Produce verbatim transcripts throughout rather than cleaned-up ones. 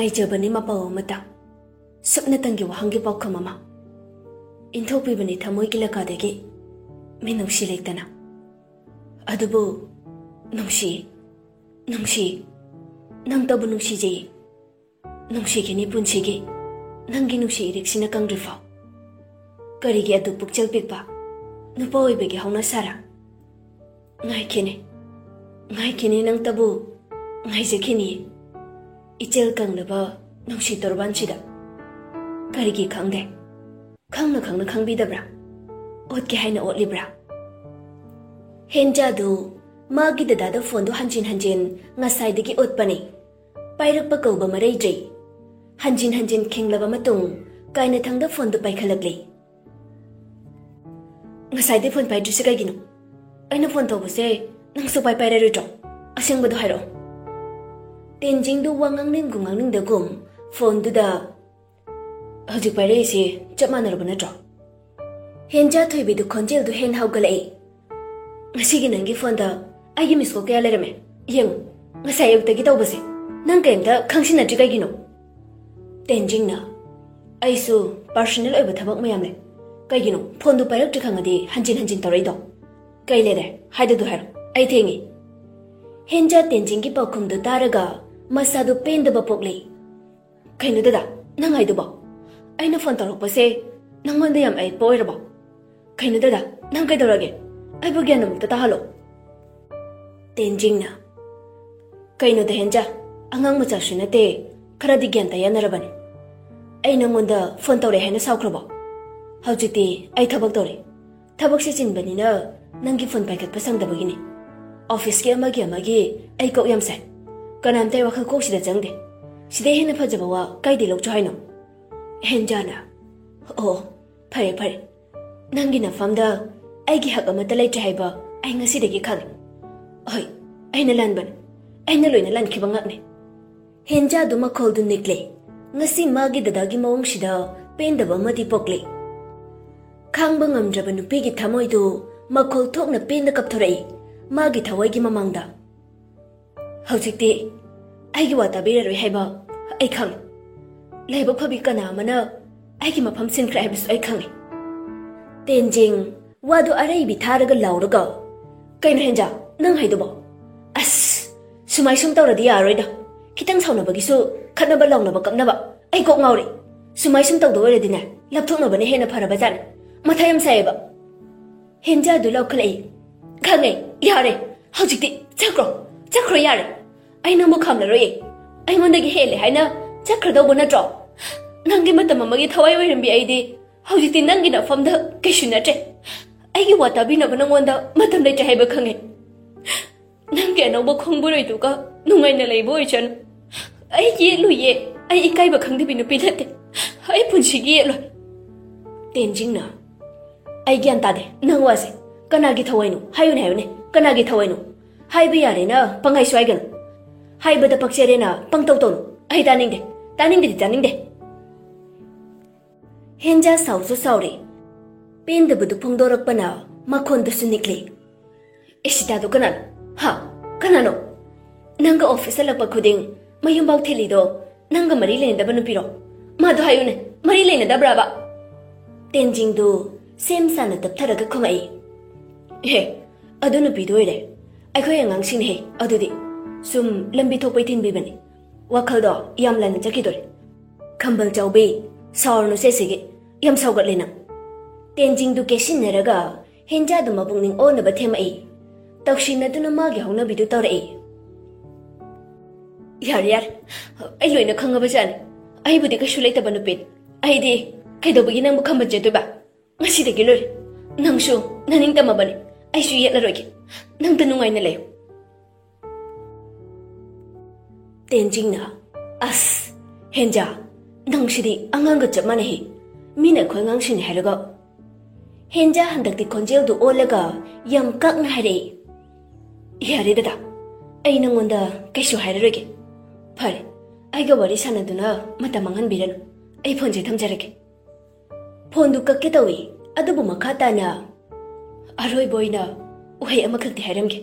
ꯉꯥꯏꯖꯕꯅꯤ ꯃꯄꯥꯎ ꯑꯃꯇ, ꯁꯨꯞꯅꯇꯪꯒꯤ ꯋꯥꯍꯪꯒꯤ ꯄꯥꯎꯈꯨꯝ ꯑꯃ꯫ ꯏꯟꯊꯣꯛꯄꯤꯕꯅꯤ ꯊꯃꯣꯏꯒꯤ ꯂꯀꯥꯗꯒꯤ ꯃꯤꯅꯨꯡꯁꯤ ꯂꯩꯇꯅ꯫ ꯑꯗꯨꯕꯨ ꯅꯨꯡꯁꯤ, ꯅꯨꯡꯁꯤ, ꯅꯪꯇꯕꯨ ꯅꯨꯡꯁꯤꯖꯩ꯫ ꯅꯨꯡꯁꯤꯈꯤꯅꯤ ꯄꯨꯟꯁꯤꯒꯤ, ꯅꯪꯒꯤ ꯅꯨꯡꯁꯤ ꯏꯔꯤꯛꯁꯤꯅ ꯀꯪꯗ꯭ꯔꯤꯐꯥꯎ꯫ ꯀꯔꯤꯒꯤ ꯑꯗꯨ ꯄꯨꯛꯆꯦꯜ ꯄꯤꯛꯄ ꯅꯨꯄꯥ ꯑꯣꯏꯕꯒꯤ ꯍꯧꯅꯁꯥꯔ? ꯉꯥꯏꯈꯤꯅꯤ, ꯉꯥꯏꯈꯤꯅꯤ, ꯅꯪꯇꯕꯨ ꯉꯥꯏꯖꯈꯤꯅꯤ꯫ ꯏꯆꯦꯜ ꯀꯪꯂꯕ ꯅꯨꯡꯁꯤ ꯇꯣꯔꯕꯥꯟꯁꯤꯗ꯫ ꯀꯔꯤꯒꯤ ꯈꯪꯗꯦ? ꯈꯪꯅ ꯈꯪꯅ ꯈꯪꯕꯤꯗꯕ꯭ꯔꯥ? ꯑꯣꯠꯀꯦ ꯍꯥꯏꯅ ꯑꯣꯠꯂꯤꯕ꯭ꯔꯥ? ꯍꯦꯟꯖꯥꯗꯨ ꯃꯥꯒꯤ ꯗꯗꯥꯗ ꯐꯣꯟꯗꯨ ꯍꯟꯖꯤꯟ ꯍꯟꯖꯤꯟ ꯉꯁꯥꯏꯗꯒꯤ ꯑꯣꯠꯄꯅꯤ꯫ ꯄꯥꯏꯔꯛꯄ ꯀꯧꯕ ꯃꯔꯩꯗ꯭ꯔꯤ꯫ ꯍꯟꯖꯤꯟ ꯍꯟꯖꯤꯟ ꯈꯤꯡꯂꯕ ꯃꯇꯨꯡ ꯀꯥꯏꯅꯊꯪꯗ ꯐꯣꯟꯗꯨ ꯄꯥꯏꯈꯠꯂꯛꯂꯤ꯫ "ꯉꯁꯥꯏꯗꯩ ꯐꯣꯟ ꯄꯥꯏꯗ꯭ꯔꯤꯁꯦ ꯀꯩꯒꯤꯅꯣ? ꯑꯩꯅ ꯐꯣꯟ ꯇꯧꯕꯁꯦ ꯅꯪ ꯁꯨꯛꯄꯥꯏ ꯄꯥꯏꯔꯔꯣꯏꯗ꯭ꯔꯣ? ꯑꯁꯦꯡꯕꯗꯣ ꯍꯥꯏꯔꯛꯑꯣ꯫" ꯇꯦꯟꯖꯤꯡꯗꯨ ꯋꯥ ꯉꯥꯡꯅꯤꯡꯒꯨꯝ ꯉꯥꯡꯅꯤꯡꯗꯒꯨꯝ ꯐꯣꯟꯗꯨꯗ, "ꯍꯧꯖꯤꯛ ꯄꯥꯏꯔꯛꯏꯁꯦ ꯆꯞ ꯃꯥꯟꯅꯔꯕ ꯅꯠꯇ꯭ꯔꯣ?" ꯍꯦꯟꯖꯥ ꯊꯣꯏꯕꯤꯗꯨ ꯈꯣꯟꯖꯦꯜꯗꯨ ꯍꯦꯟꯅ ꯍꯧꯒꯠꯂꯛꯏ꯫ "ꯉꯁꯤꯒꯤ ꯅꯪꯒꯤ ꯐꯣꯟꯗ ꯑꯩꯒꯤ ꯃꯤꯁ ꯀꯣꯜ ꯀꯌꯥ ꯂꯩꯔꯝꯃꯦ? ꯌꯦꯡꯉꯨ, ꯉꯁꯥꯏ ꯑꯌꯨꯛꯇꯒꯤ ꯇꯧꯕꯁꯦ꯫ ꯅꯪ ꯀꯩꯝꯇ ꯈꯪꯁꯤꯟꯅꯗ꯭ꯔꯤ ꯀꯩꯒꯤꯅꯣ?" ꯇꯦꯟꯖꯤꯡꯅ, "ꯑꯩꯁꯨ ꯄꯥꯔꯁꯣꯅꯦꯜ ꯑꯣꯏꯕ ꯊꯕꯛ ꯃꯌꯥꯝ ꯂꯩ꯫ ꯀꯩꯒꯤꯅꯣ ꯐꯣꯟꯗꯨ ꯄꯥꯏꯔꯛꯇ꯭ꯔꯤ ꯈꯪꯉꯗꯤ ꯍꯟꯖꯤꯟ ꯍꯟꯖꯤꯟ ꯇꯧꯔꯛꯏꯗꯣ? ꯀꯩ ꯂꯩꯔꯦ? ꯍꯥꯏꯗꯣ ꯍꯥꯏꯔꯣ, ꯑꯩ ꯊꯦꯡꯉꯤ꯫" ꯍꯦꯟꯖꯥ ꯇꯦꯟꯖꯤꯡꯒꯤ ꯄꯥꯎꯈꯨꯝꯗꯨ ꯇꯥꯔꯒ ꯃꯁꯥꯗꯨ ꯄꯦꯟꯗꯕ ꯄꯣꯛꯂꯤ꯫ "ꯀꯩꯅꯣ ꯗꯗꯥ, ꯅꯪ ꯍꯥꯏꯗꯨꯕꯣ? ꯑꯩꯅ ꯐꯣꯟ ꯇꯧꯔꯛꯄꯁꯦ ꯅꯪꯉꯣꯟꯗ ꯌꯥꯝ ꯑꯌꯦꯠꯄ ꯑꯣꯏꯔꯕꯣ? ꯀꯩꯅꯣ ꯗꯗꯥ, ꯅꯪ ꯀꯩꯗꯧꯔꯒꯦ? ꯑꯩꯕꯨ ꯒ꯭ꯌꯥꯟ ꯑꯃꯨꯛꯇ ꯇꯥꯍꯜꯂꯣ꯫" ꯇꯦꯟꯖꯤꯡꯅ, "ꯀꯩꯅꯣꯗ ꯍꯦꯟꯖꯥ, ꯑꯉꯥꯡ ꯃꯆꯥꯁꯨ ꯅꯠꯇꯦ, ꯈꯔꯗꯤ ꯒ꯭ꯌꯥꯟ ꯇꯥ ꯌꯥꯅꯔꯕꯅꯤ꯫ ꯑꯩ ꯅꯪꯉꯣꯟꯗ ꯐꯣꯟ ꯇꯧꯔꯛꯑꯦ ꯍꯥꯏꯅ ꯁꯥꯎꯈ꯭ꯔꯕꯣ? ꯍꯧꯖꯤꯛꯇꯤ ꯑꯩ ꯊꯕꯛ ꯇꯧꯔꯦ꯫ ꯊꯕꯛꯁꯦ ꯆꯤꯟꯕꯅꯤꯅ ꯅꯪꯒꯤ ꯐꯣꯟ ꯄꯥꯏꯈꯠꯄ ꯁꯪꯗꯕꯒꯤꯅꯤ꯫ ꯑꯣꯐꯤꯁꯀꯤ ꯑꯃꯒꯤ ꯑꯃꯒꯤ ꯑꯩ ꯀꯣꯛ ꯌꯥꯝ ꯁꯥꯏ꯫ ꯀꯅꯥꯝꯇ ꯑꯩ ꯋꯥꯈꯜ ꯀꯣꯛꯁꯤꯗ ꯆꯪꯗꯦ꯫ ꯁꯤꯗꯩ ꯍꯦꯟꯅ ꯐꯖꯕ ꯋꯥ ꯀꯥꯏꯗꯩ ꯂꯧꯆꯣ ꯍꯥꯏꯅꯣ?" ꯍꯦꯟꯖꯥꯅ, "ꯑꯣ, ꯐꯔꯦ ꯐꯔꯦ꯫ ꯅꯪꯒꯤ ꯅꯐꯝꯗ ꯑꯩꯒꯤ ꯍꯛ ꯑꯃꯠꯇ ꯂꯩꯇ꯭ꯔꯦ ꯍꯥꯏꯕ ꯑꯩ ꯉꯁꯤꯗꯒꯤ ꯈꯪꯉꯦ꯫ ꯍꯣꯏ, ꯑꯩꯅ ꯂꯥꯟꯕꯅꯦ꯫ ꯑꯩꯅ ꯂꯣꯏꯅ ꯂꯥꯟꯈꯤꯕ ꯉꯥꯛꯅꯦ꯫" ꯍꯦꯟꯖꯥꯗꯨ ꯃꯈꯣꯜꯗꯨ ꯅꯤꯛꯂꯦ꯫ ꯉꯁꯤ ꯃꯥꯒꯤ ꯗꯗꯥꯒꯤ ꯃꯑꯣꯡꯁꯤꯗ ꯄꯦꯟꯗꯕ ꯑꯃꯗꯤ ꯄꯣꯛꯂꯦ꯫ ꯈꯥꯡꯕ ꯉꯝꯗ꯭ꯔꯕ ꯅꯨꯄꯤꯒꯤ ꯊꯃꯣꯏꯗꯨ ꯃꯈꯣꯜ ꯊꯣꯛꯅ ꯄꯦꯟꯗ ꯀꯞꯊꯣꯔꯛꯏ ꯃꯥꯒꯤ ꯊꯋꯥꯏꯒꯤ ꯃꯃꯥꯡꯗ꯫ "ꯍꯧꯖꯤꯛꯇꯤ ꯑꯩꯒꯤ ꯋꯥ ꯇꯥꯕꯤꯔꯔꯣꯏ ꯍꯥꯏꯕ ꯑꯩ ꯈꯪꯉꯤ꯫ ꯂꯥꯏꯕꯛ ꯐꯕꯤ ꯀꯅꯥ ꯑꯃꯅ ꯑꯩꯒꯤ ꯃꯐꯝ ꯁꯤꯟꯈ꯭ꯔꯦ ꯍꯥꯏꯕꯁꯨ ꯑꯩ ꯈꯪꯉꯤ꯫ ꯇꯦꯟꯖꯤꯡ ꯋꯥꯗꯨ ꯑꯔꯩꯕꯤ ꯊꯥꯔꯒ ꯂꯥꯎꯔꯒ, "ꯀꯩꯅꯣ ꯍꯦꯟꯖꯥ, ꯅꯪ ꯍꯥꯏꯗꯨꯕꯣ? ꯑꯁ, ꯁꯨꯃꯥꯏ ꯁꯨꯝ ꯇꯧꯔꯗꯤ ꯌꯥꯔꯣꯏꯗ꯫ ꯈꯤꯇꯪ ꯁꯥꯎꯅꯕꯒꯤꯁꯨ ꯈꯠꯅꯕ ꯂꯥꯎꯅꯕ ꯀꯞꯅꯕ꯫ ꯑꯩ ꯀꯣꯛ ꯉꯥꯎꯔꯦ꯫ ꯁꯨꯃꯥꯏ ꯁꯨꯝ ꯇꯧꯗꯧ ꯑꯣꯏꯔꯗꯤꯅꯦ, ꯂꯥꯞꯊꯣꯛꯅꯕꯅ ꯍꯦꯟꯅ ꯐꯔꯕꯖꯥꯠꯅꯤ꯫ ꯃꯊꯥ ꯌꯥꯝ ꯁꯥꯏꯌꯦꯕ꯫" ꯍꯦꯟꯖꯥꯗꯨ ꯂꯧꯈꯠꯂꯛꯏ꯫ "ꯈꯪꯉꯦ, ꯌꯥꯔꯦ꯫ ꯍꯧꯖꯤꯛꯇꯤ ꯆꯠꯈ꯭ꯔꯣ, ꯆꯠꯈ꯭ꯔꯣ ꯌꯥꯔꯦ꯫ ꯑꯩ ꯅꯪꯕꯨ ꯈꯥꯝꯂꯔꯣꯏꯌꯦ꯫ ꯑꯩꯉꯣꯟꯗꯒꯤ ꯍꯦꯜꯂꯦ ꯍꯥꯏꯅ ꯆꯠꯈ꯭ꯔꯗꯧꯕ ꯅꯠꯇ꯭ꯔꯣ? ꯅꯪꯒꯤ ꯃꯇꯝ ꯑꯃꯒꯤ ꯊꯋꯥꯏ ꯑꯣꯏꯔꯝꯕꯤ ꯑꯩꯗꯤ ꯍꯧꯖꯤꯛꯇꯤ ꯅꯪꯒꯤ ꯅꯐꯝꯗ ꯀꯩꯁꯨ ꯅꯠꯇ꯭ꯔꯦ꯫ ꯑꯩꯒꯤ ꯋꯥ ꯇꯥꯕꯤꯅꯕ ꯅꯪꯉꯣꯟꯗ ꯃꯇꯝ ꯂꯩꯇ꯭ꯔꯦ ꯍꯥꯏꯕ ꯈꯪꯉꯦ꯫ ꯅꯪꯒꯤ ꯑꯅꯧꯕ ꯈꯣꯡꯕꯨꯔꯩꯗꯨꯒ ꯅꯨꯡꯉꯥꯏꯅ ꯂꯩꯕ ꯑꯣꯏꯖꯅꯨ꯫ ꯑꯩ ꯌꯦꯠꯂꯨꯏꯌꯦ꯫ ꯑꯩ ꯏꯀꯥꯏꯕ ꯈꯪꯗꯕꯤ ꯅꯨꯄꯤ ꯅꯠꯇꯦ꯫ ꯑꯩ ꯄꯨꯟꯁꯤꯒꯤ ꯌꯦꯠꯂꯣꯏ꯫" ꯇꯦꯟꯖꯤꯡꯅ, "ꯑꯩ ꯒ꯭ꯌꯥꯟ ꯇꯥꯗꯦ ꯅꯪ ꯋꯥꯁꯦ꯫ ꯀꯅꯥꯒꯤ ꯊꯋꯥꯏꯅꯣ? ꯍꯥꯏꯌꯨꯅꯦ, ꯍꯥꯏꯌꯨꯅꯦ꯫ ꯀꯅꯥꯒꯤ ꯊꯋꯥꯏꯅꯣ? ꯍꯥꯏꯕ ꯌꯥꯔꯦꯅ ꯄꯪꯍꯥꯏꯁꯨ ꯍꯥꯏꯒꯅꯨ꯫ ꯍꯥꯏꯕꯗ ꯄꯛꯆꯔꯦꯅ ꯄꯪꯇꯧ ꯇꯧꯅꯨ꯫ ꯑꯩ ꯇꯥꯅꯤꯡꯗꯦ꯫ ꯇꯥꯅꯤꯡꯗꯦꯗꯤ ꯇꯥꯅꯤꯡꯗꯦ꯫" ꯍꯦꯟꯖꯥ ꯁꯥꯎꯁꯨ ꯁꯥꯎꯔꯦ꯫ ꯄꯦꯟꯗꯕꯗꯨ ꯐꯣꯡꯗꯣꯔꯛꯄꯅ ꯃꯈꯣꯟꯗꯨꯁꯨ ꯅꯤꯛꯂꯦ꯫ "ꯏꯁꯤꯇꯥꯗꯨ ꯀꯅꯥꯅꯣ? ꯍꯥ? ꯀꯅꯥꯅꯣ? ꯅꯪꯒ ꯑꯣꯐꯤꯁ ꯍꯜꯂꯛꯄ ꯈꯨꯗꯤꯡ ꯃꯌꯨꯝꯐꯥꯎ ꯊꯤꯜꯂꯤꯗꯣ ꯅꯪꯒ ꯃꯔꯤ ꯂꯩꯅꯗꯕ ꯅꯨꯄꯤꯔꯣ? ꯃꯥꯗꯣ ꯍꯥꯏꯌꯨꯅꯦ, ꯃꯔꯤ ꯂꯩꯅꯗꯕ꯭ꯔꯥꯕ?" ꯇꯦꯟꯖꯤꯡꯗꯨ ꯁꯦꯝ ꯁꯥꯅ ꯇꯞꯊꯔꯒ ꯈꯨꯝꯃꯛꯏ꯫ "ꯍꯦ, ꯑꯗꯨ ꯅꯨꯄꯤꯗꯣ ꯑꯣꯏꯔꯦ꯫ ꯑꯩꯈꯣꯏ ꯑꯉꯥꯡꯁꯤꯡꯅ ꯍꯦ ꯑꯗꯨꯗꯤ ꯁꯨꯝ ꯂꯝꯕꯤ ꯊꯣꯛꯄꯩ ꯊꯤꯟꯕꯤꯕꯅꯤ꯫ ꯋꯥꯈꯜꯗꯣ ꯌꯥꯝ ꯂꯥꯟꯅ ꯆꯠꯈꯤꯗꯣꯔꯦ꯫" "ꯈꯝꯕꯜ ꯆꯥꯎꯕꯤ, ꯁꯥꯎꯔꯅꯨ ꯁꯦꯁꯤꯒꯤ꯫ ꯌꯥꯝ ꯁꯥꯎꯒꯠꯂꯦ ꯅꯪ꯫" ꯇꯦꯟꯖꯤꯡꯗꯨ ꯀꯦꯁꯤꯟꯅꯔꯒ ꯍꯦꯟꯖꯥꯗꯨ ꯃꯄꯨꯛꯅꯤꯡ ꯑꯣꯟꯅꯕ ꯊꯦꯝꯃꯛꯏ꯫ ꯇꯧꯁꯤꯟꯅꯗꯨꯅ ꯃꯥꯒꯤ ꯍꯧꯅꯕꯤꯗꯨ ꯇꯧꯔꯛꯏ꯫ "ꯌꯥꯔꯦ, ꯌꯥꯔꯦ꯫ ꯑꯩ ꯂꯣꯏꯅ ꯈꯪꯉꯕꯖꯥꯠꯅꯤ꯫ ꯑꯩꯕꯨꯗꯤ ꯀꯩꯁꯨ ꯂꯩꯇꯕ ꯅꯨꯄꯤꯅꯤ꯫ ꯑꯩꯗꯤ ꯀꯩꯗꯧꯕꯒꯤ ꯅꯪꯕꯨ ꯈꯝꯕꯜ ꯆꯦꯠꯇꯣꯏꯕ? ꯉꯁꯤꯗꯒꯤ ꯂꯣꯏꯔꯦ꯫ ꯅꯪꯁꯨ ꯅꯅꯤꯡ ꯇꯝꯃꯕꯅꯤ꯫ ꯑꯩꯁꯨ ꯌꯦꯠꯂꯔꯣꯏꯒꯦ꯫ ꯅꯪꯇ ꯅꯨꯡꯉꯥꯏꯅ ꯂꯩꯌꯨ꯫" ꯇꯦꯟꯖꯤꯡꯅ, "ꯑꯁ, ꯍꯦꯟꯖꯥ, ꯅꯪꯁꯤꯗꯤ ꯑꯉꯥꯡꯒ ꯆꯞ ꯃꯥꯟꯅꯩ꯫ ꯃꯤꯅ ꯑꯩꯈꯣꯏ ꯑꯉꯥꯡꯁꯤꯡꯅꯤ ꯍꯥꯏꯔꯒ꯫" ꯍꯦꯟꯖꯥ ꯍꯟꯗꯛꯇꯤ ꯈꯣꯟꯖꯦꯜꯗꯨ ꯑꯣꯜꯂꯒ ꯌꯥꯝ ꯀꯛꯅ ꯍꯥꯏꯔꯛꯏ꯫ "ꯌꯥꯔꯦ ꯗꯗꯥ, ꯑꯩ ꯅꯪꯉꯣꯟꯗ ꯀꯩꯁꯨ ꯍꯥꯏꯔꯔꯣꯏꯒꯦ꯫ ꯐꯔꯦ, ꯑꯩꯒ ꯋꯥꯔꯤ ꯁꯥꯟꯅꯗꯨꯅ ꯃꯇꯝ ꯃꯥꯡꯍꯟꯕꯤꯔꯅꯨ꯫ ꯑꯩ ꯐꯣꯟꯁꯦ ꯊꯝꯖꯔꯒꯦ꯫" ꯐꯣꯟꯗꯨ ꯀꯛꯀꯦ ꯇꯧꯏ, ꯑꯗꯨꯕꯨ ꯃꯈꯥ ꯇꯥꯅ, "ꯑꯔꯣꯏꯕ ꯑꯣꯏꯅ ꯋꯥꯍꯩ ꯑꯃꯈꯛꯇꯤ ꯍꯥꯏꯔꯝꯒꯦ꯫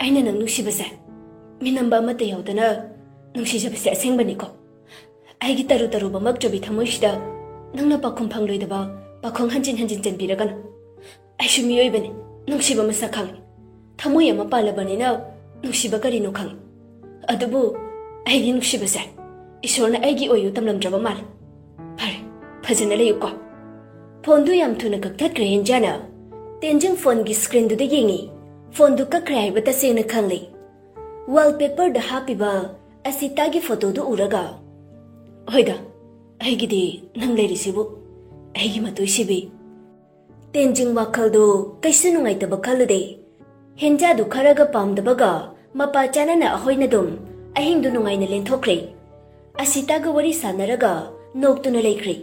ꯑꯩꯅ ꯅꯪ ꯅꯨꯡꯁꯤꯕꯁꯦ ꯃꯤꯅꯝꯕ ꯑꯃꯠꯇ ꯌꯥꯎꯗꯅ ꯅꯨꯡꯁꯤꯖꯕꯁꯦ ꯑꯁꯦꯡꯕꯅꯤꯀꯣ꯫ ꯑꯩꯒꯤ ꯇꯔꯨ ꯇꯔꯨꯕ ꯃꯛꯆꯕꯤ ꯊꯃꯣꯏꯁꯤꯗ ꯅꯪꯅ ꯄꯥꯎꯈꯨꯝ ꯐꯪꯂꯣꯏꯗꯕ ꯄꯥꯈꯣꯡ ꯍꯟꯖꯤꯟ ꯍꯟꯖꯤꯟ ꯆꯟꯕꯤꯔꯒꯅꯨ꯫ ꯑꯩꯁꯨ ꯃꯤꯑꯣꯏꯕꯅꯤ, ꯅꯨꯡꯁꯤꯕ ꯃꯁꯛ ꯈꯪꯉꯤ꯫ ꯊꯃꯣꯏ ꯑꯃ ꯄꯥꯜꯂꯕꯅꯤꯅ ꯅꯨꯡꯁꯤꯕ ꯀꯔꯤꯅꯣ ꯈꯪꯉꯤ꯫ ꯑꯗꯨꯕꯨ ꯑꯩꯒꯤ ꯅꯨꯡꯁꯤꯕꯁꯦ ꯏꯁꯣꯔꯅ ꯑꯩꯒꯤ ꯑꯣꯏꯌꯨ ꯇꯝꯂꯝꯗ꯭ꯔꯕ ꯃꯥꯜꯂꯦ꯫ ꯐꯔꯦ, ꯐꯖꯅ ꯂꯩꯌꯨꯀꯣ꯫ ꯐꯣꯟꯗꯨ ꯌꯥꯝ ꯊꯨꯅ ꯀꯛꯊꯠꯈ꯭ꯔꯦ ꯍꯦꯟꯖꯥꯅ꯫ ꯇꯦꯟꯖꯤꯡ ꯐꯣꯟꯒꯤ ꯁ꯭ꯀ꯭ꯔꯤꯟꯗꯨꯗ ꯌꯦꯡꯉꯤ꯫ ꯐꯣꯟꯗꯨ ꯀꯛꯈ꯭ꯔꯦ ꯍꯥꯏꯕ ꯇꯁꯦꯡꯅ ꯈꯪꯂꯦ꯫ ꯋꯥꯜꯄꯦꯄꯔꯗ ꯍꯥꯞꯄꯤꯕ ꯑꯁꯤꯇꯥꯒꯤ ꯐꯣꯇꯣꯗꯨ ꯎꯔꯒ, "ꯍꯣꯏꯗ, ꯑꯩꯒꯤꯗꯤ ꯅꯪ ꯂꯩꯔꯤꯁꯤꯕꯨ, ꯑꯩꯒꯤ ꯃꯇꯣꯏꯁꯤꯕꯤ꯫" ꯇꯦꯟꯖꯤꯡ ꯋꯥꯈꯜꯗꯨ ꯀꯩꯁꯨ ꯅꯨꯡꯉꯥꯏꯇꯕ ꯈꯜꯂꯨꯗꯦ꯫ ꯍꯦꯟꯖꯥꯗꯨ ꯈꯔꯒ ꯄꯥꯝꯗꯕꯒ ꯃꯄꯥ ꯆꯥꯅꯅ ꯑꯩꯈꯣꯏꯅ ꯑꯗꯨꯝ ꯑꯍꯤꯡꯗꯨ ꯅꯨꯡꯉꯥꯏꯅ ꯂꯦꯟꯊꯣꯛꯈ꯭ꯔꯦ꯫ ꯑꯁꯤꯇꯥꯒ ꯋꯥꯔꯤ ꯁꯥꯟꯅꯔꯒ ꯅꯣꯛꯇꯨꯅ ꯂꯩꯈ꯭ꯔꯦ꯫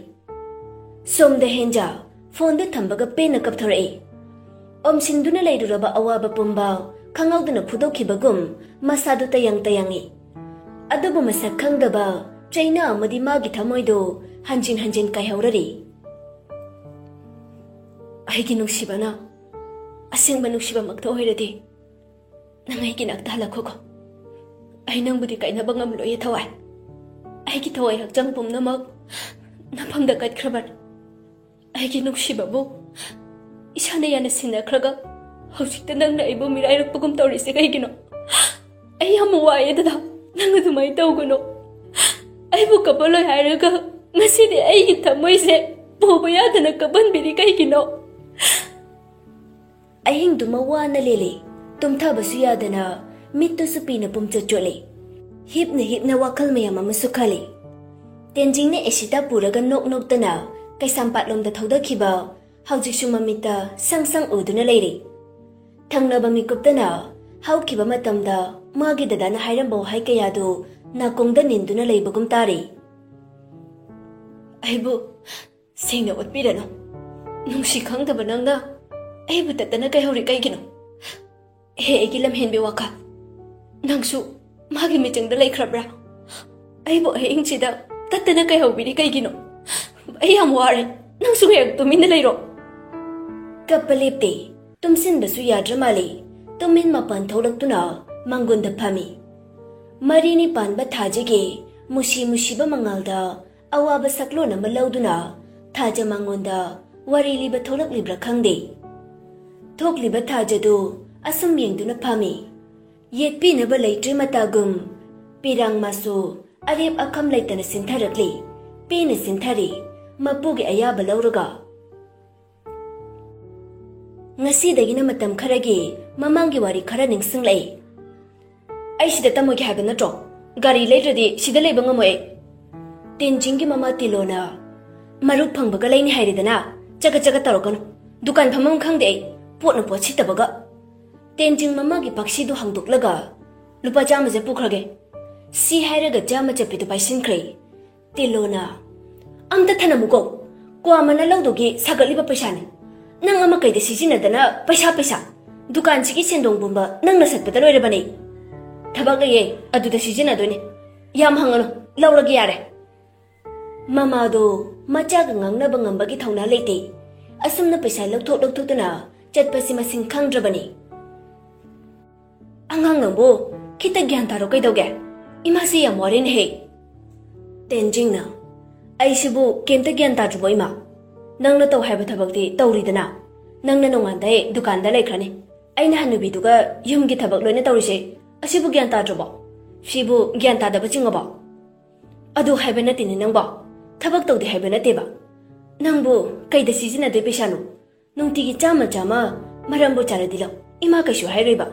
ꯁꯣꯝꯗ ꯍꯦꯟꯖꯥ ꯐꯣꯟꯗꯨ ꯊꯝꯕꯒ ꯄꯦꯟꯅ ꯀꯞꯊꯣꯔꯛꯏ꯫ ꯑꯣꯝꯁꯤꯟꯗꯨꯅ ꯂꯩꯔꯨꯔꯕ ꯑꯋꯥꯕ ꯄꯨꯝꯕ ꯈꯪꯍꯧꯗꯅ ꯐꯨꯗꯣꯛꯈꯤꯕꯒꯨꯝ ꯃꯁꯥꯗꯨ ꯇꯌꯥꯡ ꯇꯌꯥꯡꯏ꯫ ꯑꯗꯨꯕꯨ ꯃꯁꯛ ꯈꯪꯗꯕ ꯆꯩꯅꯥ ꯑꯃꯗꯤ ꯃꯥꯒꯤ ꯊꯃꯣꯏꯗꯨ ꯍꯟꯖꯤꯟ ꯍꯟꯖꯤꯟ ꯀꯥꯏꯍꯧꯔꯔꯤ꯫ "ꯑꯩꯒꯤ ꯅꯨꯡꯁꯤꯕꯅ ꯑꯁꯦꯡꯕ ꯅꯨꯡꯁꯤꯕꯃꯛꯇ ꯑꯣꯏꯔꯗꯤ, ꯅꯪ ꯑꯩꯒꯤ ꯅꯥꯛꯇ ꯍꯜꯂꯛꯈꯣꯀꯣ꯫ ꯑꯩ ꯅꯪꯕꯨꯗꯤ ꯀꯥꯏꯅꯕ ꯉꯝꯂꯣꯏꯌꯦ ꯊꯋꯥꯏ꯫ ꯑꯩꯒꯤ ꯊꯋꯥꯏ ꯍꯛꯆꯥꯡ ꯄꯨꯝꯅꯃꯛ ꯅꯐꯝꯗ ꯀꯠꯈ꯭ꯔꯕꯅꯤ꯫ ꯑꯩꯒꯤ ꯅꯨꯡꯁꯤꯕꯕꯨ ꯏꯁꯥꯅ ꯌꯥꯅ ꯁꯤꯟꯅꯈ꯭ꯔꯒ ꯍꯧꯖꯤꯛꯇ ꯅꯪꯅ ꯑꯩꯕꯨ ꯃꯤꯔꯥꯏꯔꯛꯄꯒꯨꯝ ꯇꯧꯔꯤꯁꯦ ꯀꯩꯒꯤꯅꯣ? ꯑꯩ ꯌꯥꯝ ꯋꯥꯏꯌꯦ ꯗꯗꯥ, ꯅꯪ ꯑꯗꯨꯃꯥꯏꯅ ꯇꯧꯒꯅꯨ꯫ ꯑꯩꯕꯨ ꯀꯞꯄꯂꯣꯏ ꯍꯥꯏꯔꯒ ꯉꯁꯤꯗꯤ ꯑꯩꯒꯤ ꯊꯃꯣꯏꯁꯦ ꯄꯨꯕ ꯌꯥꯗꯅ ꯀꯞꯍꯟꯕꯤꯔꯤ ꯀꯩꯒꯤꯅꯣ?" ꯑꯍꯤꯡꯗꯨꯃ ꯋꯥꯅ ꯂꯦꯜꯂꯤ꯫ ꯇꯨꯝꯊꯕꯁꯨ ꯌꯥꯗꯅ ꯃꯤꯠꯇꯨꯁꯨ ꯄꯤꯅ ꯄꯨꯝꯆꯣꯠ ꯆꯣꯠꯂꯤ꯫ ꯍꯤꯞꯅ ꯍꯤꯞꯅ ꯋꯥꯈꯜ ꯃꯌꯥꯝ ꯑꯃꯁꯨ ꯈꯜꯂꯤ꯫ ꯇꯦꯟꯖꯤꯡꯅ ꯑꯦꯁꯤꯇꯥ ꯄꯨꯔꯒ ꯅꯣꯛ ꯅꯣꯛꯇꯅ ꯀꯩꯁꯥꯝꯄꯥꯠꯂꯣꯝꯗ ꯊꯧꯗꯈꯤꯕ ꯍꯧꯖꯤꯛꯁꯨ ꯃꯃꯤꯠꯇ ꯁꯪ ꯁꯪ ꯎꯗꯨꯅ ꯂꯩꯔꯤ꯫ ꯊꯪꯅꯕ ꯃꯤꯀꯨꯞꯇꯅ ꯍꯧꯈꯤꯕ ꯃꯇꯝꯗ ꯃꯥꯒꯤ ꯗꯗꯥꯅ ꯍꯥꯏꯔꯝꯕ ꯋꯥꯍꯩ ꯀꯌꯥꯗꯨ ꯅꯥꯀꯣꯡꯗ ꯅꯤꯟꯗꯨꯅ ꯂꯩꯕꯒꯨꯝ ꯇꯥꯔꯤ꯫ "ꯑꯩꯕꯨ ꯁꯦꯡꯅ ꯎꯠꯄꯤꯔꯅꯨ꯫ ꯅꯨꯡꯁꯤ ꯈꯪꯗꯕ ꯅꯪꯅ ꯑꯩꯕꯨ ꯇꯠꯇꯅ ꯀꯩꯍꯧꯔꯤ ꯀꯩꯒꯤꯅꯣ? ꯍꯦ, ꯑꯩꯒꯤ ꯂꯝꯍꯦꯟꯕꯤ ꯋꯥꯈꯜ, ꯅꯪꯁꯨ ꯃꯥꯒꯤ ꯃꯤꯆꯪꯗ ꯂꯩꯈ꯭ꯔꯕ꯭ꯔꯥ? ꯑꯩꯕꯨ ꯑꯍꯤꯡꯁꯤꯗ ꯇꯠꯇꯅ ꯀꯩꯍꯧꯕꯤꯔꯤ ꯀꯩꯒꯤꯅꯣ? ꯑꯩ ꯌꯥꯝ ꯋꯥꯔꯦ, ꯅꯪꯁꯨ ꯍꯦꯛ ꯇꯨꯃꯤꯟꯅ ꯂꯩꯔꯣ꯫" ꯀꯞꯄ ꯂꯦꯞꯇꯦ꯫ ꯇꯨꯝꯁꯤꯟꯕꯁꯨ ꯌꯥꯗ꯭ꯔ ꯃꯥꯜꯂꯤ꯫ ꯇꯨꯃꯤꯟ ꯃꯄꯥꯟ ꯊꯣꯛꯂꯛꯇꯨꯅ ꯃꯥꯡꯒꯣꯟꯗ ꯐꯝꯃꯤ꯫ ꯃꯔꯤꯅꯤ ꯄꯥꯟꯕ ꯊꯥꯖꯒꯦ ꯃꯨꯁꯤ ꯃꯨꯁꯤꯕ ꯃꯉꯥꯜꯗ ꯑꯋꯥꯕ ꯁꯛꯂꯣꯟ ꯑꯃ ꯂꯧꯗꯨꯅ ꯊꯥꯖ ꯃꯉꯣꯟꯗ ꯋꯥꯔꯤ ꯂꯤꯕ ꯊꯣꯛꯂꯛꯂꯤꯕ꯭ꯔꯥ ꯈꯪꯗꯦ꯫ ꯊꯣꯛꯂꯤꯕ ꯊꯥꯖꯗꯨ ꯑꯁꯨꯝ ꯌꯦꯡꯗꯨꯅ ꯐꯝꯃꯤ꯫ ꯌꯦꯠꯄꯤꯅꯕ ꯂꯩꯇ꯭ꯔꯤ ꯃꯇꯥꯒꯨꯝ ꯄꯤꯔꯥꯡ ꯃꯥꯁꯨ ꯑꯔꯦꯞ ꯑꯈꯝ ꯂꯩꯇꯅ ꯁꯤꯟꯊꯔꯛꯂꯤ꯫ ꯄꯦꯅ ꯁꯤꯟꯊꯔꯤ, ꯃꯄꯨꯒꯤ ꯑꯌꯥꯕ ꯂꯧꯔꯒ꯫ ꯉꯁꯤꯗꯒꯤꯅ ꯃꯇꯝ ꯈꯔꯒꯤ ꯃꯃꯥꯡꯒꯤ ꯋꯥꯔꯤ ꯈꯔ ꯅꯤꯡꯁꯤꯡꯂꯛꯏ꯫ "ꯑꯩ ꯁꯤꯗ ꯇꯝꯃꯣꯏꯒꯦ ꯍꯥꯏꯕ ꯅꯠꯇ꯭ꯔꯣ? ꯒꯥꯔꯤ ꯂꯩꯗ꯭ꯔꯗꯤ ꯁꯤꯗ ꯂꯩꯕ ꯉꯝꯃꯣꯏ ꯑꯩ꯫" ꯇꯦꯟꯖꯤꯡꯒꯤ ꯃꯃꯥ ꯇꯤꯂꯣꯅ, "ꯃꯔꯨꯞ ꯐꯪꯕꯒ ꯂꯩꯅꯤ ꯍꯥꯏꯔꯦꯗꯅ, ꯆꯒꯠ ꯆꯒꯠ ꯇꯧꯔꯛꯀꯅꯨ꯫ ꯗꯨꯀꯥꯟ ꯐꯝꯐꯝ ꯈꯪꯗꯦ ꯑꯩ, ꯄꯣꯠꯅ ꯄꯣꯠ ꯁꯤꯠꯇꯕꯒ꯫" ꯇꯦꯟꯖꯤꯡ ꯃꯃꯥꯒꯤ ꯄꯥꯛꯁꯤꯗꯨ ꯍꯥꯡꯗꯣꯛꯂꯒ, "ꯂꯨꯄꯥ ꯆꯥꯝꯃꯁꯦ ꯄꯨꯈ꯭ꯔꯒꯦ꯫" ꯁꯤ ꯍꯥꯏꯔꯒ ꯆꯥꯝꯃ ꯆꯠꯄꯤꯗꯨ ꯄꯥꯏꯁꯤꯟꯈ꯭ꯔꯦ꯫ ꯇꯤꯂꯣꯅ, "ꯑꯝꯇ ꯊꯅꯝꯃꯨꯀꯣ, ꯀ꯭ꯋꯥ ꯃꯅꯥ ꯂꯧꯗꯨꯒꯤ ꯁꯥꯒꯠꯂꯤꯕ ꯄꯩꯁꯥꯅꯤ꯫ ꯅꯪ ꯑꯃ ꯀꯩꯗ ꯁꯤꯖꯤꯟꯅꯗꯅ ꯄꯩꯁꯥ, ꯄꯩꯁꯥ? ꯗꯨꯀꯥꯟꯁꯤꯒꯤ ꯁꯦꯟꯗꯣꯡ ꯄꯨꯝꯕ ꯅꯪꯅ ꯁꯠꯄꯗ ꯂꯣꯏꯔꯕꯅꯤ꯫ ꯊꯕꯛ ꯂꯩꯌꯦ, ꯑꯗꯨꯗ ꯁꯤꯖꯤꯟꯅꯗꯣꯏꯅꯤ꯫ ꯌꯥꯝ ꯍꯪꯉꯅꯨ, ꯂꯧꯔꯒꯦ ꯌꯥꯔꯦ꯫" ꯃꯃꯥꯗꯣ ꯃꯆꯥꯒ ꯉꯥꯡꯅꯕ ꯉꯝꯕꯒꯤ ꯊꯧꯅꯥ ꯂꯩꯇꯦ꯫ ꯑꯁꯨꯝꯅ ꯄꯩꯁꯥ ꯂꯧꯊꯣꯛ ꯂꯧꯊꯣꯛꯇꯨꯅ ꯆꯠꯄꯁꯤ ꯃꯁꯤꯡ ꯈꯪꯗ꯭ꯔꯕꯅꯤ꯫ "ꯑꯉꯥꯡ ꯅꯪꯕꯨ, ꯈꯤꯇ ꯒ꯭ꯌꯥꯟ ꯇꯥꯔꯣ ꯀꯩꯗꯧꯒꯦ? ꯏꯃꯥꯁꯦ ꯌꯥꯝ ꯋꯥꯔꯦꯅꯦꯍꯦ꯫" ꯇꯦꯟꯖꯤꯡꯅ, "ꯑꯩꯁꯤꯕꯨ ꯀꯩꯝꯇ ꯒ꯭ꯌꯥꯟ ꯇꯥꯗ꯭ꯔꯤꯕꯣ ꯏꯃꯥ? ꯅꯪꯅ ꯇꯧ ꯍꯥꯏꯕ ꯊꯕꯛꯇꯤ ꯇꯧꯔꯤꯗꯅ꯫ ꯅꯪꯅ ꯅꯣꯡꯉꯥꯟꯗꯩ ꯗꯨꯀꯥꯟꯗ ꯂꯩꯈ꯭ꯔꯅꯤ꯫ ꯑꯩꯅ ꯍꯟꯅꯨꯕꯤꯗꯨꯒ ꯌꯨꯝꯒꯤ ꯊꯕꯛ ꯂꯣꯏꯅ ꯇꯧꯔꯤꯁꯦ꯫ ꯑꯁꯤꯕꯨ ꯒ꯭ꯌꯥꯟ ꯇꯥꯗ꯭ꯔꯕꯣ? ꯁꯤꯕꯨ ꯒ꯭ꯌꯥꯟ ꯇꯥꯗꯕ ꯆꯤꯡꯉꯕꯣ?" "ꯑꯗꯨ ꯍꯥꯏꯕ ꯅꯠꯇꯦꯅꯦ ꯅꯪꯕꯣ꯫ ꯊꯕꯛ ꯇꯧꯗꯦ ꯍꯥꯏꯕ ꯅꯠꯇꯦꯕ꯫ ꯅꯪꯕꯨ ꯀꯩꯗ ꯁꯤꯖꯤꯟꯅꯗꯣꯏ ꯄꯩꯁꯥꯅꯣ? ꯅꯨꯡꯇꯤꯒꯤ ꯆꯥꯝꯃ ꯆꯥꯝꯃ ꯃꯔꯝꯕꯨ ꯆꯥꯔꯗꯤꯂꯣ ꯏꯃꯥ ꯀꯩꯁꯨ ꯍꯥꯏꯔꯣꯏꯕ꯫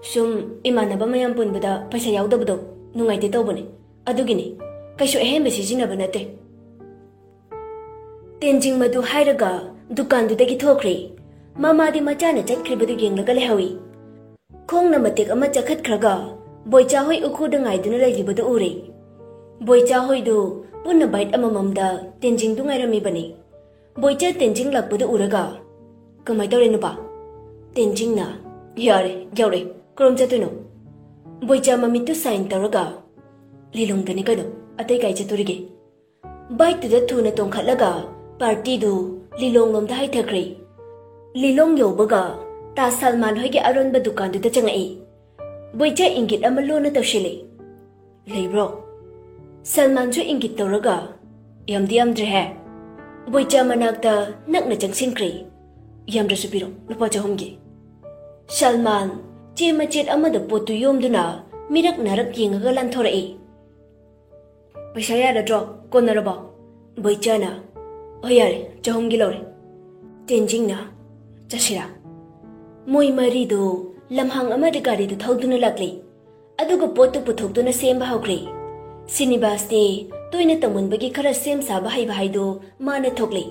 ꯁꯨꯝ ꯏꯃꯥꯟꯅꯕ ꯃꯌꯥꯝ ꯄꯨꯟꯕꯗ ꯄꯩꯁꯥ ꯌꯥꯎꯗꯕꯗꯣ ꯅꯨꯡꯉꯥꯏꯇꯦ ꯇꯧꯕꯅꯦ꯫ ꯑꯗꯨꯒꯤꯅꯤ꯫ ꯀꯩꯁꯨ ꯑꯍꯦꯟꯕ ꯁꯤꯖꯤꯟꯅꯕ ꯅꯠꯇꯦ꯫" ꯇꯦꯟꯖꯤꯡ ꯃꯗꯨ ꯍꯥꯏꯔꯒ ꯗꯨꯀꯥꯟꯗꯨꯗꯒꯤ ꯊꯣꯛꯈ꯭ꯔꯦ꯫ ꯃꯃꯥꯗꯤ ꯃꯆꯥꯅ ꯆꯠꯈ꯭ꯔꯤꯕꯗꯨ ꯌꯦꯡꯂꯒ ꯂꯩꯍꯧꯏ꯫ ꯈꯣꯡꯅ ꯃꯇꯦꯛ ꯑꯃ ꯆꯠꯈꯠꯈ꯭ꯔꯒ ꯕꯣꯏꯆꯥ ꯍꯣꯏ ꯎꯈꯨꯗ ꯉꯥꯏꯗꯨꯅ ꯂꯩꯔꯤꯕꯗꯨ ꯎꯔꯦ꯫ ꯕꯣꯏꯆꯥ ꯍꯣꯏꯗꯨ ꯄꯨꯟꯅ ꯕꯥꯏꯠ ꯑꯃꯃꯝꯗ ꯇꯦꯟꯖꯤꯡꯗꯨ ꯉꯥꯏꯔꯝꯃꯤꯕꯅꯤ꯫ ꯕꯣꯏꯆꯥ ꯇꯦꯟꯖꯤꯡ ꯂꯥꯛꯄꯗꯨ ꯎꯔꯒ, "ꯀꯃꯥꯏ ꯇꯧꯔꯦ ꯅꯨꯄꯥ?" ꯇꯦꯟꯖꯤꯡꯅ, "ꯌꯥꯔꯦ, ꯌꯧꯔꯦ꯫ ꯀꯔꯣꯝ ꯆꯠꯇꯣꯏꯅꯣ?" ꯕꯣꯏꯆꯥ ꯃꯃꯤꯠꯇꯨ ꯁꯥꯏꯟ ꯇꯧꯔꯒ, "ꯂꯤꯂꯣꯡꯗꯅꯤ ꯀꯩꯅꯣ, ꯑꯇꯩ ꯀꯥꯏ ꯆꯠꯇꯣꯔꯤꯒꯦ?" ꯕꯥꯏꯛꯇꯨꯗ ꯊꯨꯅ ꯇꯣꯡꯈꯠꯂꯒ ꯄꯥꯔꯇꯤꯗꯨ ꯂꯤꯂꯣꯡꯂꯣꯝꯗ ꯍꯥꯏꯊꯈ꯭ꯔꯦ꯫ ꯂꯤꯂꯣꯡ ꯌꯧꯕꯒ ꯇꯥꯖ ꯁꯜꯃꯥꯟ ꯍꯣꯏꯒꯤ ꯑꯔꯣꯟꯕ ꯗꯨꯀꯥꯟꯗꯨꯗ ꯆꯪꯉꯛꯏ꯫ ꯕꯣꯏꯆꯥ ꯏꯪꯒꯤꯠ ꯑꯃ ꯂꯣꯟꯅ ꯇꯧꯁꯤꯜꯂꯦ꯫ "ꯂꯩꯕ꯭ꯔꯣ?" ꯁꯜꯃꯥꯟꯁꯨ ꯏꯪꯒꯤꯠ ꯇꯧꯔꯒ, "ꯌꯥꯝꯗꯤ ꯌꯥꯝꯗ꯭ꯔꯦꯍꯦ꯫" ꯕꯣꯏꯆꯥ ꯃꯅꯥꯛꯇ ꯅꯛꯅ ꯆꯪꯁꯤꯟꯈ꯭ꯔꯦ꯫ "ꯌꯥꯝꯗ꯭ꯔꯁꯨ ꯄꯤꯔꯣ, ꯂꯨꯄꯥ ꯆꯍꯨꯝꯒꯤ꯫" ꯁꯜꯃꯥꯟ ꯆꯦ ꯃꯆꯦꯠ ꯑꯃꯗ ꯄꯣꯠꯇꯨ ꯌꯣꯝꯗꯨꯅ ꯃꯤꯔꯛ ꯅꯥꯔꯛ ꯌꯦꯡꯉꯒ ꯂꯥꯟꯊꯣꯔꯛꯏ꯫ "ꯄꯩꯁꯥ ꯌꯥꯔꯗ꯭ꯔꯣ? ꯀꯣꯟꯅꯔꯕꯣ?" ꯕꯣꯏꯆꯥꯅ, "ꯍꯣꯏ, ꯌꯥꯔꯦ, ꯆꯍꯨꯝꯒꯤ ꯂꯧꯔꯦ꯫" ꯇꯦꯟꯖꯤꯡꯅ, "ꯆꯠꯁꯤꯔꯥ?" ꯃꯣꯏ ꯃꯔꯤꯗꯨ ꯂꯝꯍꯥꯡ ꯑꯃꯗ ꯒꯥꯔꯤꯗꯨ ꯊꯧꯗꯨꯅ ꯂꯥꯛꯂꯤ꯫ ꯑꯗꯨꯒ ꯄꯣꯠꯇꯨ ꯄꯨꯊꯣꯛꯇꯨꯅ ꯁꯦꯝꯕ ꯍꯧꯈ꯭ꯔꯦ꯫ ꯁꯤꯅꯤꯕꯥꯁꯇꯤ ꯇꯣꯏꯅ ꯇꯧꯃꯟꯕꯒꯤ ꯈꯔ ꯁꯦꯝ ꯁꯥꯕ ꯍꯩꯕ ꯍꯥꯏꯗꯨ ꯃꯥꯅ ꯊꯣꯛꯂꯤ꯫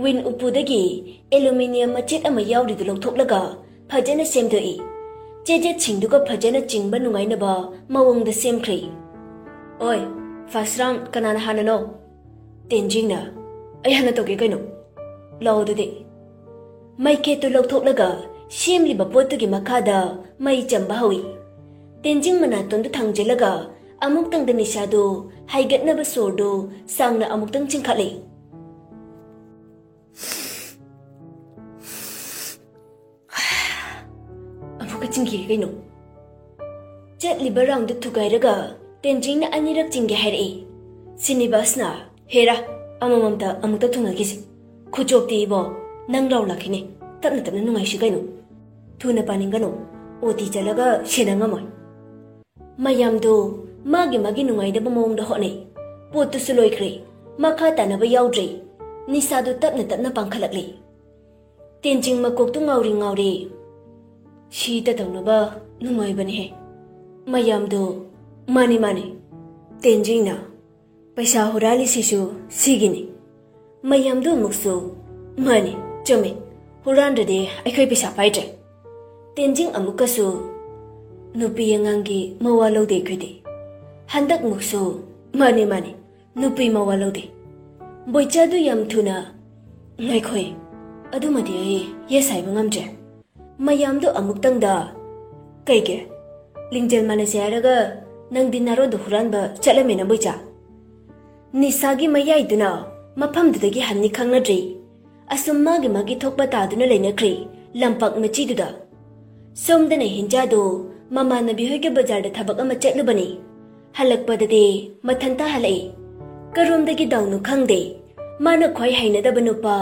ꯋꯤꯟ ꯎꯄꯨꯗꯒꯤ ꯑꯦꯂꯨꯃꯤꯅꯤꯌꯝ ꯃꯆꯦꯠ ꯑꯃ ꯌꯥꯎꯔꯤꯗꯨ ꯂꯧꯊꯣꯛꯂꯒ ꯐꯖꯅ ꯁꯦꯝꯗꯣꯛꯏ꯫ ꯆꯦꯖꯦꯠꯁꯤꯡꯗꯨꯒ ꯐꯖꯅ ꯆꯤꯡꯕ ꯅꯨꯡꯉꯥꯏꯅꯕ ꯃꯑꯣꯡꯗ ꯁꯦꯝꯈ꯭ꯔꯦ꯫ "ꯑꯣꯏ, ꯐꯥꯔꯁ ꯔꯥꯎꯟ ꯀꯅꯥꯅ ꯍꯥꯟꯅꯅꯣ?" ꯇꯦꯟꯖꯤꯡꯅ, "ꯑꯩ ꯍꯥꯟꯅ ꯇꯧꯒꯦ ꯀꯩꯅꯣ꯫" "ꯂꯥꯛꯑꯣ ꯑꯗꯨꯗꯤ꯫" ꯃꯩꯈꯦꯠꯇꯨ ꯂꯧꯊꯣꯛꯂꯒ ꯁꯦꯝꯂꯤꯕ ꯄꯣꯠꯇꯨꯒꯤ ꯃꯈꯥꯗ ꯃꯩ ꯆꯝꯕ ꯍꯧꯏ꯫ ꯇꯦꯟꯖꯤꯡ ꯃꯅꯥꯇꯣꯟꯗꯨ ꯊꯥꯡꯖꯤꯜꯂꯒ ꯑꯃꯨꯛꯇꯪꯗ ꯅꯤꯁꯥꯗꯨ ꯍꯥꯏꯒꯠꯅꯕ ꯁꯣꯔꯗꯨ ꯁꯥꯡꯅ ꯑꯃꯨꯛꯇꯪ ꯆꯤꯡꯈꯠꯂꯤ꯫ "ꯑꯃꯨꯛꯀ ꯆꯤꯡꯈꯤꯒꯦ ꯀꯩꯅꯣ꯫" ꯆꯠꯂꯤꯕ ꯔꯥꯎꯟꯗꯨ ꯊꯨꯒꯥꯏꯔꯒ ꯇꯦꯟꯖꯤꯡꯅ ꯑꯅꯤꯔꯛ ꯆꯤꯡꯒꯦ ꯍꯥꯏꯔꯛꯏ꯫ ꯁꯤꯅꯤꯕꯥꯁꯅ, "ꯍꯦꯔꯥ, ꯑꯃꯃꯝꯇ ꯑꯃꯨꯛꯇ ꯊꯨꯡꯅꯈꯤꯁꯤ꯫ ꯈꯨꯆꯣꯞꯇꯤ ꯏꯕꯣ, ꯅꯪ ꯔꯥꯎꯟ ꯂꯥꯛꯈꯤꯅꯤ꯫ ꯇꯞꯅ ꯇꯞꯅ ꯅꯨꯡꯉꯥꯏꯁꯤ ꯀꯩꯅꯣ꯫ ꯊꯨꯅ ꯄꯥꯅꯤꯡꯒꯅꯨ꯫ ꯑꯣꯇꯤ ꯆꯠꯂꯒ ꯁꯦꯟꯅ ꯉꯝꯃꯣꯏ꯫" ꯃꯌꯥꯝꯗꯨ ꯃꯥꯒꯤ ꯃꯥꯒꯤ ꯅꯨꯡꯉꯥꯏꯅꯕ ꯃꯑꯣꯡꯗ ꯍꯣꯠꯅꯩ꯫ ꯄꯣꯠꯇꯨꯁꯨ ꯂꯣꯏꯈ꯭ꯔꯦ꯫ ꯃꯈꯥ ꯇꯥꯅꯕ ꯌꯥꯎꯗ꯭ꯔꯦ꯫ ꯅꯤꯁꯥꯗꯨ ꯇꯞꯅ ꯇꯞꯅ ꯄꯥꯡꯈꯠꯂꯛꯂꯤ꯫ ꯇꯦꯟꯖꯤꯡ ꯃꯀꯣꯛꯇꯨ ꯉꯥꯎꯔꯤ ꯉꯥꯎꯔꯤ꯫ "ꯁꯤꯗ ꯇꯧꯅꯕ ꯅꯨꯡꯉꯥꯏꯕꯅꯦꯍꯦ꯫" ꯃꯌꯥꯝꯗꯨ, "ꯃꯥꯅꯤ, ꯃꯥꯅꯤ꯫" ꯇꯦꯟꯖꯤꯡꯅ, "ꯄꯩꯁꯥ ꯍꯨꯔꯥꯜꯂꯤꯁꯤꯁꯨ ꯁꯤꯒꯤꯅꯤ꯫" ꯃꯌꯥꯝꯗꯨ ꯑꯃꯨꯛꯁꯨ, "ꯃꯥꯅꯤ, ꯆꯨꯝꯃꯤ, ꯍꯨꯔꯥꯟꯗ꯭ꯔꯗꯤ ꯑꯩꯈꯣꯏ ꯄꯩꯁꯥ ꯄꯥꯏꯗ꯭ꯔꯦ꯫" ꯇꯦꯟꯖꯤꯡ ꯑꯃꯨꯛꯀꯁꯨ, "ꯅꯨꯄꯤ ꯑꯉꯥꯡꯒꯤ ꯃꯋꯥ ꯂꯧꯗꯦ ꯑꯩꯈꯣꯏꯗꯤ꯫" ꯍꯟꯗꯛꯃꯨꯛꯁꯨ, "ꯃꯥꯅꯤ, ꯃꯥꯅꯤ, ꯅꯨꯄꯤ ꯃꯋꯥ ꯂꯧꯗꯦ꯫" ꯕꯣꯏꯆꯥꯗꯨ ꯌꯥꯝ ꯊꯨꯅ, "ꯉꯥꯏꯈꯣꯏ, ꯑꯗꯨꯃꯗꯤ ꯑꯩ ꯌꯦꯁ ꯍꯥꯏꯕ ꯉꯝꯗ꯭ꯔꯦ꯫" ꯃꯌꯥꯝꯗꯨ ꯑꯃꯨꯛꯇꯪꯗ, "ꯀꯩꯒꯤ? ꯂꯤꯡꯖꯦꯜ ꯃꯥꯟꯅꯁꯦ ꯍꯥꯏꯔꯒ ꯅꯪꯗꯤ ꯅꯥꯔꯣꯟꯗ ꯍꯨꯔꯥꯟꯕ ꯆꯠꯂꯝꯃꯦꯅ ꯕꯣꯏꯆꯥ?" ꯅꯤꯁꯥꯒꯤ ꯃꯌꯥꯏꯗꯨꯅ ꯃꯐꯝꯗꯨꯗꯒꯤ ꯍꯟꯅꯤ ꯈꯪꯅꯗ꯭ꯔꯤ꯫ ꯑꯁꯨꯝ ꯃꯥꯒꯤ ꯃꯥꯒꯤ ꯊꯣꯛꯄ ꯇꯥꯗꯨꯅ ꯂꯩꯅꯈ꯭ꯔꯦ ꯂꯝꯄꯥꯛ ꯃꯆꯤꯗꯨꯗ꯫ ꯁꯣꯝꯗꯅ ꯍꯤꯟꯖꯥꯗꯣ ꯃꯃꯥꯟꯅꯕꯤ ꯍꯣꯏꯒꯤ ꯕꯖꯥꯔꯗ ꯊꯕꯛ ꯑꯃ ꯆꯠꯂꯨꯕꯅꯤ꯫ ꯍꯜꯂꯛꯄꯗꯗꯤ ꯃꯊꯟꯇ ꯍꯜꯂꯛꯏ꯫ ꯀꯔꯣꯝꯗꯒꯤ ꯗꯥꯎꯅꯣ ꯈꯪꯗꯦ, ꯃꯥꯅ ꯈ꯭ꯋꯥꯏ ꯍꯩꯅꯗꯕ ꯅꯨꯄꯥ,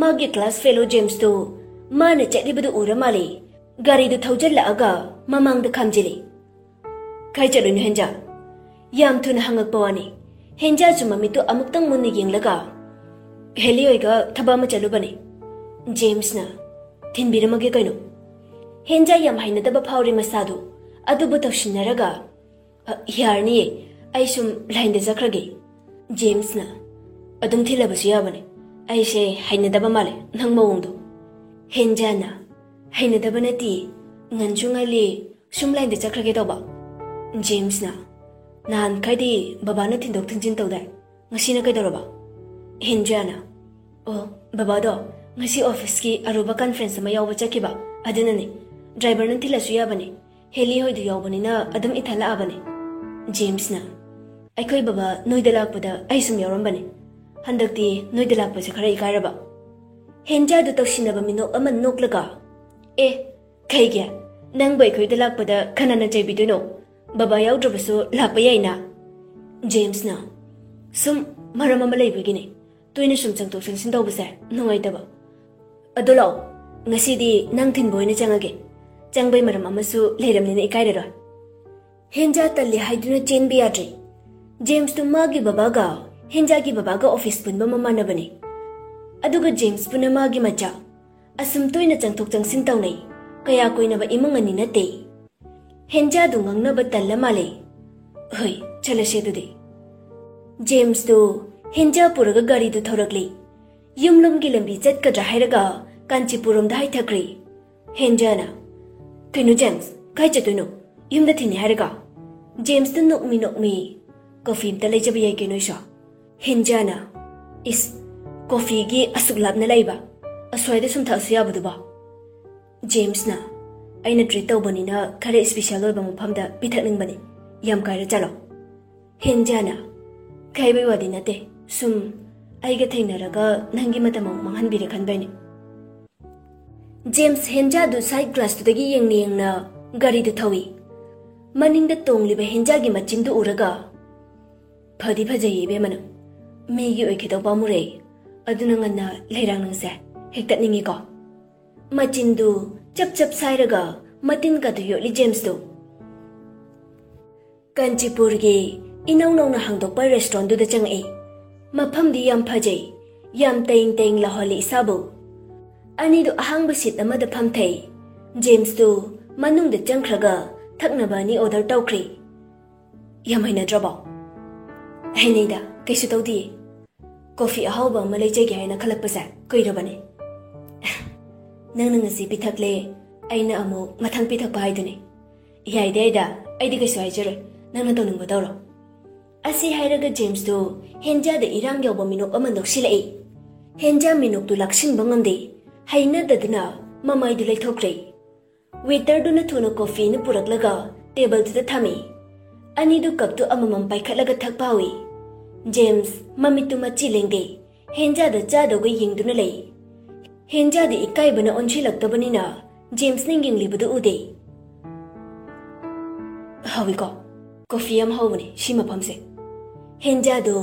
ꯃꯥꯒꯤ ꯀ꯭ꯂꯥꯁ ꯐꯦꯂꯣ ꯖꯦꯝꯁꯇꯨ ꯃꯥꯅ ꯆꯠꯂꯤꯕꯗꯨ ꯎꯔ ꯃꯥꯜꯂꯦ꯫ ꯒꯥꯔꯤꯗꯨ ꯊꯧꯖꯤꯜꯂꯛꯑꯒ ꯃꯃꯥꯡꯗ ꯈꯥꯝꯖꯤꯜꯂꯤ꯫ "ꯀꯥꯏ ꯆꯠꯂꯨꯏꯅꯣ ꯍꯦꯟꯖꯥ?" ꯌꯥꯝ ꯊꯨꯅ ꯍꯪꯉꯛꯄ ꯋꯥꯅꯤ꯫ ꯍꯦꯟꯖꯥꯁꯨ ꯃꯃꯤꯠꯇꯨ ꯑꯃꯨꯛꯇꯪ ꯃꯨꯟꯅ ꯌꯦꯡꯂꯒ, "ꯍꯦꯂꯤ ꯍꯣꯏꯒ ꯊꯕꯛ ꯑꯃ ꯆꯠꯂꯨꯕꯅꯦ꯫ ꯖꯦꯝꯁꯅ ꯊꯤꯟꯕꯤꯔꯝꯃꯒꯦ ꯀꯩꯅꯣ?" ꯍꯦꯟꯖꯥ ꯌꯥꯝ ꯍꯩꯅꯗꯕ ꯐꯥꯎꯔꯤ ꯃꯁꯥꯗꯨ꯫ ꯑꯗꯨꯕꯨ ꯇꯧꯁꯤꯟꯅꯔꯒ, "ꯑ, ꯌꯥꯔꯅꯤꯌꯦ, ꯑꯩ ꯁꯨꯝ ꯂꯥꯏꯟꯗ ꯆꯠꯈ꯭ꯔꯒꯦ꯫" ꯖꯦꯝꯁꯅ, "ꯑꯗꯨꯝ ꯊꯤꯜꯂꯕꯁꯨ ꯌꯥꯕꯅꯦ, ꯑꯩꯁꯦ ꯍꯩꯅꯗꯕ ꯃꯥꯜꯂꯦ ꯅꯪ ꯃꯑꯣꯡꯗꯣ꯫" ꯍꯦꯟꯖꯥꯅ, "ꯍꯩꯅꯗꯕ ꯅꯠꯇꯦ, ꯉꯟꯁꯨ ꯉꯜꯂꯤ, ꯁꯨꯝ ꯂꯥꯏꯟꯗ ꯆꯠꯈ꯭ꯔꯒꯦ ꯇꯧꯕ꯫" ꯖꯦꯝꯁꯅ, "ꯅꯍꯥꯟꯈꯩꯗꯤ ꯕꯕꯥꯅ ꯊꯤꯟꯗꯣꯛ ꯊꯤꯟꯖꯤꯟ ꯇꯧꯗꯥꯏ, ꯉꯁꯤꯅ ꯀꯩꯗꯧꯔꯕ?" ꯍꯦꯟꯖꯥꯅ, "ꯑꯣ, ꯕꯕꯥꯗꯣ ꯉꯁꯤ ꯑꯣꯐꯤꯁꯀꯤ ꯑꯔꯨꯕ ꯀꯟꯐ꯭ꯔꯦꯟꯁ ꯑꯃ ꯌꯥꯎꯕ ꯆꯠꯈꯤꯕ, ꯑꯗꯨꯅꯅꯦ꯫ ꯗ꯭ꯔꯥꯏꯚꯔꯅ ꯊꯤꯜꯂꯁꯨ ꯌꯥꯕꯅꯦ, ꯍꯦꯂꯤ ꯍꯣꯏꯗꯨ ꯌꯥꯎꯕꯅꯤꯅ ꯑꯗꯨꯝ ꯏꯊꯟ ꯂꯥꯛꯑꯕꯅꯦ꯫" ꯖꯦꯝꯁꯅ, "ꯑꯩꯈꯣꯏ ꯕꯕꯥ ꯅꯣꯏꯗ ꯂꯥꯛꯄꯗ ꯑꯩ ꯁꯨꯝ ꯌꯥꯎꯔꯝꯕꯅꯦ꯫ ꯍꯟꯗꯛꯇꯤ ꯅꯣꯏꯗ ꯂꯥꯛꯄꯁꯦ ꯈꯔ ꯏꯀꯥꯏꯔꯕ꯫" ꯍꯦꯟꯖꯥꯗꯨ ꯇꯧꯁꯤꯟꯅꯕ ꯃꯤꯅꯣꯛ ꯑꯃ ꯅꯣꯛꯂꯒ, "ꯑꯦ, ꯀꯩꯒꯤ? ꯅꯪꯕꯨ ꯑꯩꯈꯣꯏꯗ ꯂꯥꯛꯄꯗ ꯀꯅꯥꯅ ꯆꯩꯕꯤꯗꯣꯏꯅꯣ? ꯕꯕꯥ ꯌꯥꯎꯗ꯭ꯔꯕꯁꯨ ꯂꯥꯛꯄ ꯌꯥꯏꯅ꯫" ꯖꯦꯝꯁꯅ, "ꯁꯨꯝ ꯃꯔꯝ ꯑꯃ ꯂꯩꯕꯒꯤꯅꯦ, ꯇꯣꯏꯅ ꯁꯨꯝ ꯆꯪꯊꯣꯛ ꯆꯪꯁꯤꯟ ꯇꯧꯕꯁꯦ ꯅꯨꯡꯉꯥꯏꯇꯕ꯫ ꯑꯗꯣ ꯂꯥꯛꯑꯣ, ꯉꯁꯤꯗꯤ ꯅꯪ ꯊꯤꯟꯕ ꯑꯣꯏꯅ ꯆꯪꯉꯒꯦ꯫ ꯆꯪꯕꯩ ꯃꯔꯝ ꯑꯃꯁꯨ ꯂꯩꯔꯝꯅꯤꯅ ꯏꯀꯥꯏꯔꯔꯣꯏ꯫" ꯍꯦꯟꯖꯥ ꯇꯜꯂꯦ ꯍꯥꯏꯗꯨꯅ ꯆꯦꯟꯕ ꯌꯥꯗ꯭ꯔꯦ꯫ ꯖꯦꯝꯁꯇꯨ ꯃꯥꯒꯤ ꯕꯕꯥꯒ ꯍꯦꯟꯖꯥꯒꯤ ꯕꯕꯥꯒ ꯑꯣꯐꯤꯁ ꯄꯨꯟꯕ ꯃꯃꯥꯟꯅꯕꯅꯤ꯫ ꯑꯗꯨꯒ ꯖꯦꯝꯁꯄꯨꯅ ꯃꯥꯒꯤ ꯃꯆꯥ꯫ ꯑꯁꯨꯝ ꯇꯣꯏꯅ ꯆꯪꯊꯣꯛ ꯆꯪꯁꯤꯟ ꯇꯧꯅꯩ꯫ ꯀꯌꯥ ꯀꯣꯏꯅꯕ ꯏꯃꯨꯡ ꯑꯅꯤ ꯅꯠꯇꯦ꯫ ꯍꯦꯟꯖꯥꯗꯨ ꯉꯥꯡꯅꯕ ꯇꯜꯂ ꯃꯥꯜꯂꯦ꯫ "ꯍꯣꯏ, ꯆꯠꯂꯁꯦ ꯑꯗꯨꯗꯤ꯫" ꯖꯦꯝꯁꯇꯨ ꯍꯦꯟꯖꯥ ꯄꯨꯔꯒ ꯒꯥꯔꯤꯗꯨ ꯊꯧꯔꯛꯂꯤ꯫ ꯌꯨꯝꯂꯣꯝꯒꯤ ꯂꯝꯕꯤ ꯆꯠꯀꯗ꯭ꯔꯥ ꯍꯥꯏꯔꯒ ꯀꯥꯟꯆꯤꯄꯨꯔꯔꯣꯝꯗ ꯍꯥꯏꯊꯈ꯭ꯔꯦ꯫ ꯍꯦꯟꯖꯥꯅ, "ꯀꯩꯅꯣ ꯖꯦꯝꯁ, ꯀꯥꯏ ꯆꯠꯇꯣꯏꯅꯣ? ꯌꯨꯝꯗ ꯊꯤꯟꯅꯤ ꯍꯥꯏꯔꯒ?" ꯖꯦꯝꯁꯇꯨ ꯅꯣꯛꯃꯤ ꯅꯣꯛꯃꯤ, "ꯀꯣꯐꯤ ꯑꯝꯇ ꯂꯩꯖꯕ ꯌꯥꯏ ꯀꯩꯅꯣ ꯑꯩꯁꯨ?" ꯍꯦꯟꯖꯥꯅ, "ꯏꯁ, ꯀꯣꯐꯤꯒꯤ ꯑꯁꯨꯛ ꯂꯥꯞꯅ ꯂꯩꯕ? ꯑꯁ꯭ꯋꯥꯏꯗ ꯁꯨꯝ ꯊꯛꯑꯁꯨ ꯌꯥꯕꯗꯨꯕꯣ?" ꯖꯦꯝꯁꯅ, "ꯑꯩꯅ ꯇ꯭ꯔꯤꯠ ꯇꯧꯕꯅꯤꯅ ꯈꯔ ꯏꯁꯄꯤꯁꯦꯜ ꯑꯣꯏꯕ ꯃꯐꯝꯗ ꯄꯤꯊꯛꯅꯤꯡꯕꯅꯤ, ꯌꯥꯝ ꯀꯥꯏꯔ ꯆꯠꯂꯣ꯫" ꯍꯦꯟꯖꯥꯅ, "ꯀꯥꯏꯕꯩ ꯋꯥꯗꯤ ꯅꯠꯇꯦ, ꯁꯨꯝ ꯑꯩꯒ ꯊꯦꯡꯅꯔꯒ ꯅꯪꯒꯤ ꯃꯇꯝ ꯑꯃꯨꯛ ꯃꯥꯡꯍꯟꯕꯤꯔꯦ ꯈꯟꯕꯩꯅꯦ꯫" ꯖꯦꯝꯁ ꯍꯦꯟꯖꯥꯗꯨ ꯁꯥꯏꯠ ꯒ꯭ꯂꯥꯁꯇꯨꯗꯒꯤ ꯌꯦꯡꯅ ꯌꯦꯡꯅ ꯒꯥꯔꯤꯗꯨ ꯊꯧꯏ꯫ ꯃꯅꯤꯡꯗ ꯇꯣꯡꯂꯤꯕ ꯍꯦꯟꯖꯥꯒꯤ ꯃꯆꯤꯟꯗꯨ ꯎꯔꯒ, "ꯐꯗꯤ ꯐꯖꯩꯌꯦ ꯏꯕꯦꯝꯃ ꯅꯪ꯫ ꯃꯤꯒꯤ ꯑꯣꯏꯈꯤꯗꯧ ꯄꯥꯝꯃꯨꯔꯦ꯫ ꯑꯗꯨꯅ ꯉꯟꯅ ꯂꯩꯔꯥꯡ ꯅꯪꯁꯦ ꯍꯦꯛꯇꯠꯅꯤꯡꯉꯤꯀꯣ?" ꯃꯆꯤꯟꯗꯨ ꯆꯞ ꯆꯞ ꯁꯥꯏꯔꯒ ꯃꯇꯤꯟ ꯀꯥꯗꯨ ꯌꯣꯠꯂꯤ ꯖꯦꯝꯁꯇꯨ꯫ ꯀꯥꯟꯆꯤꯄꯨꯔꯒꯤ ꯏꯅꯧ ꯅꯧꯅ ꯍꯥꯡꯗꯣꯛꯄ ꯔꯦꯁꯇꯨꯔꯦꯟꯗꯨꯗ ꯆꯪꯉꯛꯏ꯫ ꯃꯐꯝꯗꯤ ꯌꯥꯝ ꯐꯖꯩ, ꯌꯥꯝ ꯇꯦꯡ ꯇꯦꯡ ꯂꯥꯎꯍꯜꯂꯤ ꯏꯁꯥꯕꯨ꯫ ꯑꯅꯤꯗꯨ ꯑꯍꯥꯡꯕ ꯁꯤꯠ ꯑꯃꯗ ꯐꯝꯊꯩ꯫ ꯖꯦꯝꯁꯇꯨ ꯃꯅꯨꯡꯗ ꯆꯪꯈ꯭ꯔꯒ ꯊꯛꯅꯕ ꯑꯅꯤ ꯑꯣꯔꯗꯔ ꯇꯧꯈ꯭ꯔꯦ꯫ "ꯌꯥꯝ ꯍꯩꯅꯗ꯭ꯔꯕꯣ?" "ꯍꯩꯅꯩꯗ, ꯀꯩꯁꯨ ꯇꯧꯗꯤꯌꯦ꯫ ꯀꯣꯐꯤ ꯑꯍꯥꯎꯕ ꯑꯃ ꯂꯩꯖꯒꯦ ꯍꯥꯏꯅ ꯈꯜꯂꯛꯄꯁꯦ ꯀꯨꯏꯔꯕꯅꯦ꯫ ꯅꯪꯅ ꯉꯁꯤ ꯄꯤꯊꯛꯂꯦ, ꯑꯩꯅ ꯑꯃꯨꯛ ꯃꯊꯪ ꯄꯤꯊꯛꯄ ꯍꯥꯏꯗꯨꯅꯤ꯫ ꯌꯥꯏꯗ ꯌꯥꯏꯗ, ꯑꯩꯗꯤ ꯀꯩꯁꯨ ꯍꯥꯏꯖꯔꯣꯏ, ꯅꯪꯅ ꯇꯧꯅꯤꯡꯕ ꯇꯧꯔꯣ꯫" ꯑꯁꯤ ꯍꯥꯏꯔꯒ ꯖꯦꯝꯁꯇꯨ ꯍꯦꯟꯖꯥꯗ ꯏꯔꯥꯡ ꯌꯥꯎꯕ ꯃꯤꯅꯣꯛ ꯑꯃ ꯅꯣꯛꯁꯤꯜꯂꯛꯏ꯫ ꯍꯦꯟꯖꯥ ꯃꯤꯅꯣꯛꯇꯨ ꯂꯥꯛꯁꯤꯟꯕ ꯉꯝꯗꯦ꯫ ꯍꯩꯅꯗꯗꯨꯅ ꯃꯃꯥꯏꯗꯨ ꯂꯩꯊꯣꯛꯈ꯭ꯔꯦ꯫ ꯋꯦꯇꯔꯗꯨꯅ ꯊꯨꯅ ꯀꯣꯐꯤ ꯑꯃ ꯄꯨꯔꯛꯂꯒ ꯇꯦꯕꯜꯗꯨꯗ ꯊꯝꯃꯤ꯫ ꯑꯅꯤꯗꯨ ꯀꯞꯇꯨ ꯑꯃꯃꯝ ꯄꯥꯏꯈꯠꯂꯒ ꯊꯛꯄ ꯍꯧꯏ꯫ ꯖꯦꯝꯁ ꯃꯃꯤꯠꯇꯨ ꯃꯆꯤ ꯂꯦꯡꯗꯦ꯫ ꯍꯦꯟꯖꯥꯗ ꯆꯥꯗꯧꯒ ꯌꯦꯡꯗꯨꯅ ꯂꯩ꯫ ꯍꯦꯟꯖꯥꯗ ꯏꯀꯥꯏꯕꯅ ꯑꯣꯟꯁꯤꯜꯂꯛꯇꯕꯅꯤꯅ ꯖꯦꯝꯁꯅ ꯌꯦꯡꯂꯤꯕꯗꯨ ꯎꯗꯦ꯫ "ꯍꯥꯎꯏꯀꯣ? ꯀꯣꯐꯤ ꯌꯥꯝ ꯍꯥꯎꯕꯅꯦ ꯁꯤ ꯃꯐꯝꯁꯦ꯫" ꯍꯦꯟꯖꯥꯗꯨ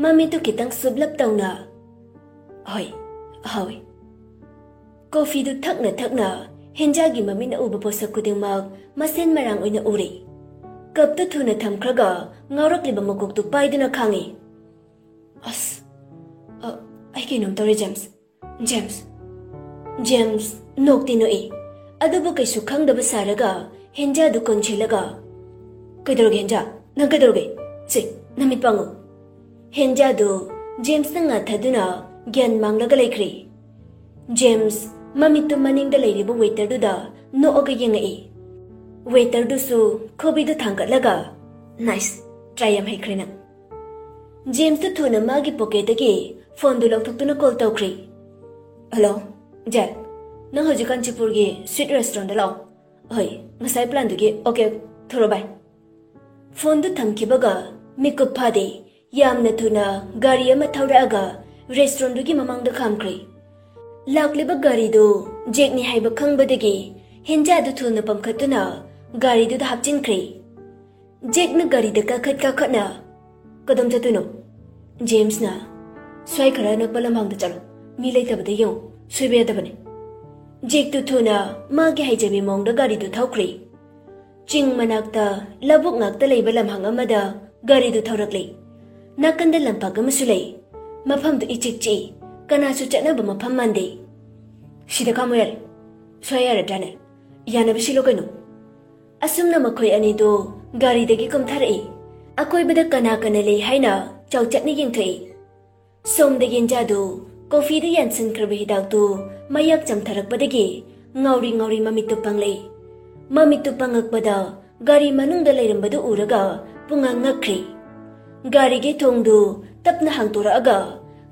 ꯃꯃꯤꯠꯇꯨ ꯈꯤꯇꯪ ꯁꯨꯞꯂꯞ ꯇꯧꯅ, "ꯍꯣꯏ, ꯍꯥꯎꯏ꯫" ꯀꯣꯐꯤꯗꯨ ꯊꯛꯅ ꯊꯛꯅ ꯍꯦꯟꯖꯥꯒꯤ ꯃꯃꯤꯠꯅ ꯎꯕ ꯄꯣꯠꯁꯛ ꯈꯨꯗꯤꯡꯃꯛ ꯃꯁꯦꯟ ꯃꯔꯥꯡ ꯑꯣꯏꯅ ꯎꯔꯦ꯫ ꯀꯞꯇꯨ ꯊꯨꯅ ꯊꯝꯈ꯭ꯔꯒ ꯉꯥꯎꯔꯛꯂꯤꯕ ꯃꯀꯣꯛꯇꯨ ꯄꯥꯏꯗꯨꯅ ꯈꯥꯡꯉꯤ꯫ "ꯑꯁ, ꯑ, ꯑꯩ ꯀꯩꯅꯣꯝ ꯇꯧꯔꯦ, ꯖꯦꯝꯁ꯫ ꯖꯦꯝꯁ꯫" ꯖꯦꯝꯁ ꯅꯣꯛꯇꯤ ꯅꯣꯛꯏ, ꯑꯗꯨꯕꯨ ꯀꯩꯁꯨ ꯈꯪꯗꯕ ꯁꯥꯔꯒ ꯍꯦꯟꯖꯥꯗꯨ ꯀꯣꯟꯁꯤꯜꯂꯒ, "ꯀꯩꯗꯧꯔꯒꯦ ꯍꯦꯟꯖꯥ? ꯅꯪ ꯀꯩꯗꯧꯔꯒꯦ? ꯁꯦ, ꯅꯃꯤꯠ ꯄꯥꯡꯉꯨ꯫" ꯍꯦꯟꯖꯥꯗꯨ ꯖꯦꯝꯁꯅ ꯉꯥꯊꯗꯨꯅ ꯒ꯭ꯌꯥꯟ ꯃꯥꯡꯂꯒ ꯂꯩꯈ꯭ꯔꯦ꯫ ꯖꯦꯝꯁ ꯃꯃꯤꯠꯇꯨ ꯃꯅꯤꯡꯗ ꯂꯩꯔꯤꯕ ꯋꯦꯇꯔꯗꯨꯗ ꯅꯣꯛꯑꯒ ꯌꯦꯡꯉꯛꯏ꯫ ꯋꯦꯇꯔꯗꯨꯁꯨ ꯈꯨꯕꯤꯗꯨ ꯊꯥꯡꯒꯠꯂꯒ, "ꯅꯥꯏꯁ, ꯇ꯭ꯔꯥꯏ ꯌꯥꯝ ꯍꯩꯈ꯭ꯔꯦ ꯅꯪ꯫" ꯖꯦꯝꯁꯇꯨ ꯊꯨꯅ ꯃꯥꯒꯤ ꯄꯣꯀꯦꯠꯇꯒꯤ ꯐꯣꯟꯗꯨ ꯂꯧꯊꯣꯛꯇꯨꯅ ꯀꯣꯜ ꯇꯧꯈ꯭ꯔꯦ꯫ "ꯍꯜꯂꯣ, ꯖꯦꯛ, ꯅꯪ ꯍꯧꯖꯤꯛ ꯀꯥꯟꯆꯤꯄꯨꯔꯒꯤ ꯁ꯭ꯋꯤꯠ ꯔꯦꯁꯇꯨꯔꯦꯟꯗ ꯂꯥꯛꯑꯣ꯫" "ꯍꯣꯏ, ꯉꯁꯥꯏ ꯄ꯭ꯂꯥꯟꯗꯨꯒꯤ ꯑꯣꯀꯦ, ꯊꯣꯔꯛꯑꯣ ꯕꯥꯏ꯫" ꯐꯣꯟꯗꯨ ꯊꯝꯈꯤꯕꯒ ꯃꯤꯀꯨꯞ ꯐꯥꯗꯦ꯫ ꯌꯥꯝꯅ ꯊꯨꯅ ꯒꯥꯔꯤ ꯑꯃ ꯊꯧꯔꯛꯑꯒ ꯔꯦꯁꯇꯨꯔꯦꯟꯗꯨꯒꯤ ꯃꯃꯥꯡꯗ ꯈꯥꯝꯈ꯭ꯔꯦ꯫ ꯂꯥꯛꯂꯤꯕ ꯒꯥꯔꯤꯗꯨ ꯖꯦꯛꯅꯤ ꯍꯥꯏꯕ ꯈꯪꯕꯗꯒꯤ ꯍꯦꯟꯖꯥꯗꯨ ꯊꯨꯅ ꯄꯝꯈꯠꯇꯨꯅ ꯒꯥꯔꯤꯗꯨꯗ ꯍꯥꯞꯆꯤꯟꯈ꯭ꯔꯦ꯫ ꯖꯦꯛꯅ ꯒꯥꯔꯤꯗ ꯀꯥꯈꯠ ꯀꯥꯈꯠꯅ, "ꯀꯗꯣꯝ ꯆꯠꯇꯣꯏꯅꯣ?" ꯖꯦꯝꯁꯅ, "ꯁ꯭ꯋꯥꯏ ꯈꯔ ꯑꯅꯛꯄ ꯂꯝꯍꯥꯡꯗ ꯆꯠꯂꯣ, ꯃꯤ ꯂꯩꯇꯕꯗ ꯌꯦꯡꯉꯨ, ꯁꯣꯏꯕ ꯌꯥꯗꯕꯅꯤ꯫" ꯖꯦꯛꯇꯨ ꯊꯨꯅ ꯃꯥꯒꯤ ꯍꯩꯖꯕꯤ ꯃꯑꯣꯡꯗ ꯒꯥꯔꯤꯗꯨ ꯊꯧꯈ꯭ꯔꯦ꯫ ꯆꯤꯡ ꯃꯅꯥꯛꯇ ꯂꯧꯕꯨꯛ ꯉꯥꯛꯇ ꯂꯩꯕ ꯂꯝꯍꯥꯡ ꯑꯃꯗ ꯒꯥꯔꯤꯗꯨ ꯊꯧꯔꯛꯂꯦ꯫ ꯅꯥꯀꯟꯗ ꯂꯝꯄꯥꯛ ꯑꯃꯁꯨ ꯂꯩ꯫ ꯃꯐꯝꯗꯨ ꯏꯆꯤꯛ ꯆꯤꯛꯏ, ꯀꯅꯥꯁꯨ ꯆꯠꯅꯕ ꯃꯐꯝ ꯃꯥꯟꯗꯦ꯫ "ꯁꯤꯗ ꯈꯥꯝꯃꯣ ꯌꯥꯔꯦ꯫ ꯁ꯭ꯋꯥꯏ ꯌꯥꯔꯗ꯭ꯔꯥꯅꯦ? ꯌꯥꯅꯕ ꯁꯤꯜꯂꯣ ꯀꯩꯅꯣ꯫" ꯑꯁꯨꯝꯅ ꯃꯈꯣꯏ ꯑꯅꯤꯗꯨ ꯒꯥꯔꯤꯗꯒꯤ ꯀꯨꯝꯊꯔꯛꯏ꯫ ꯑꯀꯣꯏꯕꯗ ꯀꯅꯥ ꯀꯅꯥ ꯂꯩ ꯍꯥꯏꯅ ꯆꯥꯎꯆꯠꯅ ꯌꯦꯡꯊꯣꯛꯏ꯫ ꯁꯣꯝꯗ ꯌꯦꯟꯖꯥꯗꯨ ꯀꯣꯐꯤꯗ ꯌꯥꯟꯁꯤꯟꯈ꯭ꯔꯕ ꯍꯤꯗꯥꯛꯇꯨ ꯃꯌꯥꯛ ꯆꯝꯊꯔꯛꯄꯗꯒꯤ ꯉꯥꯎꯔꯤ ꯉꯥꯎꯔꯤ ꯃꯃꯤꯠꯇꯨ ꯄꯥꯡꯂꯛꯏ꯫ ꯃꯃꯤꯠꯇꯨ ꯄꯥꯡꯉꯛꯄꯗ ꯒꯥꯔꯤ ꯃꯅꯨꯡꯗ ꯂꯩꯔꯝꯕꯗꯨ ꯎꯔꯒ ꯄꯨꯡꯉꯥꯡ ꯉꯛꯈ꯭ꯔꯦ꯫ ꯒꯥꯔꯤꯒꯤ ꯊꯣꯡꯗꯨ ꯇꯞꯅ ꯍꯥꯡꯇꯣꯔꯛꯑꯒ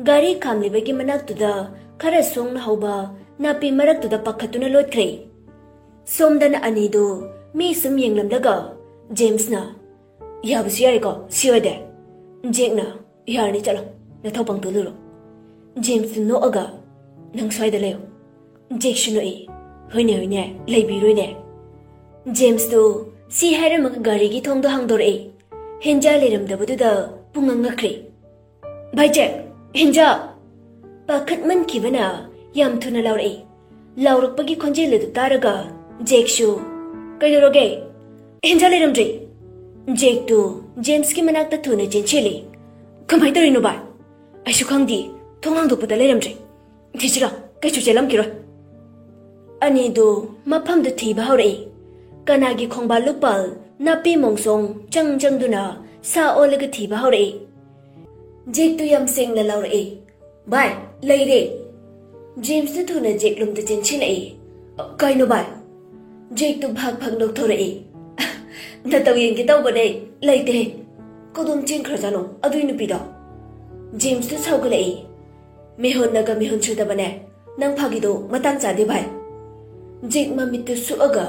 ꯒꯥꯔꯤ ꯈꯥꯝꯂꯤꯕꯒꯤ ꯃꯅꯥꯛꯇꯨꯗ ꯈꯔ ꯁꯣꯡꯅ ꯍꯧꯕ ꯅꯥꯄꯤ ꯃꯔꯛꯇꯨꯗ ꯄꯥꯈꯠꯇꯨꯅ ꯂꯣꯠꯈ꯭ꯔꯦ꯫ ꯁꯣꯝꯗꯅ ꯑꯅꯤꯗꯨ ꯃꯤ ꯁꯨꯝ ꯌꯦꯡꯂꯝꯂꯒ ꯖꯦꯝꯁꯅ, "ꯌꯥꯕꯁꯨ ꯌꯥꯔꯦꯀꯣ ꯁꯤ ꯑꯣꯏꯗꯦ?" ꯖꯦꯛꯅ, "ꯌꯥꯔꯅꯤ, ꯆꯠꯂꯣ, ꯅꯊꯧ ꯄꯥꯡꯊꯣꯛꯂꯨꯔꯣ꯫" ꯖꯦꯝꯁꯇꯨ ꯅꯣꯛꯑꯒ, "ꯅꯪ ꯁ꯭ꯋꯥꯏꯗ ꯂꯩꯌꯣ꯫" ꯖꯦꯛꯁꯨ ꯅꯣꯛꯏ꯫ "ꯍꯣꯏꯅꯦ, ꯍꯣꯏꯅꯦ, ꯂꯩꯕꯤꯔꯣꯏꯅꯦ꯫" ꯖꯦꯝꯁꯇꯨ ꯁꯤ ꯍꯥꯏꯔꯝꯃꯒ ꯒꯥꯔꯤꯒꯤ ꯊꯣꯡꯗꯣ ꯍꯥꯡꯗꯣꯔꯛꯏ꯫ ꯍꯦꯟꯖꯥ ꯂꯩꯔꯝꯗꯕꯗꯨꯗ ꯄꯨꯡꯉꯥꯡ ꯉꯛꯈ꯭ꯔꯦ꯫ "ꯚꯥꯏ ꯖꯦꯛ, ꯍꯦꯟꯖꯥ!" ꯄꯥꯈꯠꯃꯟꯈꯤꯕꯅ ꯌꯥꯝ ꯊꯨꯅ ꯂꯥꯎꯔꯛꯏ꯫ ꯂꯥꯎꯔꯛꯄꯒꯤ ꯈꯣꯟꯖꯦꯜ ꯑꯗꯨ ꯇꯥꯔꯒ ꯖꯦꯛꯁꯨ, "ꯀꯩꯗꯧꯔꯒꯦ?" "ꯍꯦꯟꯖꯥ ꯂꯩꯔꯝꯗ꯭ꯔꯦ!" ꯖꯦꯛꯇꯨ ꯖꯦꯝꯁꯀꯤ ꯃꯅꯥꯛꯇ ꯊꯨꯅ ꯆꯦꯟꯁꯤꯜꯂꯤ꯫ "ꯀꯃꯥꯏ ꯇꯧꯔꯤꯅꯣ ꯚꯥꯏ?" "ꯑꯩꯁꯨ ꯈꯪꯗꯦ, ꯊꯣꯡ ꯍꯥꯡꯗꯣꯛꯄꯗ ꯂꯩꯔꯝꯗ꯭ꯔꯦ꯫ ꯊꯤꯁꯤꯔꯥ, ꯀꯩꯁꯨ ꯆꯦꯜꯂꯝꯈꯤꯔꯣꯏ꯫" ꯑꯅꯤꯗꯨ ꯃꯐꯝꯗꯨ ꯊꯤꯕ ꯍꯧꯔꯛꯏ꯫ ꯀꯅꯥꯒꯤ ꯈꯣꯡꯕꯥꯜ ꯂꯨꯄꯥꯜ ꯅꯥꯄꯤ ꯃꯣꯡꯁꯣꯡ ꯆꯪ ꯆꯪꯗꯨꯅ ꯁꯥ ꯑꯣꯜꯂꯒ ꯊꯤꯕ ꯍꯧꯔꯛꯏ꯫ ꯖꯦꯛꯇꯨ ꯌꯥꯝ ꯁꯦꯡꯅ ꯂꯥꯎꯔꯛꯏ, "ꯚꯥꯏ, ꯂꯩꯔꯦ!" ꯖꯦꯝꯁꯇꯨ ꯊꯨꯅ ꯖꯦꯛ ꯂꯣꯝꯗ ꯆꯦꯟꯁꯤꯜꯂꯛꯏ꯫ "ꯀꯩꯅꯣ ꯚꯥꯏ?" ꯖꯦꯛꯇꯨ ꯚꯥꯛ ꯚꯥꯛ ꯅꯣꯛꯊꯣꯔꯛꯏ꯫ "ꯅꯇꯧ ꯌꯦꯡꯒꯦ ꯇꯧꯕꯅꯦ, ꯂꯩꯇꯦ꯫ ꯀꯗꯣꯝ ꯆꯦꯟꯈ꯭ꯔꯖꯥꯠꯅꯣ ꯑꯗꯨꯏ ꯅꯨꯄꯤꯗꯣ?" ꯖꯦꯝꯁꯇꯨ ꯁꯥꯎꯒꯠꯂꯛꯏ꯫ "ꯃꯤꯍꯨꯟꯅꯒ ꯃꯤꯍꯨꯟ ꯁꯨꯗꯕꯅꯦ, ꯅꯪ ꯐꯥꯒꯤꯗꯣ ꯃꯇꯥꯡ ꯆꯥꯗꯦ ꯚꯥꯏ꯫" ꯖꯦꯛ ꯃꯃꯤꯠꯇꯨ ꯁꯨꯛꯑꯒ,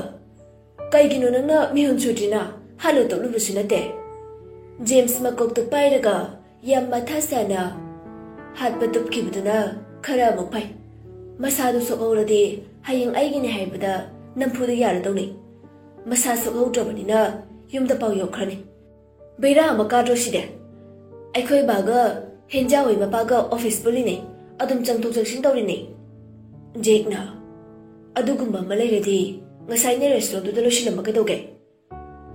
"ꯀꯩꯒꯤꯅꯣ ꯅꯪꯅ ꯃꯤꯍꯨꯟ ꯁꯨꯗ꯭ꯔꯤꯅ? ꯍꯥꯠꯂꯨ ꯇꯣꯛꯂꯨꯕꯁꯨ ꯅꯠꯇꯦ꯫" ꯖꯦꯝꯁ ꯃꯀꯣꯛꯇꯨ ꯄꯥꯏꯔꯒ ꯌꯥꯝ ꯃꯊꯥ ꯁꯥꯅ, "ꯍꯥꯠꯄ ꯇꯨꯞꯈꯤꯕꯗꯨꯅ ꯈꯔ ꯑꯃꯨꯛ ꯐꯩ꯫ ꯃꯁꯥꯗꯨ ꯁꯣꯛꯍꯧꯔꯗꯤ ꯍꯌꯦꯡ ꯑꯩꯒꯤꯅꯦ ꯍꯥꯏꯕꯗ ꯅꯝꯐꯨꯗ ꯌꯥꯔꯗꯧꯅꯤ꯫ ꯃꯁꯥ ꯁꯣꯛꯍꯧꯗ꯭ꯔꯕꯅꯤꯅ ꯌꯨꯝꯗ ꯄꯥꯎ ꯌꯧꯈ꯭ꯔꯅꯤ꯫ ꯕꯦꯔꯥ ꯑꯃ ꯀꯥꯗ꯭ꯔꯣ ꯁꯤꯗꯤ? ꯑꯩꯈꯣꯏ ꯕꯥꯒ ꯍꯦꯟꯖꯥ ꯍꯣꯏ ꯃꯄꯥꯒ ꯑꯣꯐꯤꯁ ꯄꯨꯜꯂꯤꯅꯦ, ꯑꯗꯨꯝ ꯆꯪꯊꯣꯛ ꯆꯪꯁꯤꯟ ꯇꯧꯔꯤꯅꯦ꯫ ꯖꯦꯛꯅ, "ꯑꯗꯨꯒꯨꯝꯕ ꯑꯃ ꯂꯩꯔꯗꯤ ꯉꯁꯥꯏꯅ ꯔꯦꯁꯇꯨꯔꯦꯟꯗꯨꯗ ꯂꯣꯏꯁꯤꯜꯂꯝꯕ ꯀꯩꯗꯧꯒꯦ?"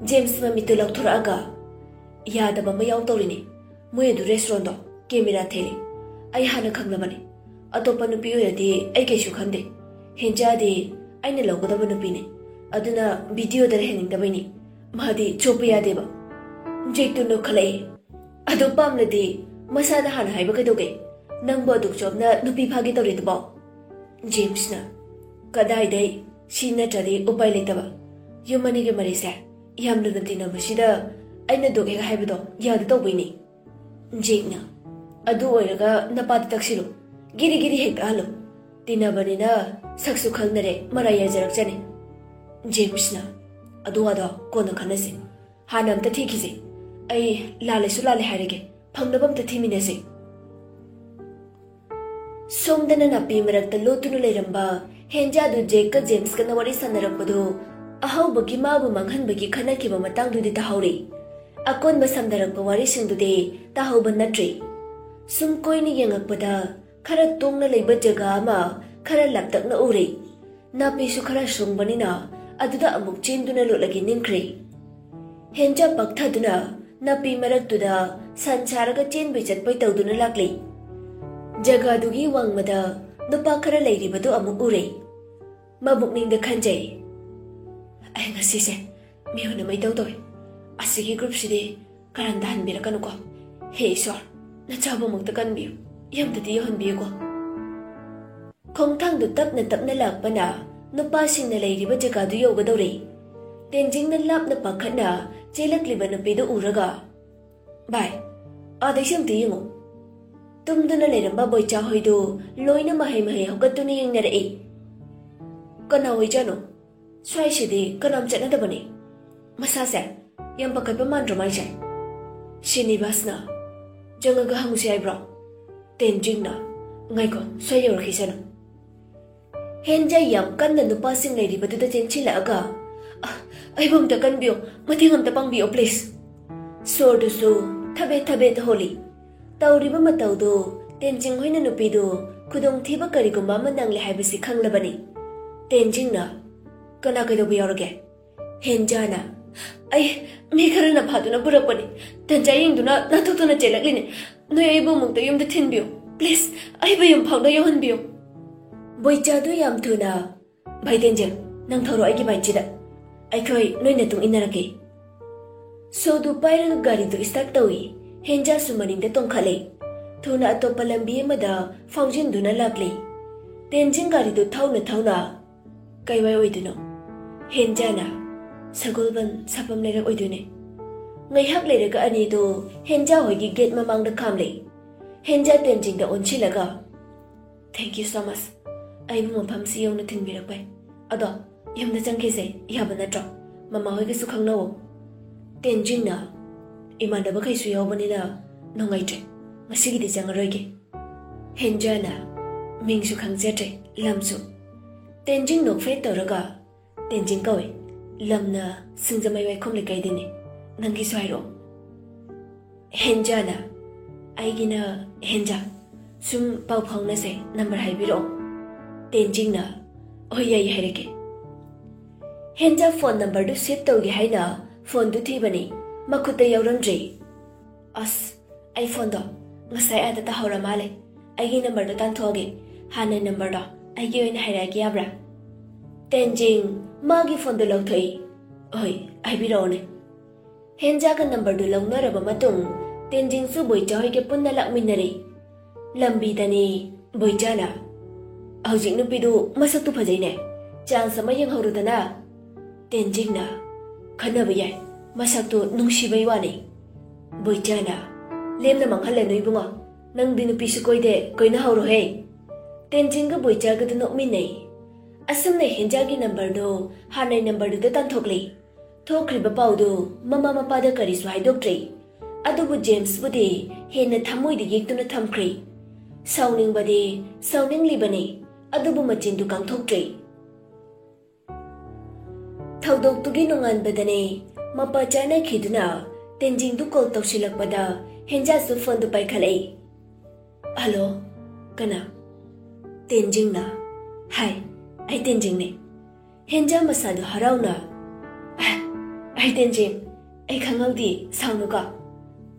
ꯖꯦꯝꯁ ꯃꯃꯤꯠꯇꯨ ꯂꯧꯊꯣꯔꯛꯑꯒ, "ꯌꯥꯗꯕ ꯑꯃ ꯌꯥꯎ ꯇꯧꯔꯤꯅꯦ꯫ ꯃꯣꯏ ꯑꯗꯨ ꯔꯦꯁꯇꯨꯔꯦꯟꯗꯣ ꯀꯦꯃꯦꯔꯥ ꯊꯦꯠꯂꯤ꯫ ꯑꯩ ꯍꯥꯟꯅ ꯈꯪꯂꯕꯅꯤ꯫ ꯑꯇꯣꯞꯄ ꯅꯨꯄꯤ ꯑꯣꯏꯔꯗꯤ ꯑꯩ ꯀꯩꯁꯨ ꯈꯟꯗꯦ꯫ ꯍꯦꯟꯖꯥꯗꯤ ꯑꯩꯅ ꯂꯧꯒꯗꯕ ꯅꯨꯄꯤꯅꯤ꯫ ꯑꯗꯨꯅ ꯚꯤꯗꯤꯑꯣꯗ ꯂꯩꯍꯟꯅꯤꯡꯗꯕꯩꯅꯤ꯫ ꯃꯥꯗꯤ ꯆꯣꯞꯄ ꯌꯥꯗꯦꯕ꯫" ꯖꯦꯛꯇꯨ ꯅꯣꯛꯈꯠꯂꯛꯏ꯫ "ꯑꯗꯨ ꯄꯥꯝꯂꯗꯤ ꯃꯁꯥꯅ ꯍꯥꯟꯅ ꯍꯥꯏꯕ ꯀꯩꯗꯧꯒꯦ? ꯅꯪꯕꯨ ꯑꯗꯨꯛ ꯆꯣꯞꯅ ꯅꯨꯄꯤ ꯐꯥꯒꯦ ꯇꯧꯔꯤꯗꯨꯕꯣ?" ꯖꯦꯝꯁꯅ, "ꯀꯗꯥꯏꯗꯩ? ꯁꯤ ꯅꯠꯇ꯭ꯔꯗꯤ ꯎꯄꯥꯏ ꯂꯩꯇꯕ꯫ ꯌꯨꯝ ꯑꯅꯤꯒꯤ ꯃꯔꯤꯁꯦ ꯌꯥꯝ ꯂꯨꯅ ꯇꯤꯟꯅꯕꯁꯤꯗ ꯑꯩꯅ ꯗꯨꯛ ꯍꯦꯛ ꯍꯥꯏꯕꯗꯣ ꯌꯥꯗ ꯇꯧꯕꯩꯅꯤ꯫" ꯖꯦꯛꯅ, "ꯑꯗꯨ ꯑꯣꯏꯔꯒ ꯅꯄꯥꯗ ꯇꯛꯁꯤꯜꯂꯨ꯫ ꯒꯤꯔꯤ ꯒꯤꯔꯤ ꯍꯦꯛ ꯇꯛꯍꯜꯂꯨ꯫ ꯇꯤꯟꯅꯕꯅꯤꯅ ꯁꯛꯁꯨ ꯈꯪꯅꯔꯦ, ꯃꯔꯥꯏ ꯌꯥꯏꯖꯔꯛꯆꯅꯤ꯫" ꯖꯦꯝꯁꯅ, "ꯑꯗꯨ ꯋꯥꯗꯣ ꯀꯣꯟꯅ ꯈꯟꯅꯁꯤ꯫ ꯍꯥꯟꯅ ꯑꯝꯇ ꯊꯤꯈꯤꯁꯦ꯫ ꯑꯩ ꯂꯥꯜꯂꯁꯨ ꯂꯥꯜꯂꯦ ꯍꯥꯏꯔꯒꯦ꯫ ꯐꯪꯅꯕ ꯑꯝꯇ ꯊꯤꯃꯤꯟꯅꯁꯦ꯫" ꯁꯣꯝꯗꯅ ꯅꯥꯄꯤ ꯃꯔꯛꯇ ꯂꯣꯠꯇꯨꯅ ꯂꯩꯔꯝꯕ ꯍꯦꯟꯖꯥꯗꯨ ꯖꯦꯛꯀ ꯖꯦꯝꯁꯀꯅ ꯋꯥꯔꯤ ꯁꯥꯟꯅꯔꯛꯄꯗꯨ ꯑꯍꯧꯕꯒꯤ ꯃꯥꯕꯨ ꯃꯥꯡꯍꯟꯕꯒꯤ ꯈꯟꯅꯈꯤꯕ ꯃꯇꯥꯡꯗꯨꯗꯤ ꯇꯥꯍꯧꯔꯤ꯫ ꯑꯀꯣꯟꯕ ꯁꯝꯅꯔꯛꯄ ꯋꯥꯔꯤꯁꯤꯡꯗꯨꯗꯤ ꯇꯥꯍꯧꯕ ꯅꯠꯇ꯭ꯔꯤ꯫ ꯁꯨꯝ ꯀꯣꯏꯅ ꯌꯦꯡꯉꯛꯄꯗ ꯈꯔ ꯇꯣꯡꯅ ꯂꯩꯕ ꯖꯒꯥ ꯑꯃ ꯈꯔ ꯂꯥꯞꯇꯛꯅ ꯎꯔꯦ꯫ ꯅꯥꯄꯤꯁꯨ ꯈꯔ ꯁꯣꯡꯕꯅꯤꯅ ꯑꯗꯨꯗ ꯑꯃꯨꯛ ꯆꯦꯟꯗꯨꯅ ꯂꯣꯠꯂꯒꯦ ꯅꯤꯡꯈ꯭ꯔꯦ꯫ ꯍꯦꯟꯖꯥ ꯄꯛꯊꯗꯨꯅ ꯅꯥꯄꯤ ꯃꯔꯛꯇꯨꯗ ꯁꯟ ꯁꯥꯔꯒ ꯆꯦꯟꯕꯩ ꯆꯠꯄꯩ ꯇꯧꯗꯨꯅ ꯂꯥꯛꯂꯤ꯫ ꯖꯒꯥꯗꯨꯒꯤ ꯋꯥꯡꯃꯗ ꯅꯨꯄꯥ ꯈꯔ ꯂꯩꯔꯤꯕꯗꯨ ꯑꯃꯨꯛ ꯎꯔꯦ꯫ ꯃꯕꯨꯛꯅꯤꯡꯗ ꯈꯟꯖꯩ, "ꯑꯩ ꯉꯁꯤꯁꯦ ꯃꯤꯍꯨꯟ ꯑꯃ ꯏꯇꯧ ꯇꯧꯏ꯫ ꯑꯁꯤꯒꯤ ꯒ꯭ꯔꯨꯞꯁꯤꯗꯤ ꯀꯔꯟ ꯇꯥꯍꯟꯕꯤꯔꯛꯀꯅꯨꯀꯣ꯫ ꯍꯦ ꯏꯁꯣꯔ, ꯅꯆꯥꯕꯨꯃꯛꯇ ꯀꯟꯕꯤꯌꯨ, ꯌꯨꯝꯗꯗꯤ ꯌꯧꯍꯟꯕꯤꯌꯨꯀꯣ꯫" ꯈꯣꯡꯊꯥꯡꯗꯨ ꯇꯞꯅ ꯇꯞꯅ ꯂꯥꯛꯄꯅ ꯅꯨꯄꯥꯁꯤꯡꯅ ꯂꯩꯔꯤꯕ ꯖꯒꯥꯗꯨ ꯌꯧꯒꯗꯧꯔꯦ꯫ ꯇꯦꯟꯖꯤꯡꯅ ꯂꯥꯞꯅ ꯄꯥꯈꯠꯅ ꯆꯦꯜꯂꯛꯂꯤꯕ ꯅꯨꯄꯤꯗꯨ ꯎꯔꯒ, "ꯚꯥꯏ, ꯑꯥꯗꯩꯁꯨ ꯑꯝꯇ ꯌꯦꯡꯉꯨ꯫" ꯇꯨꯝꯗꯨꯅ ꯂꯩꯔꯝꯕ ꯕꯣꯏꯆꯥ ꯍꯣꯏꯗꯨ ꯂꯣꯏꯅ ꯃꯍꯩ ꯃꯍꯩ ꯍꯧꯒꯠꯇꯨꯅ ꯌꯦꯡꯅꯔꯛꯏ꯫ "ꯀꯅꯥ ꯑꯣꯏꯖꯥꯠꯅꯣ? ꯁ꯭ꯋꯥꯏꯁꯤꯗꯤ ꯀꯅꯥꯝ ꯆꯠꯅꯗꯕꯅꯤ꯫ ꯃꯁꯥꯁꯦ ꯌꯥꯝ ꯄꯥꯈꯠꯄ ꯃꯥꯟꯗ꯭ꯔꯣ ꯃꯥꯏꯁꯦ?" ꯁ꯭ꯔꯤꯅꯤꯕꯥꯁꯅ, "ꯆꯪꯉꯒ ꯍꯪꯉꯨꯁꯤ ꯍꯥꯏꯕ꯭ꯔꯣ?" ꯇꯦꯟꯖꯤꯡꯅ, "ꯉꯥꯏꯈꯣ, ꯁ꯭ꯋꯥꯏ ꯌꯧꯔꯛꯈꯤꯁꯅꯨ꯫" ꯍꯦꯟꯖꯥꯏ ꯌꯥꯝ ꯀꯟꯅ ꯅꯨꯄꯥꯁꯤꯡ ꯂꯩꯔꯤꯕꯗꯨꯗ ꯆꯦꯟꯁꯤꯜꯂꯛꯑꯒ, "ꯑ, ꯑꯩꯕꯨ ꯑꯝꯇ ꯀꯟꯕꯤꯌꯨ, ꯃꯇꯦꯡ ꯑꯝꯇ ꯄꯥꯡꯕꯤꯌꯨ, please꯫ ꯁꯣꯔꯗꯨꯁꯨ ꯊꯕꯦꯠ ꯊꯕꯦꯠ ꯍꯣꯜꯂꯤ꯫ ꯇꯧꯔꯤꯕ ꯃꯇꯧꯗꯨ ꯇꯦꯟꯖꯤꯡ ꯍꯣꯏꯅ ꯅꯨꯄꯤꯗꯨ ꯈꯨꯗꯣꯡꯊꯤꯕ ꯀꯔꯤꯒꯨꯝꯕ ꯑꯃ ꯅꯪꯂꯦ ꯍꯥꯏꯕꯁꯤ ꯈꯪꯂꯕꯅꯤ꯫ ꯇꯦꯟꯖꯤꯡꯅ, "ꯀꯅꯥ ꯀꯩꯗꯧꯕ ꯌꯥꯎꯔꯒꯦ?" ꯍꯦꯟꯖꯥꯅ, "ꯑꯩ ꯃꯤ ꯈꯔꯅ ꯐꯥꯗꯨꯅ ꯄꯨꯔꯛꯄꯅꯤ꯫ ꯇꯟꯖꯥ ꯌꯦꯡꯗꯨꯅ ꯅꯥꯟꯊꯣꯛꯇꯨꯅ ꯆꯦꯜꯂꯛꯂꯤꯅꯤ꯫ ꯅꯣꯏ ꯑꯩꯕꯨ ꯑꯃꯨꯛꯇ ꯌꯨꯝꯗ ꯊꯤꯟꯕꯤꯌꯨ꯫ Please, ꯑꯩꯕꯨ ꯌꯨꯝ ꯐꯥꯎꯗ ꯌꯧꯍꯟꯕꯤꯌꯨ꯫" ꯕꯣꯏꯆꯥꯗꯨ ꯌꯥꯝ ꯊꯨꯅ, "ꯚꯥꯏ ꯇꯦꯟꯖꯤꯡ, ꯅꯪ ꯊꯧꯔꯣ ꯑꯩꯒꯤ bikeꯁꯤꯗ꯫ ꯑꯩꯈꯣꯏ ꯅꯣꯏ ꯃꯇꯨꯡ ꯏꯟꯅꯔꯛꯀꯦ꯫" ꯁꯣꯗꯨ ꯄꯥꯏꯔꯒ ꯒꯥꯔꯤꯗꯨ start ꯇꯧꯏ꯫ ꯍꯦꯟꯖꯥꯁꯨ ꯃꯅꯤꯡꯗ ꯇꯣꯡꯈꯠꯂꯦ꯫ ꯊꯨꯅ ꯑꯇꯣꯞꯄ ꯂꯝꯕꯤ ꯑꯃꯗ ꯐꯥꯎꯖꯤꯟꯗꯨꯅ ꯂꯥꯛꯂꯦ꯫ ꯇꯦꯟꯖꯤꯡ ꯒꯥꯔꯤꯗꯨ ꯊꯧꯅ ꯊꯧꯅ, "ꯀꯩꯋꯥꯏ ꯑꯣꯏꯗꯣꯏꯅꯣ?" ꯍꯦꯟꯖꯥꯅ, "ꯁꯒꯣꯜꯕꯟ ꯁꯥꯄꯝ ꯂꯩꯔꯛ ꯑꯣꯏꯗꯣꯏꯅꯦ꯫" ꯉꯥꯏꯍꯥꯛ ꯂꯩꯔꯒ ꯑꯅꯤꯗꯨ ꯍꯦꯟꯖꯥ ꯍꯣꯏꯒꯤ gate ꯃꯃꯥꯡꯗ ꯈꯥꯝꯂꯦ꯫ ꯍꯦꯟꯖꯥ ꯇꯦꯟꯖꯤꯡꯗ ꯑꯣꯟꯁꯤꯜꯂꯒ, "Thank you so much, ꯑꯩꯕꯨ ꯃꯐꯝꯁꯤ ꯌꯧꯅ ꯊꯤꯟꯕꯤꯔꯛꯄꯩ꯫ ꯑꯗꯣ ꯌꯨꯝꯗ ꯆꯪꯈꯤꯁꯦ, ꯌꯥꯕ ꯅꯠꯇ꯭ꯔꯣ? ꯃꯃꯥ ꯍꯣꯏꯒꯁꯨ ꯈꯪꯅꯧꯋꯣ꯫" ꯇꯦꯟꯖꯤꯡꯅ, "ꯏꯃꯥꯟꯅꯕꯈꯩꯁꯨ ꯌꯥꯎꯕꯅꯤꯅ ꯅꯨꯡꯉꯥꯏꯇ꯭ꯔꯦ, ꯉꯁꯤꯒꯤꯗꯤ ꯆꯪꯉꯔꯣꯏꯒꯦ꯫" ꯍꯦꯟꯖꯥꯅ, "ꯃꯤꯡꯁꯨ ꯈꯪꯖꯗ꯭ꯔꯦ, ꯂꯝꯁꯨ꯫" ꯇꯦꯟꯖꯤꯡ ꯅꯣꯛꯐꯦꯠ ꯇꯧꯔꯒ, "ꯇꯦꯟꯖꯤꯡ ꯀꯧꯏ, ꯂꯝꯅ ꯁꯤꯡꯖꯃꯩ ꯋꯥꯏꯈꯣꯝ ꯂꯩꯀꯥꯏꯗꯅꯤ꯫ ꯅꯪꯒꯤꯁꯨ ꯍꯥꯏꯔꯛꯑꯣ꯫" ꯍꯦꯟꯖꯥꯅ, "ꯑꯩꯒꯤꯅ ꯍꯦꯟꯖꯥ, ꯁꯨꯝ ꯄꯥꯎ ꯐꯥꯎꯅꯁꯦ, number ꯍꯥꯏꯕꯤꯔꯛꯑꯣ꯫" ꯇꯦꯟꯖꯤꯡꯅ, "ꯍꯣꯏ, ꯌꯥꯏ, ꯍꯥꯏꯔꯛꯀꯦ꯫" ꯍꯦꯟꯖꯥ phone numberꯗꯨ save ꯇꯧꯒꯦ ꯍꯥꯏꯅ phoneꯗꯨ ꯊꯤꯕꯅꯤ, ꯃꯈꯨꯠꯇ ꯌꯥꯎꯔꯝꯗ꯭ꯔꯦ꯫ "ꯑꯁ, ꯑꯩ phoneꯗꯣ ꯉꯁꯥꯏ ꯑꯥꯗ ꯇꯥꯍꯧꯔ ꯃꯥꯜꯂꯦ꯫ ꯑꯩꯒꯤ numberꯗꯣ ꯇꯥꯟꯊꯣꯛꯑꯒꯦ, ꯍꯥꯟꯅꯩ numberꯗꯣ ꯑꯩꯒꯤ ꯑꯣꯏꯅ ꯍꯥꯏꯔꯛꯑꯒꯦ, ꯌꯥꯕ꯭ꯔꯥ?" ꯇꯦꯟꯖꯤꯡ ꯃꯥꯒꯤ phoneꯗꯨ ꯂꯧꯊꯣꯛꯏ꯫ "ꯍꯣꯏ, ꯍꯥꯏꯕꯤꯔꯛꯑꯣꯅꯦ꯫" ꯍꯦꯟꯖꯥꯒ numberꯗꯨ ꯂꯧꯅꯔꯕ ꯃꯇꯨꯡ, ꯇꯦꯟꯖꯤꯡꯁꯨ ꯕꯣꯏꯆꯥ ꯍꯣꯏꯒ ꯄꯨꯟꯅ ꯂꯥꯛꯃꯤꯟꯅꯔꯦ꯫ ꯂꯝꯕꯤꯗꯅꯤ ꯕꯣꯏꯆꯥꯅ, "ꯍꯧꯖꯤꯛ ꯅꯨꯄꯤꯗꯨ ꯃꯁꯛꯇꯨ ꯐꯖꯩꯅꯦ, chance ꯑꯃ ꯌꯦꯡꯍꯧꯔꯨꯗꯅ꯫" ꯇꯦꯟꯖꯤꯡꯅ, "ꯈꯟꯅꯕ ꯌꯥꯏ, ꯃꯁꯛꯇꯨ ꯅꯨꯡꯁꯤꯕꯩ ꯋꯥꯅꯤ꯫" ꯕꯣꯏꯆꯥꯅ, "ꯂꯦꯝꯅ ꯃꯥꯡꯍꯜꯂꯅꯨ ꯏꯕꯨꯡꯉꯣ, ꯅꯪꯗꯤ ꯅꯨꯄꯤꯁꯨ ꯀꯣꯏꯗꯦ, ꯀꯣꯏꯅꯍꯧꯔꯣꯍꯦ꯫" ꯇꯦꯟꯖꯤꯡꯒ ꯕꯣꯏꯆꯥꯒꯗꯨ ꯅꯣꯛꯃꯤꯟꯅꯩ꯫ ꯑꯁꯨꯝꯅ ꯍꯦꯟꯖꯥꯒꯤ numberꯗꯨ ꯍꯥꯟꯅꯩ numberꯗꯨꯗ ꯇꯥꯟꯊꯣꯛꯂꯦ꯫ ꯊꯣꯛꯈ꯭ꯔꯤꯕ ꯄꯥꯎꯗꯨ ꯃꯃꯥ ꯃꯄꯥꯗ ꯀꯔꯤꯁꯨ ꯍꯥꯏꯗꯣꯛꯇ꯭ꯔꯦ꯫ ꯑꯗꯨꯕꯨ ꯖꯦꯝꯁꯄꯨꯗꯤ ꯍꯦꯟꯅ ꯊꯃꯣꯏꯗ ꯌꯦꯛꯇꯨꯅ ꯊꯝꯈ꯭ꯔꯦ꯫ ꯁꯥꯎꯅꯤꯡꯕꯗꯤ ꯁꯥꯎꯅꯤꯡꯂꯤꯕꯅꯤ, ꯑꯗꯨꯕꯨ ꯃꯆꯤꯟꯗꯨ ꯀꯥꯡꯊꯣꯛꯇ꯭ꯔꯦ꯫ ꯊꯧꯗꯣꯛꯇꯨꯒꯤ ꯅꯣꯡꯉꯥꯟꯕꯗꯅꯦ ꯃꯄꯥ ꯆꯥꯅꯈꯤꯗꯨꯅ ꯇꯦꯟꯖꯤꯡꯗꯨ ꯀꯣꯜ ꯇꯧꯁꯤꯜꯂꯛꯄꯗ ꯍꯦꯟꯖꯥꯁꯨ ꯐꯣꯟꯗꯨ ꯄꯥꯏꯈꯠꯂꯛꯏ꯫ "ꯍꯜꯂꯣ, ꯀꯅꯥ?" "ꯇꯦꯟꯖꯤꯡꯅ?" "ꯍꯥꯏ, ꯑꯩ ꯇꯦꯟꯖꯤꯡꯅꯦ꯫" ꯍꯦꯟꯖꯥ ꯃꯁꯥꯗꯨ ꯍꯔꯥꯎꯅ, "ꯑꯍ, ꯑꯩ ꯇꯦꯟꯖꯤꯡ, ꯑꯩ ꯈꯪꯍꯧꯗꯦ, ꯁꯥꯎꯅꯨꯀꯣ꯫"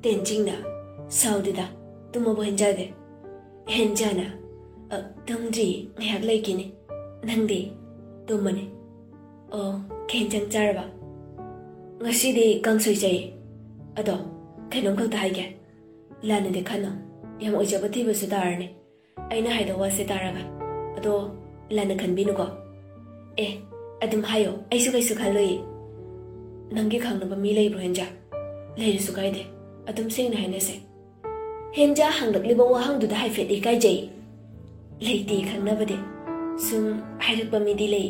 ꯇꯦꯟꯖꯤꯡꯅ, "ꯁꯥꯎꯗꯦꯗ, ꯇꯨꯝꯃꯕꯣ ꯍꯦꯟꯖꯥꯗꯤ?" ꯍꯦꯟꯖꯥꯅ, "ꯑ, ꯇꯨꯝꯗ꯭ꯔꯤ, ꯉꯥꯏꯍꯥꯛ ꯂꯩꯈꯤꯅꯤ꯫" "ꯅꯪꯗꯤ?" "ꯇꯨꯝꯃꯅꯤ꯫" "ꯑꯣ, ꯀꯩ ꯍꯦꯟꯖꯥꯡ ꯆꯥꯔꯕ?" "ꯉꯁꯤꯗꯤ ꯀꯥꯡꯁꯣꯏ ꯆꯥꯏꯌꯦ꯫ ꯑꯗꯣ, ꯀꯩꯅꯣꯝ ꯈꯛꯇ ꯍꯥꯏꯒꯦ, ꯂꯥꯟꯅꯗꯤ ꯈꯟꯅꯣ, ꯌꯥꯝ ꯑꯣꯏꯖꯕ ꯊꯤꯕꯁꯨ ꯇꯥꯔꯅꯤ꯫ ꯑꯩꯅ ꯍꯥꯏꯗꯣꯛ ꯋꯥꯁꯦ ꯇꯥꯔꯒ꯫ ꯑꯗꯣ ꯂꯥꯟꯅ ꯈꯟꯕꯤꯅꯨꯀꯣ꯫" "ꯑꯦ, ꯑꯗꯨꯝ ꯍꯥꯏꯌꯣ, ꯑꯩꯁꯨ ꯀꯩꯁꯨ ꯈꯜꯂꯣꯏꯌꯦ꯫" "ꯅꯪꯒꯤ ꯈꯪꯅꯕ ꯃꯤ ꯂꯩꯕ꯭ꯔꯣ ꯍꯦꯟꯖꯥ?" "ꯂꯩꯔꯁꯨ ꯀꯥꯏꯗꯦ, ꯑꯗꯨꯝ ꯁꯦꯡꯅ ꯍꯥꯏꯅꯁꯦ꯫" ꯍꯦꯟꯖꯥ ꯍꯪꯂꯛꯂꯤꯕ ꯋꯥꯍꯪꯗꯨꯗ ꯍꯥꯏꯐꯦꯠ ꯏꯀꯥꯏꯖꯩ꯫ "ꯂꯩꯇꯦ ꯈꯪꯅꯕꯗꯤ, ꯁꯨꯝ ꯍꯥꯏꯔꯛꯄ ꯃꯤꯗꯤ ꯂꯩ꯫"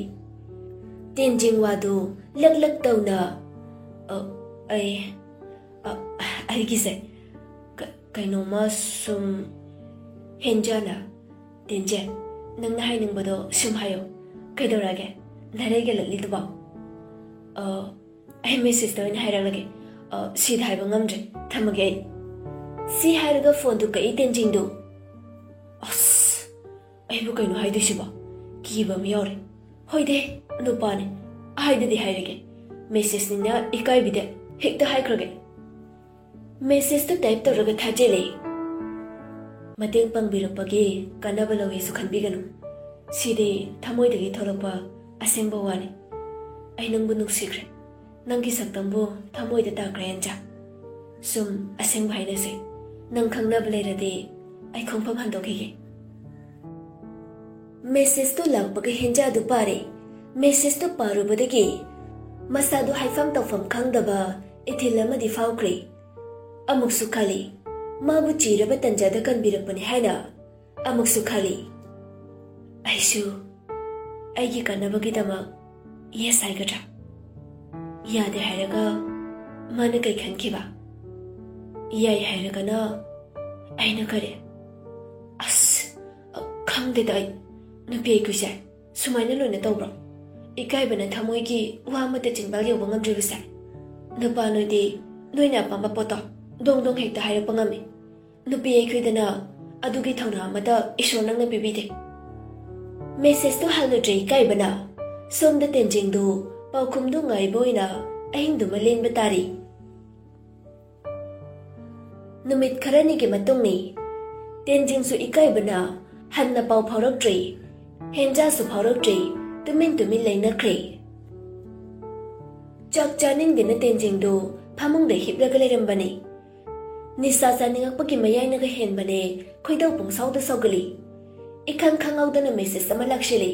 ꯇꯦꯟꯖꯤꯡ ꯋꯥꯗꯨ ꯂꯛ ꯂꯛ ꯇꯧꯅ, "ꯑ, ꯑꯩ, ꯑ, ꯑꯩꯒꯤꯁꯦ ꯀ-, ꯀꯩꯅꯣꯝꯃ ꯁꯨꯝ꯫" ꯍꯦꯟꯖꯥꯅ, "ꯇꯦꯟꯖꯦ, ꯅꯪꯅ ꯍꯥꯏꯅꯤꯡꯕꯗꯣ ꯁꯨꯝ ꯍꯥꯏꯌꯣ꯫ ꯀꯩꯗꯧꯔꯒꯦ? ꯅꯔꯩ ꯒꯦꯜꯂꯛꯂꯤꯗꯨꯕꯣ?" "ꯑ, ꯑꯩ ꯃꯦꯁꯦꯖꯇ ꯑꯣꯏꯅ ꯍꯥꯏꯔꯛꯂꯒꯦ꯫ ꯑ, ꯁꯤꯗ ꯍꯥꯏꯕ ꯉꯝꯗ꯭ꯔꯦ꯫ ꯊꯝꯃꯒꯦ ꯑꯩ꯫" ꯁꯤ ꯍꯥꯏꯔꯒ ꯐꯣꯟꯗꯨ ꯀꯛꯏ ꯇꯦꯟꯖꯤꯡꯗꯨ꯫ "ꯑꯁ, ꯑꯩꯕꯨ ꯀꯩꯅꯣ ꯍꯥꯏꯗꯣꯏꯁꯤꯕꯣ? ꯀꯤꯕ ꯑꯃ ꯌꯥꯎꯔꯦ꯫ ꯍꯣꯏꯗꯦ, ꯅꯨꯄꯥꯅꯦ꯫ ꯍꯥꯏꯗꯗꯤ ꯍꯥꯏꯔꯒꯦ꯫ ꯃꯦꯁꯦꯖꯅꯤꯅ ꯏꯀꯥꯏꯕꯤꯗꯦ꯫ ꯍꯦꯛꯇ ꯍꯥꯏꯈ꯭ꯔꯒꯦ꯫" ꯃꯦꯁꯦꯖꯇꯨ ꯇꯥꯏꯞ ꯇꯧꯔꯒ ꯊꯥꯖꯤꯜꯂꯦ꯫ "ꯃꯇꯦꯡ ꯄꯥꯡꯕꯤꯔꯛꯄꯒꯤ ꯀꯥꯟꯅꯕ ꯂꯧꯋꯦꯁꯨ ꯈꯟꯕꯤꯒꯅꯨ꯫ ꯁꯤꯗꯤ ꯊꯃꯣꯏꯗꯒꯤ ꯊꯣꯛꯂꯛꯄ ꯑꯁꯦꯡꯕ ꯋꯥꯅꯤ꯫ ꯑꯩ ꯅꯪꯕꯨ ꯅꯨꯡꯁꯤꯈ꯭ꯔꯦ꯫ ꯅꯪꯒꯤ ꯁꯛꯇꯝꯕꯨ ꯊꯃꯣꯏꯗ ꯇꯥꯈ꯭ꯔꯦ, ꯍꯦꯟꯖꯥ꯫ ꯁꯨꯝ ꯑꯁꯦꯡꯕ ꯍꯥꯏꯅꯁꯦ꯫ ꯅꯪ ꯈꯪꯅꯕ ꯂꯩꯔꯗꯤ ꯑꯩ ꯈꯣꯡꯐꯝ ꯍꯟꯗꯣꯛꯈꯤꯒꯦ꯫" ꯃꯦꯁꯦꯖꯇꯨ ꯂꯥꯛꯄꯒ ꯍꯦꯟꯖꯥꯗꯨ ꯄꯥꯔꯦ꯫ ꯃꯦꯁꯦꯖꯇꯨ ꯄꯥꯔꯨꯕꯗꯒꯤ ꯃꯁꯥꯗꯨ ꯍꯥꯏꯐꯝ ꯇꯧꯐꯝ ꯈꯪꯗꯕ ꯏꯊꯤꯜ ꯑꯃꯗꯤ ꯐꯥꯎꯈ꯭ꯔꯦ꯫ ꯑꯃꯨꯛꯁꯨ ꯈꯜꯂꯤ, ꯃꯥꯕꯨ ꯆꯤꯔꯕ ꯇꯟꯖꯥꯗ ꯀꯟꯕꯤꯔꯛꯄꯅꯤ ꯍꯥꯏꯅ꯫ ꯑꯃꯨꯛꯁꯨ ꯈꯜꯂꯤ, ꯑꯩꯁꯨ ꯑꯩꯒꯤ ꯀꯥꯟꯅꯕꯒꯤꯗꯃꯛ ꯌꯦꯁ ꯍꯥꯏꯒꯗ꯭ꯔꯥ? ꯌꯥꯗꯦ ꯍꯥꯏꯔꯒ ꯃꯥꯅ ꯀꯩ ꯈꯟꯈꯤꯕ? ꯌꯥꯏ ꯍꯥꯏꯔꯒꯅ ꯑꯩꯅ ꯀꯔꯤ? ꯑꯁ, ꯈꯪꯗꯦꯗ ꯑꯩ꯫ ꯅꯨꯄꯤ ꯑꯩꯈꯣꯏꯁꯦ ꯁꯨꯃꯥꯏꯅ ꯂꯣꯏꯅ ꯇꯧꯕ꯭ꯔꯣ? ꯏꯀꯥꯏꯕꯅ ꯊꯃꯣꯏꯒꯤ ꯋꯥ ꯑꯃꯠꯇ ꯆꯤꯡꯕꯥꯜ ꯌꯧꯕ ꯉꯝꯗ꯭ꯔꯤꯕꯁꯦ꯫ ꯅꯨꯄꯥ ꯅꯣꯏꯗꯤ ꯅꯣꯏꯅ ꯑꯄꯥꯝꯕ ꯄꯣꯠꯇꯣ ꯗꯣꯡ ꯗꯣꯡ ꯍꯦꯛꯇ ꯍꯥꯏꯔꯛꯄ ꯉꯝꯃꯤ꯫ ꯅꯨꯄꯤ ꯑꯩꯈꯣꯏꯗꯅ ꯑꯗꯨꯒꯤ ꯊꯧꯅꯥ ꯑꯃꯠꯇ ꯏꯁꯣꯔ ꯅꯪꯅ ꯄꯤꯕꯤꯗꯦ꯫ ꯃꯦꯁꯦꯖꯇꯨ ꯍꯜꯂꯨꯗ꯭ꯔꯦ ꯏꯀꯥꯏꯕꯅ꯫ ꯁꯣꯝꯗ ꯇꯦꯟꯖꯤꯡꯗꯨ ꯄꯥꯎꯈꯨꯝꯗꯨ ꯉꯥꯏꯕ ꯑꯣꯏꯅ ꯑꯍꯤꯡꯗꯨꯃ ꯂꯦꯟꯕ ꯇꯥꯔꯤ꯫ ꯅꯨꯃꯤꯠ ꯈꯔꯅꯤꯒꯤ ꯃꯇꯨꯡꯅꯤ꯫ ꯇꯦꯟꯖꯤꯡꯁꯨ ꯏꯀꯥꯏꯕꯅ ꯍꯟꯅ ꯄꯥꯎ ꯐꯥꯎꯔꯛꯇ꯭ꯔꯤ꯫ ꯍꯦꯟꯖꯥꯁꯨ ꯐꯥꯎꯔꯛꯇ꯭ꯔꯤ꯫ ꯇꯨꯃꯤꯟ ꯇꯨꯃꯤꯟ ꯂꯩꯅꯈ꯭ꯔꯦ꯫ ꯆꯥꯛ ꯆꯥꯅꯤꯡꯗꯦꯅ ꯇꯦꯟꯖꯤꯡꯗꯨ ꯐꯃꯨꯡꯗ ꯍꯤꯞꯂꯒ ꯂꯩꯔꯝꯕꯅꯤ꯫ ꯅꯤꯁꯥ ꯆꯥꯅꯤꯡꯉꯛꯄꯒꯤ ꯃꯌꯥꯏꯅꯒ ꯍꯦꯟꯕꯅꯦ, ꯈꯣꯏꯗꯧ ꯄꯨꯡꯁꯥꯎꯗ ꯁꯥꯎꯒꯠꯂꯤ꯫ ꯏꯈꯪ ꯈꯪꯍꯧꯗꯅ ꯃꯦꯁꯦꯖ ꯑꯃ ꯂꯥꯛꯁꯤꯜꯂꯤ꯫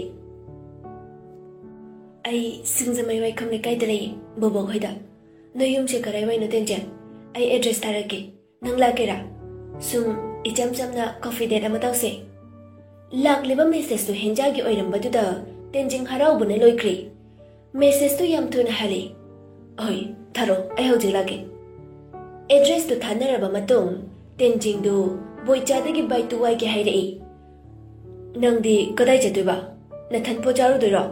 "ꯑꯩ ꯁꯤꯡꯖꯃꯩ ꯋꯥꯏꯈꯝ ꯂꯩꯀꯥꯏꯗ ꯂꯩ, ꯕꯣꯕꯣꯛ ꯍꯣꯏꯗ꯫ ꯅꯣꯏ ꯌꯨꯝꯁꯦ ꯀꯗꯥꯏꯋꯥꯏꯅꯣ ꯇꯦꯟꯖꯤꯡ? ꯑꯩ ꯑꯦꯗ꯭ꯔꯦꯁ ꯊꯥꯔꯛꯀꯦ꯫ ꯅꯪ ꯂꯥꯛꯀꯦꯔꯥ? ꯁꯨꯝ ꯏꯆꯝ ꯆꯝꯅ ꯀꯣꯐꯤ ꯗꯦꯠ ꯑꯃ ꯇꯧꯁꯦ꯫" ꯂꯥꯛꯂꯤꯕ ꯃꯦꯁꯦꯖꯇꯨ ꯍꯦꯟꯖꯥꯒꯤ ꯑꯣꯏꯔꯝꯕꯗꯨꯗ ꯇꯦꯟꯖꯤꯡ ꯍꯔꯥꯎꯕꯅ ꯂꯣꯏꯈ꯭ꯔꯦ꯫ ꯃꯦꯁꯦꯖꯇꯨ ꯌꯥꯝ ꯊꯨꯅ ꯍꯜꯂꯤ꯫ "ꯍꯣꯏ, ꯊꯥꯔꯛꯑꯣ, ꯑꯩ ꯍꯧꯖꯤꯛ ꯂꯥꯛꯀꯦ꯫" ꯑꯦꯗ꯭ꯔꯦꯁꯇꯨ ꯊꯥꯅꯔꯕ ꯃꯇꯨꯡ ꯇꯦꯟꯖꯤꯡꯗꯨ ꯕꯣꯏꯆꯥꯗꯒꯤ ꯕꯥꯏ ꯇꯨ ꯋꯥꯏꯒꯦ ꯍꯥꯏꯔꯛꯏ꯫ "ꯅꯪꯗꯤ ꯀꯗꯥꯏ ꯆꯠꯇꯣꯏꯕ? ꯅꯊꯟ ꯄꯣꯠ ꯆꯥꯔꯨꯗꯣꯏꯔꯣ?"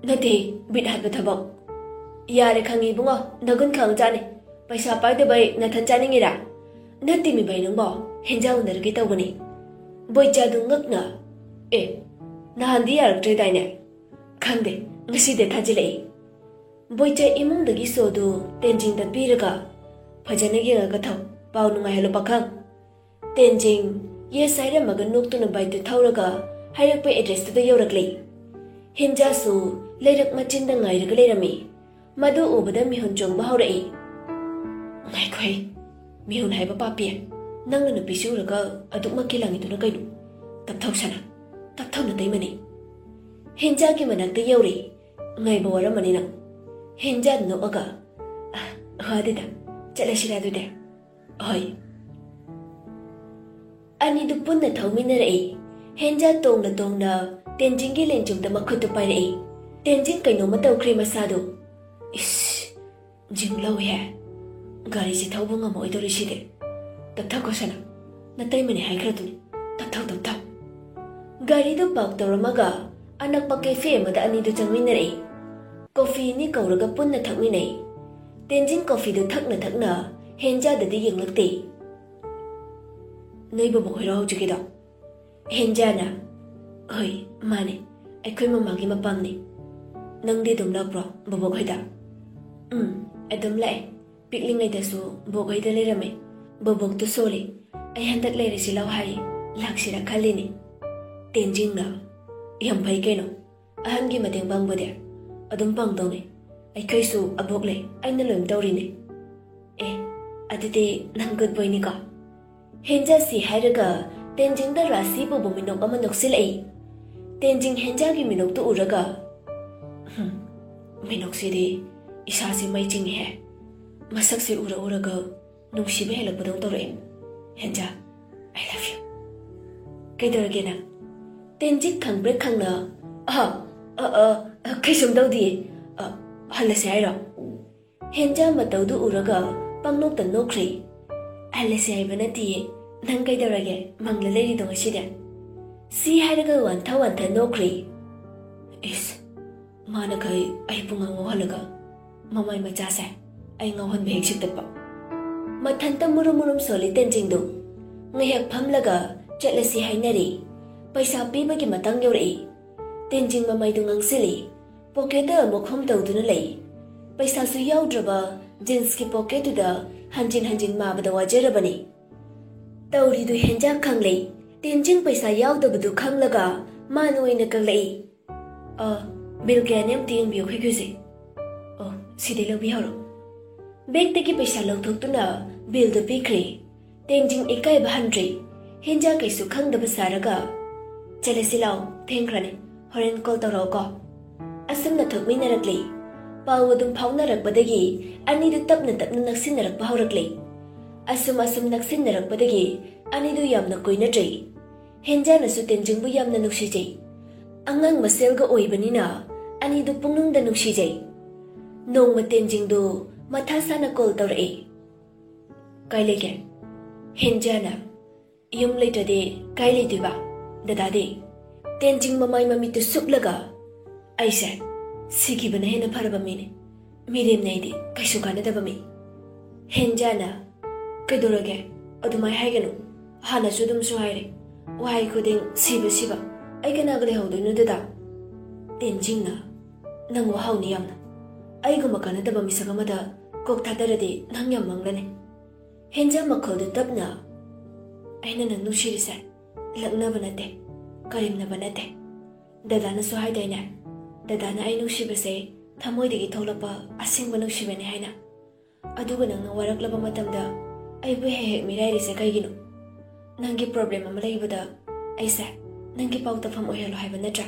"ꯅꯠꯇꯦ, ꯕꯤꯠ ꯍꯥꯠꯄ ꯊꯕꯛ꯫" "ꯌꯥꯔꯦ, ꯈꯪꯉꯤ ꯏꯕꯨꯡꯉꯣ, ꯅꯒꯨꯟ ꯈꯪꯖꯥꯠꯅꯤ꯫ ꯄꯩꯁꯥ ꯄꯥꯏꯗꯕꯩ ꯅꯊꯟ ꯆꯥꯅꯤꯡꯉꯤꯔꯥ?" "ꯅꯠꯇꯦꯃꯤ ꯚꯥꯏ ꯅꯪꯕꯣ, ꯍꯦꯟꯖꯥꯡ ꯎꯅꯔꯒꯦ ꯇꯧꯕꯅꯤ꯫" ꯕꯣꯏꯆꯥꯗꯨ ꯉꯛꯅ, "ꯑꯦ, ꯅꯍꯥꯟꯗꯤ ꯌꯥꯔꯛꯇ꯭ꯔꯦꯗꯥꯏꯅꯦ?" "ꯈꯪꯗꯦ, ꯉꯁꯤꯗꯤ ꯊꯥꯖꯤꯜꯂꯛꯏ꯫" ꯕꯣꯏꯆꯥ ꯏꯃꯨꯡꯗꯒꯤ ꯁꯣꯗꯨ ꯇꯦꯟꯖꯤꯡꯗ ꯄꯤꯔꯒ, "ꯐꯖꯅ ꯌꯦꯡꯉꯒ ꯊꯧ, ꯄꯥꯎ ꯅꯨꯡꯉꯥꯏꯍꯜꯂꯣ ꯄꯥꯈꯪ꯫" ꯇꯦꯟꯖꯤꯡ ꯌꯦꯁ ꯍꯥꯏꯔꯝꯃꯒ ꯅꯣꯛꯇꯨꯅ ꯕꯥꯏꯛꯇꯨ ꯊꯧꯔꯒ ꯍꯥꯏꯔꯛꯄ ꯑꯦꯗ꯭ꯔꯦꯁꯇꯨꯗ ꯌꯧꯔꯛꯂꯦ꯫ ꯍꯦꯟꯖꯥꯁꯨ ꯂꯩꯔꯛ ꯃꯆꯤꯟꯗ ꯉꯥꯏꯔꯒ ꯂꯩꯔꯝꯃꯤ꯫ ꯃꯗꯨ ꯎꯕꯗ ꯃꯤꯍꯨꯟ ꯆꯣꯡꯕ ꯍꯧꯔꯛꯏ꯫ "ꯉꯥꯏꯈꯣꯍꯦ, ꯃꯤꯍꯨꯟ ꯍꯥꯏꯕ ꯄꯥꯄꯤ, ꯅꯪꯅ ꯅꯨꯄꯤꯁꯤ ꯎꯔꯒ ꯑꯗꯨꯛꯃꯛꯀꯤ ꯂꯥꯡꯉꯤꯗꯨꯅ ꯀꯩꯅꯣ? ꯇꯞꯊꯧ ꯁꯅꯥ, ꯇꯞꯊꯧ ꯅꯇꯩꯃꯅꯦ꯫" ꯍꯦꯟꯖꯥꯒꯤ ꯃꯅꯥꯛꯇ ꯌꯧꯔꯦ꯫ "ꯉꯥꯏꯕ ꯋꯥꯔꯝꯃꯅꯤ ꯅꯪ꯫" ꯍꯦꯟꯖꯥ ꯅꯣꯛꯑꯒ, "ꯑ, ꯋꯥꯗꯦꯗ, ꯆꯠꯂꯁꯤꯔꯥ ꯑꯗꯨꯗꯤ?" "ꯍꯣꯏ꯫" ꯑꯅꯤꯗꯨ ꯄꯨꯟꯅ ꯊꯧꯃꯤꯟꯅꯔꯛꯏ꯫ ꯍꯦꯟꯖꯥ ꯇꯣꯡꯅ ꯇꯣꯡꯅ ꯇꯦꯟꯖꯤꯡꯒꯤ ꯂꯦꯡꯖꯨꯝꯗ ꯃꯈꯨꯠꯇꯨ ꯄꯥꯏꯔꯛꯏ꯫ ꯇꯦꯟꯖꯤꯡ ꯀꯩꯅꯣꯝꯃ ꯇꯧꯈ꯭ꯔꯦ ꯃꯁꯥꯗꯨ꯫ "ꯏꯁ, ꯖꯤꯡ ꯂꯧꯏꯍꯦ꯫ ꯒꯥꯔꯤꯁꯤ ꯊꯧꯕ ꯉꯝꯃꯛꯑꯣꯏꯗꯧꯔꯤ ꯁꯤꯗꯤ꯫ ꯇꯞꯊꯈꯣ ꯁꯅꯥ, ꯅꯇꯩꯃꯅꯦ ꯍꯥꯏꯈ꯭ꯔꯗꯨꯅꯤ꯫ ꯇꯞꯊꯧ, ꯇꯞꯊꯧ꯫" ꯒꯥꯔꯤꯗꯨ ꯄꯥꯔꯛ ꯇꯧꯔꯝꯃꯒ ꯑꯅꯛꯄ ꯀꯦꯐꯦ ꯑꯃꯗ ꯑꯅꯤꯗꯨ ꯆꯪꯃꯤꯟꯅꯔꯛꯏ꯫ ꯀꯣꯐꯤ ꯑꯅꯤ ꯀꯧꯔꯒ ꯄꯨꯟꯅ ꯊꯛꯃꯤꯟꯅꯩ꯫ ꯇꯦꯟꯖꯤꯡ ꯀꯣꯐꯤꯗꯨ ꯊꯛꯅ ꯊꯛꯅ ꯍꯦꯟꯖꯥꯗꯗꯤ ꯌꯦꯡꯂꯛꯇꯦ꯫ "ꯅꯣꯏ ꯕꯣꯕꯣꯛ ꯍꯣꯏꯔꯣ ꯍꯧꯖꯤꯛꯀꯤꯗꯣ?" ꯍꯦꯟꯖꯥꯅ, "ꯍꯣꯏ, ꯃꯥꯅꯦ, ꯑꯩꯈꯣꯏ ꯃꯃꯥꯒꯤ ꯃꯄꯥꯝꯅꯦ꯫ ꯅꯪꯗꯤ ꯑꯗꯨꯝ ꯂꯥꯛꯄ꯭ꯔꯣ ꯕꯣꯕꯣꯛ ꯍꯣꯏꯗ?" "ꯎꯝ, ꯑꯗꯨꯝ ꯂꯥꯛꯑꯦ꯫ ꯄꯤꯛꯂꯤꯉꯩꯗꯁꯨ ꯕꯣꯕꯣꯛ ꯍꯣꯏꯗ ꯂꯩꯔꯝꯃꯦ꯫ ꯕꯣꯕꯣꯛꯇꯨ ꯁꯣꯜꯂꯤ꯫ ꯑꯩ ꯍꯟꯗꯛ ꯂꯩꯔꯁꯤ ꯂꯥꯎ ꯍꯥꯏ, ꯂꯥꯛꯁꯤꯔꯥ ꯈꯜꯂꯤꯅꯦ꯫" ꯇꯦꯟꯖꯤꯡꯅ, "ꯌꯥꯝ ꯐꯩ ꯀꯩꯅꯣ, ꯑꯍꯟꯒꯤ ꯃꯇꯦꯡ ꯄꯥꯡꯕꯗꯤ ꯑꯗꯨꯝ ꯄꯥꯡꯗꯧꯅꯦ꯫ ꯑꯩꯈꯣꯏꯁꯨ ꯑꯕꯣꯛ ꯂꯩ, ꯑꯩꯅ ꯂꯣꯏꯅ ꯇꯧꯔꯤꯅꯦ꯫" "ꯑꯦ, ꯑꯗꯨꯗꯤ ꯅꯪ ꯒꯨꯗ ꯕꯣꯏꯅꯤꯀꯣ?" ꯍꯦꯟꯖꯥꯁꯤ ꯍꯥꯏꯔꯒ ꯇꯦꯟꯖꯤꯡꯗ ꯔꯥꯁꯤ ꯄꯨꯕ ꯃꯤꯅꯣꯛ ꯑꯃ ꯅꯣꯛꯁꯤꯜꯂꯛꯏ꯫ ꯇꯦꯟꯖꯤꯡ ꯍꯦꯟꯖꯥꯒꯤ ꯃꯤꯅꯣꯛꯇꯨ ꯎꯔꯒ, "ꯍꯨꯝ, ꯃꯤꯅꯣꯛꯁꯤꯗꯤ ꯏꯁꯥꯁꯤ ꯃꯩ ꯆꯤꯡꯉꯤꯍꯦ꯫ ꯃꯁꯛꯁꯤ ꯎꯔ ꯎꯔꯒ ꯅꯨꯡꯁꯤꯕ ꯍꯦꯜꯂꯛꯄꯗꯧ ꯇꯧꯔꯛꯑꯦ꯫ ꯍꯦꯟꯖꯥ, I love you꯫" "ꯀꯩꯗꯧꯔꯒꯦ ꯅꯪ?" ꯇꯦꯟꯖꯤꯡ ꯈꯪꯕ꯭ꯔꯦꯛ ꯈꯪꯅ, "ꯑ, ꯑ, ꯑ, ꯑ, ꯀꯩꯁꯨꯝ ꯇꯧꯗꯤꯌꯦ꯫ ꯑ, ꯍꯜꯂꯁꯦ ꯍꯥꯏꯔꯣ?" ꯍꯦꯟꯖꯥ ꯃꯇꯧꯗꯨ ꯎꯔꯒ ꯄꯪꯅꯣꯛꯇ ꯅꯣꯛꯈ꯭ꯔꯦ꯫ "ꯍꯜꯂꯁꯦ ꯍꯥꯏꯕ ꯅꯠꯇꯤꯌꯦ, ꯅꯪ ꯀꯩꯗꯧꯔꯒꯦ ꯃꯪꯂ ꯂꯩꯔꯤꯗꯣ ꯉꯁꯤꯗꯤ?" ꯁꯤ ꯍꯥꯏꯔꯒ ꯋꯥꯟꯊ ꯋꯥꯟꯊ ꯅꯣꯛꯈ꯭ꯔꯦ꯫ ꯏꯁ, ꯃꯥꯅ ꯈꯩ ꯑꯩ ꯄꯨꯡꯉꯥꯎ ꯉꯥꯎꯍꯜꯂꯒ ꯃꯃꯥꯏ ꯃꯆꯥꯁꯦ ꯑꯩ ꯉꯥꯎꯍꯟꯕ ꯍꯦꯛ ꯁꯤꯛꯇꯠꯄ꯫ ꯃꯊꯟꯇ ꯃꯨꯔꯨꯝ ꯃꯨꯔꯨꯝ ꯁꯣꯜꯂꯤ ꯇꯦꯟꯖꯤꯡꯗꯨ꯫ ꯉꯥꯏꯍꯥꯛ ꯐꯝꯂꯒ ꯆꯠꯂꯁꯤ ꯍꯥꯏꯅꯔꯤ꯫ ꯄꯩꯁꯥ ꯄꯤꯕꯒꯤ ꯃꯇꯥꯡ ꯌꯧꯔꯛꯏ꯫ ꯇꯦꯟꯖꯤꯡ ꯃꯃꯥꯏꯗꯨ ꯉꯥꯡꯁꯤꯜꯂꯤ꯫ ꯄꯣꯀꯦꯠꯇ ꯑꯃꯨꯛ ꯍꯨꯝ ꯇꯧꯗꯨꯅ ꯂꯩ꯫ ꯄꯩꯁꯥꯁꯨ ꯌꯥꯎꯗ꯭ꯔꯕ ꯖꯤꯟꯁꯀꯤ ꯄꯣꯀꯦꯠꯇꯨꯗ ꯍꯟꯖꯤꯟ ꯍꯟꯖꯤꯟ ꯃꯥꯕꯗ ꯋꯥꯖꯔꯕꯅꯤ꯫ ꯇꯧꯔꯤꯗꯨ ꯍꯦꯟꯖꯥ ꯈꯪꯂꯦ꯫ ꯇꯦꯟꯖꯤꯡ ꯄꯩꯁꯥ ꯌꯥꯎꯗꯕꯗꯨ ꯈꯪꯂꯒ ꯃꯥꯅ ꯑꯣꯏꯅ ꯀꯜꯂꯛꯏ꯫ "ꯑ, ꯕꯤꯜ ꯀꯌꯥꯅꯤ ꯑꯝꯇ ꯌꯦꯡꯕꯤꯌꯨ ꯑꯩꯈꯣꯏꯒꯤꯁꯦ꯫" "ꯑꯣ, ꯁꯤꯗꯩ ꯂꯧꯕꯤꯍꯧꯔꯣ꯫" ꯕꯦꯛꯇꯒꯤ ꯄꯩꯁꯥ ꯂꯧꯊꯣꯛꯇꯨꯅ ꯕꯤꯜꯗꯨ ꯄꯤꯈ꯭ꯔꯦ꯫ ꯇꯦꯟꯖꯤꯡ ꯏꯀꯥꯏꯕ ꯍꯟꯗ꯭ꯔꯦ꯫ ꯍꯦꯟꯖꯥ ꯀꯩꯁꯨ ꯈꯪꯗꯕ ꯁꯥꯔꯒ, "ꯆꯠꯂꯁꯤ ꯂꯥꯎ, ꯊꯦꯡꯈ꯭ꯔꯅꯤ, ꯍꯣꯔꯦꯟ ꯀꯣꯜ ꯇꯧꯔꯛꯑꯣꯀꯣ꯫" ꯑꯁꯨꯝꯅ ꯊꯣꯛꯃꯤꯟꯅꯔꯛꯂꯦ꯫ ꯄꯥꯎ ꯑꯗꯨꯝ ꯐꯥꯎꯅꯔꯛꯄꯗꯒꯤ ꯑꯅꯤꯗꯨ ꯇꯞꯅ ꯇꯞꯅ ꯅꯛꯁꯤꯟꯅꯔꯛꯄ ꯍꯧꯔꯛꯂꯦ꯫ ꯑꯁꯨꯝ ꯑꯁꯨꯝ ꯅꯛꯁꯤꯟꯅꯔꯛꯄꯗꯒꯤ ꯑꯅꯤꯗꯨ ꯌꯥꯝꯅ ꯀꯣꯏꯅꯗ꯭ꯔꯦ꯫ ꯍꯦꯟꯖꯥꯅꯁꯨ ꯇꯦꯟꯖꯤꯡꯕꯨ ꯌꯥꯝꯅ ꯅꯨꯡꯁꯤꯖꯩ꯫ ꯑꯉꯥꯡ ꯃꯁꯦꯜꯒ ꯑꯣꯏꯕꯅꯤꯅ ꯑꯅꯤꯗꯨ ꯄꯨꯛꯅꯤꯡꯗ ꯅꯨꯡꯁꯤꯖꯩ꯫ ꯅꯣꯡꯃ ꯇꯦꯟꯖꯤꯡꯗꯨ ꯃꯊꯥ ꯁꯥꯅ ꯀꯣꯜ ꯇꯧꯔꯛꯏ꯫ "ꯀꯥꯏ ꯂꯩꯒꯦ?" ꯍꯦꯟꯖꯥꯅ, "ꯌꯨꯝ ꯂꯩꯇ꯭ꯔꯗꯤ ꯀꯥꯏ ꯂꯩꯗꯣꯏꯕ? ꯗꯗꯥꯗꯤ?" ꯇꯦꯟꯖꯤꯡ ꯃꯃꯥꯏ ꯃꯃꯤꯠꯇꯨ ꯁꯨꯞꯂꯒ, "ꯑꯩꯁꯦ ꯁꯤꯈꯤꯕꯅ ꯍꯦꯟꯅ ꯐꯔꯕ ꯃꯤꯅꯤ꯫ ꯃꯤꯔꯦꯝꯅ ꯑꯩꯗꯤ ꯀꯩꯁꯨ ꯀꯥꯟꯅꯗꯕ ꯃꯤ꯫" ꯍꯦꯟꯖꯥꯅ, "ꯀꯩꯗꯧꯔꯒꯦ? ꯑꯗꯨꯃꯥꯏ ꯍꯥꯏꯒꯅꯨ꯫ ꯍꯥꯟꯅꯁꯨ ꯑꯗꯨꯝꯁꯨ ꯍꯥꯏꯔꯦ꯫ ꯋꯥꯍꯩ ꯈꯨꯗꯤꯡ ꯁꯤꯕ ꯁꯤꯕ꯫ ꯑꯩ ꯀꯅꯥꯒ ꯂꯩꯍꯧꯗꯣꯏꯅꯣ ꯑꯗꯨꯗ?" ꯇꯦꯟꯖꯤꯡꯅ, "ꯅꯪ ꯋꯥꯍꯧꯅꯤ ꯌꯥꯝꯅ꯫ ꯑꯩꯒꯨꯝꯕ ꯀꯥꯟꯅꯗꯕ ꯃꯤꯁꯛ ꯑꯃꯗ ꯀꯣꯛ ꯊꯥꯗꯔꯗꯤ ꯅꯪ ꯌꯥꯝ ꯃꯥꯡꯂꯅꯤ꯫" ꯍꯦꯟꯖꯥ ꯃꯈꯣꯜꯗꯨ ꯇꯞꯅ, "ꯑꯩꯅ ꯅꯪ ꯅꯨꯡꯁꯤꯔꯤꯁꯦ ꯂꯛꯅꯕ ꯅꯠꯇꯦ, ꯀꯔꯦꯝꯅꯕ ꯅꯠꯇꯦ꯫ ꯗꯗꯥꯅꯁꯨ ꯍꯥꯏꯗꯥꯏꯅꯦ, ꯗꯗꯥꯅ ꯑꯩ ꯅꯨꯡꯁꯤꯕꯁꯦ ꯊꯃꯣꯏꯗꯒꯤ ꯊꯣꯛꯂꯛꯄ ꯑꯁꯦꯡꯕ ꯅꯨꯡꯁꯤꯕꯅꯤ ꯍꯥꯏꯅ꯫ ꯑꯗꯨꯒ ꯅꯪꯅ ꯋꯥꯔꯛꯂꯕ ꯃꯇꯝꯗ ꯑꯩꯕꯨ ꯍꯦꯛ ꯍꯦꯛ ꯃꯤꯔꯥꯏꯔꯤꯁꯦ ꯀꯩꯒꯤꯅꯣ? ꯅꯪꯒꯤ problem ꯑꯃ ꯂꯩꯕꯗ ꯑꯩꯁꯦ ꯅꯪꯒꯤ ꯄꯥꯎ ꯇꯥꯐꯝ ꯑꯣꯏꯍꯜꯂꯣ ꯍꯥꯏꯕ ꯅꯠꯇ꯭ꯔꯥ?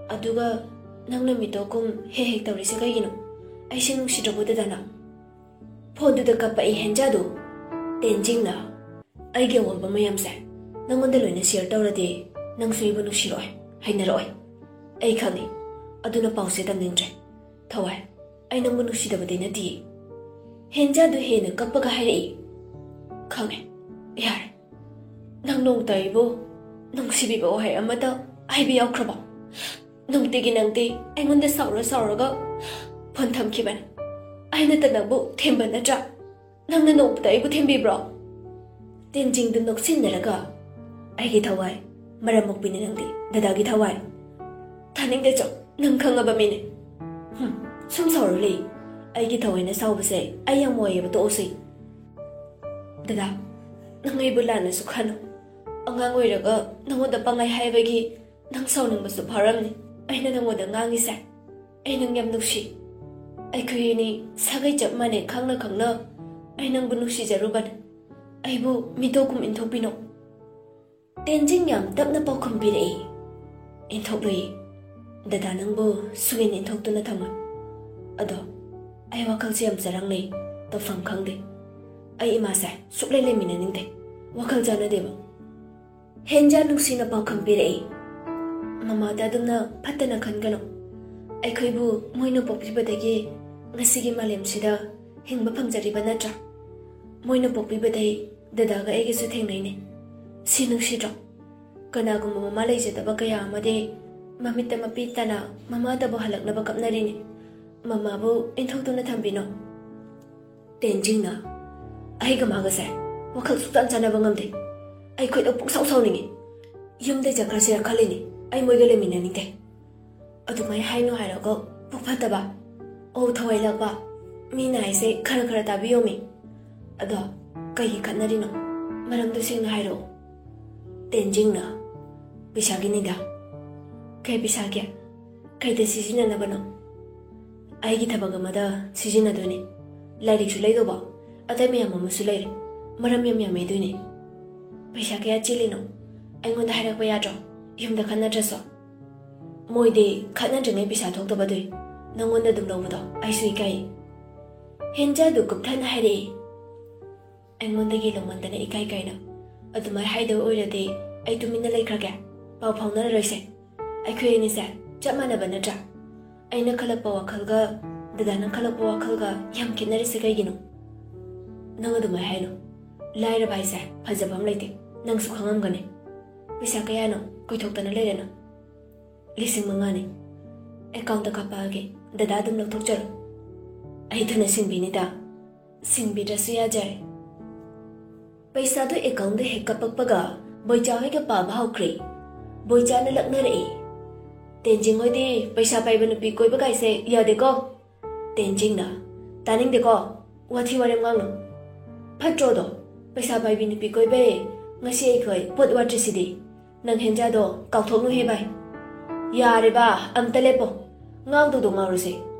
ꯑꯗꯨꯒ ꯅꯪꯅ ꯃꯤꯇꯣꯛꯀꯨꯝ ꯍꯦꯛ ꯍꯦꯛ ꯇꯧꯔꯤꯁꯦ ꯀꯩꯒꯤꯅꯣ? ꯑꯩꯁꯦ ꯅꯨꯡꯁꯤꯗ꯭ꯔꯕꯣ ꯗꯗꯥꯅ?" ꯐꯣꯟꯗꯨꯗ ꯀꯞꯄꯛꯏ ꯍꯦꯟꯖꯥꯗꯨ꯫ ꯇꯦꯟꯖꯤꯡꯅ, "ꯑꯩꯒꯤ ꯑꯋꯥꯕ ꯃꯌꯥꯝꯁꯦ ꯅꯪꯉꯣꯟꯗ ꯂꯣꯏꯅ share ꯇꯧꯔꯗꯤ ꯅꯪꯁꯨ ꯑꯩꯕꯨ ꯅꯨꯡꯁꯤꯔꯛꯑꯣꯏ, ꯍꯩꯅꯔꯛꯑꯣꯏ꯫ ꯑꯩ ꯈꯪꯉꯤ꯫ ꯑꯗꯨꯅ ꯄꯥꯎꯁꯦ ꯇꯝꯅꯤꯡꯗ꯭ꯔꯦ꯫ ꯊꯋꯥꯏ, ꯑꯩ ꯅꯪꯕꯨ ꯅꯨꯡꯁꯤꯗꯕꯗꯤ ꯅꯠꯇꯤꯌꯦ꯫" ꯍꯦꯟꯖꯥꯗꯨ ꯍꯦꯟꯅ ꯀꯞꯄꯒ ꯍꯥꯏꯔꯛꯏ꯫ "ꯈꯪꯉꯦ꯫ ꯌꯥꯔꯦ꯫ ꯅꯪ ꯅꯣꯡꯃꯇ ꯑꯩꯕꯨ ꯅꯨꯡꯁꯤꯕꯤꯕ ꯋꯥꯍꯩ ꯑꯃꯇ ꯍꯥꯏꯕ ꯌꯥꯎꯈ꯭ꯔꯕꯣ? ꯅꯨꯡꯇꯤꯒꯤ ꯅꯪꯗꯤ ꯑꯩꯉꯣꯟꯗ ꯁꯥꯎꯔ ꯁꯥꯎꯔꯒ ꯐꯣꯟ ꯊꯝꯈꯤꯕꯅꯤ꯫ ꯑꯩꯅꯇ ꯅꯪꯕꯨ ꯊꯦꯝꯕ ꯅꯠꯇ꯭ꯔꯥ? ꯅꯪꯅ ꯅꯣꯡꯃꯇ ꯑꯩꯕꯨ ꯊꯦꯝꯕꯤꯕ꯭ꯔꯣ?" ꯇꯦꯟꯖꯤꯡꯗꯨ ꯅꯣꯛꯁꯤꯟꯅꯔꯒ, "ꯑꯩꯒꯤ ꯊꯋꯥꯏ, ꯃꯔꯝ ꯃꯣꯛꯄꯤꯅꯤ ꯅꯪꯗꯤ, ꯗꯗꯥꯒꯤ ꯊꯋꯥꯏ꯫ ꯊꯥꯅꯤꯡꯗꯦ ꯆꯣ, ꯅꯪ ꯈꯪꯉꯕ ꯃꯤꯅꯤ꯫ ꯍꯨꯝ, ꯁꯨꯝ ꯁꯥꯎꯔ ꯂꯩ꯫ ꯑꯩꯒꯤ ꯊꯋꯥꯏꯅ ꯁꯥꯎꯕꯁꯦ ꯑꯩ ꯌꯥꯝ ꯋꯥꯏꯌꯦꯕ, ꯇꯣꯛꯑꯁꯤ꯫ ꯗꯗꯥ, ꯅꯪ ꯑꯩꯕꯨ ꯂꯥꯟꯅꯁꯨ ꯈꯜꯂꯨ꯫ ꯑꯉꯥꯡ ꯑꯣꯏꯔꯒ ꯅꯉꯣꯟꯗ ꯄꯪꯍꯥꯏ ꯍꯥꯏꯕꯒꯤ ꯅꯪ ꯁꯥꯎꯅꯤꯡꯕꯁꯨ ꯐꯥꯎꯔꯝꯅꯤ꯫ ꯑꯩꯅ ꯅꯉꯣꯟꯗ ꯉꯥꯡꯉꯤꯁꯦ꯫ ꯑꯩ ꯅꯪ ꯌꯥꯝ ꯅꯨꯡꯁꯤ꯫ ꯑꯩꯈꯣꯏ ꯑꯅꯤ ꯁꯥꯒꯩ ꯆꯞ ꯃꯥꯟꯅꯩ ꯈꯪꯅ ꯈꯪꯅ ꯑꯩ ꯅꯪꯕꯨ ꯅꯨꯡꯁꯤꯖꯔꯨꯕꯅꯤ꯫ ꯑꯩꯕꯨ ꯃꯤꯇꯣꯛꯀꯨꯝ ꯏꯟꯊꯣꯛꯄꯤꯅꯨ꯫" ꯇꯦꯟꯖꯤꯡ ꯌꯥꯝ ꯇꯞꯅ ꯄꯥꯎꯈꯨꯝ ꯄꯤꯔꯛꯏ꯫ "ꯏꯟꯊꯣꯛꯂꯨꯏ꯫ ꯗꯗꯥ ꯅꯪꯕꯨ ꯁꯨꯛꯏꯟ ꯏꯟꯊꯣꯛꯇꯨꯅ ꯊꯝꯃꯣꯏ꯫ ꯑꯗꯣ ꯑꯩ ꯋꯥꯈꯜꯁꯦ ꯌꯥꯝ ꯆꯔꯥꯡꯅꯩ, ꯇꯧꯐꯝ ꯈꯪꯗꯦ꯫ ꯑꯩ ꯏꯃꯥꯁꯦ ꯁꯨꯛꯂꯩ ꯂꯩꯃꯤꯟꯅꯅꯤꯡꯗꯦ꯫ ꯋꯥꯈꯜ ꯆꯥꯟꯅꯗꯦꯕ꯫" ꯍꯦꯟꯖꯥ ꯅꯨꯡꯁꯤꯅ ꯄꯥꯎꯈꯨꯝ ꯄꯤꯔꯛꯏ꯫ "ꯃꯃꯥꯗ ꯑꯗꯨꯝꯅ ꯐꯠꯇꯅ ꯈꯟꯒꯅꯨ꯫ ꯑꯩꯈꯣꯏꯕꯨ ꯃꯣꯏꯅ ꯄꯣꯛꯄꯤꯕꯗꯒꯤ ꯉꯁꯤꯒꯤ ꯃꯥꯂꯦꯝꯁꯤꯗ ꯍꯤꯡꯕ ꯐꯪꯖꯔꯤꯕ ꯅꯠꯇ꯭ꯔꯥ? ꯃꯣꯏꯅ ꯄꯣꯛꯄꯤꯕꯗꯩ ꯗꯗꯥꯒ ꯑꯩꯒꯁꯨ ꯊꯦꯡꯅꯩꯅꯦ꯫ ꯁꯤ ꯅꯨꯡꯁꯤꯗ꯭ꯔꯣ? ꯀꯅꯥꯒꯨꯝꯕ ꯃꯃꯥ ꯂꯩꯖꯗꯕ ꯀꯌꯥ ꯑꯃꯗꯤ ꯃꯃꯤꯠꯇ ꯃꯄꯤ ꯇꯅ ꯃꯃꯥꯗꯕꯨ ꯍꯜꯂꯛꯅꯕ ꯀꯞꯅꯔꯤꯅꯤ꯫ ꯃꯃꯥꯕꯨ ꯏꯟꯊꯣꯛꯇꯨꯅ ꯊꯝꯕꯤꯅꯣ꯫ ꯇꯦꯟꯖꯤꯡꯅ, ꯑꯩꯒ ꯃꯥꯒꯁꯦ ꯋꯥꯈꯜ ꯁꯨꯛꯆꯥꯟ ꯆꯥꯟꯅꯕ ꯉꯝꯗꯦ꯫ ꯑꯩ ꯈꯣꯏꯗꯧ ꯄꯨꯡꯁꯥꯎ ꯁꯥꯎꯅꯤꯡꯉꯤ꯫ ꯌꯨꯝꯗ ꯆꯠꯈ꯭ꯔꯁꯤꯔ ꯈꯜꯂꯤꯅꯤ꯫ ꯑꯩ ꯃꯣꯏꯒ ꯂꯩꯃꯤꯟꯅꯅꯤꯡꯗꯦ꯫ ꯑꯗꯨꯃꯥꯏꯅ ꯍꯥꯏꯅꯨ ꯍꯥꯏꯔꯒ ꯄꯨꯛ ꯐꯠꯇꯕ꯫ ꯑꯣ, ꯊꯋꯥꯏ ꯂꯥꯛꯄ꯫ ꯃꯤꯅ ꯍꯥꯏꯁꯦ ꯈꯔ ꯈꯔ ꯇꯥꯕꯤꯌꯣꯃꯤ꯫ ꯑꯗꯣ ꯀꯩꯒꯤ ꯈꯠꯅꯔꯤꯅꯣ? ꯃꯔꯝꯗꯣ ꯁꯦꯡꯅ ꯍꯥꯏꯔꯛꯑꯣ꯫ ꯇꯦꯟꯖꯤꯡꯅ, ꯄꯩꯁꯥꯒꯤꯅꯤꯗ꯫ ꯀꯩ ꯄꯩꯁꯥꯒꯤ? ꯀꯩꯗ ꯁꯤꯖꯤꯟꯅꯅꯕꯅꯣ? ꯑꯩꯒꯤ ꯊꯕꯛ ꯑꯃꯗ ꯁꯤꯖꯤꯟꯅꯗꯣꯏꯅꯤ꯫ ꯂꯥꯏꯔꯤꯛꯁꯨ ꯂꯩꯗꯧꯕ, ꯑꯇꯩ ꯃꯌꯥꯝ ꯑꯃꯁꯨ ꯂꯩꯔꯦ꯫ ꯃꯔꯝ ꯌꯥꯝ ꯌꯥꯝꯃꯦ ꯑꯗꯨꯏꯅꯦ꯫ ꯄꯩꯁꯥ ꯀꯌꯥ ꯆꯤꯜꯂꯤꯅꯣ? ꯑꯩꯉꯣꯟꯗ ꯍꯥꯏꯔꯛꯄ ꯌꯥꯗ꯭ꯔꯣ? ꯌꯨꯝꯗ ꯈꯠꯅꯗ꯭ꯔꯁꯨ꯫ ꯃꯣꯏꯗꯤ ꯈꯠꯅꯗ꯭ꯔꯤꯉꯩ ꯄꯩꯁꯥ ꯊꯣꯛꯇꯕꯗꯨꯏ ꯅꯪꯉꯣꯟꯗ ꯑꯗꯨꯝ ꯂꯧꯕꯗꯣ ꯑꯩꯁꯨ ꯏꯀꯥꯏ꯫ ꯍꯦꯟꯖꯥꯗꯨ ꯀꯨꯞꯊꯅ ꯍꯥꯏꯔꯛꯏ꯫ ꯑꯩꯉꯣꯟꯗꯒꯤ ꯂꯧꯃꯟꯗꯅ ꯏꯀꯥꯏ ꯀꯥꯏꯅ꯫ ꯑꯗꯨꯃꯥꯏ ꯍꯥꯏꯗꯕ ꯑꯣꯏꯔꯗꯤ ꯑꯩ ꯇꯨꯃꯤꯟꯅ ꯂꯩꯈ꯭ꯔꯒꯦ꯫ ꯄꯥꯎ ꯐꯥꯎꯅꯔꯔꯣꯏꯁꯦ꯫ ꯑꯩꯈꯣꯏ ꯑꯅꯤꯁꯦ ꯆꯞ ꯃꯥꯟꯅꯕ ꯅꯠꯇ꯭ꯔꯥ? ꯑꯩꯅ ꯈꯜꯂꯛꯄ ꯋꯥꯈꯜꯒ ꯗꯗꯥꯅ ꯈꯜꯂꯛꯄ ꯋꯥꯈꯜꯒ ꯌꯥꯝ ꯈꯦꯠꯅꯔꯤꯁꯦ ꯀꯩꯒꯤꯅꯣ? ꯅꯪ ꯑꯗꯨꯃꯥꯏ ꯍꯥꯏꯅꯣ꯫ ꯂꯥꯏꯔꯕ ꯍꯥꯏꯁꯦ ꯐꯖꯕ ꯑꯃ ꯂꯩꯇꯦ꯫ ꯅꯪꯁꯨ ꯈꯪꯉꯝꯒꯅꯤ꯫ ꯄꯩꯁꯥ ꯀꯌꯥꯅꯣ ꯀꯣꯏꯊꯣꯛꯇꯅ ꯂꯩꯔꯦꯅ? ꯂꯤꯁꯤꯡ ꯃꯉꯥꯅꯤ꯫ ꯑꯦꯀꯥꯎꯟꯇ ꯀꯥꯞꯄꯛꯑꯒꯦ꯫ ꯗꯗꯥ ꯑꯗꯨꯝ ꯂꯧꯊꯣꯛꯆꯔꯣ꯫ ꯑꯩ ꯊꯨꯅ ꯁꯤꯡꯕꯤꯅꯤꯗ꯫ ꯁꯤꯡꯕꯤꯗ꯭ꯔꯁꯨ ꯌꯥꯖꯔꯦ꯫ ꯄꯩꯁꯥꯗꯨ ꯑꯦꯀꯥꯎꯟꯗ ꯍꯦꯛ ꯀꯥꯞꯄꯛꯄꯒ ꯕꯣꯏꯆꯥ ꯍꯣꯏꯒ ꯄꯥꯕ ꯍꯧꯈ꯭ꯔꯦ꯫ ꯕꯣꯏꯆꯥꯅ ꯂꯛꯅꯔꯛꯏ꯫ ꯇꯦꯟꯖꯤꯡ ꯍꯣꯏꯗꯤ ꯄꯩꯁꯥ ꯄꯥꯏꯕ ꯅꯨꯄꯤ ꯀꯣꯏꯕ ꯀꯥꯏꯁꯦ ꯌꯥꯗꯦꯀꯣ꯫ ꯇꯦꯟꯖꯤꯡꯅ, ꯇꯥꯅꯤꯡꯗꯦꯀꯣ, ꯋꯥꯊꯤ ꯋꯥꯔꯦꯝ ꯉꯥꯡꯅꯨ꯫ ꯐꯠꯇ꯭ꯔꯣꯗꯣ? ꯄꯩꯁꯥ ꯄꯥꯏꯕꯤ ꯅꯨꯄꯤ ꯀꯣꯏꯕꯩ ꯉꯁꯤ ꯑꯩꯈꯣꯏ ꯄꯣꯠ ꯋꯥꯠꯇ꯭ꯔꯤꯁꯤꯗꯤ꯫ ꯅꯪ ꯍꯦꯟꯖꯥꯗꯣ ꯀꯥꯎꯊꯣꯛꯅꯨꯍꯦ ꯚꯥꯏ꯫ ꯌꯥꯔꯦ ꯕꯥ, ꯑꯝꯇ ꯂꯦꯞꯄꯣ꯫ ꯉꯥꯡꯗꯧꯗꯣ ꯉꯥꯡꯔꯨꯁꯦ꯫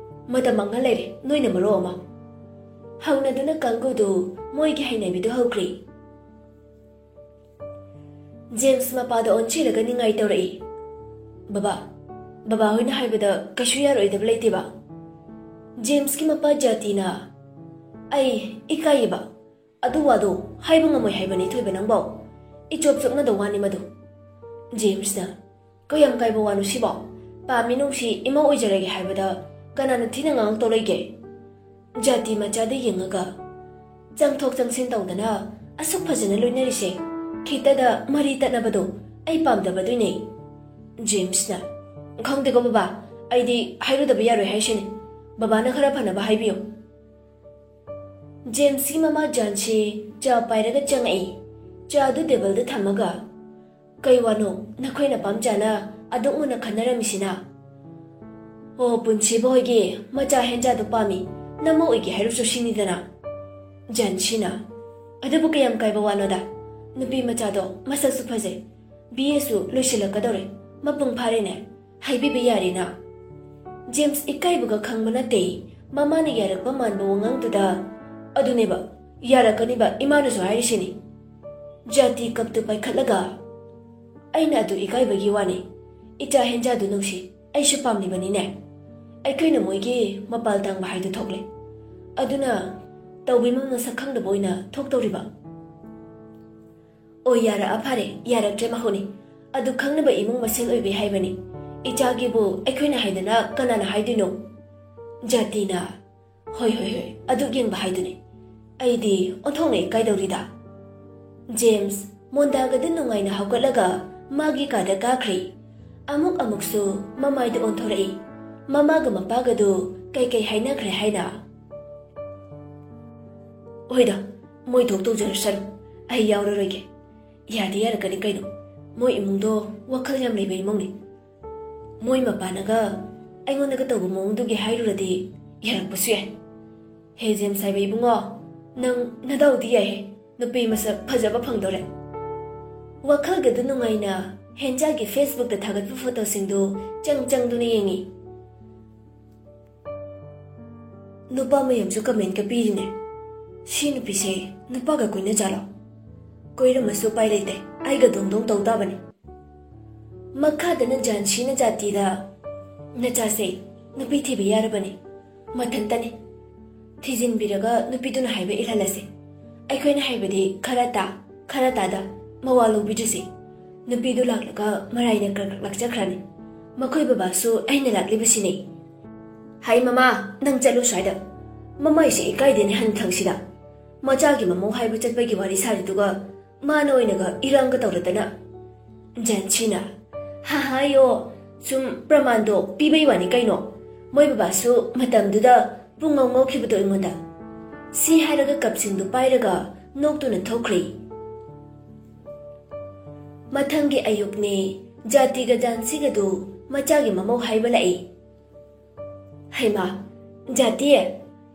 ꯃꯇꯝ ꯃꯥꯡꯍꯜ ꯂꯩꯔꯦ, ꯅꯣꯏꯅ ꯃꯔꯣ ꯑꯃ꯫ ꯍꯧꯅꯗꯨꯅ ꯀꯥꯡꯒꯨꯗꯨ ꯃꯣꯏꯒꯤ ꯍꯩꯅꯕꯤꯗꯨ ꯍꯧꯈ꯭ꯔꯦ꯫ ꯖꯦꯝꯁ ꯃꯄꯥꯗ ꯑꯣꯟꯁꯤꯜꯂꯒ ꯅꯤꯡꯉꯥꯏ ꯇꯧꯔꯛꯏ꯫ "ꯕꯕꯥ, ꯕꯕꯥ ꯍꯣꯏꯅ ꯍꯥꯏꯕꯗ ꯀꯩꯁꯨ ꯌꯥꯔꯣꯏꯗꯕ ꯂꯩꯇꯦꯕ꯫ ꯖꯦꯝꯁꯀꯤ ꯃꯄꯥ ꯖꯥꯇꯤꯅ ꯑꯩ ꯏꯀꯥꯏꯌꯦꯕ꯫ ꯑꯗꯨ ꯋꯥꯗꯣ ꯍꯥꯏꯕ ꯉꯝꯃꯣꯏ ꯍꯥꯏꯕꯅꯤ ꯊꯣꯏꯕ ꯅꯪꯕꯣ꯫ ꯏꯆꯣꯞ ꯆꯣꯞꯅꯗ ꯋꯥꯅꯤ ꯃꯗꯨ꯫" ꯖꯦꯝꯁꯅ, "ꯀꯌꯥꯝ ꯀꯥꯏꯕ ꯋꯥꯅꯣ ꯁꯤꯕꯣ? ꯄꯥꯝꯃꯤ ꯅꯨꯡꯁꯤ ꯏꯃꯧ ꯑꯣꯏꯖꯔꯒꯦ ꯍꯥꯏꯕꯗ ꯀꯅꯥꯅ ꯊꯤꯅ ꯉꯥꯡꯉꯛꯇꯧ ꯂꯩꯒꯦ? ꯖꯥꯇꯤ ꯃꯆꯥꯗ ꯌꯦꯡꯉꯒ ꯆꯪꯊꯣꯛ ꯆꯪꯁꯤꯟ ꯇꯧꯗꯅ ꯑꯁꯨꯛ ꯐꯖꯅ ꯂꯣꯏꯅꯔꯤꯁꯦ ꯈꯤꯇꯗ ꯃꯔꯤ ꯇꯠꯅꯕꯗꯣ ꯑꯩ ꯄꯥꯝꯗꯕꯗꯨꯏꯅꯦ꯫ ꯖꯦꯝꯁꯅ, "ꯈꯪꯗꯦꯀꯣ ꯕꯕꯥ, ꯑꯩꯗꯤ ꯍꯥꯏꯔꯨꯗꯕ ꯌꯥꯔꯣꯏ ꯍꯥꯏꯁꯤꯅꯤ꯫ ꯕꯕꯥꯅ ꯈꯔ ꯐꯅꯕ ꯍꯥꯏꯕꯤꯌꯨ꯫" ꯖꯦꯝꯁꯀꯤ ꯃꯃꯥ ꯖꯥꯟꯁꯤ ꯆꯥ ꯄꯥꯏꯔꯒ ꯆꯪꯉꯛꯏ꯫ ꯆꯥꯗꯨ ꯇꯦꯕꯜꯗ ꯊꯝꯃꯒ, "ꯀꯩ ꯋꯥꯅꯣ ꯅꯈꯣꯏꯅ ꯄꯥꯝꯖꯥꯅ ꯑꯗꯨꯛ ꯃꯨꯟꯅ ꯈꯟꯅꯔꯝꯃꯤꯁꯤꯅ?" "ꯑꯣ, ꯄꯨꯟꯁꯤꯕ ꯍꯣꯏꯒꯤ ꯃꯆꯥ ꯍꯦꯟꯖꯥꯗꯣ ꯄꯥꯝꯃꯤ, ꯅꯃꯧ ꯑꯣꯏꯒꯦ ꯍꯥꯏꯔꯨꯁꯨ ꯁꯤꯅꯤꯗꯅ꯫" ꯖꯥꯟꯁꯤꯅ, "ꯑꯗꯨꯕꯨ ꯀꯌꯥꯝ ꯀꯥꯏꯕ ꯋꯥꯅꯣꯗ? ꯅꯨꯄꯤ ꯃꯆꯥꯗꯣ ꯃꯁꯛꯁꯨ ꯐꯖꯩ, ꯕꯤ ꯑꯦꯁꯨ ꯂꯣꯏꯁꯤꯜꯂꯛꯀꯗꯧꯔꯦ, ꯃꯄꯨꯡ ꯐꯥꯔꯦꯅꯦ, ꯍꯥꯏꯕꯤꯕ ꯌꯥꯔꯦꯅ꯫" ꯖꯦꯝꯁ ꯏꯀꯥꯏꯕꯒ ꯈꯪꯕ ꯅꯠꯇꯦ꯫ ꯃꯃꯥꯅ ꯌꯥꯔꯛꯄ ꯃꯥꯟꯕ ꯋꯥꯉꯥꯡꯗꯨꯗ, "ꯑꯗꯨꯅꯦꯕ, ꯌꯥꯔꯛꯀꯅꯤꯕ, ꯏꯃꯥꯅꯁꯨ ꯍꯥꯏꯔꯤꯁꯤꯅꯤ꯫" ꯖꯥꯇꯤ ꯀꯞꯇꯨ ꯄꯥꯏꯈꯠꯂꯒ, "ꯑꯩꯅ ꯑꯗꯨ ꯏꯀꯥꯏꯕꯒꯤ ꯋꯥꯅꯤ꯫ ꯏꯆꯥ ꯍꯦꯟꯖꯥꯗꯨ ꯅꯨꯡꯁꯤ, ꯑꯩꯁꯨ ꯄꯥꯝꯂꯤꯕꯅꯤꯅꯦ꯫ ꯑꯩꯈꯣꯏꯅ ꯃꯣꯏꯒꯤ ꯃꯄꯥꯜ ꯇꯥꯡꯕ ꯍꯥꯏꯗꯨ ꯊꯣꯛꯂꯦ꯫ ꯑꯗꯨꯅ ꯇꯧꯕꯤꯃꯜꯅ ꯁꯛ ꯈꯪꯗꯕ ꯑꯣꯏꯅ ꯊꯣꯛꯇꯧꯔꯤꯕ꯫" "ꯑꯣ, ꯌꯥꯔꯛꯑ ꯐꯔꯦ, ꯌꯥꯔꯛꯇ꯭ꯔꯦ ꯃꯍꯧꯅꯤ꯫ ꯑꯗꯨ ꯈꯪꯅꯕ ꯏꯃꯨꯡ ꯃꯁꯦꯜ ꯑꯣꯏꯕꯩ ꯍꯥꯏꯕꯅꯤ꯫ ꯏꯆꯥꯒꯤꯕꯨ ꯑꯩꯈꯣꯏꯅ ꯍꯥꯏꯗꯅ ꯀꯅꯥꯅ ꯍꯥꯏꯗꯣꯏꯅꯣ?" ꯖꯥꯇꯤꯅ, "ꯍꯣꯏ, ꯍꯣꯏ, ꯍꯣꯏ, ꯑꯗꯨ ꯌꯦꯡꯕ ꯍꯥꯏꯗꯨꯅꯤ꯫ ꯑꯩꯗꯤ ꯑꯣꯟꯊꯣꯛꯅ ꯏꯀꯥꯏꯗꯧꯔꯤꯗ꯫" ꯖꯦꯝꯁ ꯃꯣꯟꯗꯥꯒꯗ ꯅꯨꯡꯉꯥꯏꯅ ꯍꯧꯒꯠꯂꯒ ꯃꯥꯒꯤ ꯀꯥꯗ ꯀꯥꯈ꯭ꯔꯦ꯫ ꯑꯃꯨꯛ ꯑꯃꯨꯛꯁꯨ ꯃꯃꯥꯏꯗ ꯑꯣꯟꯊꯣꯔꯛꯏ꯫ ꯃꯃꯥꯒ ꯃꯄꯥꯒꯗꯨ ꯀꯩꯀꯩ ꯍꯥꯏꯅꯈ꯭ꯔꯦ ꯍꯥꯏꯅ꯫ "ꯍꯣꯏꯗ, ꯃꯣꯏ ꯊꯣꯛ ꯇꯧꯖꯔꯁꯅꯨ, ꯑꯩ ꯌꯥꯎꯔꯔꯣꯏꯒꯦ꯫" "ꯌꯥꯗꯤ ꯌꯥꯔꯛꯀꯅꯤ ꯀꯩꯅꯣ, ꯃꯣꯏ ꯏꯃꯨꯡꯗꯣ ꯋꯥꯈꯜ ꯌꯥꯝ ꯂꯩꯕ ꯏꯃꯨꯡꯅꯤ꯫ ꯃꯣꯏ ꯃꯄꯥꯅꯒ ꯑꯩꯉꯣꯟꯗꯒ ꯇꯧꯕ ꯃꯑꯣꯡꯗꯨꯒꯤ ꯍꯥꯏꯔꯨꯔꯗꯤ ꯌꯥꯔꯛꯄꯁꯨ ꯌꯥꯏ꯫ ꯍꯦ ꯖꯦꯝꯁ ꯍꯥꯏꯕ ꯏꯕꯨꯡꯉꯣ, ꯅꯪ ꯅꯗꯥꯎꯗꯤ ꯌꯥꯏꯍꯦ, ꯅꯨꯄꯤ ꯃꯁꯛ ꯐꯖꯕ ꯐꯪꯗꯧꯔꯦ꯫" ꯋꯥꯈꯜꯒꯗꯨ ꯅꯨꯡꯉꯥꯏꯅ ꯍꯦꯟꯖꯥꯒꯤ Facebookꯇ ꯊꯥꯒꯠꯄ ꯐꯣꯇꯣꯁꯤꯡꯗꯨ ꯆꯪ ꯆꯪꯗꯨꯅ ꯌꯦꯡꯉꯤ꯫ ꯅꯨꯄꯥ ꯃꯌꯥꯝꯁꯨ commentꯀ ꯄꯤꯔꯤꯅꯦ꯫ "ꯁꯤ ꯅꯨꯄꯤꯁꯦ ꯅꯨꯄꯥꯒ ꯀꯣꯏꯅꯖꯥꯠꯂꯣ? ꯀꯣꯏꯔꯝꯃꯁꯨ ꯎꯄꯥꯏ ꯂꯩꯇꯦ, ꯑꯩꯒ ꯗꯣꯡ ꯗꯣꯡ ꯇꯧ ꯇꯥꯕꯅꯤ꯫" ꯃꯈꯥꯗꯅ ꯖꯥꯟꯁꯤꯅ ꯖꯥꯇꯤꯗ, "ꯅꯆꯥꯁꯦ ꯅꯨꯄꯤ ꯊꯤꯕ ꯌꯥꯔꯕꯅꯤ, ꯃꯊꯟꯇꯅꯤ꯫ ꯊꯤꯖꯤꯟꯕꯤꯔꯒ ꯅꯨꯄꯤꯗꯨꯅ ꯍꯥꯏꯕ ꯏꯜꯍꯜꯂꯁꯦ꯫ ꯑꯩꯈꯣꯏꯅ ꯍꯥꯏꯕꯗꯤ ꯈꯔ ꯇꯥ, ꯈꯔ ꯇꯥꯗ, ꯃꯋꯥ ꯂꯧꯕꯤꯗ꯭ꯔꯁꯤ꯫ ꯅꯨꯄꯤꯗꯨ ꯂꯥꯛꯂꯒ ꯃꯔꯥꯏꯅ ꯀ꯭ꯔꯛ ꯀ꯭ꯔꯛ ꯂꯥꯛꯆꯈ꯭ꯔꯅꯤ꯫ ꯃꯈꯣꯏ ꯕꯕꯥꯁꯨ ꯑꯩꯅ ꯂꯥꯛꯂꯤꯕꯁꯤꯅꯤ꯫" "ꯍꯥꯏ ꯃꯃꯥ, ꯅꯪ ꯆꯠꯂꯨ ꯁ꯭ꯋꯥꯏꯗ꯫ ꯃꯃꯥꯏꯁꯦ ꯏꯀꯥꯏꯗꯦꯅꯦ ꯍꯟꯊꯪꯁꯤꯗ꯫ ꯃꯆꯥꯒꯤ ꯃꯃꯧ ꯍꯥꯏꯕ ꯆꯠꯄꯒꯤ ꯋꯥꯔꯤ ꯁꯥꯔꯤꯗꯨꯒ ꯃꯥꯅ ꯑꯣꯏꯅꯒ ꯏꯔꯥꯡꯒ ꯇꯧꯔꯗꯅ꯫ ꯖꯥꯟꯁꯤꯅ, "ꯍꯥ ꯍꯥꯏꯌꯣ, ꯁꯨꯝ ꯄ꯭ꯔꯃꯥꯟꯗꯣ ꯄꯤꯕꯩ ꯋꯥꯅꯤ ꯀꯩꯅꯣ꯫ ꯃꯣꯏ ꯕꯕꯥꯁꯨ ꯃꯇꯝꯗꯨꯗ ꯄꯨꯡ ꯉꯧ ꯉꯧꯈꯤꯕꯗꯣ ꯑꯩꯉꯣꯟꯗ"꯫ ꯁꯤ ꯍꯥꯏꯔꯒ ꯀꯞꯁꯤꯡꯗꯨ ꯄꯥꯏꯔꯒ ꯅꯣꯛꯇꯨꯅ ꯊꯣꯛꯈ꯭ꯔꯦ꯫ ꯃꯊꯪꯒꯤ ꯑꯌꯨꯛꯅꯦ, ꯖꯥꯇꯤꯒ ꯖꯥꯟꯁꯤꯒꯗꯨ ꯃꯆꯥꯒꯤ ꯃꯃꯧ ꯍꯥꯏꯕ ꯂꯥꯛꯏ꯫ "ꯍꯩꯃꯥ, ꯖꯥꯇꯤ,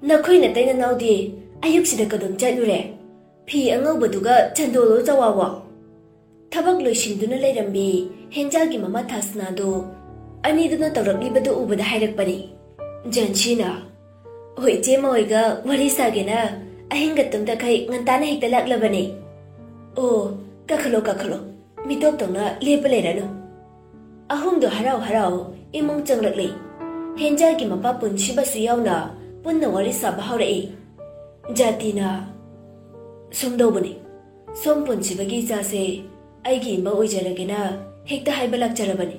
ꯅꯈꯣꯏ ꯅꯇꯩ ꯅꯅꯥꯎꯗꯤ ꯑꯌꯨꯛꯁꯤꯗ ꯀꯗꯣꯝ ꯆꯠꯂꯨꯔꯦ? ꯐꯤ ꯑꯉꯧꯕꯗꯨꯒ ꯆꯟꯗꯣꯜꯂꯣ ꯆꯋꯥꯋꯣ?" ꯊꯕꯛ ꯂꯣꯏꯁꯤꯟꯗꯨꯅ ꯂꯩꯔꯝꯕꯤ ꯍꯦꯟꯖꯥꯒꯤ ꯃꯃꯥ ꯊꯥꯁꯅꯥꯗꯨ ꯑꯅꯤꯗꯨꯅ ꯇꯧꯔꯛꯂꯤꯕꯗꯨ ꯎꯕꯗ ꯍꯥꯏꯔꯛꯄꯅꯤ꯫ ꯖꯥꯟꯁꯤꯅ, "ꯍꯣꯏ, ꯏꯆꯦꯃ ꯍꯣꯏꯒ ꯋꯥꯔꯤ ꯁꯥꯒꯦꯅ ꯑꯍꯤꯡꯒ ꯇꯨꯝꯗꯈꯩ ꯉꯟꯇꯥꯅ ꯍꯦꯛꯇ ꯂꯥꯛꯂꯕꯅꯦ꯫ ꯑꯣ, ꯀꯥꯈꯠꯂꯣ, ꯀꯥꯈꯠꯂꯣ, ꯃꯤꯇꯣꯞꯇꯧꯅ ꯂꯦꯞꯄ ꯂꯩꯔꯅꯨ"꯫ ꯑꯍꯨꯝꯗꯣ ꯍꯔꯥꯎ ꯍꯔꯥꯎ ꯏꯃꯨꯡ ꯆꯪꯂꯛꯂꯤ꯫ ꯍꯦꯟꯖꯥꯒꯤ ꯃꯄꯥ ꯄꯨꯟꯁꯤꯕꯁꯨ ꯌꯥꯎꯅ ꯄꯨꯟꯅ ꯋꯥꯔꯤ ꯁꯥꯕ ꯍꯧꯔꯛꯏ꯫ ꯖꯥꯇꯤꯅ, "ꯁꯨꯝꯗꯧꯕꯅꯤ, ꯁꯣꯝ ꯄꯨꯟꯁꯤꯕꯒꯤ ꯏꯆꯥꯁꯦ ꯑꯩꯒꯤ ꯏꯃꯧ ꯑꯣꯏꯖꯔꯒꯦꯅ ꯍꯦꯛꯇ ꯍꯥꯏꯕ ꯂꯥꯛꯆꯔꯕꯅꯤ꯫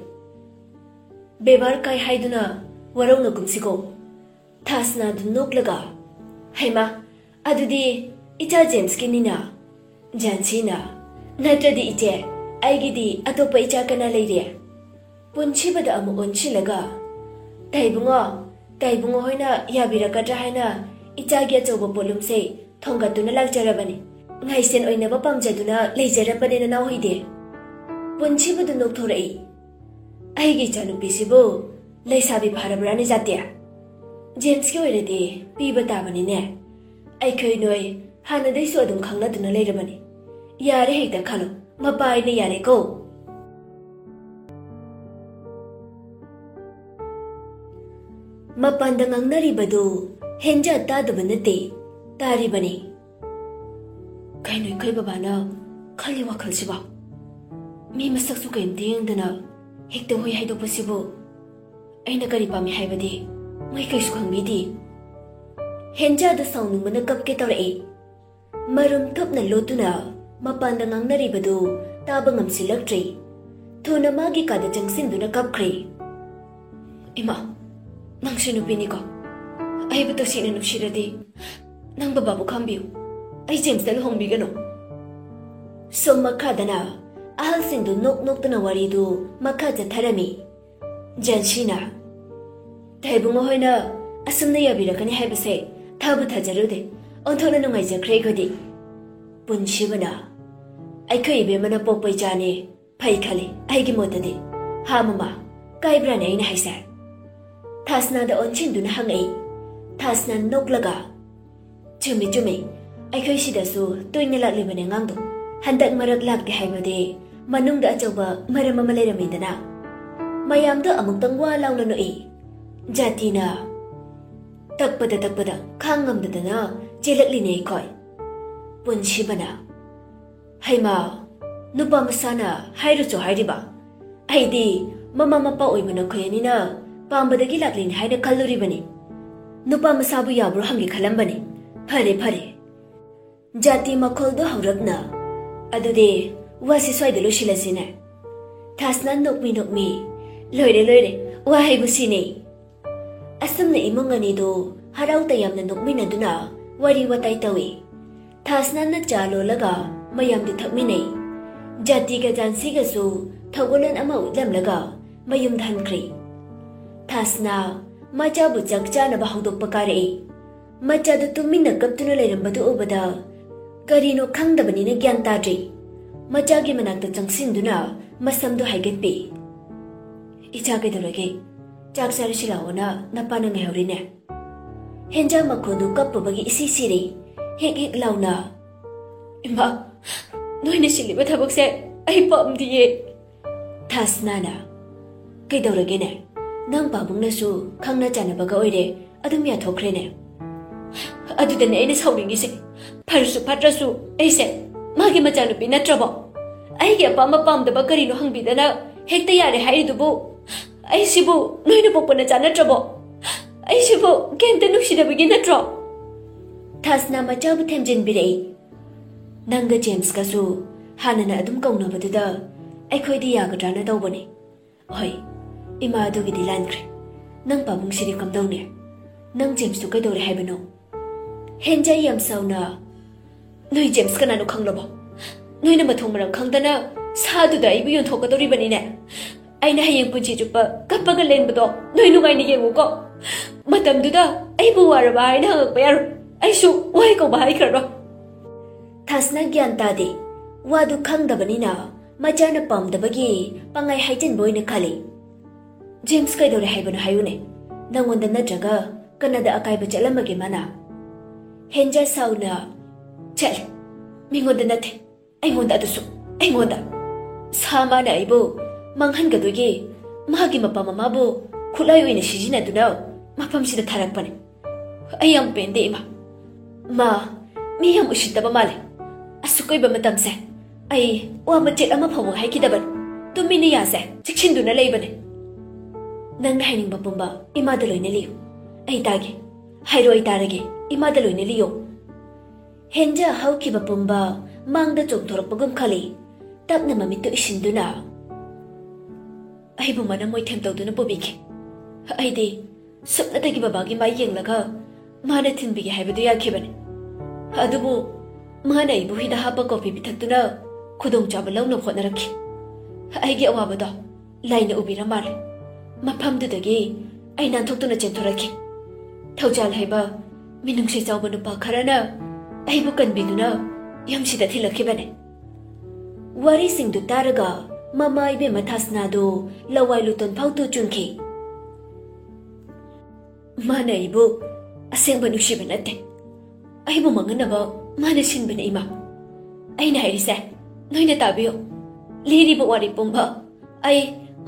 ꯕꯦꯕꯥꯔ ꯀꯥꯏ ꯍꯥꯏꯗꯨꯅ ꯋꯥꯔꯧꯅꯒꯨꯝꯁꯤꯀꯣ"꯫ ꯊꯥꯁꯅꯥꯗꯨ ꯅꯣꯛꯂꯒ, "ꯍꯩꯃꯥ, ꯑꯗꯨꯗꯤ ꯏꯆꯥ ꯖꯦꯝꯁꯀꯤꯅꯤꯅ"꯫ ꯖꯥꯟꯁꯤꯅ, "ꯅꯠꯇ꯭ꯔꯗꯤ ꯏꯆꯦ, ꯑꯩꯒꯤꯗꯤ ꯑꯇꯣꯞꯄ ꯏꯆꯥ ꯀꯅꯥ ꯂꯩꯔꯦ?" ꯄꯨꯟꯁꯤꯕꯗ ꯑꯃꯨꯛ ꯑꯣꯟꯁꯤꯜꯂꯒ, "ꯇꯥꯏꯕꯨꯡꯉꯣ, ꯇꯥꯏꯕꯨꯡꯉꯣ ꯍꯣꯏꯅ ꯌꯥꯕꯤꯔꯛꯀꯗ꯭ꯔꯥ ꯍꯥꯏꯅ ꯏꯆꯥꯒꯤ ꯑꯆꯧꯕ ꯄꯣꯠꯂꯨꯝꯁꯦ ꯊꯣꯡꯒꯠꯇꯨꯅ ꯂꯥꯛꯆꯔꯕꯅꯤ꯫ ꯉꯥꯏꯁꯦꯟ ꯑꯣꯏꯅꯕ ꯄꯥꯝꯖꯗꯨꯅ ꯂꯩꯖꯔꯕꯅꯦ ꯅꯅꯥꯎ ꯍꯣꯏꯗꯤ"꯫ ꯄꯨꯟꯁꯤꯕꯗꯨ ꯅꯣꯛꯊꯣꯔꯛꯏ꯫ "ꯑꯩꯒꯤ ꯏꯆꯥꯅꯨꯄꯤꯁꯤꯕꯨ ꯂꯩꯁꯥꯕꯤ ꯐꯥꯔꯕ꯭ꯔꯥꯅꯦ ꯖꯥꯇꯤ? ꯖꯦꯝꯁꯀꯤ ꯑꯣꯏꯔꯗꯤ ꯄꯤꯕ ꯇꯥꯕꯅꯤꯅꯦ꯫ ꯑꯩꯈꯣꯏ ꯅꯣꯏ ꯍꯥꯟꯅꯗꯩꯁꯨ ꯑꯗꯨꯝ ꯈꯪꯅꯗꯨꯅ ꯂꯩꯔꯕꯅꯤ꯫ ꯌꯥꯔꯦ, ꯍꯦꯛꯇ ꯈꯜꯂꯣ, ꯃꯄꯥ ꯑꯩꯅ ꯌꯥꯔꯦꯀꯣ"꯫ ꯃꯄꯥꯟꯗ ꯉꯥꯡꯅꯔꯤꯕꯗꯨ ꯍꯦꯟꯖꯥ ꯇꯥꯗꯕ ꯅꯠꯇꯦ, ꯇꯥꯔꯤꯕꯅꯤ꯫ ꯀꯩꯅꯣ ꯑꯩꯈꯣꯏ ꯕꯕꯥꯅ ꯈꯜꯂꯤ ꯋꯥꯈꯜꯁꯤꯕꯣ? ꯃꯤ ꯃꯁꯛꯁꯨ ꯀꯔꯤꯝꯇ ꯌꯦꯡꯗꯅ ꯍꯦꯛꯇ ꯍꯣꯏ ꯍꯥꯏꯗꯣꯛꯄꯁꯤꯕꯨ? ꯑꯩꯅ ꯀꯔꯤ ꯄꯥꯝꯃꯤ ꯍꯥꯏꯕꯗꯤ ꯃꯣꯏ ꯀꯩꯁꯨ ꯈꯪꯕꯤꯗꯦ꯫ ꯍꯦꯟꯖꯥꯗ ꯁꯥꯎꯅꯤꯡꯕꯅ ꯀꯞꯀꯦ ꯇꯧꯔꯛꯏ꯫ ꯃꯔꯨꯝ ꯊꯨꯞꯅ ꯂꯣꯠꯇꯨꯅ ꯃꯄꯥꯟꯗ ꯉꯥꯡꯅꯔꯤꯕꯗꯨ ꯇꯥꯕ ꯉꯝꯁꯤꯜꯂꯛꯇ꯭ꯔꯦ꯫ ꯊꯨꯅ ꯃꯥꯒꯤ ꯀꯥꯗ ꯆꯪꯁꯤꯟꯗꯨꯅ ꯀꯞꯈ꯭ꯔꯦ꯫ "ꯏꯃꯥ, ꯅꯪꯁꯨ ꯅꯨꯄꯤꯅꯤꯀꯣ? ꯑꯩꯕꯨ ꯇꯁꯦꯡꯅ ꯅꯨꯡꯁꯤꯔꯗꯤ ꯅꯪ ꯕꯕꯥꯕꯨ ꯈꯥꯝꯕꯤꯌꯨ꯫ ꯑꯩ ꯖꯦꯝꯁꯇ ꯂꯨꯍꯣꯡꯕꯤꯒꯅꯨ"꯫ ꯁꯣꯝ ꯃꯈꯥꯗꯅ ꯑꯍꯜꯁꯤꯡꯗꯨ ꯅꯣꯛ ꯅꯣꯛꯇꯨꯅ ꯋꯥꯔꯤꯗꯨ ꯃꯈꯥ ꯆꯠꯊꯔꯝꯃꯤ꯫ ꯖꯥꯟꯁꯤꯅ, "ꯇꯥꯏꯕꯨꯡꯉꯣ ꯍꯣꯏꯅ ꯑꯁꯨꯝꯅ ꯌꯥꯕꯤꯔꯛꯀꯅꯤ ꯍꯥꯏꯕꯁꯦ ꯊꯥꯕꯨ ꯊꯥꯖꯔꯨꯗꯦ꯫ ꯑꯣꯟꯊꯣꯛꯅ ꯅꯨꯡꯉꯥꯏꯖꯈ꯭ꯔꯦ ꯑꯩꯈꯣꯏꯗꯤ꯫" ꯄꯨꯟꯁꯤꯕꯅ, "ꯑꯩꯈꯣꯏ ꯏꯕꯦꯝꯃꯅ ꯄꯣꯛꯄ ꯏꯆꯥꯅꯦ, ꯐꯩ ꯈꯜꯂꯤ ꯑꯩꯒꯤ ꯃꯣꯠꯇꯗꯤ꯫ ꯍꯥ ꯃꯃꯥ, ꯀꯥꯏꯕ꯭ꯔꯥꯅꯦ ꯑꯩꯅ ꯍꯥꯏꯁꯦ?" ꯊꯥꯁꯅꯥꯗ ꯑꯣꯟꯁꯤꯟꯗꯨꯅ ꯍꯪꯉꯛꯏ꯫ ꯊꯥꯁꯅꯥ ꯅꯣꯛꯂꯒ, "ꯆꯨꯝꯃꯤ, ꯆꯨꯝꯃꯤ꯫ ꯑꯩꯈꯣꯏ ꯁꯤꯗꯁꯨ ꯇꯣꯏꯅ ꯂꯥꯛꯂꯤꯕꯅꯦ ꯑꯉꯥꯡꯗꯣ꯫ ꯍꯟꯗꯛ ꯃꯔꯛ ꯂꯥꯛꯇꯦ ꯍꯥꯏꯕꯗꯤ ꯃꯅꯨꯡꯗ ꯑꯆꯧꯕ ꯃꯔꯝ ꯑꯃ ꯂꯩꯔꯝꯃꯤꯗꯅ꯫" ꯃꯌꯥꯝꯗꯣ ꯑꯃꯨꯛꯇꯪ ꯋꯥ ꯂꯥꯎꯅ ꯅꯣꯛꯏ꯫ ꯖꯥꯇꯤꯅ ꯇꯛꯄꯗ ꯇꯛꯄꯗ ꯈꯥꯡ ꯉꯝꯗꯗꯅ ꯆꯦꯜꯂꯛꯂꯤꯅꯦ ꯑꯩꯈꯣꯏ꯫ ꯄꯨꯟꯁꯤꯕꯅ, "ꯍꯩꯃꯥ, ꯅꯨꯄꯥ ꯃꯁꯥꯅ ꯍꯥꯏꯔꯨꯆꯣ ꯍꯥꯏꯔꯤꯕ? ꯑꯩꯗꯤ ꯃꯃꯥ ꯃꯄꯥ ꯑꯣꯏꯕ ꯅꯈꯣꯏ ꯑꯅꯤꯅ ꯄꯥꯝꯕꯗꯒꯤ ꯂꯥꯛꯂꯤꯅꯤ ꯍꯥꯏꯅ ꯈꯜꯂꯨꯔꯤꯕꯅꯤ꯫ ꯅꯨꯄꯥ ꯃꯁꯥꯕꯨ ꯌꯥꯕ꯭ꯔꯣ ꯍꯪꯒꯦ ꯈꯜꯂꯝꯕꯅꯤ꯫ ꯐꯔꯦ, ꯐꯔꯦ꯫" ꯖꯥꯇꯤ ꯃꯈꯣꯜꯗꯣ ꯍꯧꯔꯞꯅ, "ꯑꯗꯨꯗꯤ ꯋꯥꯁꯤ ꯁ꯭ꯋꯥꯏꯗ ꯂꯣꯏꯁꯤꯜꯂꯁꯤꯅꯦ꯫" ꯊꯥꯁꯅꯥ ꯅꯣꯛꯃꯤ ꯅꯣꯛꯃꯤ, "ꯂꯣꯏꯔꯦ, ꯂꯣꯏꯔꯦ, ꯋꯥ ꯍꯥꯏꯕꯨ ꯁꯤꯅꯤ꯫" ꯑꯁꯨꯝꯅ ꯏꯃꯨꯡ ꯑꯅꯤꯗꯨ ꯍꯔꯥꯎ ꯇꯌꯥꯝꯅ ꯅꯣꯛꯃꯤꯟꯅꯗꯨꯅ ꯋꯥꯔꯤ ꯋꯥꯇꯥꯏ ꯇꯧꯏ꯫ ꯊꯥꯁꯅꯥꯅ ꯆꯥ ꯂꯣꯜꯂꯒ ꯃꯌꯥꯝꯗꯨ ꯊꯛꯃꯤꯟꯅꯩ꯫ ꯖꯥꯇꯤꯒ ꯖꯥꯟꯁꯤꯒꯁꯨ ꯊꯧꯒꯜꯂꯣꯟ ꯑꯃ ꯎꯠꯂꯝꯂꯒ ꯃꯌꯨꯝꯗ ꯍꯟꯈ꯭ꯔꯦ꯫ ꯊꯥꯁꯅꯥ ꯃꯆꯥꯕꯨ ꯆꯥꯛ ꯆꯥꯅꯕ ꯍꯧꯗꯣꯛꯄ ꯀꯥꯔꯛꯏ꯫ ꯃꯆꯥꯗꯨ ꯇꯨꯃꯤꯟꯅ ꯀꯞꯇꯨꯅ ꯂꯩꯔꯝꯕꯗꯨ ꯎꯕꯗ ꯀꯔꯤꯅꯣ ꯈꯪꯗꯕꯅꯤꯅ ꯒ꯭ꯌꯥꯟ ꯇꯥꯗ꯭ꯔꯦ꯫ ꯃꯆꯥꯒꯤ ꯃꯅꯥꯛꯇ ꯆꯪꯁꯤꯟꯗꯨꯅ ꯃꯁꯝꯗꯨ ꯍꯥꯏꯒꯠꯄꯤ꯫ "ꯏꯆꯥ, ꯀꯩꯗꯧꯔꯒꯦ? ꯆꯥꯛ ꯆꯥꯔꯁꯤ ꯂꯥꯛꯑꯣꯅ ꯅꯄꯥꯅ ꯉꯥꯏꯍꯧꯔꯤꯅꯦ꯫" ꯍꯦꯟꯖꯥ ꯃꯈꯣꯟꯗꯨ ꯀꯞꯄꯨꯕꯒꯤ ꯏꯁꯤ ꯁꯤꯔꯦ꯫ ꯍꯦꯛ ꯍꯦꯛ ꯂꯥꯎꯅ, "ꯏꯃꯥ, ꯅꯣꯏꯅ ꯁꯤꯜꯂꯤꯕ ꯊꯕꯛꯁꯦ ꯑꯩ ꯄꯥꯝꯗꯤꯌꯦ꯫" ꯊꯥꯁꯅꯥꯅ, "ꯀꯩꯗꯧꯔꯒꯦꯅꯦ? ꯅꯪ ꯄꯥꯕꯨꯡꯅꯁꯨ ꯈꯪꯅ ꯆꯥꯟꯅꯕꯒ ꯑꯣꯏꯔꯦ, ꯑꯗꯨꯝ ꯌꯥꯊꯣꯛꯈ꯭ꯔꯦꯅꯦ꯫" "ꯑꯗꯨꯗꯅꯦ ꯑꯩꯅ ꯁꯥꯎꯅꯤꯡꯉꯤꯁꯦ꯫ ꯐꯔꯁꯨ ꯐꯠꯇ꯭ꯔꯁꯨ ꯑꯩꯁꯦ ꯃꯥꯒꯤ ꯃꯆꯥꯅꯨꯄꯤ ꯅꯠꯇ꯭ꯔꯕꯣ? ꯑꯩꯒꯤ ꯑꯄꯥꯝꯕ ꯄꯥꯝꯗꯕ ꯀꯔꯤꯅꯣ ꯍꯪꯕꯤꯗꯅ ꯍꯦꯛꯇ ꯌꯥꯔꯦ ꯍꯥꯏꯔꯤꯗꯨꯕꯨ? ꯑꯩꯁꯤꯕꯨ ꯅꯣꯏꯅ ꯄꯣꯛꯄ ꯅꯆꯥ ꯅꯠꯇ꯭ꯔꯕꯣ? ꯑꯩꯁꯤꯕꯨ ꯀꯩꯝꯇ ꯅꯨꯡꯁꯤꯗꯕꯒꯤ ꯅꯠꯇ꯭ꯔꯣ?" ꯊꯥꯁꯅꯥ ꯃꯆꯥꯕꯨ ꯊꯦꯝꯖꯤꯟꯕꯤꯔꯛꯏ꯫ "ꯅꯪꯒ ꯖꯦꯝꯁꯀꯁꯨ ꯍꯥꯟꯅꯅ ꯑꯗꯨꯝ ꯀꯧꯅꯕꯗꯨꯗ ꯑꯩꯈꯣꯏꯗꯤ ꯌꯥꯒꯗ꯭ꯔꯥꯅ ꯇꯧꯕꯅꯤ꯫ ꯍꯣꯏ, ꯏꯃꯥ ꯑꯗꯨꯒꯤꯗꯤ ꯂꯥꯟꯈ꯭ꯔꯦ꯫ ꯅꯪ ꯄꯥꯕꯨꯡꯁꯤꯗꯤ ꯀꯝꯗꯧꯅꯤ? ꯅꯪ ꯖꯦꯝꯁꯇꯨ ꯀꯩꯗꯧꯔꯦ ꯍꯥꯏꯕꯅꯣ?" ꯍꯦꯟꯖꯥꯏ ꯌꯥꯝ ꯁꯥꯎꯅ, "ꯅꯣꯏ ꯖꯦꯝꯁ ꯀꯅꯥꯅꯣ ꯈꯪꯂꯕꯣ? ꯅꯣꯏꯅ ꯃꯊꯣꯡ ꯃꯔꯝ ꯈꯪꯗꯅ ꯁꯥꯗꯨꯗ ꯑꯩꯕꯨ ꯌꯣꯟꯊꯣꯛꯀꯗꯧꯔꯤꯕꯅꯤꯅꯦ꯫ ꯑꯩꯅ ꯍꯌꯦꯡ ꯄꯨꯟꯁꯤ ꯆꯨꯞꯄ ꯀꯞꯄꯒ ꯂꯦꯟꯕꯗꯣ ꯅꯣꯏ ꯅꯨꯡꯉꯥꯏꯅ ꯌꯦꯡꯉꯨꯀꯣ꯫ ꯃꯇꯝꯗꯨꯗ ꯑꯩꯕꯨ ꯋꯥꯔꯕ ꯍꯥꯏꯅ ꯍꯪꯉꯛꯄ ꯌꯥꯔꯣꯏ꯫ ꯑꯩꯁꯨ ꯋꯥꯍꯩ ꯀꯧꯕ ꯍꯥꯏꯈ꯭ꯔꯔꯣꯏ꯫ ꯊꯥꯁꯅ ꯒ꯭ꯌꯥꯟ ꯇꯥꯗꯦ꯫ ꯋꯥꯗꯨ ꯈꯪꯗꯕꯅꯤꯅ ꯃꯆꯥꯅ ꯄꯥꯝꯗꯕꯒꯤ ꯄꯪꯍꯥꯏ ꯍꯥꯏꯖꯤꯟꯕ ꯑꯣꯏꯅ ꯈꯜꯂꯤ꯫ ꯖꯦꯝꯁ ꯀꯩꯗꯧꯔꯦ ꯍꯥꯏꯕꯅꯣ ꯍꯥꯏꯌꯨꯅꯦ? ꯅꯪꯉꯣꯟꯗ ꯅꯠꯇ꯭ꯔꯒ ꯀꯅꯥꯗ ꯑꯀꯥꯏꯕ ꯆꯠꯂꯝꯃꯒꯦ ꯃꯥꯅ? ꯍꯦꯟꯖꯥ ꯁꯥꯎꯅ ꯆꯠꯂꯦ꯫ ꯃꯤꯉꯣꯟꯗ ꯅꯠꯇꯦ, ꯑꯩꯉꯣꯟꯗ, ꯑꯗꯨꯁꯨ ꯑꯩꯉꯣꯟꯗ꯫ ꯁꯥ ꯃꯥꯅ ꯑꯩꯕꯨ ꯃꯥꯡꯍꯟꯒꯗꯣꯏꯒꯤ ꯃꯥꯒꯤ ꯃꯄꯥ ꯃꯃꯥꯕꯨ ꯈꯨꯠꯂꯥꯏ ꯑꯣꯏꯅ ꯁꯤꯖꯤꯟꯅꯗꯨꯅ ꯃꯐꯝꯁꯤꯗ ꯊꯥꯔꯛꯄꯅꯦ꯫ ꯑꯩ ꯌꯥꯝ ꯄꯦꯟꯗꯦ, ꯏꯃꯥ꯫ ꯃꯥ ꯃꯤ ꯌꯥꯝ ꯎꯁꯤꯠꯇꯕ ꯃꯥꯜꯂꯦ꯫ ꯑꯁꯨꯛ ꯀꯨꯏꯕ ꯃꯇꯝꯁꯦ ꯑꯩ ꯋꯥ ꯃꯆꯦꯠ ꯑꯃ ꯐꯥꯎꯕ ꯍꯥꯏꯈꯤꯗꯕꯅꯤ꯫ ꯇꯨꯃꯤꯟꯅ ꯌꯥꯁꯦ ꯆꯤꯛꯁꯤꯟꯗꯨꯅ ꯂꯩꯕꯅꯦ꯫ ꯅꯪꯅ ꯍꯥꯏꯅꯤꯡꯕ ꯄꯨꯝꯕ ꯏꯃꯥꯗ ꯂꯣꯏꯅ ꯂꯤꯌꯨ꯫ ꯑꯩ ꯇꯥꯒꯦ꯫ ꯍꯥꯏꯔꯣ, ꯑꯩ ꯇꯥꯔꯒꯦ꯫ ꯏꯃꯥꯗ ꯂꯣꯏꯅ ꯂꯤꯌꯣ꯫ ꯍꯦꯟꯖꯥ ꯍꯧꯈꯤꯕ ꯄꯨꯝꯕ ꯃꯥꯡꯗ ꯆꯣꯡꯊꯣꯔꯛꯄꯒꯨꯝ ꯈꯜꯂꯤ꯫ ꯇꯞꯅ ꯃꯃꯤꯠꯇꯨ ꯏꯁꯤꯟꯗꯨꯅ, "ꯑꯩꯕꯨ ꯃꯅꯝ ꯃꯣꯏꯊꯦꯝ ꯇꯧꯗꯨꯅ ꯄꯨꯕꯤꯈꯤ꯫ ꯑꯩꯗꯤ ꯁꯨꯞꯅꯇꯒꯤ ꯕꯕꯥꯒꯤ ꯃꯥꯏ ꯌꯦꯡꯂꯒ ꯃꯥꯅ ꯊꯤꯟꯕꯤꯒꯦ ꯍꯥꯏꯕꯗꯨ ꯌꯥꯈꯤꯕꯅꯤ꯫ ꯑꯗꯨꯕꯨ ꯃꯥꯅ ꯑꯩꯕꯨ ꯍꯤꯗ ꯍꯥꯞꯄ ꯀꯣꯐꯤ ꯄꯤꯊꯛꯇꯨꯅ ꯈꯨꯗꯣꯡꯆꯥꯕ ꯂꯧꯅꯕ ꯍꯣꯠꯅꯔꯛꯈꯤ꯫ ꯑꯩꯒꯤ ꯑꯋꯥꯕꯗꯣ ꯂꯥꯏꯅ ꯎꯕꯤꯔ ꯃꯥꯜꯂꯦ꯫ ꯃꯐꯝꯗꯨꯗꯒꯤ ꯑꯩ ꯅꯥꯟꯊꯣꯛꯇꯨꯅ ꯆꯦꯟꯊꯣꯔꯛꯈꯤ꯫ ꯊꯧꯖꯥꯜ ꯍꯥꯏꯕ ꯃꯤꯅꯨꯡꯁꯤ ꯆꯥꯎꯕ ꯅꯨꯄꯥ ꯈꯔꯅ ꯑꯩꯕꯨ ꯀꯟꯕꯤꯗꯨꯅ ꯌꯨꯝꯁꯤꯗ ꯊꯤꯜꯂꯛꯈꯤꯕꯅꯤ꯫" ꯋꯥꯔꯤꯁꯤꯡꯗꯨ ꯇꯥꯔꯒ ꯃꯃꯥ ꯏꯕꯦꯝꯃ ꯊꯥꯁꯅꯥꯗꯨ ꯂꯋꯥꯏ ꯂꯨꯇꯣꯟ ꯐꯥꯎꯗꯨ ꯆꯨꯝꯈꯤ꯫ "ꯃꯥꯅ ꯑꯩꯕꯨ ꯑꯁꯦꯡꯕ ꯅꯨꯡꯁꯤꯕ ꯅꯠꯇꯦ꯫ ꯑꯩꯕꯨ ꯃꯥꯡꯍꯟꯅꯕ ꯃꯥꯅ ꯁꯤꯟꯕꯅꯦ, ꯏꯃꯥ꯫ ꯑꯩꯅ ꯍꯥꯏꯔꯤꯁꯦ ꯅꯣꯏꯅ ꯇꯥꯕꯤꯌꯨ꯫ ꯂꯤꯔꯤꯕ ꯋꯥꯔꯤ ꯄꯨꯝꯕ ꯑꯩ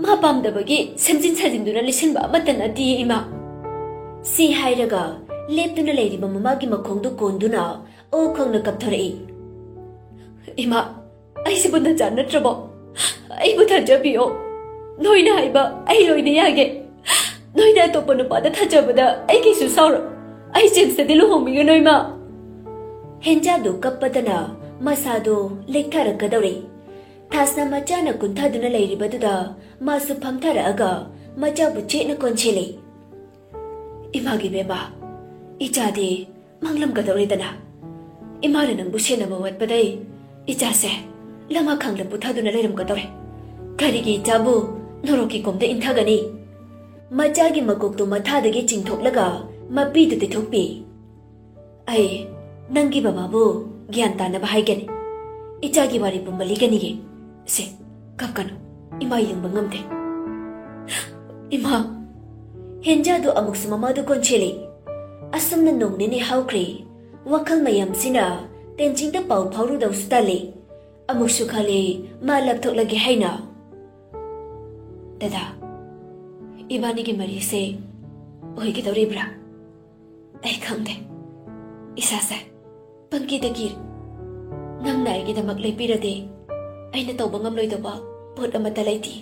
ꯃꯥ ꯄꯥꯝꯗꯕꯒꯤ ꯁꯦꯝꯖꯤꯟ ꯁꯥꯖꯤꯟꯗꯨꯅ ꯂꯤꯁꯤꯟꯕ ꯑꯃꯠꯇ ꯅꯠꯇꯤꯌꯦ, ꯏꯃꯥ꯫" ꯁꯤ ꯍꯥꯏꯔꯒ ꯂꯦꯞꯇꯨꯅ ꯂꯩꯔꯤꯕ ꯃꯃꯥꯒꯤ ꯃꯈꯣꯡꯗꯨ ꯀꯣꯟꯗꯨꯅ ꯑꯣ ꯈꯣꯡꯅ ꯀꯞꯊꯣꯔꯛꯏ꯫ "ꯏꯃꯥ, ꯑꯩꯁꯤꯕꯨ ꯅꯆꯥ ꯅꯠꯇ꯭ꯔꯕꯣ? ꯑꯩꯕꯨ ꯊꯥꯖꯕꯤꯌꯣ꯫ ꯅꯣꯏꯅ ꯍꯥꯏꯕ ꯑꯩ ꯂꯣꯏꯅ ꯌꯥꯒꯦ꯫ ꯅꯣꯏꯅ ꯑꯇꯣꯞꯄ ꯅꯨꯄꯥꯗ ꯊꯥꯖꯕꯗ ꯑꯩ ꯀꯩꯁꯨ ꯁꯥꯎꯔꯣꯏ꯫ ꯑꯩ ꯖꯦꯝꯁꯇꯗꯤ ꯂꯨꯍꯣꯡꯕꯤꯒꯅꯨ, ꯏꯃꯥ꯫" ꯍꯦꯟꯖꯥꯗꯨ ꯀꯞꯄꯗꯅ ꯃꯁꯥꯗꯨ ꯂꯦꯛꯊꯔꯛꯀꯗꯧꯔꯦ꯫ ꯊꯥꯁꯅ ꯃꯆꯥꯅ ꯀꯨꯟꯊꯗꯨꯅ ꯂꯩꯔꯤꯕꯗꯨꯗ ꯃꯥꯁꯨ ꯐꯝꯊꯔꯛꯑꯒ ꯃꯆꯥꯕꯨ ꯆꯦꯠꯅ ꯀꯣꯟꯁꯤꯜꯂꯤ꯫ "ꯏꯃꯥꯒꯤ ꯕꯦꯝꯃ, ꯏꯆꯥꯗꯤ ꯃꯥꯡꯂꯝꯒꯗꯧꯔꯦꯗꯅ꯫ ꯏꯃꯥꯅ ꯅꯪꯕꯨ ꯁꯦꯟꯅꯕ ꯋꯥꯠꯄꯗꯩ ꯏꯆꯥꯁꯦ ꯂꯃꯈꯥꯡꯗ ꯄꯨꯊꯗꯨꯅ ꯂꯩꯔꯝꯒꯗꯧꯔꯦ꯫ ꯀꯔꯤꯒꯤ ꯏꯆꯥꯕꯨ ꯅꯣꯔꯣꯛꯀꯤ ꯀꯣꯝꯗ ꯏꯟꯊꯒꯅꯤ? ꯃꯆꯥꯒꯤ ꯃꯀꯣꯛꯇꯨ ꯃꯊꯥꯗꯒꯤ ꯆꯤꯡꯊꯣꯛꯂꯒ ꯃꯄꯤꯗꯨ ꯇꯩꯊꯣꯛꯄꯤ꯫ ꯑꯩ ꯅꯪꯒꯤ ꯕꯕꯥꯕꯨ ꯒ꯭ꯌꯥꯟ ꯇꯥꯅꯕ ꯍꯥꯏꯒꯅꯤ꯫ ꯏꯆꯥꯒꯤ ꯋꯥꯔꯤ ꯄꯨꯝꯕ ꯂꯤꯒꯅꯤꯌꯦ꯫ ꯁꯦ, ꯀꯞꯀꯅꯨ꯫ ꯏꯃꯥ ꯌꯦꯡꯕ ꯉꯝꯗꯦ꯫ ꯏꯃꯥ! ꯍꯦꯟꯖꯥꯗꯨ ꯑꯃꯨꯛꯁꯨ ꯃꯃꯥꯗꯨ ꯀꯣꯟꯁꯤꯜꯂꯤ꯫ ꯑꯁꯨꯝꯅ ꯅꯣꯡ ꯅꯤꯅꯤ ꯍꯧꯈ꯭ꯔꯦ꯫ ꯋꯥꯈꯜ ꯃꯌꯥꯝꯁꯤꯅ ꯇꯦꯟꯖꯤꯡꯗ ꯄꯥꯎ ꯐꯥꯎꯔꯨꯗꯧꯁꯨ ꯇꯜꯂꯤ꯫ ꯑꯃꯨꯛꯁꯨ ꯈꯜꯂꯤ ꯃꯥ ꯂꯥꯞꯊꯣꯛꯂꯒꯦ ꯍꯥꯏꯅ꯫ ꯗꯗꯥ, ꯏꯕꯥꯅꯤꯒꯤ ꯃꯔꯤꯁꯦ ꯑꯣꯏꯒꯗꯧꯔꯤꯕ꯭ꯔꯥ? ꯑꯩ ꯈꯪꯗꯦ꯫ ꯏꯁꯥꯁꯦ ꯄꯪꯀꯤꯗ ꯀꯤꯔꯦ꯫ ꯅꯪꯅ ꯑꯩꯒꯤꯗꯃꯛ ꯂꯦꯞꯄꯤꯔꯗꯤ ꯑꯩꯅ ꯇꯧꯕ ꯉꯝꯂꯣꯏꯗꯕ ꯄꯣꯠ ꯑꯃꯠꯇ ꯂꯩꯇꯦ꯫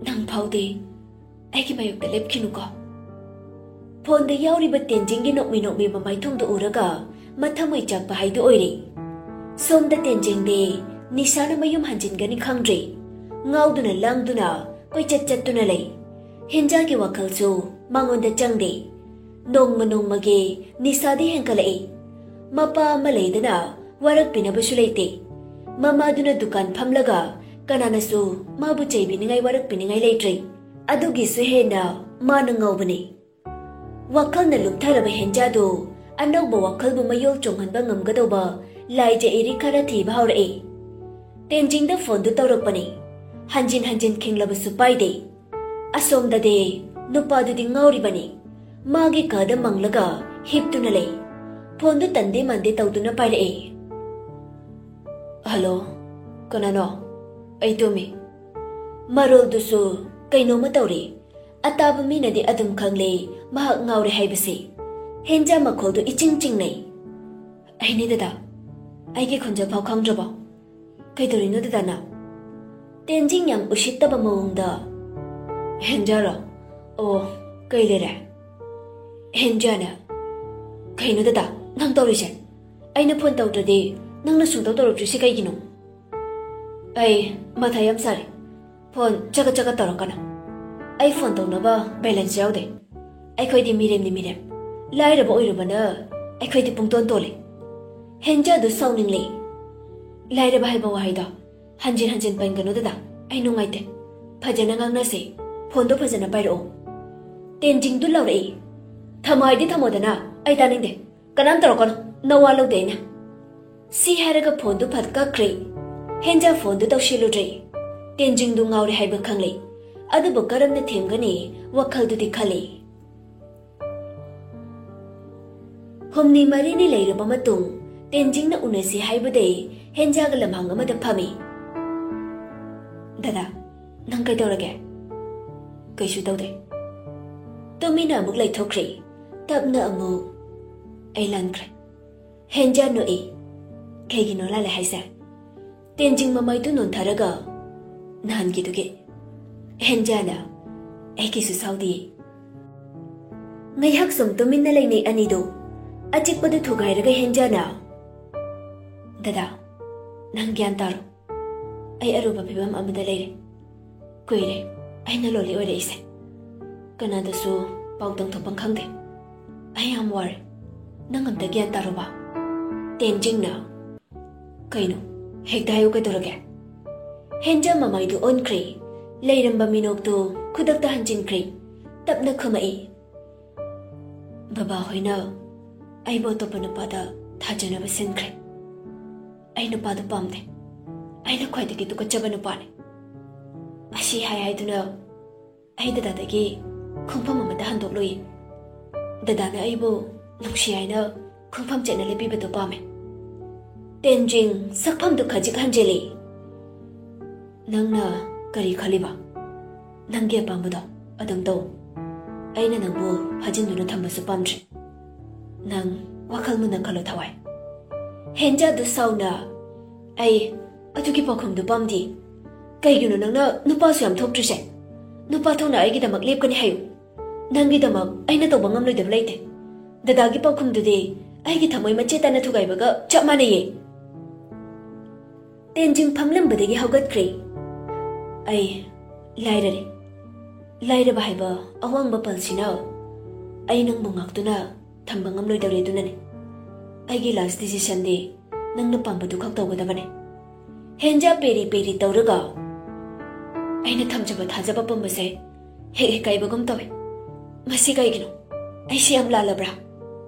ꯅꯪ ꯐꯥꯎꯗꯤ ꯑꯩꯒꯤ ꯃꯥꯌꯣꯛꯇ ꯂꯦꯞꯈꯤꯅꯨꯀꯣ꯫ ꯐꯣꯟꯗ ꯌꯥꯎꯔꯤꯕ ꯇꯦꯟꯖꯤꯡꯒꯤ ꯅꯣꯛꯃꯤ ꯅꯣꯛꯃꯤ ꯃꯃꯥꯏꯊꯣꯡꯗꯨ ꯎꯔꯒ ꯃꯊꯃꯣꯏ ꯆꯥꯛꯄ ꯍꯥꯏꯗꯨ ꯑꯣꯏꯔꯦ꯫ ꯁꯣꯝꯗ ꯇꯦꯟꯖꯤꯡꯗꯤ ꯅꯤꯁꯥꯅ ꯃꯌꯨꯝ ꯍꯟꯖꯤꯟꯒꯅꯤ ꯈꯪꯗ꯭ꯔꯦ꯫ ꯉꯥꯎꯗꯨꯅ ꯂꯥꯡꯗꯨꯅ ꯀꯣꯏꯆꯠ ꯆꯠꯇꯨꯅ ꯂꯩ꯫ ꯍꯦꯟꯖꯥꯒꯤ ꯋꯥꯈꯜꯁꯨ ꯃꯉꯣꯟꯗ ꯆꯪꯗꯦ꯫ ꯅꯣꯡꯃ ꯅꯣꯡꯃꯒꯤ ꯅꯤꯁꯥꯗꯤ ꯍꯦꯟꯒꯠꯂꯛꯏ꯫ ꯃꯄꯥ ꯑꯃ ꯂꯩꯗꯅ ꯋꯥꯔꯛꯄꯤꯅꯕꯁꯨ ꯂꯩꯇꯦ꯫ ꯃꯃꯥꯗꯨꯅ ꯗꯨꯀꯥꯟ ꯐꯝꯂꯒ ꯀꯅꯥꯅꯁꯨ ꯃꯥꯕꯨ ꯆꯩꯕꯤꯅꯤꯡꯉꯥꯏ ꯋꯥꯔꯛꯄꯤꯅꯤꯡꯉꯥꯏ ꯂꯩꯇ꯭ꯔꯦ꯫ ꯑꯗꯨꯒꯤꯁꯨ ꯍꯦꯟꯅ ꯃꯥꯅ ꯉꯥꯎꯕꯅꯤ꯫ ꯋꯥꯈꯜꯅ ꯂꯨꯞꯊꯔꯕ ꯍꯦꯟꯖꯥꯗꯨ ꯑꯅꯧꯕ ꯋꯥꯈꯜꯕꯨ ꯃꯌꯣꯜ ꯆꯣꯡꯍꯟꯕ ꯉꯝꯒꯗꯧꯕ ꯂꯥꯏꯖ ꯏꯔꯤꯛ ꯈꯔ ꯊꯤꯕ ꯍꯧꯔꯛꯏ꯫ ꯇꯦꯟꯖꯤꯡꯗ ꯐꯣꯟꯗꯨ ꯇꯧꯔꯛꯄꯅꯤ꯫ ꯍꯟꯖꯤꯟ ꯍꯟꯖꯤꯟ ꯈꯤꯡꯂꯕꯁꯨ ꯄꯥꯏꯗꯦ꯫ ꯑꯁꯣꯝꯗꯗꯤ ꯅꯨꯄꯥꯗꯨꯗꯤ ꯉꯥꯎꯔꯤꯕꯅꯤ꯫ ꯃꯥꯒꯤ ꯀꯥꯗ ꯃꯪꯂꯒ ꯍꯤꯞꯇꯨꯅ ꯂꯩ꯫ ꯐꯣꯟꯗꯨ ꯇꯟꯗꯦ ꯃꯥꯟꯗꯦ ꯇꯧꯗꯨꯅ ꯄꯥꯏꯔꯛꯏ꯫ "ꯍꯜꯂꯣ, ꯀꯅꯥꯅꯣ? ꯑꯩ ꯇꯨꯝꯃꯤ꯫" ꯃꯔꯣꯜꯗꯨꯁꯨ ꯀꯩꯅꯣꯝꯃ ꯇꯧꯔꯤ꯫ ꯑꯇꯥꯕ ꯃꯤꯅꯗꯤ ꯑꯗꯨꯝ ꯈꯪꯂꯦ ꯃꯍꯥꯛ ꯉꯥꯎꯔꯦ ꯍꯥꯏꯕꯁꯤ꯫ ꯍꯦꯟꯖꯥ ꯃꯈꯣꯜꯗꯨ ꯏꯆꯤꯡ ꯆꯤꯡꯅꯩ꯫ "ꯑꯩꯅꯦ ꯗꯗꯥ, ꯑꯩꯒꯤ ꯈꯣꯟꯖꯦꯜ ꯐꯥꯎ ꯈꯪꯗ꯭ꯔꯕꯣ? ꯀꯩꯗꯧꯔꯤꯅꯣ ꯗꯗꯥꯅ?" ꯇꯦꯟꯖꯤꯡ ꯌꯥꯝ ꯎꯁꯤꯠꯇꯕ ꯃꯑꯣꯡꯗ꯫ "ꯍꯦꯟꯖꯥꯔꯣ? ꯑꯣ, ꯀꯩ ꯂꯩꯔꯦ?" ꯍꯦꯟꯖꯥꯅ꯫ "ꯀꯩꯅꯣ ꯗꯗꯥ, ꯅꯪ ꯇꯧꯔꯤꯁꯦ? ꯑꯩꯅ ꯐꯣꯟ ꯇꯧꯗ꯭ꯔꯗꯤ ꯅꯪꯅ ꯁꯨꯡꯇꯧ ꯇꯧꯔꯛꯇ꯭ꯔꯤꯁꯦ ꯀꯩꯒꯤꯅꯣ?" "ꯑꯩ ꯃꯊꯥ ꯌꯥꯝ ꯁꯥꯔꯦ꯫ ꯐꯣꯟ ꯆꯒꯠ ꯆꯒꯠ ꯇꯧꯔꯛꯀꯅꯨ꯫ ꯑꯩ ꯐꯣꯟ ꯇꯧꯅꯕ ꯕꯦꯂꯦꯟꯁ ꯌꯥꯎꯗꯦ꯫ ꯑꯩꯈꯣꯏꯗꯤ ꯃꯤꯔꯦꯝꯅꯤ ꯃꯤꯔꯦꯝ꯫ ꯂꯥꯏꯔꯕ ꯑꯣꯏꯔꯨꯕꯅ ꯑꯩꯈꯣꯏꯗꯤ ꯄꯨꯡꯇꯣꯟ ꯇꯣꯜꯂꯤ꯫" ꯍꯦꯟꯖꯥꯗꯨ ꯁꯥꯎꯅꯤꯡꯂꯦ꯫ ꯂꯥꯏꯔꯕ ꯍꯥꯏꯕ ꯋꯥꯍꯩꯗꯣ ꯍꯟꯖꯤꯟ ꯍꯟꯖꯤꯟ ꯄꯟꯒꯅꯨ ꯗꯗꯥ, ꯑꯩ ꯅꯨꯡꯉꯥꯏꯇꯦ꯫ ꯐꯖꯅ ꯉꯥꯡꯅꯁꯦ꯫ ꯐꯣꯟꯗꯣ ꯐꯖꯅ ꯄꯥꯏꯔꯛꯑꯣ꯫ ꯇꯦꯟꯖꯤꯡꯗꯨ ꯂꯥꯎꯔꯛꯏ꯫ "ꯊꯝꯃꯣ ꯍꯥꯏꯗꯤ ꯊꯝꯃꯣꯗꯅ, ꯑꯩ ꯇꯥꯅꯤꯡꯗꯦ꯫ ꯀꯅꯥꯝ ꯇꯧꯔꯛꯀꯅꯨ, ꯅꯋꯥ ꯂꯧꯗꯦ ꯑꯩꯅ꯫" ꯁꯤ ꯍꯥꯏꯔꯒ ꯐꯣꯟꯗꯨ ꯐꯠ ꯀꯛꯈ꯭ꯔꯦ꯫ ꯍꯦꯟꯖꯥ ꯐꯣꯟꯗꯨ ꯇꯧꯁꯤꯜꯂꯨꯗ꯭ꯔꯦ꯫ ꯇꯦꯟꯖꯤꯡꯗꯨ ꯉꯥꯎꯔꯦ ꯍꯥꯏꯕ ꯈꯪꯂꯦ꯫ ꯑꯗꯨꯕꯨ ꯀꯔꯝꯅ ꯊꯦꯝꯒꯅꯤ ꯋꯥꯈꯜꯗꯨꯗꯤ ꯈꯜꯂꯤ꯫ ꯍꯨꯝꯅꯤ ꯃꯔꯤꯅꯤ ꯂꯩꯔꯕ ꯃꯇꯨꯡ, ꯇꯦꯟꯖꯤꯡꯅ ꯎꯅꯁꯤ ꯍꯥꯏꯕꯗꯩ ꯍꯦꯟꯖꯥꯒ ꯂꯝꯍꯥꯡ ꯑꯃꯗ ꯐꯝꯃꯤ꯫ "ꯗꯗꯥ, ꯅꯪ ꯀꯩꯗꯧꯔꯒꯦ?" "ꯀꯩꯁꯨ ꯇꯧꯗꯦ꯫" ꯇꯨꯃꯤꯟꯅ ꯑꯃꯨꯛ ꯂꯩꯊꯣꯛꯈ꯭ꯔꯦ꯫ ꯇꯞꯅ ꯑꯃꯨꯛ, "ꯑꯩ ꯂꯥꯟꯈ꯭ꯔꯦ꯫" ꯍꯦꯟꯖꯥ ꯅꯣꯛꯏ꯫ "ꯀꯩꯒꯤꯅꯣ ꯂꯥꯜꯂꯦ ꯍꯥꯏꯁꯦ?" ꯇꯦꯟꯖꯤꯡ ꯃꯃꯥꯏꯗꯨ ꯅꯣꯟꯊꯔꯒ, "ꯅꯍꯥꯟꯒꯤꯗꯨꯒꯤ꯫" ꯍꯦꯟꯖꯥꯅ, "ꯑꯩꯒꯤꯁꯨ ꯁꯥꯎꯗꯤꯌꯦ꯫" ꯉꯥꯏꯍꯥꯛ ꯁꯨꯝ ꯇꯨꯃꯤꯟꯅ ꯂꯩꯅꯩ ꯑꯅꯤꯗꯨ꯫ ꯑꯆꯤꯛꯄꯗꯨ ꯊꯨꯒꯥꯏꯔꯒ ꯍꯦꯟꯖꯥꯅ, "ꯗꯗꯥ, ꯅꯪ ꯒ꯭ꯌꯥꯟ ꯇꯥꯔꯣ꯫ ꯑꯩ ꯑꯔꯨꯕ ꯐꯤꯕꯝ ꯑꯃꯗ ꯂꯩꯔꯦ꯫ ꯀꯨꯏꯔꯦ ꯑꯩꯅ ꯂꯣꯂꯤ ꯑꯣꯏꯔꯛꯏꯁꯦ꯫ ꯀꯅꯥꯗꯁꯨ ꯄꯥꯎ ꯇꯝꯊꯣꯛꯐꯝ ꯈꯪꯗꯦ꯫ ꯑꯩ ꯌꯥꯝ ꯋꯥꯔꯦ꯫ ꯅꯪ ꯑꯝꯇ ꯒ꯭ꯌꯥꯟ ꯇꯥꯔꯣꯕ꯫" ꯇꯦꯟꯖꯤꯡꯅ, "ꯀꯩꯅꯣ? ꯍꯦꯛꯇ ꯍꯥꯏꯌꯨ, ꯀꯩꯗꯧꯔꯒꯦ?" ꯍꯦꯟꯖꯥ ꯃꯃꯥꯏꯗꯨ ꯑꯣꯟꯈ꯭ꯔꯦ꯫ ꯂꯩꯔꯝꯕ ꯃꯤꯅꯣꯛꯇꯨ ꯈꯨꯗꯛꯇ ꯍꯟꯖꯤꯟꯈ꯭ꯔꯦ꯫ ꯇꯞꯅ ꯈꯨꯝꯃꯛꯏ꯫ "ꯕꯕꯥ ꯍꯣꯏꯅ ꯑꯩꯕꯨ ꯑꯇꯣꯞꯄ ꯅꯨꯄꯥꯗ ꯊꯥꯖꯅꯕ ꯁꯤꯟꯈ꯭ꯔꯦ꯫ ꯑꯩ ꯅꯨꯄꯥꯗꯨ ꯄꯥꯝꯗꯦ꯫ ꯑꯩꯅ ꯈ꯭ꯋꯥꯏꯗꯒꯤ ꯇꯨꯀꯠꯆꯕ ꯅꯨꯄꯥꯅꯤ꯫" ꯑꯁꯤ ꯍꯥꯏ ꯍꯥꯏꯗꯨꯅ ꯑꯩ ꯗꯗꯥꯗꯒꯤ ꯈꯣꯡꯐꯝ ꯑꯃꯗ ꯍꯟꯗꯣꯛꯂꯨꯏ꯫ ꯗꯗꯥꯅ ꯑꯩꯕꯨ ꯅꯨꯡꯁꯤ ꯍꯥꯏꯅ ꯈꯣꯡꯐꯝ ꯆꯦꯠꯅ ꯂꯦꯞꯄꯤꯕꯗꯨ ꯄꯥꯝꯃꯦ꯫ ꯇꯦꯟꯖꯤꯡ ꯁꯛꯐꯝꯗꯨ ꯈꯖꯤꯛ ꯍꯟꯖꯤꯜꯂꯤ꯫ "ꯅꯪꯅ ꯀꯔꯤ ꯈꯜꯂꯤꯕ? ꯅꯪꯒꯤ ꯑꯄꯥꯝꯕꯗꯣ ꯑꯗꯨꯝ ꯇꯧ꯫ ꯑꯩꯅ ꯅꯪꯕꯨ ꯐꯥꯖꯤꯟꯗꯨꯅ ꯊꯝꯕꯁꯨ ꯄꯥꯝꯗ꯭ꯔꯦ꯫ ꯅꯪ ꯋꯥꯈꯜ ꯃꯨꯟꯅ ꯈꯜꯂꯣ, ꯊꯋꯥꯏ꯫" ꯍꯦꯟꯖꯥꯗꯨ ꯁꯥꯎꯅ, "ꯑꯩ ꯑꯗꯨꯒꯤ ꯄꯥꯎꯈꯨꯝꯗꯨ ꯄꯥꯝꯗꯦ꯫ ꯀꯩꯒꯤꯅꯣ ꯅꯪꯅ ꯅꯨꯄꯥꯁꯨ ꯌꯥꯝ ꯊꯣꯛꯇ꯭ꯔꯤꯁꯦ? ꯅꯨꯄꯥ ꯊꯣꯛꯅ ꯑꯩꯒꯤꯗꯃꯛ ꯂꯦꯞꯀꯅꯤ ꯍꯥꯏꯌꯨ꯫ ꯅꯪꯒꯤꯗꯃꯛ ꯑꯩꯅ ꯇꯧꯕ ꯉꯝꯂꯣꯏꯗꯕ ꯂꯩꯇꯦ꯫ ꯗꯗꯥꯒꯤ ꯄꯥꯎꯈꯨꯝꯗꯨꯗꯤ ꯑꯩꯒꯤ ꯊꯃꯣꯏ ꯃꯆꯦꯠ ꯇꯥꯅ ꯊꯨꯒꯥꯏꯕꯒ ꯆꯞ ꯃꯥꯟꯅꯩꯌꯦ꯫" ꯇꯦꯟꯖꯤꯡ ꯐꯝꯂꯝꯕꯗꯒꯤ ꯍꯧꯒꯠꯈ꯭ꯔꯦ꯫ "ꯑꯩ ꯂꯥꯏꯔꯔꯦ꯫ ꯂꯥꯏꯔꯕ ꯍꯥꯏꯕ ꯑꯋꯥꯡꯕ ꯄꯜꯁꯤꯅ ꯑꯩ ꯅꯪꯕꯨ ꯉꯥꯛꯇꯨꯅ ꯊꯝꯕ ꯉꯝꯂꯣꯏꯗꯧꯔꯦ꯫ ꯑꯗꯨꯅꯅꯦ ꯑꯩꯒꯤ ꯂꯥꯁ ꯗꯤꯁꯤꯁꯟꯗꯤ ꯅꯪꯅ ꯄꯥꯝꯕꯗꯨ ꯈꯛ ꯇꯧꯒꯗꯕꯅꯦ꯫ ꯍꯦꯟꯖꯥ ꯄꯦꯔꯤ ꯄꯦꯔꯤ ꯇꯧꯔꯒ, "ꯑꯩꯅ ꯊꯝꯖꯕ ꯊꯥꯖꯕ ꯄꯨꯝꯕꯁꯦ ꯍꯦꯛ ꯍꯦꯛ ꯀꯥꯏꯕꯒꯨꯝ ꯇꯧꯏ꯫ ꯃꯁꯤ ꯀꯩꯒꯤꯅꯣ? ꯑꯩꯁꯤ ꯌꯥꯝ ꯂꯥꯜꯂꯕ꯭ꯔꯥ?"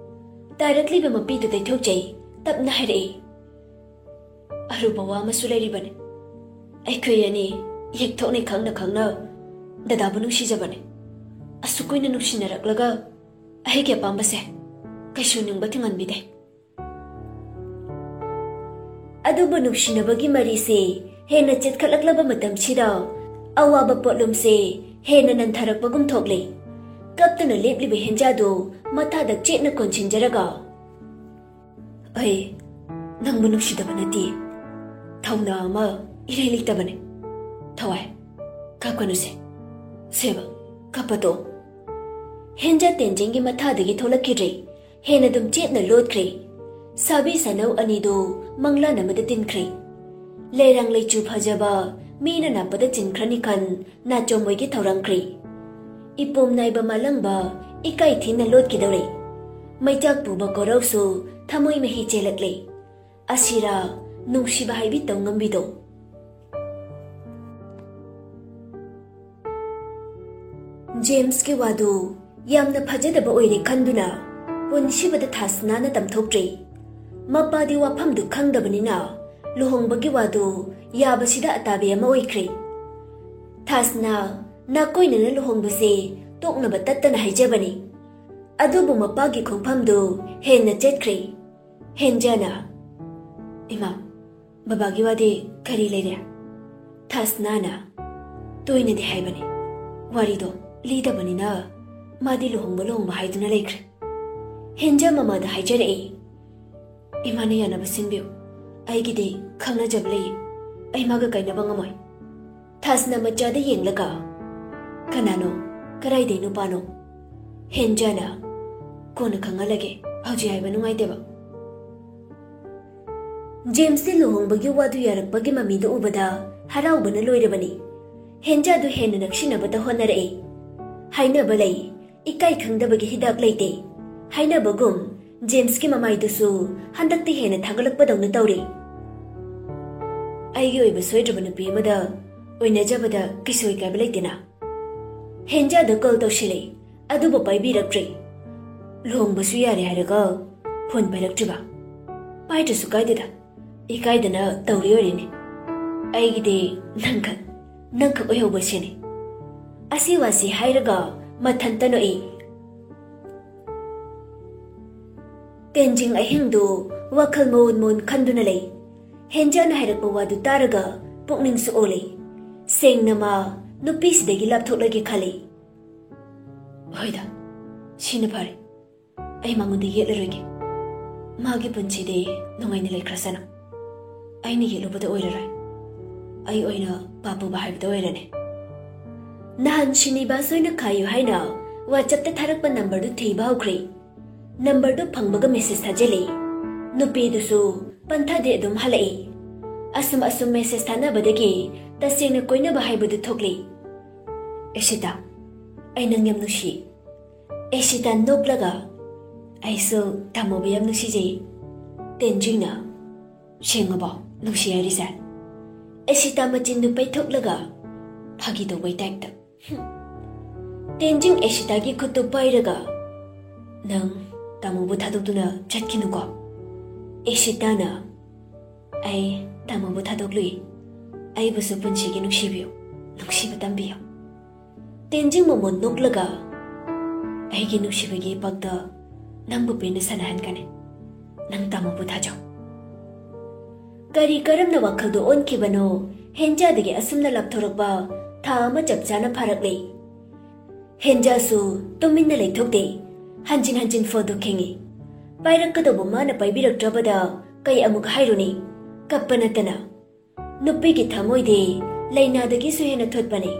ꯇꯥꯔꯛꯂꯤꯕ ꯃꯄꯤꯗꯨ ꯇꯩꯊꯣꯛꯆꯩ꯫ ꯇꯞꯅ ꯍꯥꯏꯔꯛꯏ, "ꯑꯔꯨꯕ ꯋꯥ ꯑꯃꯁꯨ ꯂꯩꯔꯤꯕꯅꯤ꯫ ꯑꯩꯈꯣꯏ ꯑꯅꯤ ꯌꯦꯛꯊꯣꯛꯅꯩ ꯈꯪꯅ ꯈꯪꯅ ꯗꯗꯥꯕꯨ ꯅꯨꯡꯁꯤꯖꯕꯅꯤ꯫ ꯑꯁꯨꯛ ꯀꯨꯏꯅ ꯅꯨꯡꯁꯤꯅꯔꯛꯂꯒ ꯑꯩꯒꯤ ꯑꯄꯥꯝꯕꯁꯦ ꯀꯩꯁꯨ ꯅꯤꯡꯕ ꯊꯨꯡꯍꯟꯕꯤꯗꯦ꯫" ꯑꯗꯨꯕꯨ ꯅꯨꯡꯁꯤꯅꯕꯒꯤ ꯃꯔꯤꯁꯦ ꯍꯦꯟꯅ ꯆꯦꯠꯈꯠꯂꯛꯂꯕ ꯃꯇꯝꯁꯤꯗ ꯑꯋꯥꯕ ꯄꯣꯠꯂꯨꯝꯁꯦ ꯍꯦꯟꯅ ꯅꯟꯊꯔꯛꯄꯒꯨꯝ ꯊꯣꯛꯂꯦ꯫ ꯀꯞꯇꯨꯅ ꯂꯦꯞꯂꯤꯕ ꯍꯦꯟꯖꯥꯗꯨ ꯃꯊꯥꯗ ꯆꯦꯠꯅ ꯀꯣꯟꯁꯤꯟꯖꯔꯒ, "ꯑꯩ ꯅꯪꯕꯨ ꯅꯨꯡꯁꯤꯗꯕ ꯅꯠꯇꯦ꯫ ꯊꯧꯅꯥ ꯑꯃ ꯏꯔꯩ ꯂꯩꯇꯕꯅꯦ꯫ ꯊꯋꯥꯏ, ꯀꯞꯀꯅꯨꯁꯦ꯫ ꯁꯦꯕ, ꯀꯞꯄ ꯇꯣꯛ꯫" ꯍꯦꯟꯖꯥ ꯇꯦꯟꯖꯦꯡꯒꯤ ꯃꯊꯥꯗꯒꯤ ꯊꯣꯛꯂꯛꯈꯤꯗ꯭ꯔꯦ꯫ ꯍꯦꯟꯅ ꯑꯗꯨꯝ ꯆꯦꯠꯅ ꯂꯣꯠꯈ꯭ꯔꯦ꯫ ꯁꯥꯕꯤ ꯁꯥꯅꯧ ꯑꯅꯤꯗꯨ ꯃꯪꯂꯥꯟ ꯑꯃꯗ ꯇꯤꯟꯈ꯭ꯔꯦ꯫ ꯂꯩꯔꯥꯡ ꯂꯩꯆꯨ ꯐꯖꯕ ꯃꯤꯅ ꯅꯥꯞꯄꯗ ꯆꯤꯟꯈ꯭ꯔꯅꯤ ꯈꯟ ꯅꯥꯆꯣꯝ ꯃꯣꯏꯒꯤ ꯊꯧꯔꯥꯡꯈ꯭ꯔꯦ꯫ ꯏꯄꯣꯝ ꯅꯥꯏꯕ ꯃꯥꯂꯪꯕ ꯏꯀꯥꯏ ꯊꯤꯅ ꯂꯣꯠꯈꯤꯗꯧꯔꯦ꯫ ꯃꯩꯆꯥꯛ ꯄꯨꯕ ꯀꯣꯔꯧꯁꯨ ꯊꯃꯣꯏ ꯃꯍꯤ ꯆꯦꯜꯂꯛꯂꯦ꯫ ꯑꯁꯤꯔꯥ ꯅꯨꯡꯁꯤꯕ ꯍꯥꯏꯕꯤ ꯇꯧ ꯉꯝꯕꯤꯗꯣ? ꯖꯦꯝꯁꯀꯤ ꯋꯥꯗꯨ ꯌꯥꯝꯅ ꯐꯖꯗꯕ ꯑꯣꯏꯔꯦ ꯈꯟꯗꯨꯅ ꯄꯨꯟꯁꯤꯕꯗ ꯊꯥꯁꯅꯥꯅ ꯇꯝꯊꯣꯛꯇ꯭ꯔꯦ꯫ ꯃꯄꯥꯗꯤ ꯋꯥꯐꯝꯗꯨ ꯈꯪꯗꯕꯅꯤꯅ ꯂꯨꯍꯣꯡꯕꯒꯤ ꯋꯥꯗꯨ ꯌꯥꯕꯁꯤꯗ ꯑꯇꯥꯕꯤ ꯑꯃ ꯑꯣꯏꯈ꯭ꯔꯦ꯫ ꯊꯥꯁꯅꯥ, ꯅꯥꯀꯣꯏꯅꯅ ꯂꯨꯍꯣꯡꯕꯁꯦ ꯇꯣꯛꯅꯕ ꯇꯠꯇꯅ ꯍꯥꯏꯖꯕꯅꯤ꯫ ꯑꯗꯨꯕꯨ ꯃꯄꯥꯒꯤ ꯈꯣꯡꯐꯝꯗꯨ ꯍꯦꯟꯅ ꯆꯠꯈ꯭ꯔꯦ꯫ ꯍꯦꯟꯖꯥꯅ, "ꯏꯃꯥ, ꯕꯕꯥꯒꯤ ꯋꯥꯗꯤ ꯀꯔꯤ ꯂꯩꯔꯦ?" ꯊꯥꯁꯅꯥꯅ, "ꯇꯣꯏꯅꯗꯤ ꯍꯥꯏꯕꯅꯤ, ꯋꯥꯔꯤꯗꯣ ꯂꯤꯗꯕꯅꯤꯅ ꯃꯥꯗꯤ ꯂꯨꯍꯣꯡꯕ ꯂꯨꯍꯣꯡꯕ ꯍꯥꯏꯗꯨꯅ ꯂꯩꯈ꯭ꯔꯦ꯫" ꯍꯦꯟꯖꯥ ꯃꯃꯥꯗ ꯍꯥꯏꯖꯔꯛꯏ, "ꯏꯃꯥꯅ ꯌꯥꯅꯕ ꯁꯤꯟꯕꯤꯌꯨ, ꯑꯩꯒꯤꯗꯤ ꯈꯪꯅꯖꯕ ꯂꯩ, ꯑꯩ ꯃꯥꯒ ꯀꯥꯏꯅꯕ ꯉꯝꯃꯣꯏ꯫" ꯊꯥꯁꯅꯥ ꯃꯆꯥꯗ ꯌꯦꯡꯂꯒ, "ꯀꯅꯥꯅꯣ? ꯀꯔꯥꯏꯗꯩ ꯅꯨꯄꯥꯅꯣ?" ꯍꯦꯟꯖꯥꯅ, "ꯀꯣꯟꯅ ꯈꯪꯍꯜꯂꯒꯦ, ꯍꯧꯖꯤꯛ ꯍꯥꯏꯕ ꯅꯨꯡꯉꯥꯏꯇꯦꯕ꯫" ꯖꯦꯝꯁꯇꯤ ꯂꯨꯍꯣꯡꯕꯒꯤ ꯋꯥꯗꯨ ꯌꯥꯔꯛꯄꯒꯤ ꯃꯃꯤꯗꯨ ꯎꯕꯗ ꯍꯔꯥꯎꯕꯅ ꯂꯣꯏꯔꯕꯅꯤ꯫ ꯍꯦꯟꯖꯥꯗꯨ ꯍꯦꯟꯅ ꯅꯛꯁꯤꯟꯅꯕꯗ ꯍꯣꯠꯅꯔꯛꯏ꯫ ꯍꯥꯏꯅꯕ ꯂꯩ, ꯏꯀꯥꯏ ꯈꯪꯗꯕꯒꯤ ꯍꯤꯗꯥꯛ ꯂꯩꯇꯦ꯫ ꯍꯥꯏꯅꯕꯒꯨꯝ, ꯖꯦꯝꯁꯀꯤ ꯃꯃꯥꯏꯗꯨꯁꯨ ꯍꯟꯗꯛꯇꯤ ꯍꯦꯟꯅ ꯊꯥꯒꯠꯂꯛꯄꯗꯧꯅ ꯇꯧꯔꯤ꯫ ꯑꯩꯒꯤ ꯑꯣꯏꯕ ꯁꯣꯏꯗ꯭ꯔꯕ ꯅꯨꯄꯤ ꯑꯃꯗ ꯑꯣꯏꯅꯖꯕꯗ ꯀꯩꯁꯨ ꯏꯀꯥꯏꯕ ꯂꯩꯇꯦꯅ꯫ ꯍꯦꯟꯖꯥꯗ ꯀꯣꯜ ꯇꯧꯁꯤꯜꯂꯦ, ꯑꯗꯨꯕꯨ ꯄꯥꯏꯕꯤꯔꯛꯇ꯭ꯔꯦ꯫ ꯂꯨꯍꯣꯡꯕꯁꯨ ꯌꯥꯔꯦ ꯍꯥꯏꯔꯒ ꯐꯣꯟ ꯄꯥꯏꯔꯛꯇ꯭ꯔꯤꯕ? ꯄꯥꯏꯗ꯭ꯔꯁꯨ ꯀꯥꯏꯗꯦꯗ, ꯏꯀꯥꯏꯗꯅ ꯇꯧꯔꯤ ꯑꯣꯏꯔꯤꯅꯦ꯫ ꯑꯩꯒꯤꯗꯤ ꯅꯪꯈꯛ, ꯅꯪꯈꯛ ꯑꯣꯏꯍꯧꯕꯁꯤꯅꯤ꯫ ꯑꯁꯤ ꯋꯥꯁꯤ ꯍꯥꯏꯔꯒ ꯃꯊꯟꯇ ꯅꯣꯛꯏ꯫ ꯇꯦꯟꯖꯤꯡ ꯑꯍꯤꯡꯗꯨ ꯋꯥꯈꯜ ꯃꯑꯣꯟ ꯃꯑꯣꯟ ꯈꯟꯗꯨꯅ ꯂꯩ꯫ ꯍꯦꯟꯖꯥꯅ ꯍꯥꯏꯔꯛꯄ ꯋꯥꯗꯨ ꯇꯥꯔꯒ ꯄꯨꯛꯅꯤꯡꯁꯨ ꯑꯣꯜꯂꯤ꯫ ꯁꯦꯡꯅ ꯃꯥ ꯅꯨꯄꯤꯁꯤꯗꯒꯤ ꯂꯥꯞꯊꯣꯛꯂꯒꯦ ꯈꯜꯂꯤ꯫ ꯍꯣꯏꯗ, ꯁꯤꯅ ꯐꯔꯦ꯫ ꯑꯩ ꯃꯉꯣꯟꯗ ꯌꯦꯠꯂꯔꯣꯏꯒꯦ꯫ ꯃꯥꯒꯤ ꯄꯨꯟꯁꯤꯗꯤ ꯅꯨꯡꯉꯥꯏꯅ ꯂꯩꯈ꯭ꯔꯁꯅꯨ꯫ ꯑꯩꯅ ꯌꯦꯠꯂꯨꯕꯗ ꯑꯣꯏꯔꯔꯣꯏ꯫ ꯑꯩ ꯑꯣꯏꯅ ꯄꯥꯞ ꯄꯨꯕ ꯍꯥꯏꯕꯗꯣ ꯑꯣꯏꯔꯅꯤ꯫ ꯅꯍꯥꯟ ꯁꯤꯅꯤꯕꯥꯁ ꯍꯣꯏꯅ ꯈꯥꯏꯌꯨ ꯍꯥꯏꯅ WhatsApp-ꯇ ꯊꯥꯔꯛꯄ ꯅꯝꯕꯔꯗꯨ ꯊꯤꯕ ꯍꯧꯈ꯭ꯔꯦ꯫ ꯅꯝꯕꯔꯗꯨ ꯐꯪꯕꯒ ꯃꯦꯁꯦꯖ ꯊꯥꯖꯤꯜꯂꯤ꯫ ꯅꯨꯄꯤꯗꯨꯁꯨ ꯄꯟꯊꯥꯗꯦ ꯑꯗꯨꯝ ꯍꯜꯂꯛꯏ꯫ ꯑꯁꯨꯝ ꯑꯁꯨꯝ ꯃꯦꯁꯦꯖ ꯊꯥꯅꯕꯗꯒꯤ ꯇꯁꯦꯡꯅ ꯀꯣꯏꯅꯕ ꯍꯥꯏꯕꯗꯨ ꯊꯣꯛꯂꯤ꯫ "ꯑꯦꯁꯤꯇꯥ, ꯑꯩ ꯅꯪ ꯌꯥꯝ ꯅꯨꯡꯁꯤ꯫" ꯑꯦꯁꯤꯇꯥ ꯅꯣꯛꯂꯒ, "ꯑꯩꯁꯨ ꯇꯥꯃꯣꯕꯨ ꯌꯥꯝ ꯅꯨꯡꯁꯤꯖꯩ꯫" ꯇꯦꯟꯖꯤꯡꯅ, "ꯁꯦꯡꯉꯕꯣ ꯅꯨꯡꯁꯤ ꯍꯥꯏꯔꯤꯁꯦ?" ꯑꯦꯁꯤꯇꯥ ꯃꯆꯤꯟꯗꯨ ꯄꯩꯊꯣꯛꯂꯒ ꯐꯥꯒꯤ ꯇꯧꯕꯩ ꯇꯥꯏꯞꯇ꯫ ꯇꯦꯟꯖꯤꯡ ꯑꯦꯁꯤꯇꯥꯒꯤ ꯈꯨꯠꯇꯨ ꯄꯥꯏꯔꯒ, "ꯅꯪ ꯇꯥꯃꯣꯕꯨ ꯊꯥꯗꯣꯛꯇꯨꯅ ꯆꯠꯈꯤꯅꯨꯀꯣ꯫" ꯑꯦꯁꯤꯇꯥꯅ, "ꯑꯩ ꯇꯥꯃꯣꯕꯨ ꯊꯥꯗꯣꯛꯂꯨꯏ꯫ ꯑꯩꯕꯨꯁꯨ ꯄꯨꯟꯁꯤꯒꯤ ꯅꯨꯡꯁꯤꯕꯤꯌꯨ, ꯅꯨꯡꯁꯤꯕ ꯇꯝꯕꯤꯌꯨ꯫" ꯇꯦꯟꯖꯤꯡ ꯃꯃꯣꯟ ꯅꯣꯛꯂꯒ, "ꯑꯩꯒꯤ ꯅꯨꯡꯁꯤꯕꯒꯤ ꯏꯄꯥꯛꯇ ꯅꯪꯕꯨ ꯄꯦꯟꯅ ꯁꯥꯟꯅꯍꯟꯒꯅꯤ꯫ ꯅꯪ ꯇꯥꯃꯣꯕꯨ ꯊꯥꯖꯧ꯫" ꯀꯔꯤ ꯀꯔꯝꯅ ꯋꯥꯈꯜꯗꯨ ꯑꯣꯟꯈꯤꯕꯅꯣ, ꯍꯦꯟꯖꯥꯗꯒꯤ ꯑꯁꯨꯝꯅ ꯂꯥꯞꯊꯣꯔꯛꯄ ꯊꯥ ꯑꯃ ꯆꯞ ꯆꯥꯅ ꯐꯥꯔꯛꯂꯦ꯫ ꯍꯦꯟꯖꯥꯁꯨ ꯇꯨꯃꯤꯟꯅ ꯂꯩꯊꯣꯛꯇꯦ꯫ ꯍꯟꯖꯤꯟ ꯍꯟꯖꯤꯟ ꯐꯣꯟꯗꯨ ꯈꯤꯡꯏ꯫ ꯄꯥꯏꯔꯛꯀꯗꯧꯕ ꯃꯥꯅ ꯄꯥꯏꯕꯤꯔꯛꯇ꯭ꯔꯕꯗ ꯀꯩ ꯑꯃꯨꯛ ꯍꯥꯏꯔꯨꯅꯤ? ꯀꯞꯄ ꯅꯠꯇꯅ꯫ ꯅꯨꯄꯤꯒꯤ ꯊꯃꯣꯏꯗꯤ ꯂꯥꯏꯅꯥꯗꯒꯤꯁꯨ ꯍꯦꯟꯅ ꯊꯣꯠꯄꯅꯤ꯫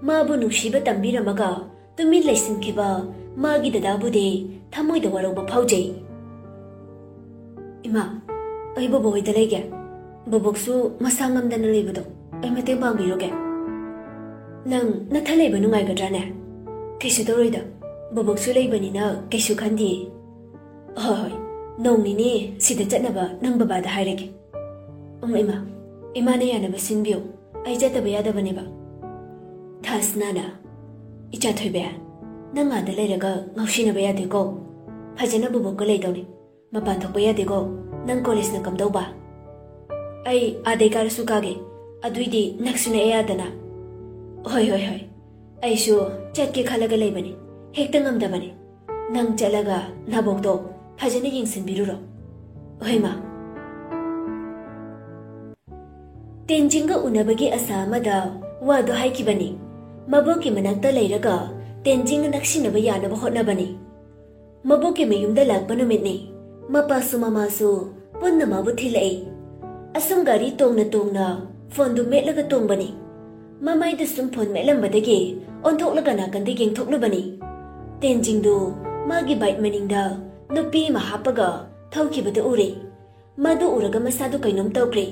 ꯃꯥꯕꯨ ꯅꯨꯡꯁꯤꯕ ꯇꯝꯕꯤꯔꯝꯃꯒ ꯇꯨꯃꯤꯟ ꯂꯩꯁꯤꯟꯈꯤꯕ ꯃꯥꯒꯤ ꯗꯗꯥꯕꯨꯗꯤ ꯊꯃꯣꯏꯗ ꯋꯥꯔꯧꯕ ꯐꯥꯎꯖꯩ꯫ "ꯏꯃꯥ, ꯑꯩ ꯕꯣꯕꯣꯛ ꯍꯣꯏꯗ ꯂꯩꯒꯦ꯫ ꯕꯣꯕꯣꯛꯁꯨ ꯃꯁꯥ ꯉꯝꯗꯅ ꯂꯩꯕꯗꯣ ꯑꯩ ꯃꯇꯦꯡ ꯄꯥꯡꯕꯤꯔꯨꯒꯦ꯫" "ꯅꯪ ꯅꯊꯟ ꯂꯩꯕ ꯅꯨꯡꯉꯥꯏꯒꯗ꯭ꯔꯥꯅꯦ?" "ꯀꯩꯁꯨ ꯇꯧꯔꯣꯏꯗ, ꯕꯣꯕꯣꯛꯁꯨ ꯂꯩꯕꯅꯤꯅ ꯀꯩꯁꯨ ꯈꯟꯗꯦ꯫" "ꯍꯣꯏ, ꯍꯣꯏ, ꯅꯣꯡ ꯅꯤꯅꯤ ꯁꯤꯗ ꯆꯠꯅꯕ ꯅꯪ ꯕꯕꯥꯗ ꯍꯥꯏꯔꯒꯦ꯫" "ꯎꯝ, ꯏꯃꯥ, ꯏꯃꯥꯅ ꯌꯥꯅꯕ ꯁꯤꯟꯕꯤꯌꯨ꯫ ꯑꯩ ꯆꯠꯇꯕ ꯌꯥꯗꯕꯅꯦꯕ꯫ ꯊꯥꯁꯅꯥꯅ, "ꯏꯆꯥ ꯊꯣꯏꯕꯤ, ꯅꯪ ꯑꯥꯗ ꯂꯩꯔꯒ ꯉꯥꯎꯁꯤꯟꯅꯕ ꯌꯥꯗꯦꯀꯣ꯫ ꯐꯖꯅ ꯕꯣꯕꯣꯛꯀ ꯂꯩꯗꯧꯅꯤ꯫ ꯃꯄꯥꯟ ꯊꯣꯛꯄ ꯌꯥꯗꯦꯀꯣ꯫ ꯅꯪ ꯀꯣꯂꯦꯖꯅ ꯀꯝꯗꯧꯕ?" "ꯑꯩ ꯑꯥꯗꯩ ꯀꯥꯔꯁꯨ ꯀꯥꯒꯦ꯫ ꯑꯗꯨꯏꯗꯤ ꯅꯛꯁꯨ ꯅꯛꯑꯦ ꯑꯥꯗꯅ꯫" "ꯍꯣꯏ, ꯍꯣꯏ, ꯍꯣꯏ꯫ ꯑꯩꯁꯨ ꯆꯠꯀꯦ ꯈꯜꯂꯒ ꯂꯩꯕꯅꯤ꯫ ꯍꯦꯛꯇ ꯉꯝꯗꯕꯅꯤ꯫ ꯅꯪ ꯆꯠꯂꯒ ꯅꯕꯣꯛꯇꯣ ꯐꯖꯅ ꯌꯦꯡꯁꯤꯟꯕꯤꯔꯨꯔꯣ꯫" "ꯍꯣꯏ, ꯃꯥ꯫" ꯇꯦꯟꯖꯤꯡꯒ ꯎꯅꯕꯒꯤ ꯑꯁꯥ ꯑꯃꯗ ꯋꯥꯗꯣ ꯍꯥꯏꯈꯤꯕꯅꯤ꯫ ꯃꯕꯣꯛꯀꯤ ꯃꯅꯥꯛꯇ ꯂꯩꯔꯒ ꯇꯦꯟꯖꯤꯡꯒ ꯅꯛꯁꯤꯟꯅꯕ ꯌꯥꯅꯕ ꯍꯣꯠꯅꯕꯅꯤ꯫ ꯃꯕꯣꯛꯀꯤ ꯃꯌꯨꯝꯗ ꯂꯥꯛꯄ ꯅꯨꯃꯤꯠꯅꯤ꯫ ꯃꯄꯥꯁꯨ ꯃꯃꯥꯁꯨ ꯄꯨꯟꯅ ꯃꯥꯕꯨ ꯊꯤꯜꯂꯛꯏ꯫ ꯑꯁꯨꯝ ꯒꯥꯔꯤ ꯇꯣꯡꯅ ꯇꯣꯡꯅ ꯐꯣꯟꯗꯨ ꯃꯦꯠꯂꯒ ꯇꯣꯡꯕꯅꯤ꯫ ꯃꯃꯥꯏꯗ ꯁꯨꯝ ꯐꯣꯟ ꯃꯦꯠꯂꯝꯕꯗꯒꯤ ꯑꯣꯟꯊꯣꯛꯂꯒ ꯅꯥꯀꯟꯗ ꯌꯦꯡꯊꯣꯛꯂꯨꯕꯅꯤ꯫ ꯇꯦꯟꯖꯤꯡꯗꯨ ꯃꯥꯒꯤ ꯕꯥꯏꯛ ꯃꯅꯤꯡꯗ ꯅꯨꯄꯤ ꯑꯃ ꯍꯥꯞꯄꯒ ꯊꯧꯈꯤꯕꯗꯨ ꯎꯔꯦ꯫ ꯃꯗꯨ ꯎꯔꯒ ꯃꯁꯥꯗꯨ ꯀꯩꯅꯣꯝ ꯇꯧꯈ꯭ꯔꯦ꯫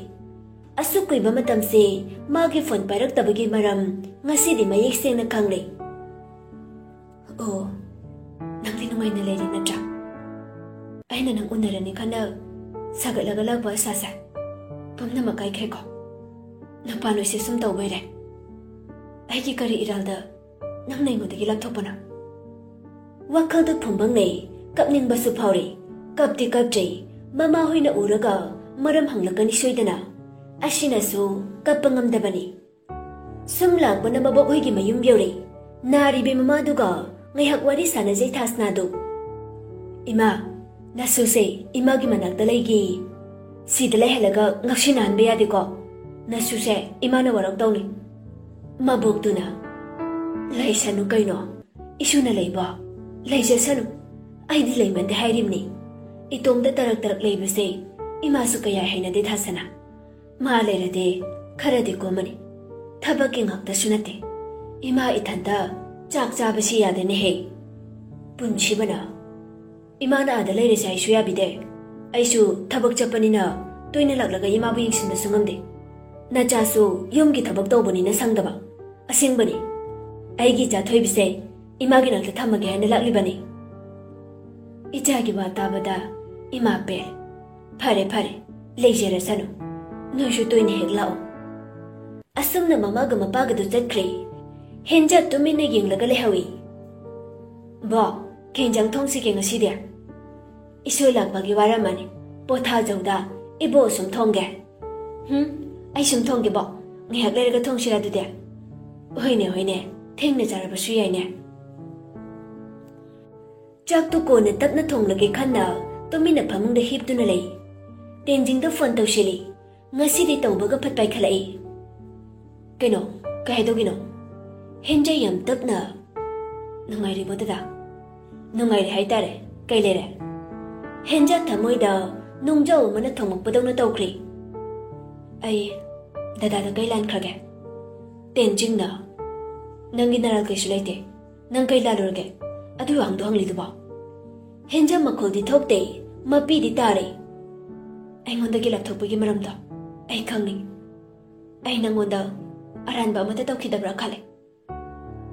ꯑꯁꯨꯛ ꯀꯨꯏꯕ ꯃꯇꯝꯁꯦ ꯃꯥꯒꯤ ꯐꯣꯟ ꯄꯥꯏꯔꯛꯇꯕꯒꯤ ꯃꯔꯝ ꯉꯁꯤꯗꯤ ꯃꯌꯦꯛ ꯁꯦꯡꯅ ꯈꯪꯂꯦ꯫ "ꯑꯣ, ꯅꯪꯗꯤ ꯅꯨꯡꯉꯥꯏꯅ ꯂꯩꯔꯤ ꯅꯠꯇ꯭ꯔꯥ? ꯑꯩꯅ ꯅꯪ ꯎꯅꯔꯅꯤ ꯈꯟꯅ ꯁꯥꯒꯠꯂꯒ ꯂꯥꯛꯄ ꯑꯁꯥꯁꯦ ꯄꯨꯝꯅꯃꯛ ꯀꯥꯏꯈ꯭ꯔꯦꯀꯣ꯫ ꯅꯨꯄꯥ ꯅꯣꯏꯁꯦ ꯁꯨꯝ ꯇꯧꯕꯩꯔꯦ꯫ ꯑꯩꯒꯤ ꯀꯔꯤ ꯏꯔꯥꯜꯗ ꯅꯪꯅ ꯑꯩꯉꯣꯟꯗꯒꯤ ꯂꯥꯞꯊꯣꯛꯄꯅꯣ?" ꯋꯥꯈꯜꯗ ꯐꯨꯝꯕꯪꯅꯩ, ꯀꯞꯅꯤꯡꯕꯁꯨ ꯐꯥꯎꯔꯤ꯫ ꯀꯞꯇꯤ ꯀꯞꯇ꯭ꯔꯤ꯫ ꯃꯃꯥ ꯍꯣꯏꯅ ꯎꯔꯒ ꯃꯔꯝ ꯍꯪꯂꯛꯀꯅꯤ ꯁꯣꯏꯗꯅ꯫ ꯑꯁꯤꯅꯁꯨ ꯀꯞꯄ ꯉꯝꯗꯕꯅꯤ꯫ ꯁꯨꯝ ꯂꯥꯛꯄꯅ ꯃꯕꯣꯛ ꯍꯣꯏꯒꯤ ꯃꯌꯨꯝ ꯌꯧꯔꯦ꯫ ꯅꯥꯔꯤꯕꯤ ꯃꯃꯥꯗꯨꯒ ꯉꯥꯏꯍꯥꯛ ꯋꯥꯔꯤ ꯁꯥꯟꯅꯖꯩ ꯊꯥꯁꯅꯥꯗꯨ꯫ "ꯏꯃꯥ, ꯅꯁꯨꯁꯦ ꯏꯃꯥꯒꯤ ꯃꯅꯥꯛꯇ ꯂꯩꯒꯦ꯫ ꯁꯤꯗ ꯂꯩꯍꯜꯂꯒ ꯉꯥꯎꯁꯤꯟꯅꯍꯟꯕ ꯌꯥꯗꯦꯀꯣ꯫ ꯅꯁꯨꯁꯦ ꯏꯃꯥꯅ ꯋꯥꯔꯧ ꯇꯧꯅꯤ꯫" ꯃꯕꯣꯛꯇꯨꯅ, "ꯂꯩꯁꯅꯨ ꯀꯩꯅꯣ, ꯏꯁꯨꯅ ꯂꯩꯕꯣ? ꯂꯩꯖꯁꯅꯨ꯫ ꯑꯩꯗꯤ ꯂꯩꯃꯟꯗꯦ ꯍꯥꯏꯔꯤꯕꯅꯤ꯫ ꯏꯇꯣꯝꯇ ꯇꯔꯛ ꯇꯔꯛ ꯂꯩꯕꯁꯦ ꯏꯃꯥꯁꯨ ꯀꯌꯥ ꯍꯩꯅꯗꯦ ꯊꯥꯁꯅꯥ꯫ ꯃꯥ ꯂꯩꯔꯗꯤ ꯈꯔꯗꯤ ꯀꯣꯝꯃꯅꯤ꯫ ꯊꯕꯛꯀꯤ ꯉꯥꯛꯇꯁꯨ ꯅꯠꯇꯦ꯫ ꯏꯃꯥ ꯏꯊꯟꯇ ꯆꯥꯛ ꯆꯥꯕꯁꯤ ꯌꯥꯗꯦꯅꯦꯍꯦ꯫ ꯄꯨꯟꯁꯤꯕꯅ ꯏꯃꯥꯅ ꯑꯥꯗ ꯂꯩꯔꯁꯦ ꯍꯥꯏꯁꯨ ꯌꯥꯕꯤꯗꯦ꯫ ꯑꯩꯁꯨ ꯊꯕꯛ ꯆꯠꯄꯅꯤꯅ ꯇꯣꯏꯅ ꯂꯥꯛꯂꯒ ꯏꯃꯥꯕꯨ ꯌꯦꯡꯁꯤꯟꯕꯁꯨ ꯉꯝꯗꯦ꯫ ꯅꯆꯥꯁꯨ ꯌꯨꯝꯒꯤ ꯊꯕꯛ ꯇꯧꯕꯅꯤꯅ ꯁꯪꯗꯕ꯫ ꯑꯁꯦꯡꯕꯅꯤ꯫ ꯑꯩꯒꯤ ꯏꯆꯥ ꯊꯣꯏꯕꯤꯁꯦ ꯏꯃꯥꯒꯤ ꯅꯥꯛꯇ ꯊꯝꯃꯒꯦ ꯍꯥꯏꯅ ꯂꯥꯛꯂꯤꯕꯅꯤ꯫" ꯏꯆꯥꯒꯤ ꯋꯥ ꯇꯥꯕꯗ ꯏꯃꯥ ꯄꯦꯜ꯫ "ꯐꯔꯦ, ꯐꯔꯦ, ꯂꯩꯖꯔꯁꯅꯨ꯫ ꯅꯣꯏꯁꯨ ꯇꯣꯏꯅ ꯍꯦꯛ ꯂꯥꯛꯑꯣ꯫ ꯑꯁꯨꯝꯅ ꯃꯃꯥꯒ ꯃꯄꯥꯒꯗꯨ ꯆꯠꯈ꯭ꯔꯦ꯫ ꯍꯦꯟꯖꯥ ꯇꯨꯃꯤꯟꯅ ꯌꯦꯡꯂꯒ ꯂꯩꯍꯧꯏ꯫ ꯕꯣ, ꯀꯩ ꯍꯦꯟꯖꯥꯡ ꯊꯣꯡꯁꯤꯒꯦ ꯉꯁꯤꯗꯤ? ꯏꯁꯣꯏ ꯂꯥꯛꯄꯒꯤ ꯋꯥꯔꯝꯃꯅꯤ꯫ ꯄꯣꯊꯥꯖꯧꯗ, ꯏꯕꯣ ꯁꯨꯝ ꯊꯣꯡꯒꯦ꯫ ꯍꯨꯝ, ꯑꯩ ꯁꯨꯝ ꯊꯣꯡꯒꯦꯕꯣ꯫ ꯉꯥꯏꯍꯥꯛ ꯂꯩꯔꯒ ꯊꯣꯡꯁꯤꯔ ꯑꯗꯨꯗꯤ? ꯍꯣꯏꯅꯦ, ꯍꯣꯏꯅꯦ, ꯊꯦꯡꯅ ꯆꯥꯔꯕꯁꯨ ꯌꯥꯏꯅꯦ꯫ ꯆꯥꯛꯇꯨ ꯀꯣꯟꯅ ꯇꯞꯅ ꯊꯣꯡꯂꯒꯦ ꯈꯟꯅ ꯇꯨꯃꯤꯟꯅ ꯐꯃꯨꯡꯗ ꯍꯤꯞꯇꯨꯅ ꯂꯩ꯫ ꯇꯦꯟꯖꯤꯡꯗ ꯐꯣꯟ ꯇꯧꯁꯤꯜꯂꯤ꯫ ꯉꯁꯤꯗꯤ ꯇꯧꯕꯒ ꯐꯠ ꯄꯥꯏꯈꯠꯂꯛꯏ꯫ ꯀꯩꯅꯣ? ꯀꯩ ꯍꯥꯏꯗꯧꯒꯤꯅꯣ? ꯍꯦꯟꯖꯥ ꯌꯥꯝ ꯇꯞꯅ, "ꯅꯨꯡꯉꯥꯏꯔꯤꯕꯣ ꯗꯗꯥ?" "ꯅꯨꯡꯉꯥꯏꯔꯤ ꯍꯥꯏꯇꯥꯔꯦ꯫ ꯀꯩ ꯂꯩꯔꯦ?" ꯍꯦꯟꯖꯥ ꯊꯃꯣꯏꯗ ꯅꯨꯡꯖꯥꯎ ꯑꯃꯅ ꯊꯣꯡꯂꯛꯄꯗꯧꯅ ꯇꯧꯈ꯭ꯔꯦ꯫ "ꯑꯩ ꯗꯗꯥꯗ ꯀꯩ ꯂꯥꯟꯈ꯭ꯔꯒꯦ?" ꯇꯦꯟꯖꯤꯡꯅ, "ꯅꯪꯒꯤ ꯅꯔꯥꯜ ꯀꯩꯁꯨ ꯂꯩꯇꯦ꯫ ꯅꯪ ꯀꯩ ꯂꯥꯜꯂꯨꯔꯒꯦ? ꯑꯗꯨ ꯋꯥꯍꯪꯗꯣ ꯍꯪꯂꯤꯗꯨꯕꯣ?" ꯍꯦꯟꯖꯥ ꯃꯈꯣꯜꯗꯤ ꯊꯣꯛꯇꯦ, ꯃꯄꯤꯗꯤ ꯇꯥꯔꯦ꯫ "ꯑꯩꯉꯣꯟꯗꯒꯤ ꯂꯥꯞꯊꯣꯛꯄꯒꯤ ꯃꯔꯝꯗꯣ ꯑꯩ ꯈꯪꯅꯤꯡ꯫ ꯑꯩ ꯅꯪꯉꯣꯟꯗ ꯑꯔꯥꯟꯕ ꯑꯃꯠꯇ ꯇꯧꯈꯤꯗꯕ꯭ꯔꯥ ꯈꯜꯂꯦ꯫"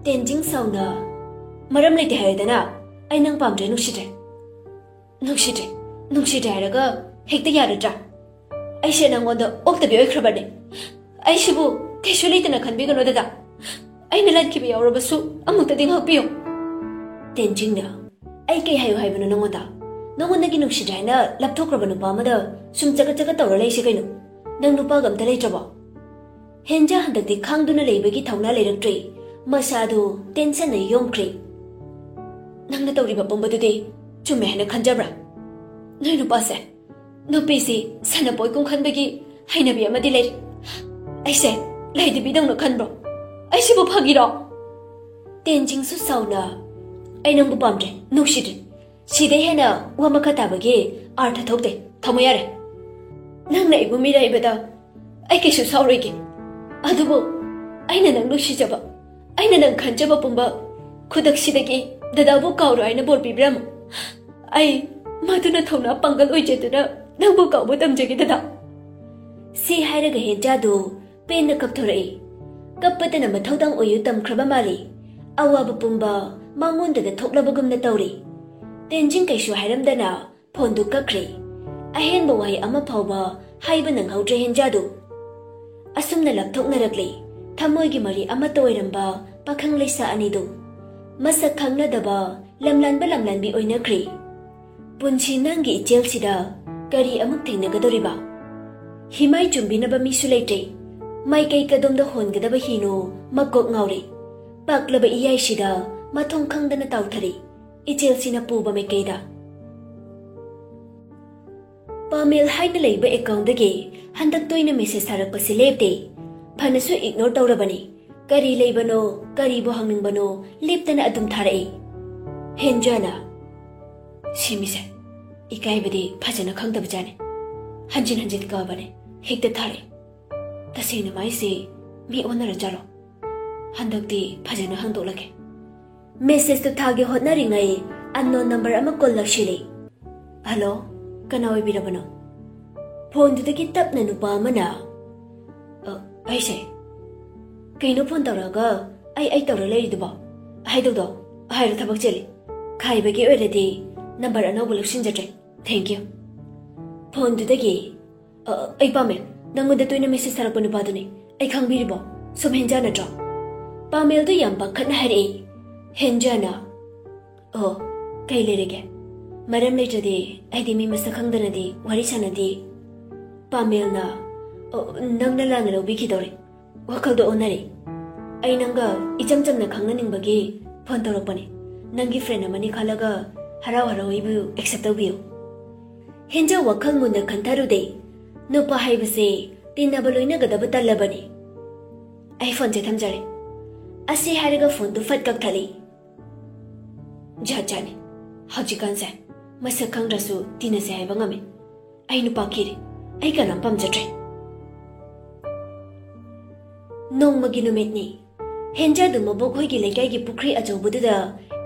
ꯇꯦꯟꯖꯤꯡ ꯁꯥꯎꯅ, "ꯃꯔꯝ ꯂꯩꯇꯦ ꯍꯥꯏꯔꯦꯗꯅ꯫ ꯑꯩ ꯅꯪ ꯄꯥꯝꯗ꯭ꯔꯦ, ꯅꯨꯡꯁꯤꯗ꯭ꯔꯦ꯫" "ꯅꯨꯡꯁꯤꯗ꯭ꯔꯦ, ꯅꯨꯡꯁꯤꯗ꯭ꯔꯦ ꯍꯥꯏꯔꯒ ꯍꯦꯛꯇ ꯌꯥꯔꯗ꯭ꯔꯥ? ꯑꯩꯁꯦ ꯅꯪꯉꯣꯟꯗ ꯑꯣꯛꯇꯕꯤ ꯑꯣꯏꯈ꯭ꯔꯕꯅꯦ꯫ ꯑꯩꯁꯤꯕꯨ ꯀꯩꯁꯨ ꯂꯩꯇꯅ ꯈꯟꯕꯤꯒꯅꯨ ꯗꯗꯥ꯫ ꯑꯩꯅ ꯂꯥꯟꯈꯤꯕ ꯌꯥꯎꯔꯕꯁꯨ ꯑꯃꯨꯛꯇꯗꯤ ꯉꯥꯛꯄꯤꯌꯨ꯫" ꯇꯦꯟꯖꯤꯡꯅ, "ꯑꯩ ꯀꯩ ꯍꯥꯏꯌꯨ ꯍꯥꯏꯕꯅꯣ ꯅꯪꯉꯣꯟꯗ? ꯅꯪꯉꯣꯟꯗꯒꯤ ꯅꯨꯡꯁꯤꯗ꯭ꯔꯦ ꯍꯥꯏꯅ ꯂꯥꯞꯊꯣꯛꯈ꯭ꯔꯕ ꯅꯨꯄꯥ ꯑꯃꯗ ꯁꯨꯝ ꯆꯒꯠ ꯆꯒꯠ ꯇꯧꯔ ꯂꯩꯁꯦ ꯀꯩꯅꯣ? ꯅꯪ ꯅꯨꯄꯥꯒ ꯑꯝꯇ ꯂꯩꯇ꯭ꯔꯕꯣ?" ꯍꯦꯟꯖꯥ ꯍꯟꯗꯛꯇꯤ ꯈꯥꯡꯗꯨꯅ ꯂꯩꯕꯒꯤ ꯊꯧꯅꯥ ꯂꯩꯔꯛꯇ꯭ꯔꯦ꯫ ꯃꯁꯥꯗꯨ ꯇꯦꯟꯁꯟꯅ ꯌꯣꯝꯈ꯭ꯔꯦ꯫ "ꯅꯪꯅ ꯇꯧꯔꯤꯕ ꯄꯨꯝꯕꯗꯨꯗꯤ ꯆꯨꯝꯃꯦ ꯍꯥꯏꯅ ꯈꯟꯖꯕ꯭ꯔꯥ? ꯅꯣꯏ ꯅꯨꯄꯥꯁꯦ, ꯅꯨꯄꯤꯁꯤ ꯁꯥꯟꯅꯄꯣꯠ ꯀꯨꯝ ꯈꯟꯕꯒꯤ ꯍꯩꯅꯕꯤ ꯑꯃꯗꯤ ꯂꯩ꯫ ꯑꯩꯁꯦ ꯂꯥꯏꯗꯕꯤꯗꯧꯅ ꯈꯟꯕ꯭ꯔꯣ? ꯑꯩꯁꯤꯕꯨ ꯐꯥꯒꯤꯔꯣ?" ꯇꯦꯟꯖꯤꯡꯁꯨ ꯁꯥꯎꯅ, "ꯑꯩ ꯅꯪꯕꯨ ꯄꯥꯝꯗ꯭ꯔꯦ, ꯅꯨꯡꯁꯤꯗ꯭ꯔꯦ꯫ ꯁꯤꯗꯩ ꯍꯦꯟꯅ ꯋꯥ ꯃꯈꯥ ꯇꯥꯕꯒꯤ ꯑꯥꯔꯊ ꯊꯣꯛꯇꯦ꯫ ꯊꯝꯃꯣ ꯌꯥꯔꯦ꯫ ꯅꯪꯅ ꯑꯩꯕꯨ ꯃꯤꯔꯥꯏꯕꯗ ꯑꯩ ꯀꯩꯁꯨ ꯁꯥꯎꯔꯣꯏꯒꯦ꯫ ꯑꯗꯨꯕꯨ ꯑꯩꯅ ꯅꯪ ꯅꯨꯡꯁꯤꯖꯕ, ꯑꯩꯅ ꯅꯪ ꯈꯟꯖꯕ ꯄꯨꯝꯕ ꯈꯨꯗꯛꯁꯤꯗꯒꯤ ꯗꯗꯥꯕꯨ ꯀꯥꯎꯔꯣ ꯍꯥꯏꯅ ꯕꯣꯔ ꯄꯤꯕꯤꯔꯝꯃꯨ꯫ ꯑꯩ ꯃꯗꯨꯅ ꯊꯧꯅꯥ ꯄꯥꯡꯒꯜ ꯑꯣꯏꯖꯗꯨꯅ ꯅꯪꯕꯨ ꯀꯥꯎꯕ ꯇꯝꯖꯒꯦ ꯗꯗꯥ꯫" ꯁꯤ ꯍꯥꯏꯔꯒ ꯍꯦꯟꯖꯥꯗꯨ ꯄꯦꯟꯅ ꯀꯞꯊꯣꯔꯛꯏ꯫ ꯀꯞꯄꯗꯅ ꯃꯊꯧꯗꯥꯡ ꯑꯣꯏꯌꯨ ꯇꯝꯈ꯭ꯔꯕ ꯃꯥꯜꯂꯤ꯫ ꯑꯋꯥꯕ ꯄꯨꯝꯕ ꯃꯉꯣꯟꯗꯗ ꯊꯣꯛꯂꯕꯒꯨꯝꯅ ꯇꯧꯔꯤ꯫ ꯇꯦꯟꯖꯤꯡ ꯀꯩꯁꯨ ꯍꯥꯏꯔꯝꯗꯅ ꯐꯣꯟꯗꯨ ꯀꯛꯈ꯭ꯔꯦ꯫ ꯑꯍꯦꯟꯕ ꯋꯥꯍꯩ ꯑꯃ ꯐꯥꯎꯕ ꯍꯥꯏꯕ ꯅꯪꯍꯧꯗ꯭ꯔꯦ ꯍꯦꯟꯖꯥꯗꯨ꯫ ꯑꯁꯨꯝꯅ ꯂꯥꯞꯊꯣꯛꯅꯔꯛꯂꯦ ꯊꯃꯣꯏꯒꯤ ꯃꯔꯤ ꯑꯃꯠꯇ ꯑꯣꯏꯔꯝꯕ ꯄꯥꯈꯪ ꯂꯩꯁꯥ ꯑꯅꯤꯗꯨ꯫ ꯃꯁꯛ ꯈꯪꯅꯗꯕ ꯂꯝꯂꯥꯟꯕ ꯂꯝꯂꯥꯟꯕꯤ ꯑꯣꯏꯅꯈ꯭ꯔꯦ꯫ ꯄꯨꯟꯁꯤ ꯅꯪꯒꯤ ꯏꯆꯦꯜꯁꯤꯗ ꯀꯔꯤ ꯑꯃꯨꯛ ꯊꯦꯡꯅꯒꯗꯧꯔꯤꯕ? ꯍꯤꯃꯥꯏ ꯆꯨꯝꯕꯤꯅꯕ ꯃꯤꯁꯨ ꯂꯩꯇ꯭ꯔꯦ꯫ ꯃꯥꯏꯀꯩ ꯀꯗꯣꯝꯗ ꯍꯣꯟꯒꯗꯕ ꯍꯤꯅꯣ ꯃꯀꯣꯛ ꯉꯥꯎꯔꯦ꯫ ꯄꯥꯛꯂꯕ ꯏꯌꯥꯏꯁꯤꯗ ꯃꯊꯣꯡ ꯈꯪꯗꯅ ꯇꯥꯎꯊꯔꯦ ꯏꯆꯦꯜꯁꯤꯅ ꯄꯨꯕ ꯃꯥꯏꯀꯩꯗ꯫ ꯄꯥꯃꯦꯜ ꯍꯥꯏꯅ ꯂꯩꯕ ꯑꯦꯀꯥꯎꯟꯗꯒꯤ ꯍꯟꯗꯛ ꯇꯣꯏꯅ ꯃꯦꯁꯦꯖ ꯊꯥꯔꯛꯄꯁꯤ ꯂꯦꯞꯇꯦ꯫ ꯐꯅꯁꯨ ꯏꯒꯅꯣꯔ ꯇꯧꯔꯕꯅꯤ꯫ ꯀꯔꯤ ꯂꯩꯕꯅꯣ, ꯀꯔꯤꯕꯨ ꯍꯪꯅꯤꯡꯕꯅꯣ ꯂꯦꯞꯇꯅ ꯑꯗꯨꯝ ꯊꯥꯔꯛꯏ꯫ ꯍꯦꯟꯖꯥꯅ, "ꯁꯤꯃꯤꯁꯦ ꯏꯀꯥꯏꯕꯗꯤ ꯐꯖꯅ ꯈꯪꯗꯕꯖꯥꯠꯅꯤ꯫ ꯍꯟꯖꯤꯟ ꯍꯟꯖꯤꯟ ꯀꯥꯕꯅꯦ, ꯍꯦꯛꯇ ꯊꯥꯔꯛꯏ꯫ ꯇꯁꯦꯡꯅ ꯃꯥꯏꯁꯦ ꯃꯤ ꯑꯣꯟꯅꯔ ꯖꯥꯠꯂꯣ? ꯍꯟꯗꯛꯇꯤ ꯐꯖꯅ ꯍꯪꯗꯣꯛꯂꯒꯦ"꯫ ꯃꯦꯁꯦꯖꯇꯨ ꯊꯥꯒꯦ ꯍꯣꯠꯅꯔꯤꯉꯩ ꯑꯟꯅꯣꯟ ꯅꯝꯕꯔ ꯑꯃ ꯀꯣꯜ ꯂꯥꯛꯁꯤꯜꯂꯤ꯫ "ꯍꯜꯂꯣ, ꯀꯅꯥ ꯑꯣꯏꯕꯤꯔꯕꯅꯣ?" ꯐꯣꯟꯗꯨꯗꯒꯤ ꯇꯞꯅ ꯅꯨꯄꯥ ꯑꯃꯅ, "ꯑ, ꯑꯩꯁꯦ, ꯀꯩꯅꯣ ꯐꯣꯟ ꯇꯧꯔꯛꯑꯒ ꯑꯩ, ꯑꯩ ꯇꯧꯔ ꯂꯩꯔꯤꯗꯨꯕꯣ? ꯍꯥꯏꯗꯧꯗꯣ ꯍꯥꯏꯔꯣ, ꯊꯕꯛ ꯆꯤꯜꯂꯤ꯫ ꯈꯥꯏꯕꯒꯤ ꯑꯣꯏꯔꯗꯤ ꯅꯝꯕꯔ ꯑꯅꯧꯕ ꯂꯧꯁꯤꯟꯖꯗ꯭ꯔꯦ꯫ Thank you"꯫ ꯐꯣꯟꯗꯨꯗꯒꯤ, "ꯑ, ꯑꯩ ꯄꯥꯃꯦꯜ, ꯅꯪꯉꯣꯟꯗ ꯇꯣꯏꯅ ꯃꯦꯁꯦꯖ ꯊꯥꯔꯛꯄ ꯅꯨꯄꯥꯗꯨꯅꯤ꯫ ꯑꯩ ꯈꯪꯕꯤꯔꯤꯕꯣ? ꯁꯣꯝ ꯍꯦꯟꯖꯥ ꯅꯠꯇ꯭ꯔꯣ?" ꯄꯥꯃꯦꯜꯗꯨ ꯌꯥꯝ ꯄꯥꯈꯠꯅ ꯍꯥꯏꯔꯛꯏ꯫ ꯍꯦꯟꯖꯥꯅ, "ꯑꯣ, ꯀꯩ ꯂꯩꯔꯒꯦ? ꯃꯔꯝ ꯂꯩꯇ꯭ꯔꯗꯤ ꯑꯩꯗꯤ ꯃꯤ ꯃꯁꯛ ꯈꯪꯗꯅꯗꯤ ꯋꯥꯔꯤ ꯁꯥꯟꯅꯗꯦ"꯫ ꯄꯥꯃꯦꯜꯅ, "ꯑꯣ, ꯅꯪꯅ ꯂꯥꯟꯅ ꯂꯧꯕꯤꯈꯤꯗꯧꯔꯦ꯫ ꯋꯥꯈꯜꯗꯣ ꯑꯣꯟꯅꯔꯦ꯫ ꯑꯩ ꯅꯪꯒ ꯏꯆꯝ ꯆꯝꯅ ꯈꯪꯅꯅꯤꯡꯕꯒꯤ ꯐꯣꯟ ꯇꯧꯔꯛꯄꯅꯦ꯫ ꯅꯪꯒꯤ ꯐ꯭ꯔꯦꯟ ꯑꯃꯅꯤ ꯈꯜꯂꯒ ꯍꯔꯥꯎ ꯍꯔꯥꯎ ꯑꯩꯕꯨ ꯑꯦꯛꯁꯦꯞ ꯇꯧꯕꯤꯌꯨ"꯫ ꯍꯦꯟꯖꯥ ꯋꯥꯈꯜ ꯃꯨꯟꯅ ꯈꯟꯊꯔꯨꯗꯦ꯫ ꯅꯨꯄꯥ ꯍꯥꯏꯕꯁꯦ ꯇꯤꯟꯅꯕ ꯂꯣꯏꯅꯒꯗꯕ ꯇꯜꯂꯕꯅꯤ꯫ "ꯑꯩ ꯐꯣꯟꯁꯦ ꯊꯝꯖꯔꯦ"꯫ ꯑꯁꯤ ꯍꯥꯏꯔꯒ ꯐꯣꯟꯗꯨ ꯐꯠ ꯀꯛꯊꯠꯂꯤ꯫ ꯖꯥꯠ ꯖꯥꯠꯅꯤ꯫ ꯍꯧꯖꯤꯛꯀꯥꯟꯁꯦ ꯃꯁꯛ ꯈꯪꯗ꯭ꯔꯁꯨ ꯇꯤꯟꯅꯁꯦ ꯍꯥꯏꯕ ꯉꯝꯃꯤ꯫ ꯑꯩ ꯅꯨꯄꯥ ꯀꯤꯔꯦ꯫ ꯑꯩ ꯀꯅꯥꯝ ꯄꯥꯝꯖꯗ꯭ꯔꯦ꯫ ꯅꯣꯡꯃꯒꯤ ꯅꯨꯃꯤꯠꯅꯤ꯫ ꯍꯦꯟꯖꯥꯗꯨ ꯃꯕꯣꯛ ꯍꯣꯏꯒꯤ ꯂꯩꯀꯥꯏꯒꯤ ꯄꯨꯈ꯭ꯔꯤ ꯑꯆꯧꯕꯗꯨꯗ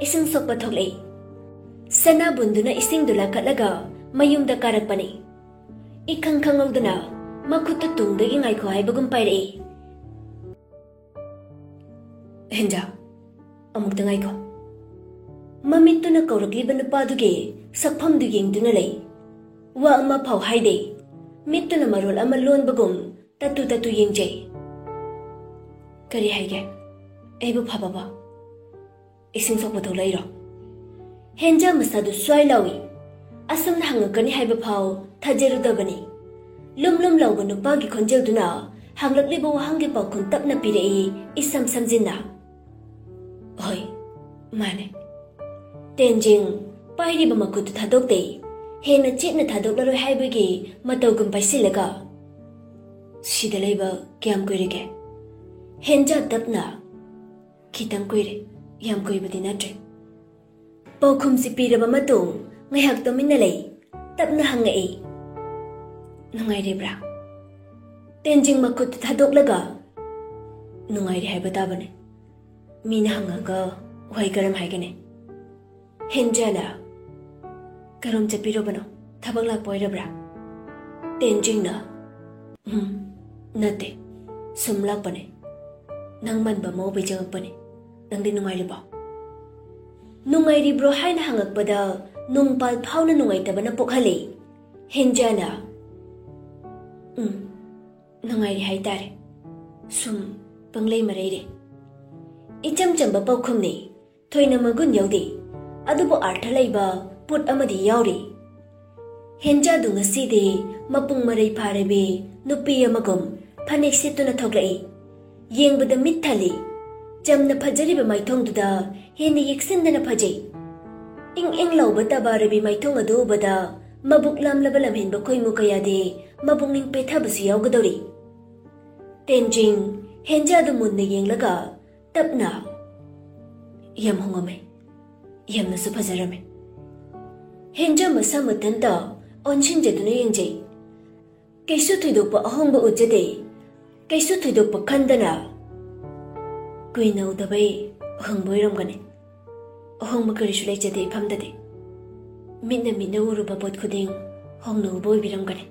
ꯏꯁꯤꯡ ꯁꯣꯛꯄ ꯊꯣꯛꯂꯛꯏ꯫ ꯁꯅꯥꯕꯨꯟꯗꯨꯅ ꯏꯁꯤꯡꯗꯨ ꯂꯥꯈꯠꯂꯒ ꯃꯌꯨꯝꯗ ꯀꯥꯔꯛꯄꯅꯤ꯫ ꯏꯈꯪ ꯈꯪꯍꯧꯗꯅ ꯃꯈꯨꯠꯇꯨ ꯇꯨꯡꯗꯒꯤ ꯉꯥꯏꯈꯣ ꯍꯥꯏꯕꯒꯨꯝ ꯄꯥꯏꯔꯛꯏ꯫ "ꯍꯦꯟꯖꯥ, ꯑꯃꯨꯛꯇ ꯉꯥꯏꯈꯣ"꯫ ꯃꯃꯤꯠꯇꯨꯅ ꯀꯧꯔꯛꯂꯤꯕ ꯅꯨꯄꯥꯗꯨꯒꯤ ꯁꯛꯐꯝꯗꯨ ꯌꯦꯡꯗꯨꯅ ꯂꯩ꯫ ꯋꯥ ꯑꯃ ꯐꯥꯎ ꯍꯥꯏꯗꯦ꯫ ꯃꯤꯠꯇꯨꯅ ꯃꯔꯣꯜ ꯑꯃ ꯂꯣꯟꯕꯒꯨꯝ ꯇꯠꯇꯨ ꯇꯠꯇꯨ ꯌꯦꯡꯖꯩ꯫ "ꯀꯔꯤ ꯍꯥꯏꯒꯦ? ꯑꯩꯕꯨ ꯐꯕꯕꯣ? ꯏꯁꯤꯡ ꯁꯣꯛꯄ ꯊꯣꯛꯂꯛꯏꯔꯣ?" ꯍꯦꯟꯖꯥ ꯃꯁꯥꯗꯨ ꯁ꯭ꯋꯥꯏ ꯂꯥꯎꯏ꯫ ꯑꯁꯨꯝꯅ ꯍꯪꯉꯛꯀꯅꯤ ꯍꯥꯏꯕ ꯐꯥꯎ ꯊꯥꯖꯔꯨꯗꯕꯅꯤ꯫ ꯂꯨꯝ ꯂꯨꯝ ꯂꯥꯎꯕ ꯅꯨꯄꯥꯒꯤ ꯈꯣꯟꯖꯦꯜꯗꯨꯅ ꯍꯪꯂꯛꯂꯤꯕ ꯋꯥꯍꯪꯒꯤ ꯄꯥꯎꯈꯨꯝ ꯇꯞꯅ ꯄꯤꯔꯛꯏ, ꯏꯁꯝ ꯁꯝꯖꯤꯟꯅ꯫ "ꯍꯣꯏ, ꯃꯥꯅꯦ꯫" ꯇꯦꯟꯖꯤꯡ ꯄꯥꯏꯔꯤꯕ ꯃꯈꯨꯠꯇꯨ ꯊꯥꯗꯣꯛꯇꯦ꯫ ꯍꯦꯟꯅ ꯆꯦꯠꯅ ꯊꯥꯗꯣꯛꯂꯔꯣꯏ ꯍꯥꯏꯕꯒꯤ ꯃꯇꯧꯒꯨꯝ ꯄꯥꯏꯁꯤꯜꯂꯒ, "ꯁꯤꯗ ꯂꯩꯕ ꯀꯌꯥꯝ ꯀꯨꯏꯔꯒꯦ?" ꯍꯦꯟꯖꯥ ꯇꯞꯅ, "ꯈꯤꯇꯪ ꯀꯨꯏꯔꯦ, ꯌꯥꯝ ꯀꯨꯏꯕꯗꯤ ꯅꯠꯇ꯭ꯔꯦ꯫" ꯄꯥꯎꯈꯨꯝꯁꯤ ꯄꯤꯔꯕ ꯃꯇꯨꯡ ꯉꯥꯏꯍꯥꯛ ꯇꯨꯃꯤꯟꯅ ꯂꯩ꯫ ꯇꯞꯅ ꯍꯪꯉꯛꯏ, "ꯅꯨꯡꯉꯥꯏꯔꯤꯕ꯭ꯔꯥ?" ꯇꯦꯟꯖꯤꯡ ꯃꯈꯨꯠꯇꯨ ꯊꯥꯗꯣꯛꯂꯒ, "ꯅꯨꯡꯉꯥꯏꯔꯤ ꯍꯥꯏꯕ ꯇꯥꯕꯅꯦ꯫ ꯃꯤꯅ ꯍꯪꯉꯒ ꯋꯥꯍꯩ ꯀꯔꯝ ꯍꯥꯏꯒꯅꯤ?" ꯍꯦꯟꯖꯥꯅ, "ꯀꯔꯣꯝ ꯆꯠꯄꯤꯔꯨꯕꯅꯣ? ꯊꯕꯛ ꯂꯥꯛꯄ ꯑꯣꯏꯔꯕ꯭ꯔꯥ?" ꯇꯦꯟꯖꯤꯡꯅ, "ꯎꯝ, ꯅꯠꯇꯦ, ꯁꯨꯝ ꯂꯥꯛꯄꯅꯦ꯫ ꯅꯪ ꯃꯟꯕ ꯑꯃ ꯎꯕꯩ ꯆꯪꯉꯛꯄꯅꯦ꯫ ꯅꯪꯗꯤ ꯅꯨꯡꯉꯥꯏꯔꯤꯕꯣ?" ꯅꯨꯡꯉꯥꯏꯔꯤꯕ꯭ꯔꯣ ꯍꯥꯏꯅ ꯍꯪꯉꯛꯄꯗ ꯅꯨꯡꯄꯥꯜ ꯐꯥꯎꯅ ꯅꯨꯡꯉꯥꯏꯇꯕꯅ ꯄꯣꯛꯍꯜꯂꯤ꯫ ꯍꯦꯟꯖꯥꯅ, "ꯎꯝ, ꯅꯨꯡꯉꯥꯏꯔꯤ ꯍꯥꯏꯇꯥꯔꯦ꯫ ꯁꯨꯝ ꯄꯪꯂꯩ ꯃꯔꯩꯔꯦ꯫" ꯏꯆꯝ ꯆꯝꯕ ꯄꯥꯎꯈꯨꯝꯅꯤ꯫ ꯊꯣꯏꯅ ꯃꯒꯨꯟ ꯌꯥꯎꯗꯦ, ꯑꯗꯨꯕꯨ ꯑꯥꯔꯊ ꯂꯩꯕ ꯄꯣꯠ ꯑꯃꯗꯤ ꯌꯥꯎꯔꯤ꯫ ꯍꯦꯟꯖꯥꯗꯨ ꯉꯁꯤꯗꯤ ꯃꯄꯨꯡ ꯃꯔꯩ ꯐꯥꯔꯕꯤ ꯅꯨꯄꯤ ꯑꯃꯒꯨꯝ ꯐꯅꯦꯛ ꯁꯦꯠꯇꯨꯅ ꯊꯣꯛꯂꯛꯏ꯫ ꯌꯦꯡꯕꯗ ꯃꯤꯠ ꯊꯜꯂꯤ꯫ ꯆꯝꯅ ꯐꯖꯔꯤꯕ ꯃꯥꯏꯊꯣꯡꯗꯨꯗ ꯍꯦꯟꯅ ꯌꯦꯛꯁꯤꯟꯗꯅ ꯐꯖꯩ꯫ ꯏꯪ ꯏꯪ ꯂꯥꯎꯕ ꯇꯕꯥꯔꯕꯤ ꯃꯥꯏꯊꯣꯡ ꯑꯗꯨ ꯎꯕꯗ ꯃꯕꯨꯛ ꯂꯥꯝꯂꯕ ꯂꯝꯍꯦꯟꯕ ꯈꯣꯏꯃꯨ ꯀꯌꯥꯗꯤ ꯃꯄꯨꯛꯅꯤꯡ ꯄꯦꯊꯕꯁꯨ ꯌꯥꯎꯒꯗꯧꯔꯤ꯫ ꯇꯦꯟꯖꯤꯡ ꯍꯦꯟꯖꯥꯗꯨ ꯃꯨꯟꯅ ꯌꯦꯡꯂꯒ ꯇꯞꯅ, "ꯌꯥꯝ ꯍꯣꯡꯉꯝꯃꯦ, ꯌꯥꯝꯅꯁꯨ ꯐꯖꯔꯝꯃꯦ꯫" ꯍꯦꯟꯖꯥ ꯃꯁꯥ ꯃꯊꯟꯇ ꯑꯣꯟꯁꯤꯟꯖꯗꯨꯅ ꯌꯦꯡꯖꯩ꯫ ꯀꯩꯁꯨ ꯊꯣꯏꯗꯣꯛꯄ ꯑꯍꯣꯡꯕ ꯎꯠꯆꯗꯦ꯫ ꯀꯩꯁꯨ ꯊꯣꯏꯗꯣꯛꯄ ꯈꯟꯗꯅ, "ꯀꯨꯏꯅ ꯎꯗꯕꯩ ꯑꯍꯣꯡꯕ ꯑꯣꯏꯔꯝꯒꯅꯤ꯫ ꯑꯍꯣꯡꯕ ꯀꯔꯤꯁꯨ ꯂꯩꯖꯗꯦ ꯏꯐꯝꯗꯗꯤ꯫ ꯃꯤꯠꯅ ꯃꯤꯠꯅ ꯎꯔꯨꯕ ꯄꯣꯠ ꯈꯨꯗꯤꯡ ꯍꯣꯡꯅ ꯎꯕ ꯑꯣꯏꯕꯤꯔꯝꯒꯅꯤ꯫"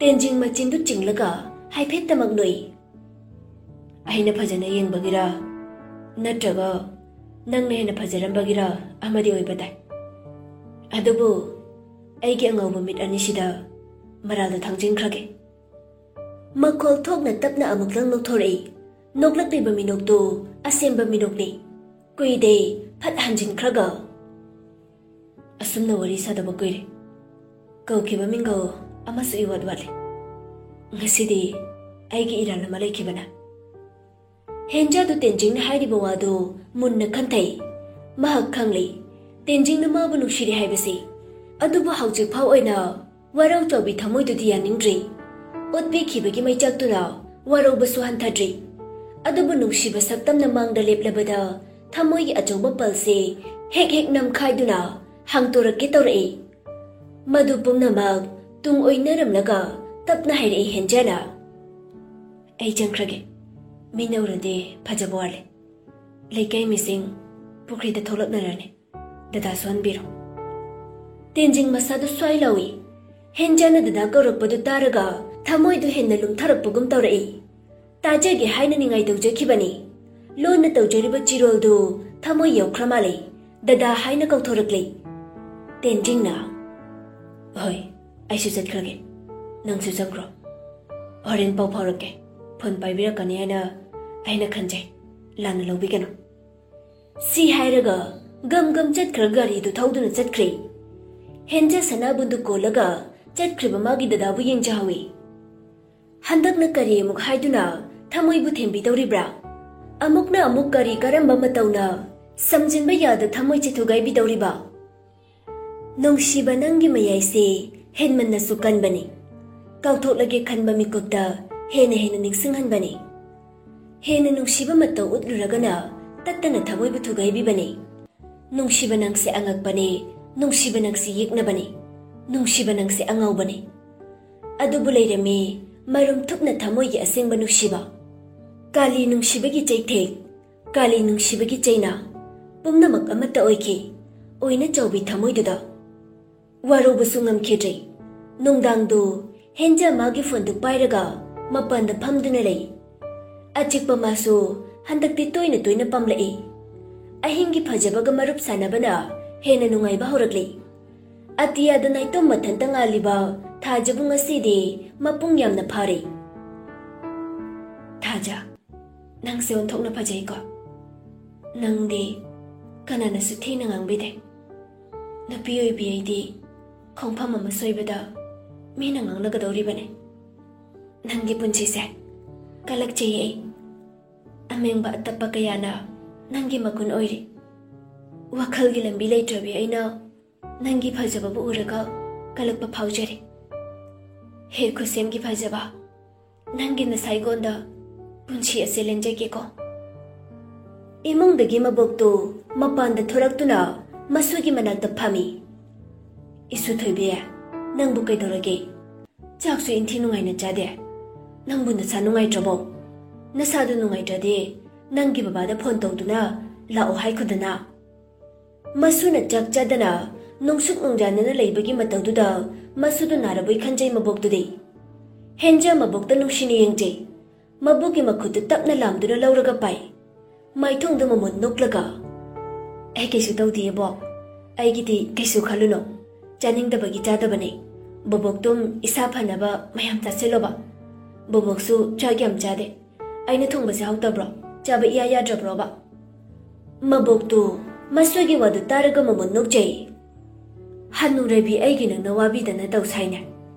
ꯇꯦꯟꯖꯤꯡ ꯃꯆꯤꯟꯗꯨ ꯆꯤꯡꯂꯒ ꯍꯥꯏꯐꯦꯠꯇꯃꯛ ꯅꯣꯛꯏ꯫ "ꯑꯩꯅ ꯐꯖꯅ ꯌꯦꯡꯕꯒꯤꯔ, ꯅꯠꯇ꯭ꯔꯒ ꯅꯪꯅ ꯍꯦꯟꯅ ꯐꯖꯔꯝꯕꯒꯤꯔ ꯑꯃꯗꯤ ꯑꯣꯏꯕ ꯇꯥꯏ꯫ ꯑꯗꯨꯕꯨ ꯑꯩꯒꯤ ꯑꯉꯧꯕ ꯃꯤꯠ ꯑꯅꯤꯁꯤꯗ ꯃꯔꯥꯜꯗꯣ ꯊꯥꯡꯖꯤꯟꯈ꯭ꯔꯒꯦ꯫ ꯃꯈꯣꯜ ꯊꯣꯛꯅ ꯇꯞꯅ ꯑꯃꯨꯛꯇꯪ ꯅꯣꯛꯊꯣꯔꯛꯏ꯫ ꯅꯣꯛꯂꯛꯂꯤꯕ ꯃꯤꯅꯣꯛꯇꯨ ꯑꯁꯦꯡꯕ ꯃꯤꯅꯣꯛꯅꯤ꯫ ꯀꯨꯏꯗꯦ, ꯐꯠ ꯍꯟꯖꯤꯟꯈ꯭ꯔꯒ, "ꯑꯁꯨꯝꯅ ꯋꯥꯔꯤ ꯁꯥꯗꯕ ꯀꯨꯏꯔꯦ꯫ ꯀꯧꯈꯤꯕ ꯃꯤꯡꯒꯧ ꯑꯃꯁꯨ ꯏꯋꯥꯠ ꯋꯥꯠꯂꯦ꯫ ꯉꯁꯤꯗꯤ ꯑꯩꯒꯤ ꯏꯔꯥꯜ ꯑꯃ ꯂꯩꯈꯤꯕꯅ"꯫ ꯍꯦꯟꯖꯥꯗꯨ ꯇꯦꯟꯖꯤꯡꯅ ꯍꯥꯏꯔꯤꯕ ꯋꯥꯗꯨ ꯃꯨꯟꯅ ꯈꯟꯊꯩ꯫ ꯃꯍꯥꯛ ꯈꯪꯂꯤ, ꯇꯦꯟꯖꯤꯡꯅ ꯃꯥꯕꯨ ꯅꯨꯡꯁꯤꯔꯤ ꯍꯥꯏꯕꯁꯤ꯫ ꯑꯗꯨꯕꯨ ꯍꯧꯖꯤꯛ ꯐꯥꯎ ꯑꯣꯏꯅ ꯋꯥꯔꯧ ꯆꯥꯎꯕꯤ ꯊꯃꯣꯏꯗꯨꯗꯤ ꯌꯥꯅꯤꯡꯗ꯭ꯔꯤ꯫ ꯑꯣꯠꯄꯤꯈꯤꯕꯒꯤ ꯃꯩꯆꯥꯛꯇꯨꯅ ꯋꯥꯔꯧꯕꯁꯨ ꯍꯟꯊꯗ꯭ꯔꯤ꯫ ꯑꯗꯨꯕꯨ ꯅꯨꯡꯁꯤꯕ ꯁꯛꯇꯝꯅ ꯃꯥꯡꯗ ꯂꯦꯞꯂꯕꯗ ꯊꯃꯣꯏꯒꯤ ꯑꯆꯧꯕ ꯄꯜꯁꯦ ꯍꯦꯛ ꯍꯦꯛ ꯅꯝꯈꯥꯏꯗꯨꯅ ꯍꯥꯡꯇꯣꯔꯛꯀꯦ ꯇꯧꯔꯛꯏ꯫ ꯃꯗꯨ ꯄꯨꯝꯅꯃꯛ ꯇꯨꯡ ꯑꯣꯏꯅꯔꯝꯂꯒ ꯇꯞꯅ ꯍꯥꯏꯔꯛꯏ ꯍꯦꯟꯖꯥꯅ, "ꯑꯩ ꯆꯪꯈ꯭ꯔꯒꯦ꯫ ꯃꯤꯅ ꯎꯔꯗꯤ ꯐꯖꯕ ꯋꯥꯠꯂꯦ꯫ ꯂꯩꯀꯥꯏ ꯃꯤꯁꯤꯡ ꯄꯨꯈ꯭ꯔꯤꯗ ꯊꯣꯛꯂꯛꯅꯔꯅꯤ꯫ ꯗꯗꯥ ꯁꯣꯟꯕꯤꯔꯣ"꯫ ꯇꯦꯟꯖꯤꯡ ꯃꯁꯥꯗꯨ ꯁ꯭ꯋꯥꯏ ꯂꯥꯎꯏ꯫ ꯍꯦꯟꯖꯥꯅ ꯗꯗꯥ ꯀꯧꯔꯛꯄꯗꯨ ꯇꯥꯔꯒ ꯊꯃꯣꯏꯗꯨ ꯍꯦꯟꯅ ꯂꯨꯝꯊꯔꯛꯄꯒꯨꯝ ꯇꯧꯔꯛꯏ꯫ ꯇꯥꯖꯒꯦ ꯍꯥꯏꯅ ꯅꯤꯡꯉꯥꯏ ꯇꯧꯖꯈꯤꯕꯅꯤ꯫ ꯂꯣꯟꯅ ꯇꯧꯖꯔꯤꯕ ꯆꯤꯔꯣꯜꯗꯨ ꯊꯃꯣꯏ ꯌꯧꯈ꯭ꯔ ꯃꯥꯜꯂꯦ꯫ ꯗꯗꯥ ꯍꯥꯏꯅ ꯀꯧꯊꯣꯔꯛꯂꯦ꯫ ꯇꯦꯟꯖꯤꯡꯅ, "ꯍꯣꯏ, ꯑꯩꯁꯨ ꯆꯠꯈ꯭ꯔꯒꯦ꯫ ꯅꯪꯁꯨ ꯆꯪꯈ꯭ꯔꯣ꯫ ꯍꯣꯔꯦꯟ ꯄꯥꯎ ꯐꯥꯎꯔꯛꯀꯦ꯫ ꯐꯣꯟ ꯄꯥꯏꯕꯤꯔꯛꯀꯅꯤ ꯍꯥꯏꯅ ꯑꯩꯅ ꯈꯟꯖꯩ꯫ ꯂꯥꯟꯅ ꯂꯧꯕꯤꯒꯅꯨ"꯫ ꯁꯤ ꯍꯥꯏꯔꯒ ꯒꯝ ꯒꯝ ꯆꯠꯈ꯭ꯔ ꯒꯥꯔꯤꯗꯨ ꯊꯧꯗꯨꯅ ꯆꯠꯈ꯭ꯔꯦ꯫ ꯍꯦꯟꯖꯥ ꯁꯅꯥꯕꯨꯟꯗꯨ ꯀꯣꯜꯂꯒ ꯆꯠꯈ꯭ꯔꯤꯕ ꯃꯥꯒꯤ ꯗꯗꯥꯕꯨ ꯌꯦꯡꯖꯍꯧꯏ꯫ ꯍꯟꯗꯛꯅ ꯀꯔꯤ ꯑꯃꯨꯛ ꯍꯥꯏꯗꯨꯅ ꯊꯃꯣꯏꯕꯨ ꯊꯦꯝꯕꯤꯗꯧꯔꯤꯕ꯭ꯔꯥ? ꯑꯃꯨꯛꯅ ꯑꯃꯨꯛ ꯀꯔꯤ ꯀꯔꯝꯕ ꯃꯇꯧꯅ ꯁꯝꯖꯤꯟꯕ ꯌꯥꯗ ꯊꯃꯣꯏꯁꯦ ꯊꯨꯒꯥꯏꯕꯤꯗꯧꯔꯤꯕ? ꯅꯨꯡꯁꯤꯕ, ꯅꯪꯒꯤ ꯃꯌꯥꯏꯁꯦ ꯍꯦꯟꯃꯟꯅꯁꯨ ꯀꯟꯕꯅꯤ꯫ ꯀꯥꯎꯊꯣꯛꯂꯒꯦ ꯈꯟꯕ ꯃꯤꯀꯨꯞꯇ ꯍꯦꯟꯅ ꯍꯦꯟꯅ ꯅꯤꯡꯁꯤꯡꯍꯟꯕꯅꯤ꯫ ꯍꯦꯟꯅ ꯅꯨꯡꯁꯤꯕ ꯃꯇꯧ ꯎꯠꯂꯨꯔꯒꯅ ꯇꯠꯇꯅ ꯊꯃꯣꯏꯕꯨ ꯊꯨꯒꯥꯏꯕꯤꯕꯅꯤ꯫ ꯅꯨꯡꯁꯤꯕ, ꯅꯪꯁꯦ ꯑꯉꯛꯄꯅꯤ꯫ ꯅꯨꯡꯁꯤꯕ, ꯅꯪꯁꯦ ꯌꯦꯛꯅꯕꯅꯤ꯫ ꯅꯨꯡꯁꯤꯕ, ꯅꯪꯁꯦ ꯑꯉꯥꯎꯕꯅꯤ꯫ ꯑꯗꯨꯕꯨ ꯂꯩꯔꯝꯃꯤ ꯃꯔꯨꯝ ꯊꯨꯞꯅ ꯊꯃꯣꯏꯒꯤ ꯑꯁꯦꯡꯕ ꯅꯨꯡꯁꯤꯕ꯫ ꯀꯥꯂꯤ ꯅꯨꯡꯁꯤꯕꯒꯤ ꯆꯩꯊꯦꯛ, ꯀꯥꯂꯤ ꯅꯨꯡꯁꯤꯕꯒꯤ ꯆꯩꯅꯥ, ꯄꯨꯝꯅꯃꯛ ꯑꯃꯠꯇ ꯑꯣꯏꯈꯤ꯫ ꯑꯣꯏꯅ ꯆꯥꯎꯕꯤ ꯊꯃꯣꯏꯗꯨꯗ꯫ ꯋꯥꯔꯧꯕꯁꯨ ꯉꯝꯈꯤꯗ꯭ꯔꯦ꯫ ꯅꯨꯡꯗꯥꯡꯗꯨ ꯍꯦꯟꯖꯥ ꯃꯥꯒꯤ ꯐꯣꯟꯗꯨ ꯄꯥꯏꯔꯒ ꯃꯄꯥꯟꯗ ꯐꯝꯗꯨꯅ ꯂꯩ꯫ ꯑꯆꯤꯛꯄ ꯃꯥꯁꯨ ꯍꯟꯗꯛꯇꯤ ꯇꯣꯏꯅ ꯇꯣꯏꯅ ꯄꯥꯝꯂꯛꯏ꯫ ꯑꯍꯤꯡꯒꯤ ꯐꯖꯕꯒ ꯃꯔꯨꯞ ꯁꯥꯟꯅꯕꯅ ꯍꯦꯟꯅ ꯅꯨꯡꯉꯥꯏꯕ ꯍꯧꯔꯛꯂꯤ꯫ ꯑꯇꯤꯌꯥꯗ ꯅꯥꯏꯇꯣꯝ ꯃꯊꯟꯇ ꯉꯥꯜꯂꯤꯕ ꯊꯥꯖꯕꯨ ꯉꯁꯤꯗꯤ ꯃꯄꯨꯡ ꯌꯥꯝꯅ ꯐꯥꯔꯦ꯫ ꯊꯥꯖ, ꯅꯪꯁꯦ ꯑꯣꯟꯊꯣꯛꯅ ꯐꯖꯩꯀꯣ꯫ ꯅꯪꯗꯤ ꯀꯅꯥꯅꯁꯨ ꯊꯤꯅ ꯉꯥꯡꯕꯤꯗꯦ꯫ ꯅꯨꯄꯤ ꯑꯣꯏꯕꯤ ꯑꯩꯗꯤ ꯈꯣꯡꯐꯝ ꯑꯃ ꯁꯣꯏꯕꯗ ꯃꯤꯅ ꯉꯥꯡꯅꯒꯗꯧꯔꯤꯕꯅꯦ꯫ ꯅꯪꯒꯤ ꯄꯨꯟꯁꯤꯁꯦ ꯀꯜꯂꯛꯆꯩꯌꯦ ꯑꯩ꯫ ꯑꯃꯦꯡꯕ ꯑꯇꯞꯄ ꯀꯌꯥꯅ ꯅꯪꯒꯤ ꯃꯒꯨꯟ ꯑꯣꯏꯔꯤ꯫ ꯋꯥꯈꯜꯒꯤ ꯂꯝꯕꯤ ꯂꯩꯇ꯭ꯔꯕꯤ ꯑꯩꯅ ꯅꯪꯒꯤ ꯐꯖꯕꯕꯨ ꯎꯔꯒ ꯀꯜꯂꯛꯄ ꯐꯥꯎꯖꯔꯤ꯫ ꯍꯦ ꯈꯨꯁꯦꯝꯒꯤ ꯐꯖꯕ, ꯅꯪꯒꯤ ꯅꯁꯥꯏꯒꯣꯟꯗ ꯄꯨꯟꯁꯤ ꯑꯁꯦ ꯂꯦꯟꯖꯒꯦꯀꯣ꯫ ꯏꯃꯨꯡꯗꯒꯤ ꯃꯕꯣꯛꯇꯨ ꯃꯄꯥꯟꯗ ꯊꯣꯔꯛꯇꯨꯅ ꯃꯁꯨꯒꯤ ꯃꯅꯥꯛꯇ ꯐꯝꯃꯤ꯫ "ꯏꯁꯨ ꯊꯣꯏꯕꯤ, ꯅꯪꯕꯨ ꯀꯩꯗꯧꯔꯒꯦ? ꯆꯥꯛꯁꯨ ꯏꯟꯊꯤ ꯅꯨꯡꯉꯥꯏꯅ ꯆꯥꯗꯦ꯫ ꯅꯪꯕꯨ ꯅꯁꯥ ꯅꯨꯡꯉꯥꯏꯇ꯭ꯔꯕꯣ? ꯅꯁꯥꯗꯨ ꯅꯨꯡꯉꯥꯏꯇ꯭ꯔꯗꯤ ꯅꯪꯒꯤ ꯕꯕꯥꯗ ꯐꯣꯟ ꯇꯧꯗꯨꯅ ꯂꯥꯛꯑꯣ ꯍꯥꯏꯈꯣꯗꯅ꯫" ꯃꯁꯨꯅ ꯆꯥꯛ ꯆꯥꯗꯅ ꯅꯨꯡꯁꯨꯛ ꯅꯨꯡꯖꯥꯅꯅ ꯂꯩꯕꯒꯤ ꯃꯇꯧꯗꯨꯗ ꯃꯁꯨꯗꯨ ꯅꯥꯔꯕꯣꯏ ꯈꯟꯖꯩ ꯃꯕꯣꯛꯇꯨꯗꯤ꯫ ꯍꯦꯟꯖꯥ ꯃꯕꯣꯛꯇ ꯅꯨꯡꯁꯤꯅ ꯌꯦꯡꯖꯩ꯫ ꯃꯕꯣꯛꯀꯤ ꯃꯈꯨꯠꯇꯨ ꯇꯞꯅ ꯂꯥꯝꯗꯨꯅ ꯂꯧꯔꯒ ꯄꯥꯏ꯫ ꯃꯥꯏꯊꯣꯡꯗꯨ ꯃꯃꯨꯟ ꯅꯣꯛꯂꯒ, "ꯑꯩ ꯀꯩꯁꯨ ꯇꯧꯗꯤꯌꯦ ꯕꯣꯛ꯫ ꯑꯩꯒꯤꯗꯤ ꯀꯩꯁꯨ ꯈꯜꯂꯨꯅꯨ꯫ ꯆꯥꯅꯤꯡꯗꯕꯒꯤ ꯆꯥꯗꯕꯅꯦ꯫ ꯕꯣꯕꯣꯛꯇꯨꯝ ꯏꯁꯥ ꯐꯅꯕ ꯃꯌꯥꯝ ꯆꯥꯁꯤꯜꯂꯣꯕ꯫ ꯕꯣꯕꯣꯛꯁꯨ ꯆꯥꯛ ꯌꯥꯝ ꯆꯥꯗꯦ꯫ ꯑꯩꯅ ꯊꯣꯡꯕꯁꯦ ꯍꯥꯎꯇꯕ꯭ꯔꯣ? ꯆꯥꯕ ꯏꯌꯥ ꯌꯥꯗ꯭ꯔꯕ꯭ꯔꯣꯕ?" ꯃꯕꯣꯛꯇꯨ ꯃꯁꯨꯒꯤ ꯋꯥꯗꯨ ꯇꯥꯔꯒ ꯃꯃꯨꯟ ꯅꯣꯛꯆꯩ꯫ "ꯍꯅꯨꯔꯕꯤ ꯑꯩꯒꯤ ꯅꯪꯅ ꯋꯥꯕꯤꯗꯅ ꯇꯧꯁꯥꯏꯅꯦ꯫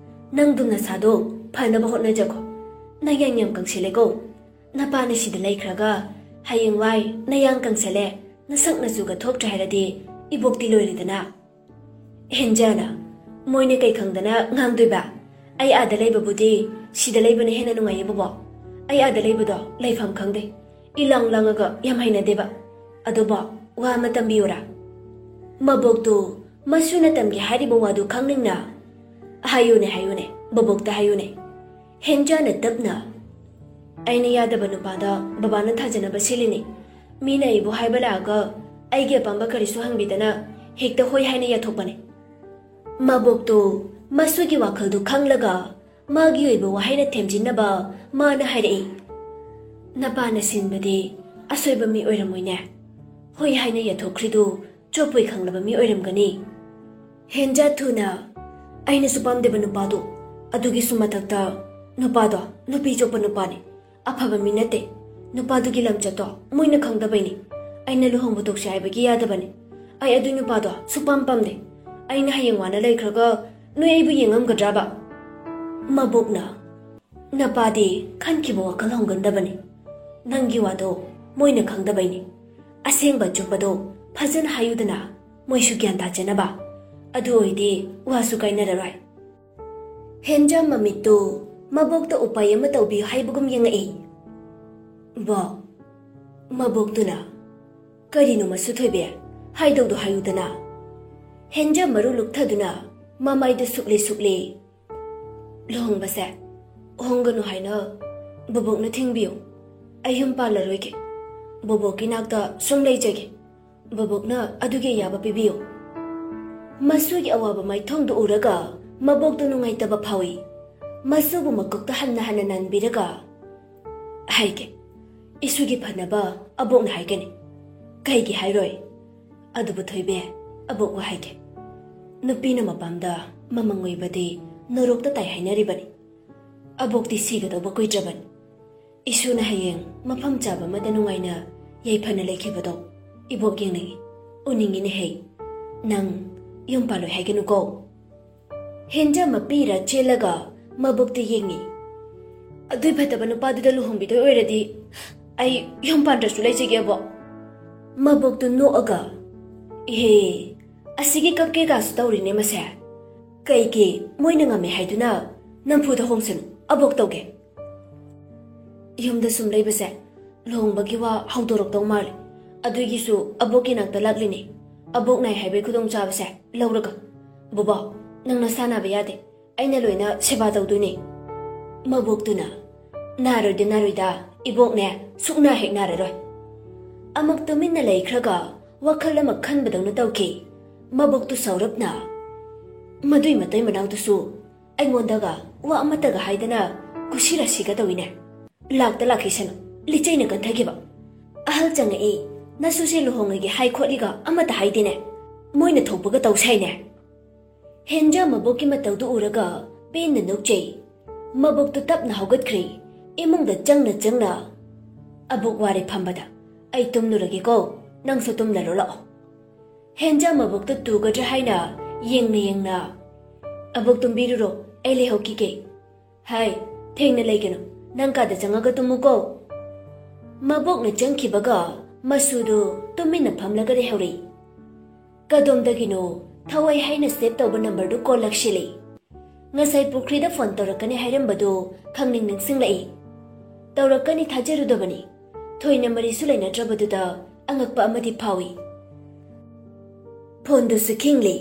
ꯅꯪꯗꯨ ꯅꯁꯥꯗꯣ ꯐꯅꯕ ꯍꯣꯠꯅꯖꯈꯣ꯫ ꯅꯌꯥꯡ ꯌꯥꯝ ꯀꯪꯁꯤꯜꯂꯦꯀꯣ꯫ ꯅꯄꯥꯅ ꯁꯤꯗ ꯂꯩꯈ꯭ꯔꯒ ꯍꯌꯦꯡꯋꯥꯏ ꯅꯌꯥꯡ ꯀꯪꯁꯤꯜꯂꯦ, ꯅꯁꯛ ꯅꯆꯨꯒ ꯊꯣꯛꯇ꯭ꯔꯦ ꯍꯥꯏꯔꯗꯤ ꯏꯕꯣꯛꯇꯤ ꯂꯣꯏꯔꯦꯗꯅ꯫" ꯍꯦꯟꯖꯥꯅ, "ꯃꯣꯏꯅ ꯀꯩ ꯈꯪꯗꯅ ꯉꯥꯡꯗꯣꯏꯕ? ꯑꯩ ꯑꯥꯗ ꯂꯩꯕꯕꯨꯗꯤ ꯁꯤꯗ ꯂꯩꯕꯅ ꯍꯦꯟꯅ ꯅꯨꯡꯉꯥꯏꯌꯦ ꯕꯣꯕꯣꯛ꯫ ꯑꯩ ꯑꯥꯗ ꯂꯩꯕꯗꯣ ꯂꯩꯐꯝ ꯈꯪꯗꯦ꯫ ꯏꯂꯥꯡ ꯂꯥꯡꯉꯒ ꯌꯥꯝ ꯍꯩꯅꯗꯦꯕ꯫ ꯑꯗꯨꯕꯨ ꯋꯥ ꯑꯃ ꯇꯝꯕꯤꯌꯨꯔꯥ?" ꯃꯕꯣꯛꯇꯨ ꯃꯁꯨꯅ ꯇꯝꯒꯦ ꯍꯥꯏꯔꯤꯕ ꯋꯥꯗꯨ ꯈꯪꯅꯤꯡꯅ, "ꯍꯥꯏꯌꯨꯅꯦ, ꯍꯥꯏꯌꯨꯅꯦ, ꯕꯣꯕꯣꯛꯇ ꯍꯥꯏꯌꯨꯅꯦ꯫" ꯍꯦꯟꯖꯥꯅ ꯇꯞꯅ, "ꯑꯩꯅ ꯌꯥꯗꯕ ꯅꯨꯄꯥꯗ ꯕꯕꯥꯅ ꯊꯥꯖꯅꯕ ꯁꯤꯜꯂꯤꯅꯤ꯫ ꯃꯤꯅ ꯑꯩꯕꯨ ꯍꯥꯏꯕ ꯂꯥꯛꯑꯒ ꯑꯩꯒꯤ ꯑꯄꯥꯝꯕ ꯀꯔꯤꯁꯨ ꯍꯪꯕꯤꯗꯅ ꯍꯦꯛꯇ ꯍꯣꯏ ꯍꯥꯏꯅ ꯌꯥꯊꯣꯛꯄꯅꯦ꯫" ꯃꯕꯣꯛꯇꯨ ꯃꯁꯨꯒꯤ ꯋꯥꯈꯜꯗꯨ ꯈꯪꯂꯒ ꯃꯥꯒꯤ ꯑꯣꯏꯕ ꯋꯥꯍꯩꯅ ꯊꯦꯝꯖꯤꯟꯅꯕ ꯃꯥꯅ ꯍꯥꯏꯔꯛꯏ, "ꯅꯄꯥꯅ ꯁꯤꯟꯕꯗꯤ ꯑꯁꯣꯏꯕ ꯃꯤ ꯑꯣꯏꯔꯝꯃꯣꯏꯅꯦ꯫ ꯍꯣꯏ ꯍꯥꯏꯅ ꯌꯥꯊꯣꯛꯈ꯭ꯔꯤꯗꯨ ꯆꯣꯞꯄꯣꯏ ꯈꯪꯂꯕ ꯃꯤ ꯑꯣꯏꯔꯝꯒꯅꯤ꯫" ꯍꯦꯟꯖꯥ ꯊꯨꯅ, ꯑꯩꯅꯁꯨ ꯄꯥꯝꯗꯦꯕ ꯅꯨꯄꯥꯗꯣ꯫ ꯑꯗꯨꯒꯤꯁꯨ ꯃꯊꯛꯇ ꯅꯨꯄꯥꯗꯣ ꯅꯨꯄꯤ ꯆꯣꯞꯄ ꯅꯨꯄꯥꯅꯤ꯫ ꯑꯐꯕ ꯃꯤ ꯅꯠꯇꯦ꯫ ꯅꯨꯄꯥꯗꯨꯒꯤ ꯂꯝꯆꯠꯇꯣ ꯃꯣꯏꯅ ꯈꯪꯗꯕꯩꯅꯤ꯫ ꯑꯩꯅ ꯂꯨꯍꯣꯡꯕ ꯇꯣꯛꯁꯦ ꯍꯥꯏꯕꯒꯤ ꯌꯥꯗꯕꯅꯤ꯫ ꯑꯩ ꯑꯗꯨ ꯅꯨꯄꯥꯗꯣ ꯁꯨꯄꯥꯝ ꯄꯥꯝꯗꯦ꯫ ꯑꯩꯅ ꯍꯌꯦꯡ ꯋꯥꯅ ꯂꯩꯈ꯭ꯔꯒ ꯅꯣꯏ ꯑꯩꯕꯨ ꯌꯦꯡꯉꯝꯒꯗ꯭ꯔꯕ? ꯃꯕꯣꯛꯅ, "ꯅꯄꯥꯗꯤ ꯈꯟꯈꯤꯕ ꯋꯥꯈꯜ ꯍꯣꯡꯒꯟꯗꯕꯅꯤ꯫ ꯅꯪꯒꯤ ꯋꯥꯗꯣ ꯃꯣꯏꯅ ꯈꯪꯗꯕꯩꯅꯤ꯫ ꯑꯁꯦꯡꯕ ꯑꯆꯨꯝꯕꯗꯣ ꯐꯖꯅ ꯍꯥꯏꯌꯨꯗꯅ, ꯃꯣꯏꯁꯨ ꯒ꯭ꯌꯥꯟ ꯇꯥꯖꯅꯕ꯫ ꯑꯗꯨ ꯑꯣꯏꯗꯤ ꯋꯥꯁꯨ ꯀꯥꯏꯅꯔꯔꯣꯏ"꯫ ꯍꯦꯟꯖꯥ ꯃꯃꯤꯠꯇꯨ ꯃꯕꯣꯛꯇ ꯎꯄꯥꯏ ꯑꯃ ꯇꯧꯕꯤꯌꯨ ꯍꯥꯏꯕꯒꯨꯝ ꯌꯦꯡꯉꯛꯏ꯫ "ꯕꯣꯛ"꯫ ꯃꯕꯣꯛꯇꯨꯅ, "ꯀꯔꯤꯅꯣ ꯃꯁꯨ ꯊꯣꯏꯕꯤ? ꯍꯥꯏꯗꯧꯗꯣ ꯍꯥꯏꯌꯨꯗꯅ"꯫ ꯍꯦꯟꯖꯥ ꯃꯔꯨ ꯂꯨꯛꯊꯗꯨꯅ ꯃꯃꯥꯏꯗꯨ ꯁꯨꯛꯂꯤ ꯁꯨꯛꯂꯤ꯫ "ꯂꯨꯍꯣꯡꯕꯁꯦ ꯍꯣꯡꯒꯅꯨ ꯍꯥꯏꯅ ꯕꯣꯕꯣꯛꯅ ꯊꯤꯡꯕꯤꯌꯨ꯫ ꯑꯩ ꯌꯨꯝ ꯄꯥꯜꯂꯔꯣꯏꯒꯦ꯫ ꯕꯣꯕꯣꯛꯀꯤ ꯅꯥꯛꯇ ꯁꯨꯝ ꯂꯩꯖꯒꯦ꯫ ꯕꯣꯕꯣꯛꯅ ꯑꯗꯨꯒꯤ ꯑꯌꯥꯕ ꯄꯤꯕꯤꯌꯨ"꯫ ꯃꯁꯨꯒꯤ ꯑꯋꯥꯕ ꯃꯥꯏꯊꯣꯡꯗꯨ ꯎꯔꯒ ꯃꯕꯣꯛꯇꯨ ꯅꯨꯡꯉꯥꯏꯇꯕ ꯐꯥꯎꯏ꯫ ꯃꯁꯨꯕꯨ ꯃꯀꯣꯛꯇ ꯍꯟꯅ ꯍꯟꯅ ꯅꯟꯕꯤꯔꯒ, "ꯍꯥꯏꯒꯦ꯫ ꯏꯁꯨꯒꯤ ꯐꯅꯕ ꯑꯕꯣꯛꯅ ꯍꯥꯏꯒꯅꯤ꯫ ꯀꯩꯒꯤ ꯍꯥꯏꯔꯣꯏ? ꯑꯗꯨꯕꯨ ꯊꯣꯏꯕꯤ, ꯑꯕꯣꯛ ꯋꯥ ꯍꯥꯏꯒꯦ꯫ ꯅꯨꯄꯤꯅ ꯃꯄꯥꯝꯗ ꯃꯃꯪ ꯑꯣꯏꯕꯗꯤ ꯅꯣꯔꯣꯛꯇ ꯇꯥꯏ ꯍꯥꯏꯅꯔꯤꯕꯅꯤ꯫ ꯑꯕꯣꯛꯇꯤ ꯁꯤꯒꯗꯧꯕ ꯀꯨꯏꯗ꯭ꯔꯕꯅꯤ꯫ ꯏꯁꯨꯅ ꯍꯌꯦꯡ ꯃꯐꯝ ꯆꯥꯕ ꯑꯃꯗ ꯅꯨꯡꯉꯥꯏꯅ ꯌꯥꯏꯐꯅ ꯂꯩꯈꯤꯕꯗꯣ ꯏꯕꯣꯛ ꯌꯦꯡꯅꯤꯡꯏ, ꯎꯅꯤꯡꯉꯤꯅꯦ ꯍꯦ꯫ ꯅꯪ ꯌꯨꯝ ꯄꯥꯜꯂꯣꯏ ꯍꯥꯏꯒꯅꯨꯀꯣ"꯫ ꯍꯦꯟꯖꯥ ꯃꯄꯤꯔ ꯆꯦꯜꯂꯒ ꯃꯕꯣꯛꯇ ꯌꯦꯡꯉꯤ꯫ "ꯑꯗꯨꯏ ꯐꯠꯇꯕ ꯅꯨꯄꯥꯗꯨꯗ ꯂꯨꯍꯣꯡꯕꯤꯗꯣꯏ ꯑꯣꯏꯔꯗꯤ ꯑꯩ ꯌꯨꯝ ꯄꯥꯟꯗ꯭ꯔꯁꯨ ꯂꯩꯖꯒꯦ, ꯑꯕꯣꯛ"꯫ ꯃꯕꯣꯛꯇꯨ ꯅꯣꯛꯑꯒ, "ꯏꯍꯦ, ꯑꯁꯤꯒꯤ ꯀꯞꯀꯦ ꯀꯥꯁꯨ ꯇꯧꯔꯤꯅꯦ ꯃꯁꯦ꯫ ꯀꯩꯒꯤ ꯃꯣꯏꯅ ꯉꯝꯃꯦ ꯍꯥꯏꯗꯨꯅ ꯅꯝꯐꯨꯗ ꯍꯣꯡꯁꯅꯨ, ꯑꯕꯣꯛ ꯇꯧꯒꯦ"꯫ ꯌꯨꯝꯗ ꯁꯨꯝ ꯂꯩꯕꯁꯦ ꯂꯨꯍꯣꯡꯕꯒꯤ ꯋꯥ ꯍꯧꯗꯣꯔꯛꯇꯧ ꯃꯥꯜꯂꯦ꯫ ꯑꯗꯨꯒꯤꯁꯨ ꯑꯕꯣꯛꯀꯤ ꯅꯥꯛꯇ ꯂꯥꯛꯂꯤꯅꯦ꯫ ꯑꯕꯣꯛ ꯅꯥꯏ ꯍꯥꯏꯕꯒꯤ ꯈꯨꯗꯣꯡꯆꯥꯕꯁꯦ ꯂꯧꯔꯒ꯫ "ꯕꯣꯕꯣꯛ, ꯅꯪ ꯅꯁꯥ ꯅꯥꯕ ꯌꯥꯗꯦ꯫ ꯑꯩꯅ ꯂꯣꯏꯅ ꯁꯦꯕꯥ ꯇꯧꯗꯣꯏꯅꯦ"꯫ ꯃꯕꯣꯛꯇꯨꯅ, "ꯅꯥꯔꯣꯏꯗ, ꯅꯥꯔꯣꯏꯗ, ꯏꯕꯣꯛꯅꯦ ꯁꯨꯛꯅꯥ ꯍꯦꯛ ꯅꯥꯔꯔꯣꯏ"꯫ ꯑꯃꯨꯛ ꯇꯨꯃꯤꯟꯅ ꯂꯩꯈ꯭ꯔꯒ ꯋꯥꯈꯜ ꯑꯃ ꯈꯟꯕꯗꯧꯅ ꯇꯧꯈꯤ꯫ ꯃꯕꯣꯛꯇꯨ ꯁꯧꯔꯞꯅ, "ꯃꯗꯨꯏ ꯃꯇꯩ ꯃꯅꯥꯎꯗꯨꯁꯨ ꯑꯩꯉꯣꯟꯗꯒ ꯋꯥ ꯑꯃꯠꯇꯒ ꯍꯥꯏꯗꯅ ꯀꯨꯁꯤ ꯔꯥꯁꯤꯒ ꯇꯧꯏꯅꯦ꯫ ꯂꯥꯛꯇ ꯂꯥꯛꯈꯤꯁꯅꯨ, ꯂꯤꯆꯩꯅ ꯀꯟꯊꯈꯤꯕ꯫ ꯑꯍꯜ ꯆꯪꯉꯛꯏ, ꯅꯁꯨꯁꯦ ꯂꯨꯍꯣꯡꯉꯒꯦ ꯍꯥꯏ ꯈꯣꯠꯂꯤꯒ ꯑꯃꯠꯇ ꯍꯥꯏꯗꯦꯅꯦ꯫ ꯃꯣꯏꯅ ꯊꯣꯛꯄꯒ ꯇꯧ ꯁꯥꯏꯅꯦ"꯫ ꯍꯦꯟꯖꯥ ꯃꯕꯣꯛꯀꯤ ꯃꯇꯧꯗꯨ ꯎꯔꯒ ꯄꯦꯟꯅ ꯅꯣꯛꯆꯩ꯫ ꯃꯕꯣꯛꯇꯨ ꯇꯞꯅ ꯍꯧꯒꯠꯈ꯭ꯔꯦ꯫ ꯏꯃꯨꯡꯗ ꯆꯪꯅ ꯆꯪꯅ, "ꯑꯕꯣꯛ ꯋꯥꯔꯦ ꯐꯝꯕꯗ, ꯑꯩ ꯇꯨꯝꯂꯨꯔꯒꯦꯀꯣ, ꯅꯪꯁꯨ ꯇꯨꯝꯂꯔꯣ ꯂꯥꯛꯑꯣ꯫" ꯍꯦꯟꯖꯥ ꯃꯕꯣꯛꯇꯨ ꯇꯨꯒꯗ꯭ꯔꯥ ꯍꯥꯏꯅ ꯌꯦꯡꯅ ꯌꯦꯡꯅ, "ꯑꯕꯣꯛ ꯇꯨꯝꯕꯤꯔꯨꯔꯣ, ꯑꯩ ꯂꯩꯍꯧꯈꯤꯒꯦ꯫" "ꯍꯥꯏ, ꯊꯦꯡꯅ ꯂꯩꯒꯅꯨ, ꯅꯪ ꯀꯥꯗ ꯆꯪꯉꯒ ꯇꯨꯝꯃꯨꯀꯣ꯫" ꯃꯕꯣꯛꯅ ꯆꯪꯈꯤꯕꯒ ꯃꯁꯨꯗꯨ ꯇꯨꯃꯤꯟꯅ ꯐꯝꯂꯒ ꯂꯩꯍꯧꯔꯦ꯫ ꯀꯗꯣꯝꯗꯒꯤꯅꯣ ꯊꯋꯥꯏ ꯍꯥꯏꯅ ꯁꯦꯚ ꯇꯧꯕ ꯅꯝꯕꯔꯗꯨ ꯀꯣꯜ ꯂꯥꯛꯁꯤꯜꯂꯤ꯫ ꯉꯁꯥꯏ ꯄꯨꯈ꯭ꯔꯤꯗ ꯐꯣꯟ ꯇꯧꯔꯛꯀꯅꯤ ꯍꯥꯏꯔꯝꯕꯗꯨ ꯈꯪꯅꯤꯡ ꯅꯤꯡꯁꯤꯡꯂꯛꯏ꯫ ꯇꯧꯔꯛꯀꯅꯤ ꯊꯥꯖꯔꯨꯗꯕꯅꯤ꯫ ꯊꯣꯏꯅ ꯃꯔꯤꯁꯨ ꯂꯩꯅꯗ꯭ꯔꯕꯗꯨꯗ ꯑꯉꯛꯄ ꯑꯃꯗꯤ ꯐꯥꯎꯏ꯫ ꯐꯣꯟꯗꯨꯁꯨ ꯈꯤꯡꯂꯤ꯫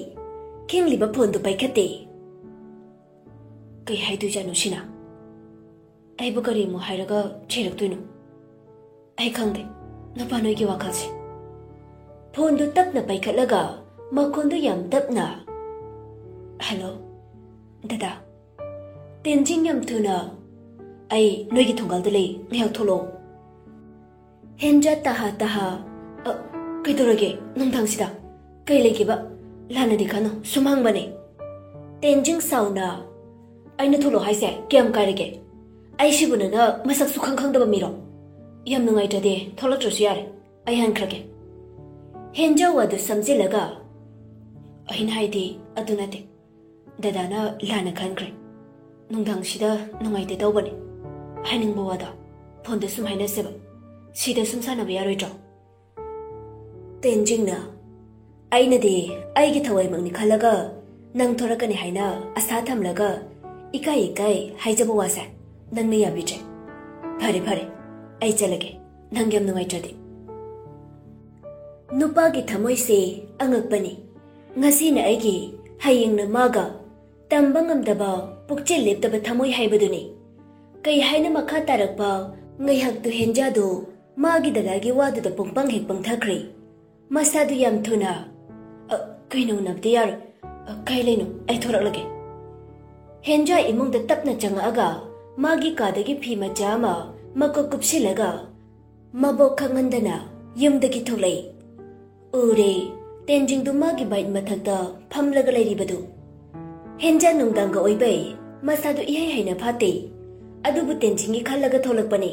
ꯈꯤꯡꯂꯤꯕ ꯐꯣꯟꯗꯨ ꯄꯥꯏꯈꯠꯇꯦ꯫ ꯀꯩ ꯍꯥꯏꯗꯣꯏꯖꯥꯠꯅꯣ ꯁꯤꯅ? ꯑꯩꯕꯨ ꯀꯔꯤ ꯑꯃꯨꯛ ꯍꯥꯏꯔꯒ ꯆꯩꯔꯛꯇꯣꯏꯅꯣ? ꯑꯩ ꯈꯪꯗꯦ, ꯅꯨꯄꯥ ꯅꯣꯏꯒꯤ ꯋꯥꯈꯜꯁꯦ꯫ ꯐꯣꯟꯗꯨ ꯇꯞꯅ ꯄꯥꯏꯈꯠꯂꯒ ꯃꯈꯣꯟꯗꯨ ꯌꯥꯝ ꯇꯞꯅ, "ꯍꯜꯂꯣ, ꯗꯗꯥ꯫" ꯇꯦꯟꯖꯤꯡ ꯌꯥꯝ ꯊꯨꯅ, "ꯑꯩ ꯅꯣꯏꯒꯤ ꯊꯣꯡꯒꯥꯜꯗ ꯂꯩ, ꯉꯥꯏꯍꯥꯛ ꯊꯣꯛꯂꯛꯑꯣ꯫" ꯍꯦꯟꯖꯥ ꯇꯍꯥ ꯇꯍꯥ, "ꯑ, ꯀꯩꯗꯧꯔꯒꯦ ꯅꯨꯡꯗꯥꯡꯁꯤꯗ? ꯀꯩ ꯂꯩꯒꯦꯕ? ꯂꯥꯟꯅꯗꯤ ꯈꯟꯅꯨ, ꯁꯨꯝ ꯍꯪꯕꯅꯦ꯫" ꯇꯦꯟꯖꯤꯡ ꯁꯥꯎꯅ, "ꯑꯩꯅ ꯊꯣꯛꯂꯛꯑꯣ ꯍꯥꯏꯁꯦ ꯀꯌꯥꯝ ꯀꯥꯏꯔꯒꯦ? ꯑꯩꯁꯤꯕꯨ ꯅꯪꯅ ꯃꯁꯛꯁꯨ ꯈꯪ ꯈꯪꯗꯕ ꯃꯤꯔꯣ? ꯌꯥꯝ ꯅꯨꯡꯉꯥꯏꯇ꯭ꯔꯗꯤ ꯊꯣꯛꯂꯛꯇ꯭ꯔꯁꯨ ꯌꯥꯔꯦ, ꯑꯩ ꯍꯟꯈ꯭ꯔꯒꯦ꯫" ꯍꯦꯟꯖꯥ ꯋꯥꯗꯨ ꯁꯝꯖꯤꯜꯂꯒ, "ꯑꯩꯅ ꯍꯥꯏꯗꯤ ꯑꯗꯨ ꯅꯠꯇꯦ, ꯗꯗꯥꯅ ꯂꯥꯟꯅ ꯈꯟꯈ꯭ꯔꯦ꯫ ꯅꯨꯡꯗꯥꯡꯁꯤꯗ ꯅꯨꯡꯉꯥꯏꯇꯦ ꯇꯧꯕꯅꯦ꯫ ꯍꯥꯏꯅꯤꯡꯕ ꯋꯥꯗꯣ ꯐꯣꯟꯗ ꯁꯨꯝ ꯍꯥꯏꯅꯁꯦꯕ꯫ ꯁꯤꯗ ꯁꯨꯝ ꯁꯥꯟꯅꯕ ꯌꯥꯔꯣꯏꯗ꯭ꯔꯣ?" ꯇꯦꯟꯖꯤꯡꯅ, "ꯑꯩꯅꯗꯤ ꯑꯩꯒꯤ ꯊꯋꯥꯏꯃꯛꯅꯤ ꯈꯜꯂꯒ ꯅꯪ ꯊꯣꯔꯛꯀꯅꯤ ꯍꯥꯏꯅ ꯑꯁꯥ ꯊꯝꯂꯒ ꯏꯀꯥꯏ ꯏꯀꯥꯏ ꯍꯥꯏꯖꯕ ꯋꯥꯁꯦ ꯅꯪꯅ ꯌꯥꯕꯤꯗ꯭ꯔꯦ꯫ ꯐꯔꯦ, ꯐꯔꯦ, ꯑꯩ ꯆꯠꯂꯒꯦ, ꯅꯪ ꯌꯥꯝ ꯅꯨꯡꯉꯥꯏꯇ꯭ꯔꯗꯤ꯫" ꯅꯨꯄꯥꯒꯤ ꯊꯃꯣꯏꯁꯦ ꯑꯉꯛꯄꯅꯤ꯫ ꯉꯁꯤꯅ ꯑꯩꯒꯤ, ꯍꯌꯦꯡꯅ ꯃꯥꯒ, ꯇꯝꯕ ꯉꯝꯗꯕ, ꯄꯨꯛꯆꯦꯜ ꯂꯦꯞꯇꯕ ꯊꯃꯣꯏ ꯍꯥꯏꯕꯗꯨꯅꯤ꯫ ꯀꯩ ꯍꯥꯏꯅ ꯃꯈꯥ ꯇꯥꯔꯛꯄ ꯉꯥꯏꯍꯥꯛꯇꯨ ꯍꯦꯟꯖꯥꯗꯨ ꯃꯥꯒꯤ ꯗꯗꯥꯒꯤ ꯋꯥꯗꯨꯗ ꯄꯨꯡꯄꯪ ꯍꯦꯛ ꯄꯪꯊꯈ꯭ꯔꯦ꯫ ꯃꯁꯥꯗꯨ ꯌꯥꯝ ꯊꯨꯅ, "ꯑ, ꯀꯩꯅꯣ ꯎꯅꯕꯗꯤ ꯌꯥꯔꯣꯏ꯫ ꯑ, ꯀꯥꯏ ꯂꯩꯅꯣ? ꯑꯩ ꯊꯣꯔꯛꯂꯒꯦ꯫" ꯍꯦꯟꯖꯥ ꯏꯃꯨꯡꯗ ꯇꯞꯅ ꯆꯪꯉꯛꯑꯒ ꯃꯥꯒꯤ ꯀꯥꯗꯒꯤ ꯐꯤ ꯃꯆꯥ ꯑꯃ ꯃꯀꯣꯛ ꯀꯨꯞꯁꯤꯜꯂꯒ ꯃꯕꯣꯛ ꯈꯪꯍꯟꯗꯅ ꯌꯨꯝꯗꯒꯤ ꯊꯣꯛꯂꯛꯏ꯫ ꯎꯔꯦ, ꯇꯦꯟꯖꯤꯡꯗꯨ ꯃꯥꯒꯤ ꯕꯥꯏꯛ ꯃꯊꯛꯇ ꯐꯝꯂꯒ ꯂꯩꯔꯤꯕꯗꯨ꯫ ꯍꯦꯟꯖꯥ ꯅꯨꯡꯗꯥꯡꯒ ꯑꯣꯏꯕꯩ ꯃꯁꯥꯗꯨ ꯏꯍꯩ ꯍꯩꯅ ꯐꯥꯠꯇꯦ꯫ ꯑꯗꯨꯕꯨ ꯇꯦꯟꯖꯤꯡꯒꯤ ꯈꯜꯂꯒ ꯊꯣꯛꯂꯛꯄꯅꯤ꯫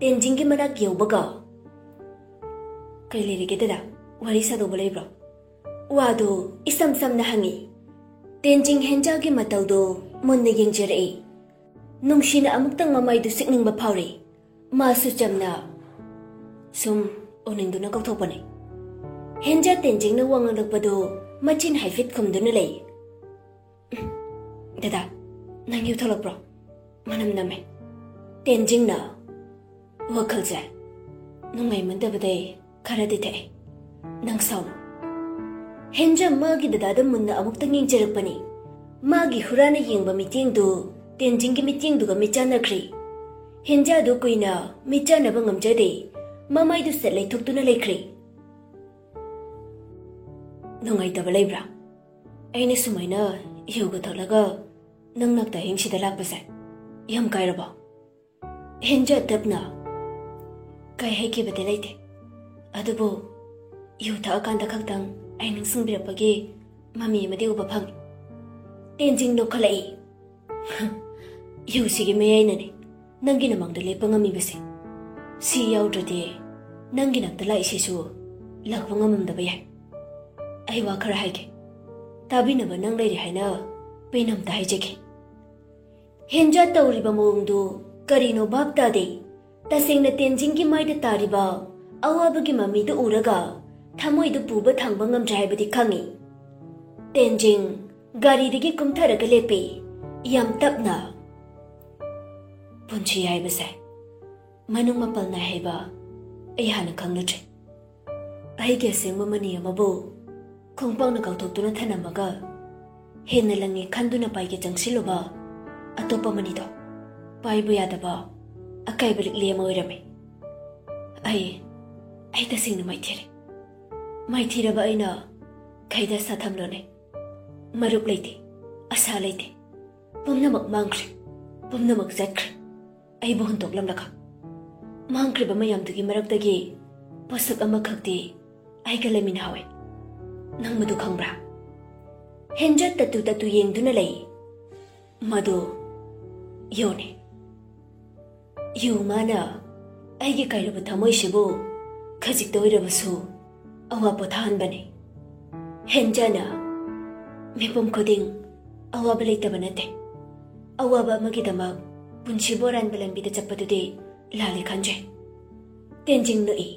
ꯇꯦꯟꯖꯤꯡꯒꯤ ꯃꯅꯥꯛ ꯌꯧꯕꯒ, "ꯀꯩ ꯂꯩꯔꯒꯦ ꯗꯗꯥ? ꯋꯥꯔꯤ ꯁꯥꯗꯧꯕ ꯂꯩꯕ꯭ꯔꯣ?" ꯋꯥꯗꯨ ꯏꯁꯝ ꯁꯝꯅ ꯍꯪꯉꯤ꯫ ꯇꯦꯟꯖꯤꯡ ꯍꯦꯟꯖꯥꯒꯤ ꯃꯇꯧꯗꯨ ꯃꯨꯟꯅ ꯌꯦꯡꯖꯔꯛꯏ꯫ ꯅꯨꯡꯁꯤꯅ ꯑꯃꯨꯛꯇꯪ ꯃꯃꯥꯏꯗꯨ ꯁꯤꯛꯅꯤꯡꯕ ꯐꯥꯎꯔꯤ꯫ ꯃꯥꯁꯨ ꯆꯝꯅ ꯁꯨꯝ ꯎꯅꯤꯡꯗꯨꯅ ꯀꯧꯊꯣꯛꯄꯅꯤ꯫ ꯍꯦꯟꯖꯥ ꯇꯦꯟꯖꯤꯡꯅ ꯋꯥ ꯉꯥꯡꯂꯛꯄꯗꯨ ꯃꯆꯤꯟ ꯍꯥꯏꯐꯦꯠ ꯈꯨꯝꯗꯨꯅ ꯂꯩ꯫ "ꯗꯗꯥ, ꯅꯪ ꯌꯨ ꯊꯛꯂꯛꯄ꯭ꯔꯣ? ꯃꯅꯝ ꯅꯝꯃꯦ꯫" ꯇꯦꯟꯖꯤꯡꯅ, "ꯋꯥꯈꯜꯁꯦ ꯅꯨꯡꯉꯥꯏꯃꯟꯗꯕꯗꯩ ꯈꯔꯗꯤ ꯊꯛꯑꯦ꯫ ꯅꯪ ꯁꯥꯎꯅꯨ꯫" ꯍꯦꯟꯖꯥ ꯃꯥꯒꯤ ꯗꯗꯥꯗ ꯃꯨꯟꯅ ꯑꯃꯨꯛꯇꯪ ꯌꯦꯡꯖꯔꯛꯄꯅꯤ꯫ ꯃꯥꯒꯤ ꯍꯨꯔꯥꯅ ꯌꯦꯡꯕ ꯃꯤꯠꯌꯦꯡꯗꯨ ꯇꯦꯟꯖꯤꯡꯒꯤ ꯃꯤꯠꯌꯦꯡꯗꯨꯒ ꯃꯤꯆꯥꯟꯅꯈ꯭ꯔꯦ꯫ ꯍꯦꯟꯖꯥꯗꯨ ꯀꯨꯏꯅ ꯃꯤꯆꯥꯟꯅꯕ ꯉꯝꯖꯗꯦ꯫ ꯃꯃꯥꯏꯗꯨ ꯁꯠ ꯂꯩꯊꯣꯛꯇꯨꯅ ꯂꯩꯈ꯭ꯔꯦ꯫ "ꯅꯨꯡꯉꯥꯏꯇꯕ ꯂꯩꯕ꯭ꯔꯥ? ꯑꯩꯅ ꯁꯨꯃꯥꯏꯅ ꯌꯨꯒ ꯊꯛꯂꯒ ꯅꯪ ꯅꯥꯛꯇ ꯍꯤꯡꯁꯤꯗ ꯂꯥꯛꯄꯁꯦ ꯌꯥꯝ ꯀꯥꯏꯔꯕꯣ?" ꯍꯦꯟꯖꯥ ꯇꯞꯅ, "ꯀꯥꯏ ꯍꯩꯈꯤꯕꯗꯤ ꯂꯩꯇꯦ, ꯑꯗꯨꯕꯨ ꯌꯨ ꯊꯛꯑꯀꯥꯟꯗ ꯈꯛꯇꯪ ꯑꯩ ꯅꯤꯡꯁꯤꯡꯕꯤꯔꯛꯄꯒꯤ ꯃꯃꯤ ꯑꯃꯗꯤ ꯎꯕ ꯐꯪꯉꯤ꯫" ꯇꯦꯟꯖꯤꯡ ꯅꯣꯛꯈꯠꯂꯛꯏ꯫ "ꯌꯨꯁꯤꯒꯤ ꯃꯌꯥꯏꯅꯅꯦ ꯅꯪꯒꯤ ꯅꯃꯥꯡꯗ ꯂꯦꯞꯄ ꯉꯝꯃꯤꯕꯁꯦ꯫ ꯁꯤ ꯌꯥꯎꯗ꯭ꯔꯗꯤ ꯅꯪꯒꯤ ꯅꯥꯛꯇ ꯂꯥꯛꯏꯁꯤꯁꯨ ꯂꯥꯛꯄ ꯉꯝꯃꯝꯗꯕ ꯌꯥꯏ꯫ ꯑꯩ ꯋꯥ ꯈꯔ ꯍꯥꯏꯒꯦ꯫ ꯇꯥꯕꯤꯅꯕ ꯅꯪ ꯂꯩꯔꯦ ꯍꯥꯏꯅ ꯄꯦꯟꯅ ꯑꯝꯇ ꯍꯥꯏꯖꯒꯦ꯫" ꯍꯦꯟꯖꯥ ꯇꯧꯔꯤꯕ ꯃꯑꯣꯡꯗꯨ ꯀꯔꯤꯅꯣ ꯚꯥꯞ ꯇꯥꯗꯦ꯫ ꯇꯁꯦꯡꯅ ꯇꯦꯟꯖꯤꯡꯒꯤ ꯃꯥꯏꯗ ꯇꯥꯔꯤꯕ ꯑꯋꯥꯕꯒꯤ ꯃꯃꯤꯗꯨ ꯎꯔꯒ ꯊꯃꯣꯏꯗꯨ ꯄꯨꯕ ꯊꯥꯡꯕ ꯉꯝꯗ꯭ꯔꯦ ꯍꯥꯏꯕꯗꯤ ꯈꯪꯏ꯫ ꯇꯦꯟꯖꯤꯡ ꯒꯥꯔꯤꯗꯒꯤ ꯀꯨꯝꯊꯔꯒ ꯂꯦꯞꯄꯤ꯫ ꯌꯥꯝ ꯇꯞꯅ, "ꯄꯨꯟꯁꯤ ꯍꯥꯏꯕꯁꯦ ꯃꯅꯨꯡ ꯃꯄꯥꯜ ꯅꯥꯏ ꯍꯥꯏꯕ ꯑꯩ ꯍꯥꯟꯅ ꯈꯪꯂꯨꯗ꯭ꯔꯦ꯫ ꯑꯩꯒꯤ ꯑꯁꯦꯡꯕ ꯃꯅꯤ ꯑꯃꯕꯨ ꯈꯣꯡꯄꯥꯛꯅ ꯀꯥꯎꯊꯣꯛꯇꯨꯅ ꯊꯅꯝꯃꯒ, ꯍꯦꯟꯅ ꯂꯪꯉꯦ ꯈꯟꯗꯨꯅ ꯄꯥꯏꯒꯦ ꯆꯪꯁꯤꯜꯂꯨꯕ ꯑꯇꯣꯞꯄ ꯃꯅꯤꯗꯣ ꯄꯥꯏꯕ ꯌꯥꯗꯕ ꯑꯀꯥꯏꯕ ꯂꯤꯛꯂꯤ ꯑꯃ ꯑꯣꯏꯔꯝꯃꯤ꯫ ꯑꯩ, ꯑꯩ ꯇꯁꯦꯡꯅ ꯃꯥꯏꯊꯤꯔꯦ꯫ ꯃꯥꯏꯊꯤꯔꯕ ꯑꯩꯅ ꯀꯩꯗ ꯑꯁꯥ ꯊꯝꯂꯨꯅꯤ? ꯃꯔꯨꯞ ꯂꯩꯇꯦ, ꯑꯁꯥ ꯂꯩꯇꯦ꯫ ꯄꯨꯝꯅꯃꯛ ꯃꯥꯡꯈ꯭ꯔꯦ, ꯄꯨꯝꯅꯃꯛ ꯆꯠꯈ꯭ꯔꯦ꯫ ꯑꯩꯕꯨ ꯍꯨꯟꯗꯣꯛꯂꯝꯂꯒ ꯃꯥꯡꯈ꯭ꯔꯤꯕ ꯃꯌꯥꯝꯗꯨꯒꯤ ꯃꯔꯛꯇꯒꯤ ꯄꯣꯠꯁꯛ ꯑꯃꯈꯛꯇꯤ ꯑꯩꯒ ꯂꯩꯃꯤꯟꯅꯍꯧꯋꯦ꯫ ꯅꯪ ꯃꯗꯨ ꯈꯪꯕ꯭ꯔꯥ?" ꯍꯦꯟꯖꯥ ꯇꯠꯇꯨ ꯇꯠꯇꯨ ꯌꯦꯡꯗꯨꯅ ꯂꯩ꯫ "ꯃꯗꯨ ꯌꯨꯅꯤ꯫ ꯌꯨ ꯃꯥꯅ ꯑꯩꯒꯤ ꯀꯥꯏꯔꯕ ꯊꯃꯣꯏꯁꯤꯕꯨ ꯈꯖꯤꯛꯇ ꯑꯣꯏꯔꯕꯁꯨ ꯑꯋꯥ ꯄꯣꯊꯥꯍꯟꯕꯅꯤ꯫ ꯍꯦꯟꯖꯥꯅ ꯃꯤꯄꯨꯝ ꯈꯨꯗꯤꯡ ꯑꯋꯥꯕ ꯂꯩꯇꯕ ꯅꯠꯇꯦ꯫ ꯑꯋꯥꯕ ꯑꯃꯒꯤꯗꯃꯛ ꯄꯨꯟꯁꯤꯕꯨ ꯑꯔꯥꯟꯕ ꯂꯝꯕꯤꯗ ꯆꯠꯄꯗꯨꯗꯤ ꯂꯥꯜꯂꯦ ꯈꯟꯖꯩ꯫" ꯇꯦꯟꯖꯤꯡ ꯅꯣꯛꯏ꯫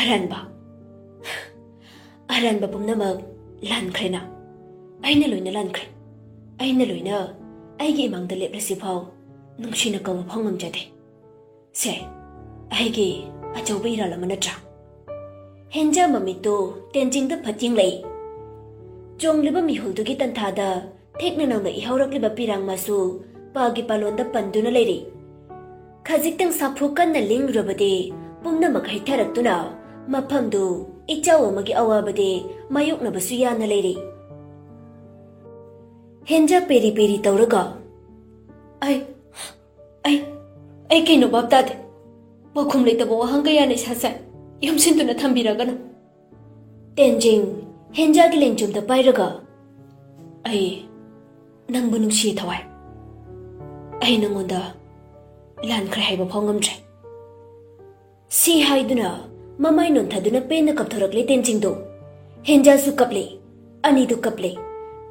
"ꯑꯔꯥꯟꯕ, ꯑꯔꯥꯟꯕ ꯄꯨꯝꯅꯃꯛ ꯂꯥꯟꯈ꯭ꯔꯦꯅ꯫ ꯑꯩꯅ ꯂꯣꯏꯅ ꯂꯥꯟꯈ꯭ꯔꯦ꯫ ꯑꯩꯅ ꯂꯣꯏꯅ ꯑꯩꯒꯤ ꯏꯃꯥꯡꯗ ꯂꯦꯞꯂꯁꯤꯐꯥꯎ ꯅꯨꯡꯁꯤꯅ ꯀꯧꯕ ꯐꯥꯎ ꯉꯝꯖꯗꯦ꯫ ꯁꯦ, ꯑꯩꯒꯤ ꯑꯆꯧꯕ ꯏꯔꯥꯜ ꯑꯃ ꯅꯠꯇ꯭ꯔꯥ?" ꯍꯦꯟꯖꯥ ꯃꯃꯤꯠꯇꯨ ꯇꯦꯟꯖꯤꯡꯗ ꯐꯠ ꯌꯦꯡꯂꯛꯏ꯫ ꯆꯣꯡꯂꯤꯕ ꯃꯤꯍꯨꯜꯗꯨꯒꯤ ꯇꯟꯊꯥꯗ ꯊꯦꯛꯅ ꯅꯧꯅ ꯏꯍꯧꯔꯛꯂꯤꯕ ꯄꯤꯔꯥꯡ ꯃꯥꯁꯨ ꯄꯥꯒꯤ ꯄꯥꯂꯣꯟꯗ ꯄꯟꯗꯨꯅ ꯂꯩꯔꯤ꯫ ꯈꯖꯤꯛꯇꯪ ꯁꯥꯐꯨ ꯀꯟꯅ ꯂꯤꯡꯂꯨꯔꯕꯗꯤ ꯄꯨꯝꯅꯃꯛ ꯍꯩꯊꯔꯛꯇꯨꯅ ꯃꯐꯝꯗꯨ ꯏꯆꯥꯎ ꯑꯃꯒꯤ ꯑꯋꯥꯕꯗꯤ ꯃꯥꯌꯣꯛꯅꯕꯁꯨ ꯌꯥꯅ ꯂꯩꯔꯤ꯫ ꯍꯦꯟꯖꯥ ꯄꯦꯔꯤ ꯄꯦꯔꯤ ꯇꯧꯔꯒ, "ꯑꯩ, ꯑꯩ, ꯑꯩ ꯀꯩꯅꯣ ꯚꯥꯞ ꯇꯥꯗꯦ꯫ ꯄꯥꯎꯈꯨꯝ ꯂꯩꯇꯕ ꯋꯥꯍꯪ ꯀꯌꯥꯅ ꯏꯁꯥꯁꯦ ꯌꯣꯝꯁꯤꯟꯗꯨꯅ ꯊꯝꯕꯤꯔꯒꯅꯨ꯫" ꯇꯦꯟꯖꯤꯡ ꯍꯦꯟꯖꯥꯒꯤ ꯂꯦꯡꯖꯨꯝꯗ ꯄꯥꯏꯔꯒ, "ꯑꯩ ꯅꯪꯕꯨ ꯅꯨꯡꯁꯤ ꯊꯋꯥꯏ꯫ ꯑꯩ ꯅꯪꯉꯣꯟꯗ ꯂꯥꯟꯈ꯭ꯔꯦ ꯍꯥꯏꯕ ꯐꯥꯎ ꯉꯝꯗ꯭ꯔꯦ꯫" ꯁꯤ ꯍꯥꯏꯗꯨꯅ ꯃꯃꯥꯏ ꯅꯣꯟꯊꯗꯨꯅ ꯄꯦꯟꯅ ꯀꯞꯊꯣꯔꯛꯂꯦ ꯇꯦꯟꯖꯤꯡꯗꯨ꯫ ꯍꯦꯟꯖꯥꯁꯨ ꯀꯞꯂꯦ, ꯑꯅꯤꯗꯨ ꯀꯞꯂꯦ,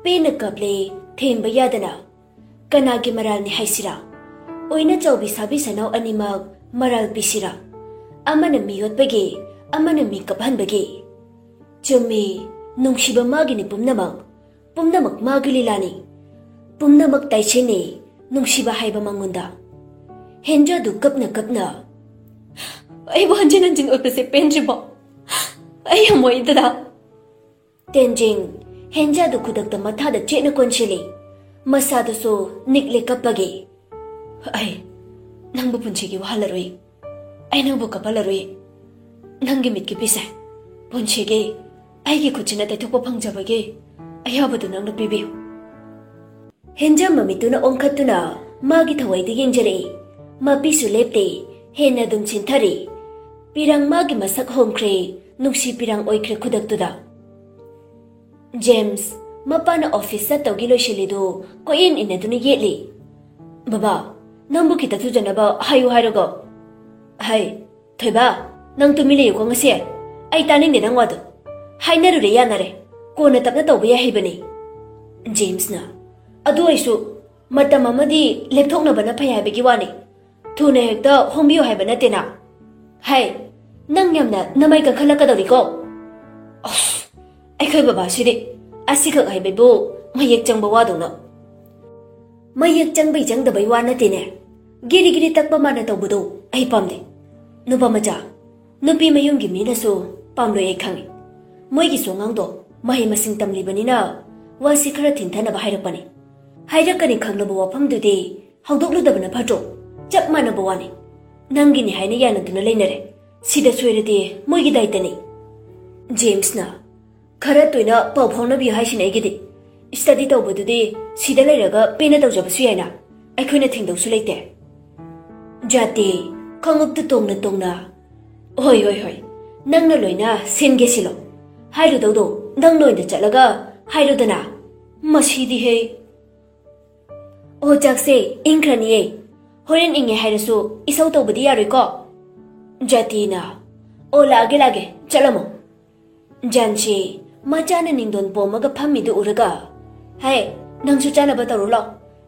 ꯄꯦꯟꯅ ꯀꯞꯂꯦ, ꯊꯦꯝꯕ ꯌꯥꯗꯅ꯫ ꯀꯅꯥꯒꯤ ꯃꯔꯥꯜꯅꯤ ꯍꯥꯏꯁꯤꯔꯥ? ꯑꯣꯏꯅ ꯆꯥꯎꯕꯤ ꯁꯥꯕꯤ ꯁꯅꯥꯎ ꯑꯅꯤꯃꯛ ꯃꯔꯥꯜ ꯄꯤꯁꯤꯔꯥ? ꯑꯃꯅ ꯃꯤ ꯌꯣꯠꯄꯒꯤ, ꯑꯃꯅ ꯃꯤ ꯀꯞꯍꯟꯕꯒꯤ꯫ ꯆꯨꯝꯃꯤ, ꯅꯨꯡꯁꯤꯕ ꯃꯥꯒꯤꯅꯤ ꯄꯨꯝꯅꯃꯛ, ꯄꯨꯝꯅꯃꯛ ꯃꯥꯒꯤ ꯂꯤꯂꯥꯅꯤ꯫ ꯄꯨꯝꯅꯃꯛ ꯇꯥꯏꯁꯦꯟꯅꯤ ꯅꯨꯡꯁꯤꯕ ꯍꯥꯏꯕ ꯃꯉꯣꯟꯗ꯫ ꯍꯦꯟꯖꯥꯗꯨ ꯀꯞꯅ ꯀꯞꯅ, "ꯑꯩꯕꯨ ꯍꯟꯖꯤꯟ ꯍꯟꯖꯤꯟ ꯎꯠꯄꯁꯦ ꯄꯦꯟꯗ꯭ꯔꯤꯕꯣ? ꯑꯩ ꯌꯥꯝ ꯋꯥꯏ ꯗꯗꯥ꯫" ꯇꯦꯟꯖꯤꯡ ꯍꯦꯟꯖꯥꯗꯨ ꯈꯨꯗꯛꯇ ꯃꯊꯥꯗ ꯆꯦꯠꯅ ꯀꯣꯟꯁꯤꯜꯂꯤ꯫ ꯃꯁꯥꯗꯨꯁꯨ ꯅꯤꯛꯂꯦ ꯀꯞꯄꯒꯤ꯫ "ꯑꯩ ꯅꯪꯕꯨ ꯄꯨꯟꯁꯤꯒꯤ ꯋꯥꯍꯜꯂꯔꯣꯏ꯫ ꯑꯩ ꯅꯪꯕꯨ ꯀꯞꯍꯜꯂꯔꯣꯏ꯫ ꯅꯪꯒꯤ ꯃꯤꯠꯀꯤ ꯄꯤꯁꯦ ꯄꯨꯟꯁꯤꯒꯤ ꯑꯩꯒꯤ ꯈꯨꯠꯁꯤꯅ ꯇꯩꯊꯣꯛꯄ ꯐꯪꯖꯕꯒꯤ ꯑꯌꯥꯕꯗꯨ ꯅꯪꯅ ꯄꯤꯕꯤꯌꯨ꯫" ꯍꯦꯟꯖꯥ ꯃꯃꯤꯠꯇꯨꯅ ꯑꯣꯟꯈꯠꯇꯨꯅ ꯃꯥꯒꯤ ꯊꯋꯥꯏꯗ ꯌꯦꯡꯖꯔꯛꯏ꯫ ꯃꯄꯤꯁꯨ ꯂꯦꯞꯇꯦ, ꯍꯦꯟꯅ ꯑꯗꯨꯝ ꯆꯤꯟꯊꯔꯤ꯫ ꯄꯤꯔꯥꯡ ꯃꯥꯒꯤ ꯃꯁꯛ ꯍꯣꯡꯈ꯭ꯔꯦ, ꯅꯨꯡꯁꯤ ꯄꯤꯔꯥꯡ ꯑꯣꯏꯈ꯭ꯔꯦ ꯈꯨꯗꯛꯇꯨꯗ꯫ ꯖꯦꯝꯁ ꯃꯄꯥꯅ ꯑꯣꯐꯤꯁ ꯆꯠꯇꯧꯒꯤ ꯂꯣꯏꯁꯤꯜꯂꯤꯗꯨ ꯀꯣꯏꯏꯟ ꯏꯟꯅꯗꯨꯅ ꯌꯦꯠꯂꯤ꯫ "ꯕꯕꯥ, ꯅꯪꯕꯨ ꯈꯤꯇ ꯊꯨꯖꯅꯕ ꯍꯥꯏꯌꯨ ꯍꯥꯏꯔꯒ꯫" "ꯍꯩ, ꯊꯣꯏꯕ, ꯅꯪ ꯇꯨꯃꯤꯟ ꯂꯩꯌꯨꯀꯣ ꯉꯁꯤ꯫ ꯑꯩ ꯇꯥꯅꯤꯡꯗꯦ ꯅꯪ ꯋꯥꯗꯣ꯫ ꯍꯥꯏꯅꯔꯨꯔꯦ ꯌꯥꯅꯔꯦ꯫ ꯀꯣꯟꯅ ꯇꯞꯅ ꯇꯧꯕ ꯌꯥꯏ ꯍꯥꯏꯕꯅꯤ꯫" ꯖꯦꯝꯁꯅ, "ꯑꯗꯨ ꯑꯣꯏꯁꯨ ꯃꯇꯝ ꯑꯃꯗꯤ ꯂꯦꯞꯊꯣꯛꯅꯕꯅ ꯐꯩ ꯍꯥꯏꯕꯒꯤ ꯋꯥꯅꯤ꯫ ꯊꯨꯅ ꯍꯦꯛꯇ ꯍꯣꯡꯕꯤꯌꯨ ꯍꯥꯏꯕ ꯅꯠꯇꯦꯅ꯫ ꯍꯥꯏ, ꯅꯪ ꯌꯥꯝꯅ ꯅꯃꯥꯏ ꯀꯟꯈꯠꯂꯛꯀꯗꯧꯔꯤꯀꯣ꯫" ꯑꯁ, ꯑꯩꯈꯣꯏ ꯕꯕꯥꯁꯤꯗꯤ ꯑꯁꯤꯈꯛ ꯍꯥꯏꯕꯕꯨ ꯃꯌꯦꯛ ꯆꯪꯕ ꯋꯥꯗꯧꯅ꯫ ꯃꯌꯦꯛ ꯆꯪꯕꯩ ꯆꯪꯗꯕꯩ ꯋꯥ ꯅꯠꯇꯦꯅꯦ꯫ ꯒꯤꯔꯤ ꯒꯤꯔꯤ ꯇꯛꯄ ꯃꯥꯅ ꯇꯧꯕꯗꯣ ꯑꯩ ꯄꯥꯝꯗꯦ꯫ ꯅꯨꯄꯥ ꯃꯆꯥ, ꯅꯨꯄꯤ ꯃꯌꯨꯝꯒꯤ ꯃꯤꯅꯁꯨ ꯄꯥꯝꯂꯣꯏ ꯑꯩ ꯈꯪꯉꯤ꯫ ꯃꯣꯏꯒꯤꯁꯨ ꯑꯉꯥꯡꯗꯣ ꯃꯍꯩ ꯃꯁꯤꯡ ꯇꯝꯂꯤꯕꯅꯤꯅ ꯋꯥꯁꯤ ꯈꯔ ꯊꯤꯟꯊꯅꯕ ꯍꯥꯏꯔꯛꯄꯅꯤ꯫ ꯍꯥꯏꯔꯛꯀꯅꯤ ꯈꯪꯂꯕ ꯋꯥꯐꯝꯗꯨꯗꯤ ꯍꯧꯗꯣꯛꯂꯨꯗꯕꯅ ꯐꯠꯇ꯭ꯔꯣ? ꯆꯞ ꯃꯥꯟꯅꯕ ꯋꯥꯅꯤ꯫ ꯅꯪꯒꯤꯅꯤ ꯍꯥꯏꯅ ꯌꯥꯅꯗꯨꯅ ꯂꯩꯅꯔꯦ꯫ ꯁꯤꯗ ꯁꯣꯏꯔꯗꯤ ꯃꯣꯏꯒꯤ ꯗꯥꯏꯇꯅꯤ꯫ ꯖꯦꯝꯁꯅ, "ꯈꯔ ꯇꯣꯏꯅ ꯄꯥꯎ ꯐꯥꯎꯅꯕꯤꯌꯨ ꯍꯥꯏꯁꯤꯅꯦ ꯑꯩꯒꯤꯗꯤ꯫ ꯁ꯭ꯇꯗꯤ ꯇꯧꯕꯗꯨꯗꯤ ꯁꯤꯗ ꯂꯩꯔꯒ ꯄꯦꯟꯅ ꯇꯧꯖꯕꯁꯨ ꯌꯥꯏꯅ꯫ ꯑꯩꯈꯣꯏꯅ ꯊꯤꯡꯗꯧꯁꯨ ꯂꯩꯇꯦ꯫" ꯖꯥꯇꯤ, ꯈꯣꯡꯎꯞꯇꯨ ꯇꯣꯡꯅ ꯇꯣꯡꯅ, "ꯍꯣꯏ, ꯍꯣꯏ, ꯍꯣꯏ, ꯅꯪꯅ ꯂꯣꯏꯅ ꯁꯤꯟꯒꯦ ꯁꯤꯜꯂꯣ꯫ ꯍꯥꯏꯔꯨꯗꯧꯗꯣ ꯅꯪ ꯂꯣꯏꯅ ꯆꯠꯂꯒ ꯍꯥꯏꯔꯨꯗꯅ꯫ ꯃꯁꯤꯗꯤ ꯍꯦ꯫ ꯑꯣ, ꯆꯥꯛꯁꯦ ꯏꯪꯈ꯭ꯔꯅꯤꯌꯦ꯫ ꯍꯣꯔꯦꯟ ꯏꯪꯉꯦ ꯍꯥꯏꯔꯁꯨ ꯏꯁꯧ ꯇꯧꯕꯗꯤ ꯌꯥꯔꯣꯏꯀꯣ꯫" ꯖꯥꯇꯤꯅ, "ꯑꯣ, ꯂꯥꯛꯑꯒꯦ, ꯂꯥꯛꯑꯒꯦ, ꯆꯠꯂꯝꯃꯣ꯫" ꯖꯥꯟꯁꯤ ꯃꯆꯥꯅ ꯅꯤꯡꯗꯣꯟ ꯄꯣꯝꯃꯒ ꯐꯝꯃꯤꯗꯨ ꯎꯔꯒ, "ꯍꯦ, ꯅꯪꯁꯨ ꯆꯥꯅꯕ ꯇꯧꯔꯨ ꯂꯥꯎ꯫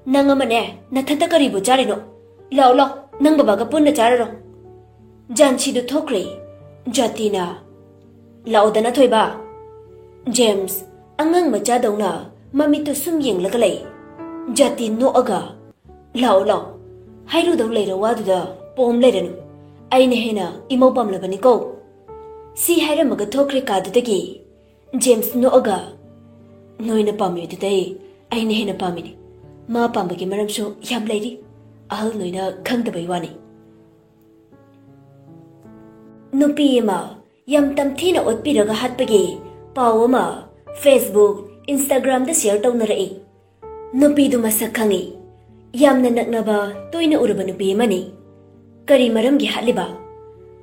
ꯅꯪ ꯑꯃꯅꯦ, ꯅꯊꯟꯇ ꯀꯔꯤꯕꯨ ꯆꯥꯔꯤꯅꯣ? ꯂꯥꯎ, ꯂꯥꯎ, ꯅꯪ ꯕꯕꯥꯒ ꯄꯨꯟꯅ ꯆꯥꯔꯔꯣ꯫" ꯖꯥꯟꯁꯤꯗꯨ ꯊꯣꯛꯈ꯭ꯔꯦ꯫ ꯖꯥꯇꯤꯅ, "ꯂꯥꯛꯑꯣꯗꯅ ꯊꯣꯏꯕ꯫" ꯖꯦꯝꯁ ꯑꯉꯥꯡ ꯃꯆꯥꯗꯧꯅ ꯃꯃꯤꯠꯇꯨ ꯁꯨꯝ ꯌꯦꯡꯂꯒ ꯂꯩ꯫ ꯖꯥꯇꯤ ꯅꯣꯛꯑꯒ, "ꯂꯥꯛꯑꯣ, ꯂꯥꯛꯑꯣ, ꯍꯥꯏꯔꯨꯗꯧ ꯂꯩꯔ ꯋꯥꯗꯨꯗ ꯄꯣꯝ ꯂꯩꯔꯅꯨ꯫ ꯑꯩꯅ ꯍꯦꯟꯅ ꯏꯃꯧ ꯄꯥꯝꯂꯕꯅꯤꯀꯣ꯫" ꯁꯤ ꯍꯥꯏꯔꯝꯃꯒ ꯊꯣꯛꯈ꯭ꯔꯦ ꯀꯥꯗꯨꯗꯒꯤ꯫ ꯖꯦꯝꯁ ꯅꯣꯛꯑꯒ, "ꯅꯣꯏꯅ ꯄꯥꯝꯃꯤꯗꯨꯗꯩ ꯑꯩꯅ ꯍꯦꯟꯅ ꯄꯥꯝꯃꯤꯅꯤ꯫ ꯃꯥ ꯄꯥꯝꯕꯒꯤ ꯃꯔꯝꯁꯨ ꯌꯥꯝ ꯂꯩꯔꯤ, ꯑꯍꯜ ꯅꯣꯏꯅ ꯈꯪꯗꯕꯩ ꯋꯥꯅꯤ꯫" ꯅꯨꯄꯤ ꯑꯃ ꯌꯥꯝ ꯇꯝꯊꯤꯅ ꯑꯣꯠꯄꯤꯔꯒ ꯍꯥꯠꯄꯒꯤ ꯄꯥꯎ ꯑꯃ Facebook, Instagram ꯗ share ꯇꯧꯅꯔꯛꯏ꯫ ꯅꯨꯄꯤꯗꯨ ꯃꯁꯛ ꯈꯪꯏ꯫ ꯌꯥꯝꯅ ꯅꯛꯅꯕ, ꯇꯣꯏꯅ ꯎꯔꯕ ꯅꯨꯄꯤ ꯑꯃꯅꯤ꯫ ꯀꯔꯤ ꯃꯔꯝꯒꯤ ꯍꯥꯠꯂꯤꯕ?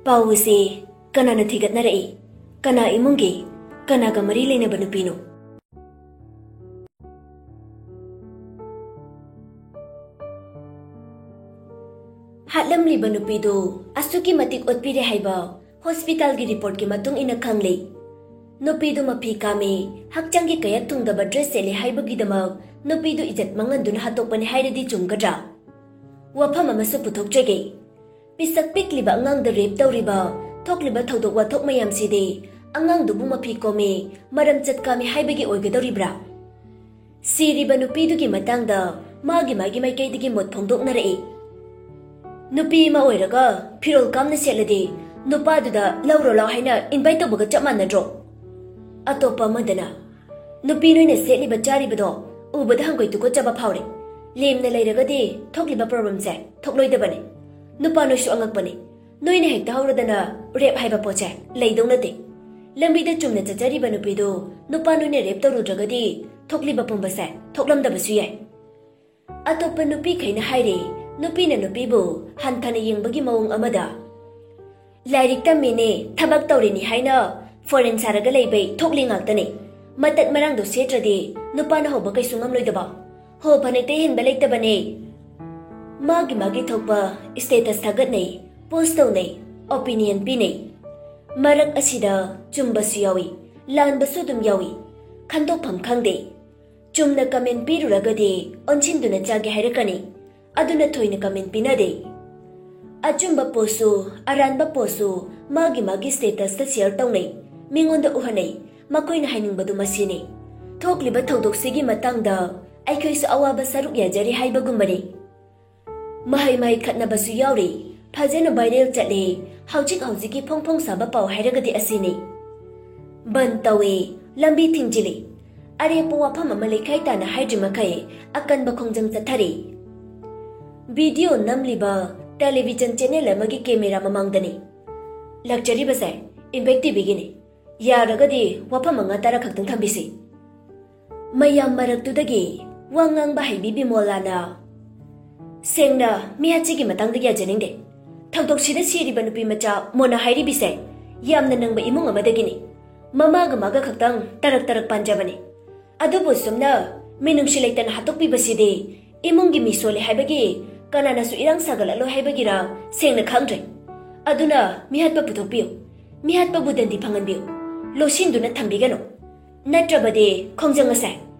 ꯄꯥꯎ ꯑꯁꯤ ꯀꯅꯥꯅ ꯊꯤꯒꯠꯅꯔꯛꯏ? ꯀꯅꯥ ꯏꯃꯨꯡꯒꯤ, ꯀꯅꯥꯒ ꯃꯔꯤ ꯂꯩꯅꯕ ꯅꯨꯄꯤꯅꯣ? ꯂꯝꯂꯤꯕ ꯅꯨꯄꯤꯗꯨ ꯑꯁꯨꯛꯀꯤ ꯃꯇꯤꯛ ꯑꯣꯠꯄꯤꯔꯦ ꯍꯥꯏꯕ ꯍꯣꯁꯄꯤꯇꯥꯜꯒꯤ ꯔꯤꯄꯣꯔꯠꯀꯤ ꯃꯇꯨꯡ ꯏꯟꯅ ꯈꯪꯂꯦ꯫ ꯅꯨꯄꯤꯗꯨ ꯃꯐꯤ ꯀꯥꯝꯃꯤ, ꯍꯛꯆꯥꯡꯒꯤ ꯀꯌꯥꯠ ꯊꯨꯡꯗꯕ ꯗ꯭ꯔꯦꯁ ꯁꯦꯠꯂꯦ ꯍꯥꯏꯕꯒꯤꯗꯃꯛ ꯅꯨꯄꯤꯗꯨ ꯏꯖꯠ ꯃꯥꯡꯍꯟꯗꯨꯅ ꯍꯥꯠꯇꯣꯛꯄꯅꯤ ꯍꯥꯏꯔꯗꯤ ꯆꯨꯝꯒꯗ꯭ꯔꯥ? ꯋꯥꯐꯝ ꯑꯃꯁꯨ ꯄꯨꯊꯣꯛꯆꯒꯦ꯫ ꯄꯤꯁꯛ ꯄꯤꯛꯂꯤꯕ ꯑꯉꯥꯡꯗ ꯔꯦꯞ ꯇꯧꯔꯤꯕ, ꯊꯣꯛꯂꯤꯕ ꯊꯧꯗꯣꯛ ꯋꯥꯊꯣꯛ ꯃꯌꯥꯝꯁꯤꯗꯤ ꯑꯉꯥꯡꯗꯨꯕꯨ ꯃꯐꯤ ꯀꯣꯝꯃꯤ, ꯃꯔꯝ ꯆꯠ ꯀꯥꯝꯃꯤ ꯍꯥꯏꯕꯒꯤ ꯑꯣꯏꯒꯗꯧꯔꯤꯕ꯭ꯔꯥ? ꯁꯤꯔꯤꯕ ꯅꯨꯄꯤꯗꯨꯒꯤ ꯃꯇꯥꯡꯗ ꯃꯥꯒꯤ ꯃꯥꯒꯤ ꯃꯥꯏꯀꯩꯗꯒꯤ ꯃꯣꯠ ꯐꯣꯡꯗꯣꯛꯅꯔꯛꯏ꯫ ꯅꯨꯄꯤ ꯑꯃ ꯑꯣꯏꯔꯒ ꯐꯤꯔꯣꯜ ꯀꯥꯝꯅ ꯁꯦꯠꯂꯗꯤ ꯅꯨꯄꯥꯗꯨꯗ "ꯂꯧꯔꯣ ꯂꯥꯎ" ꯍꯥꯏꯅ ꯏꯟꯚꯥꯏꯠ ꯇꯧꯕꯒ ꯆꯞ ꯃꯥꯟꯅꯗ꯭ꯔꯣ? ꯑꯇꯣꯞꯄ ꯑꯃꯗꯅ, "ꯅꯨꯄꯤ ꯅꯣꯏꯅ ꯁꯦꯠꯂꯤꯕ ꯆꯥꯔꯤꯕꯗꯣ ꯎꯕꯗ ꯍꯪꯒꯣꯏ ꯇꯨꯀꯠꯆꯕ ꯐꯥꯎꯔꯦ꯫ ꯂꯦꯝꯅ ꯂꯩꯔꯒꯗꯤ ꯊꯣꯛꯂꯤꯕ ꯄ꯭ꯔꯣꯕ꯭ꯂꯦꯝꯁꯦ ꯊꯣꯛꯂꯣꯏꯗꯕꯅꯤ꯫ ꯅꯨꯄꯥ ꯅꯣꯏꯁꯨ ꯑꯉꯛꯄꯅꯤ꯫ ꯅꯣꯏꯅ ꯍꯦꯛꯇ ꯍꯧꯔꯗꯅ ꯔꯦꯞ ꯍꯥꯏꯕ ꯄꯣꯠꯁꯦ ꯂꯩꯗꯧ ꯅꯠꯇꯦ꯫ ꯂꯝꯕꯤꯗ ꯆꯨꯝꯅ ꯆꯠꯆꯔꯤꯕ ꯅꯨꯄꯤꯗꯨ ꯅꯨꯄꯥ ꯅꯣꯏꯅ ꯔꯦꯞ ꯇꯧꯔꯨꯗ꯭ꯔꯒꯗꯤ ꯊꯣꯛꯂꯤꯕ ꯄꯨꯝꯕꯁꯦ ꯊꯣꯛꯂꯝꯗꯕꯁꯨ ꯌꯥꯏ"꯫ ꯑꯇꯣꯞꯄ ꯅꯨꯄꯤꯈꯩꯅ ꯍꯥꯏꯔꯤ, ꯅꯨꯄꯤꯅ ꯅꯨꯄꯤꯕꯨ ꯍꯟꯊꯅ ꯌꯦꯡꯕꯒꯤ ꯃꯑꯣꯡ ꯑꯃꯗ, "ꯂꯥꯏꯔꯤꯛ ꯇꯝꯃꯤꯅꯦ, ꯊꯕꯛ ꯇꯧꯔꯤꯅꯤ" ꯍꯥꯏꯅ ꯐꯣꯔꯦꯟ ꯁꯥꯔꯒ ꯂꯩꯕꯩ ꯊꯣꯛꯂꯤ ꯉꯥꯛꯇꯅꯤ꯫ ꯃꯇꯠ ꯃꯔꯥꯡꯗꯣ ꯁꯦꯠꯇ꯭ꯔꯗꯤ ꯅꯨꯄꯥꯅ ꯍꯧꯕ ꯀꯩꯁꯨ ꯉꯝꯂꯣꯏꯗꯕ꯫ ꯍꯣ, ꯐꯅꯦꯛꯇ ꯍꯦꯟꯕ ꯂꯩꯇꯕꯅꯦ꯫ ꯃꯥꯒꯤ ꯃꯥꯒꯤ ꯊꯣꯛꯄ ꯁ꯭ꯇꯦꯇꯁ ꯊꯥꯒꯠꯅꯩ, ꯄꯣꯁ ꯇꯧꯅꯩ, ꯑꯣꯄꯤꯅꯤꯌꯟ ꯄꯤꯅꯩ꯫ ꯃꯔꯛ ꯑꯁꯤꯗ ꯆꯨꯝꯕꯁꯨ ꯌꯥꯎꯏ, ꯂꯥꯟꯕꯁꯨ ꯑꯗꯨꯝ ꯌꯥꯎꯏ꯫ ꯈꯟꯗꯣꯛꯐꯝ ꯈꯪꯗꯦ꯫ ꯆꯨꯝꯅ ꯀꯃꯦꯟ ꯄꯤꯔꯨꯔꯒꯗꯤ ꯑꯣꯟꯁꯤꯟꯗꯨꯅ ꯆꯥꯒꯦ ꯍꯥꯏꯔꯛꯀꯅꯤ꯫ ꯑꯗꯨꯅ ꯊꯣꯏꯅ ꯀꯃꯦꯟ ꯄꯤꯅꯗꯦ꯫ ꯑꯆꯨꯝꯕ ꯄꯣꯁꯁꯨ ꯑꯔꯥꯟꯕ ꯄꯣꯁꯁꯨ ꯃꯥꯒꯤ ꯃꯥꯒꯤ ꯁ꯭ꯇꯦꯇꯁꯇ ꯁꯤꯌꯔ ꯇꯧꯅꯩ, ꯃꯤꯉꯣꯟꯗ ꯎꯍꯟꯅꯩ꯫ ꯃꯈꯣꯏꯅ ꯍꯥꯏꯅꯤꯡꯕꯗꯨ ꯃꯁꯤꯅꯤ꯫ ꯊꯣꯛꯂꯤꯕ ꯊꯧꯗꯣꯛꯁꯤꯒꯤ ꯃꯇꯥꯡꯗ ꯑꯩꯈꯣꯏꯁꯨ ꯑꯋꯥꯕ ꯁꯔꯨꯛ ꯌꯥꯖꯔꯤ ꯍꯥꯏꯕꯒꯨꯝꯕꯅꯤ꯫ ꯃꯍꯩ ꯃꯍꯩ ꯈꯠꯅꯕꯁꯨ ꯌꯥꯎꯔꯤ꯫ ꯐꯖꯅ ꯚꯥꯏꯔꯦꯜ ꯆꯠꯂꯤ꯫ ꯍꯧꯖꯤꯛ ꯍꯧꯖꯤꯛꯀꯤ ꯐꯣꯡ ꯐꯣꯡ ꯁꯥꯕ ꯄꯥꯎ ꯍꯥꯏꯔꯒꯗꯤ ꯑꯁꯤꯅꯤ꯫ ꯕꯟ ꯇꯧꯏ, ꯂꯝꯕꯤ ꯊꯤꯡꯖꯤꯜꯂꯤ꯫ ꯑꯔꯦꯞꯄ ꯋꯥꯐꯝ ꯑꯃ ꯂꯩꯈꯥꯏ ꯇꯥꯅ ꯍꯥꯏꯗ꯭ꯔꯤ ꯃꯈꯩ ꯑꯀꯟꯕ ꯈꯣꯡꯖꯪ ꯆꯠꯊꯔꯤ꯫ ꯚꯤꯗꯤꯑꯣ ꯅꯝꯂꯤꯕ ꯇꯦꯂꯤꯚꯤꯖꯟ ꯆꯦꯅꯦꯜ ꯑꯃꯒꯤ ꯀꯦꯃꯦꯔꯥ ꯃꯃꯥꯡꯗꯅꯤ꯫ ꯂꯥꯛꯆꯔꯤꯕꯁꯦ ꯏꯝꯄꯦꯛ ꯇꯤꯚꯤꯒꯤꯅꯤ꯫ ꯌꯥꯔꯒꯗꯤ ꯋꯥꯐꯝ ꯃꯉꯥ ꯇꯔꯥ ꯈꯛꯇꯪ ꯊꯝꯕꯤꯁꯤ꯫ ꯃꯌꯥꯝ ꯃꯔꯛꯇꯨꯗꯒꯤ ꯋꯥ ꯉꯥꯡꯕ ꯍꯩꯕꯤ ꯕꯤꯃꯣꯂꯥꯅ, "ꯁꯦꯡꯅ ꯃꯤꯌꯥꯆꯤꯒꯤ ꯃꯇꯥꯡꯗ ꯌꯥꯖꯅꯤꯡꯗꯦ꯫ ꯊꯧꯗꯣꯛꯁꯤꯗ ꯁꯤꯔꯤꯕ ꯅꯨꯄꯤ ꯃꯆꯥ ꯃꯣꯅꯥ ꯍꯥꯏꯔꯤꯕꯤꯁꯦ ꯌꯥꯝꯅ ꯅꯪꯕ ꯏꯃꯨꯡ ꯑꯃꯗꯒꯤꯅꯤ꯫ ꯃꯃꯥꯒ ꯃꯥꯒ ꯈꯛꯇꯪ ꯇꯔꯛ ꯇꯔꯛ ꯄꯥꯟꯖꯕꯅꯤ꯫ ꯑꯗꯨꯕꯨ ꯁꯨꯝꯅ ꯃꯤꯅꯨꯡꯁꯤ ꯂꯩꯇꯅ ꯍꯥꯠꯇꯣꯛꯄꯤꯕꯁꯤꯗꯤ ꯏꯃꯨꯡꯒꯤ ꯃꯤ ꯁꯣꯜꯂꯤ ꯍꯥꯏꯕꯒꯤ ꯀꯅꯥꯅꯁꯨ ꯏꯔꯥꯡ ꯁꯥꯒꯠꯂꯛꯂꯣꯏ ꯍꯥꯏꯕꯒꯤꯔ ꯁꯦꯡꯅ ꯈꯪꯗ꯭ꯔꯦ꯫ ꯑꯗꯨꯅ ꯃꯤꯍꯥꯠꯄ ꯄꯨꯊꯣꯛꯄꯤꯌꯨ, ꯃꯤꯍꯥꯠꯄꯕꯨ ꯗꯟꯗꯤ ꯐꯪꯍꯟꯕꯤꯌꯨ, ꯂꯣꯠꯁꯤꯟꯗꯨꯅ ꯊꯝꯕꯤꯒꯅꯨ꯫ ꯅꯠꯇ꯭ꯔꯕꯗꯤ ꯈꯣꯡꯖꯪ ꯑꯁꯦ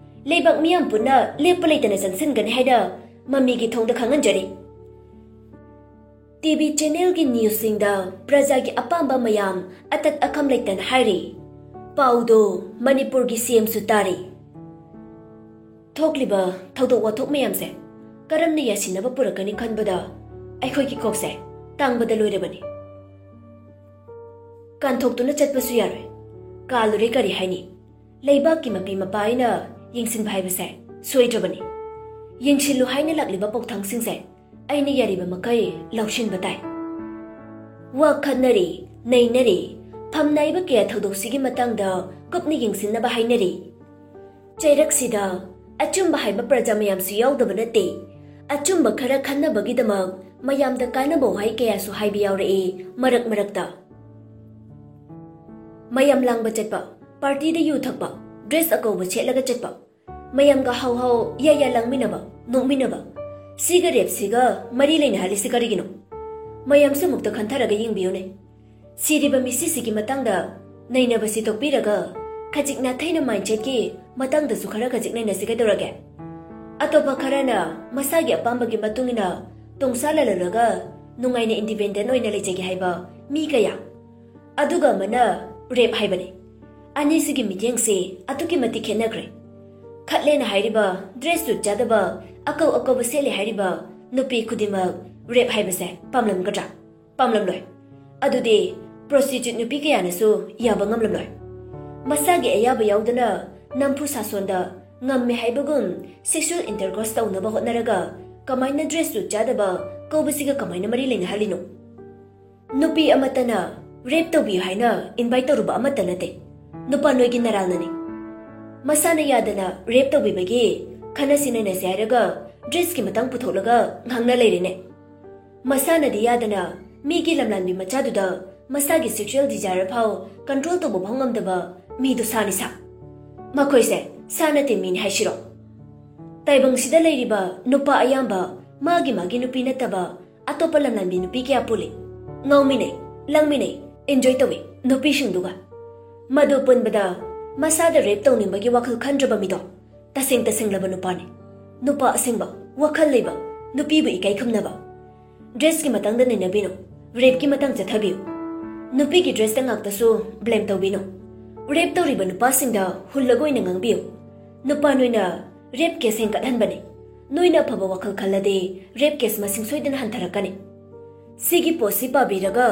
ꯂꯩꯕꯥꯛ ꯃꯤꯌꯥꯝ ꯄꯨꯟꯅ ꯂꯦꯞꯄ ꯂꯩꯇꯅ ꯆꯪꯁꯤꯟꯒꯅꯤ ꯍꯥꯏꯅ ꯃꯃꯤꯒꯤ ꯊꯣꯡꯗ ꯈꯪꯍꯟꯖꯔꯤ꯫ ꯇꯤ ꯚꯤ ꯆꯦꯅꯦꯜꯒꯤ ꯅ꯭ꯌꯨꯁꯁꯤꯡꯗ ꯄ꯭ꯔꯖꯥꯒꯤ ꯑꯄꯥꯝꯕ ꯃꯌꯥꯝ ꯑꯇꯠ ꯑꯈꯝ ꯂꯩꯇꯅ ꯍꯥꯏꯔꯤ꯫ ꯄꯥꯎꯗꯣ ꯃꯅꯤꯄꯨꯔꯒꯤ ꯁꯤ ꯑꯦꯝꯁꯨ ꯇꯥꯔꯤ꯫ ꯊꯣꯛꯂꯤꯕ ꯊꯧꯗꯣꯛ ꯋꯥꯊꯣꯛ ꯃꯌꯥꯝꯁꯦ ꯀꯔꯝꯅ ꯌꯥꯁꯤꯟꯅꯕ ꯄꯨꯔꯛꯀꯅꯤ ꯈꯟꯕꯗ ꯑꯩꯈꯣꯏꯒꯤ ꯀꯣꯛꯁꯦ ꯇꯥꯡꯕꯗ ꯂꯣꯏꯔꯕꯅꯤ꯫ ꯀꯥꯟꯊꯣꯛꯇꯨꯅ ꯆꯠꯄꯁꯨ ꯌꯥꯔꯣꯏ꯫ ꯀꯥꯜꯂꯨꯔꯦ ꯀꯔꯤ ꯍꯥꯏꯅꯤ? ꯂꯩꯕꯥꯛꯀꯤ ꯃꯄꯤ ꯃꯄꯥ ꯑꯩꯅ ꯌꯦꯡꯁꯤꯟꯕ ꯍꯥꯏꯕꯁꯦ ꯁꯣꯏꯗ꯭ꯔꯕꯅꯤ꯫ ꯌꯦꯡꯁꯤꯜꯂꯨ ꯍꯥꯏꯅ ꯂꯥꯛꯂꯤꯕ ꯄꯥꯎꯊꯥꯡꯁꯤꯡꯁꯦ ꯑꯩꯅ ꯌꯥꯔꯤꯕ ꯃꯈꯩ ꯂꯧꯁꯤꯟꯕ ꯇꯥꯏ꯫ ꯋꯥ ꯈꯠꯅꯔꯤ, ꯅꯩꯅꯔꯤ, ꯐꯝꯅꯥꯏꯕ ꯀꯌꯥ ꯊꯧꯗꯣꯛꯁꯤꯒꯤ ꯃꯇꯥꯡꯗ ꯀꯨꯞꯅ ꯌꯦꯡꯁꯤꯟꯅꯕ ꯍꯥꯏꯅꯔꯤ꯫ ꯆꯩꯔꯛꯁꯤꯗ ꯑꯆꯨꯝꯕ ꯍꯥꯏꯕ ꯄ꯭ꯔꯖꯥ ꯃꯌꯥꯝꯁꯨ ꯌꯥꯎꯗꯕ ꯅꯠꯇꯦ꯫ ꯑꯆꯨꯝꯕ ꯈꯔ ꯈꯟꯅꯕꯒꯤꯗꯃꯛ ꯃꯌꯥꯝꯗ ꯀꯥꯟꯅꯕ ꯋꯥꯍꯩ ꯀꯌꯥꯁꯨ ꯍꯥꯏꯕ ꯌꯥꯎꯔꯛꯏ ꯃꯔꯛ ꯃꯔꯛꯇ꯫ ꯃꯌꯥꯝ ꯂꯥꯡꯕ ꯆꯠꯄ, ꯄꯥꯔꯇꯤꯗ ꯌꯨ ꯊꯛꯄ, ꯗ꯭ꯔꯦꯁ ꯑꯀꯧꯕ ꯁꯦꯠꯂꯒ ꯆꯠꯄ, ꯃꯌꯥꯝꯒ ꯍꯥꯎ ꯍꯥꯎ ꯌꯥ ꯌꯥ ꯂꯥꯡꯃꯤꯟꯅꯕ, ꯅꯣꯛꯃꯤꯟꯅꯕ, ꯁꯤꯒ ꯔꯦꯞꯁꯤꯒ ꯃꯔꯤ ꯂꯩꯅꯍꯜꯂꯤꯁꯤ ꯀꯔꯤꯒꯤꯅꯣ? ꯃꯌꯥꯝꯁꯨ ꯑꯃꯨꯛꯇ ꯈꯟꯊꯔꯒ ꯌꯦꯡꯕꯤꯌꯨꯅꯦ꯫ ꯁꯤꯔꯤꯕ ꯃꯤꯁꯤꯁꯤꯒꯤ ꯃꯇꯥꯡꯗ ꯅꯩꯅꯕꯁꯤ ꯇꯣꯛꯄꯤꯔꯒ ꯈꯖꯤꯛ ꯅꯥꯊꯩꯅ ꯃꯥꯏꯟꯁꯦꯠꯀꯤ ꯃꯇꯥꯡꯗꯁꯨ ꯈꯔ ꯈꯖꯤꯛ ꯅꯩꯅꯁꯤ ꯀꯩꯗꯧꯔꯒꯦ? ꯑꯇꯣꯞꯄ ꯈꯔꯅ ꯃꯁꯥꯒꯤ ꯑꯄꯥꯝꯕꯒꯤ ꯃꯇꯨꯡ ꯏꯟꯅ ꯇꯣꯡꯁꯥ ꯂꯥꯜꯂꯨꯔꯒ ꯅꯨꯡꯉꯥꯏꯅ ꯏꯟꯗꯤꯄꯦꯟꯗꯦꯟ ꯑꯣꯏꯅ ꯂꯩꯖꯒꯦ ꯍꯥꯏꯕ ꯃꯤ ꯀꯌꯥ꯫ ꯑꯗꯨꯒ ꯑꯃꯅ ꯔꯦꯞ ꯍꯥꯏꯕꯅꯤ꯫ ꯑꯅꯤꯁꯤꯒꯤ ꯃꯤꯠꯌꯦꯡꯁꯦ ꯑꯗꯨꯛꯀꯤ ꯃꯇꯤꯛ ꯈꯦꯠꯅꯈ꯭ꯔꯦ꯫ ꯈꯠꯂꯦꯅ ꯍꯥꯏꯔꯤꯕ, ꯗ꯭ꯔꯦꯁ ꯁꯨꯠ ꯆꯥꯗꯕ, ꯑꯀꯧ ꯑꯀꯧꯕ ꯁꯦꯠꯂꯦ ꯍꯥꯏꯔꯤꯕ ꯅꯨꯄꯤ ꯈꯨꯗꯤꯡꯃꯛ ꯔꯦꯞ ꯍꯥꯏꯕꯁꯦ ꯄꯥꯝꯂꯝꯒꯗ꯭ꯔꯥ? ꯄꯥꯝꯂꯝꯂꯣꯏ꯫ ꯑꯗꯨꯗꯤ ꯄ꯭ꯔꯣꯁꯇꯤꯆꯨꯠ ꯅꯨꯄꯤ ꯀꯌꯥꯅꯁꯨ ꯌꯥꯕ ꯉꯝꯂꯝꯂꯣꯏ꯫ ꯃꯁꯥꯒꯤ ꯑꯌꯥꯕ ꯌꯥꯎꯗꯅ ꯅꯝꯐꯨ ꯁꯥꯁꯣꯟꯗ ꯉꯝꯃꯦ ꯍꯥꯏꯕꯒꯨꯝ ꯁꯦꯛꯁꯨꯑꯦꯜ ꯏꯟꯇꯔꯀꯣꯔꯁ ꯇꯧꯅꯕ ꯍꯣꯠꯅꯔꯒ ꯀꯃꯥꯏꯅ ꯗ꯭ꯔꯦꯁ ꯁꯨꯠ ꯆꯥꯗꯕ ꯀꯧꯕꯁꯤꯒ ꯀꯃꯥꯏꯅ ꯃꯔꯤ ꯂꯩꯅꯍꯜꯂꯤꯅꯣ? ꯅꯨꯄꯤ ꯑꯃꯠꯇꯅ ꯔꯦꯞ ꯇꯧꯕꯤꯌꯨ ꯍꯥꯏꯅ ꯏꯟꯚꯥꯏꯠ ꯇꯧꯔꯨꯕ ꯑꯃꯠꯇ ꯅꯠꯇꯦ꯫ ꯅꯨꯄꯥ ꯅꯣꯏꯒꯤ ꯅꯔꯥꯜꯅꯅꯤ꯫ ꯃꯁꯥꯅ ꯌꯥꯗꯅ ꯔꯦꯞ ꯇꯧꯕꯤꯕꯒꯤ ꯈꯟꯅꯁꯤ ꯅꯩꯅꯁꯤ ꯍꯥꯏꯔꯒ ꯗ꯭ꯔꯦꯁꯀꯤ ꯃꯇꯥꯡ ꯄꯨꯊꯣꯛꯂꯒ ꯉꯥꯡꯅ ꯂꯩꯔꯦꯅꯦ꯫ ꯃꯁꯥꯅꯗꯤ ꯌꯥꯗꯅ ꯃꯤꯒꯤ ꯂꯝꯂꯥꯟꯕꯤ ꯃꯆꯥꯗꯨꯗ ꯃꯁꯥꯒꯤ ꯁꯦꯛꯁꯨꯑꯦꯜ ꯗꯤꯖꯥꯏꯔ ꯐꯥꯎ ꯀꯟꯇ꯭ꯔꯣꯜ ꯇꯧꯕ ꯐꯥꯎ ꯉꯝꯗꯕ ꯃꯤꯗꯨ ꯁꯥꯅꯤ ꯁꯥ꯫ ꯃꯈꯣꯏꯁꯦ ꯁꯥ ꯅꯠꯇꯦ ꯃꯤꯅꯤ ꯍꯥꯏꯁꯤꯔꯣ? ꯇꯥꯏꯕꯪꯁꯤꯗ ꯂꯩꯔꯤꯕ ꯅꯨꯄꯥ ꯑꯌꯥꯝꯕ ꯃꯥꯒꯤ ꯃꯥꯒꯤ ꯅꯨꯄꯤ ꯅꯠꯇꯕ ꯑꯇꯣꯞꯄ ꯂꯝꯂꯥꯟꯕꯤ ꯅꯨꯄꯤ ꯀꯌꯥ ꯄꯨꯜꯂꯤ꯫ ꯉꯥꯎꯃꯤꯟꯅꯩ, ꯂꯥꯡꯃꯤꯟꯅꯩ, ꯏꯟꯖꯣꯏ ꯇꯧꯏ ꯅꯨꯄꯤꯁꯤꯡꯗꯨꯒ꯫ ꯃꯗꯨ ꯄꯨꯟꯕꯗ ꯃꯁꯥꯗ ꯔꯦꯞ ꯇꯧꯅꯤꯡꯕꯒꯤ ꯋꯥꯈꯜ ꯈꯟꯗ꯭ꯔꯕ ꯃꯤꯗꯣ ꯇꯁꯦꯡ ꯇꯁꯦꯡꯂꯕ ꯅꯨꯄꯥꯅꯤ꯫ ꯅꯨꯄꯥ ꯑꯁꯦꯡꯕ, ꯋꯥꯈꯜ ꯂꯩꯕ, ꯅꯨꯄꯤꯕꯨ ꯏꯀꯥꯏ ꯈꯨꯝꯅꯕ꯫ ꯗ꯭ꯔꯦꯁꯀꯤ ꯃꯇꯥꯡꯗ ꯅꯩꯅꯕꯤꯅꯨ, ꯔꯦꯞꯀꯤ ꯃꯇꯥꯡ ꯆꯠꯊꯕꯤꯌꯨ꯫ ꯅꯨꯄꯤꯒꯤ ꯗ꯭ꯔꯦꯁꯇ ꯉꯥꯛꯇꯁꯨ ꯕ꯭ꯂꯦꯝ ꯇꯧꯕꯤꯅꯨ꯫ ꯔꯦꯞ ꯇꯧꯔꯤꯕ ꯅꯨꯄꯥꯁꯤꯡꯗ ꯍꯨꯜꯂꯒ ꯑꯣꯏꯅ ꯉꯥꯡꯕꯤꯌꯨ꯫ ꯅꯨꯄꯥ ꯅꯣꯏꯅ ꯔꯦꯞ ꯀꯦꯁ ꯍꯦꯟꯒꯠꯍꯟꯕꯅꯤ꯫ ꯅꯣꯏꯅ ꯑꯐꯕ ꯋꯥꯈꯜ ꯈꯜꯂꯗꯤ ꯔꯦꯞ ꯀꯦꯁ ꯃꯁꯤꯡ ꯁꯣꯏꯗꯅ ꯍꯟꯊꯔꯛꯀꯅꯤ꯫ ꯁꯤꯒꯤ ꯄꯣꯁꯁꯤ ꯄꯥꯕꯤꯔꯒ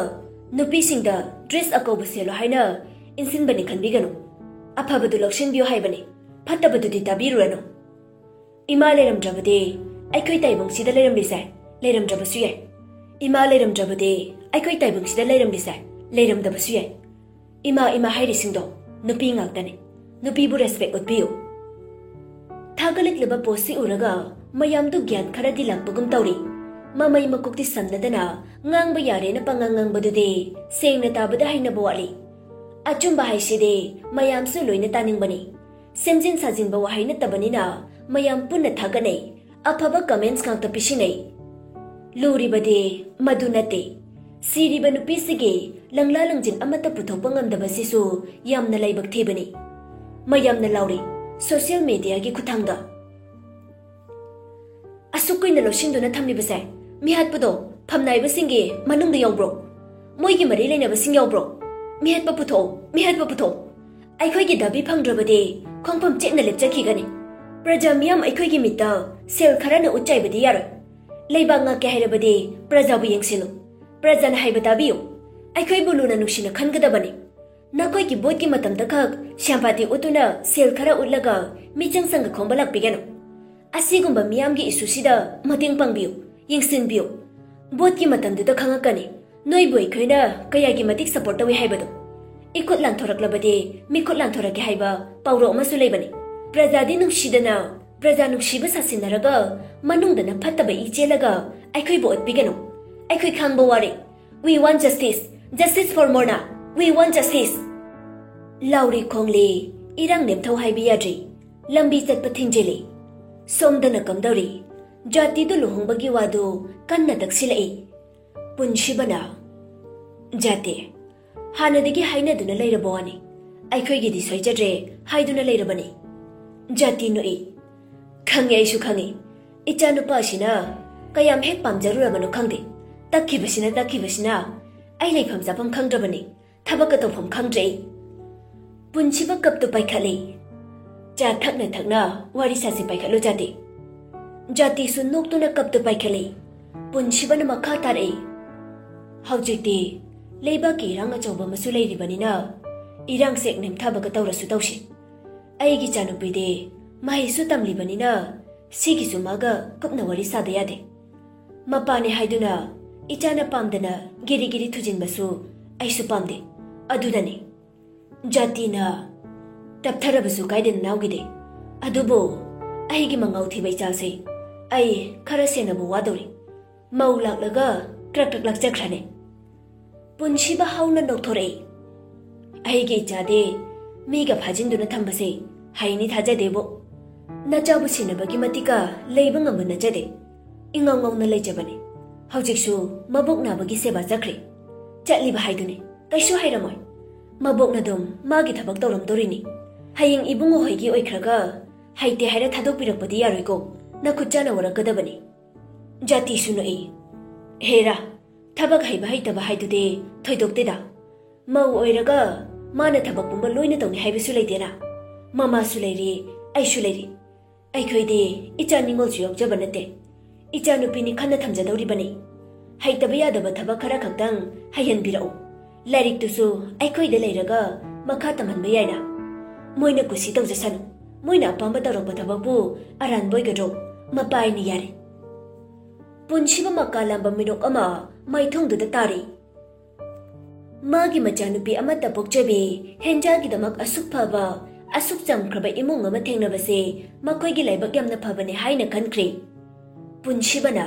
ꯅꯨꯄꯤꯁꯤꯡꯗ ꯗ꯭ꯔꯦꯁ ꯑꯀꯧꯕ ꯁꯦꯠꯂꯣ ꯍꯥꯏꯅ ꯏꯟꯁꯤꯟꯕꯅꯤ ꯈꯟꯕꯤꯒꯅꯨ꯫ ꯑꯐꯕꯗꯨ ꯂꯧꯁꯤꯟꯕꯤꯌꯨ ꯍꯥꯏꯕꯅꯤ, ꯐꯠꯇꯕꯗꯨꯗꯤ ꯇꯥꯕꯤꯔꯨꯔꯅꯨ꯫ ꯏꯃꯥ ꯂꯩꯔꯝꯗ꯭ꯔꯕꯗꯤ ꯑꯩꯈꯣꯏ ꯇꯥꯏꯕꯪꯁꯤꯗ ꯂꯩꯔꯝꯂꯤꯁꯦ ꯂꯩꯔꯝꯗ꯭ꯔꯕꯁꯨ ꯌꯥꯏ꯫ ꯏꯃꯥ ꯂꯩꯔꯝꯗ꯭ꯔꯕꯗꯤ ꯑꯩꯈꯣꯏ ꯇꯥꯏꯕꯪꯁꯤꯗ ꯂꯩꯔꯝꯂꯤꯁꯦ ꯂꯩꯔꯝꯗꯕꯁꯨ ꯌꯥꯏ꯫ ꯏꯃꯥ ꯏꯃꯥ ꯍꯥꯏꯔꯤꯁꯤꯡꯗꯣ ꯅꯨꯄꯤ ꯉꯥꯛꯇꯅꯤ꯫ ꯅꯨꯄꯤꯕꯨ ꯔꯦꯁꯄꯦꯛ ꯎꯠꯄꯤꯌꯨ꯫ ꯊꯥꯒꯠꯂꯛꯂꯤꯕ ꯄꯣꯁꯁꯤ ꯎꯔꯒ ꯃꯌꯥꯝꯗꯨ ꯒ꯭ꯌꯥꯟ ꯈꯔꯗꯤ ꯂꯥꯛꯄꯒꯨꯝ ꯇꯧꯔꯤ꯫ ꯃꯃꯩ ꯃꯀꯣꯛꯇꯤ ꯁꯝꯅꯗꯅ ꯉꯥꯡꯕ ꯌꯥꯔꯦꯅ ꯄꯉꯥꯡ ꯉꯥꯡꯕꯗꯨꯗꯤ ꯁꯦꯡꯅ ꯇꯥꯕꯗ ꯍꯩꯅꯕ ꯋꯥꯠꯂꯤ꯫ ꯑꯆꯨꯝꯕ ꯍꯥꯏꯁꯤꯗꯤ ꯃꯌꯥꯝꯁꯨ ꯂꯣꯏꯅ ꯇꯥꯅꯤꯡꯕꯅꯤ꯫ ꯁꯦꯝꯖꯤꯟ ꯁꯥꯖꯤꯟꯕ ꯋꯥꯍꯩ ꯅꯠꯇꯕꯅꯤꯅ ꯃꯌꯥꯝ ꯄꯨꯟꯅ ꯊꯥꯒꯠꯅꯩ, ꯑꯐꯕ ꯀꯃꯦꯟꯠꯁ ꯉꯥꯛꯇ ꯄꯤꯁꯤꯟꯅꯩ꯫ ꯂꯨꯔꯤꯕꯗꯤ ꯃꯗꯨ ꯅꯠꯇꯦ꯫ ꯁꯤꯔꯤꯕ ꯅꯨꯄꯤꯁꯤꯒꯤ ꯂꯪꯂꯥ ꯂꯪꯖꯤꯟ ꯑꯃꯠꯇ ꯄꯨꯊꯣꯛꯄ ꯉꯝꯗꯕꯁꯤꯁꯨ ꯌꯥꯝꯅ ꯂꯥꯏꯕꯛ ꯊꯤꯕꯅꯤ꯫ ꯃꯌꯥꯝꯅ ꯂꯥꯎꯔꯤ, ꯁꯣꯁꯤꯌꯦꯜ ꯃꯤꯗꯤꯌꯥꯒꯤ ꯈꯨꯠꯊꯥꯡꯗ꯫ ꯑꯁꯨꯛ ꯀꯨꯏꯅ ꯂꯧꯁꯤꯟꯗꯨꯅ ꯊꯝꯂꯤꯕꯁꯦ, ꯃꯤꯍꯥꯠꯄꯗꯣ ꯐꯝꯅꯥꯏꯕꯁꯤꯡꯒꯤ ꯃꯅꯨꯡꯗ ꯌꯥꯎꯕ꯭ꯔꯣ? ꯃꯣꯏꯒꯤ ꯃꯔꯤ ꯂꯩꯅꯕꯁꯤꯡ ꯌꯥꯎꯕ꯭ꯔꯣ? ꯃꯤꯍꯠꯄ ꯄꯨꯊꯣꯛꯑꯣ, ꯃꯤꯍꯠꯄ ꯄꯨꯊꯣꯛꯑꯣ꯫ ꯑꯩꯈꯣꯏꯒꯤ ꯗꯥꯕꯤ ꯐꯪꯗ꯭ꯔꯕꯗꯤ ꯈꯣꯡꯐꯝ ꯆꯦꯠꯅ ꯂꯦꯞꯆꯈꯤꯒꯅꯤ꯫ ꯄ꯭ꯔꯖꯥ ꯃꯤꯌꯥꯝ ꯑꯩꯈꯣꯏꯒꯤ ꯃꯤꯠꯇ ꯁꯦꯜ ꯈꯔꯅ ꯎꯠ ꯆꯥꯏꯕꯗꯤ ꯌꯥꯔꯣꯏ꯫ ꯂꯩꯕꯥꯛ ꯉꯥꯛꯀꯦ ꯍꯥꯏꯔꯕꯗꯤ ꯄ꯭ꯔꯖꯥꯕꯨ ꯌꯦꯡꯁꯤꯜꯂꯨ꯫ ꯄ꯭ꯔꯖꯥꯅ ꯍꯥꯏꯕ ꯇꯥꯕꯤꯌꯨ꯫ ꯑꯩꯈꯣꯏꯕꯨ ꯂꯨꯅ ꯅꯨꯡꯁꯤꯅ ꯈꯟꯒꯗꯕꯅꯤ꯫ ꯅꯈꯣꯏꯒꯤ ꯚꯣꯠꯀꯤ ꯃꯇꯝꯗ ꯈꯛ ꯁ꯭ꯌꯥꯝꯄꯥꯇꯤ ꯎꯠꯇꯨꯅ ꯁꯦꯜ ꯈꯔ ꯎꯠꯂꯒ ꯃꯤꯆꯪ ꯆꯪꯒ ꯈꯣꯝꯕ ꯂꯥꯛꯄꯤꯒꯅꯨ꯫ ꯑꯁꯤꯒꯨꯝꯕ ꯃꯤꯌꯥꯝꯒꯤ ꯏꯁꯨꯁꯤꯗ ꯃꯇꯦꯡ ꯄꯥꯡꯕꯤꯌꯨ, ꯌꯦꯡꯁꯤꯟꯕꯤꯌꯨ꯫ ꯚꯣꯠꯀꯤ ꯃꯇꯝꯗꯨꯗ ꯈꯪꯉꯛꯀꯅꯤ ꯅꯣꯏꯕꯨ ꯑꯩꯈꯣꯏꯅ ꯀꯌꯥꯒꯤ ꯃꯇꯤꯛ ꯁꯄꯣꯔꯠ ꯇꯧꯏ ꯍꯥꯏꯕꯗꯣ꯫ ꯏꯈꯨꯠ ꯂꯥꯟꯊꯣꯔꯛꯂꯕꯗꯤ ꯃꯤꯈꯨꯠ ꯂꯥꯟꯊꯣꯔꯛꯀꯦ ꯍꯥꯏꯕ ꯄꯥꯎꯔꯧ ꯑꯃꯁꯨ ꯂꯩꯕꯅꯤ꯫ ꯄ꯭ꯔꯖꯥꯗꯤ ꯅꯨꯡꯁꯤꯗꯅ, ꯄ꯭ꯔꯖꯥ ꯅꯨꯡꯁꯤꯕ ꯁꯥꯁꯤꯟꯅꯔꯒ ꯃꯅꯨꯡꯗꯅ ꯐꯠꯇꯕ ꯏ ꯆꯦꯜꯂꯒ ꯑꯩꯈꯣꯏꯕꯨ ꯑꯣꯠꯄꯤꯒꯅꯨ꯫ ꯑꯩꯈꯣꯏ ꯈꯥꯡꯕ ꯋꯥꯔꯦ꯫ We want justice. Justice for Morna. We want justice. ꯂꯥꯎꯔꯤ ꯈꯣꯡꯂꯤ, ꯏꯔꯥꯡ ꯅꯦꯝꯊꯧ ꯍꯥꯏꯕ ꯌꯥꯗ꯭ꯔꯤ꯫ ꯂꯝꯕꯤ ꯆꯠꯄ ꯊꯤꯡꯖꯤꯜꯂꯤ꯫ ꯁꯣꯝꯗꯅ ꯀꯝꯗꯧꯔꯤ? ꯖꯥꯇꯤꯗꯨ ꯂꯨꯍꯣꯡꯕꯒꯤ ꯋꯥꯗꯨ ꯀꯟꯅ ꯇꯛꯁꯤꯜꯂꯛꯏ꯫ ꯄꯨꯟꯁꯤꯕꯅ, "ꯖꯥꯇꯤ, ꯍꯥꯟꯅꯗꯒꯤ ꯍꯥꯏꯅꯗꯨꯅ ꯂꯩꯔꯕ ꯋꯥꯅꯤ, ꯑꯩꯈꯣꯏꯒꯤꯗꯤ ꯁꯣꯏꯖꯗ꯭ꯔꯦ ꯍꯥꯏꯗꯨꯅ ꯂꯩꯔꯕꯅꯤ꯫" ꯖꯥꯇꯤ ꯅꯣꯛꯏ꯫ "ꯈꯪꯉꯦ, ꯑꯩꯁꯨ ꯈꯪꯉꯦ꯫ ꯏꯆꯥꯅꯨꯄꯥꯁꯤꯅ ꯀꯌꯥꯝ ꯍꯦꯛ ꯄꯥꯝꯖꯔꯨꯔꯕꯅꯣ ꯈꯪꯗꯦ꯫ ꯇꯛꯈꯤꯕꯁꯤꯅ, ꯇꯛꯈꯤꯕꯁꯤꯅ ꯑꯩ ꯂꯩꯐꯝ ꯆꯥꯐꯝ ꯈꯪꯗ꯭ꯔꯕꯅꯤ꯫ ꯊꯕꯛꯀ ꯇꯧꯐꯝ ꯈꯪꯗ꯭ꯔꯦ ꯑꯩ꯫" ꯄꯨꯟꯁꯤꯕ ꯀꯞꯇꯨ ꯄꯥꯏꯈꯠꯂꯤ꯫ "ꯆꯥ ꯊꯛꯅ ꯊꯛꯅ ꯋꯥꯔꯤ ꯁꯥꯁꯤ, ꯄꯥꯏꯈꯠꯂꯨ ꯖꯥꯇꯤ꯫" ꯖꯥꯇꯤꯁꯨ ꯅꯣꯛꯇꯨꯅ ꯀꯞꯇꯨ ꯄꯥꯏꯈꯠꯂꯤ꯫ ꯄꯨꯟꯁꯤꯕꯅ ꯃꯈꯥ ꯇꯥꯔꯛꯏ꯫ "ꯍꯧꯖꯤꯛꯇꯤ ꯂꯩꯕꯥꯛꯀꯤ ꯏꯔꯥꯡ ꯑꯆꯧꯕ ꯑꯃꯁꯨ ꯂꯩꯔꯤꯕꯅꯤꯅ, ꯏꯔꯥꯡꯁꯦ ꯅꯦꯝꯊꯕꯒ ꯇꯧꯔꯁꯨ ꯇꯧꯁꯤ꯫ ꯑꯩꯒꯤ ꯏꯆꯥꯅꯨꯄꯤꯗꯤ ꯃꯍꯩꯁꯨ ꯇꯝꯂꯤꯕꯅꯤꯅ, ꯁꯤꯒꯤꯁꯨ ꯃꯥꯒ ꯀꯨꯞꯅ ꯋꯥꯔꯤ ꯁꯥꯗ ꯌꯥꯗꯦ꯫ ꯃꯄꯥꯅꯦ ꯍꯥꯏꯗꯨꯅ ꯏꯆꯥꯅ ꯄꯥꯝꯗꯅ ꯒꯤꯔꯤ ꯒꯤꯔꯤ ꯊꯨꯖꯤꯟꯕꯁꯨ ꯑꯩꯁꯨ ꯄꯥꯝꯗꯦ꯫ ꯑꯗꯨꯅꯅꯤ꯫" ꯖꯥꯇꯤꯅ, "ꯇꯞꯊꯔꯕꯁꯨ ꯀꯥꯏꯗꯦ ꯅꯅꯥꯎꯒꯤꯗꯤ꯫ ꯑꯗꯨꯕꯨ ꯑꯩꯒꯤ ꯃꯉꯥꯎ ꯊꯤꯕ ꯏꯆꯥꯁꯦ ꯑꯩ ꯈꯔ ꯁꯦꯟꯅꯕ ꯋꯥꯗꯧꯔꯤ꯫ ꯃꯧ ꯂꯥꯛꯂꯒ ꯀ꯭ꯔꯛ ꯀ꯭ꯔꯛ ꯂꯥꯛꯆꯈ꯭ꯔꯅꯤ꯫" ꯄꯨꯟꯁꯤꯕ ꯍꯧꯅ ꯅꯣꯛꯊꯣꯔꯛꯏ꯫ "ꯑꯩꯒꯤ ꯏꯆꯥꯗꯤ ꯃꯤꯒ ꯐꯥꯖꯤꯟꯗꯨꯅ ꯊꯝꯕꯁꯦ ꯍꯩꯅꯤ ꯊꯥꯖꯗꯦꯕꯣ꯫ ꯅꯆꯥꯕꯨ ꯁꯦꯟꯅꯕꯒꯤ ꯃꯇꯤꯛꯀ ꯂꯩꯕ ꯉꯝꯕ ꯅꯠꯆꯗꯦ꯫ ꯏꯉꯥꯎ ꯉꯥꯎꯅ ꯂꯩꯖꯕꯅꯤ꯫ ꯍꯧꯖꯤꯛꯁꯨ ꯃꯕꯣꯛ ꯅꯥꯕꯒꯤ ꯁꯦꯕꯥ ꯆꯠꯈ꯭ꯔꯦ꯫ ꯆꯠꯂꯤꯕ ꯍꯥꯏꯗꯨꯅꯤ, ꯀꯩꯁꯨ ꯍꯩꯔꯝꯃꯣꯏ꯫ ꯃꯕꯣꯛꯅ ꯑꯗꯨꯝ ꯃꯥꯒꯤ ꯊꯕꯛ ꯇꯧꯔꯝꯗꯣꯔꯤꯅꯤ꯫ ꯍꯌꯦꯡ ꯏꯕꯨꯡꯉꯣ ꯍꯣꯏꯒꯤ ꯑꯣꯏꯈ꯭ꯔꯒ ꯍꯩꯇꯦ ꯍꯥꯏꯔ ꯊꯥꯗꯣꯛꯄꯤꯔꯛꯄꯗꯤ ꯌꯥꯔꯣꯏꯀꯣ, ꯅꯈꯨꯠ ꯆꯥꯅ ꯋꯥꯔꯛꯀꯗꯕꯅꯤ꯫" ꯖꯥꯇꯤꯁꯨ ꯅꯣꯛꯏ꯫ "ꯍꯦꯔꯥ, ꯊꯕꯛ ꯍꯩꯕ ꯍꯩꯇꯕ ꯍꯥꯏꯗꯨꯗꯤ ꯊꯣꯏꯗꯣꯛꯇꯦꯗ꯫ ꯃꯧ ꯑꯣꯏꯔꯒ ꯃꯥꯅ ꯊꯕꯛ ꯄꯨꯝꯕ ꯂꯣꯏꯅ ꯇꯧꯅꯤ ꯍꯥꯏꯕꯁꯨ ꯂꯩꯇꯦꯅ꯫ ꯃꯃꯥꯁꯨ ꯂꯩꯔꯤ, ꯑꯩꯁꯨ ꯂꯩꯔꯤ꯫ ꯑꯩꯈꯣꯏꯗꯤ ꯏꯆꯥ ꯅꯤꯉꯣꯜꯁꯨ ꯌꯥꯎꯖꯕ ꯅꯠꯇꯦ꯫ ꯏꯆꯥ ꯅꯨꯄꯤꯅꯤ ꯈꯟꯅ ꯊꯝꯖꯗꯧꯔꯤꯕꯅꯤ꯫ ꯍꯩꯇꯕ ꯌꯥꯗꯕ ꯊꯕꯛ ꯈꯔ ꯈꯛꯇꯪ ꯍꯩꯍꯟꯕꯤꯔꯛꯎ꯫ ꯂꯥꯏꯔꯤꯛꯇꯨꯁꯨ ꯑꯩꯈꯣꯏꯗ ꯂꯩꯔꯒ ꯃꯈꯥ ꯇꯝꯍꯟꯕ ꯌꯥꯏꯅ꯫ ꯃꯣꯏꯅ ꯀꯨꯁꯤ ꯇꯧꯖꯁꯅꯨ꯫ ꯃꯣꯏꯅ ꯑꯄꯥꯝꯕ ꯇꯧꯔꯛꯄ ꯊꯕꯛꯄꯨ ꯑꯔꯥꯟꯕ ꯑꯣꯏꯒꯗ꯭ꯔꯣ? ꯃꯄꯥ ꯑꯩꯅ ꯌꯥꯔꯦ꯫" ꯄꯨꯟꯁꯤꯕ ꯃꯀꯥ ꯂꯥꯝꯕ ꯃꯤꯅꯣꯛ ꯑꯃ ꯃꯥꯏꯊꯣꯡꯗꯨꯗ ꯇꯥꯔꯤ꯫ ꯃꯥꯒꯤ ꯃꯆꯥꯅꯨꯄꯤ ꯑꯃꯠꯇ ꯄꯣꯛꯆꯕꯤ ꯍꯦꯟꯖꯥꯒꯤꯗꯃꯛ ꯑꯁꯨꯛ ꯐꯕ, ꯑꯁꯨꯛ ꯆꯝꯈ꯭ꯔꯕ ꯏꯃꯨꯡ ꯑꯃ ꯊꯦꯡꯅꯕꯁꯦ ꯃꯈꯣꯏꯒꯤ ꯂꯥꯏꯕꯛ ꯌꯥꯝꯅ ꯐꯕꯅꯦ ꯍꯥꯏꯅ ꯈꯟꯈ꯭ꯔꯦ꯫ ꯄꯨꯟꯁꯤꯕꯅ,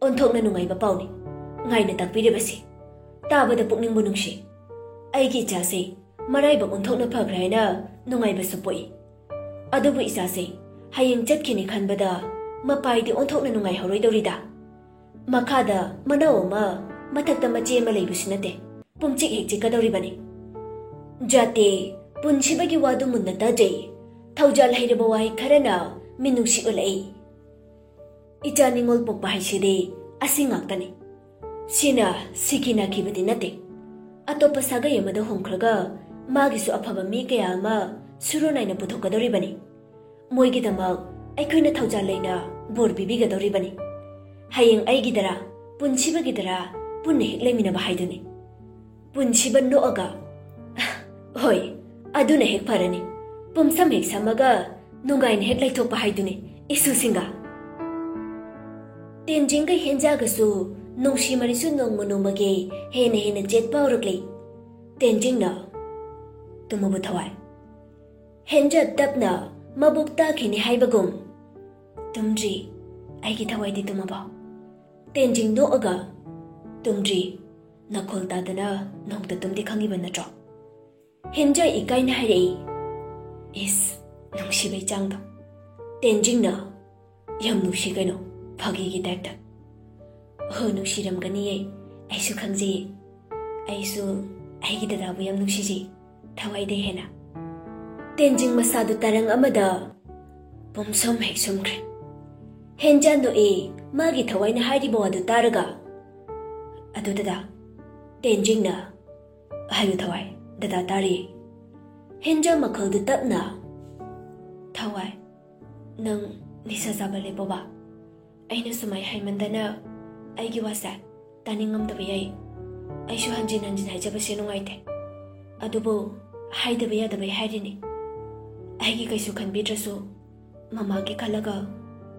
"ꯑꯣꯟꯊꯣꯛꯅ ꯅꯨꯡꯉꯥꯏꯕ ꯄꯥꯎꯅꯤ ꯉꯥꯏꯅ ꯇꯥꯛꯄꯤꯔꯤꯕꯁꯤ꯫ ꯇꯥꯕꯗ ꯄꯨꯛꯅꯤꯡꯕꯨ ꯅꯨꯡꯁꯤ꯫ ꯑꯩꯒꯤ ꯏꯆꯥꯁꯦ ꯃꯔꯥꯏꯕꯛ ꯑꯣꯟꯊꯣꯛꯅ ꯐꯈ꯭ꯔꯦ ꯍꯥꯏꯅ ꯅꯨꯡꯉꯥꯏꯕꯁꯨ ꯄꯣꯛꯏ꯫ ꯑꯗꯨꯕꯨ ꯏꯆꯥꯁꯦ ꯍꯌꯦꯡ ꯆꯠꯈꯤꯅꯤ ꯈꯟꯕꯗ ꯃꯄꯥꯏꯗꯤ ꯑꯣꯟꯊꯣꯛꯅ ꯅꯨꯡꯉꯥꯏꯍꯧꯔꯣꯏꯗꯧꯔꯤꯗ꯫ ꯃꯈꯥꯗ ꯃꯅꯥꯎ ꯑꯃ, ꯃꯊꯛꯇ ꯃꯆꯦ ꯑꯃ ꯂꯩꯕꯁꯨ ꯅꯠꯇꯦ꯫ ꯄꯨꯝꯆꯤꯛ ꯍꯦꯛ ꯆꯤꯛꯀꯗꯧꯔꯤꯕꯅꯤ꯫ ꯖꯥꯇꯦ, ꯄꯨꯟꯁꯤꯕꯒꯤ ꯋꯥꯗꯨ ꯃꯨꯟꯅ ꯇꯥꯖꯩ꯫ ꯊꯧꯖꯥꯜ ꯍꯩꯔꯕ ꯋꯥꯍꯩ ꯈꯔꯅ ꯃꯤꯅꯨꯡꯁꯤ ꯎꯠꯂꯛꯏ꯫ ꯏꯆꯥ ꯅꯤꯉꯣꯜ ꯄꯣꯛꯄ ꯍꯥꯏꯁꯤꯗꯤ ꯑꯁꯤ ꯉꯥꯛꯇꯅꯤ꯫ ꯁꯤꯅ ꯁꯤꯈꯤ ꯅꯥꯈꯤꯕꯗꯤ ꯅꯠꯇꯦ꯫ ꯑꯇꯣꯞꯄ ꯁꯥꯒꯩ ꯑꯃꯗ ꯍꯣꯡꯈ꯭ꯔꯒ ꯃꯥꯒꯤꯁꯨ ꯑꯐꯕ ꯃꯤ ꯀꯌꯥ ꯑꯃ ꯁꯨꯔꯣ ꯅꯥꯏꯅ ꯄꯨꯊꯣꯛꯀꯗꯧꯔꯤꯕꯅꯤ꯫ ꯃꯣꯏꯒꯤꯗꯃꯛ ꯑꯩꯈꯣꯏꯅ ꯊꯧꯖꯥꯜ ꯂꯩꯅ ꯕꯣꯔ ꯄꯤꯕꯤꯒꯗꯧꯔꯤꯕꯅꯤ꯫ ꯍꯌꯦꯡ ꯑꯩꯒꯤꯗꯔꯥ, ꯄꯨꯟꯁꯤꯕꯒꯤꯗꯔꯥ, ꯄꯨꯟꯅ ꯍꯦꯛ ꯂꯩꯃꯤꯟꯅꯕ ꯍꯥꯏꯗꯨꯅꯤ꯫ ꯄꯨꯟꯁꯤꯕ ꯅꯣꯛꯑꯒ, "ꯍꯣꯏ, ꯑꯗꯨꯅ ꯍꯦꯛ ꯐꯔꯅꯤ꯫ ꯄꯨꯝꯁꯝ ꯍꯦꯛ ꯁꯝꯃꯒ ꯅꯨꯡꯉꯥꯏꯅ ꯍꯦꯛ ꯂꯩꯊꯣꯛꯄ ꯍꯥꯏꯗꯨꯅꯤ ꯏꯁꯨꯁꯤꯡꯒ꯫" ꯇꯦꯟꯖꯤꯡꯒ ꯍꯦꯟꯖꯥꯒꯁꯨ ꯅꯨꯡꯁꯤ ꯃꯔꯤꯁꯨ ꯅꯣꯡꯃ ꯅꯣꯡꯃꯒꯤ ꯍꯦꯟꯅ ꯍꯦꯟꯅ ꯆꯦꯠꯄ ꯍꯧꯔꯛꯂꯤ꯫ ꯇꯦꯟꯖꯤꯡꯅ, "ꯇꯨꯝꯃꯕꯣ ꯊꯋꯥꯏ?" ꯍꯦꯟꯖꯥ ꯇꯞꯅ ꯃꯕꯨꯛ ꯇꯥꯈꯤꯅꯤ ꯍꯥꯏꯕꯒꯨꯝ, "ꯇꯨꯝꯗ꯭ꯔꯤ, ꯑꯩꯒꯤ ꯊꯋꯥꯏꯗꯤ ꯇꯨꯝꯃꯕꯣ?" ꯇꯦꯟꯖꯤꯡ ꯅꯣꯛꯑꯒ, "ꯇꯨꯝꯗ꯭ꯔꯤ, ꯅꯈꯣꯜ ꯇꯥꯗꯅ ꯅꯣꯡꯇ ꯇꯨꯝꯗꯦ ꯈꯪꯉꯤꯕ ꯅꯠꯇ꯭ꯔꯣ?" ꯍꯦꯟꯖꯥ ꯏꯀꯥꯏꯅ ꯍꯥꯏꯔꯛꯏ꯫ ꯏꯁ, ꯅꯨꯡꯁꯤꯕꯩ ꯆꯥꯡꯗꯣ꯫ ꯇꯦꯟꯖꯤꯡꯅ, "ꯌꯥꯝ ꯅꯨꯡꯁꯤ ꯀꯩꯅꯣ, ꯐꯥꯒꯤꯒꯤ ꯇꯥꯏꯞꯇ꯫" "ꯍꯣ, ꯅꯨꯡꯁꯤꯔꯝꯒꯅꯤꯌꯦ, ꯑꯩꯁꯨ ꯈꯪꯖꯩꯌꯦ꯫ ꯑꯩꯁꯨ ꯑꯩꯒꯤ ꯗꯗꯥꯕꯨ ꯌꯥꯝ ꯅꯨꯡꯁꯤꯖꯩ, ꯊꯋꯥꯏꯗꯩ ꯍꯦꯟꯅ꯫" ꯇꯦꯟꯖꯤꯡ ꯃꯁꯥꯗꯨ ꯇꯔꯪ ꯑꯃꯗ ꯄꯨꯝꯁꯨꯝ ꯍꯦꯛ ꯁꯨꯝꯈ꯭ꯔꯦ꯫ ꯍꯦꯟꯖꯥ ꯅꯣꯛꯏ, ꯃꯥꯒꯤ ꯊꯋꯥꯏꯅ ꯍꯥꯏꯔꯤꯕ ꯋꯥꯗꯨ ꯇꯥꯔꯒ꯫ "ꯑꯗꯨ ꯗꯗꯥ," ꯇꯦꯟꯖꯤꯡꯅ, "ꯍꯥꯏꯌꯨ ꯊꯋꯥꯏ, ꯗꯗꯥ ꯇꯥꯔꯤ꯫" ꯍꯦꯟꯖꯥ ꯃꯈꯣꯜꯗꯨ ꯇꯞꯅ, "ꯊꯋꯥꯏ, ꯅꯪ ꯅꯤꯁꯥ ꯆꯥꯕ ꯂꯦꯞꯄꯣꯕ꯫ ꯑꯩꯅ ꯁꯨꯃꯥꯏ ꯍꯥꯏꯃꯟꯗꯅ ꯑꯩꯒꯤ ꯋꯥꯁꯦ ꯇꯥꯅꯤꯡꯉꯝꯗꯕ ꯌꯥꯏ꯫ ꯑꯩꯁꯨ ꯍꯟꯖꯤꯟ ꯍꯟꯖꯤꯟ ꯍꯥꯏꯖꯕꯁꯦ ꯅꯨꯡꯉꯥꯏꯇꯦ꯫ ꯑꯗꯨꯕꯨ ꯍꯥꯏꯗꯕ ꯌꯥꯗꯕꯩ ꯍꯥꯏꯔꯤꯅꯤ꯫ ꯑꯩꯒꯤ ꯀꯩꯁꯨ ꯈꯟꯕꯤꯗ꯭ꯔꯁꯨ ꯃꯃꯥꯒꯤ ꯈꯜꯂꯒ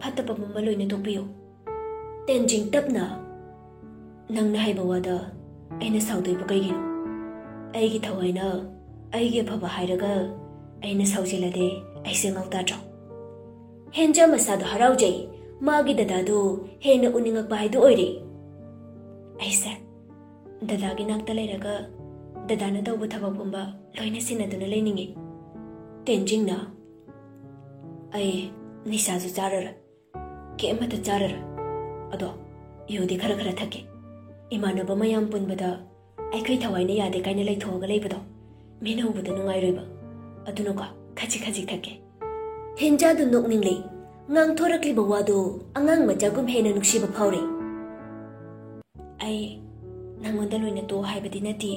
ꯐꯠꯇꯕ ꯄꯨꯝꯕ ꯂꯣꯏꯅ ꯇꯣꯛꯄꯤꯌꯨ꯫" ꯇꯦꯟꯖꯤꯡ ꯇꯞꯅ, "ꯅꯪꯅ ꯍꯥꯏꯕ ꯋꯥꯗ ꯑꯩꯅ ꯁꯥꯎꯗꯣꯏꯕ ꯀꯩꯒꯤꯅꯣ? ꯑꯩꯒꯤ ꯊꯋꯥꯏꯅ ꯑꯩꯒꯤ ꯑꯐꯕ ꯍꯥꯏꯔꯒ ꯑꯩꯅ ꯁꯥꯎꯖꯤꯜꯂꯗꯤ ꯑꯩꯁꯦ ꯉꯥꯎ ꯇꯥꯗ꯭ꯔꯣ?" ꯍꯦꯟꯖꯥ ꯃꯁꯥꯗꯣ ꯍꯔꯥꯎꯖꯩ꯫ ꯃꯥꯒꯤ ꯗꯗꯥꯗꯨ ꯍꯦꯟꯅ ꯎꯅꯤꯡꯉꯛꯄ ꯍꯥꯏꯗꯨ ꯑꯣꯏꯔꯦ꯫ "ꯑꯩꯁꯦ ꯗꯗꯥꯒꯤ ꯅꯥꯛꯇ ꯂꯩꯔꯒ ꯗꯗꯥꯅ ꯇꯧꯕ ꯊꯕꯛ ꯄꯨꯝꯕ ꯂꯣꯏꯅ ꯁꯤꯟꯅꯗꯨꯅ ꯂꯩꯅꯤꯡꯉꯤ꯫" ꯇꯦꯟꯖꯤꯡꯅ, "ꯑꯩ ꯅꯤꯁꯥꯁꯨ ꯆꯥꯔꯔꯣꯏ꯫ ꯀꯩꯝꯇ ꯆꯥꯔꯔꯣꯏ꯫ ꯑꯗꯣ ꯌꯨꯗꯤ ꯈꯔ ꯈꯔ ꯊꯛꯀꯦ꯫ ꯏꯃꯥꯟꯅꯕ ꯃꯌꯥꯝ ꯄꯨꯟꯕꯗ ꯑꯩꯈꯣꯏ ꯊꯋꯥꯏꯅ ꯌꯥꯗꯦ ꯀꯥꯏꯅ ꯂꯩꯊꯣꯛꯑꯒ ꯂꯩꯕꯗꯣ ꯃꯤꯅ ꯎꯕꯗ ꯅꯨꯡꯉꯥꯏꯔꯣꯏꯕ꯫ ꯑꯗꯨꯅꯀꯣ, ꯈꯖꯤꯛ ꯈꯖꯤꯛ ꯊꯛꯀꯦ꯫ ꯍꯦꯟꯖꯥꯗꯨ ꯅꯣꯛꯅꯤꯡꯂꯦ꯫ ꯉꯥꯡꯊꯣꯔꯛꯂꯤꯕ ꯋꯥꯗꯨ ꯑꯉꯥꯡ ꯃꯆꯥꯒꯨꯝ ꯍꯦꯟꯅ ꯅꯨꯡꯁꯤꯕ ꯐꯥꯎꯔꯦ꯫ "ꯑꯩ ꯅꯪꯉꯣꯟꯗ ꯂꯣꯏꯅ ꯇꯣꯛꯑꯣ ꯍꯥꯏꯕꯗꯤ ꯅꯠꯇꯦ,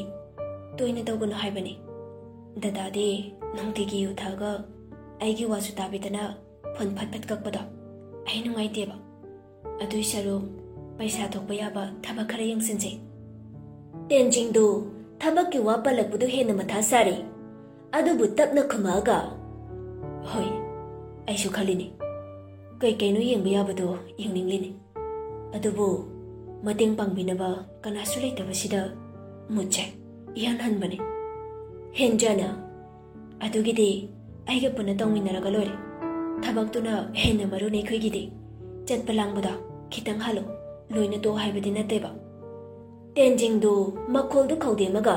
ꯇꯣꯏꯅ ꯇꯧꯒꯅꯨ ꯍꯥꯏꯕꯅꯤ꯫ ꯗꯗꯥꯗꯤ ꯅꯨꯡꯇꯤꯒꯤ ꯌꯨ ꯊꯛꯑꯒ ꯑꯩꯒꯤ ꯋꯥꯁꯨ ꯇꯥꯕꯤꯗꯅ ꯐꯣꯟ ꯐꯠ ꯐꯠ ꯀꯛꯄꯗꯣ ꯑꯩ ꯅꯨꯡꯉꯥꯏꯇꯦꯕ꯫ ꯑꯗꯨꯏ ꯁꯔꯨꯛ ꯄꯩꯁꯥ ꯊꯣꯛꯄ ꯌꯥꯕ ꯊꯕꯛ ꯈꯔ ꯌꯦꯡꯁꯤꯟꯁꯦ꯫" ꯇꯦꯟꯖꯤꯡꯗꯨ ꯊꯕꯛꯀꯤ ꯋꯥ ꯄꯜꯂꯛꯄꯗꯨ ꯍꯦꯟꯅ ꯃꯊꯥ ꯁꯥꯔꯦ꯫ ꯑꯗꯨꯕꯨ ꯇꯞꯅ ꯈꯨꯝꯃꯛꯑꯒ, "ꯍꯣꯏ, ꯑꯩꯁꯨ ꯈꯜꯂꯤꯅꯤ꯫ ꯀꯩ ꯀꯩꯅꯣ ꯌꯦꯡꯕ ꯌꯥꯕꯗꯣ ꯌꯦꯡꯅꯤꯡꯂꯤꯅꯤ꯫ ꯑꯗꯨꯕꯨ ꯃꯇꯦꯡ ꯄꯥꯡꯕꯤꯅꯕ ꯀꯅꯥꯁꯨ ꯂꯩꯇꯕꯁꯤꯗ ꯃꯨꯠꯁꯦ ꯏꯍꯟ ꯍꯟꯕꯅꯤ꯫" ꯍꯦꯟꯖꯥꯅ, "ꯑꯗꯨꯒꯤꯗꯤ ꯑꯩꯒ ꯄꯨꯟꯅ ꯇꯧꯃꯤꯟꯅꯔꯒ ꯂꯣꯏꯔꯦ꯫ ꯊꯕꯛꯇꯨꯅ ꯍꯦꯟꯅ ꯃꯔꯨꯅꯤ ꯑꯩꯈꯣꯏꯒꯤꯗꯤ꯫ ꯆꯠꯄ ꯂꯥꯡꯕꯗ ꯈꯤꯇꯪ ꯍꯥꯜꯂꯣ, ꯂꯣꯏꯅ ꯇꯣꯛ ꯍꯥꯏꯕꯗꯤ ꯅꯠꯇꯦꯕ꯫" ꯇꯦꯟꯖꯤꯡꯗꯨ ꯃꯈꯣꯜꯗꯨ ꯈꯧꯗꯦꯝꯃꯒ,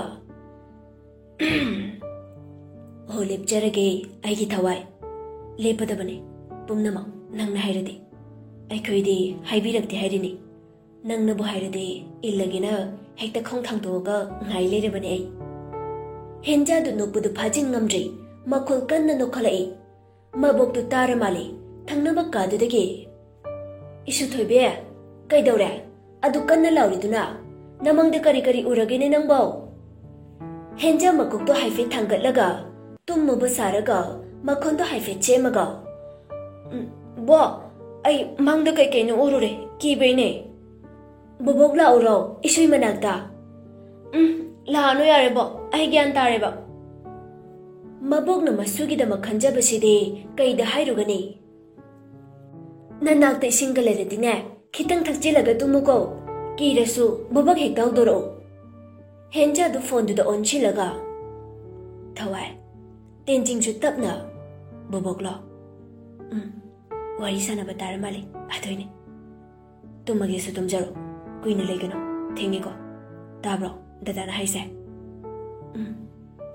"ꯍꯣ, ꯂꯦꯞꯆꯔꯒꯦ ꯑꯩꯒꯤ ꯊꯋꯥꯏ꯫ ꯂꯦꯞꯄꯗꯕꯅꯤ ꯄꯨꯝꯅꯃꯛ ꯅꯪꯅ ꯍꯥꯏꯔꯗꯤ꯫ ꯑꯩꯈꯣꯏꯗꯤ ꯍꯥꯏꯕꯤꯔꯛꯇꯦ ꯍꯥꯏꯔꯤꯅꯤ꯫ ꯅꯪꯅꯕꯨ ꯍꯥꯏꯔꯗꯤ ꯏꯜꯂꯒꯦꯅ ꯍꯦꯛꯇ ꯈꯣꯡ ꯊꯥꯡꯗꯣꯛꯑꯒ ꯉꯥꯏ ꯂꯩꯔꯕꯅꯤ ꯑꯩ꯫" ꯍꯦꯟꯖꯥꯗꯨ ꯅꯣꯛꯄꯗꯨ ꯐꯥꯖꯤꯟ ꯉꯝꯗ꯭ꯔꯦ꯫ ꯃꯈꯣꯜ ꯀꯟꯅ ꯅꯣꯛꯈꯠꯂꯛꯏ꯫ ꯃꯕꯣꯛꯇꯨ ꯇꯥꯔ ꯃꯥꯜꯂꯦ ꯊꯪꯅꯕ ꯀꯥꯗꯨꯗꯒꯤ꯫ "ꯏꯁꯨ ꯊꯣꯏꯕꯤ, ꯀꯩꯗꯧꯔꯦ? ꯑꯗꯨ ꯀꯟꯅ ꯂꯥꯎꯔꯤꯗꯨꯅ? ꯅꯃꯪꯗ ꯀꯔꯤ ꯀꯔꯤ ꯎꯔꯒꯦꯅꯦ ꯅꯪꯕꯣ?" ꯍꯦꯟꯖꯥ ꯃꯀꯣꯛꯇꯣ ꯍꯥꯏꯐꯦꯠ ꯊꯥꯡꯒꯠꯂꯒ ꯇꯨꯝꯃꯨꯕ ꯁꯥꯔꯒ ꯃꯈꯣꯟꯗꯣ ꯍꯥꯏꯐꯦꯠ ꯆꯦꯝꯃꯒ, "ꯎꯝ, ꯕꯣ, ꯑꯩ ꯃꯪꯗ ꯀꯩ ꯀꯩꯅꯣ ꯎꯔꯨꯔꯦ, ꯀꯤꯕꯩꯅꯦ꯫ ꯕꯣꯕꯣꯛ ꯂꯥꯛꯎꯔꯣ ꯏꯁꯨꯏ ꯃꯅꯥꯛꯇ?" "ꯎꯝ, ꯂꯥꯛꯑꯅꯨ ꯌꯥꯔꯦ ꯕꯣ, ꯑꯩ ꯒ꯭ꯌꯥꯟ ꯇꯥꯔꯦꯕ꯫" ꯃꯕꯣꯛꯅ ꯃꯁꯨꯒꯤꯗꯃꯛ ꯈꯟꯖꯕꯁꯤꯗꯤ ꯀꯩꯗ ꯍꯥꯏꯔꯨꯒꯅꯤ? "ꯅꯅꯥꯛꯇ ꯏꯁꯤꯡꯒ ꯂꯩꯔꯗꯤꯅꯦ, ꯈꯤꯇꯪ ꯊꯛꯆꯤꯜꯂꯒ ꯇꯨꯝꯃꯨꯀꯣ꯫ ꯀꯤꯔꯁꯨ ꯕꯣꯕꯣꯛ ꯍꯦꯛꯇ ꯍꯧꯗꯣꯔꯛꯑꯣ꯫" ꯍꯦꯟꯖꯥꯗꯨ ꯐꯣꯟꯗꯨꯗ ꯑꯣꯟꯁꯤꯜꯂꯒ, "ꯊꯋꯥꯏ, ꯇꯦꯟꯖꯤꯡꯁꯨ ꯇꯞꯅ, ꯕꯣꯕꯣꯛꯂꯣ? ꯎꯝ, ꯋꯥꯔꯤ ꯁꯥꯟꯅꯕ ꯇꯥꯔ ꯃꯥꯜꯂꯦ, ꯑꯗꯨꯏꯅꯦ꯫ ꯇꯨꯝꯃꯒꯦꯁꯨ ꯇꯨꯝꯖꯔꯣ, ꯀꯨꯏꯅ ꯂꯩꯒꯅꯨ, ꯊꯦꯡꯉꯦꯀꯣ꯫ ꯇꯥꯕ꯭ꯔꯣ ꯗꯗꯥꯅ ꯍꯥꯏꯁꯦ?" "ꯎꯝ,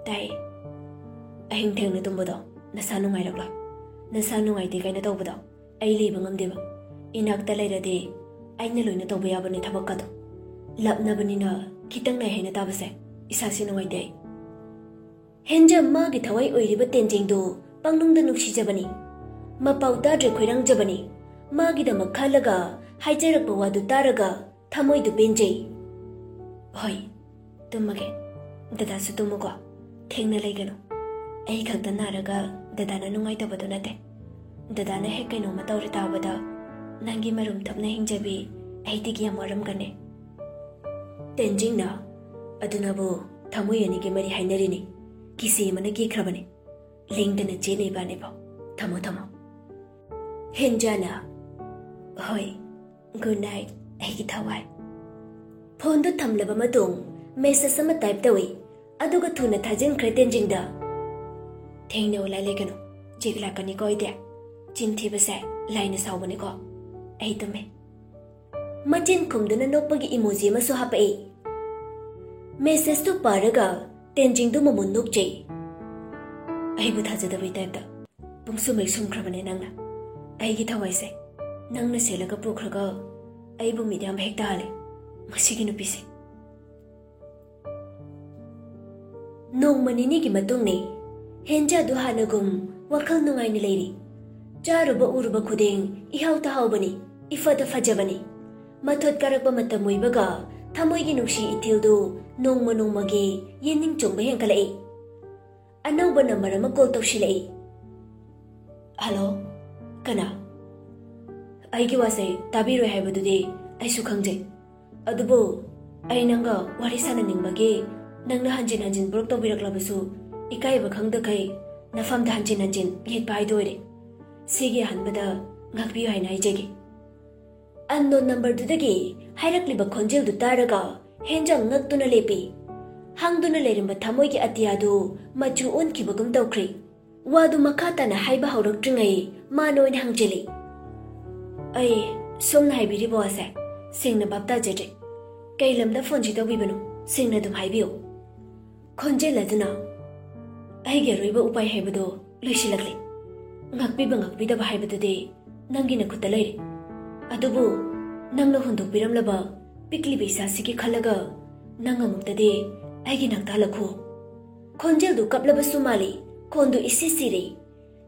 ꯇꯥꯏ꯫ ꯑꯍꯤꯡ ꯊꯦꯡꯅ ꯇꯨꯝꯕꯗꯣ ꯅꯁꯥ ꯅꯨꯡꯉꯥꯏꯔꯛꯂꯣꯏ꯫ ꯅꯁꯥ ꯅꯨꯡꯉꯥꯏꯇꯦ ꯀꯥꯏꯅ ꯇꯧꯕꯗꯣ ꯑꯩ ꯂꯩꯕ ꯉꯝꯗꯦꯕ꯫ ꯏꯅꯥꯛꯇ ꯂꯩꯔꯗꯤ ꯑꯩꯅ ꯂꯣꯏꯅ ꯇꯧꯕ ꯌꯥꯕꯅꯤ ꯊꯕꯛꯀꯗꯣ꯫ ꯂꯥꯞꯅꯕꯅꯤꯅ ꯈꯤꯇꯪ ꯅꯥꯏ ꯍꯥꯏꯅ ꯇꯥꯕꯁꯦ ꯏꯁꯥꯁꯤ ꯅꯨꯡꯉꯥꯏꯇꯦ ꯑꯩ꯫ ꯍꯦꯟꯖꯥ ꯃꯥꯒꯤ ꯊꯋꯥꯏ ꯑꯣꯏꯔꯤꯕ ꯇꯦꯟꯖꯤꯡꯗꯨ ꯄꯪꯅꯨꯡꯗ ꯅꯨꯡꯁꯤꯖꯕꯅꯤ꯫ ꯃꯄꯥꯎ ꯇꯥꯗ꯭ꯔꯦ ꯈꯣꯏꯔꯥꯡꯖꯕꯅꯤ꯫ ꯃꯥꯒꯤꯗꯃꯛ ꯈꯜꯂꯒ ꯍꯥꯏꯖꯔꯛꯄ ꯋꯥꯗꯨ ꯇꯥꯔꯒ ꯊꯃꯣꯏꯗꯨ ꯄꯦꯟꯖꯩ꯫ ꯍꯣꯏ, ꯇꯨꯝꯃꯒꯦ꯫ ꯗꯗꯥꯁꯨ ꯇꯨꯝꯃꯨꯀꯣ꯫ ꯊꯦꯡꯅ ꯂꯩꯒꯅꯨ꯫ ꯑꯩ ꯈꯛꯇ ꯅꯥꯔꯒ ꯗꯗꯥꯅ ꯅꯨꯡꯉꯥꯏꯇꯕꯗꯨ ꯅꯠꯇꯦ꯫ ꯗꯗꯥꯅ ꯍꯦꯛ ꯀꯩꯅꯣꯝꯃ ꯇꯧꯔꯦ ꯇꯥꯕꯗ ꯅꯪꯒꯤ ꯃꯔꯨꯝ ꯊꯨꯞꯅ ꯍꯤꯡꯖꯕꯤ ꯑꯩꯗꯒꯤ ꯌꯥꯝ ꯋꯥꯔꯝꯒꯅꯤ꯫ ꯇꯦꯟꯖꯤꯡꯅ, ꯑꯗꯨꯅꯕꯨ ꯊꯃꯣꯏ ꯑꯅꯤꯒꯤ ꯃꯔꯤ ꯍꯥꯏꯅꯔꯤꯅꯤ꯫ ꯀꯤꯁꯤ ꯑꯃꯅ ꯀꯤꯈ꯭ꯔꯕꯅꯤ꯫ ꯂꯦꯡꯗꯅ ꯆꯦꯟꯅ ꯏꯕꯥꯅꯤꯕꯨ꯫ ꯊꯝꯃꯣ, ꯊꯝꯃꯣ꯫ ꯍꯦꯟꯖꯥꯅ, ꯍꯣꯏ, ꯒꯨꯗ ꯅꯥꯏꯠ, ꯑꯩꯒꯤ ꯊꯋꯥꯏ꯫ ꯐꯣꯟꯗꯨ ꯊꯝꯂꯕ ꯃꯇꯨꯡ ꯃꯦꯁꯦꯖ ꯑꯃ ꯇꯥꯏꯞ ꯇꯧꯏ, ꯑꯗꯨꯒ ꯊꯨꯅ ꯊꯥꯖꯤꯟꯈ꯭ꯔꯦ ꯇꯦꯟꯖꯤꯡꯗ꯫ ꯊꯦꯡꯅ ꯎꯂꯥꯏ ꯂꯩꯒꯅꯨ, ꯆꯦꯛ ꯂꯥꯛꯀꯅꯤꯀꯣ ꯑꯩꯗꯤ꯫ ꯆꯤꯟ ꯊꯤꯕꯁꯦ ꯂꯥꯏꯅ ꯁꯥꯎꯕꯅꯤꯀꯣ꯫ ꯑꯩ ꯇꯨꯝꯃꯦ꯫ ꯃꯆꯤꯟ ꯈꯨꯝꯗꯨꯅ ꯅꯣꯛꯄꯒꯤ ꯏꯃꯣꯖꯤ ꯑꯃꯁꯨ ꯍꯥꯞꯄꯛꯏ꯫ ꯃꯦꯁꯦꯖꯇꯨ ꯄꯥꯔꯒ ꯇꯦꯟꯖꯤꯡꯗꯨ ꯃꯃꯨꯟ ꯅꯣꯛꯆꯩ꯫ ꯑꯩꯕꯨ ꯊꯥꯖꯗꯕꯩ ꯇꯥꯏꯞꯇ꯫ ꯄꯨꯡꯁꯨꯝ ꯍꯦꯛ ꯁꯨꯝꯈ꯭ꯔꯕꯅꯦ ꯅꯪꯅ꯫ ꯑꯩꯒꯤ ꯊꯋꯥꯏꯁꯦ ꯅꯪꯅ ꯁꯦꯠꯂꯒ ꯄꯨꯈ꯭ꯔꯒ ꯑꯩꯕꯨ ꯃꯤꯠꯌꯥꯝꯕ ꯍꯦꯛ ꯇꯥꯍꯜꯂꯦ ꯃꯁꯤꯒꯤ ꯅꯨꯄꯤꯁꯦ꯫ ꯅꯣꯡꯃ ꯅꯤꯅꯤꯒꯤ ꯃꯇꯨꯡꯅꯤ꯫ ꯍꯦꯟꯖꯥꯗꯨ ꯍꯥꯟꯅꯒꯨꯝ ꯋꯥꯈꯜ ꯅꯨꯡꯉꯥꯏꯅ ꯂꯩꯔꯤ꯫ ꯆꯥꯔꯨꯕ ꯎꯔꯨꯕ ꯈꯨꯗꯤꯡ ꯏꯍꯥꯎꯇ ꯍꯥꯎꯕꯅꯤ, ꯏꯐꯗ ꯐꯖꯕꯅꯤ꯫ ꯃꯊꯣꯠ ꯀꯥꯔꯛꯄ ꯃꯇꯝ ꯑꯣꯏꯕꯒ ꯊꯃꯣꯏꯒꯤ ꯅꯨꯡꯁꯤ ꯏꯊꯤꯜꯗꯨ ꯅꯣꯡꯃ ꯅꯣꯡꯃꯒꯤ ꯌꯦꯅꯤꯡ ꯆꯣꯡꯕ ꯍꯦꯟꯒꯠꯂꯛꯏ꯫ ꯑꯅꯧꯕ ꯅꯝꯕꯔ ꯑꯃ ꯀꯣꯜ ꯇꯧꯁꯤꯜꯂꯛꯏ꯫ ꯍꯜꯂꯣ, ꯀꯅꯥ? ꯑꯩꯒꯤ ꯋꯥꯁꯦ ꯇꯥꯕꯤꯔꯣꯏ ꯍꯥꯏꯕꯗꯨꯗꯤ ꯑꯩꯁꯨ ꯈꯪꯖꯩ꯫ ꯑꯗꯨꯕꯨ ꯑꯩ ꯅꯪꯒ ꯋꯥꯔꯤ ꯁꯥꯟꯅꯅꯤꯡꯕꯒꯤ ꯅꯪꯅ ꯍꯟꯖꯤꯟ ꯍꯟꯖꯤꯟ ꯕ꯭ꯂꯣꯛ ꯇꯧꯕꯤꯔꯛꯂꯕꯁꯨ ꯏꯀꯥꯏꯕ ꯈꯪꯗꯈꯩ ꯅꯐꯝꯗ ꯍꯟꯖꯤꯟ ꯍꯟꯖꯤꯟ ꯌꯦꯠꯄ ꯍꯥꯏꯗꯣ ꯑꯣꯏꯔꯦ꯫ ꯁꯤꯒꯤ ꯑꯍꯥꯟꯕꯗ ꯉꯥꯛꯄꯤꯌꯨ ꯍꯥꯏꯅ ꯍꯥꯏꯖꯒꯦ꯫ ꯑꯟꯅꯣꯟ ꯅꯝꯕꯔꯗꯨꯗꯒꯤ ꯍꯥꯏꯔꯛꯂꯤꯕ ꯈꯣꯟꯖꯦꯜꯗꯨ ꯇꯥꯔꯒ ꯍꯦꯟꯖꯥꯡ ꯉꯛꯇꯨꯅ ꯂꯦꯞꯄꯤ꯫ ꯍꯥꯡꯗꯨꯅ ꯂꯩꯔꯝꯕ ꯊꯃꯣꯏꯒꯤ ꯑꯇꯤꯌꯥꯗꯨ ꯃꯆꯨ ꯑꯣꯟꯈꯤꯕꯒꯨꯝ ꯇꯧꯈ꯭ꯔꯦ꯫ ꯋꯥꯗꯨ ꯃꯈꯥ ꯇꯥꯅ ꯍꯥꯏꯕ ꯍꯧꯔꯛꯇ꯭ꯔꯤꯉꯩ ꯃꯥꯅ ꯑꯣꯏꯅ ꯍꯪꯖꯤꯜꯂꯤ꯫ ꯑꯩ ꯁꯣꯝꯅ ꯍꯥꯏꯕꯤꯔꯤꯕ ꯋꯥꯁꯦ ꯁꯦꯡꯅ ꯚꯥꯞ ꯇꯥꯖꯗ꯭ꯔꯦ꯫ ꯀꯩ ꯂꯝꯗ ꯐꯣꯟꯁꯤ ꯇꯧꯕꯤꯕꯅꯣ? ꯁꯦꯡꯅ ꯑꯗꯨꯝ ꯍꯥꯏꯕꯤꯌꯨ꯫ ꯈꯣꯟꯖꯦꯜ ꯑꯗꯨꯅ, ꯑꯩꯒꯤ ꯑꯔꯣꯏꯕ ꯎꯄꯥꯏ ꯍꯥꯏꯕꯗꯨ ꯂꯣꯏꯁꯤꯜꯂꯛꯂꯦ꯫ ꯉꯥꯛꯄꯤꯕ ꯉꯥꯛꯄꯤꯗꯕ ꯍꯥꯏꯕꯗꯨꯗꯤ ꯅꯪꯒꯤ ꯅꯈꯨꯠꯇ ꯂꯩꯔꯦ꯫ ꯑꯗꯨꯕꯨ ꯅꯪꯅ ꯍꯨꯟꯗꯣꯛꯄꯤꯔꯝꯂꯕ ꯄꯤꯛꯂꯤꯕ ꯏꯆꯥꯁꯤꯒꯤ ꯈꯜꯂꯒ ꯅꯪ ꯑꯃꯨꯛꯇꯗꯤ ꯑꯩꯒꯤ ꯅꯥꯛꯇ ꯍꯜꯂꯛꯈꯣ꯫ ꯈꯣꯟꯖꯦꯜꯗꯨ ꯀꯞꯂꯕꯁꯨ ꯃꯥꯜꯂꯤ, ꯈꯣꯟꯗꯨ ꯏꯁꯤ ꯁꯤꯔꯦ꯫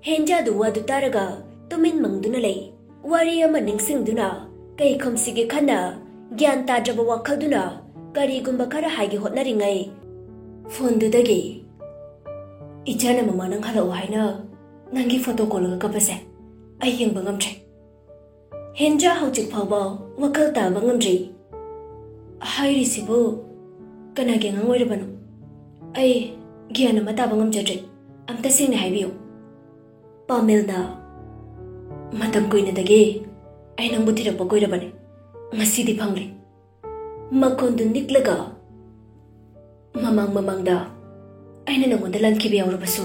ꯍꯦꯟꯖꯥꯗꯨ ꯋꯥꯗꯨ ꯇꯥꯔꯒ ꯇꯨꯃꯤꯟ ꯃꯪꯗꯨꯅ ꯂꯩ꯫ ꯋꯥꯔꯤ ꯑꯃ ꯅꯤꯡꯁꯤꯡꯗꯨꯅ ꯀꯩ ꯈꯨꯝꯁꯤꯒꯦ ꯈꯟꯅ ꯒ꯭ꯌꯥꯟ ꯇꯥꯗ꯭ꯔꯕ ꯋꯥꯈꯜꯗꯨꯅ ꯀꯔꯤꯒꯨꯝꯕ ꯈꯔ ꯍꯥꯏꯒꯦ ꯍꯣꯠꯅꯔꯤꯉꯩ ꯐꯣꯟꯗꯨꯗꯒꯤ, "ꯏꯆꯥꯅ ꯃꯃꯥ ꯅꯪ ꯍꯜꯂꯛꯑꯣ ꯍꯥꯏꯅ ꯅꯪꯒꯤ ꯐꯣꯇꯣ ꯀꯣꯜꯂꯒ ꯀꯞꯄꯁꯦ ꯑꯩ ꯌꯦꯡꯕ ꯉꯝꯗ꯭ꯔꯦ꯫ ꯍꯦꯟꯖꯥ ꯍꯧꯖꯤꯛ ꯐꯥꯎꯕ ꯋꯥꯈꯜ ꯇꯥꯕ ꯉꯝꯗ꯭ꯔꯤ꯫ ꯍꯥꯏꯔꯤꯁꯤꯕꯨ ꯀꯅꯥꯒꯤ ꯑꯉꯥꯡ ꯑꯣꯏꯔꯕꯅꯣ? ꯑꯩ ꯒ꯭ꯌꯥꯟ ꯑꯃ ꯇꯥꯕ ꯉꯝꯖꯗ꯭ꯔꯦ꯫ ꯑꯝꯇ ꯁꯦꯡꯅ ꯍꯥꯏꯕꯤꯌꯨ꯫" ꯄꯥꯃꯦꯜꯅ, "ꯃꯇꯝ ꯀꯨꯏꯅꯗꯒꯤ ꯑꯩ ꯅꯪꯕꯨ ꯊꯤꯔꯛꯄ ꯀꯨꯏꯔꯕꯅꯤ꯫ ꯉꯁꯤꯗꯤ ꯐꯪꯂꯦ꯫" ꯃꯈꯣꯟꯗꯨ ꯅꯤꯛꯂꯒ, "ꯃꯃꯥꯡ ꯃꯃꯥꯡꯗ ꯑꯩꯅ ꯅꯪꯉꯣꯟꯗ ꯂꯥꯟꯈꯤꯕ ꯌꯥꯎꯔꯕꯁꯨ,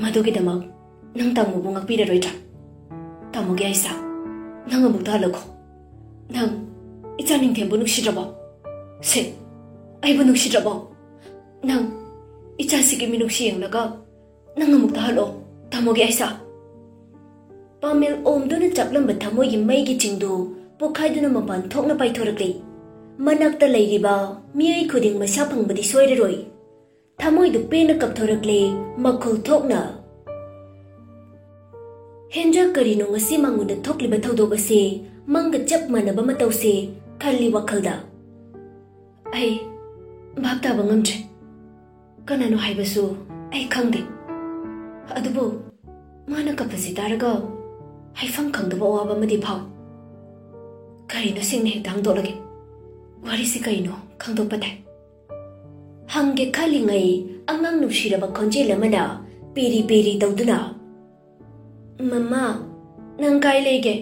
ꯃꯗꯨꯒꯤꯗꯃꯛ ꯅꯪ ꯇꯥꯃꯣꯕꯨ ꯉꯥꯛꯄꯤꯔꯔꯣꯏꯗ꯭ꯔꯥ? ꯇꯥꯃꯣꯒꯤ ꯑꯩꯁꯥ, ꯅꯪ ꯑꯃꯨꯛꯇ ꯍꯜꯂꯛꯈꯣ꯫ ꯅꯪ ꯏꯆꯥ ꯅꯤꯡꯊꯦꯝꯕꯨ ꯅꯨꯡꯁꯤꯗ꯭ꯔꯕꯣ? ꯁꯦ, ꯑꯩꯕꯨ ꯅꯨꯡꯁꯤꯗ꯭ꯔꯕꯣ? ꯅꯪ ꯏꯆꯥꯁꯤꯒꯤ ꯃꯤꯅꯨꯡꯁꯤ ꯌꯦꯡꯂꯒ ꯅꯪ ꯑꯃꯨꯛꯇ ꯍꯜꯂꯛꯑꯣ, ꯇꯥꯃꯣꯒꯤ ꯑꯩꯁꯥ꯫" ꯄꯥꯃꯦꯜ ꯑꯣꯝꯗꯨꯅ ꯆꯥꯛꯂꯝꯕ ꯊꯃꯣꯏꯒꯤ ꯃꯩꯒꯤ ꯆꯤꯡꯗꯨ ꯄꯣꯛꯈꯥꯏꯗꯨꯅ ꯃꯄꯥꯟ ꯊꯣꯛꯅ ꯄꯥꯏꯊꯣꯔꯛꯂꯤ꯫ ꯃꯅꯥꯛꯇ ꯂꯩꯔꯤꯕ ꯃꯤꯑꯣꯏ ꯈꯨꯗꯤꯡ ꯃꯁꯥ ꯐꯪꯕꯗꯤ ꯁꯣꯏꯔꯔꯣꯏ꯫ ꯊꯃꯣꯏꯗꯨ ꯄꯦꯟꯅ ꯀꯞꯊꯣꯔꯛꯂꯦ, ꯃꯈꯣꯜ ꯊꯣꯛꯅ꯫ ꯍꯦꯟꯖꯥ, ꯀꯔꯤꯅꯣ ꯉꯁꯤ ꯃꯉꯣꯟꯗ ꯊꯣꯛꯂꯤꯕ ꯊꯧꯗꯣꯛ ꯑꯁꯤ ꯃꯪꯒ ꯆꯞ ꯃꯥꯟꯅꯕ ꯃꯇꯧꯁꯦ ꯈꯜꯂꯤ ꯋꯥꯈꯜꯗ꯫ ꯑꯩ ꯚꯥꯞ ꯇꯥꯕ ꯉꯝꯗ꯭ꯔꯦ꯫ ꯀꯅꯥꯅꯣ ꯍꯥꯏꯕꯁꯨ ꯑꯩ ꯈꯪꯗꯦ꯫ ꯑꯗꯨꯕꯨ ꯃꯥꯅ ꯀꯞꯄꯁꯤ ꯇꯥꯔꯒ ꯍꯥꯏꯐꯝ ꯈꯪꯗꯕ ꯑꯋꯥꯕ ꯑꯃꯗꯤ ꯐꯥꯎꯏ꯫ ꯀꯔꯤꯅꯣ, ꯁꯦꯡꯅ ꯍꯦꯛꯇ ꯍꯥꯡꯗꯣꯛꯂꯒꯦ꯫ ꯋꯥꯔꯤꯁꯤ ꯀꯔꯤꯅꯣ ꯈꯪꯗꯣꯛꯄ ꯇꯥꯏ꯫ ꯍꯪꯒꯦ ꯈꯜꯂꯤꯉꯩ ꯑꯉꯥꯡ ꯅꯨꯡꯁꯤꯔꯕ ꯈꯣꯟꯖꯦꯜ ꯑꯃꯅ ꯄꯦꯔꯤ ꯄꯦꯔꯤ ꯇꯧꯗꯨꯅ, "ꯃꯃꯥ, ꯅꯪ ꯀꯥꯏ ꯂꯩꯒꯦ?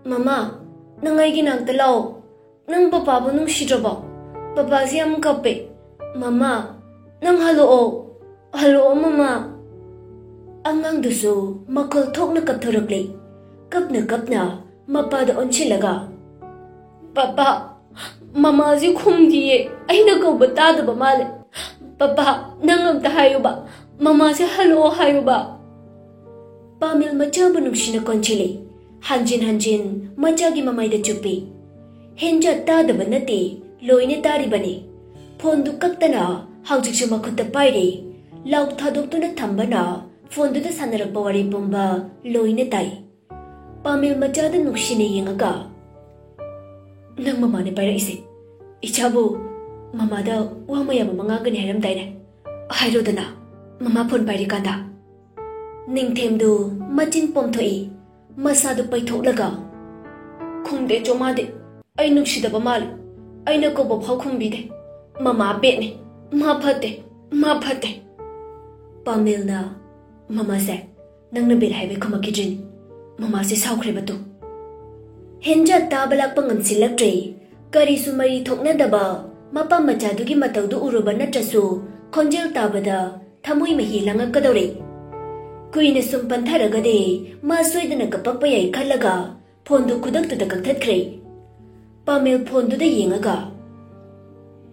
ꯃꯃꯥ, ꯅꯪ ꯑꯩꯒꯤ ꯅꯥꯛꯇ ꯂꯥꯛꯑꯣ꯫ ꯅꯪ ꯄꯄꯥꯕꯨ ꯅꯨꯡꯁꯤꯗ꯭ꯔꯕꯣ? ꯄꯄꯥꯁꯤ ꯌꯥꯝ ꯀꯞꯄꯦ꯫ ꯃꯃꯥ, ꯅꯪ ꯍꯜꯂꯛꯑꯣ꯫ ꯍꯜꯂꯛꯑꯣ, ꯃꯃꯥ꯫" ꯑꯉꯥꯡꯗꯨꯁꯨ ꯃꯈꯣꯜ ꯊꯣꯛꯅ ꯀꯞꯊꯣꯔꯛꯂꯦ꯫ ꯀꯞꯅ ꯀꯞꯅ ꯃꯄꯥꯗ ꯑꯣꯟꯁꯤꯜꯂꯒ, "ꯄꯄꯥ, ꯃꯃꯥꯁꯤ ꯈꯨꯝꯗꯤꯌꯦ꯫ ꯑꯩꯅ ꯀꯧꯕ ꯇꯥꯗꯕ ꯃꯥꯜꯂꯦ꯫ ꯄꯄꯥ, ꯅꯪ ꯑꯝꯇ ꯍꯥꯏꯌꯨꯕ꯫ ꯃꯃꯥꯁꯦ ꯍꯜꯂꯛꯑꯣ ꯍꯥꯏꯌꯨꯕ꯫" ꯄꯥꯃꯦꯜ ꯃꯆꯥꯕꯨ ꯅꯨꯡꯁꯤꯅ ꯀꯣꯟꯁꯤꯜꯂꯤ꯫ ꯍꯟꯖꯤꯟ ꯍꯟꯖꯤꯟ ꯃꯆꯥꯒꯤ ꯃꯃꯥꯏꯗ ꯆꯨꯞꯄꯤ꯫ ꯍꯦꯟꯖꯥ ꯇꯥꯗꯕ ꯅꯠꯇꯦ, ꯂꯣꯏꯅ ꯇꯥꯔꯤꯕꯅꯤ꯫ ꯐꯣꯟꯗꯨ ꯀꯛꯇꯅ ꯍꯧꯖꯤꯛꯁꯨ ꯃꯈꯨꯠꯇ ꯄꯥꯏꯔꯤ꯫ ꯂꯥꯎ ꯊꯥꯗꯣꯛꯇꯨꯅ ꯊꯝꯕꯅ ꯐꯣꯟꯗꯨꯗ ꯁꯥꯟꯅꯔꯛꯄ ꯋꯥꯔꯤ ꯄꯨꯝꯕ ꯂꯣꯏꯅ ꯇꯥꯏ꯫ ꯄꯥꯃꯦꯜ ꯃꯆꯥꯗ ꯅꯨꯡꯁꯤꯅ ꯌꯦꯡꯉꯒ, "ꯅꯪ ꯃꯃꯥꯅꯦ ꯄꯥꯏꯔꯛꯏꯁꯦ꯫ ꯏꯆꯥꯕꯨ ꯃꯃꯥꯗ ꯋꯥ ꯃꯌꯥꯝ ꯑꯃ ꯉꯥꯡꯒꯅꯤ ꯍꯥꯏꯔꯝꯗꯥꯏꯅꯦ? ꯍꯥꯏꯔꯣꯗꯅ, ꯃꯃꯥ ꯐꯣꯟ ꯄꯥꯏꯔꯤꯀꯥꯟꯗ?" ꯅꯤꯡꯊꯦꯝꯗꯨ ꯃꯆꯤꯟ ꯄꯣꯝꯊꯣꯛꯏ꯫ ꯃꯁꯥꯗꯨ ꯄꯩꯊꯣꯛꯂꯒ, "ꯈꯨꯝꯗꯦ ꯆꯣꯃꯥꯗꯤ꯫ ꯑꯩ ꯅꯨꯡꯁꯤꯗꯕ ꯃꯥꯜꯂꯦ꯫ ꯑꯩꯅ ꯀꯧꯕ ꯐꯥꯎ ꯈꯨꯝꯕꯤꯗꯦ꯫ ꯃꯃꯥ ꯕꯦꯠꯅꯦ꯫ ꯃꯥ ꯐꯠꯇꯦ꯫ ꯃꯥ ꯐꯠꯇꯦ꯫" ꯄꯥꯃꯦꯜꯅ, "ꯃꯃꯥꯁꯦ, ꯅꯪꯅ ꯕꯦꯠ ꯍꯥꯏꯕꯩ ꯈꯨꯝꯃꯛꯈꯤꯗ꯭ꯔꯤꯅꯤ꯫ ꯃꯃꯥꯁꯦ ꯁꯥꯎꯈ꯭ꯔꯦꯕ ꯇꯨ꯫" ꯍꯦꯟꯖꯥ ꯇꯥꯕ ꯂꯥꯛꯄ ꯉꯝꯁꯤꯜꯂꯛꯇ꯭ꯔꯦ꯫ ꯀꯔꯤꯁꯨ ꯃꯔꯤ ꯊꯣꯛꯅꯗꯕ ꯃꯄꯥ ꯃꯆꯥꯗꯨꯒꯤ ꯃꯇꯧꯗꯨ ꯎꯔꯨꯕ ꯅꯠꯇ꯭ꯔꯁꯨ, ꯈꯣꯟꯖꯦꯜ ꯇꯥꯕꯗ ꯊꯃꯣꯏ ꯃꯍꯤ ꯂꯥꯡꯉꯛꯀꯗꯧꯔꯦ꯫ ꯀꯨꯏꯅ ꯁꯨꯝ ꯄꯟꯊꯔꯒꯗꯤ ꯃꯥ ꯁꯣꯏꯗꯅ ꯀꯞꯄꯛꯄ ꯌꯥꯏ ꯈꯜꯂꯒ ꯐꯣꯟꯗꯨ ꯈꯨꯗꯛꯇꯨꯗ ꯀꯛꯊꯠꯈ꯭ꯔꯦ꯫ ꯄꯥꯃꯦꯜ ꯐꯣꯟꯗꯨꯗ ꯌꯦꯡꯉꯒ,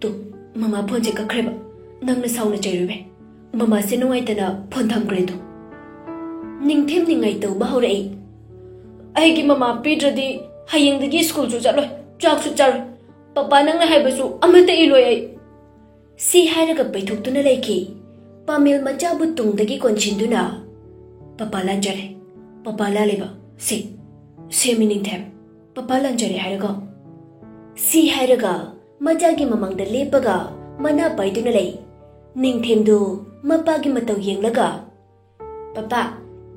"ꯇꯨ, ꯃꯃꯥ ꯐꯣꯟꯁꯦ ꯀꯛꯈ꯭ꯔꯦꯕ꯫ ꯅꯪꯅ ꯁꯥꯎꯅ ꯆꯩꯔꯨꯕꯩ꯫ ꯃꯃꯥꯁꯦ ꯅꯨꯡꯉꯥꯏꯇꯅ ꯐꯣꯟ ꯊꯝꯈ꯭ꯔꯦ ꯇꯨ꯫" ꯅꯤꯡꯊꯦꯝ ꯅꯤꯡꯉꯥꯏ ꯇꯧꯕ ꯍꯧꯔꯛꯏ꯫ "ꯑꯩꯒꯤ ꯃꯃꯥ ꯄꯤꯗ꯭ꯔꯗꯤ ꯍꯌꯦꯡꯗꯒꯤ ꯁ꯭ꯀꯨꯜꯁꯨ ꯆꯠꯂꯣꯏ, ꯆꯥꯛꯁꯨ ꯆꯥꯔꯣꯏ꯫ ꯄꯄꯥ ꯅꯪꯅ ꯍꯥꯏꯕꯁꯨ ꯑꯃꯠꯇ ꯏꯂꯣꯏ ꯑꯩ꯫" ꯁꯤ ꯍꯥꯏꯔꯒ ꯄꯩꯊꯣꯛꯇꯨꯅ ꯂꯩꯈꯤ꯫ ꯄꯥꯃꯦꯜ ꯃꯆꯥꯕꯨ ꯇꯨꯡꯗꯒꯤ ꯀꯣꯟꯁꯤꯟꯗꯨꯅ, "ꯄꯄꯥ ꯂꯥꯟꯖꯔꯦ, ꯄꯄꯥ ꯂꯥꯜꯂꯦꯕ, ꯁꯤ, ꯁꯦꯝꯃꯤ ꯅꯤꯡꯊꯦꯝ, ꯄꯄꯥ ꯂꯥꯟꯖꯔꯦ ꯍꯥꯏꯔꯒ꯫" ꯁꯤ ꯍꯥꯏꯔꯒ ꯃꯆꯥꯒꯤ ꯃꯃꯥꯡꯗ ꯂꯦꯞꯄꯒ ꯃꯅꯥ ꯄꯥꯏꯗꯨꯅ ꯂꯩ꯫ ꯅꯤꯡꯊꯦꯝꯗꯨ ꯃꯄꯥꯒꯤ ꯃꯇꯧ ꯌꯦꯡꯂꯒ, "ꯄꯄꯥ,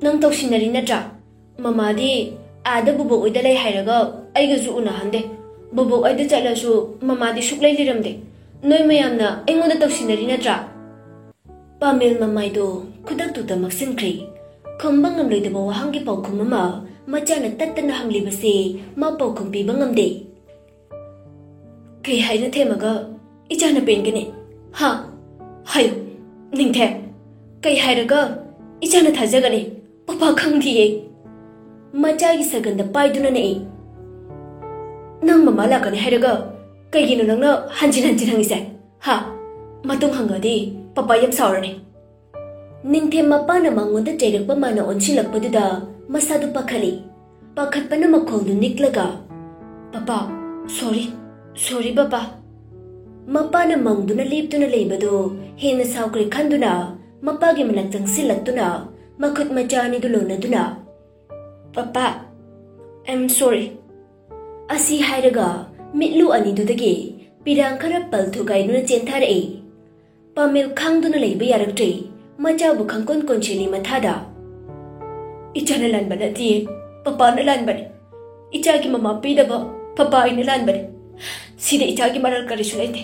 ꯅꯪ ꯇꯧꯁꯤꯟꯅꯔꯤ ꯅꯠꯇ꯭ꯔꯥ? ꯃꯃꯥꯗꯤ ꯑꯥꯗ ꯕꯨꯕꯣꯛ ꯍꯣꯏꯗ ꯂꯩ ꯍꯥꯏꯔꯒ ꯑꯩꯒꯁꯨ ꯎꯅꯍꯟꯗꯦ꯫ ꯕꯨꯕꯣꯛ ꯍꯣꯏꯗ ꯆꯠꯂꯁꯨ ꯃꯃꯥꯗꯤ ꯁꯨꯛꯂꯩ ꯂꯩꯔꯝꯗꯦ꯫ ꯅꯣꯏ ꯃꯌꯥꯝꯅ ꯑꯩꯉꯣꯟꯗ ꯇꯧꯁꯤꯟꯅꯔꯤ ꯅꯠꯇ꯭ꯔꯥ?" ꯄꯥꯃꯦꯜ ꯃꯃꯥꯏꯗꯣ ꯈꯨꯗꯛꯇꯨꯗ ꯃꯛꯁꯤꯟꯈ꯭ꯔꯦ꯫ ꯈꯨꯝꯕ ꯉꯝꯂꯣꯏꯗꯕ ꯋꯥꯍꯪꯒꯤ ꯄꯥꯎꯈꯨꯝ ꯑꯃ ꯃꯆꯥꯅ ꯇꯠꯇꯅ ꯍꯪꯂꯤꯕꯁꯦ ꯃꯥ ꯄꯥꯎꯈꯨꯝ ꯄꯤꯕ ꯉꯝꯗꯦ꯫ "ꯀꯩ ꯍꯥꯏꯅ ꯊꯦꯝꯃꯒ ꯏꯆꯥꯅ ꯄꯦꯟꯒꯅꯤ? ꯍꯥ? ꯍꯥꯏꯌꯨ, ꯅꯤꯡꯊꯦꯝ꯫ ꯀꯩ ꯍꯥꯏꯔꯒ ꯏꯆꯥꯅ ꯊꯥꯖꯒꯅꯤ? ꯄꯄꯥ ꯈꯪꯗꯤꯌꯦ꯫" ꯃꯆꯥꯒꯤ ꯁꯒꯟꯗ ꯄꯥꯏꯗꯨꯅ ꯅꯦꯛꯏ꯫ "ꯅꯪ ꯃꯃꯥ ꯂꯥꯛꯀꯅꯤ ꯍꯥꯏꯔꯒ ꯀꯩꯒꯤꯅꯣ ꯅꯪꯅ ꯍꯟꯖꯤꯟ ꯍꯟꯖꯤꯟ ꯍꯪꯉꯤꯁꯦ? ꯍꯥ? ꯃꯇꯨꯡ ꯍꯪꯉꯗꯤ ꯄꯄꯥ ꯌꯥꯝ ꯁꯥꯎꯔꯅꯤ꯫" ꯅꯤꯡꯊꯦꯝ ꯃꯄꯥꯅ ꯃꯉꯣꯟꯗ ꯆꯩꯔꯛꯄ ꯃꯥꯅ ꯑꯣꯟꯁꯤꯜꯂꯛꯄꯗꯨꯗ ꯃꯁꯥꯗꯨ ꯄꯥꯈꯠꯂꯤ꯫ ꯄꯥꯈꯠꯄꯅ ꯃꯈꯣꯜꯗꯨ ꯅꯤꯛꯂꯒ, "ꯄꯄꯥ, sorry, sorry ꯄꯄꯥ꯫" ꯃꯄꯥꯅ ꯃꯪꯗꯨꯅ ꯂꯦꯞꯇꯨꯅ ꯂꯩꯕꯗꯨ ꯍꯦꯟꯅ ꯁꯥꯎꯈ꯭ꯔꯦ ꯈꯟꯗꯨꯅ ꯃꯄꯥꯒꯤ ꯃꯅꯥꯛ ꯆꯪꯁꯤꯜꯂꯛꯇꯨꯅ ꯃꯈꯨꯠ ꯃꯆꯥ ꯑꯅꯤꯗꯨ ꯂꯣꯟꯅꯗꯨꯅ, "ꯄꯄꯥ, I am sorry" ꯑꯁꯤ ꯍꯥꯏꯔꯒ ꯃꯤꯠꯂꯨ ꯑꯅꯤꯗꯨꯗꯒꯤ ꯄꯤꯔꯥꯡ ꯈꯔ ꯄꯜ ꯊꯨꯒꯥꯏꯗꯨꯅ ꯆꯦꯟꯊꯔꯛꯏ꯫ ꯄꯥꯃꯦꯜ ꯈꯥꯡꯗꯨꯅ ꯂꯩꯕ ꯌꯥꯔꯛꯇ꯭ꯔꯦ꯫ ꯃꯆꯥꯕꯨ ꯈꯪꯀꯣꯟ ꯀꯣꯟꯁꯤꯜꯂꯤ ꯃꯊꯥꯗ꯫ "ꯏꯆꯥꯅ ꯂꯥꯟꯕ ꯅꯠꯇꯤꯌꯦ, ꯄꯄꯥꯅ ꯂꯥꯟꯕꯅꯦ꯫ ꯏꯆꯥꯒꯤ ꯃꯃꯥ ꯄꯤꯗꯕ ꯄꯄꯥ ꯑꯩꯅ ꯂꯥꯟꯕꯅꯦ꯫ ꯁꯤꯗ ꯏꯆꯥꯒꯤ ꯃꯔꯜ ꯀꯔꯤꯁꯨ ꯂꯩꯇꯦ꯫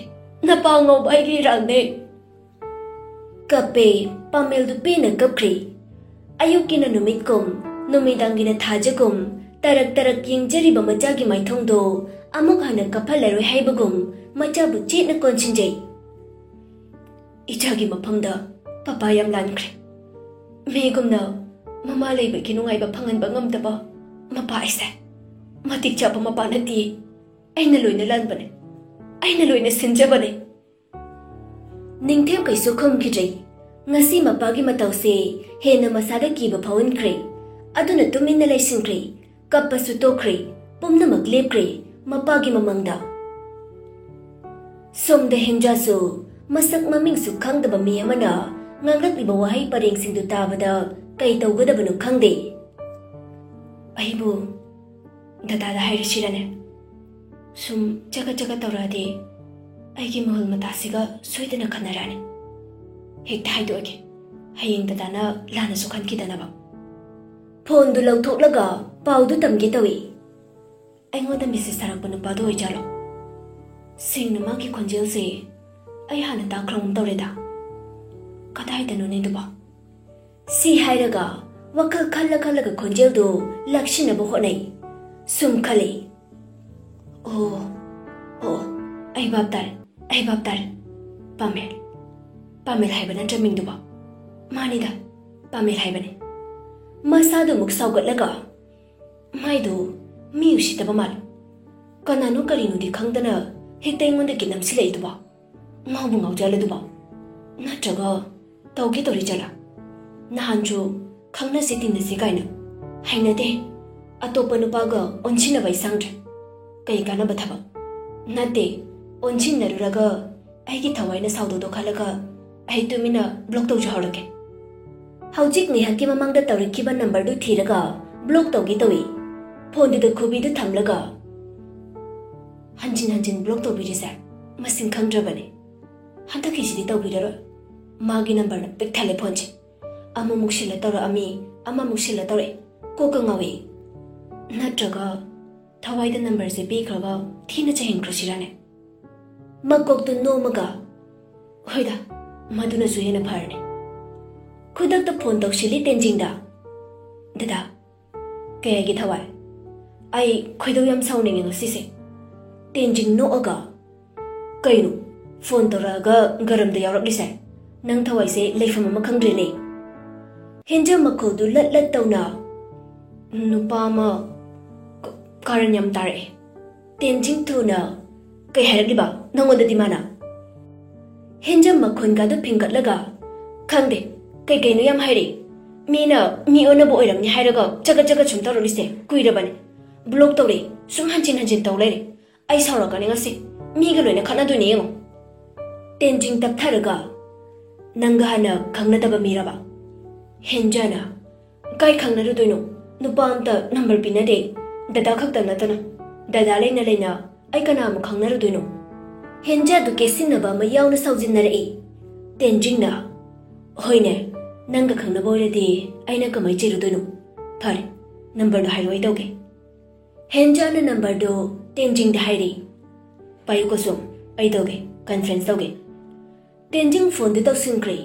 ꯅꯄꯥ ꯑꯉꯧꯕ ꯑꯩꯒꯤ ꯏꯔꯥꯜꯅꯦ꯫" ꯀꯞꯄꯦ꯫ ꯄꯥꯃꯦꯜꯗꯨ ꯄꯦꯟꯅ ꯀꯞꯈ꯭ꯔꯦ꯫ ꯑꯌꯨꯛꯀꯤꯅ ꯅꯨꯃꯤꯠꯀꯨꯝ, ꯅꯨꯃꯤꯗꯥꯡꯒꯤꯅ ꯊꯥꯖꯒꯨꯝ, ꯇꯔꯛ ꯇꯔꯛ ꯌꯦꯡꯖꯔꯤꯕ ꯃꯆꯥꯒꯤ ꯃꯥꯏꯊꯣꯡꯗꯣ ꯑꯃꯨꯛ ꯍꯟꯅ ꯀꯞꯍꯜꯂꯔꯣꯏ ꯍꯥꯏꯕꯒꯨꯝ ꯃꯆꯥꯕꯨ ꯆꯦꯠꯅ ꯀꯣꯟꯁꯤꯟꯖꯩ꯫ "ꯏꯆꯥꯒꯤ ꯃꯐꯝꯗ ꯄꯄꯥ ꯌꯥꯝ ꯂꯥꯟꯈ꯭ꯔꯦ꯫ ꯃꯤꯒꯨꯝꯅ ꯃꯃꯥ ꯂꯩꯕꯒꯤ ꯅꯨꯡꯉꯥꯏꯕ ꯐꯪꯍꯟꯕ ꯉꯝꯗꯕ ꯃꯄꯥ ꯑꯩꯁꯦ ꯃꯇꯤꯛ ꯆꯥꯕ ꯃꯄꯥ ꯅꯠꯇꯤꯌꯦ꯫ ꯑꯩꯅ ꯂꯣꯏꯅ ꯂꯥꯟꯕꯅꯦ꯫ ꯑꯩꯅ ꯂꯣꯏꯅ ꯁꯤꯟꯖꯕꯅꯦ꯫" ꯅꯤꯡꯊꯦꯝ ꯀꯩꯁꯨ ꯈꯨꯝꯈꯤꯗ꯭ꯔꯦ꯫ ꯉꯁꯤ ꯃꯄꯥꯒꯤ ꯃꯇꯧꯁꯦ ꯍꯦꯟꯅ ꯃꯁꯥꯗ ꯀꯤꯕ ꯐꯥꯎꯍꯟꯈ꯭ꯔꯦ꯫ ꯑꯗꯨꯅ ꯇꯨꯃꯤꯟꯅ ꯂꯩꯁꯤꯟꯈ꯭ꯔꯦ꯫ ꯀꯞꯄꯁꯨ ꯇꯣꯛꯈ꯭ꯔꯦ꯫ ꯄꯨꯝꯅꯃꯛ ꯂꯦꯞꯈ꯭ꯔꯦ ꯃꯄꯥꯒꯤ ꯃꯃꯥꯡꯗ꯫ ꯁꯣꯝꯗ ꯍꯦꯝꯖꯥꯁꯨ ꯃꯁꯛ ꯃꯃꯤꯡꯁꯨ ꯈꯪꯗꯕ ꯃꯤ ꯑꯃꯅ ꯉꯥꯡꯂꯛꯂꯤꯕ ꯋꯥꯍꯩ ꯄꯔꯦꯡꯁꯤꯡꯗꯨ ꯇꯥꯕꯗ ꯀꯩ ꯇꯧꯒꯗꯕꯅꯣ ꯈꯪꯗꯦ꯫ "ꯑꯩꯕꯨ ꯗꯗꯥꯗ ꯍꯥꯏꯔꯁꯤꯔꯅꯦ? ꯁꯨꯝ ꯆꯒꯠ ꯆꯒꯠ ꯇꯧꯔꯛꯑꯗꯤ ꯑꯩꯒꯤ ꯃꯍꯨꯜ ꯃꯇꯥꯁꯤꯒ ꯁꯣꯏꯗꯅ ꯈꯟꯅꯔꯛꯑꯅꯤ꯫ ꯍꯦꯛꯇ ꯍꯥꯏꯗꯣꯛꯑꯒꯦ, ꯍꯌꯦꯡ ꯗꯗꯥꯅ ꯂꯥꯟꯅꯁꯨ ꯈꯟꯈꯤꯗꯅꯕ꯫" ꯐꯣꯟꯗꯨ ꯂꯧꯊꯣꯛꯂꯒ ꯄꯥꯎꯗꯨ ꯇꯝꯒꯦ ꯇꯧꯏ꯫ "ꯑꯩꯉꯣꯟꯗ ꯃꯦꯁꯦꯖ ꯊꯥꯔꯛꯄ ꯅꯨꯄꯥꯗꯣ ꯑꯣꯏꯖꯥꯠꯂꯣ? ꯁꯦꯡꯅ ꯃꯥꯒꯤ ꯈꯣꯟꯖꯦꯜꯁꯦ ꯑꯩ ꯍꯥꯟꯅ ꯇꯥꯈ꯭ꯔꯒꯨꯝ ꯇꯧꯔꯦꯗ꯫ ꯀꯗꯥꯏꯗꯅꯣꯅꯦ ꯑꯗꯨꯕꯣ?" ꯁꯤ ꯍꯥꯏꯔꯒ ꯋꯥꯈꯜ ꯈꯜꯂ ꯈꯜꯂꯒ ꯈꯣꯟꯖꯦꯜꯗꯨ ꯂꯥꯛꯁꯤꯟꯅꯕ ꯍꯣꯠꯅꯩ꯫ ꯁꯨꯝ ꯈꯜꯂꯤ, "ꯑꯣ, ꯑꯣ, ꯑꯩ ꯚꯥꯞ ꯇꯥꯔꯦ, ꯑꯩ ꯚꯥꯞ ꯇꯥꯔꯦ꯫ ꯄꯥꯃꯦꯜ, ꯄꯥꯃꯦꯜ ꯍꯥꯏꯕ ꯅꯠꯇ꯭ꯔ ꯃꯤꯡꯗꯨꯕꯣ? ꯃꯥꯅꯤꯗ, ꯄꯥꯃꯦꯜ ꯍꯥꯏꯕꯅꯤ꯫" ꯃꯁꯥꯗꯨ ꯑꯃꯨꯛ ꯁꯥꯎꯒꯠꯂꯒ, "ꯃꯥꯏꯗꯨ ꯃꯤ ꯎꯁꯤꯠꯇꯕ ꯃꯥꯜꯂꯤ꯫ ꯀꯅꯥꯅꯣ ꯀꯔꯤꯅꯣꯗꯤ ꯈꯪꯗꯅ ꯍꯦꯛꯇ ꯑꯩꯉꯣꯟꯗ ꯀꯤꯠ ꯅꯝꯁꯤꯜꯂꯛꯏꯗꯨꯕꯣ? ꯉꯥꯎꯕꯨ ꯉꯥꯎꯖꯜꯂꯗꯨꯕꯣ? ꯅꯠꯇ꯭ꯔꯒ ꯇꯧꯒꯦ ꯇꯧꯔꯤ ꯖꯥꯠꯂꯥ? ꯅꯍꯥꯟꯁꯨ ꯈꯪꯅꯁꯤ ꯇꯤꯟꯅꯁꯤ ꯀꯥꯏꯅ ꯍꯩꯅꯗꯦ꯫ ꯑꯇꯣꯞꯄ ꯅꯨꯄꯥꯒ ꯑꯣꯟꯁꯤꯟꯅꯕ ꯑꯩ ꯁꯪꯗ꯭ꯔꯦ꯫ ꯀꯩ ꯀꯥꯟꯅꯕ ꯊꯕꯛ? ꯅꯠꯇꯦ, ꯑꯣꯟꯁꯤꯟꯅꯔꯨꯔꯒ ꯑꯩꯒꯤ ꯊꯋꯥꯏꯅ ꯁꯥꯎꯗꯧꯗꯣ ꯈꯜꯂꯒ ꯑꯩ ꯇꯨꯃꯤꯟꯅ ꯕ꯭ꯂꯣꯛ ꯇꯧꯖꯍꯧꯔꯒꯦ꯫ ꯍꯧꯖꯤꯛ ꯉꯥꯏꯍꯥꯛꯀꯤ ꯃꯃꯥꯡꯗ ꯇꯧꯔꯛꯈꯤꯕ ꯅꯝꯕꯔꯗꯨ ꯊꯤꯔꯒ ꯕ꯭ꯂꯣꯛ ꯇꯧꯒꯦ ꯇꯧꯏ꯫ ꯐꯣꯟꯗꯨꯗ ꯈꯨꯕꯤꯗꯨ ꯊꯝꯂꯒ ꯍꯟꯖꯤꯟ ꯍꯟꯖꯤꯟ ꯕ꯭ꯂꯣꯛ ꯇꯧꯕꯤꯔꯤꯁꯦ ꯃꯁꯤꯡ ꯈꯪꯗ꯭ꯔꯕꯅꯦ꯫ ꯍꯟꯗꯛꯀꯤꯁꯤꯗꯤ ꯇꯧꯕꯤꯔꯔꯣꯏ꯫ ꯃꯥꯒꯤ ꯅꯝꯕꯔꯅ ꯄꯤꯛ ꯊꯜꯂꯦ ꯐꯣꯟꯁꯦ꯫ ꯑꯃꯃꯨꯛ ꯁꯤꯜꯂ ꯇꯧꯔꯛꯑꯝꯃꯤ, ꯑꯃꯃꯨꯛ ꯁꯤꯜꯂ ꯇꯧꯔꯛꯑꯦ꯫ ꯀꯣꯛꯀ ꯉꯥꯎꯏ꯫ ꯅꯠꯇ꯭ꯔꯒ ꯊꯋꯥꯏꯗ ꯅꯝꯕꯔꯁꯦ ꯄꯤꯈ꯭ꯔꯒ ꯊꯤꯅ ꯆꯩꯍꯟꯈ꯭ꯔꯁꯤꯔꯅꯦ? ꯃꯀꯣꯛꯇꯨ ꯅꯣꯝꯃꯒ, "ꯍꯣꯏꯗ, ꯃꯗꯨꯅꯁꯨ ꯍꯦꯟꯅ ꯐꯔꯅꯤ꯫" ꯈꯨꯗꯛꯇ ꯐꯣꯟ ꯇꯧꯁꯤꯜꯂꯤ ꯇꯦꯟꯖꯤꯡꯗ꯫ "ꯗꯗꯥ, ꯀꯩ ꯍꯥꯏꯒꯦ ꯊꯋꯥꯏ? ꯑꯩ ꯈꯣꯏꯗꯧ ꯌꯥꯝ ꯁꯥꯎꯅꯤꯡꯉꯦ ꯉꯁꯤꯁꯦ꯫" ꯇꯦꯟꯖꯤꯡ ꯅꯣꯛꯑꯒ, "ꯀꯩꯅꯣ, ꯐꯣꯟ ꯇꯧꯔꯛꯑꯒ ꯒꯔꯝꯗ ꯌꯥꯎꯔꯛꯂꯤꯁꯦ? ꯅꯪ ꯊꯋꯥꯏꯁꯦ ꯂꯩꯐꯝ ꯑꯃ ꯈꯪꯗ꯭ꯔꯦꯅꯦ꯫" ꯍꯦꯟꯖ ꯃꯈꯣꯜꯗꯨ ꯂꯠ ꯂꯠ ꯇꯧꯅ, "ꯅꯨꯄꯥ ꯑꯃ ꯀ-, ꯀꯥꯔꯟ ꯌꯥꯝ ꯇꯥꯔꯛꯑꯦ꯫" ꯇꯦꯟꯖꯤꯡ ꯊꯨꯅ, "ꯀꯩ ꯍꯥꯏꯔꯛꯂꯤꯕ ꯅꯪꯉꯣꯟꯗꯗꯤ ꯃꯥꯅ?" ꯍꯦꯟꯖ ꯃꯈꯣꯟꯒꯗꯨ ꯐꯤꯡꯒꯠꯂꯒ, "ꯈꯪꯗꯦ, ꯀꯩ ꯀꯩꯅꯣ ꯌꯥꯝ ꯍꯥꯏꯔꯛꯏ꯫ ꯃꯤꯅ ꯃꯤ ꯑꯣꯟꯅꯕ ꯑꯣꯏꯔꯝꯅꯤ ꯍꯥꯏꯔꯒ ꯆꯒꯠ ꯆꯒꯠ ꯁꯨꯝ ꯇꯧꯔꯛꯂꯤꯁꯦ ꯀꯨꯏꯔꯕꯅꯤ꯫ ꯕ꯭ꯂꯣꯛ ꯇꯧꯔꯦ, ꯁꯨꯝ ꯍꯟꯖꯤꯟ ꯍꯟꯖꯤꯟ ꯇꯧ ꯂꯩꯔꯦ꯫ ꯑꯩ ꯁꯥꯎꯔꯛꯀꯅꯤ ꯉꯁꯤ, ꯃꯤꯒ ꯂꯣꯏꯅ ꯈꯠꯅꯗꯣꯏꯅꯦ ꯌꯦꯡꯉꯣ꯫" ꯇꯦꯟꯖꯤꯡ ꯇꯞꯊꯔꯒ, "ꯅꯪꯒ ꯍꯥꯟꯅ ꯈꯪꯅꯗꯕ ꯃꯤꯔꯕ?" ꯍꯦꯟꯖꯅ, "ꯀꯥꯏ ꯈꯪꯅꯔꯨꯗꯣꯏꯅꯣ? ꯅꯨꯄꯥ ꯑꯝꯇ ꯅꯝꯕꯔ ꯄꯤꯅꯗꯦ꯫ ꯗꯗꯥ ꯈꯛꯇ ꯅꯠꯇꯅ, ꯗꯗꯥ ꯂꯩꯅ ꯂꯩꯅ ꯑꯩ ꯀꯅꯥ ꯑꯃꯨꯛ ꯈꯪꯅꯔꯨꯗꯣꯏꯅꯣ?" ꯍꯦꯟꯖꯥꯗꯨ ꯀꯦꯁꯤꯟꯅꯕ ꯑꯃ ꯌꯥꯎꯅ ꯁꯥꯎꯖꯤꯟꯅꯔꯛꯏ꯫ ꯇꯦꯟꯖꯤꯡꯅ, "ꯍꯣꯏꯅꯦ, ꯅꯪꯒ ꯈꯪꯅꯕ ꯑꯣꯏꯔꯗꯤ ꯑꯩꯅ ꯀꯃꯥꯏ ꯆꯦꯜꯂꯨꯗꯣꯏꯅꯣ? ꯐꯔꯦ, ꯅꯝꯕꯔꯗꯣ ꯍꯥꯏꯔꯣ, ꯑꯩ ꯇꯧꯒꯦ꯫" ꯍꯦꯟꯖꯥꯅ ꯅꯝꯕꯔꯗꯣ ꯇꯦꯟꯖꯤꯡꯗ ꯍꯥꯏꯔꯤ꯫ "ꯄꯥꯏꯌꯨꯀꯣ ꯁꯣꯝ, ꯑꯩ ꯇꯧꯒꯦ, ꯀꯟꯐ꯭ꯔꯦꯟꯁ ꯇꯧꯒꯦ꯫" ꯇꯦꯟꯖꯤꯡ ꯐꯣꯟꯗꯨ ꯇꯧꯁꯤꯟꯈ꯭ꯔꯦ꯫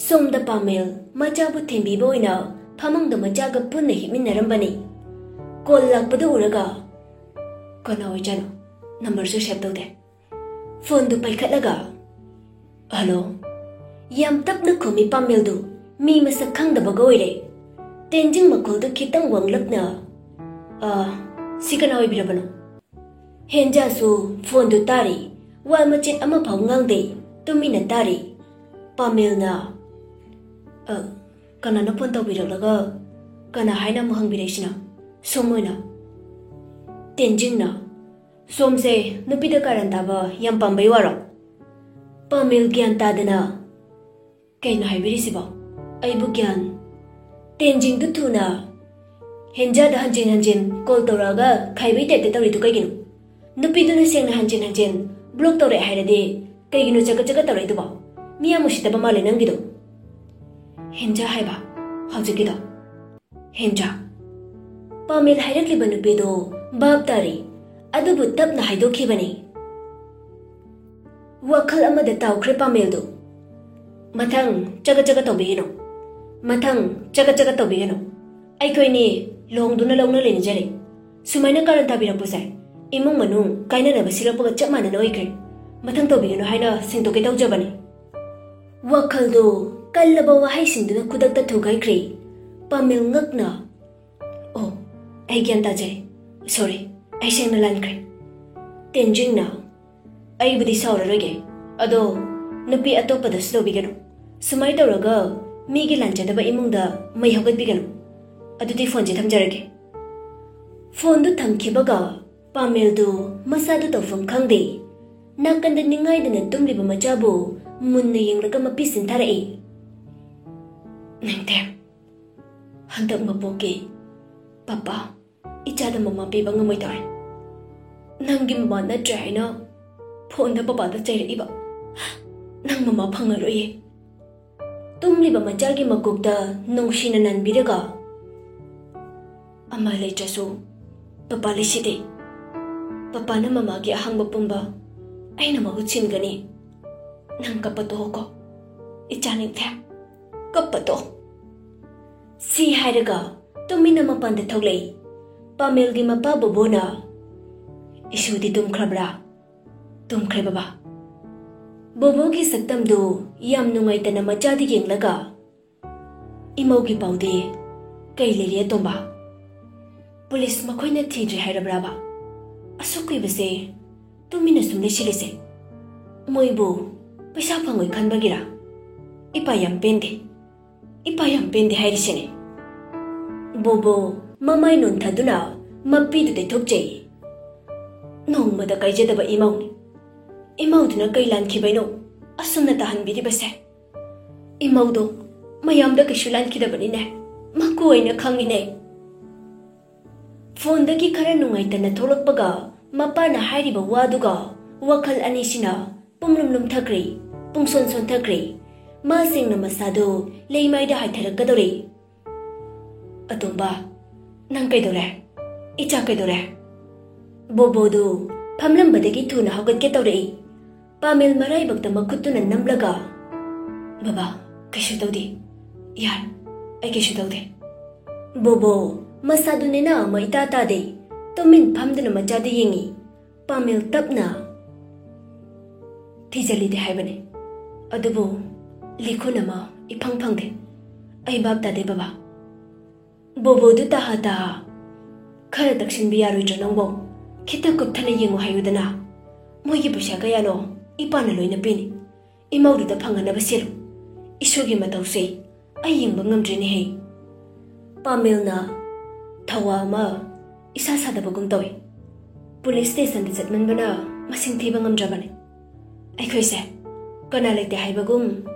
ꯁꯣꯝꯗ ꯄꯥꯃꯦꯜ ꯃꯆꯥꯕꯨ ꯊꯦꯝꯕꯤꯕ ꯑꯣꯏꯅ ꯐꯃꯨꯡꯗ ꯃꯆꯥꯒ ꯄꯨꯟꯅ ꯍꯤꯞꯃꯤꯟꯅꯔꯝꯕꯅꯤ꯫ ꯀꯣꯜ ꯂꯥꯛꯄꯗꯨ ꯎꯔꯒ, "ꯀꯅꯥ ꯑꯣꯏꯖꯥꯠꯅꯣ? ꯅꯝꯕꯔꯁꯨ ꯁꯦꯚ ꯇꯧꯗꯦ꯫" ꯐꯣꯟꯗꯨ ꯄꯥꯏꯈꯠꯂꯒ, "ꯍꯜꯂꯣ?" ꯌꯥꯝ ꯇꯞꯅ ꯈꯨꯝꯃꯤ ꯄꯥꯃꯦꯜꯗꯨ꯫ ꯃꯤ ꯃꯁꯛ ꯈꯪꯗꯕꯒ ꯑꯣꯏꯔꯦ꯫ ꯇꯦꯟꯖꯤꯡ ꯃꯈꯣꯜꯗꯨ ꯈꯤꯇꯪ ꯋꯥꯡꯂꯞꯅ, "ꯑ, ꯁꯤ ꯀꯅꯥ ꯑꯣꯏꯕꯤꯔꯕꯅꯣ?" ꯍꯦꯟꯖꯥꯁꯨ ꯐꯣꯟꯗꯨ ꯇꯥꯔꯤ꯫ ꯋꯥ ꯃꯆꯦꯠ ꯑꯃꯐꯥꯎ ꯉꯥꯡꯗꯦ꯫ ꯇꯨꯃꯤꯟꯅ ꯇꯥꯔꯤ꯫ ꯄꯥꯃꯦꯜꯅ, "ꯑ, ꯀꯅꯥꯅ ꯐꯣꯟ ꯇꯧꯕꯤꯔꯛꯂꯒ ꯀꯅꯥ ꯍꯥꯏꯅ ꯑꯃꯨꯛ ꯍꯪꯕꯤꯔꯛꯏꯁꯤꯅ?" ꯁꯣꯝ ꯑꯣꯏꯅ꯫ ꯇꯦꯟꯖꯤꯡꯅ, "ꯁꯣꯝꯁꯦ ꯅꯨꯄꯤꯗ ꯀꯥꯔꯟ ꯇꯥꯕ ꯌꯥꯝ ꯄꯥꯝꯕꯩ ꯋꯥꯔꯣ?" ꯄꯥꯃꯦꯜ ꯒ꯭ꯌꯥꯟ ꯇꯥꯗꯅ, "ꯀꯩꯅꯣ ꯍꯥꯏꯕꯤꯔꯤꯁꯤꯕꯣ? ꯑꯩꯕꯨ ꯒ꯭ꯌꯥꯟ?" ꯇꯦꯟꯖꯤꯡꯗꯨ ꯊꯨꯅ ꯍꯦꯟꯖꯥꯗ ꯍꯟꯖꯤꯟ ꯍꯟꯖꯤꯟ ꯀꯣꯜ ꯇꯧꯔꯛꯑꯒ ꯈꯥꯏꯕꯩ ꯇꯥꯏꯞꯇ ꯇꯧꯔꯤꯗꯨ ꯀꯩꯒꯤꯅꯣ? ꯅꯨꯄꯤꯗꯨꯅ ꯁꯦꯡꯅ ꯍꯟꯖꯤꯟ ꯍꯟꯖꯤꯟ ꯕ꯭ꯂꯣꯛ ꯇꯧꯔꯛꯑꯦ ꯍꯥꯏꯔꯗꯤ ꯀꯩꯒꯤꯅꯣ ꯆꯒꯠ ꯆꯒꯠ ꯇꯧꯔꯛꯏꯗꯨꯕꯣ? ꯃꯤ ꯌꯥꯝ ꯎꯁꯤꯠꯇꯕ ꯃꯥꯜꯂꯦ ꯅꯪꯒꯤꯗꯣ꯫ ꯍꯦꯟꯖꯥ ꯍꯥꯏꯕ ꯍꯧꯖꯤꯛꯀꯤꯗꯣ꯫ ꯍꯦꯟꯖꯥ꯫ ꯄꯥꯃꯦꯜ ꯍꯥꯏꯔꯛꯂꯤꯕ ꯅꯨꯄꯤꯗꯣ ꯚꯥꯞ ꯇꯥꯔꯦ, ꯑꯗꯨꯕꯨ ꯇꯞꯅ ꯍꯥꯏꯗꯣꯛꯈꯤꯕꯅꯤ꯫ ꯋꯥꯈꯜ ꯑꯃꯗ ꯇꯥꯎꯈ꯭ꯔꯦ ꯄꯥꯃꯦꯜꯗꯨ꯫ "ꯃꯊꯪ ꯆꯒꯠ ꯆꯒꯠ ꯇꯧꯕꯤꯒꯅꯨ꯫ ꯃꯊꯪ ꯆꯒꯠ ꯆꯒꯠ ꯇꯧꯕꯤꯒꯅꯨ꯫ ꯑꯩꯈꯣꯏꯅꯤ ꯂꯨꯍꯣꯡꯗꯨꯅ ꯂꯧꯅ ꯂꯩꯅꯖꯔꯦ꯫ ꯁꯨꯃꯥꯏꯅ ꯀꯥꯔꯟ ꯇꯥꯕꯤꯔꯛꯄꯁꯦ ꯏꯃꯨꯡ ꯃꯅꯨꯡ ꯀꯥꯏꯅꯅꯕ ꯁꯤꯜꯂꯛꯄꯒ ꯆꯞ ꯃꯥꯟꯅꯅ ꯑꯣꯏꯈ꯭ꯔꯦ꯫ ꯃꯊꯪ ꯇꯧꯕꯤꯒꯅꯨ ꯍꯥꯏꯅ ꯁꯦꯡꯗꯣꯛꯀꯦ ꯇꯧꯖꯕꯅꯤ꯫" ꯋꯥꯈꯜꯗꯨ ꯀꯜꯂꯕ ꯋꯥꯍꯩꯁꯤꯡꯗꯨꯅ ꯈꯨꯗꯛꯇ ꯊꯨꯒꯥꯏꯈ꯭ꯔꯦ꯫ ꯄꯥꯃꯦꯜ ꯉꯛꯅ, "ꯑꯣ, ꯑꯩ ꯒ꯭ꯌꯥꯟ ꯇꯥꯖꯔꯦ꯫ ꯁꯣꯔꯤ, ꯑꯩ ꯁꯦꯡꯅ ꯂꯥꯟꯈ꯭ꯔꯦ꯫" ꯇꯦꯟꯖꯤꯡꯅ, "ꯑꯩꯕꯨꯗꯤ ꯁꯥꯎꯔꯔꯣꯏꯒꯦ꯫ ꯑꯗꯣ ꯅꯨꯄꯤ ꯑꯇꯣꯞꯄꯗꯁꯨ ꯇꯧꯕꯤꯒꯅꯨ꯫ ꯁꯨꯃꯥꯏꯅ ꯇꯧꯔꯒ ꯃꯤꯒꯤ ꯂꯥꯟꯖꯗꯕ ꯏꯃꯨꯡꯗ ꯃꯩ ꯍꯧꯒꯠꯄꯤꯒꯅꯨ꯫ ꯑꯗꯨꯗꯤ ꯐꯣꯟꯁꯦ ꯊꯝꯖꯔꯒꯦ꯫" ꯐꯣꯟꯗꯨ ꯊꯝꯈꯤꯕꯒ ꯄꯥꯃꯦꯜꯗꯨ ꯃꯁꯥꯗꯨ ꯇꯧꯐꯝ ꯈꯪꯗꯦ꯫ ꯅꯥꯀꯟꯗ ꯅꯤꯡꯉꯥꯏꯗꯅ ꯇꯨꯝꯂꯤꯕ ꯃꯆꯥꯕꯨ ꯃꯨꯟꯅ ꯌꯦꯡꯂꯒ ꯃꯄꯤ ꯁꯤꯟꯊꯥꯔꯛꯏ꯫ "ꯅꯤꯡꯊꯦꯝ, ꯍꯟꯗꯛ ꯃꯄꯣꯛꯀꯤ ꯄꯄꯥ ꯏꯆꯥꯗ ꯃꯃꯥ ꯄꯤꯕ ꯉꯝꯃꯣꯏꯗꯧꯔꯦ꯫ ꯅꯪꯒꯤ ꯃꯃꯥ ꯅꯠꯇ꯭ꯔꯦ ꯍꯥꯏꯅ ꯐꯣꯟꯗ ꯄꯄꯥꯗ ꯆꯩꯔꯛꯏꯕ꯫ ꯅꯪ ꯃꯃꯥ ꯐꯪꯉꯔꯣꯏꯌꯦ꯫" ꯇꯨꯝꯂꯤꯕ ꯃꯆꯥꯒꯤ ꯃꯀꯣꯛꯇ ꯅꯨꯡꯁꯤꯅ ꯅꯟꯕꯤꯔꯒ, "ꯑꯃ ꯂꯩꯇ꯭ꯔꯁꯨ ꯄꯄꯥ ꯂꯩꯁꯤꯗꯤ꯫ ꯄꯄꯥꯅ ꯃꯃꯥꯒꯤ ꯑꯍꯥꯡꯕ ꯄꯨꯝꯕ ꯑꯩꯅ ꯃꯍꯨꯠ ꯁꯤꯟꯒꯅꯤ꯫ ꯅꯪ ꯀꯞꯄ ꯇꯣꯛꯑꯣꯀꯣ, ꯏꯆꯥ ꯅꯤꯡꯊꯦꯝ, ꯀꯞꯄ ꯇꯣꯛꯑꯣ꯫" ꯁꯤ ꯍꯥꯏꯔꯒ ꯇꯨꯃꯤꯟꯅ ꯃꯄꯥꯟꯗ ꯊꯣꯛꯂꯛꯏ꯫ ꯄꯥꯃꯦꯜꯒꯤ ꯃꯄꯥ ꯕꯣꯕꯣꯅ, "ꯏꯁꯨꯗꯤ ꯇꯨꯝꯈ꯭ꯔꯕ꯭ꯔꯥ?" "ꯇꯨꯝꯈ꯭ꯔꯦ ꯕꯕꯥ꯫" ꯕꯣꯕꯣꯒꯤ ꯁꯛꯇꯝꯗꯨ ꯌꯥꯝ ꯅꯨꯡꯉꯥꯏꯇꯅ ꯃꯆꯥꯗ ꯌꯦꯡꯂꯒ, "ꯏꯃꯧꯒꯤ ꯄꯥꯎꯗꯤ ꯀꯩ ꯂꯩꯔꯤ ꯑꯇꯣꯝꯕ? ꯄꯨꯂꯤꯁ ꯃꯈꯣꯏꯅ ꯊꯤꯗ꯭ꯔꯤ ꯍꯥꯏꯔꯕ꯭ꯔꯥꯕ? ꯑꯁꯨꯛ ꯀꯨꯏꯕꯁꯦ ꯇꯨꯃꯤꯟꯅ ꯁꯨꯝ ꯂꯩꯁꯤꯜꯂꯤꯁꯦ ꯃꯣꯏꯕꯨ ꯄꯩꯁꯥ ꯐꯪꯉꯣꯏ ꯈꯟꯕꯒꯤꯔꯥ? ꯏꯄꯥ ꯌꯥꯝ ꯄꯦꯟꯗꯦ, ꯏꯄꯥ ꯌꯥꯝ ꯄꯦꯟꯗꯦ ꯍꯥꯏꯔꯤꯁꯤꯅꯦ꯫" ꯕꯣꯕꯣ ꯃꯃꯥꯏ ꯅꯣꯟꯊꯗꯨꯅ ꯃꯄꯤꯗꯨ ꯇꯩꯊꯣꯛꯆꯩ꯫ ꯅꯣꯡꯃꯗ ꯀꯥꯏꯖꯗꯕ ꯏꯃꯧꯅꯤ꯫ ꯏꯃꯧꯗꯨꯅ ꯀꯩ ꯂꯥꯟꯈꯤꯕꯩꯅꯣ ꯑꯁꯨꯝꯅ ꯇꯥꯍꯟꯕꯤꯔꯤꯕꯁꯦ? ꯏꯃꯧꯗꯣ ꯃꯌꯥꯝꯗ ꯀꯩꯁꯨ ꯂꯥꯟꯈꯤꯗꯕꯅꯤꯅꯦ, ꯃꯀꯨ ꯑꯣꯏꯅ ꯈꯪꯉꯤꯅꯦ꯫ ꯐꯣꯟꯗꯒꯤ ꯈꯔ ꯅꯨꯡꯉꯥꯏꯇꯅ ꯊꯣꯛꯂꯛꯄꯒ ꯃꯄꯥꯅ ꯍꯥꯏꯔꯤꯕ ꯋꯥꯗꯨꯒ ꯋꯥꯈꯜ ꯑꯅꯤꯁꯤꯅ ꯄꯨꯝꯂꯨꯝ ꯂꯨꯝꯊꯈ꯭ꯔꯦ, ꯄꯨꯡꯁꯣꯟ ꯁꯣꯟꯊꯈ꯭ꯔꯦ꯫ ꯃꯥꯁꯤꯡꯅ ꯃꯁꯥꯗꯨ ꯂꯩꯃꯥꯏꯗ ꯍꯥꯏꯊꯔꯛꯀꯗꯧꯔꯦ꯫ "ꯑꯇꯣꯝꯕ, ꯅꯪ ꯀꯩꯗꯧꯔꯦ? ꯏꯆꯥ ꯀꯩꯗꯧꯔꯦ?" ꯕꯣꯕꯣꯗꯨ ꯐꯝꯂꯝꯕꯗꯒꯤ ꯊꯨꯅ ꯍꯧꯒꯠꯀꯦ ꯇꯧꯔꯛꯏ꯫ ꯄꯥꯃꯦꯜ ꯃꯔꯥꯏꯕꯛꯇ ꯃꯈꯨꯠꯇꯨꯅ ꯅꯝꯂꯒ, "ꯕꯕꯥ, ꯀꯩꯁꯨ ꯇꯧꯗꯦ꯫ ꯌꯥꯔꯦ, ꯑꯩ ꯀꯩꯁꯨ ꯇꯧꯗꯦ꯫" ꯕꯣꯕꯣ ꯃꯁꯥꯗꯨ ꯅꯦꯅꯥ ꯑꯃ ꯏꯇꯥ ꯇꯥꯗꯦ꯫ ꯇꯨꯃꯤꯟ ꯐꯝꯗꯨꯅ ꯃꯆꯥꯗ ꯌꯦꯡꯉꯤ꯫ ꯄꯥꯃꯦꯜ ꯇꯞꯅ, "ꯊꯤꯖꯤꯜꯂꯤꯗꯤ ꯍꯥꯏꯕꯅꯤ, ꯑꯗꯨꯕꯨ ꯂꯤꯈꯨꯟ ꯑꯃ ꯏꯐꯪ ꯐꯪꯗꯦ꯫ ꯑꯩ ꯚꯥꯞ ꯇꯥꯗꯦ, ꯕꯕꯥ꯫" ꯕꯣꯕꯣꯗꯨ ꯇꯥꯍꯥ ꯇꯥꯍꯥ, "ꯈꯔ ꯇꯛꯁꯤꯟꯕ ꯌꯥꯔꯣꯏꯗ꯭ꯔꯣ ꯅꯪꯕꯣ? ꯈꯤꯇ ꯀꯨꯞꯊꯅ ꯌꯦꯡꯉꯨ ꯍꯥꯏꯌꯨꯗꯅ꯫ ꯃꯣꯏꯒꯤ ꯄꯩꯁꯥ ꯀꯌꯥꯅꯣ ꯏꯄꯥꯅ ꯂꯣꯏꯅ ꯄꯤꯅꯤ꯫ ꯏꯃꯧꯗꯨꯗ ꯐꯪꯉꯅꯕ ꯁꯤꯜꯂꯨ꯫ ꯏꯁꯨꯒꯤ ꯃꯇꯧꯁꯦ ꯑꯩ ꯌꯦꯡꯕ ꯉꯝꯗ꯭ꯔꯦꯅꯦꯍꯦ꯫" ꯄꯥꯃꯦꯜꯅ ꯊꯋꯥ ꯑꯃ ꯏꯁꯥ ꯁꯥꯗꯕꯒꯨꯝ ꯇꯧꯏ꯫ "ꯄꯨꯂꯤꯁ ꯁ꯭ꯇꯦꯁꯟꯗ ꯆꯠꯃꯟꯕꯅ ꯃꯁꯤꯡ ꯊꯤꯕ ꯉꯝꯗ꯭ꯔꯕꯅꯤ꯫ ꯑꯩꯈꯣꯏꯁꯦ ꯀꯅꯥ ꯂꯩꯇꯦ ꯍꯥꯏꯕꯒꯨꯝ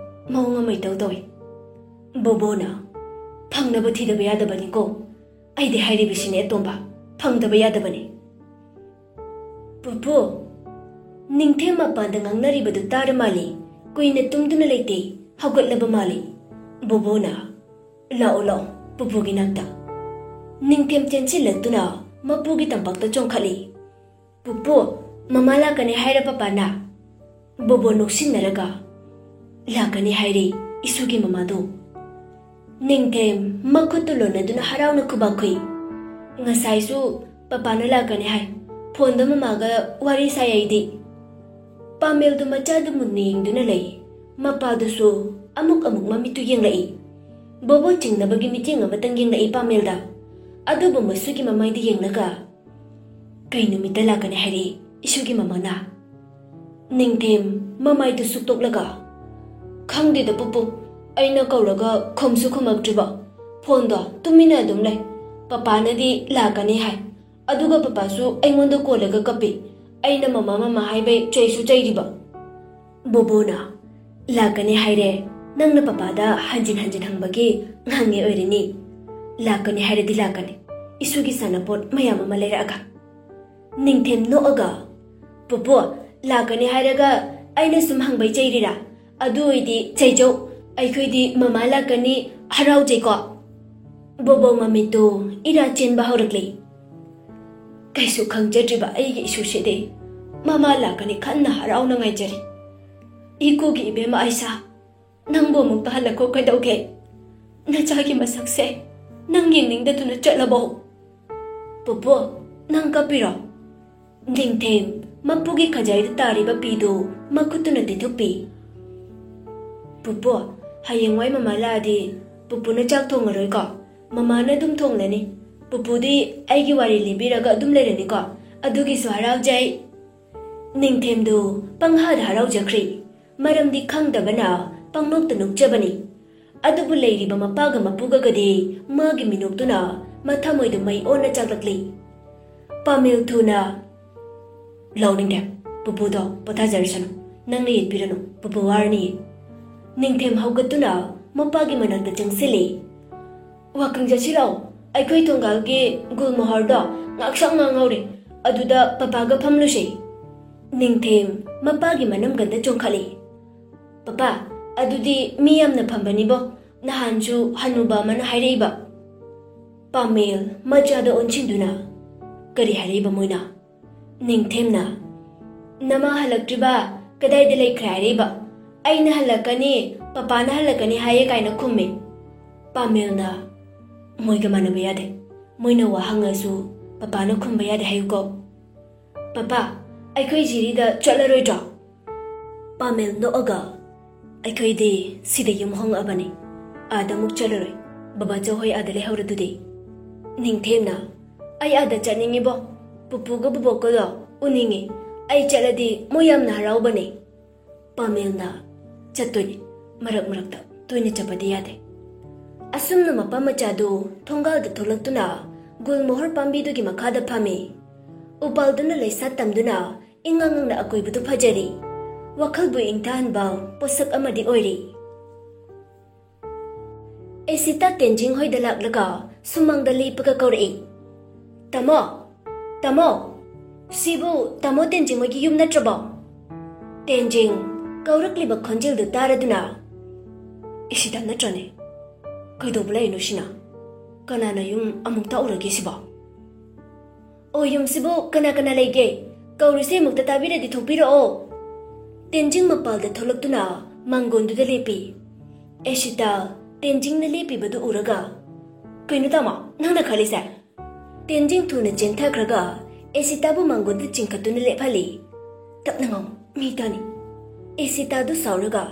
ꯃꯑꯣꯡ ꯑꯃ ꯏꯇꯧ ꯇꯧꯏ꯫" ꯕꯣꯕꯣꯅ, "ꯐꯪꯅꯕ ꯊꯤꯗꯕ ꯌꯥꯗꯕꯅꯤꯀꯣ꯫ ꯑꯩꯗꯤ ꯍꯥꯏꯔꯤꯕꯁꯤꯅꯦ ꯑꯇꯣꯝꯕ, ꯐꯪꯗꯕ ꯌꯥꯗꯕꯅꯤ꯫" "ꯄꯨꯄꯨ, ꯅꯤꯡꯊꯦꯝ ꯃꯄꯥꯟꯗ ꯉꯥꯡꯅꯔꯤꯕꯗꯨ ꯇꯥꯔ ꯃꯥꯜꯂꯤ꯫ ꯀꯨꯏꯅ ꯇꯨꯝꯗꯨꯅ ꯂꯩꯇꯦ, ꯍꯧꯒꯠꯂꯕ ꯃꯥꯜꯂꯤ꯫" ꯕꯣꯕꯣꯅ, "ꯂꯥꯛꯑꯣ, ꯂꯥꯛꯑꯣ, ꯄꯨꯄꯨꯒꯤ ꯅꯥꯛꯇ꯫" ꯅꯤꯡꯊꯦꯝ ꯆꯦꯟꯁꯤꯜꯂꯛꯇꯨꯅ ꯃꯄꯨꯒꯤ ꯇꯝꯄꯥꯛꯇ ꯆꯣꯡꯈꯠꯂꯤ꯫ "ꯄꯨꯄꯨ, ꯃꯃꯥ ꯂꯥꯛꯀꯅꯤ ꯍꯥꯏꯔ ꯄꯄꯥꯅ?" ꯕꯣꯕꯣ ꯅꯣꯛꯁꯤꯟꯅꯔꯒ, "ꯂꯥꯛꯀꯅꯤ ꯍꯥꯏꯔꯦ ꯏꯁꯨꯒꯤ ꯃꯃꯥꯗꯣ꯫" ꯅꯤꯡꯊꯦꯝ ꯃꯈꯨꯠꯇꯨ ꯂꯣꯟꯅꯗꯨꯅ ꯍꯔꯥꯎꯅ ꯈꯨꯕꯥꯛ ꯈꯨꯏ꯫ "ꯉꯁꯥꯏꯁꯨ ꯄꯄꯥꯅ ꯂꯥꯛꯀꯅꯤ ꯍꯥꯏ, ꯐꯣꯟꯗ ꯃꯃꯥꯒ ꯋꯥꯔꯤ ꯁꯥꯏ ꯑꯩꯗꯤ꯫" ꯄꯥꯃꯦꯜꯗꯨ ꯃꯆꯥꯗꯨ ꯃꯨꯟꯅ ꯌꯦꯡꯗꯨꯅ ꯂꯩ꯫ ꯃꯄꯥꯗꯨꯁꯨ ꯑꯃꯨꯛ ꯑꯃꯨꯛ ꯃꯃꯤꯠꯇꯨ ꯌꯦꯡꯂꯛꯏ꯫ ꯕꯣꯕꯣ ꯆꯤꯡꯅꯕꯒꯤ ꯃꯤꯠꯌꯦꯡ ꯑꯃꯇꯪ ꯌꯦꯡꯂꯛꯏ ꯄꯥꯃꯦꯜꯗ꯫ ꯑꯗꯨꯕꯨ ꯃꯁꯨꯒꯤ ꯃꯃꯥꯏꯗ ꯌꯦꯡꯂꯒ, "ꯀꯩ ꯅꯨꯃꯤꯠꯇ ꯂꯥꯛꯀꯅꯤ ꯍꯥꯏꯔꯛꯏ ꯏꯁꯨꯒꯤ ꯃꯃꯥꯅ?" ꯅꯤꯡꯊꯦꯝ ꯃꯃꯥꯏꯗꯨ ꯁꯨꯛꯇꯣꯛꯂꯒ, "ꯈꯪꯗꯦꯗ ꯄꯨꯄꯨ, ꯑꯩꯅ ꯀꯧꯔꯒ ꯈꯨꯝꯁꯨ ꯈꯨꯝꯃꯛꯇ꯭ꯔꯤꯕ꯫ ꯐꯣꯟꯗꯣ ꯇꯨꯃꯤꯟꯅ ꯑꯗꯨꯝ ꯂꯩ꯫ ꯄꯄꯥꯅꯗꯤ ꯂꯥꯛꯀꯅꯤ ꯍꯥꯏ, ꯑꯗꯨꯒ ꯄꯄꯥꯁꯨ ꯑꯩꯉꯣꯟꯗ ꯀꯣꯜꯂꯒ ꯀꯞꯄꯤ꯫ ꯑꯩꯅ ꯃꯃꯥ ꯃꯃꯥ ꯍꯥꯏꯕꯩ ꯆꯩꯁꯨ ꯆꯩꯔꯤꯕ꯫ ꯕꯣꯕꯣꯅ, "ꯂꯥꯛꯀꯅꯤ ꯍꯥꯏꯔꯦ, ꯅꯪꯅ ꯄꯄꯥꯗ ꯍꯟꯖꯤꯟ ꯍꯟꯖꯤꯟ ꯍꯪꯕꯒꯤ ꯉꯥꯡꯉꯦ ꯑꯣꯏꯔꯅꯤ꯫ ꯂꯥꯛꯀꯅꯤ ꯍꯥꯏꯔꯗꯤ ꯂꯥꯛꯀꯅꯤ, ꯏꯁꯨꯒꯤ ꯁꯥꯟꯅꯄꯣꯠ ꯃꯌꯥꯝ ꯑꯃ ꯂꯩꯔꯛꯑꯒ꯫" ꯅꯤꯡꯊꯦꯝ ꯅꯣꯛꯑꯒ, "ꯄꯨꯄꯨ, ꯂꯥꯛꯀꯅꯤ ꯍꯥꯏꯔꯒ ꯑꯩꯅ ꯁꯨꯝ ꯍꯪꯕꯩ ꯆꯩꯔꯤꯔꯥ? ꯑꯗꯨ ꯑꯣꯏꯗꯤ ꯆꯩꯖꯧ, ꯑꯩꯈꯣꯏꯗꯤ ꯃꯃꯥ ꯂꯥꯛꯀꯅꯤ ꯍꯔꯥꯎꯖꯩꯀꯣ꯫" ꯕꯣꯕꯣ ꯃꯃꯤꯠꯇꯨ ꯏꯔꯥ ꯆꯦꯟꯕ ꯍꯧꯔꯛꯂꯤ꯫ "ꯀꯩꯁꯨ ꯈꯪꯖꯗ꯭ꯔꯤꯕ ꯑꯩꯒꯤ ꯏꯁꯨꯁꯤꯗꯤ ꯃꯃꯥ ꯂꯥꯛꯀꯅꯤ ꯈꯟꯅ ꯍꯔꯥꯎꯅ ꯉꯥꯏꯖꯔꯤ꯫ ꯏꯀꯨꯒꯤ ꯏꯕꯦꯝꯃ ꯑꯥꯏꯁꯥ, ꯅꯪꯕꯨ ꯑꯃꯨꯛꯇ ꯍꯜꯂꯛꯈꯣ ꯀꯩꯗꯧꯒꯦ? ꯅꯆꯥꯒꯤ ꯃꯁꯛꯁꯦ ꯅꯪ ꯌꯦꯡꯅꯤꯡꯗꯗꯨꯅ ꯆꯠꯂꯕꯣ?" "ꯄꯨꯄꯨ, ꯅꯪ ꯀꯞꯄꯤꯔꯣ?" ꯅꯤꯡꯊꯦꯝ ꯃꯄꯨꯒꯤ ꯈꯖꯥꯏꯗ ꯇꯥꯔꯤꯕ ꯄꯤꯗꯨ ꯃꯈꯨꯠꯇꯨꯅ ꯇꯩꯊꯣꯛꯄꯤ꯫ "ꯄꯨꯄꯨ, ꯍꯌꯦꯡꯋꯥꯏ ꯃꯃꯥ ꯂꯥꯛꯑꯗꯤ ꯄꯨꯄꯨꯅ ꯆꯥꯛ ꯊꯣꯡꯉꯔꯣꯏꯀꯣ? ꯃꯃꯥꯅ ꯑꯗꯨꯝ ꯊꯣꯡꯂꯅꯤ꯫ ꯄꯨꯄꯨꯗꯤ ꯑꯩꯒꯤ ꯋꯥꯔꯤ ꯂꯤꯕꯤꯔꯒ ꯑꯗꯨꯝ ꯂꯩꯔꯅꯤꯀꯣ? ꯑꯗꯨꯒꯤꯁꯨ ꯍꯔꯥꯎꯖꯩ꯫" ꯅꯤꯡꯊꯦꯝꯗꯨ ꯄꯪꯍꯥꯗ ꯍꯔꯥꯎꯖꯈ꯭ꯔꯤ꯫ ꯃꯔꯝꯗꯤ ꯈꯪꯗꯕꯅ ꯄꯪꯅꯣꯛꯇ ꯅꯣꯛꯆꯕꯅꯤ꯫ ꯑꯗꯨꯕꯨ ꯂꯩꯔꯤꯕ ꯃꯄꯥꯒ ꯃꯄꯨꯒꯒꯗꯤ ꯃꯥꯒꯤ ꯃꯤꯅꯣꯛꯇꯨꯅ ꯃꯊꯃꯣꯏꯗ ꯃꯩ ꯑꯣꯟꯅ ꯆꯥꯛꯂꯛꯂꯤ꯫ ꯄꯥꯃꯦꯜ ꯊꯨꯅ, "ꯂꯥꯎ ꯅꯤꯡꯊꯦꯝ, ꯄꯨꯄꯨꯗꯣ ꯄꯣꯊꯥꯖꯔꯁꯅꯨ, ꯅꯪꯅ ꯌꯦꯠꯄꯤꯔꯅꯨ, ꯄꯨꯄꯨ ꯋꯥꯔꯅꯤꯌꯦ꯫" ꯅꯤꯡꯊꯦꯝ ꯍꯧꯒꯠꯇꯨꯅ ꯃꯄꯥꯒꯤ ꯃꯅꯥꯛꯇ ꯆꯪꯁꯤꯜꯂꯤ꯫ "ꯋꯥꯀꯤꯡ ꯆꯠꯁꯤ ꯂꯥꯛꯑꯣ, ꯑꯩꯈꯣꯏ ꯊꯣꯡꯒꯥꯜꯒꯤ ꯒꯨꯜ ꯃꯣꯍꯔꯗꯣ ꯉꯥꯛꯁꯪ ꯉꯥꯡꯍꯧꯔꯦ, ꯑꯗꯨꯗ ꯄꯄꯥꯒ ꯐꯝꯂꯨꯁꯦ꯫" ꯅꯤꯡꯊꯦꯝ ꯃꯄꯥꯒꯤ ꯃꯅꯝꯒꯟꯗ ꯆꯣꯡꯈꯠꯂꯤ꯫ "ꯄꯄꯥ, ꯑꯗꯨꯗꯤ ꯃꯤ ꯌꯥꯝꯅ ꯐꯝꯕꯅꯤꯕꯣ, ꯅꯍꯥꯟꯁꯨ ꯍꯅꯨꯕ ꯑꯃꯅ ꯍꯥꯏꯔꯛꯏꯕ꯫" ꯄꯥꯃꯦꯜ ꯃꯆꯥꯗ ꯑꯣꯟꯁꯤꯟꯗꯨꯅ, "ꯀꯔꯤ ꯍꯥꯏꯔꯛꯏꯕ ꯃꯣꯏꯅ?" ꯅꯤꯡꯊꯦꯝꯅ, "ꯅꯃꯥ ꯍꯜꯂꯛꯇ꯭ꯔꯤꯕ, ꯀꯗꯥꯏꯗ ꯂꯩꯈ꯭ꯔꯦ ꯍꯥꯏꯔꯛꯏꯕ? ꯑꯩꯅ ꯍꯜꯂꯛꯀꯅꯤ, ꯄꯄꯥꯅ ꯍꯜꯂꯛꯀꯅꯤ ꯍꯥꯏꯌꯦ" ꯀꯥꯏꯅ ꯈꯨꯝꯃꯤ꯫ ꯄꯥꯃꯦꯜꯅ, "ꯃꯣꯏꯒ ꯃꯥꯟꯅꯕ ꯌꯥꯗꯦ꯫ ꯃꯣꯏꯅ ꯋꯥ ꯍꯪꯉꯁꯨ ꯄꯄꯥꯅ ꯈꯨꯝꯕ ꯌꯥꯗꯦ ꯍꯥꯏꯌꯨꯀꯣ꯫ ꯄꯄꯥ, ꯑꯩꯈꯣꯏ ꯖꯤꯔꯤꯗ ꯆꯠꯂꯔꯣꯏꯗ꯭ꯔꯣ?" ꯄꯥꯃꯦꯜ ꯅꯣꯛꯑꯒ, "ꯑꯩꯈꯣꯏꯗꯤ ꯁꯤꯗ ꯌꯨꯝ ꯍꯣꯡꯉꯛꯑꯕꯅꯤ, ꯑꯥꯗ ꯑꯃꯨꯛ ꯆꯠꯂꯔꯣꯏ꯫ ꯕꯕꯥꯆꯧ ꯍꯣꯏ ꯑꯥꯗ ꯂꯩꯍꯧꯔꯗꯨꯗꯤ꯫" ꯅꯤꯡꯊꯦꯝꯅ, "ꯑꯩ ꯑꯥꯗ ꯆꯠꯅꯤꯡꯉꯤꯕꯣ, ꯄꯨꯄꯨꯒ ꯕꯨꯕꯣꯛꯀꯗꯣ ꯎꯅꯤꯡꯉꯤ꯫ ꯑꯩ ꯆꯠꯂꯗꯤ ꯃꯣꯏ ꯌꯥꯝꯅ ꯍꯔꯥꯎꯕꯅꯦ꯫" ꯄꯥꯃꯦꯜꯅ, "ꯆꯠꯇꯣꯏꯅꯤ, ꯃꯔꯛ ꯃꯔꯛꯇ, ꯇꯣꯏꯅ ꯆꯠꯄꯗꯤ ꯌꯥꯗꯦ꯫" ꯑꯁꯨꯝꯅ ꯃꯄꯥ ꯃꯆꯥꯗꯨ ꯊꯣꯡꯒꯥꯜꯗ ꯊꯣꯛꯂꯛꯇꯨꯅ ꯒꯨꯜꯃꯣꯍꯔ ꯄꯥꯝꯕꯤꯗꯨꯒꯤ ꯃꯈꯥꯗ ꯐꯝꯃꯤ꯫ ꯎꯄꯥꯜꯗꯨꯅ ꯂꯩꯁꯥ ꯇꯝꯗꯨꯅ ꯏꯉꯥꯡ ꯉꯥꯡꯅ ꯑꯀꯣꯏꯕꯗꯨ ꯐꯖꯔꯤ꯫ ꯋꯥꯈꯜꯕꯨ ꯏꯪꯊꯍꯟꯕ ꯄꯣꯠꯁꯛ ꯑꯃꯗꯤ ꯑꯣꯏꯔꯤ꯫ ꯑꯦꯁꯤꯇꯥ ꯇꯦꯟꯖꯤꯡ ꯍꯣꯏꯗ ꯂꯥꯛꯂꯒ ꯁꯨꯃꯥꯡꯗ ꯂꯦꯞꯄꯒ ꯀꯧꯔꯛꯏ, "ꯇꯥꯃꯣ, ꯇꯥꯃꯣ, ꯁꯤꯕꯨ ꯇꯥꯃꯣ ꯇꯦꯟꯖꯤꯡ ꯍꯣꯏꯒꯤ ꯌꯨꯝ ꯅꯠꯇ꯭ꯔꯕꯣ?" ꯇꯦꯟꯖꯤꯡ ꯀꯧꯔꯛꯂꯤꯕ ꯈꯣꯟꯖꯦꯜꯗꯨ ꯇꯥꯔꯗꯨꯅ, "ꯑꯦꯁꯤꯇꯥ ꯅꯠꯇ꯭ꯔꯅꯦ? ꯀꯩꯗꯧꯕ ꯂꯩꯔꯤꯅꯣ ꯁꯤꯅ? ꯀꯅꯥꯅ ꯌꯨꯝ ꯑꯃꯨꯛ ꯇꯥꯛꯎꯔꯒꯦ ꯁꯤꯕꯣ?" "ꯑꯣ, ꯌꯨꯝꯁꯤꯕꯨ ꯀꯅꯥ ꯀꯅꯥ ꯂꯩꯒꯦ? ꯀꯧꯔꯤꯁꯦ ꯑꯃꯨꯛꯇ ꯇꯥꯕꯤꯔꯗꯤ ꯊꯣꯛꯄꯤꯔꯛꯑꯣ꯫" ꯇꯦꯟꯖꯤꯡ ꯃꯄꯥꯜꯗ ꯊꯣꯛꯂꯛꯇꯨꯅ ꯃꯥꯡꯒꯣꯟꯗꯨꯗ ꯂꯦꯞꯄꯤ꯫ ꯑꯦꯁꯤꯇꯥ ꯇꯦꯟꯖꯤꯡꯅ ꯂꯦꯞꯄꯤꯕꯗꯨ ꯎꯔꯒ, "ꯀꯩꯅꯣ ꯇꯥꯃꯣ, ꯅꯪꯅ ꯈꯜꯂꯤꯁꯦ?" ꯇꯦꯟꯖꯤꯡ ꯊꯨꯅ ꯆꯦꯟꯊꯈ꯭ꯔꯒ ꯑꯦꯁꯤꯇꯥꯕꯨ ꯃꯥꯡꯒꯣꯟꯗ ꯆꯤꯡꯈꯠꯇꯨꯅ ꯂꯦꯞꯍꯜꯂꯤ꯫ "ꯇꯞꯅ ꯉꯥꯡꯉꯨ, ꯃꯤ ꯇꯥꯅꯤ꯫" ꯑꯦꯁꯤꯇꯥꯗꯨ ꯁꯥꯎꯔꯒ,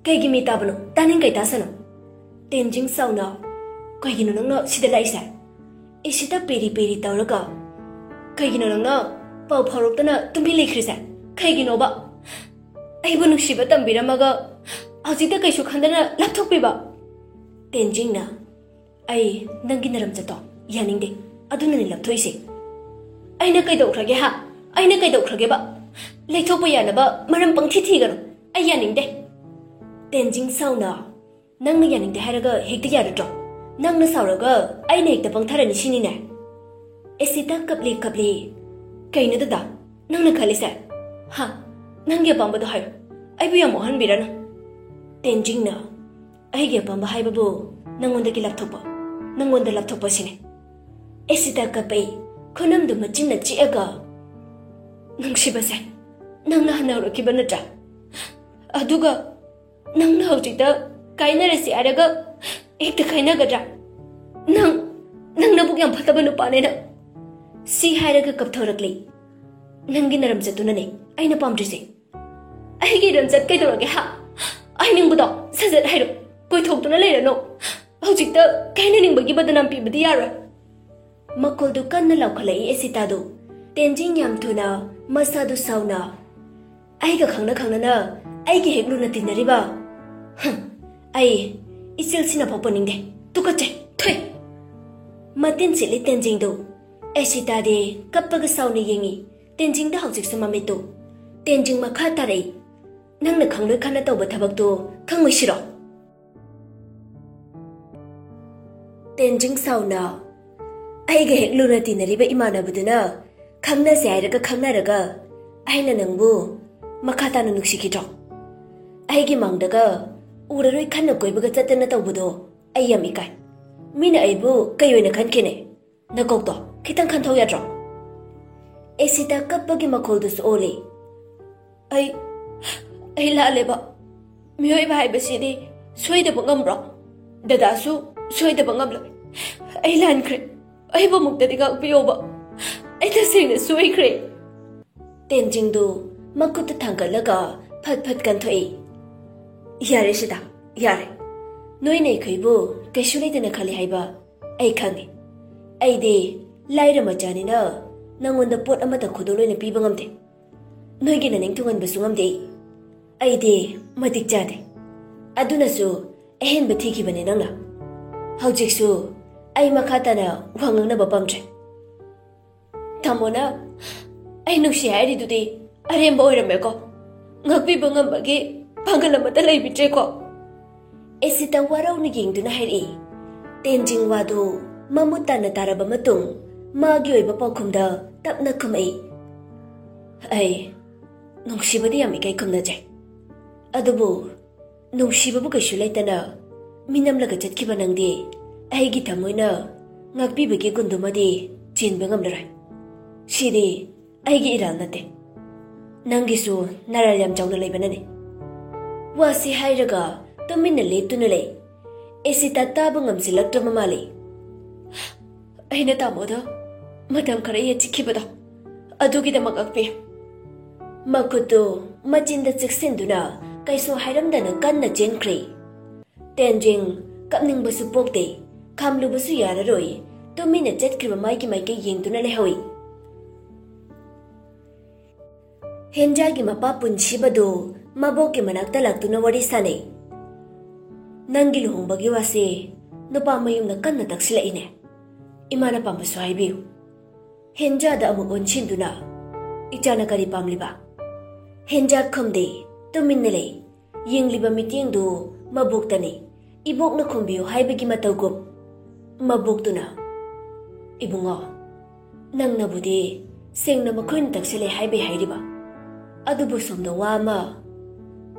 "ꯀꯩꯒꯤ ꯃꯤ ꯇꯥꯕꯅꯣ? ꯇꯥꯅꯤꯡ ꯀꯩ ꯇꯥꯁꯅꯨ꯫" ꯇꯦꯟꯖꯤꯡ ꯁꯥꯎꯅ, "ꯀꯩꯒꯤꯅꯣ ꯅꯪꯅ ꯁꯤꯗ ꯂꯥꯛꯏꯁꯦ?" ꯑꯦꯁꯤꯇꯥ ꯄꯦꯔꯤ ꯄꯦꯔꯤ ꯇꯧꯔꯒ, "ꯀꯩꯒꯤꯅꯣ ꯅꯪꯅ ꯄꯥꯎ ꯐꯥꯎꯔꯛꯇꯅ ꯇꯨꯃꯤꯟ ꯂꯩꯈ꯭ꯔꯤꯁꯦ? ꯀꯩꯒꯤꯅꯣꯕ? ꯑꯩꯕꯨ ꯅꯨꯡꯁꯤꯕ ꯇꯝꯕꯤꯔꯝꯃꯒ ꯍꯧꯖꯤꯛꯇ ꯀꯩꯁꯨ ꯈꯟꯗꯅ ꯂꯥꯞꯊꯣꯛꯄꯤꯕ?" ꯇꯦꯟꯖꯤꯡꯅ, "ꯑꯩ ꯅꯪꯒꯤ ꯅꯔꯝꯆꯠꯇꯣ ꯌꯥꯅꯤꯡꯗꯦ, ꯑꯗꯨꯅꯅꯦ ꯂꯥꯞꯊꯣꯛꯏꯁꯦ꯫" "ꯑꯩꯅ ꯀꯩꯗꯧꯈ꯭ꯔꯒꯦ ꯍꯥ? ꯑꯩꯅ ꯀꯩꯗꯧꯈ꯭ꯔꯒꯦꯕ? ꯂꯩꯊꯣꯛꯄ ꯌꯥꯅꯕ ꯃꯔꯝ ꯄꯪꯊꯤ ꯊꯤꯒꯅꯨ, ꯑꯩ ꯌꯥꯅꯤꯡꯗꯦ꯫" ꯇꯦꯟꯖꯤꯡ ꯁꯥꯎꯅ, "ꯅꯪꯅ ꯌꯥꯅꯤꯡꯗꯦ ꯍꯥꯏꯔꯒ ꯍꯦꯛꯇ ꯌꯥꯔꯗ꯭ꯔꯣ? ꯅꯪꯅ ꯁꯥꯎꯔꯒ ꯑꯩꯅ ꯍꯦꯛꯇ ꯄꯪꯊꯔꯅꯤ ꯁꯤꯅꯤꯅꯦ?" ꯑꯦꯁꯤꯇꯥ ꯀꯞꯂꯤ ꯀꯞꯂꯤ, "ꯀꯩꯅꯣ ꯗꯗꯥ, ꯅꯪꯅ ꯈꯜꯂꯤꯁꯦ? ꯍꯥ? ꯅꯪꯒꯤ ꯑꯄꯥꯝꯕꯗꯣ ꯍꯥꯏꯌꯨ, ꯑꯩꯕꯨ ꯌꯥꯝ ꯋꯥꯍꯟꯕꯤꯔꯅꯨ꯫" ꯇꯦꯟꯖꯤꯡꯅ, "ꯑꯩꯒꯤ ꯑꯄꯥꯝꯕ ꯍꯥꯏꯕꯕꯨ ꯅꯪꯉꯣꯟꯗꯒꯤ ꯂꯥꯞꯊꯣꯛꯄ, ꯅꯪꯉꯣꯟꯗ ꯂꯥꯞꯊꯣꯛꯄ ꯁꯤꯅꯤ꯫" ꯑꯦꯁꯤꯇꯥ ꯀꯞꯄꯛꯏ, ꯈꯨꯅꯝꯗꯨ ꯃꯆꯤꯟꯅ ꯆꯤꯛꯑꯒ, "ꯅꯨꯡꯁꯤꯕꯁꯦ, ꯅꯪꯅ ꯍꯟꯅ ꯍꯧꯔꯛꯈꯤꯕ ꯅꯠꯇ꯭ꯔꯥ? ꯑꯗꯨꯒ ꯅꯪꯅ ꯍꯧꯖꯤꯛꯇ ꯀꯥꯏꯅꯔꯁꯤ ꯍꯥꯏꯔꯒ ꯍꯦꯛꯇ ꯀꯥꯏꯅꯒꯗ꯭ꯔꯥ? ꯅꯪ, ꯅꯪ ꯅꯕꯨꯛ ꯌꯥꯝ ꯐꯠꯇꯕ ꯅꯨꯄꯥꯅꯦ ꯅꯪ꯫" ꯁꯤ ꯍꯥꯏꯔꯒ ꯀꯞꯊꯣꯔꯛꯂꯤ꯫ "ꯅꯪꯒꯤ ꯅꯔꯝꯆꯠꯇꯨꯅꯅꯦ ꯑꯩꯅ ꯄꯥꯝꯗ꯭ꯔꯤꯁꯦ꯫ ꯑꯩꯒꯤ ꯏꯔꯝꯆꯠ ꯀꯩꯗꯧꯔꯒꯦ ꯍꯥ? ꯍꯥꯏꯅꯤꯡꯕꯗꯣ ꯁꯠ ꯁꯠ ꯍꯥꯏꯔꯣ꯫ ꯀꯣꯏꯊꯣꯛꯇꯨꯅ ꯂꯩꯔꯅꯨ꯫ ꯍꯧꯖꯤꯛꯇ ꯀꯥꯏꯅꯅꯤꯡꯕꯒꯤ ꯕꯗꯅꯥꯝ ꯄꯤꯕꯗꯤ ꯌꯥꯔꯣꯏ꯫" ꯃꯈꯣꯜꯗꯨ ꯀꯟꯅ ꯂꯥꯎꯈꯠꯂꯛꯏ ꯑꯦꯁꯤꯇꯥꯗꯨ꯫ ꯇꯦꯟꯖꯤꯡ ꯌꯥꯝ ꯊꯨꯅ ꯃꯁꯥꯗꯨ ꯁꯥꯎꯅ, "ꯑꯩꯒ ꯈꯪꯅ ꯈꯪꯅꯅ ꯑꯩꯒꯤ ꯍꯦꯛ ꯂꯨꯅ ꯇꯤꯟꯅꯔꯤꯕ? ꯍꯝ, ꯑꯩ ꯏꯆꯦꯜꯁꯤꯅ ꯐꯥꯎ ꯄꯟꯅꯤꯡꯗꯦ꯫ ꯇꯨꯀꯠꯆꯩ, ꯊꯨꯏ꯫ ꯃꯇꯤꯟ ꯁꯤꯠꯂꯤ ꯇꯦꯟꯖꯤꯡꯗꯨ꯫ ꯑꯦꯁꯤꯇꯥꯗꯤ ꯀꯞꯄꯒ ꯁꯥꯎꯅ ꯌꯦꯡꯉꯤ ꯇꯦꯟꯖꯤꯡꯗ ꯍꯧꯖꯤꯛꯁꯨ ꯃꯃꯤꯠꯇꯨ꯫ ꯇꯦꯟꯖꯤꯡ ꯃꯈꯥ ꯇꯥꯔꯛꯏ, "ꯅꯪꯅ ꯈꯪꯂꯣꯏ ꯈꯟꯅ ꯇꯧꯕ ꯊꯕꯛꯇꯨ ꯈꯪꯉꯣꯏꯁꯤꯔꯣ?" ꯇꯦꯟꯖꯤꯡ ꯁꯥꯎꯅ, "ꯑꯩꯒ ꯍꯦꯛ ꯂꯨꯅ ꯇꯤꯟꯅꯔꯤꯕ ꯏꯃꯥꯟꯅꯕꯗꯨꯅ ꯈꯪꯅꯁꯦ ꯍꯥꯏꯔꯒ ꯈꯪꯅꯔꯒ ꯑꯩꯅ ꯅꯪꯕꯨ ꯃꯈꯥ ꯇꯥꯅ ꯅꯨꯡꯁꯤꯈꯤꯗ꯭ꯔꯣ? ꯑꯩꯒꯤ ꯃꯥꯡꯗꯒ ꯎꯔꯔꯣꯏ ꯈꯟꯅ ꯀꯣꯏꯕꯒ ꯆꯠꯇꯅ ꯇꯧꯕꯗꯣ ꯑꯩ ꯌꯥꯝ ꯏꯀꯥꯏ꯫ ꯃꯤꯅ ꯑꯩꯕꯨ ꯀꯩ ꯑꯣꯏꯅ ꯈꯟꯈꯤꯅꯦ? ꯅꯀꯣꯛꯇꯣ ꯈꯤꯇꯪ ꯈꯟꯊꯧ ꯌꯥꯗ꯭ꯔꯣ?" ꯑꯦꯁꯤꯇꯥ ꯀꯞꯄꯒꯤ ꯃꯈꯣꯜꯗꯨꯁꯨ ꯑꯣꯜꯂꯤ꯫ "ꯑꯩ, ꯑꯩ ꯂꯥꯜꯂꯦꯕ꯫ ꯃꯤꯑꯣꯏꯕ ꯍꯥꯏꯕꯁꯤꯗꯤ ꯁꯣꯏꯗꯕ ꯉꯝꯕ꯭ꯔꯣ? ꯗꯗꯥꯁꯨ ꯁꯣꯏꯗꯕ ꯉꯝꯂꯣꯏ꯫ ꯑꯩ ꯂꯥꯟꯈ꯭ꯔꯦ꯫ ꯑꯩꯕꯨ ꯑꯃꯨꯛꯇꯗꯤ ꯉꯥꯛꯄꯤꯌꯣꯕ꯫ ꯑꯩ ꯇꯁꯦꯡꯅ ꯁꯣꯏꯈ꯭ꯔꯦ꯫" ꯇꯦꯟꯖꯤꯡꯗꯨ ꯃꯈꯨꯠꯇ ꯊꯥꯡꯒꯠꯂꯒ ꯐꯠ ꯐꯠ ꯀꯟꯊꯣꯛꯏ꯫ "ꯌꯥꯔꯦ ꯁꯤꯗ, ꯌꯥꯔꯦ꯫ ꯅꯣꯏꯅ ꯑꯩꯈꯣꯏꯕꯨ ꯀꯩꯁꯨ ꯂꯩꯇꯅ ꯈꯜꯂꯤ ꯍꯥꯏꯕ ꯑꯩ ꯈꯪꯉꯤ꯫ ꯑꯩꯗꯤ ꯂꯥꯏꯔ ꯃꯆꯥꯅꯤꯅ ꯅꯪꯉꯣꯟꯗ ꯄꯣꯠ ꯑꯃꯠꯇ ꯈꯨꯗꯣꯜ ꯑꯣꯏꯅ ꯄꯤꯕ ꯉꯝꯗꯦ꯫ ꯅꯣꯏꯒꯤ ꯅꯅꯤꯡ ꯊꯨꯡꯍꯟꯕꯁꯨ ꯉꯝꯗꯦ꯫ ꯑꯩꯗꯤ ꯃꯇꯤꯛ ꯆꯥꯗꯦ꯫ ꯑꯗꯨꯅꯁꯨ ꯑꯍꯦꯟꯕ ꯊꯤꯈꯤꯕꯅꯦ ꯅꯪꯅ꯫ ꯍꯧꯖꯤꯛꯁꯨ ꯑꯩ ꯃꯈꯥ ꯇꯥꯅ ꯋꯥ ꯉꯥꯡꯅꯕ ꯄꯥꯝꯗ꯭ꯔꯦ꯫" "ꯇꯥꯃꯣꯅ ꯑꯩ ꯅꯨꯡꯁꯤ ꯍꯥꯏꯔꯤꯗꯨꯗꯤ ꯑꯔꯦꯝꯕ ꯑꯣꯏꯔꯝꯃꯦꯀꯣ꯫ ꯉꯥꯛꯄꯤꯕ ꯉꯝꯕꯒꯤ ꯄꯥꯡꯒꯜ ꯑꯃꯠꯇ ꯂꯩꯕꯤꯗ꯭ꯔꯦꯀꯣ꯫" ꯑꯦꯁꯤꯇ ꯋꯥꯔꯧꯅ ꯌꯦꯡꯗꯨꯅ ꯍꯥꯏꯔꯛꯏ꯫ ꯇꯦꯟꯖꯤꯡ ꯋꯥꯗꯨ ꯃꯃꯨꯠ ꯇꯥꯅ ꯇꯥꯔꯕ ꯃꯇꯨꯡ ꯃꯥꯒꯤ ꯑꯣꯏꯕ ꯄꯥꯎꯈꯨꯝꯗ ꯇꯞꯅ ꯈꯨꯝꯃꯛꯏ꯫ "ꯑꯩ ꯅꯨꯡꯁꯤꯕꯗꯤ ꯌꯥꯝ ꯏꯀꯥꯏ ꯈꯨꯝꯅꯖꯩ꯫ ꯑꯗꯨꯕꯨ ꯅꯨꯡꯁꯤꯕꯕꯨ ꯀꯩꯁꯨ ꯂꯩꯇꯅ ꯃꯤꯅꯝꯂꯒ ꯆꯠꯈꯤꯕ ꯅꯪꯗꯤ ꯑꯩꯒꯤ ꯊꯃꯣꯏꯅ ꯉꯥꯛꯄꯤꯕꯒꯤ ꯒꯨꯟꯗꯨꯃꯗꯤ ꯆꯦꯟꯕ ꯉꯝꯂꯔꯣꯏ꯫ ꯁꯤꯗꯤ ꯑꯩꯒꯤ ꯏꯔꯥꯜ ꯅꯠꯇꯦ꯫ ꯅꯪꯒꯤꯁꯨ ꯅꯔꯥꯜ ꯌꯥꯝ ꯆꯥꯎꯅ ꯂꯩꯕꯅꯅꯤ꯫" ꯋꯥꯁꯤ ꯍꯥꯏꯔꯒ ꯇꯨꯃꯤꯟꯅ ꯂꯦꯞꯇꯨꯅ ꯂꯩ꯫ ꯑꯦꯁꯤꯇꯥ ꯇꯥꯕ ꯉꯝꯁꯤꯜꯂꯛꯇ꯭ꯔꯕ ꯃꯥꯜꯂꯤ꯫ "ꯑꯩꯅ ꯇꯥꯃꯣꯗ ꯃꯇꯝ ꯈꯔ ꯌꯦꯠꯁꯤꯟꯈꯤꯕꯗꯣ ꯑꯗꯨꯒꯤꯗꯃꯛ ꯉꯥꯛꯄꯤꯌꯨ꯫" ꯃꯈꯨꯠꯇꯨ ꯃꯆꯤꯟꯗ ꯆꯤꯛꯁꯤꯟꯗꯨꯅ ꯀꯩꯁꯨ ꯍꯥꯏꯔꯝꯗꯅ ꯀꯟꯅ ꯆꯦꯟꯈ꯭ꯔꯦ꯫ ꯇꯦꯟꯖꯤꯡ ꯀꯞꯅꯤꯡꯕꯁꯨ ꯄꯣꯛꯇꯦ, ꯈꯥꯝꯂꯨꯕꯁꯨ ꯌꯥꯔꯔꯣꯏ, ꯇꯨꯃꯤꯟꯅ ꯆꯠꯈ꯭ꯔꯤꯕ ꯃꯥꯒꯤ ꯃꯥꯏꯀꯩ ꯌꯦꯡꯗꯨꯅ ꯂꯩꯍꯧꯏ꯫ ꯍꯦꯟꯖꯥꯒꯤ ꯃꯄꯥ ꯄꯨꯟꯁꯤꯕꯗꯨ ꯃꯕꯣꯛꯀꯤ ꯃꯅꯥꯛꯇ ꯂꯥꯛꯇꯨꯅ ꯋꯥꯔꯤ ꯁꯥꯅꯩ꯫ "ꯅꯪꯒꯤ ꯂꯨꯍꯣꯡꯕꯒꯤ ꯋꯥꯁꯦ ꯅꯨꯄꯥ ꯃꯌꯨꯝꯅ ꯀꯟꯅ ꯇꯛꯁꯤꯜꯂꯛꯏꯅꯦ꯫ ꯏꯃꯥꯅ ꯄꯥꯝꯕꯁꯨ ꯍꯥꯏꯕꯤꯌꯨ꯫ ꯍꯦꯟꯖꯥꯗ ꯑꯃꯨꯛ ꯑꯣꯟꯁꯤꯟꯗꯨꯅ, "ꯏꯆꯥꯅ ꯀꯔꯤ ꯄꯥꯝꯂꯤꯕ?" ꯍꯦꯟꯖꯥ ꯈꯨꯝꯗꯦ, ꯇꯨꯃꯤꯟꯅ ꯂꯩ꯫ ꯌꯦꯡꯂꯤꯕ ꯃꯤꯠꯌꯦꯡꯗꯨ ꯃꯕꯣꯛꯇꯅꯤ꯫ ꯏꯕꯣꯛꯅ ꯈꯨꯝꯕꯤꯌꯨ ꯍꯥꯏꯕꯒꯤ ꯃꯇꯧꯒꯨꯝ꯫ ꯃꯕꯣꯛꯇꯨꯅ, "ꯏꯕꯨꯡꯉꯣ, ꯅꯪꯅꯕꯨꯗꯤ ꯁꯦꯡꯅ ꯃꯈꯣꯏꯅ ꯇꯛꯁꯤꯜꯂꯦ ꯍꯥꯏꯕꯩ ꯍꯥꯏꯔꯤꯕ, ꯑꯗꯨꯕꯨ ꯁꯣꯝꯗ ꯋꯥ ꯑꯃ꯫"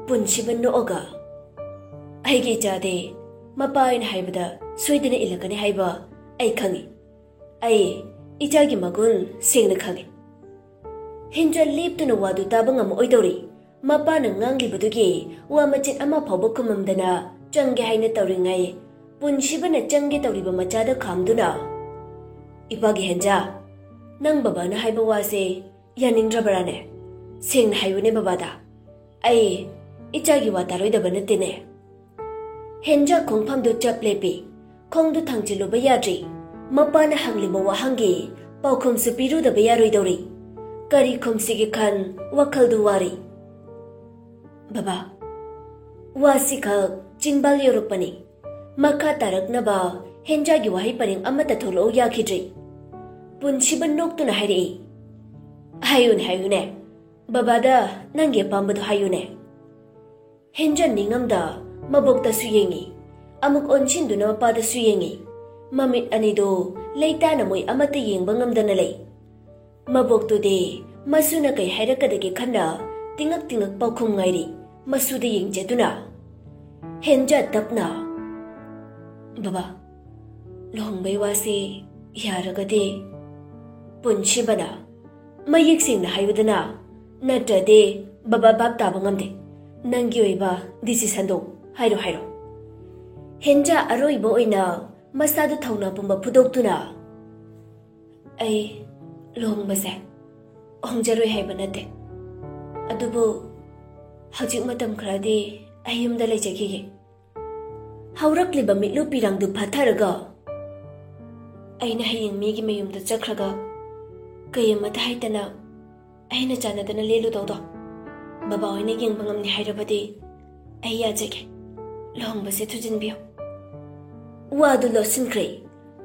ꯄꯨꯟꯁꯤꯕ ꯅꯣꯛꯑꯒ, "ꯑꯩꯒꯤ ꯏꯆꯥꯗꯤ ꯃꯄꯥ ꯑꯣꯏꯅ ꯍꯥꯏꯕꯗ ꯁꯣꯏꯗꯅ ꯏꯜꯂꯛꯀꯅꯤ ꯍꯥꯏꯕ ꯑꯩ ꯈꯪꯏ꯫ ꯑꯩ ꯏꯆꯥꯒꯤ ꯃꯒꯨꯟ ꯁꯦꯡꯅ ꯈꯪꯏ꯫" ꯍꯦꯟꯖꯥ ꯂꯦꯞꯇꯨꯅ ꯋꯥꯗꯨ ꯇꯥꯕ ꯉꯝꯃꯛꯑꯣꯏꯗꯧꯔꯤ꯫ ꯃꯄꯥꯅ ꯉꯥꯡꯂꯤꯕꯗꯨꯒꯤ ꯋꯥ ꯃꯆꯤꯠ ꯑꯃ ꯐꯥꯎꯕ ꯈꯨꯝꯃꯝꯗꯅ ꯆꯪꯒꯦ ꯍꯥꯏꯅ ꯇꯧꯔꯤꯉꯩ, ꯄꯨꯟꯁꯤꯕꯅ ꯆꯪꯒꯦ ꯇꯧꯔꯤꯕ ꯃꯆꯥꯗ ꯈꯥꯝꯗꯨꯅ, "ꯏꯄꯥꯒꯤ ꯍꯦꯟꯖꯥ, ꯅꯪ ꯕꯕꯥꯅ ꯍꯥꯏꯕ ꯋꯥꯁꯦ ꯌꯥꯅꯤꯡꯗ꯭ꯔꯕ꯭ꯔꯥꯅꯦ? ꯁꯦꯡꯅ ꯍꯥꯏꯌꯨꯅꯦ ꯕꯕꯥꯗ꯫ ꯑꯩ ꯏꯆꯥꯒꯤ ꯋꯥ ꯇꯥꯔꯣꯏꯗꯕ ꯅꯠꯇꯦꯅꯦ꯫" ꯍꯦꯟꯖꯥ ꯈꯣꯡꯐꯝꯗꯨ ꯆꯞ ꯂꯦꯞꯄꯤ꯫ ꯈꯣꯡꯗꯨ ꯊꯥꯡꯖꯤꯜꯂꯨꯕ ꯌꯥꯗ꯭ꯔꯤ꯫ ꯃꯄꯥꯅ ꯍꯪꯂꯤꯕ ꯋꯥꯍꯪꯒꯤ ꯄꯥꯎꯈꯨꯝꯁꯨ ꯄꯤꯔꯨꯗꯕ ꯌꯥꯔꯣꯏꯗꯧꯔꯤ꯫ ꯀꯔꯤ ꯈꯨꯝꯁꯤꯒꯦ ꯈꯟ ꯋꯥꯈꯜꯗꯨ ꯋꯥꯔꯤ꯫ "ꯕꯕꯥ, ꯋꯥꯁꯤꯈꯛ ꯆꯤꯟꯕꯥꯜ ꯌꯧꯔꯛꯄꯅꯤ꯫ ꯃꯈꯥ ꯇꯥꯔꯛꯅꯕ ꯍꯦꯟꯖꯥꯒꯤ ꯋꯥꯍꯩ ꯄꯔꯦꯡ ꯑꯃꯠꯇ ꯊꯣꯛꯂꯛꯎ ꯌꯥꯈꯤꯗ꯭ꯔꯤ꯫" ꯄꯨꯟꯁꯤꯕ ꯅꯣꯛꯇꯨꯅ ꯍꯥꯏꯔꯛꯏ, "ꯍꯥꯏꯌꯨꯅꯦ, ꯍꯥꯏꯌꯨꯅꯦ꯫ ꯕꯕꯥꯗ ꯅꯪꯒꯤ ꯑꯄꯥꯝꯕꯗꯨ ꯍꯥꯏꯌꯨꯅꯦ꯫" ꯍꯦꯟꯖꯥ ꯅꯤꯡꯉꯝꯗ ꯃꯕꯣꯛꯇꯁꯨ ꯌꯦꯡꯉꯤ꯫ ꯑꯃꯨꯛ ꯑꯣꯟꯁꯤꯟꯗꯨꯅ ꯃꯄꯥꯗꯁꯨ ꯌꯦꯡꯉꯤ꯫ ꯃꯃꯤꯠ ꯑꯅꯤꯗꯨ ꯂꯩꯇꯥꯅ ꯃꯣꯏ ꯑꯃꯠꯇ ꯌꯦꯡꯕ ꯉꯝꯗꯅ ꯂꯩ꯫ ꯃꯕꯣꯛꯇꯨꯗꯤ ꯃꯁꯨꯅ ꯀꯩ ꯍꯥꯏꯔꯛꯀꯗꯒꯦ ꯈꯟꯅ ꯇꯤꯡꯉꯛ ꯇꯤꯡꯉꯛ ꯄꯥꯎꯈꯨꯝ ꯉꯥꯏꯔꯤ꯫ ꯃꯁꯨꯗ ꯌꯦꯡꯖꯗꯨꯅ ꯍꯦꯟꯖꯥ ꯇꯞꯅ, "ꯕꯕꯥ, ꯂꯨꯍꯣꯡꯕꯩ ꯋꯥꯁꯤ ꯌꯥꯔꯒꯗꯤ꯫" ꯄꯨꯟꯁꯤꯕꯅ, "ꯃꯌꯦꯛ ꯁꯦꯡꯅ ꯍꯥꯏꯌꯨꯗꯅ, ꯅꯠꯇ꯭ꯔꯗꯤ ꯕꯕꯥ ꯚꯥꯞ ꯇꯥꯕ ꯉꯝꯗꯦ꯫ ꯅꯪꯒꯤ ꯑꯣꯏꯕ decisionꯗꯣ ꯍꯥꯏꯔꯣ, ꯍꯥꯏꯔꯣ꯫" ꯍꯦꯟꯖꯥ ꯑꯔꯣꯏꯕ ꯑꯣꯏꯅ ꯃꯁꯥꯗꯨ ꯊꯧꯅꯥ ꯄꯨꯝꯕ ꯐꯨꯗꯣꯛꯇꯨꯅ, "ꯑꯩ ꯂꯨꯍꯣꯡꯕꯁꯦ ꯍꯣꯡꯖꯔꯣꯏ ꯍꯥꯏꯕ ꯅꯠꯇꯦ, ꯑꯗꯨꯕꯨ ꯍꯧꯖꯤꯛ ꯃꯇꯝ ꯈꯔꯗꯤ ꯑꯩ ꯌꯨꯝꯗ ꯂꯩꯖꯈꯤꯒꯦ꯫" ꯍꯧꯔꯛꯂꯤꯕ ꯃꯤꯠꯂꯨ ꯄꯤꯔꯥꯡꯗꯨ ꯐꯥꯊꯔꯒ, "ꯑꯩꯅ ꯍꯌꯦꯡ ꯃꯤꯒꯤ ꯃꯌꯨꯝꯗ ꯆꯠꯈ꯭ꯔꯒ ꯀꯩ ꯑꯃꯠꯇ ꯍꯥꯏꯗꯅ ꯑꯩꯅ ꯆꯥꯟꯅꯗꯅ ꯂꯦꯜꯂꯨꯗꯧꯗꯣ ꯕꯕꯥ ꯍꯣꯏꯅ ꯌꯦꯡꯕ ꯉꯝꯅꯤ ꯍꯥꯏꯔꯕꯗꯤ ꯑꯩ ꯌꯥꯖꯒꯦ꯫ ꯂꯨꯍꯣꯡꯕꯁꯦ ꯊꯨꯖꯤꯟꯕꯤꯌꯨ꯫" ꯋꯥꯗꯨ ꯂꯣꯠꯁꯤꯟꯈ꯭ꯔꯦ꯫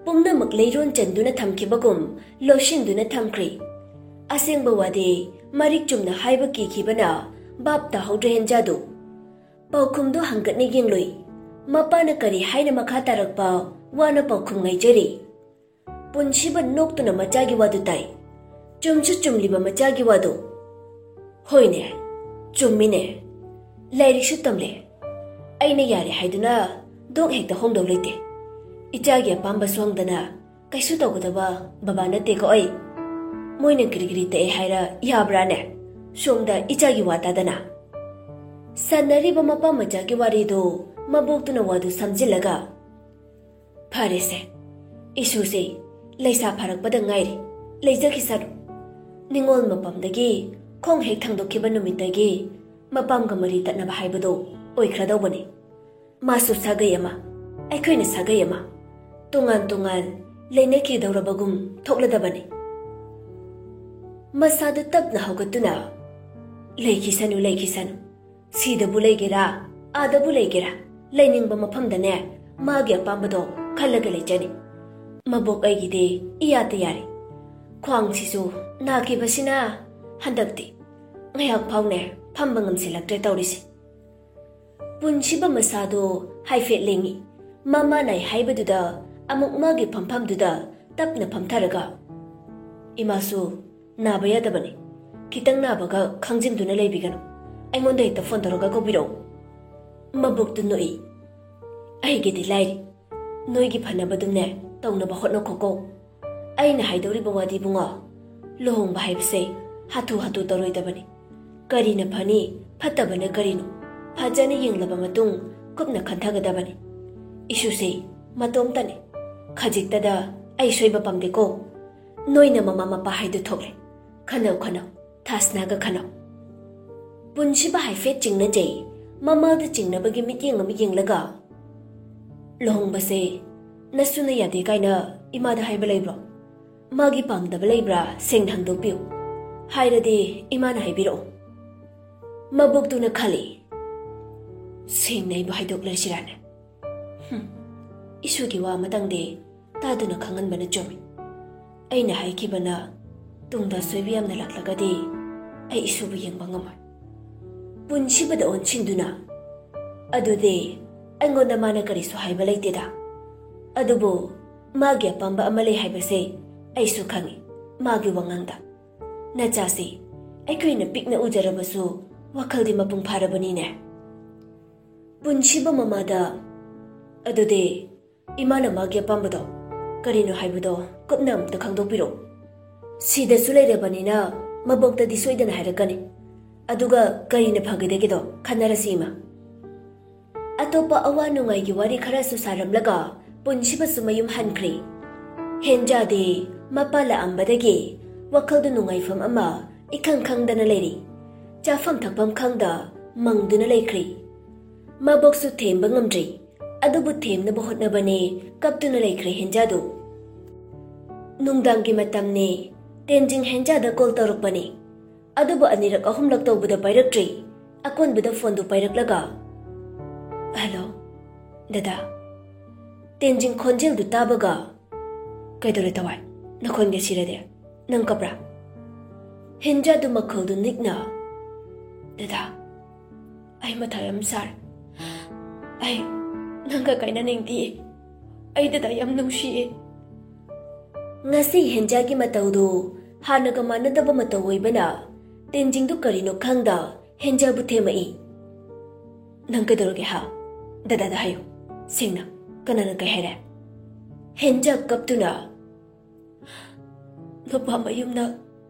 ꯄꯨꯝꯅꯃꯛ ꯂꯩꯔꯣꯟ ꯆꯟꯗꯨꯅ ꯊꯝꯈꯤꯕꯒꯨꯝ ꯂꯣꯠꯁꯤꯟꯗꯨꯅ ꯊꯝꯈ꯭ꯔꯦ꯫ ꯑꯁꯦꯡꯕ ꯋꯥꯗꯤ ꯃꯔꯤꯛ ꯆꯨꯝꯅ ꯍꯥꯏꯕ ꯀꯤꯈꯤꯕꯅ ꯚꯥꯞ ꯇꯥꯍꯧꯗ꯭ꯔꯦ ꯍꯦꯟꯖꯥꯗꯨ꯫ ꯄꯥꯎꯈꯨꯝꯗꯨ ꯍꯪꯒꯠꯅ ꯌꯦꯡꯂꯨꯏ꯫ ꯃꯄꯥꯅ ꯀꯔꯤ ꯍꯥꯏꯅ ꯃꯈꯥ ꯇꯥꯔꯛꯄ ꯋꯥꯅ ꯄꯥꯎꯈꯨꯝ ꯉꯥꯏꯖꯔꯤ꯫ ꯄꯨꯟꯁꯤꯕ ꯅꯣꯛꯇꯨꯅ ꯃꯆꯥꯒꯤ ꯋꯥꯗꯨ ꯇꯥꯏ꯫ ꯆꯨꯝꯁꯨ ꯆꯨꯝꯂꯤꯕ ꯃꯆꯥꯒꯤ ꯋꯥꯗꯨ꯫ ꯍꯣꯏꯅꯦ, ꯆꯨꯝꯃꯤꯅꯦ꯫ ꯂꯥꯏꯔꯤꯛꯁꯨ ꯇꯝꯂꯦ꯫ ꯑꯩꯅ ꯌꯥꯔꯦ ꯍꯥꯏꯗꯨꯅ ꯗꯣꯛ ꯍꯦꯛꯇ ꯍꯣꯡꯗꯧ ꯂꯩꯇꯦ꯫ ꯏꯆꯥꯒꯤ ꯑꯄꯥꯝꯕ ꯁꯣꯡꯗꯅ ꯀꯩꯁꯨ ꯇꯧꯒꯗꯕ ꯕꯕꯥ ꯅꯠꯇꯦꯀꯣ ꯑꯩ꯫ ꯃꯣꯏꯅ ꯀꯔꯤ ꯀꯔꯤ ꯇꯛꯑꯦ ꯍꯥꯏꯔ ꯌꯥꯕ꯭ꯔꯥꯅꯦ? ꯁꯣꯝꯗ ꯏꯆꯥꯒꯤ ꯋꯥ ꯇꯥꯗꯅ꯫ ꯁꯥꯟꯅꯔꯤꯕ ꯃꯄꯥ ꯃꯆꯥꯒꯤ ꯋꯥꯔꯤꯗꯨ ꯃꯕꯣꯛꯇꯨꯅ ꯋꯥꯗꯨ ꯁꯝꯖꯤꯜꯂꯒ, ꯐꯔꯦꯁꯦ, ꯏꯁꯨꯁꯦ ꯂꯩꯁꯥ ꯐꯥꯔꯛꯄꯗ ꯉꯥꯏꯔꯤ, ꯂꯩꯖꯈꯤꯁꯅꯨ꯫ ꯅꯤꯉꯣꯜ ꯃꯄꯥꯝꯗꯒꯤ ꯈꯣꯡ ꯍꯦꯛ ꯊꯥꯡꯗꯣꯛꯈꯤꯕ ꯅꯨꯃꯤꯠꯇꯒꯤ ꯃꯄꯥꯝꯒ ꯃꯔꯤ ꯇꯠꯅꯕ ꯍꯥꯏꯕꯗꯣ ꯑꯣꯏꯈ꯭ꯔꯗꯧꯕꯅꯤ꯫ ꯃꯥꯁꯨ ꯁꯥꯒꯩ ꯑꯃ, ꯑꯩꯈꯣꯏꯅ ꯁꯥꯒꯩ ꯑꯃ, ꯇꯣꯉꯥꯟ ꯇꯣꯉꯥꯟ ꯂꯩꯅꯈꯤꯗꯧꯔꯕꯒꯨꯝ ꯊꯣꯛꯂꯗꯕꯅꯤ꯫ ꯃꯁꯥꯗꯨ ꯇꯞꯅ ꯍꯧꯒꯠꯇꯨꯅ, "ꯂꯩꯈꯤꯁꯅꯨ, ꯂꯩꯈꯤꯁꯅꯨ꯫ ꯁꯤꯗꯕꯨ ꯂꯩꯒꯦꯔꯥ, ꯑꯥꯗꯕꯨ ꯂꯩꯒꯦꯔꯥ, ꯂꯩꯅꯤꯡꯕ ꯃꯐꯝꯗꯅꯦ ꯃꯥꯒꯤ ꯑꯄꯥꯝꯕꯗꯣ ꯈꯜꯂꯒ ꯂꯩꯖꯅꯤ꯫ ꯃꯕꯣꯛ ꯑꯩꯒꯤꯗꯤ ꯏꯌꯥꯗ ꯌꯥꯔꯦ꯫ ꯈ꯭ꯋꯥꯡꯁꯤꯁꯨ ꯅꯥꯈꯤꯕꯁꯤꯅ ꯍꯟꯗꯛꯇꯤ ꯉꯥꯏꯍꯥꯛ ꯐꯥꯎꯅꯦ ꯐꯝꯕ ꯉꯝꯁꯤꯜꯂꯛꯇ꯭ꯔꯦ ꯇꯧꯔꯤꯁꯦ"꯫ ꯄꯨꯟꯁꯤꯕ ꯃꯁꯥꯗꯣ ꯍꯥꯏꯐꯦꯠ ꯂꯦꯡꯉꯤ꯫ ꯃꯃꯥ ꯅꯥꯏ ꯍꯥꯏꯕꯗꯨꯗ ꯑꯃꯨꯛ ꯃꯥꯒꯤ ꯐꯝꯐꯝꯗꯨꯗ ꯇꯞꯅ ꯐꯝꯊꯔꯒ, "ꯏꯃꯥꯁꯨ ꯅꯥꯕ ꯌꯥꯗꯕꯅꯤ꯫ ꯈꯤꯇꯪ ꯅꯥꯕꯒ ꯈꯪꯖꯤꯟꯗꯨꯅ ꯂꯩꯕꯤꯒꯅꯨ꯫ ꯑꯩꯉꯣꯟꯗ ꯍꯦꯛꯇ ꯐꯣꯟ ꯇꯧꯔꯒ ꯀꯧꯕꯤꯔꯛꯎ"꯫ ꯃꯕꯣꯛꯇꯨ ꯅꯣꯛꯏ꯫ "ꯑꯩꯒꯤꯗꯤ ꯂꯥꯏꯔꯤ꯫ ꯅꯣꯏꯒꯤ ꯐꯅꯕꯗꯨꯅꯦ ꯇꯧꯅꯕ ꯍꯣꯠꯅꯈꯣꯀꯣ꯫ ꯑꯩꯅ ꯍꯥꯏꯗꯧꯔꯤꯕ ꯋꯥꯗꯤ ꯏꯕꯨꯡꯉꯣ, ꯂꯨꯍꯣꯡꯕ ꯍꯥꯏꯕꯁꯦ ꯍꯥꯊꯨ ꯍꯥꯊꯨ ꯇꯧꯔꯣꯏꯗꯕꯅꯤ꯫ ꯀꯔꯤꯅ ꯐꯅꯤ, ꯐꯠꯇꯕꯅ ꯀꯔꯤꯅꯣ, ꯐꯖꯅ ꯌꯦꯡꯂꯕ ꯃꯇꯨꯡ ꯀꯨꯞꯅ ꯈꯟꯊꯒꯗꯕꯅꯤ꯫ ꯏꯁꯨꯁꯦ ꯃꯇꯣꯝꯇꯅꯤ꯫ ꯈꯖꯤꯛꯇꯗ ꯑꯩ ꯁꯣꯏꯕ ꯄꯥꯝꯗꯦꯀꯣ꯫ ꯅꯣꯏꯅ ꯃꯃꯥ ꯃꯄꯥ ꯍꯥꯏꯗꯨ ꯊꯣꯛꯂꯦ꯫ ꯈꯟꯅꯧ, ꯈꯟꯅꯧ, ꯊꯥꯁꯅꯥꯒ ꯈꯟꯅꯧ"꯫ ꯄꯨꯟꯁꯤꯕ ꯍꯥꯏꯐꯦꯠ ꯆꯤꯡꯅꯖꯩ꯫ ꯃꯃꯥꯗ ꯆꯤꯡꯅꯕꯒꯤ ꯃꯤꯠꯌꯦꯡ ꯑꯃ ꯌꯦꯡꯂꯒ, "ꯂꯨꯍꯣꯡꯕꯁꯦ ꯅꯁꯨꯅ ꯌꯥꯗꯦ ꯀꯥꯏꯅ ꯏꯃꯥꯗ ꯍꯥꯏꯕ ꯂꯩꯕ꯭ꯔꯣ? ꯃꯥꯒꯤ ꯄꯥꯝꯗꯕ ꯂꯩꯕ꯭ꯔꯥ? ꯁꯦꯡꯅ ꯍꯪꯗꯣꯛꯄꯤꯌꯨ꯫ ꯍꯥꯏꯔꯗꯤ ꯏꯃꯥꯅ ꯍꯥꯏꯕꯤꯔꯛꯑꯣ"꯫ ꯃꯕꯣꯛꯇꯨꯅ ꯈꯜꯂꯤ, "ꯁꯦꯡꯅ ꯑꯩꯕꯨ ꯍꯥꯏꯗꯣꯛꯂꯁꯤꯔꯥꯅꯦ? ꯍꯨꯝ, ꯏꯁꯨꯒꯤ ꯋꯥ ꯑꯃꯇꯪꯗꯤ ꯇꯥꯗꯨꯅ ꯈꯪꯍꯟꯕꯅ ꯆꯨꯝꯃꯤ꯫ ꯑꯩꯅ ꯍꯥꯏꯈꯤꯕꯅ ꯇꯨꯡꯗ ꯑꯁꯣꯏꯕ ꯌꯥꯝꯅ ꯂꯥꯛꯂꯒꯗꯤ ꯑꯩ ꯏꯁꯨꯕꯨ ꯌꯦꯡꯕ ꯉꯝꯃꯣꯏ꯫ ꯄꯨꯟꯁꯤꯕꯗ ꯑꯣꯟꯁꯤꯟꯗꯨꯅ, "ꯑꯗꯨꯗꯤ ꯑꯩꯉꯣꯟꯗ ꯃꯥꯅ ꯀꯔꯤꯁꯨ ꯍꯥꯏꯕ ꯂꯩꯇꯦꯗ꯫ ꯑꯗꯨꯕꯨ ꯃꯥꯒꯤ ꯑꯄꯥꯝꯕ ꯑꯃ ꯂꯩ ꯍꯥꯏꯕꯁꯦ ꯑꯩꯁꯨ ꯈꯪꯏ, ꯃꯥꯒꯤ ꯋꯥꯉꯥꯡꯗ꯫ ꯅꯆꯥꯁꯤ ꯑꯩꯈꯣꯏꯅ ꯄꯤꯛꯅ ꯎꯖꯔꯕꯁꯨ ꯋꯥꯈꯜꯗꯤ ꯃꯄꯨꯡ ꯐꯥꯔꯕꯅꯤꯅꯦ꯫" ꯄꯨꯟꯁꯤꯕ ꯃꯃꯥꯗ, "ꯑꯗꯨꯗꯤ ꯏꯃꯥꯅ ꯃꯥꯒꯤ ꯑꯄꯥꯝꯕꯗꯣ ꯀꯔꯤꯅꯣ ꯍꯥꯏꯕꯗꯣ ꯀꯨꯞꯅ ꯑꯝꯇ ꯈꯪꯗꯣꯛꯄꯤꯔꯣ꯫ ꯁꯤꯗꯁꯨ ꯂꯩꯔꯕꯅꯤꯅ ꯃꯕꯣꯛꯇꯗꯤ ꯁꯣꯏꯗꯅ ꯍꯥꯏꯔꯛꯀꯅꯤ꯫ ꯑꯗꯨꯒ ꯀꯔꯤꯅ ꯐꯒꯗꯒꯦꯗꯣ ꯈꯟꯅꯔꯁꯤ ꯏꯃꯥ꯫" ꯑꯇꯣꯞꯄ ꯑꯋꯥ ꯅꯨꯡꯉꯥꯏꯒꯤ ꯋꯥꯔꯤ ꯈꯔꯁꯨ ꯁꯥꯔꯝꯂꯒ ꯄꯨꯟꯁꯤꯕꯁꯨ ꯃꯌꯨꯝ ꯍꯟꯈ꯭ꯔꯦ꯫ ꯍꯦꯟꯖꯥꯗꯤ ꯃꯄꯥ ꯂꯥꯛꯑꯝꯕꯗꯒꯤ ꯋꯥꯈꯜꯗꯨ ꯅꯨꯡꯉꯥꯏꯐꯝ ꯑꯃ ꯏꯈꯪ ꯈꯪꯗꯅ ꯂꯩꯔꯤ꯫ ꯆꯥꯐꯝ ꯊꯛꯐꯝ ꯈꯪꯗ ꯃꯪꯗꯨꯅ ꯂꯩꯈ꯭ꯔꯦ꯫ ꯃꯕꯣꯛꯁꯨ ꯊꯦꯝꯕ ꯉꯝꯗ꯭ꯔꯦ, ꯑꯗꯨꯕꯨ ꯊꯦꯝꯅꯕ ꯍꯣꯠꯅꯕꯅꯦ ꯀꯞꯇꯨꯅ ꯂꯩꯈ꯭ꯔꯦ ꯍꯦꯟꯖꯥꯗꯨ꯫ ꯅꯨꯡꯗꯥꯡꯒꯤ ꯃꯇꯝꯅꯦ꯫ ꯇꯦꯟꯖꯤꯡ ꯍꯦꯟꯖꯥꯗ ꯀꯣꯜ ꯇꯧꯔꯛꯄꯅꯦ꯫ ꯑꯗꯨꯕꯨ ꯑꯅꯤꯔꯛ ꯑꯍꯨꯝꯂꯛ ꯇꯧꯕꯗ ꯄꯥꯏꯔꯛꯇ꯭ꯔꯦ꯫ ꯑꯀꯣꯟꯕꯗ ꯐꯣꯟꯗꯨ ꯄꯥꯏꯔꯛꯂꯒ, "ꯍꯜꯂꯣ, ꯗꯗꯥ꯫" ꯇꯦꯟꯖꯤꯡ ꯈꯣꯟꯖꯦꯜꯗꯨ ꯇꯥꯕꯒ, "ꯀꯩꯗꯧꯔꯦ ꯊꯋꯥꯏ? ꯅꯈꯣꯟꯒ ꯁꯤꯔꯗꯤ꯫ ꯅꯪ ꯀꯞꯄ꯭ꯔꯥ?" ꯍꯦꯟꯖꯥꯗꯨ ꯃꯈꯣꯜꯗꯨ ꯅꯤꯛꯅ, "ꯗꯗꯥ, ꯑꯩ ꯃꯊꯥ ꯌꯥꯝ ꯁꯥꯔꯦ꯫ ꯑꯩ ꯅꯪꯒ ꯀꯥꯏꯅꯅꯤꯡꯗꯤꯌꯦ꯫ ꯑꯩ ꯗꯗꯥ ꯌꯥꯝ ꯅꯨꯡꯁꯤꯌꯦ꯫" ꯉꯁꯤ ꯍꯦꯟꯖꯥꯒꯤ ꯃꯇꯧꯗꯨ ꯍꯥꯟꯅꯒ ꯃꯥꯟꯅꯗꯕ ꯃꯇꯧ ꯑꯣꯏꯕꯅ ꯇꯦꯟꯖꯤꯡꯗꯨ ꯀꯔꯤꯅꯣ ꯈꯪꯗ ꯍꯦꯟꯖꯥꯕꯨ ꯊꯦꯝꯃꯛꯏ꯫ "ꯅꯪ ꯀꯩꯗꯧꯔꯒꯦ ꯍꯥ? ꯗꯗꯥꯗ ꯍꯥꯏꯌꯨ꯫ ꯁꯦꯡꯅ ꯀꯅꯥꯅ ꯀꯩ ꯍꯥꯏꯔꯦ?" ꯍꯦꯟꯖꯥ ꯀꯞꯇꯨꯅ, "ꯅꯨꯄꯥ ꯃꯌꯨꯝꯅ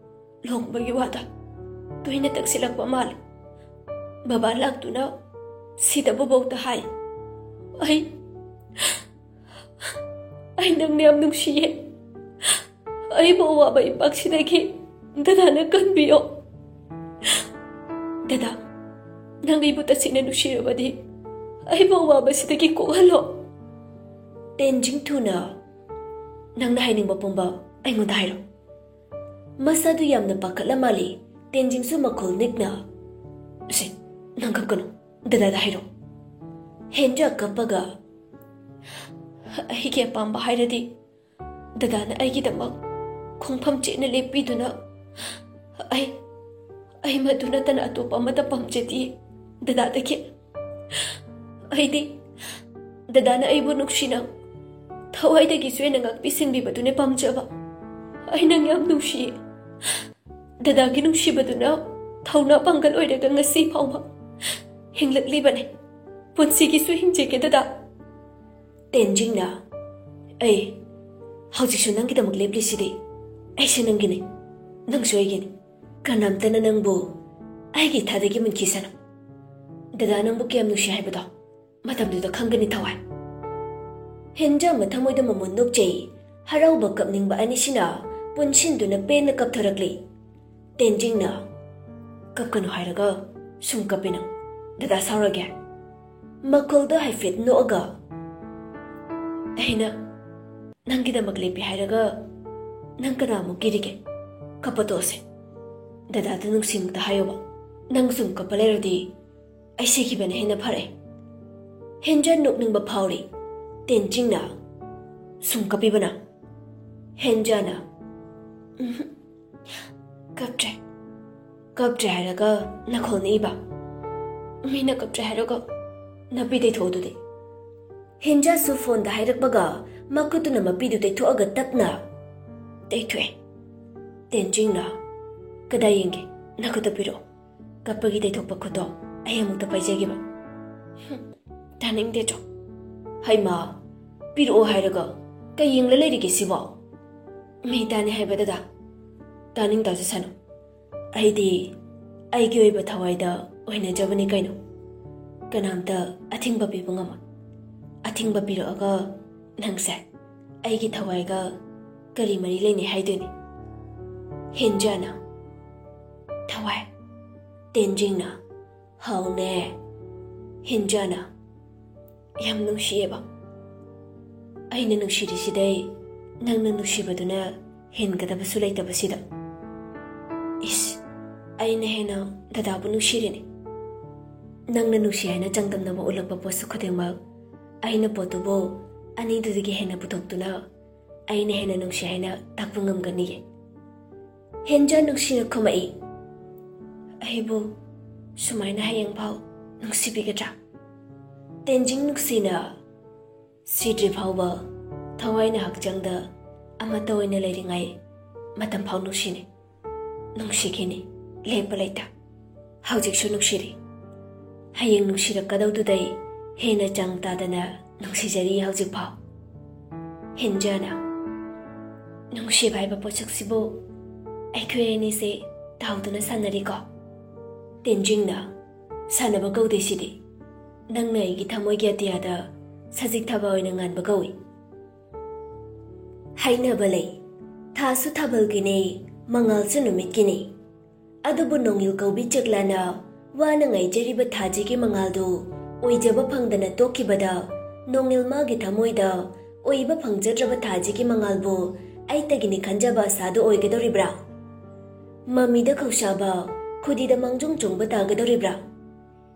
ꯂꯨꯍꯣꯡꯕꯒꯤ ꯋꯥꯗ ꯇꯣꯏꯅ ꯇꯛꯁꯤꯜꯂꯛꯄ ꯃꯥꯜꯂꯦ꯫ ꯕꯕꯥ ꯂꯥꯛꯇꯨꯅ ꯁꯤꯗꯕꯐꯥꯎꯗ ꯍꯥꯏ꯫ ꯑꯩ, ꯑꯩ ꯅꯪꯅ ꯌꯥꯝ ꯅꯨꯡꯁꯤꯌꯦ꯫ ꯑꯩꯕꯨ ꯑꯋꯥꯕ ꯏꯄꯥꯛꯁꯤꯗꯒꯤ ꯗꯗꯥꯅ ꯀꯟꯕꯤꯌꯣ꯫ ꯗꯗꯥ, ꯅꯪ ꯑꯩꯕꯨ ꯇꯁꯦꯡꯅ ꯅꯨꯡꯁꯤꯔꯕꯗꯤ ꯑꯩꯕꯨ ꯑꯋꯥꯕꯁꯤꯗꯒꯤ ꯀꯣꯛꯍꯜꯂꯣ꯫" ꯇꯦꯟꯖꯤꯡ ꯊꯨꯅ, "ꯅꯪꯅ ꯍꯥꯏꯅꯤꯡꯕ ꯄꯨꯝꯕ ꯑꯩꯉꯣꯟꯗ ꯍꯥꯏꯔꯣ꯫" ꯃꯁꯥꯗꯨ ꯌꯥꯝꯅ ꯄꯥꯈꯠꯂ ꯃꯥꯜꯂꯤ꯫ ꯇꯦꯟꯖꯤꯡꯁꯨ ꯃꯈꯣꯜ ꯅꯤꯛꯅ, "ꯁꯦ, ꯅꯪ ꯀꯞꯀꯅꯨ, ꯗꯗꯥꯗ ꯍꯥꯏꯔꯣ꯫" ꯍꯦꯟꯖꯥ ꯀꯞꯄꯒ, ꯑꯩꯒꯤ ꯑꯄꯥꯝꯕ ꯍꯥꯏꯔꯗꯤ ꯗꯗꯥꯅ ꯑꯩꯒꯤꯗꯃꯛ ꯈꯣꯡꯐꯝ ꯆꯦꯠꯅ ꯂꯦꯞꯄꯤꯗꯨꯅ ꯑꯩ ꯑꯩ ꯃꯗꯨ ꯅꯠꯇꯅ ꯑꯇꯣꯞꯄ ꯑꯃꯠꯇ ꯄꯥꯝꯖꯗꯦ꯫ ꯗꯗꯥꯗꯒꯤ ꯑꯩꯗꯤ ꯗꯗꯥꯅ ꯑꯩꯕꯨ ꯅꯨꯡꯁꯤꯅ ꯊꯋꯥꯏꯗꯒꯤꯁꯨ ꯍꯦꯟꯅ ꯉꯥꯛꯄꯤ ꯁꯦꯟꯕꯤꯕꯗꯨꯅ ꯄꯥꯝꯖꯕ꯫ ꯑꯩ ꯅꯪ ꯌꯥꯝ ꯅꯨꯡꯁꯤꯌꯦ꯫ ꯗꯗꯥꯒꯤ ꯅꯨꯡꯁꯤꯕꯗꯨꯅ ꯊꯧꯅꯥ ꯄꯥꯡꯒꯜ ꯑꯣꯏꯔꯒ ꯉꯁꯤ ꯐꯥꯎꯕ ꯍꯤꯡꯂꯛꯂꯤꯕꯅꯤ꯫ ꯄꯨꯟꯁꯤꯒꯤꯁꯨ ꯍꯤꯡꯖꯒꯦ ꯗꯗꯥ꯫ ꯇꯦꯟꯖꯤꯡꯅ, ꯑꯩ ꯍꯧꯖꯤꯛꯁꯨ ꯅꯪꯒꯤꯗꯃꯛ ꯂꯦꯞꯂꯤꯁꯤꯗꯤ꯫ ꯑꯩꯁꯨ ꯅꯪꯒꯤꯅꯤ, ꯅꯪꯁꯨ ꯑꯩꯒꯤꯅꯤ꯫ ꯀꯅꯥꯝꯇꯅ ꯅꯪꯕꯨ ꯑꯩꯒꯤ ꯏꯊꯥꯗꯒꯤ ꯃꯨꯟꯈꯤꯁꯅꯨ꯫ ꯗꯗꯥ ꯅꯪꯕꯨ ꯀꯌꯥꯝ ꯅꯨꯡꯁꯤ ꯍꯥꯏꯕꯗꯣ ꯃꯇꯝꯗꯨꯗ ꯈꯪꯒꯅꯤ ꯊꯋꯥꯏ꯫ ꯍꯦꯟꯖꯥ ꯃꯊꯃꯣꯏꯗ ꯃꯃꯣꯟ ꯅꯣꯛꯆꯩ꯫ ꯍꯔꯥꯎꯕ ꯀꯞꯅꯤꯡꯕ ꯑꯅꯤꯁꯤꯅ ꯄꯨꯟꯁꯤꯟꯗꯨꯅ ꯄꯦꯟꯅ ꯀꯞꯊꯔꯛꯂꯤ꯫ ꯇꯦꯟꯖꯤꯡꯅ, "ꯀꯞꯀꯅꯨ ꯍꯥꯏꯔꯒ ꯁꯨꯝ ꯀꯞꯄꯤ ꯅꯪ꯫ ꯗꯗꯥ ꯁꯥꯎꯔꯒꯦ?" ꯃꯈꯣꯜꯗꯣ ꯍꯥꯏꯐꯦꯠ ꯅꯣꯛꯑꯒ, "ꯑꯩꯅ ꯅꯪꯒꯤꯗꯃꯛ ꯂꯦꯞꯄꯤ ꯍꯥꯏꯔꯒ ꯅꯪ ꯀꯅꯥꯃꯨꯛ ꯀꯤꯔꯤꯒꯦ? ꯀꯞꯄ ꯇꯣꯛꯑꯁꯦ꯫ ꯗꯗꯥꯗ ꯅꯨꯡꯁꯤꯃꯨꯛꯇ ꯍꯥꯏꯌꯣꯕ꯫ ꯅꯪ ꯁꯨꯝ ꯀꯞꯄ ꯂꯩꯔꯗꯤ ꯑꯩ ꯁꯤꯈꯤꯕꯅ ꯍꯦꯟꯅ ꯐꯔꯦ꯫" ꯍꯦꯟꯖꯥ ꯅꯣꯛꯅꯤꯡꯕ ꯐꯥꯎꯔꯤ꯫ ꯇꯦꯟꯖꯤꯡꯅ, "ꯁꯨꯝ ꯀꯞꯄꯤꯕꯅ?" ꯍꯦꯟꯖꯥꯅ, "ꯎꯝꯍꯨꯝ, ꯀꯞꯇ꯭ꯔꯦ꯫ ꯀꯞꯇ꯭ꯔꯦ ꯍꯥꯏꯔꯒ ꯅꯈꯣꯜ ꯅꯤꯛꯏꯕ? ꯃꯤꯅ ꯀꯞꯇ꯭ꯔꯦ ꯍꯥꯏꯔꯒ ꯅꯥꯄꯤ ꯇꯩꯊꯣꯛꯑꯗꯨꯗꯤ?" ꯍꯦꯟꯖꯥꯁꯨ ꯐꯣꯟꯗ ꯍꯥꯏꯔꯛꯄꯒ ꯃꯈꯨꯠꯇꯨꯅ ꯃꯄꯤꯗꯨ ꯇꯩꯊꯣꯛꯑꯒ ꯇꯞꯅ, "ꯇꯩꯊꯣꯛꯑꯦ꯫" ꯇꯦꯟꯖꯤꯡꯅ, "ꯀꯗꯥꯏ ꯌꯦꯡꯒꯦ? ꯅꯈꯨꯠꯇ ꯄꯤꯔꯛꯑꯣ꯫ ꯀꯞꯄꯒꯤ ꯇꯩꯊꯣꯛꯄ ꯈꯨꯠꯇꯣ ꯑꯩ ꯑꯃꯨꯛꯇ ꯄꯥꯏꯖꯒꯦꯕ꯫" "ꯍꯨꯝ, ꯇꯥꯅꯤꯡꯗꯦ ꯆꯣ꯫" "ꯍꯩꯃꯥ, ꯄꯤꯔꯛꯑꯣ ꯍꯥꯏꯔꯒ ꯀꯩ ꯌꯦꯡꯂ ꯂꯩꯔꯤꯒꯦ ꯁꯤꯕꯣ?" "ꯃꯤ ꯇꯥꯅꯤ ꯍꯥꯏꯕ ꯗꯗꯥ, ꯇꯥꯅꯤꯡ ꯇꯥꯖꯁꯅꯨ꯫ ꯑꯩꯗꯤ ꯑꯩꯒꯤ ꯑꯣꯏꯕ ꯊꯋꯥꯏꯗ ꯑꯣꯏꯅꯖꯕꯅꯤ ꯀꯩꯅꯣ꯫ ꯀꯅꯥꯝꯇ ꯑꯊꯤꯡꯕ ꯄꯤꯕ ꯉꯝꯃꯣꯏ꯫ ꯑꯊꯤꯡꯕ ꯄꯤꯔꯛꯑꯒ ꯅꯪꯁꯦ ꯑꯩꯒꯤ ꯊꯋꯥꯏꯒ ꯀꯔꯤ ꯃꯔꯤ ꯂꯩꯅꯩ ꯍꯥꯏꯗꯣꯏꯅꯤ?" ꯍꯦꯟꯖꯥꯅ, "ꯊꯋꯥꯏ?" ꯇꯦꯟꯖꯤꯡꯅ, "ꯍꯥꯎꯅꯦ꯫" ꯍꯦꯟꯖꯥꯅ, "ꯌꯥꯝ ꯅꯨꯡꯁꯤꯌꯦꯕ꯫ ꯑꯩꯅ ꯅꯨꯡꯁꯤꯔꯤꯁꯤꯗꯩ ꯅꯪꯅ ꯅꯨꯡꯁꯤꯕꯗꯨꯅ ꯍꯦꯟꯒꯗꯕꯁꯨ ꯂꯩꯇꯕꯁꯤꯗ꯫" "ꯏꯁ, ꯑꯩꯅ ꯍꯦꯟꯅ ꯗꯗꯥꯕꯨ ꯅꯨꯡꯁꯤꯔꯤꯅꯤ꯫ ꯅꯪꯅ ꯅꯨꯡꯁꯤ ꯍꯥꯏꯅ ꯆꯥꯡꯗꯝꯅꯕ ꯎꯠꯂꯛꯄ ꯄꯣꯠꯁꯛ ꯈꯨꯗꯤꯡꯃꯛ ꯑꯩꯅ ꯄꯣꯠꯇꯨꯕꯨ ꯑꯅꯤꯗꯨꯗꯒꯤ ꯍꯦꯟꯅ ꯄꯨꯊꯣꯛꯇꯨꯅ ꯑꯩꯅ ꯍꯦꯟꯅ ꯅꯨꯡꯁꯤ ꯍꯥꯏꯅ ꯇꯥꯛꯄ ꯉꯝꯒꯅꯤꯌꯦ꯫ ꯍꯦꯟꯖꯥ ꯅꯨꯡꯁꯤꯅ ꯈꯨꯝꯃꯛꯏ, "ꯑꯩꯕꯨ ꯁꯨꯃꯥꯏꯅ ꯍꯌꯦꯡꯐꯥꯎ ꯅꯨꯡꯁꯤꯕꯤꯒꯗ꯭ꯔꯥ?" ꯇꯦꯟꯖꯤꯡ ꯅꯨꯡꯁꯤꯅ, "ꯁꯤꯗ꯭ꯔꯤ ꯐꯥꯎꯕ ꯊꯋꯥꯏꯅ ꯍꯛꯆꯥꯡꯗ ꯑꯃꯠꯇ ꯑꯣꯏꯅ ꯂꯩꯔꯤꯉꯩ ꯃꯇꯝ ꯐꯥꯎ ꯅꯨꯡꯁꯤꯅꯤ, ꯅꯨꯡꯁꯤꯈꯤꯅꯤ, ꯂꯦꯞꯄ ꯂꯩꯇ꯫ ꯍꯧꯖꯤꯛꯁꯨ ꯅꯨꯡꯁꯤꯔꯤ꯫ ꯍꯌꯦꯡ ꯅꯨꯡꯁꯤꯔꯛꯀꯗꯧꯗꯨꯗꯩ ꯍꯦꯟꯅ ꯆꯥꯡ ꯇꯥꯗꯅ ꯅꯨꯡꯁꯤꯖꯔꯤ ꯍꯧꯖꯤꯛꯐꯥꯎ꯫" ꯍꯦꯟꯖꯥꯅ, "ꯅꯨꯡꯁꯤꯕ ꯍꯥꯏꯕ ꯄꯣꯠꯁꯛꯁꯤꯕꯨ ꯑꯩꯈꯣꯏ ꯑꯅꯤꯁꯦ ꯇꯥꯎꯗꯨꯅ ꯁꯥꯟꯅꯔꯤꯀꯣ?" ꯇꯦꯟꯖꯤꯡꯅ, "ꯁꯥꯟꯅꯕ ꯀꯧꯗꯦ ꯁꯤꯗꯤ꯫ ꯅꯪꯅ ꯑꯩꯒꯤ ꯊꯃꯣꯏꯒꯤ ꯑꯇꯤꯌꯥꯗ ꯁꯖꯤꯛ ꯊꯥꯕ ꯑꯣꯏꯅ ꯉꯥꯟꯕ ꯀꯧꯏ꯫" ꯍꯥꯏꯅꯕ ꯂꯩ, "ꯊꯥꯁꯨ ꯊꯥꯕꯜꯒꯤꯅꯤ, ꯃꯉꯥꯜꯁꯨ ꯅꯨꯃꯤꯠꯀꯤꯅꯤ꯫" ꯑꯗꯨꯕꯨ ꯅꯣꯡꯏꯜ ꯀꯧꯕꯤ ꯆꯦꯛꯂꯥꯅ ꯋꯥꯅ ꯉꯥꯏꯖꯔꯤꯕ ꯊꯥꯁꯤꯒꯤ ꯃꯉꯥꯜꯗꯨ ꯑꯣꯏꯖꯕ ꯐꯪꯗꯅ ꯇꯣꯛꯈꯤꯕꯗ, ꯅꯣꯡꯏꯜ ꯃꯥꯒꯤ ꯊꯃꯣꯏꯗ ꯑꯣꯏꯕ ꯐꯪꯖꯗ꯭ꯔꯕ ꯊꯥꯁꯤꯒꯤ ꯃꯉꯥꯜꯕꯨ ꯑꯩꯇꯒꯤꯅꯤ ꯈꯟꯖꯕ ꯑꯁꯥꯗꯨ ꯑꯣꯏꯒꯗꯧꯔꯤꯕ꯭ꯔꯥ? ꯃꯃꯤꯗ ꯈꯧꯁꯥꯕ, ꯈꯨꯗꯤꯗ ꯃꯥꯡꯖꯣꯡ ꯆꯣꯡꯕ ꯇꯥꯒꯗꯧꯔꯤꯕ꯭ꯔꯥ?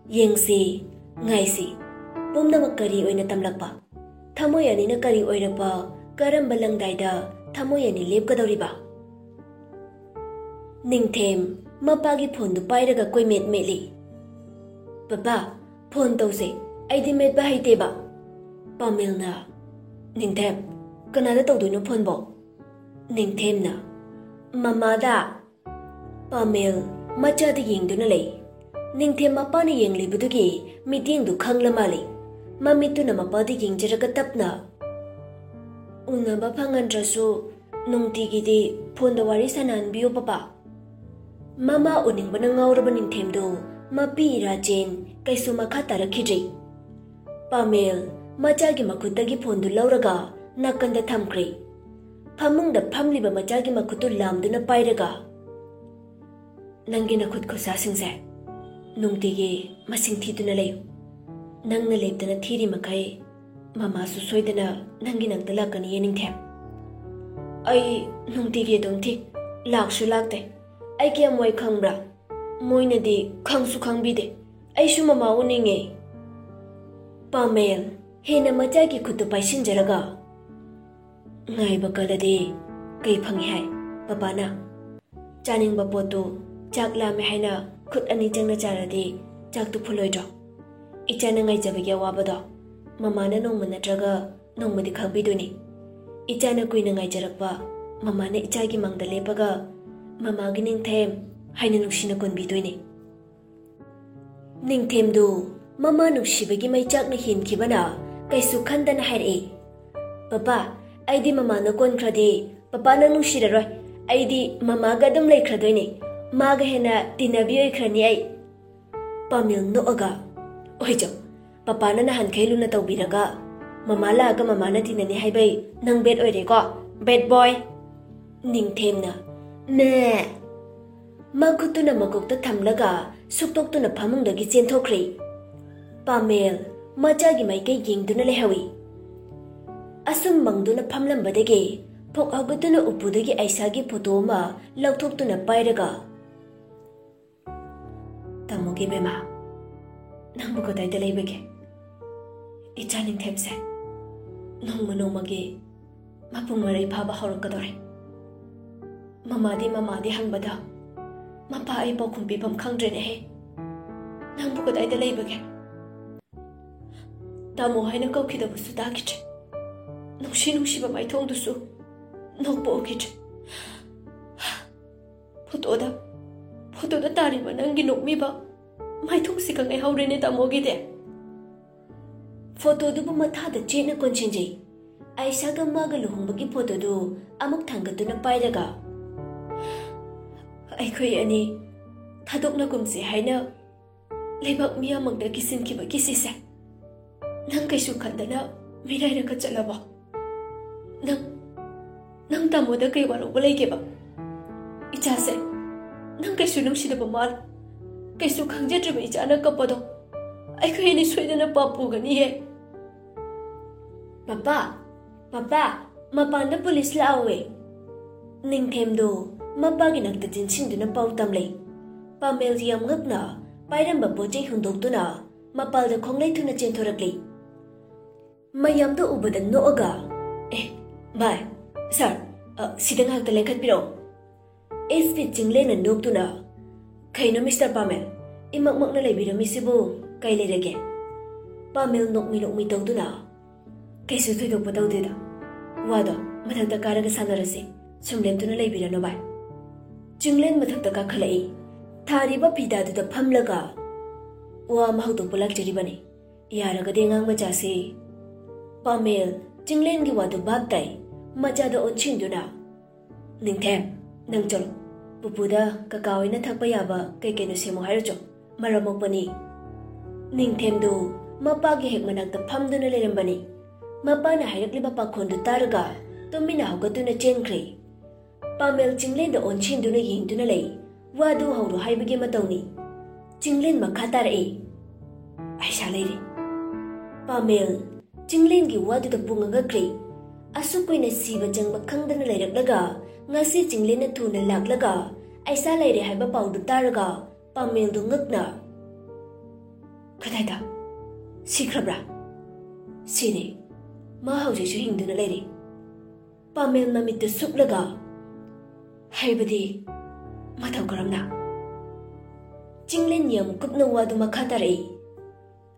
ꯌꯦꯡꯁꯤ, ꯉꯥꯏꯁꯤ, ꯄꯨꯝꯅꯃꯛ ꯀꯔꯤ ꯑꯣꯏꯅ ꯇꯝꯂꯛꯄ? ꯊꯃꯣꯏ ꯑꯅꯤꯅ ꯀꯔꯤ ꯑꯣꯏꯔꯛꯄ? ꯀꯔꯝꯕ ꯂꯪꯗꯥꯏꯗ ꯊꯃꯣꯏ ꯑꯅꯤ ꯂꯦꯞꯀꯗꯧꯔꯤꯕ? ꯅꯤꯡꯊꯦꯝ ꯃꯄꯥꯒꯤ ꯐꯣꯟꯗꯨ ꯄꯥꯏꯔꯒ ꯀꯣꯏꯃꯦꯠ ꯃꯦꯠꯂꯤ꯫ "ꯄꯄꯥ, ꯐꯣꯟ ꯇꯧꯁꯦ, ꯑꯩꯗꯤ ꯃꯦꯠꯄ ꯍꯩꯇꯦꯕ꯫" ꯄꯥꯃꯦꯜꯅ, "ꯅꯤꯡꯊꯦꯝ, ꯀꯅꯥꯗ ꯇꯧꯗꯣꯏꯅꯣ ꯐꯣꯟꯕꯣ?" ꯅꯤꯡꯊꯦꯝꯅ, "ꯃꯃꯥꯗ꯫" ꯄꯥꯃꯦꯜ ꯃꯆꯥꯗ ꯌꯦꯡꯗꯨꯅ ꯂꯩ꯫ ꯅꯤꯡꯊꯦꯝ ꯃꯄꯥꯅ ꯌꯦꯡꯂꯤꯕꯗꯨꯒꯤ ꯃꯤꯠꯌꯦꯡꯗꯨ ꯈꯪꯂ ꯃꯥꯜꯂꯤ꯫ ꯃꯃꯤꯠꯇꯨꯅ ꯃꯄꯥꯗ ꯌꯦꯡꯖꯔꯒ ꯇꯞꯅ, "ꯎꯅꯕ ꯐꯪꯍꯟꯗ꯭ꯔꯁꯨ ꯅꯨꯡꯇꯤꯒꯤꯗꯤ ꯐꯣꯟꯗ ꯋꯥꯔꯤ ꯁꯥꯟꯅꯍꯟꯕꯤꯌꯨ ꯄꯄꯥ꯫" ꯃꯃꯥ ꯎꯅꯤꯡꯕꯅ ꯉꯥꯎꯔꯕ ꯅꯤꯡꯊꯦꯝꯗꯨ ꯃꯄꯤ ꯏꯔꯥ ꯆꯦꯟ ꯀꯩꯁꯨ ꯃꯈꯥ ꯇꯥꯔꯛꯈꯤꯗ꯭ꯔꯤ꯫ ꯄꯥꯃꯦꯜ ꯃꯆꯥꯒꯤ ꯃꯈꯨꯠꯇꯒꯤ ꯐꯣꯟꯗꯨ ꯂꯧꯔꯒ ꯅꯥꯀꯟꯗ ꯊꯝꯈ꯭ꯔꯦ꯫ ꯐꯃꯨꯡꯗ ꯐꯝꯂꯤꯕ ꯃꯆꯥꯒꯤ ꯃꯈꯨꯠꯇꯨ ꯂꯥꯝꯗꯨꯅ ꯄꯥꯏꯔꯒ, "ꯅꯪꯒꯤ ꯅꯈꯨꯠ ꯈꯨꯠꯁꯥꯁꯤꯡꯁꯦ ꯅꯨꯡꯇꯤꯒꯤ ꯃꯁꯤꯡ ꯊꯤꯗꯨꯅ ꯂꯩꯌꯨ꯫ ꯅꯪꯅ ꯂꯦꯞꯇꯅ ꯊꯤꯔꯤ ꯃꯈꯩ ꯃꯃꯥꯁꯨ ꯁꯣꯏꯗꯅ ꯅꯪꯒꯤ ꯅꯥꯛꯇ ꯂꯥꯛꯀꯅꯤꯌꯦ ꯅꯤꯡꯊꯦꯝ꯫" "ꯑꯩ ꯅꯨꯡꯇꯤꯒꯤ ꯑꯗꯨꯝ ꯊꯤ, ꯂꯥꯛꯁꯨ ꯂꯥꯛꯇꯦ꯫ ꯑꯩ ꯀꯌꯥꯝ ꯋꯥꯏ ꯈꯪꯕ꯭ꯔꯥ? ꯃꯣꯏꯅꯗꯤ ꯈꯪꯁꯨ ꯈꯪꯕꯤꯗꯦ꯫ ꯑꯩꯁꯨ ꯃꯃꯥ ꯎꯅꯤꯡꯉꯦ꯫" ꯄꯥꯃꯦꯜ ꯍꯦꯟꯅ ꯃꯆꯥꯒꯤ ꯈꯨꯠꯇꯨ ꯄꯥꯏꯁꯤꯟꯖꯔꯒ, "ꯉꯥꯏꯕ ꯀꯜꯂꯗꯤ ꯀꯩ ꯐꯪꯉꯤ ꯍꯥꯏ, ꯄꯄꯥꯅ? ꯆꯥꯅꯤꯡꯕ ꯄꯣꯠꯇꯨ ꯆꯥꯛ ꯂꯥꯝꯃꯦ ꯍꯥꯏꯅ ꯈꯨꯠ ꯑꯅꯤ ꯆꯪꯅ ꯆꯥꯔꯗꯤ ꯆꯥꯛꯇꯨ ꯐꯨꯜꯂꯣꯏꯗ꯭ꯔꯣ? ꯏꯆꯥꯅ ꯉꯥꯏꯖꯕꯒꯤ ꯑꯋꯥꯕꯗꯣ ꯃꯃꯥꯅ ꯅꯣꯡꯃ ꯅꯠꯇ꯭ꯔꯒ ꯅꯣꯡꯃꯗꯤ ꯈꯪꯕꯤꯗꯣꯏꯅꯤ꯫ ꯏꯆꯥꯅ ꯀꯨꯏꯅ ꯉꯥꯏꯖꯔꯛꯄ ꯃꯃꯥꯅ ꯏꯆꯥꯒꯤ ꯃꯥꯡꯗ ꯂꯦꯞꯄꯒ ꯃꯃꯥꯒꯤ ꯅꯤꯡꯊꯦꯝ ꯍꯥꯏꯅ ꯅꯨꯡꯁꯤꯅ ꯀꯣꯟꯕꯤꯗꯣꯏꯅꯤ꯫" ꯅꯤꯡꯊꯦꯝꯗꯨ ꯃꯃꯥ ꯅꯨꯡꯁꯤꯕꯒꯤ ꯃꯩꯆꯥꯛꯅ ꯍꯦꯟꯈꯤꯕꯅ ꯀꯩꯁꯨ ꯈꯟꯗꯅ ꯍꯥꯏꯔꯛꯏ, "ꯄꯄꯥ, ꯑꯩꯗꯤ ꯃꯃꯥꯅ ꯀꯣꯟꯈ꯭ꯔꯗꯤ ꯄꯄꯥ ꯅꯪ ꯅꯨꯡꯁꯤꯔꯔꯣꯏ꯫ ꯑꯩꯗꯤ ꯃꯃꯥꯒ ꯑꯗꯨꯝ ꯂꯩꯈ꯭ꯔꯗꯣꯏꯅꯤ꯫ ꯃꯥꯒ ꯍꯦꯟꯅ ꯇꯤꯟꯅꯕꯤ ꯑꯣꯏꯈ꯭ꯔꯅꯤ ꯑꯩ꯫" ꯄꯥꯃꯦꯜ ꯅꯣꯛꯑꯒ, "ꯑꯣꯏꯖꯧ, ꯄꯄꯥꯅ ꯅꯍꯥꯟꯈꯩ ꯂꯨꯅ ꯇꯧꯕꯤꯔꯒ ꯃꯃꯥ ꯂꯥꯛꯑꯒ ꯃꯃꯥꯅ ꯇꯤꯟꯅꯅꯤ ꯍꯥꯏꯕꯩ ꯅꯪ ꯕꯦꯠ ꯑꯣꯏꯔꯦꯀꯣ? ꯕꯦꯠ ꯕꯣꯏ!" ꯅꯤꯡꯊꯦꯝꯅ, "ꯃꯦ!" ꯃꯈꯨꯠꯇꯨꯅ ꯃꯀꯣꯛꯇ ꯊꯝꯂꯒ ꯁꯨꯛꯇꯣꯛꯇꯨꯅ ꯐꯃꯨꯡꯗꯒꯤ ꯆꯦꯟꯊꯣꯛꯈ꯭ꯔꯦ꯫ ꯄꯥꯃꯦꯜ ꯃꯆꯥꯒꯤ ꯃꯥꯏꯀꯩ ꯌꯦꯡꯗꯨꯅ ꯂꯩꯍꯧꯏ꯫ ꯑꯁꯨꯝ ꯃꯪꯗꯨꯅ ꯐꯝꯂꯝꯕꯗꯒꯤ ꯐꯨꯛ ꯍꯧꯒꯠꯇꯨꯅ ꯎꯄꯨꯗꯒꯤ ꯑꯥꯏꯁꯥꯒꯤ ꯐꯣꯇꯣ ꯑꯃ ꯂꯧꯊꯣꯛꯇꯨꯅ ꯄꯥꯏꯔꯒ, "ꯇꯥꯃꯣꯒꯤ ꯕꯦꯃꯥ, ꯅꯪꯕꯨ ꯀꯗꯥꯏꯗ ꯂꯩꯕꯒꯦ? ꯏꯆꯥ ꯅꯤꯡꯊꯦꯝꯁꯦ ꯅꯣꯡꯃ ꯅꯣꯡꯃꯒꯤ ꯃꯄꯨꯡ ꯃꯔꯩ ꯐꯥꯕ ꯍꯧꯔꯛꯀꯗꯧꯔꯦ꯫ ꯃꯃꯥꯗꯤ ꯃꯃꯥꯗꯤ ꯍꯪꯕꯗ ꯃꯄꯥ ꯑꯩ ꯄꯥꯎꯈꯨꯝ ꯄꯤꯐꯝ ꯈꯪꯗ꯭ꯔꯦꯅꯦꯍꯦ꯫ ꯅꯪꯕꯨ ꯀꯗꯥꯏꯗ ꯂꯩꯕꯒꯦ? ꯇꯥꯃꯣ ꯍꯥꯏꯅ ꯀꯧꯈꯤꯗꯕꯁꯨ ꯇꯥꯈꯤꯗ꯭ꯔꯦ꯫ ꯅꯨꯡꯁꯤ ꯅꯨꯡꯁꯤꯕ ꯃꯥꯏꯊꯣꯡꯗꯨꯁꯨ ꯅꯣꯛꯄ ꯎꯈꯤꯗ꯭ꯔꯦ꯫ ꯐꯣꯇꯣꯗ, ꯐꯣꯇꯣꯗ ꯇꯥꯔꯤꯕ ꯅꯪꯒꯤ ꯅꯣꯛꯃꯤꯕ ꯃꯥꯏꯊꯣꯡꯁꯤꯒ ꯉꯥꯏꯍꯧꯔꯦꯅꯦ ꯇꯥꯃꯣꯒꯤꯗꯤ꯫" ꯐꯣꯇꯣꯗꯨꯕꯨ ꯃꯊꯥꯗ ꯆꯦꯠꯅ ꯀꯣꯟꯁꯤꯟꯖꯩ꯫ ꯑꯥꯏꯁꯥꯒ ꯃꯥꯒ ꯂꯨꯍꯣꯡꯕꯒꯤ ꯐꯣꯇꯣꯗꯨ ꯑꯃꯨꯛ ꯊꯥꯡꯒꯠꯇꯨꯅ ꯄꯥꯏꯔꯒ, "ꯑꯩꯈꯣꯏ ꯑꯅꯤ ꯊꯥꯗꯣꯛꯅꯒꯨꯝꯁꯤ ꯍꯥꯏꯅ ꯂꯩꯕꯥꯛ ꯃꯤꯌꯥꯝꯃꯛꯇ ꯀꯤꯁꯤꯟꯈꯤꯕꯒꯤ ꯁꯤꯁꯦ ꯅꯪ ꯀꯩꯁꯨ ꯈꯟꯗꯅ ꯃꯤꯔꯥꯏꯔꯒ ꯆꯠꯂꯕꯣ? ꯅꯪ, ꯅꯪ ꯇꯥꯃꯣꯗ ꯀꯩ ꯋꯥꯔꯧꯕ ꯂꯩꯒꯦꯕ? ꯏꯆꯥꯁꯦ ꯅꯪ ꯀꯩꯁꯨ ꯅꯨꯡꯁꯤꯗꯕ ꯃꯥꯜꯂꯦ꯫ ꯀꯩꯁꯨ ꯈꯪꯖꯗ꯭ꯔꯤꯕ ꯏꯆꯥꯅ ꯀꯞꯄꯗꯣ ꯑꯩꯈꯣꯏ ꯑꯅꯤ ꯁꯣꯏꯗꯅ ꯄꯥꯞ ꯄꯨꯒꯅꯤꯌꯦ꯫" "ꯄꯄꯥ, ꯄꯄꯥ, ꯃꯄꯥꯟꯗ ꯄꯨꯂꯤꯁ ꯂꯥꯛꯍꯧꯋꯦ꯫" ꯅꯤꯡꯊꯦꯝꯗꯨ ꯃꯄꯥꯒꯤ ꯅꯥꯛꯇ ꯆꯤꯟꯁꯤꯟꯗꯨꯅ ꯄꯥꯎ ꯇꯝꯂꯦ꯫ ꯄꯥꯃꯦꯜ ꯌꯥꯝ ꯉꯛꯅ ꯄꯥꯏꯔꯝꯕ ꯄꯣꯠ ꯆꯩ ꯍꯨꯟꯗꯣꯛꯇꯨꯅ ꯃꯄꯥꯜꯗ ꯈꯣꯡꯂꯩ ꯊꯨꯅ ꯆꯦꯟꯊꯣꯔꯛꯂꯤ꯫ ꯃꯌꯥꯝꯗꯣ ꯎꯕꯗ ꯅꯣꯛꯑꯒ, "ꯑꯦ, ꯚꯥꯏ, ꯁꯥꯔ, ꯑ, ꯁꯤꯗ ꯉꯥꯏꯍꯥꯛꯇ ꯂꯦꯡꯈꯠꯄꯤꯔꯛꯑꯣ?" ꯑꯦꯁ ꯄꯤ ꯆꯤꯡꯂꯦꯟꯅ ꯅꯣꯛꯇꯨꯅ, "ꯀꯩꯅꯣ, ꯃꯤꯁꯇꯔ ꯄꯥꯃꯦꯜ, ꯏꯃꯛꯃꯛꯅ ꯂꯩꯕꯤꯔꯝꯃꯤꯁꯤꯕꯨ ꯀꯩ ꯂꯩꯔꯒꯦ?" ꯄꯥꯃꯦꯜ ꯅꯣꯛꯃꯤ ꯅꯣꯛꯃꯤ ꯇꯧꯗꯨꯅ, "ꯀꯩꯁꯨ ꯊꯣꯏꯗꯣꯛꯄ ꯇꯧꯗꯦꯗ꯫ ꯋꯥꯗꯣ ꯃꯊꯛꯇ ꯀꯥꯔꯒ ꯁꯥꯟꯅꯔꯁꯤ꯫ ꯁꯨꯝ ꯂꯦꯞꯇꯨꯅ ꯂꯩꯕꯤꯔꯅꯨ, ꯚꯥꯏ꯫" ꯆꯤꯡꯂꯦꯟ ꯃꯊꯛꯇ ꯀꯥꯈꯠꯂꯛꯏ꯫ ꯊꯥꯔꯤꯕ ꯐꯤꯗꯥꯗꯨꯗ ꯐꯝꯂꯒ ꯋꯥ ꯑꯃ ꯍꯧꯗꯣꯛꯄ ꯂꯥꯛꯆꯔꯤꯕꯅꯤ꯫ ꯌꯥꯔꯒꯗꯤ ꯑꯉꯥꯡ ꯃꯆꯥꯁꯤ꯫ ꯄꯥꯃꯦꯜ ꯆꯤꯡꯂꯦꯟꯒꯤ ꯋꯥꯗꯨ ꯚꯥꯞ ꯇꯥꯏ꯫ ꯃꯆꯥꯗ ꯑꯣꯟꯁꯤꯟꯗꯨꯅ, "ꯅꯤꯡꯊꯦꯝ, ꯅꯪ ꯆꯠꯂꯣ꯫ ꯄꯨꯄꯨꯗ ꯀꯀꯥ ꯍꯣꯏꯅ ꯊꯛꯄ ꯌꯥꯕ ꯀꯩ ꯀꯩꯅꯣ ꯁꯦꯝꯃꯨ ꯍꯥꯏꯔꯨꯆꯣ꯫ ꯃꯔꯝ ꯃꯣꯛꯄꯅꯤ꯫" ꯅꯤꯡꯊꯦꯝꯗꯨ ꯃꯄꯥꯒꯤ ꯍꯦꯛ ꯃꯅꯥꯛꯇ ꯐꯝꯗꯨꯅ ꯂꯩꯔꯝꯕꯅꯤ꯫ ꯃꯄꯥꯅ ꯍꯥꯏꯔꯛꯂꯤꯕ ꯄꯥꯈꯣꯟꯗꯨ ꯇꯥꯔꯒ ꯇꯨꯃꯤꯟꯅ ꯍꯧꯒꯠꯇꯨꯅ ꯆꯦꯟꯈ꯭ꯔꯦ꯫ ꯄꯥꯃꯦꯜ ꯆꯤꯡꯂꯦꯟꯗ ꯑꯣꯟꯁꯤꯟꯗꯨꯅ ꯌꯦꯡꯗꯨꯅ ꯂꯩ꯫ ꯋꯥꯗꯨ ꯍꯧꯔꯣ ꯍꯥꯏꯕꯒꯤ ꯃꯇꯧꯅꯤ꯫ ꯆꯤꯡꯂꯦꯟ ꯃꯈꯥ ꯇꯥꯔꯛꯏ꯫ "ꯑꯩꯁꯥ ꯂꯩꯔꯦ꯫" ꯄꯥꯃꯦꯜ ꯆꯤꯡꯂꯦꯟꯒꯤ ꯋꯥꯗꯨꯗ ꯄꯨꯡꯉꯒꯈ꯭ꯔꯦ꯫ ꯑꯁꯨꯛ ꯀꯨꯏꯅ ꯁꯤꯕ ꯆꯪꯕ ꯈꯪꯗꯅ ꯂꯩꯔꯛꯂꯒ ꯉꯁꯤ ꯆꯤꯡꯂꯦꯟꯅ ꯊꯨꯅ ꯂꯥꯛꯂꯒ "ꯑꯩꯁꯥ ꯂꯩꯔꯦ" ꯍꯥꯏꯕ ꯄꯥꯎꯗꯨ ꯇꯥꯔꯒ ꯄꯥꯃꯦꯜꯗꯨ ꯉꯛꯅ, "ꯀꯗꯥꯏꯗ? ꯁꯤꯈ꯭ꯔꯕ꯭ꯔꯥ?" "ꯁꯤꯔꯦ꯫ ꯃꯥ ꯍꯧꯖꯤꯛꯁꯨ ꯍꯤꯡꯗꯨꯅ ꯂꯩꯔꯤ꯫" ꯄꯥꯃꯦꯜ ꯃꯃꯤꯠꯇꯨ ꯁꯨꯛꯂꯒ, "ꯍꯥꯏꯕꯗꯤ ꯃꯇꯧ ꯀꯔꯝꯅ?" ꯆꯤꯡꯂꯦꯟ ꯌꯥꯝ ꯀꯨꯞꯅ ꯋꯥꯗꯨ ꯃꯈꯥ ꯇꯥꯔꯛꯏ꯫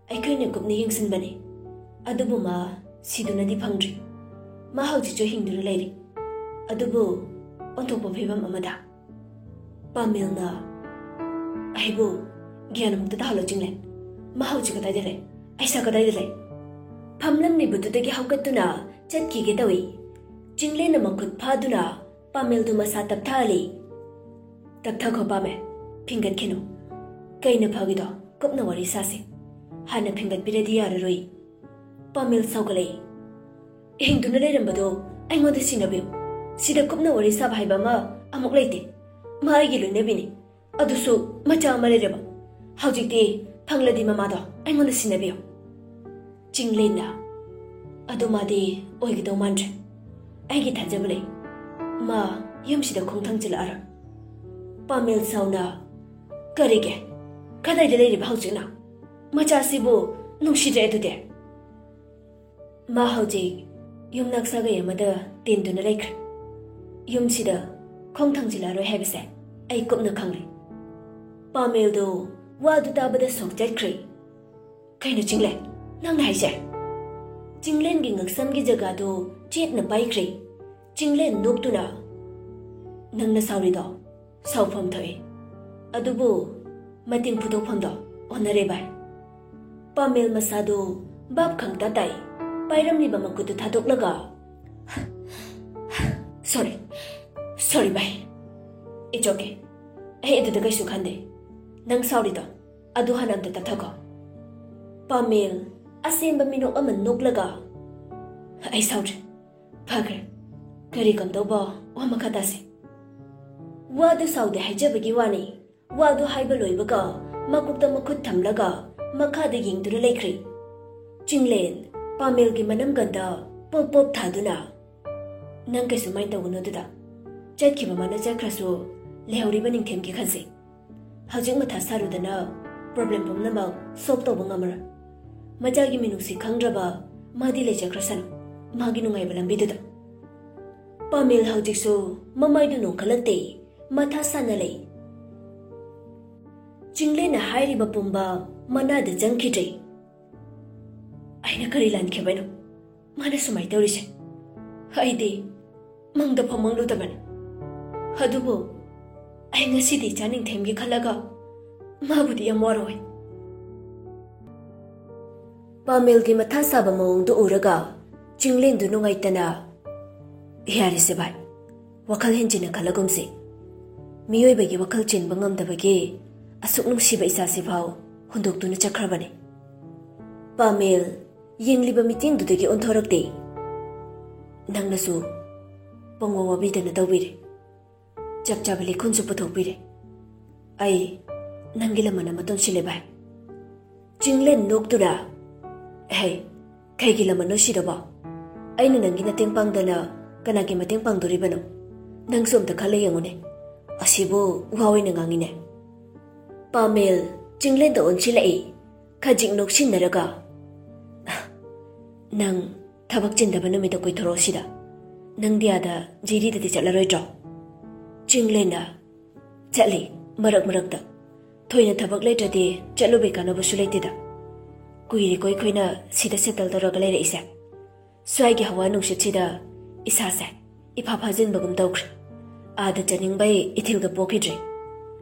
"ꯑꯩꯈꯣꯏꯅ ꯀꯨꯞꯅ ꯌꯦꯡꯁꯤꯟꯕꯅꯤ, ꯑꯗꯨꯕꯨ ꯃꯥ ꯁꯤꯗꯨꯅꯗꯤ ꯐꯪꯗ꯭ꯔꯤ꯫ ꯃꯥ ꯍꯧꯖꯤꯛꯁꯨ ꯍꯤꯡꯗꯨꯅ ꯂꯩꯔꯤ, ꯑꯗꯨꯕꯨ ꯑꯣꯟꯊꯣꯛꯄ ꯐꯤꯕꯝ ꯑꯃꯗ꯫" ꯄꯥꯃꯦꯜꯅ, "ꯑꯩꯕꯨ ꯒ꯭ꯌꯥꯟ ꯑꯃꯨꯛꯇ ꯇꯥꯍꯜꯂꯣ ꯆꯤꯡꯂꯦꯟ꯫ ꯃꯥ ꯍꯧꯖꯤꯛ ꯀꯗꯥꯏꯗ ꯂꯩ? ꯑꯩꯁꯥ ꯀꯗꯥꯏꯗ ꯂꯩ?" ꯐꯝꯂꯝꯂꯤꯕꯗꯨꯗꯒꯤ ꯍꯧꯒꯠꯇꯨꯅ ꯆꯠꯈꯤꯒꯦ ꯇꯧꯏ꯫ ꯆꯤꯡꯂꯦꯟꯅ ꯃꯈꯨꯠ ꯐꯥꯗꯨꯅ ꯄꯥꯃꯦꯜꯗꯨ ꯃꯁꯥ ꯇꯞꯊꯍꯜꯂꯤ꯫ "ꯇꯞꯊꯈꯣ ꯄꯥꯃꯦꯜ, ꯐꯤꯡꯒꯠꯈꯤꯅꯨ꯫ ꯀꯩꯅ ꯐꯒꯦꯗꯣ ꯀꯨꯞꯅ ꯋꯥꯔꯤ ꯁꯥꯁꯤ꯫ ꯍꯥꯟꯅ ꯐꯤꯡꯒꯠꯄꯤꯔꯗꯤ ꯌꯥꯔꯔꯣꯏ꯫" ꯄꯥꯃꯦꯜ ꯁꯥꯎꯒꯠꯂꯛꯏ꯫ "ꯍꯤꯡꯗꯨꯅ ꯂꯩꯔꯝꯕꯗꯣ ꯑꯩꯉꯣꯟꯗ ꯁꯤꯟꯅꯕꯤꯌꯨ꯫ ꯁꯤꯗ ꯀꯨꯞꯅ ꯋꯥꯔꯤ ꯁꯥꯕ ꯍꯥꯏꯕ ꯑꯃ ꯑꯃꯨꯛ ꯂꯩꯇꯦ꯫ ꯃꯥ ꯑꯩꯒꯤ ꯂꯣꯏꯅꯕꯤꯅꯤ꯫ ꯑꯗꯨꯁꯨ ꯃꯆꯥ ꯑꯃ ꯂꯩꯔꯦꯕ꯫ ꯍꯧꯖꯤꯛꯇꯤ ꯐꯪꯂꯗꯤ ꯃꯃꯥꯗꯣ ꯑꯩꯉꯣꯟꯗ ꯁꯤꯟꯅꯕꯤꯌꯨ꯫" ꯆꯤꯡꯂꯦꯟꯅ, "ꯑꯗꯨ ꯃꯥꯗꯤ ꯑꯣꯏꯒꯗꯧ ꯃꯥꯟꯗ꯭ꯔꯦ꯫ ꯑꯩꯒꯤ ꯊꯥꯖꯕ ꯂꯩ꯫ ꯃꯥ ꯌꯨꯝꯁꯤꯗ ꯈꯣꯡꯊꯥꯡ ꯆꯤꯜꯂꯛꯑꯔꯣꯏ꯫" ꯄꯥꯃꯦꯜ ꯁꯥꯎꯅ, "ꯀꯔꯤꯒꯤ? ꯀꯗꯥꯏꯗ ꯂꯩꯔꯤꯕ ꯍꯧꯖꯤꯛꯅ? ꯃꯆꯥꯁꯤꯕꯨ ꯅꯨꯡꯁꯤꯗ꯭ꯔꯦ ꯑꯗꯨꯗꯤ?" ꯃꯥ ꯍꯧꯖꯤꯛ ꯌꯨꯝꯅꯥꯛ ꯁꯥꯒꯩ ꯑꯃꯗ ꯇꯤꯟꯗꯨꯅ ꯂꯩꯈ꯭ꯔꯦ꯫ ꯌꯨꯝꯁꯤꯗ ꯈꯣꯡ ꯊꯥꯡꯖꯤꯜꯂꯛꯑꯔꯣꯏ ꯍꯥꯏꯕꯁꯦ ꯑꯩ ꯀꯨꯞꯅ ꯈꯪꯂꯦ꯫ ꯄꯥꯃꯦꯜꯗꯣ ꯋꯥꯗꯨ ꯇꯥꯕꯗ ꯁꯣꯛ ꯆꯠꯈ꯭ꯔꯦ꯫ "ꯀꯩꯅꯣ ꯆꯤꯡꯂꯦꯟ, ꯅꯪꯅ ꯍꯥꯏꯁꯦ?" ꯆꯤꯡꯂꯦꯟꯒꯤ ꯉꯛꯁꯝꯒꯤ ꯖꯒꯥꯗꯨ ꯆꯦꯠꯅ ꯄꯥꯏꯈ꯭ꯔꯦ꯫ ꯆꯤꯡꯂꯦꯟ ꯅꯣꯛꯇꯨꯅ, "ꯅꯪꯅ ꯁꯥꯎꯔꯤꯗꯣ ꯁꯥꯎꯐꯝ ꯊꯣꯛꯏ, ꯑꯗꯨꯕꯨ ꯃꯇꯤꯡ ꯐꯨꯗꯣꯛꯐꯝꯗꯣ ꯑꯣꯟꯅꯔꯦ ꯚꯥꯏ꯫ ꯄꯥꯃꯦꯜ ꯃꯁꯥꯗꯨ ꯚꯥꯞ ꯈꯪꯇ ꯇꯥꯏ꯫ ꯄꯥꯏꯔꯝꯂꯤꯕ ꯃꯈꯨꯠꯇꯨ ꯊꯥꯗꯣꯛꯂꯒ, "Sorry, sorry ꯚꯥꯏ, it's okay, ꯑꯩ ꯑꯗꯨꯗ ꯀꯩꯁꯨ ꯈꯟꯗꯦ꯫ ꯅꯪ ꯁꯥꯎꯔꯤꯗꯣ ꯑꯗꯨ ꯍꯥꯟꯅ ꯑꯝꯇ ꯇꯞꯊꯈꯣ꯫" ꯄꯥꯃꯦꯜ ꯑꯁꯦꯡꯕ ꯃꯤꯅꯣꯛ ꯑꯃ ꯅꯣꯛꯂꯒ, "ꯑꯩ ꯁꯥꯎꯗ꯭ꯔꯦ, ꯐꯈ꯭ꯔꯦ꯫ ꯀꯔꯤ ꯀꯝꯗꯧꯕ ꯋꯥ ꯃꯈꯥ ꯇꯥꯁꯤ꯫" ꯋꯥꯗꯨ ꯁꯥꯎꯗꯦ ꯍꯥꯏꯖꯕꯒꯤ ꯋꯥꯅꯤ꯫ ꯋꯥꯗꯨ ꯍꯥꯏꯕ ꯂꯣꯏꯕꯒ ꯃꯀꯣꯛꯇ ꯃꯈꯨꯠ ꯊꯝꯂꯒ ꯃꯈꯥꯗ ꯌꯦꯡꯗꯨꯅ ꯂꯩꯈ꯭ꯔꯦ꯫ ꯆꯤꯡꯂꯦꯟ ꯄꯥꯃꯦꯜꯒꯤ ꯃꯅꯝꯒꯟꯗ ꯄꯣꯞ ꯄꯣꯞ ꯊꯥꯗꯨꯅ, "ꯅꯪ ꯀꯩꯁꯨ ꯃꯥꯏꯟ ꯇꯧꯒꯅꯨ ꯑꯗꯨꯗ꯫ ꯆꯠꯈꯤꯕ ꯃꯥꯅ ꯆꯠꯈ꯭ꯔꯁꯨ ꯂꯩꯍꯧꯔꯤꯕ ꯅꯤꯡꯊꯦꯝꯒꯤ ꯈꯟꯁꯤ꯫ ꯍꯧꯖꯤꯛ ꯃꯊꯥ ꯁꯥꯔꯨꯗꯅ ꯄ꯭ꯔꯣꯕ꯭ꯂꯦꯝ ꯄꯨꯝꯅꯃꯛ ꯁꯣꯜꯕ ꯇꯧꯕ ꯉꯝꯃꯔꯣꯏ꯫ ꯃꯆꯥꯒꯤ ꯃꯤꯅꯨꯡꯁꯤ ꯈꯪꯗ꯭ꯔꯕ ꯃꯥꯗꯤ ꯂꯩꯖꯈ꯭ꯔꯁꯅꯨ ꯃꯥꯒꯤ ꯅꯨꯡꯉꯥꯏꯕ ꯂꯝꯕꯤꯗꯨꯗ꯫" ꯄꯥꯃꯦꯜ ꯍꯧꯖꯤꯛꯁꯨ ꯃꯃꯥꯏꯗꯨ ꯅꯣꯡꯈꯠꯂꯛꯇꯦ, ꯃꯊꯥ ꯁꯥꯅ ꯂꯩ꯫ ꯆꯤꯡꯂꯦꯟꯅ ꯍꯥꯏꯔꯤꯕ ꯄꯨꯝꯕ ꯃꯅꯥꯗ ꯆꯪꯈꯤꯗ꯭ꯔꯦ꯫ "ꯑꯩꯅ ꯀꯔꯤ ꯂꯥꯟꯈꯤꯕꯅꯣ ꯃꯥꯅ ꯁꯨꯃꯥꯏꯅ ꯇꯧꯔꯤꯁꯦ? ꯑꯩꯗꯤ ꯃꯪꯗ ꯐꯥꯎ ꯃꯪꯂꯨꯗꯕꯅꯤ꯫ ꯑꯗꯨꯕꯨ ꯑꯩ ꯉꯁꯤꯗꯤ ꯏꯆꯥ ꯅꯤꯡꯊꯦꯝꯒꯤ ꯈꯜꯂꯒ ꯃꯥꯕꯨꯗꯤ ꯌꯥꯝ ꯋꯥꯔꯧꯏ꯫" ꯄꯥꯃꯦꯜꯒꯤ ꯃꯊꯥ ꯁꯥꯕ ꯃꯑꯣꯡꯗꯨ ꯎꯔꯒ ꯆꯤꯡꯂꯦꯟꯗꯨ ꯅꯨꯡꯉꯥꯏꯇꯅ, "ꯌꯥꯔꯦꯁꯦ ꯚꯥꯏ, ꯋꯥꯈꯜ ꯍꯦꯟꯖꯤꯟꯅ ꯈꯜꯂꯒꯨꯝꯁꯤ꯫ ꯃꯤꯑꯣꯏꯕꯒꯤ ꯋꯥꯈꯜ ꯆꯦꯟꯕ ꯉꯝꯗꯕꯒꯤ ꯑꯁꯨꯛ ꯅꯨꯡꯁꯤꯕ ꯏꯆꯥꯁꯤꯐꯥꯎ ꯍꯨꯟꯗꯣꯛꯇꯨꯅ ꯆꯠꯈ꯭ꯔꯕꯅꯤ꯫" ꯄꯥꯃꯦꯜ ꯌꯦꯡꯂꯤꯕ ꯃꯤꯠꯌꯦꯡꯗꯨꯗꯒꯤ ꯑꯣꯟꯊꯣꯔꯛꯇꯦ꯫ "ꯅꯪꯅꯁꯨ ꯄꯪꯋꯥ ꯋꯥꯕꯤꯗꯅ ꯇꯧꯕꯤꯔꯦ꯫ ꯆꯞ ꯆꯥꯕ ꯂꯤꯈꯨꯟꯁꯨ ꯄꯨꯊꯣꯛꯄꯤꯔꯦ꯫ ꯑꯩ ꯅꯪꯒꯤ ꯂꯃꯟ ꯑꯃ ꯇꯣꯟꯁꯤꯜꯂꯦ ꯚꯥꯏ꯫" ꯆꯤꯡꯂꯦꯟ ꯅꯣꯛꯇꯨꯅ, "ꯍꯦ, ꯀꯩꯒꯤ ꯂꯃꯟꯅꯣ ꯁꯤꯗꯕꯣ? ꯑꯩꯅ ꯅꯪꯒꯤ ꯃꯇꯦꯡ ꯄꯥꯡꯗꯅ ꯀꯅꯥꯒꯤ ꯃꯇꯦꯡ ꯄꯥꯡꯗꯣꯔꯤꯕꯅꯣ? ꯅꯪꯁꯨ ꯑꯝꯇ ꯈꯜꯂ ꯌꯦꯡꯉꯨꯅꯦ꯫ ꯑꯁꯤꯕꯨ ꯋꯥ ꯑꯣꯏꯅ ꯉꯥꯡꯉꯤꯅꯦ꯫" ꯄꯥꯃꯦꯜ ꯆꯤꯡꯂꯦꯟꯗ ꯑꯣꯟꯁꯤꯜꯂꯛꯏ꯫ ꯈꯖꯤꯛ ꯅꯣꯛꯁꯤꯟꯅꯔꯒ, "ꯅꯪ ꯊꯕꯛ ꯆꯤꯟꯗꯕ ꯅꯨꯃꯤꯠꯇ ꯀꯣꯏꯊꯣꯔꯛꯑꯣ ꯁꯤꯗ꯫ ꯅꯪꯗꯤ ꯑꯥꯗ ꯖꯤꯔꯤꯗꯗꯤ ꯆꯠꯂꯔꯣꯏꯗ꯭ꯔꯣ?" ꯆꯤꯡꯂꯦꯟꯅ, "ꯆꯠꯂꯤ, ꯃꯔꯛ ꯃꯔꯛꯇ꯫ ꯊꯣꯏꯅ ꯊꯕꯛ ꯂꯩꯇ꯭ꯔꯗꯤ ꯆꯠꯂꯨꯕꯩ ꯀꯥꯟꯅꯕꯁꯨ ꯂꯩꯇꯦꯗ꯫ ꯀꯨꯏꯔꯦꯀꯣ ꯑꯩꯈꯣꯏꯅ ꯁꯤꯗ ꯁꯦꯇꯜ ꯇꯧꯔꯒ ꯂꯩꯔꯛꯏꯁꯦ꯫ ꯁ꯭ꯋꯥꯏꯒꯤ ꯍꯋꯥ ꯅꯨꯡꯁꯤꯠꯁꯤꯗ ꯏꯁꯥꯁꯦ ꯏꯐꯥ ꯐꯥꯖꯤꯟꯕꯒꯨꯝ ꯇꯧꯈ꯭ꯔꯦ꯫ ꯑꯥꯗ ꯆꯠꯅꯤꯡꯕꯩ ꯏꯊꯤꯜꯒ ꯄꯣꯛꯈꯤꯗ꯭ꯔꯦ꯫"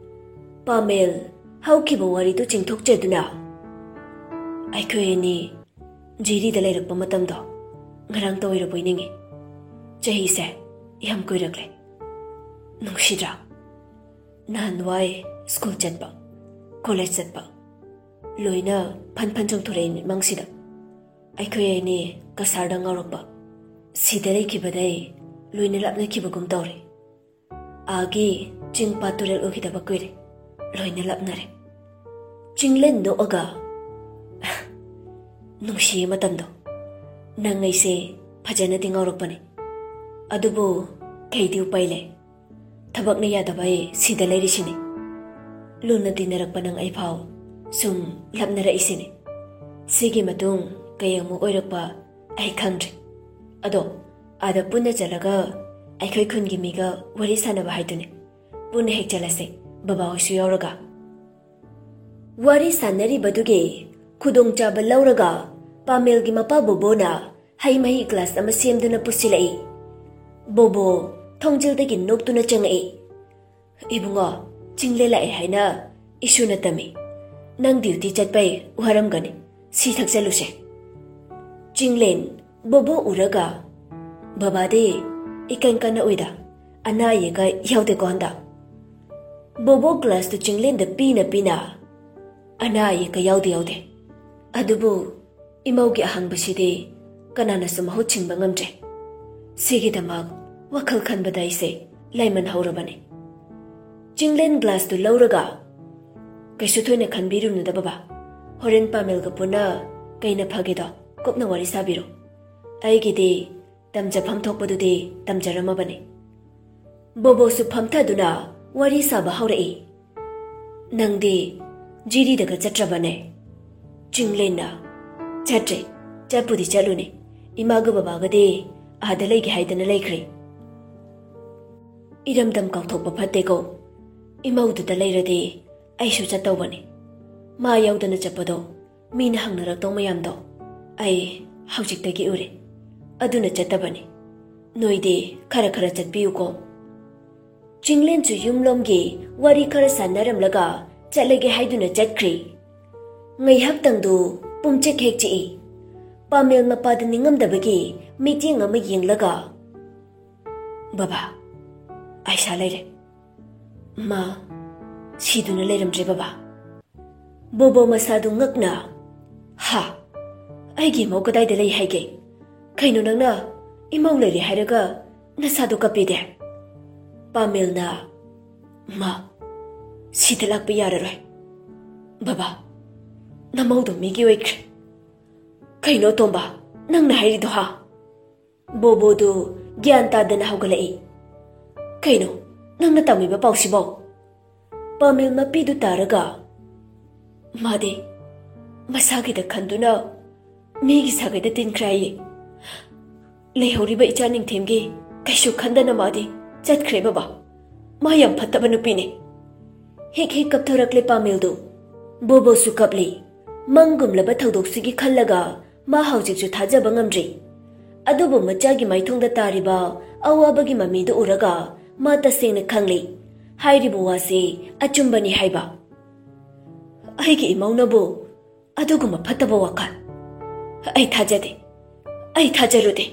ꯄꯥꯃꯦꯜ, ꯍꯧꯈꯤꯕ ꯋꯥꯔꯤꯗꯨ ꯆꯤꯡꯊꯣꯛꯆꯗꯨꯅ, "ꯑꯩꯈꯣꯏ ꯑꯅꯤ ꯖꯤꯔꯤꯗ ꯂꯩꯔꯛꯄ ꯃꯇꯝꯗꯣ ꯉꯔꯥꯡꯇ ꯑꯣꯏꯔꯕꯣꯏ ꯅꯤꯡꯉꯤ꯫ ꯆꯍꯤꯁꯦ ꯌꯥꯝ ꯀꯨꯏꯔꯛꯂꯦ꯫ ꯅꯨꯡꯁꯤꯗ꯭ꯔꯥ? ꯅꯍꯥꯟꯋꯥꯏ ꯁ꯭ꯀꯨꯜ ꯆꯠꯄ, ꯀꯣꯂꯦꯖ ꯆꯠꯄ, ꯂꯣꯏꯅ ꯐꯟ ꯐꯟ ꯆꯣꯡꯊꯣꯔꯛꯏ ꯃꯤꯠꯃꯥꯡꯁꯤꯗ꯫ ꯑꯩꯈꯣꯏ ꯑꯅꯤ ꯀꯁꯥꯔꯗ ꯉꯥꯎꯔꯛꯄ, ꯁꯤꯗ ꯂꯩꯈꯤꯕꯗꯩ ꯂꯣꯏꯅ ꯂꯥꯞꯅꯈꯤꯕꯒꯨꯝ ꯇꯧꯔꯦ꯫ ꯑꯥꯒꯤ ꯆꯤꯡ ꯄꯥꯠ ꯇꯨꯔꯦꯜ ꯎꯈꯤꯗꯕ ꯀꯨꯏꯔꯦ꯫ ꯂꯣꯏꯅ ꯂꯥꯞꯅꯔꯦ꯫" ꯆꯤꯡꯂꯦꯟ ꯅꯣꯛꯑꯒ, "ꯅꯨꯡꯁꯤꯌꯦ ꯃꯇꯝꯗꯣ꯫ ꯅꯪ ꯑꯩꯁꯦ ꯐꯖꯅꯗꯤ ꯉꯥꯎꯔꯛꯄꯅꯦ꯫ ꯑꯗꯨꯕꯨ ꯀꯩꯗꯤ ꯎꯄꯥꯏ ꯂꯩ? ꯊꯕꯛꯅ ꯌꯥꯗꯕ ꯑꯩ ꯁꯤꯗ ꯂꯩꯔꯤꯁꯤꯅꯤ꯫ ꯂꯨꯅ ꯇꯤꯟꯅꯔꯛꯄ ꯅꯪ ꯑꯩ ꯐꯥꯎ ꯁꯨꯝ ꯂꯥꯞꯅꯔꯛꯏꯁꯤꯅꯤ꯫ ꯁꯤꯒꯤ ꯃꯇꯨꯡ ꯀꯩ ꯑꯃꯨꯛ ꯑꯣꯏꯔꯛꯄ ꯑꯩ ꯈꯪꯗ꯭ꯔꯦ꯫ ꯑꯗꯣ ꯑꯥꯗ ꯄꯨꯟꯅ ꯆꯠꯂꯒ ꯑꯩꯈꯣꯏ ꯈꯨꯟꯒꯤ ꯃꯤꯒ ꯋꯥꯔꯤ ꯁꯥꯟꯅꯕ ꯍꯥꯏꯗꯨꯅꯤ꯫ ꯄꯨꯟꯅ ꯍꯦꯛ ꯆꯠꯂꯁꯦ, ꯕꯕꯥ ꯍꯣꯏꯁꯨ ꯌꯥꯎꯔꯒ꯫" ꯋꯥꯔꯤ ꯁꯥꯟꯅꯔꯤꯕꯗꯨꯒꯤ ꯈꯨꯗꯣꯡꯆꯥꯕ ꯂꯧꯔꯒ ꯄꯥꯃꯦꯜꯒꯤ ꯃꯄꯥ ꯕꯣꯕꯣꯅ ꯍꯩ ꯃꯍꯤ ꯒ꯭ꯂꯥꯁ ꯑꯃ ꯁꯦꯝꯗꯨꯅ ꯄꯨꯁꯤꯜꯂꯛꯏ꯫ ꯕꯣꯕꯣ ꯊꯣꯡꯖꯤꯜꯗꯒꯤ ꯅꯣꯛꯇꯨꯅ ꯆꯪꯉꯛꯏ꯫ "ꯏꯕꯨꯡꯉꯣ, ꯆꯤꯡꯂꯦꯟ ꯂꯥꯛꯑꯦ ꯍꯥꯏꯅ ꯏꯁꯨꯅ ꯇꯝꯃꯤ꯫ ꯅꯪ ꯗ꯭ꯌꯨꯇꯤ ꯆꯠꯄꯩ ꯋꯥꯔꯝꯒꯅꯤ꯫ ꯁꯤ ꯊꯛꯆꯜꯂꯨꯁꯦ꯫" ꯆꯤꯡꯂꯦꯟ ꯕꯣꯕꯣ ꯎꯔꯒ, "ꯕꯕꯥꯗꯤ ꯏꯀꯟ ꯀꯟꯅ ꯎꯏꯗ, ꯑꯅꯥ ꯑꯌꯦꯛꯀ ꯌꯥꯎꯗꯦꯀꯣ ꯍꯟꯗꯛ?" ꯕꯣꯕꯣ ꯒ꯭ꯂꯥꯁꯇꯨ ꯆꯤꯡꯂꯦꯟꯗ ꯄꯤꯅ ꯄꯤꯅ, "ꯑꯅꯥ ꯑꯌꯦꯛꯀ ꯌꯥꯎꯗꯦ, ꯌꯥꯎꯗꯦ꯫ ꯑꯗꯨꯕꯨ ꯏꯃꯧꯒꯤ ꯑꯍꯪꯕꯁꯤꯗꯤ ꯀꯅꯥꯅꯁꯨ ꯃꯍꯨꯠ ꯁꯤꯟꯕ ꯉꯝꯗ꯭ꯔꯦ꯫ ꯁꯤꯒꯤꯗꯃꯛ ꯋꯥꯈꯜ ꯈꯟꯕꯗ ꯑꯩꯁꯦ ꯂꯥꯏꯃꯟ ꯍꯧꯔꯕꯅꯤ꯫" ꯆꯤꯡꯂꯦꯟ ꯒ꯭ꯂꯥꯁꯇꯨ ꯂꯧꯔꯒ, "ꯀꯩꯁꯨ ꯊꯣꯏꯅ ꯈꯟꯕꯤꯔꯨꯅꯨꯗ ꯕꯕꯥ꯫ ꯍꯣꯔꯦꯟ ꯄꯥꯃꯦꯜꯒ ꯄꯨꯟꯅ ꯀꯩꯅ ꯐꯒꯦꯗꯣ ꯀꯨꯞꯅ ꯋꯥꯔꯤ ꯁꯥꯕꯤꯔꯣ꯫ ꯑꯩꯒꯤꯗꯤ ꯇꯝꯖꯐꯝ ꯊꯣꯛꯄꯗꯨꯗꯤ ꯇꯝꯖꯔꯝꯃꯕꯅꯤ꯫" ꯕꯣꯕꯣꯁꯨ ꯐꯝꯊꯗꯨꯅ ꯋꯥꯔꯤ ꯁꯥꯕ ꯍꯧꯔꯛꯏ꯫ "ꯅꯪꯗꯤ ꯖꯤꯔꯤꯗꯒ ꯆꯠꯇ꯭ꯔꯕꯅꯦ?" ꯆꯤꯡꯂꯦꯟꯅ, "ꯆꯠꯇ꯭ꯔꯦ, ꯆꯠꯄꯨꯗꯤ ꯆꯠꯂꯨꯅꯤ꯫ ꯏꯃꯥꯒ ꯕꯕꯥꯒꯗꯤ ꯑꯥꯗ ꯂꯩꯒꯦ ꯍꯥꯏꯗꯅ ꯂꯩꯈ꯭ꯔꯦ꯫ ꯏꯔꯝꯗꯝ ꯀꯥꯎꯊꯣꯛꯄ ꯐꯠꯇꯦꯀꯣ꯫ ꯏꯃꯧꯗꯨꯗ ꯂꯩꯔꯗꯤ ꯑꯩꯁꯨ ꯆꯠꯇꯧꯕꯅꯤ꯫ ꯃꯥ ꯌꯥꯎꯗꯅ ꯆꯠꯄꯗꯣ ꯃꯤꯅ ꯍꯪꯅꯔꯛꯇꯧ ꯃꯌꯥꯝꯗꯣ ꯑꯩ ꯍꯧꯖꯤꯛꯇꯒꯤ ꯎꯔꯦ꯫ ꯑꯗꯨꯅ ꯆꯠꯇꯕꯅꯤ꯫ ꯅꯣꯏꯗꯤ ꯈꯔ ꯈꯔ ꯆꯠꯄꯤꯌꯨꯀꯣ꯫ ꯆꯤꯡꯂꯦꯟꯁꯨ ꯌꯨꯝꯂꯣꯝꯒꯤ ꯋꯥꯔꯤ ꯈꯔ ꯁꯥꯟꯅꯔꯝꯂꯒ ꯆꯠꯂꯒꯦ ꯍꯥꯏꯗꯨꯅ ꯆꯠꯈ꯭ꯔꯦ꯫ ꯉꯥꯏꯍꯥꯛꯇꯪꯗꯨ ꯄꯨꯝꯆꯤꯛ ꯍꯦꯛ ꯆꯤꯛꯏ꯫ ꯄꯥꯃꯦꯜ ꯃꯄꯥꯗ ꯅꯤꯡꯉꯝꯗꯕꯒꯤ ꯃꯤꯠꯌꯦꯡ ꯑꯃ ꯌꯦꯡꯂꯒ, "ꯕꯕꯥ, ꯑꯥꯏꯁꯥ ꯂꯩꯔꯦ꯫ ꯃꯥ ꯁꯤꯗꯨꯅ ꯂꯩꯔꯝꯗ꯭ꯔꯦ, ꯕꯕꯥ꯫" ꯕꯣꯕꯣ ꯃꯁꯥꯗꯨ ꯉꯛꯅ, "ꯍꯥ? ꯑꯩꯒꯤ ꯏꯃꯧ ꯀꯗꯥꯏꯗ ꯂꯩ ꯍꯥꯏꯒꯦ? ꯀꯩꯅꯣ, ꯅꯪꯅ ꯏꯃꯧ ꯂꯩꯔꯦ ꯍꯥꯏꯔꯒ ꯅꯁꯥꯗꯣ ꯀꯞꯄꯤꯗꯦ?" ꯄꯥꯃꯦꯜꯅ, "ꯃꯥ ꯁꯤꯗ ꯂꯥꯛꯄ ꯌꯥꯔꯔꯣꯏ꯫ ꯕꯕꯥ, ꯅꯃꯧꯗꯣ ꯃꯤꯒꯤ ꯑꯣꯏꯈ꯭ꯔꯦ꯫" "ꯀꯩꯅꯣ ꯇꯣꯝꯕ, ꯅꯪꯅ ꯍꯥꯏꯔꯤꯗꯣ, ꯍꯥ?" ꯕꯣꯕꯣꯗꯨ ꯒ꯭ꯌꯥꯟ ꯇꯥꯗꯅ ꯍꯧꯒꯠꯂꯛꯏ꯫ "ꯀꯩꯅꯣ ꯅꯪꯅ ꯇꯝꯃꯤꯕ ꯄꯥꯎꯁꯤꯕꯣ?" ꯄꯥꯃꯦꯜ ꯃꯄꯤꯗꯨ ꯇꯥꯔꯒ, "ꯃꯥꯗꯤ ꯃꯁꯥꯒꯤꯗ ꯈꯟꯗꯨꯅ ꯃꯤꯒꯤ ꯁꯥꯒꯩꯗ ꯇꯤꯟꯈ꯭ꯔꯦ ꯍꯥꯏꯌꯦ꯫ ꯂꯩꯍꯧꯔꯤꯕ ꯏꯆꯥ ꯅꯤꯡꯊꯦꯝꯒꯤ ꯀꯩꯁꯨ ꯈꯟꯗꯅ ꯃꯥꯗꯤ ꯆꯠꯈ꯭ꯔꯦ, ꯕꯕꯥ꯫ ꯃꯥ ꯌꯥꯝ ꯐꯠꯇꯕ ꯅꯨꯄꯤꯅꯦ꯫" ꯍꯦꯛ ꯍꯦꯛ ꯀꯞꯊꯣꯔꯛꯂꯦ ꯄꯥꯃꯦꯜꯗꯨ꯫ ꯕꯣꯕꯣꯁꯨ ꯀꯞꯂꯤ꯫ ꯃꯪꯒꯨꯝꯂꯕ ꯊꯧꯗꯣꯛꯁꯤꯒꯤ ꯈꯜꯂꯒ ꯃꯥ ꯍꯧꯖꯤꯛꯁꯨ ꯊꯥꯖꯕ ꯉꯝꯗ꯭ꯔꯤ꯫ ꯑꯗꯨꯕꯨ ꯃꯆꯥꯒꯤ ꯃꯥꯏꯊꯣꯡꯗ ꯇꯥꯔꯤꯕ ꯑꯋꯥꯕꯒꯤ ꯃꯃꯤꯗꯨ ꯎꯔꯒ ꯃꯥ ꯇꯁꯦꯡꯅ ꯈꯪꯂꯤ꯫ ꯍꯥꯏꯔꯤꯕ ꯋꯥꯁꯤ ꯑꯆꯨꯝꯕꯅꯤ ꯍꯥꯏꯕ꯫ "ꯑꯩꯒꯤ ꯏꯃꯧꯅꯕꯨ ꯑꯗꯨꯒꯨꯝꯕ ꯐꯠꯇꯕ ꯋꯥꯈꯜ ꯑꯩ ꯊꯥꯖꯗꯦ꯫ ꯑꯩ ꯊꯥꯖꯔꯨꯗꯦ꯫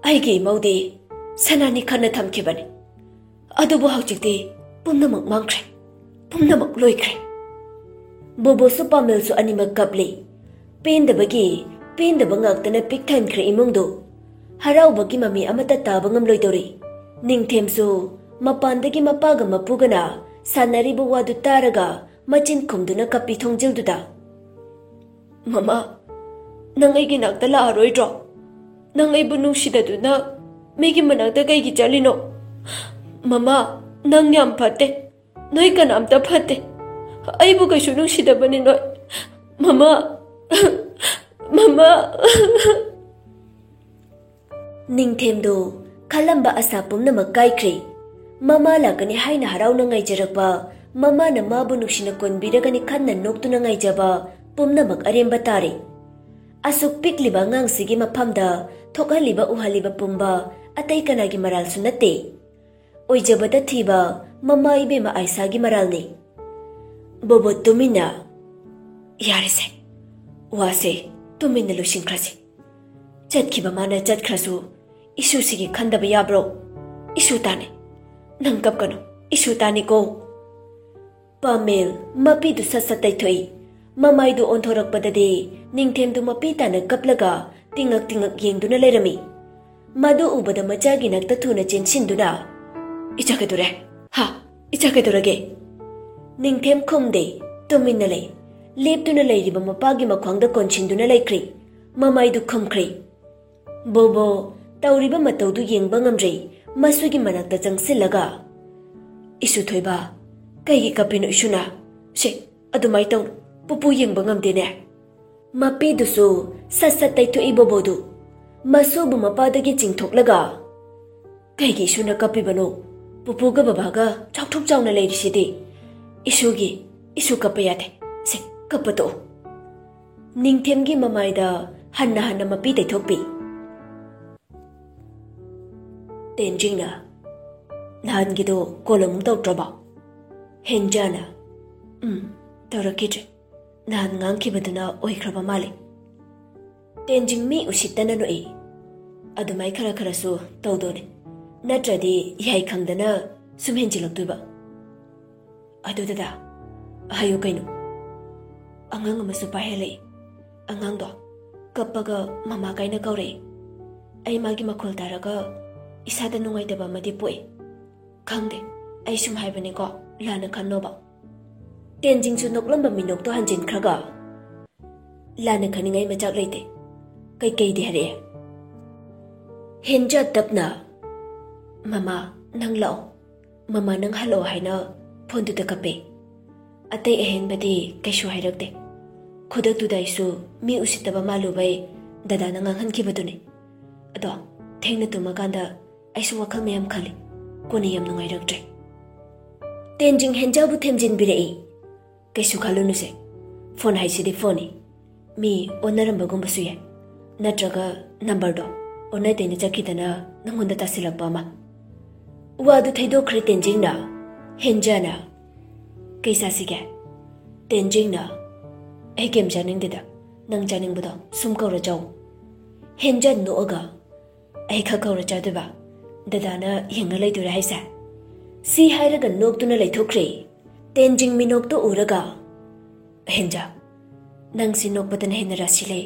ꯑꯩꯒꯤ ꯏꯃꯧꯗꯤ ꯁꯅꯥꯅꯤ ꯈꯟꯅ ꯊꯝꯈꯤꯕꯅꯤ꯫ ꯑꯗꯨꯕꯨ ꯍꯧꯖꯤꯛꯇꯤ ꯄꯨꯝꯅꯃꯛ ꯃꯥꯡꯈ꯭ꯔꯦ꯫ ꯄꯨꯝꯅꯃꯛ ꯂꯣꯏꯈ꯭ꯔꯦ꯫" ꯕꯣꯕꯣꯁꯨ ꯄꯥꯃꯦꯜꯁꯨ ꯑꯅꯤꯃꯛ ꯀꯞꯂꯤ꯫ ꯄꯦꯟꯗꯕꯒꯤ ꯄꯦꯟꯗꯕ ꯉꯥꯛꯇꯅ ꯄꯤꯛ ꯊꯟꯈ꯭ꯔꯦ ꯏꯃꯨꯡꯗꯨ꯫ ꯍꯔꯥꯎꯕꯒꯤ ꯃꯃꯤ ꯑꯃꯠꯇ ꯇꯥꯕ ꯉꯝꯂꯣꯏꯗꯧꯔꯤ꯫ ꯅꯤꯡꯊꯦꯝꯁꯨ ꯃꯄꯥꯟꯗꯒꯤ ꯃꯄꯥꯒ ꯃꯄꯨꯒꯅ ꯁꯥꯟꯅꯔꯤꯕ ꯋꯥꯗꯨ ꯇꯥꯔꯒ ꯃꯆꯤꯟ ꯈꯨꯝꯗꯨꯅ ꯀꯞꯄꯤ ꯊꯣꯡꯖꯤꯜꯗꯨꯗ꯫ "ꯃꯃꯥ, ꯅꯪ ꯑꯩꯒꯤ ꯅꯥꯛꯇ ꯂꯥꯛꯑꯔꯣꯏꯗ꯭ꯔꯣ? ꯅꯪ ꯑꯩꯕꯨ ꯅꯨꯡꯁꯤꯗꯗꯨꯅ ꯃꯤꯒꯤ ꯃꯅꯥꯛꯇ ꯀꯩꯒꯤ ꯆꯠꯂꯤꯅꯣ? ꯃꯃꯥ, ꯅꯪ ꯌꯥꯝ ꯐꯠꯇꯦ꯫ ꯅꯣꯏ ꯀꯅꯥꯝꯇ ꯐꯠꯇꯦ꯫ ꯑꯩꯕꯨ ꯀꯩꯁꯨ ꯅꯨꯡꯁꯤꯗꯕꯅꯤ ꯅꯣꯏ꯫ ꯃꯃꯥ, ꯃꯃꯥ꯫" ꯅꯤꯡꯊꯦꯝꯗꯨ ꯈꯜꯂꯝꯕ ꯑꯁꯥ ꯄꯨꯝꯅꯃꯛ ꯀꯥꯏꯈ꯭ꯔꯦ꯫ ꯃꯃꯥ ꯂꯥꯛꯀꯅꯤ ꯍꯥꯏꯅ ꯍꯔꯥꯎꯅ ꯉꯥꯏꯖꯔꯛꯄ, ꯃꯃꯥꯅ ꯃꯥꯕꯨ ꯅꯨꯡꯁꯤꯅ ꯀꯣꯟꯕꯤꯔꯒꯅꯤ ꯈꯟꯅ ꯅꯣꯛꯇꯨꯅ ꯉꯥꯏꯖꯕ ꯄꯨꯝꯅꯃꯛ ꯑꯔꯦꯝꯕ ꯇꯥꯔꯦ꯫ ꯑꯁꯨꯛ ꯄꯤꯛꯂꯤꯕ ꯑꯉꯥꯡꯁꯤꯒꯤ ꯃꯐꯝꯗ ꯊꯣꯛꯍꯜꯂꯤꯕ ꯎꯍꯜꯂꯤꯕ ꯄꯨꯝꯕ ꯑꯇꯩ ꯀꯅꯥꯒꯤ ꯃꯔꯥꯜꯁꯨ ꯅꯠꯇꯦ꯫ ꯑꯣꯏꯖꯕꯗ ꯊꯤꯕ ꯃꯃꯥ ꯏꯕꯦꯝꯃ ꯑꯥꯏꯁꯥꯒꯤ ꯃꯔꯥꯜꯅꯤ꯫ ꯕꯣꯕꯣ ꯇꯨꯃꯤꯟꯅ, "ꯌꯥꯔꯦꯁꯦ, ꯋꯥꯁꯦ ꯇꯨꯃꯤꯟꯅ ꯂꯣꯏꯁꯤꯟꯈ꯭ꯔꯁꯤ꯫ ꯆꯠꯈꯤꯕ ꯃꯥꯅ ꯆꯠꯈ꯭ꯔꯁꯨ ꯏꯁꯨꯁꯤꯒꯤ ꯈꯟꯗꯕ ꯌꯥꯕ꯭ꯔꯣ? ꯏꯁꯨ ꯇꯥꯅꯤ꯫ ꯅꯪ ꯀꯞꯀꯅꯨ, ꯏꯁꯨ ꯇꯥꯅꯤꯀꯣ꯫" ꯄꯥꯃꯦꯜ ꯃꯄꯤꯗꯨ ꯁꯠ ꯁꯠ ꯇꯩꯊꯣꯛꯏ꯫ ꯃꯃꯥꯏꯗꯨ ꯑꯣꯟꯊꯣꯔꯛꯄꯗꯗꯤ ꯅꯤꯡꯊꯦꯝꯗꯨ ꯃꯄꯤ ꯇꯥꯅ ꯀꯞꯂꯒ ꯇꯤꯡꯉꯛ ꯇꯤꯡꯉꯛ ꯌꯦꯡꯗꯨꯅ ꯂꯩꯔꯝꯃꯤ꯫ ꯃꯗꯨ ꯎꯕꯗ ꯃꯆꯥꯒꯤ ꯅꯥꯛꯇ ꯊꯨꯅ ꯆꯦꯟꯁꯤꯟꯗꯨꯅ, "ꯏꯆꯥ ꯀꯩꯗꯧꯔꯦ? ꯍꯥ? ꯏꯆꯥ ꯀꯩꯗꯧꯔꯒꯦ?" ꯅꯤꯡꯊꯦꯝ ꯈꯨꯝꯗꯦ, ꯇꯨꯃꯤꯟꯅ ꯂꯩ꯫ ꯂꯦꯞꯇꯨꯅ ꯂꯩꯔꯤꯕ ꯃꯄꯥꯒꯤ ꯃꯈ꯭ꯋꯥꯡꯗ ꯀꯣꯟꯁꯤꯟꯗꯨꯅ ꯂꯩꯈ꯭ꯔꯦ꯫ ꯃꯃꯥꯏꯗꯨ ꯈꯨꯝꯈ꯭ꯔꯦ꯫ ꯕꯣꯕꯣ ꯇꯧꯔꯤꯕ ꯃꯇꯧꯗꯨ ꯌꯦꯡꯕ ꯉꯝꯗ꯭ꯔꯦ꯫ ꯃꯁꯨꯒꯤ ꯃꯅꯥꯛꯇ ꯆꯪꯁꯤꯜꯂꯒ, "ꯏꯁꯨ ꯊꯣꯏꯕ, ꯀꯩꯒꯤ ꯀꯞꯄꯤꯅꯣ ꯏꯁꯨꯅ? ꯁꯦ, ꯑꯗꯨꯃꯥꯏ ꯇꯧꯅꯨ, ꯄꯨꯄꯨ ꯌꯦꯡꯕ ꯉꯝꯗꯦꯅꯦ꯫" ꯃꯄꯤꯗꯨꯁꯨ ꯁꯠ ꯁꯠ ꯇꯩꯊꯣꯛꯏ ꯕꯣꯕꯣꯗꯨ꯫ ꯃꯁꯨꯕꯨ ꯃꯄꯥꯗꯒꯤ ꯆꯤꯡꯊꯣꯛꯂꯒ, "ꯀꯩꯒꯤ ꯏꯁꯨꯅ ꯀꯞꯄꯤꯕꯅꯣ? ꯄꯨꯄꯨꯒ ꯕꯕꯥꯒ ꯆꯥꯎꯊꯣꯛ ꯆꯥꯎꯅ ꯂꯩꯔꯤꯁꯤꯗꯤ꯫ ꯏꯁꯨꯒꯤ, ꯏꯁꯨ ꯀꯞꯄ ꯌꯥꯗꯦ꯫ ꯁꯦ, ꯀꯞꯄ ꯇꯣꯛꯑꯣ꯫" ꯅꯤꯡꯊꯦꯝꯒꯤ ꯃꯃꯥꯏꯗ ꯍꯟꯅ ꯍꯟꯅ ꯃꯄꯤ ꯇꯩꯊꯣꯛꯄꯤ꯫ ꯇꯦꯟꯖꯤꯡꯅ, "ꯅꯍꯥꯟꯒꯤꯗꯣ ꯀꯣꯜ ꯑꯃꯨꯛ ꯇꯧꯔꯛꯇ꯭ꯔꯕꯣ?" ꯍꯦꯟꯖꯥꯅ, "ꯎꯝ, ꯇꯧꯔꯛꯈꯤꯗ꯭ꯔꯦ꯫ ꯅꯍꯥꯟ ꯉꯥꯡꯈꯤꯕꯗꯨꯅ ꯑꯣꯏꯈ꯭ꯔꯕ ꯃꯥꯜꯂꯦ꯫" ꯇꯦꯟꯖꯤꯡ ꯃꯤ ꯎꯁꯤꯠꯇꯅ ꯅꯣꯛꯏ꯫ "ꯑꯗꯨꯃꯥꯏ ꯈꯔ ꯈꯔꯁꯨ ꯇꯧꯗꯣꯅꯦ, ꯅꯠꯇ꯭ꯔꯗꯤ ꯌꯥꯏ ꯈꯪꯗꯅ ꯁꯨꯝ ꯍꯦꯟꯖꯤꯜꯂꯛꯇꯣꯏꯕ꯫ ꯑꯗꯨ ꯗꯗꯥ, ꯍꯥꯏꯌꯨ ꯀꯩꯅꯣ?" ꯑꯉꯥꯡ ꯑꯃꯁꯨ ꯄꯥꯏꯍꯜꯂꯛꯏ꯫ ꯑꯉꯥꯡꯗꯣ ꯀꯞꯄꯒ ꯃꯃꯥ ꯀꯥꯏꯅ ꯀꯧꯔꯛꯏ꯫ ꯑꯩ ꯃꯥꯒꯤ ꯃꯈꯣꯜ ꯇꯥꯔꯒ ꯏꯁꯥꯗ ꯅꯨꯡꯉꯥꯏꯇꯕ ꯑꯃꯗꯤ ꯄꯣꯛꯏ꯫ ꯈꯪꯗꯦ, ꯑꯩ ꯁꯨꯝ ꯍꯥꯏꯕꯅꯤꯀꯣ, ꯂꯥꯟꯅ ꯈꯟꯅꯣꯕ꯫ ꯇꯦꯟꯖꯤꯡꯁꯨ ꯅꯣꯛꯂꯝꯕ ꯃꯤꯅꯣꯛꯇꯣ ꯍꯟꯖꯤꯟꯈ꯭ꯔꯒ ꯂꯥꯟꯅ ꯈꯟꯅꯤꯡꯉꯥꯏ ꯃꯆꯥꯛ ꯂꯩꯇꯦ꯫ ꯀꯩꯀꯩꯗꯤ ꯍꯥꯏꯔꯛꯑꯦ? ꯍꯦꯟꯖꯥ ꯇꯞꯅ, "ꯃꯃꯥ, ꯅꯪ ꯂꯥꯛꯑꯣ꯫ ꯃꯃꯥ, ꯅꯪ ꯍꯜꯂꯛꯑꯣ" ꯍꯥꯏꯅ ꯐꯣꯟꯗꯨꯗ ꯀꯞꯄꯦ꯫ ꯑꯇꯩ ꯑꯍꯦꯟꯕꯗꯤ ꯀꯩꯁꯨ ꯍꯥꯏꯔꯛꯇꯦ꯫ ꯈꯨꯗꯛꯇꯨꯗ ꯑꯩꯁꯨ ꯃꯤ ꯎꯁꯤꯠꯇꯕ ꯃꯥꯜꯂꯨꯕꯩ ꯗꯗꯥꯅ ꯉꯥꯡꯍꯟꯈꯤꯕꯗꯨꯅꯤ꯫ ꯑꯗꯣ ꯊꯦꯡꯅ ꯇꯨꯝꯃꯀꯥꯟꯗ ꯑꯩꯁꯨ ꯋꯥꯈꯜ ꯃꯌꯥꯝ ꯈꯜꯂꯤ꯫ ꯀꯣꯟꯅ ꯌꯥꯝ ꯅꯨꯡꯉꯥꯏꯔꯛꯇ꯭ꯔꯦ꯫ ꯇꯦꯟꯖꯤꯡ ꯍꯦꯟꯖꯥꯕꯨ ꯊꯦꯝꯖꯤꯟꯕꯤꯔꯛꯏ꯫ "ꯀꯩꯁꯨ ꯈꯜꯂꯨꯅꯨꯁꯦ, ꯐꯣꯟ ꯍꯥꯏꯁꯤꯗꯤ ꯐꯣꯟꯅꯤ꯫ ꯃꯤ ꯑꯣꯟꯅꯔꯝꯕꯒꯨꯝꯕꯁꯨ ꯌꯥꯏ, ꯅꯠꯇ꯭ꯔꯒ ꯅꯝꯕꯔꯗꯣ ꯑꯣꯟꯅ ꯇꯩꯅ ꯆꯠꯈꯤꯗꯅ ꯅꯪꯉꯣꯟꯗ ꯇꯥꯁꯤꯜꯂꯛꯄ ꯑꯃ꯫" ꯋꯥꯗꯨ ꯊꯩꯗꯣꯛꯈ꯭ꯔꯦ ꯇꯦꯟꯖꯤꯡꯅ꯫ ꯍꯦꯟꯖꯥꯅ, "ꯀꯩ ꯆꯥꯁꯤꯒꯦ?" ꯇꯦꯟꯖꯤꯡꯅ, "ꯑꯩ ꯀꯩꯝ ꯆꯥꯅꯤꯡꯗꯦꯗ, ꯅꯪ ꯆꯥꯅꯤꯡꯕꯗꯣ ꯁꯨꯝ ꯀꯧꯔ ꯆꯥꯎ꯫" ꯍꯦꯟꯖꯥ ꯅꯣꯛꯑꯒ, "ꯑꯩ ꯈꯛ ꯀꯧꯔ ꯆꯥꯗꯣꯏꯕ? ꯗꯗꯥꯅ ꯌꯦꯡꯉ ꯂꯩꯗꯣꯏꯔꯥ ꯍꯥꯏꯁꯦ?" ꯁꯤ ꯍꯥꯏꯔꯒ ꯅꯣꯛꯇꯨꯅ ꯂꯩꯊꯣꯛꯈ꯭ꯔꯦ꯫ ꯇꯦꯟꯖꯤꯡ ꯃꯤꯅꯣꯛꯇꯣ ꯎꯔꯒ, "ꯍꯦꯟꯖꯥ, ꯅꯪꯁꯤ ꯅꯣꯛꯄꯗꯅ ꯍꯦꯟꯅ ꯔꯥꯁꯤ ꯂꯩ꯫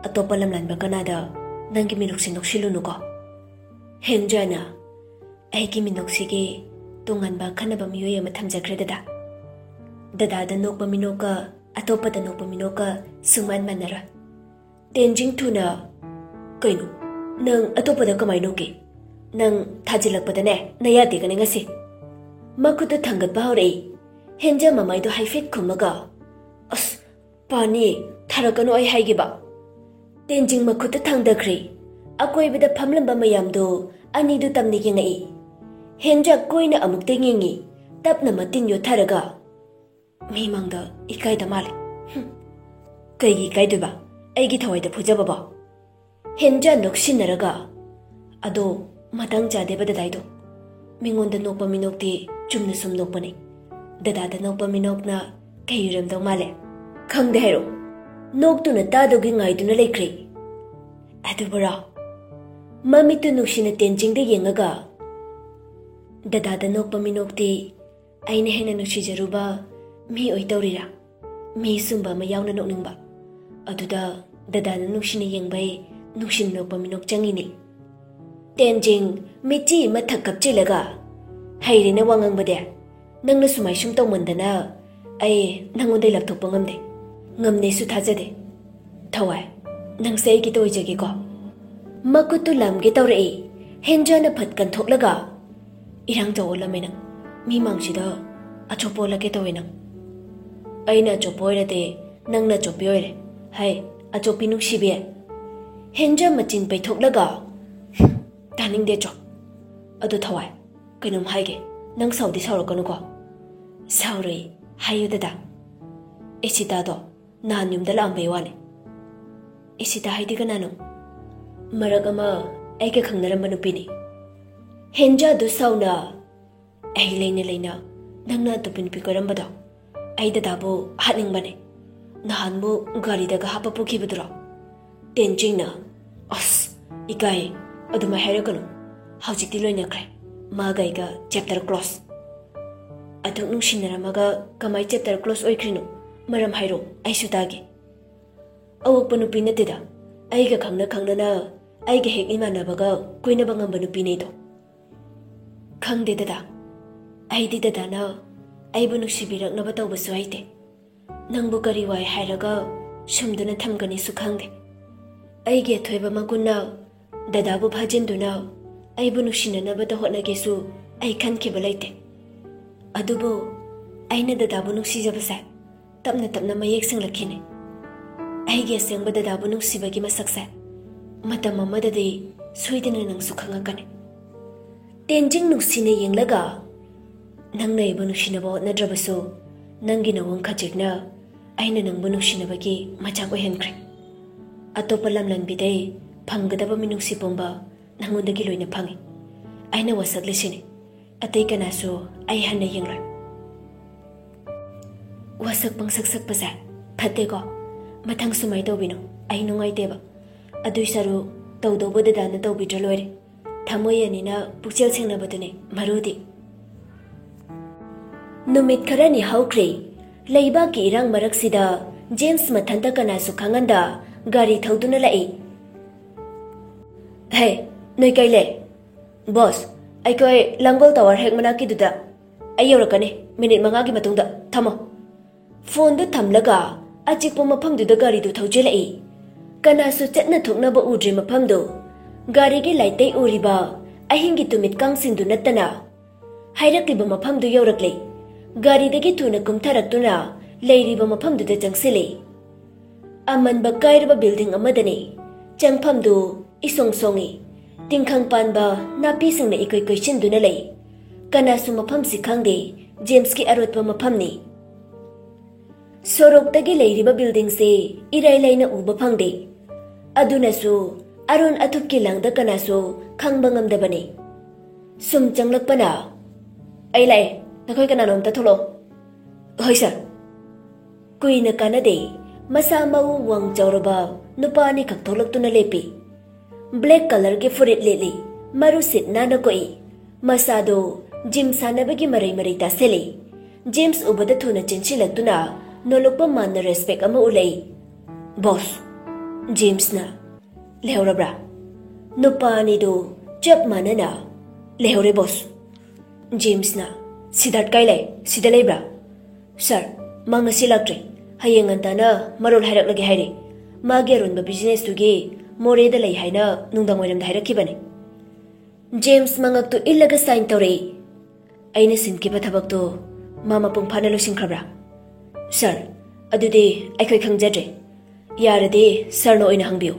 ꯑꯇꯣꯞꯄ ꯂꯝꯂꯥꯟꯕ ꯀꯅꯥꯗ ꯅꯪꯒꯤ ꯃꯤꯅꯣꯛꯁꯤ ꯅꯣꯛꯁꯤꯜꯂꯨꯅꯨꯀꯣ꯫" ꯍꯦꯟꯖꯥꯅ, "ꯑꯩꯒꯤ ꯃꯤꯅꯣꯛꯁꯤꯒꯤ ꯇꯣꯉꯥꯟꯕ ꯑꯈꯟꯅꯕ ꯃꯤꯑꯣꯏ ꯑꯃ ꯊꯝꯖꯈ꯭ꯔꯦ ꯗꯗꯥ꯫ ꯗꯗꯥꯗ ꯅꯣꯛꯄ ꯃꯤꯅꯣꯛꯀ ꯑꯇꯣꯞꯄꯗ ꯅꯣꯛꯄ ꯃꯤꯅꯣꯛꯀ ꯁꯨꯡꯃꯥꯟ ꯃꯥꯟꯅꯔꯣꯏ꯫" ꯇꯦꯟꯖꯤꯡ ꯊꯨꯅ, "ꯀꯩꯅꯣ? ꯅꯪ ꯑꯇꯣꯞꯄꯗ ꯀꯃꯥꯏ ꯅꯣꯛꯀꯦ? ꯅꯪ ꯊꯥꯖꯤꯜꯂꯛꯄꯗꯅꯦ ꯅꯌꯥ ꯇꯦꯛꯀꯅꯤ ꯉꯁꯤ꯫" ꯃꯈꯨꯠꯇ ꯊꯥꯡꯒꯠꯄ ꯍꯧꯔꯛꯏ꯫ ꯍꯦꯟꯖꯥ ꯃꯃꯥꯏꯗꯣ ꯍꯥꯏꯐꯦꯠ ꯈꯨꯝꯃꯒ, "ꯑꯁ, ꯄꯥꯅꯤ, ꯊꯥꯔꯛꯀꯅꯨ ꯑꯩ ꯍꯥꯏꯒꯤꯕ꯫" ꯇꯦꯟꯖꯤꯡ ꯃꯈꯨꯠꯇ ꯊꯥꯡꯗꯈ꯭ꯔꯦ꯫ ꯑꯀꯣꯏꯕꯗ ꯐꯝꯂꯝꯕ ꯃꯌꯥꯝꯗꯣ ꯑꯅꯤꯗꯨ ꯇꯝꯅ ꯌꯦꯡꯉꯛꯏ꯫ ꯍꯦꯟꯖꯥ ꯀꯣꯏꯅ ꯑꯃꯨꯛꯇ ꯌꯦꯡꯉꯤ꯫ ꯇꯞꯅ ꯃꯇꯤꯟ ꯌꯣꯠꯊꯔꯒ, "ꯃꯤ ꯃꯥꯡꯗ ꯏꯀꯥꯏꯗ ꯃꯥꯜꯂꯦ꯫ ꯍꯨꯝ꯫ ꯀꯩꯒꯤ ꯏꯀꯥꯏꯗꯣꯏꯕ? ꯑꯩꯒꯤ ꯊꯋꯥꯏꯗ ꯐꯨꯖꯕꯕꯣ?" ꯍꯦꯟꯖꯥ ꯅꯣꯛꯁꯤꯟꯅꯔꯒ, "ꯑꯗꯣ ꯃꯇꯥꯡ ꯆꯥꯗꯦꯕ ꯗꯗꯥꯏꯗꯣ꯫ ꯃꯤꯉꯣꯟꯗ ꯅꯣꯛꯄ ꯃꯤꯅꯣꯛꯇꯤ ꯆꯨꯝꯅ ꯁꯨꯝ ꯅꯣꯛꯄꯅꯤ꯫ ꯗꯗꯥꯗ ꯅꯣꯛꯄ ꯃꯤꯅꯣꯛꯅ ꯀꯩ ꯑꯣꯏꯔꯝꯗꯧ ꯃꯥꯜꯂꯦ? ꯈꯪꯗꯦ ꯍꯥꯏꯔꯣ?" ꯅꯣꯛꯇꯨꯅ ꯇꯥꯗꯧꯒꯤ ꯉꯥꯏꯗꯨꯅ ꯂꯩꯈ꯭ꯔꯦ꯫ "ꯑꯗꯨꯕꯨꯔꯣ?" ꯃꯃꯤꯠꯇꯨ ꯅꯨꯡꯁꯤꯅ ꯇꯦꯟꯖꯤꯡꯗ ꯌꯦꯡꯉꯒ, "ꯗꯗꯥꯗ ꯅꯣꯛꯄ ꯃꯤꯅꯣꯛꯇꯤ ꯑꯩꯅ ꯍꯦꯟꯅ ꯅꯨꯡꯁꯤꯖꯔꯨꯕ ꯃꯤ ꯑꯣꯏ ꯇꯧꯔꯤꯔꯥ? ꯃꯤ ꯁꯨꯝꯕ ꯑꯃ ꯌꯥꯎꯅ ꯅꯣꯛꯅꯤꯡꯕ꯫ ꯑꯗꯨꯗ ꯗꯗꯥꯅ ꯅꯨꯡꯁꯤꯅ ꯌꯦꯡꯕꯩ ꯅꯨꯡꯁꯤꯅ ꯅꯣꯛꯄ ꯃꯤꯅꯣꯛ ꯆꯪꯉꯤꯅꯤ꯫" ꯇꯦꯟꯖꯤꯡ ꯃꯤꯠꯆꯤ ꯑꯃ ꯊꯛ ꯀꯞꯆꯤꯜꯂꯒ, "ꯍꯩꯔꯦꯅꯦ ꯋꯥ ꯉꯥꯡꯕꯗꯤ꯫ ꯅꯪꯅ ꯁꯨꯃꯥꯏ ꯁꯨꯝ ꯇꯧꯃꯟꯗꯅ ꯑꯩ ꯅꯪꯉꯣꯟꯗꯩ ꯂꯥꯞꯊꯣꯛꯄ ꯉꯝꯗꯦ꯫ ꯉꯝꯅꯦꯁꯨ ꯊꯥꯖꯗꯦ꯫ ꯊꯋꯥꯏ, ꯅꯪꯁꯦ ꯑꯩꯒꯤꯇ ꯑꯣꯏꯖꯒꯦꯀꯣ꯫" ꯃꯈꯨꯠꯇꯨ ꯂꯥꯝꯒꯦ ꯇꯧꯔꯛꯏ꯫ ꯍꯦꯟꯖꯥꯅ ꯐꯠ ꯀꯟꯊꯣꯛꯂꯒ, "ꯏꯔꯥꯡ ꯆꯥꯎ ꯑꯣꯜꯂꯝꯃꯦ ꯅꯪ꯫ ꯃꯤ ꯃꯥꯡꯁꯤꯗ ꯑꯆꯣꯞꯄ ꯑꯣꯜꯂꯛꯀꯦ ꯇꯧꯋꯦ ꯅꯪ꯫" "ꯑꯩꯅ ꯑꯆꯣꯞꯄ ꯑꯣꯏꯔꯗꯤ ꯅꯪꯅ ꯑꯆꯣꯞꯄꯤ ꯑꯣꯏꯔꯦ꯫ ꯍꯥꯏ, ꯑꯆꯣꯞꯄꯤ ꯅꯨꯡꯁꯤꯕꯤ꯫" ꯍꯦꯟꯖꯥ ꯃꯆꯤꯟ ꯄꯩꯊꯣꯛꯂꯒ, ꯇꯥꯅꯤꯡꯗꯦ ꯆꯣ꯫ ꯑꯗꯨ ꯊꯋꯥꯏ, ꯀꯩꯅꯣꯝ ꯍꯥꯏꯒꯦ꯫ ꯅꯪ ꯁꯥꯎꯗꯤ ꯁꯥꯎꯔꯛꯀꯅꯨꯀꯣ꯫ ꯁꯥꯎꯔꯣꯏ, ꯍꯥꯏꯌꯨ ꯗꯗꯥ꯫ ꯏꯁꯤꯇꯥꯗꯣ ꯅꯍꯥꯟ ꯌꯨꯝꯗ ꯂꯥꯛꯑꯝꯕꯩ ꯋꯥꯅꯤ꯫ ꯏꯁꯤꯇꯥ ꯍꯥꯏꯗꯤ ꯀꯅꯥꯅꯣ? ꯃꯔꯛ ꯑꯃ ꯑꯩꯒ ꯈꯪꯅꯔꯝꯕ ꯅꯨꯄꯤꯅꯤ꯫ ꯍꯦꯟꯖꯥꯗꯨ ꯁꯥꯎꯅ꯫ ꯑꯩ ꯂꯩꯅ ꯂꯩꯅ ꯅꯪꯅ ꯑꯇꯣꯞꯄ ꯅꯨꯄꯤ ꯀꯣꯏꯔꯝꯕꯗꯣ, ꯑꯩ ꯗꯗꯥꯕꯨ ꯍꯥꯠꯅꯤꯡꯕꯅꯦ꯫ ꯅꯍꯥꯟꯕꯨ ꯒꯥꯔꯤꯗꯒ ꯍꯥꯞꯄ ꯄꯨꯈꯤꯕꯗꯨꯔꯣ? ꯇꯦꯟꯖꯤꯡꯅ, ꯑꯁ, ꯏꯀꯥꯏ, ꯑꯗꯨꯃꯥꯏ ꯍꯥꯏꯔꯛꯀꯅꯨ꯫ ꯍꯧꯖꯤꯛꯇꯤ ꯂꯣꯏꯅꯈ꯭ꯔꯦ꯫ ꯃꯥꯒ ꯑꯩꯒ chapter close꯫ ꯑꯗꯨꯛ ꯅꯨꯡꯁꯤꯅꯔꯝꯃꯒ ꯀꯃꯥꯏ chapter close ꯑꯣꯏꯈ꯭ꯔꯤꯅꯣ? ꯃꯔꯝ ꯍꯥꯏꯔꯣ, ꯑꯩꯁꯨ ꯇꯥꯒꯦ꯫ ꯑꯋꯛꯄ ꯅꯨꯄꯤ ꯅꯠꯇꯦꯗ, ꯑꯩꯒ ꯈꯪꯅ ꯈꯪꯅꯅ ꯑꯩꯒ ꯍꯦꯛ ꯏꯃꯥꯟꯅꯕꯒ ꯀꯣꯏꯅꯕ ꯉꯝꯕ ꯅꯨꯄꯤꯅꯦꯗꯣ꯫ ꯈꯪꯗꯦ ꯗꯗꯥ, ꯑꯩꯗꯤ ꯗꯗꯥꯅ ꯑꯩꯕꯨ ꯅꯨꯡꯁꯤꯕꯤꯔꯛꯅꯕ ꯇꯧꯕꯁꯨ ꯍꯩꯇꯦ꯫ ꯅꯪꯕꯨ ꯀꯔꯤ ꯋꯥꯏ ꯍꯥꯏꯔꯒ ꯁꯨꯝꯗꯨꯅ ꯊꯝꯒꯅꯤꯁꯨ ꯈꯪꯗꯦ꯫ ꯑꯩꯒꯤ ꯑꯊꯣꯏꯕ ꯃꯒꯨꯟꯅ ꯗꯗꯥꯕꯨ ꯐꯥꯖꯤꯟꯗꯨꯅ ꯑꯩꯕꯨ ꯅꯨꯡꯁꯤꯅꯅꯕꯗ ꯍꯣꯠꯅꯒꯦꯁꯨ ꯑꯩ ꯈꯟꯈꯤꯕ ꯂꯩꯇꯦ꯫ ꯑꯗꯨꯕꯨ ꯑꯩꯅ ꯗꯗꯥꯕꯨ ꯅꯨꯡꯁꯤꯖꯕꯁꯦ ꯇꯞꯅ ꯇꯞꯅ ꯃꯌꯦꯛ ꯁꯦꯡꯂꯛꯈꯤꯅꯦ꯫ ꯑꯩꯒꯤ ꯑꯁꯦꯡꯕ ꯗꯗꯥꯕꯨ ꯅꯨꯡꯁꯤꯕꯒꯤ ꯃꯁꯛꯁꯦ ꯃꯇꯝ ꯑꯃꯗꯗꯤ ꯁꯣꯏꯗꯅ ꯅꯪꯁꯨ ꯈꯪꯉꯛꯀꯅꯤ꯫ ꯇꯦꯟꯖꯤꯡ ꯅꯨꯡꯁꯤꯅ ꯌꯦꯡꯂꯒ, "ꯅꯪꯅ ꯑꯩꯕꯨ ꯅꯨꯡꯁꯤꯅꯕ ꯍꯣꯠꯅꯗ꯭ꯔꯕꯁꯨ, ꯅꯪꯒꯤ ꯅꯋꯡ ꯈꯖꯤꯛꯅ ꯑꯩꯅ ꯅꯪꯕꯨ ꯅꯨꯡꯁꯤꯅꯕꯒꯤ ꯃꯆꯥꯛ ꯑꯣꯏꯍꯟꯈ꯭ꯔꯦ꯫ ꯑꯇꯣꯞꯄ ꯂꯝꯂꯝꯕꯤꯗꯩ ꯐꯪꯒꯗꯕ ꯃꯤꯅꯨꯡꯁꯤ ꯄꯨꯝꯕ ꯅꯪꯉꯣꯟꯗꯒꯤ ꯂꯣꯏꯅ ꯐꯪꯉꯤ꯫ ꯑꯩꯅ ꯋꯥꯁꯛꯂꯤꯁꯤꯅꯤ, ꯑꯇꯩ ꯀꯅꯥꯁꯨ ꯑꯩ ꯍꯟꯅ ꯌꯦꯡꯂꯣꯏ꯫" ꯋꯥꯁꯛ ꯄꯪꯁꯛ ꯁꯛꯄꯁꯦ ꯐꯠꯇꯦꯀꯣ꯫ ꯃꯊꯪ ꯁꯨꯃꯥꯏ ꯇꯧꯕꯤꯅꯨ, ꯑꯩ ꯅꯨꯡꯉꯥꯏꯇꯦꯕ꯫ ꯑꯗꯨꯏ ꯁꯔꯨꯛ ꯇꯧꯗꯧꯕ ꯗꯗꯥꯅ ꯇꯧꯕꯤꯗ꯭ꯔ ꯂꯣꯏꯔꯦ꯫ ꯊꯃꯣꯏ ꯑꯅꯤꯅ ꯄꯨꯛꯆꯦꯜ ꯁꯦꯡꯅꯕꯗꯨꯅꯤ ꯃꯔꯨꯗꯤ꯫ ꯅꯨꯃꯤꯠ ꯈꯔꯅꯤ ꯍꯧꯈ꯭ꯔꯦ꯫ ꯂꯩꯕꯥꯛꯀꯤ ꯏꯔꯥꯡ ꯃꯔꯛꯁꯤꯗ ꯖꯦꯝꯁ ꯃꯊꯟꯇ ꯀꯅꯥꯁꯨ ꯈꯪꯍꯟꯗ ꯒꯥꯔꯤ ꯊꯧꯗꯨꯅ ꯂꯥꯛꯏ꯫ "ꯍꯦ, ꯅꯣꯏ ꯀꯩ ꯂꯩ?" "ꯕꯣꯁ, ꯑꯩꯈꯣꯏ ꯂꯥꯡꯒꯣꯜ ꯇꯋꯥꯔ ꯍꯦꯛ ꯃꯅꯥꯛꯀꯤꯗꯨꯗ꯫ ꯑꯩ ꯌꯧꯔꯛꯀꯅꯤ ꯃꯤꯅꯤꯠ ꯃꯉꯥꯒꯤ ꯃꯇꯨꯡꯗ, ꯊꯝꯃꯣ꯫" ꯐꯣꯟꯗꯨ ꯊꯝꯂꯒ ꯑꯆꯤꯛꯄ ꯃꯐꯝꯗꯨꯗ ꯒꯥꯔꯤꯗꯨ ꯊꯧꯖꯤꯜꯂꯛꯏ꯫ ꯀꯅꯥꯁꯨ ꯆꯠꯅ ꯊꯣꯛꯅꯕ ꯎꯗ꯭ꯔꯤ ꯃꯐꯝꯗꯨ꯫ ꯒꯥꯔꯤꯒꯤ ꯂꯥꯏꯠꯇꯩ ꯎꯔꯤꯕ ꯑꯍꯤꯡꯒꯤ ꯇꯨꯃꯤꯠ ꯀꯥꯡꯁꯤꯡꯗꯨ ꯅꯠꯇꯅ꯫ ꯍꯥꯏꯔꯛꯂꯤꯕ ꯃꯐꯝꯗꯨ ꯌꯧꯔꯛꯂꯦ꯫ ꯒꯥꯔꯤꯗꯒꯤ ꯊꯨꯅ ꯀꯨꯝꯊꯔꯛꯇꯨꯅ ꯂꯩꯔꯤꯕ ꯃꯐꯝꯗꯨꯗ ꯆꯪꯁꯤꯜꯂꯦ꯫ ꯑꯃꯟꯕ ꯀꯥꯏꯔꯕ ꯕꯤꯜꯗꯤꯡ ꯑꯃꯗꯅꯤ꯫ ꯆꯪꯐꯝꯗꯨ ꯏꯁꯣꯡ ꯁꯣꯡꯏ꯫ ꯇꯤꯡꯈꯪ ꯄꯥꯟꯕ ꯅꯥꯄꯤꯁꯤꯡꯅ ꯏꯀꯣꯏ ꯀꯣꯏꯁꯤꯟꯗꯨꯅ ꯂꯩ꯫ ꯀꯅꯥꯁꯨ ꯃꯐꯝꯁꯤ ꯈꯪꯗꯦ꯫ ꯖꯦꯝꯁꯀꯤ ꯑꯔꯣꯠꯄ ꯃꯐꯝꯅꯤ꯫ ꯁꯣꯔꯣꯛꯇꯒꯤ ꯂꯩꯔꯤꯕ ꯕꯤꯜꯗꯤꯡꯁꯤ ꯏꯔꯥꯏ ꯂꯥꯏꯅ ꯎꯕ ꯐꯪꯗꯦ꯫ ꯑꯗꯨꯅꯁꯨ ꯑꯔꯣꯟ ꯑꯊꯨꯞꯀꯤ ꯂꯥꯡꯗ ꯀꯅꯥꯁꯨ ꯈꯪꯕ ꯉꯝꯗꯕꯅꯤ꯫ ꯁꯨꯝ ꯆꯪꯂꯛꯄꯅ, "ꯑꯩ ꯂꯥꯛꯑꯦ, ꯅꯈꯣꯏ ꯀꯅꯥꯅꯣ ꯑꯝꯇ ꯊꯣꯛꯂꯛꯑꯣ"꯫ "ꯍꯣꯏ ꯁꯥꯔ"꯫ ꯀꯨꯏꯅ ꯀꯥꯟꯅꯗꯦ, ꯃꯁꯥ ꯃꯎ ꯋꯥꯡ ꯆꯥꯎꯔꯕ ꯅꯨꯄꯥ ꯑꯅꯤꯈꯛ ꯊꯣꯛꯂꯛꯇꯨꯅ ꯂꯦꯞꯄꯤ꯫ ꯕ꯭ꯂꯦꯛ ꯀꯂꯔꯒꯤ ꯐꯨꯔꯤꯠ ꯂꯤꯠꯂꯤ, ꯃꯔꯨ ꯁꯤꯠ ꯅꯥꯟꯅ ꯀꯣꯛꯏ꯫ ꯃꯁꯥꯗꯣ ꯖꯤꯝ ꯁꯥꯟꯅꯕꯒꯤ ꯃꯔꯩ ꯃꯔꯩ ꯇꯥꯁꯤꯜꯂꯤ꯫ ꯖꯦꯝꯁ ꯎꯕꯗ ꯊꯨꯅ ꯆꯦꯟꯁꯤꯜꯂꯛꯇꯨꯅ ꯅꯣꯂꯨꯛꯄ ꯃꯥꯟꯅ ꯔꯦꯁꯄꯦꯛ ꯑꯃ ꯎꯠꯂꯛꯏ꯫ "ꯕꯣꯁ"꯫ ꯖꯦꯝꯁꯅ, "ꯂꯩꯍꯧꯔꯕ꯭ꯔꯥ?" ꯅꯨꯄꯥ ꯑꯅꯤꯗꯨ ꯆꯞ ꯃꯥꯟꯅꯅ, "ꯂꯩꯍꯧꯔꯦ ꯕꯣꯁ"꯫ ꯖꯦꯝꯁꯅ, "ꯁꯤꯗꯥꯔꯠ ꯀꯥꯏ ꯂꯩ? ꯁꯤꯗ ꯂꯩꯕ꯭ꯔꯥ?" "ꯁꯥꯔ, ꯃꯥ ꯉꯁꯤ ꯂꯥꯛꯇ꯭ꯔꯦ꯫ ꯍꯌꯦꯡ ꯉꯟꯇꯥꯅ ꯃꯔꯣꯜ ꯍꯥꯏꯔꯛꯂꯒꯦ ꯍꯥꯏꯔꯦ꯫ ꯃꯥꯒꯤ ꯑꯔꯣꯟꯕ ꯕꯤꯖꯤꯅꯦꯁꯇꯨꯒꯤ ꯃꯣꯔꯦꯗ ꯂꯩ ꯍꯥꯏꯅ ꯅꯨꯡꯗꯥꯡ ꯋꯥꯏꯔꯝꯗ ꯍꯥꯏꯔꯛꯈꯤꯕꯅꯦ"꯫ ꯖꯦꯝꯁ ꯃꯉꯛꯇꯨ ꯏꯜꯂꯒ ꯁꯥꯏꯟ ꯇꯧꯔꯛꯏ꯫ "ꯑꯩꯅ ꯁꯤꯟꯈꯤꯕ ꯊꯕꯛꯇꯨ ꯃꯥ ꯃꯄꯨꯡ ꯐꯥꯅ ꯂꯣꯏꯁꯤꯟꯈ꯭ꯔꯕ꯭ꯔꯥ?" "ꯁꯥꯔ, ꯑꯗꯨꯗꯤ ꯑꯩꯈꯣꯏ ꯈꯪꯖꯗ꯭ꯔꯦ꯫ ꯌꯥꯔꯗꯤ ꯁꯥꯔꯅ ꯑꯣꯏꯅ ꯍꯪꯕꯤꯌꯨ꯫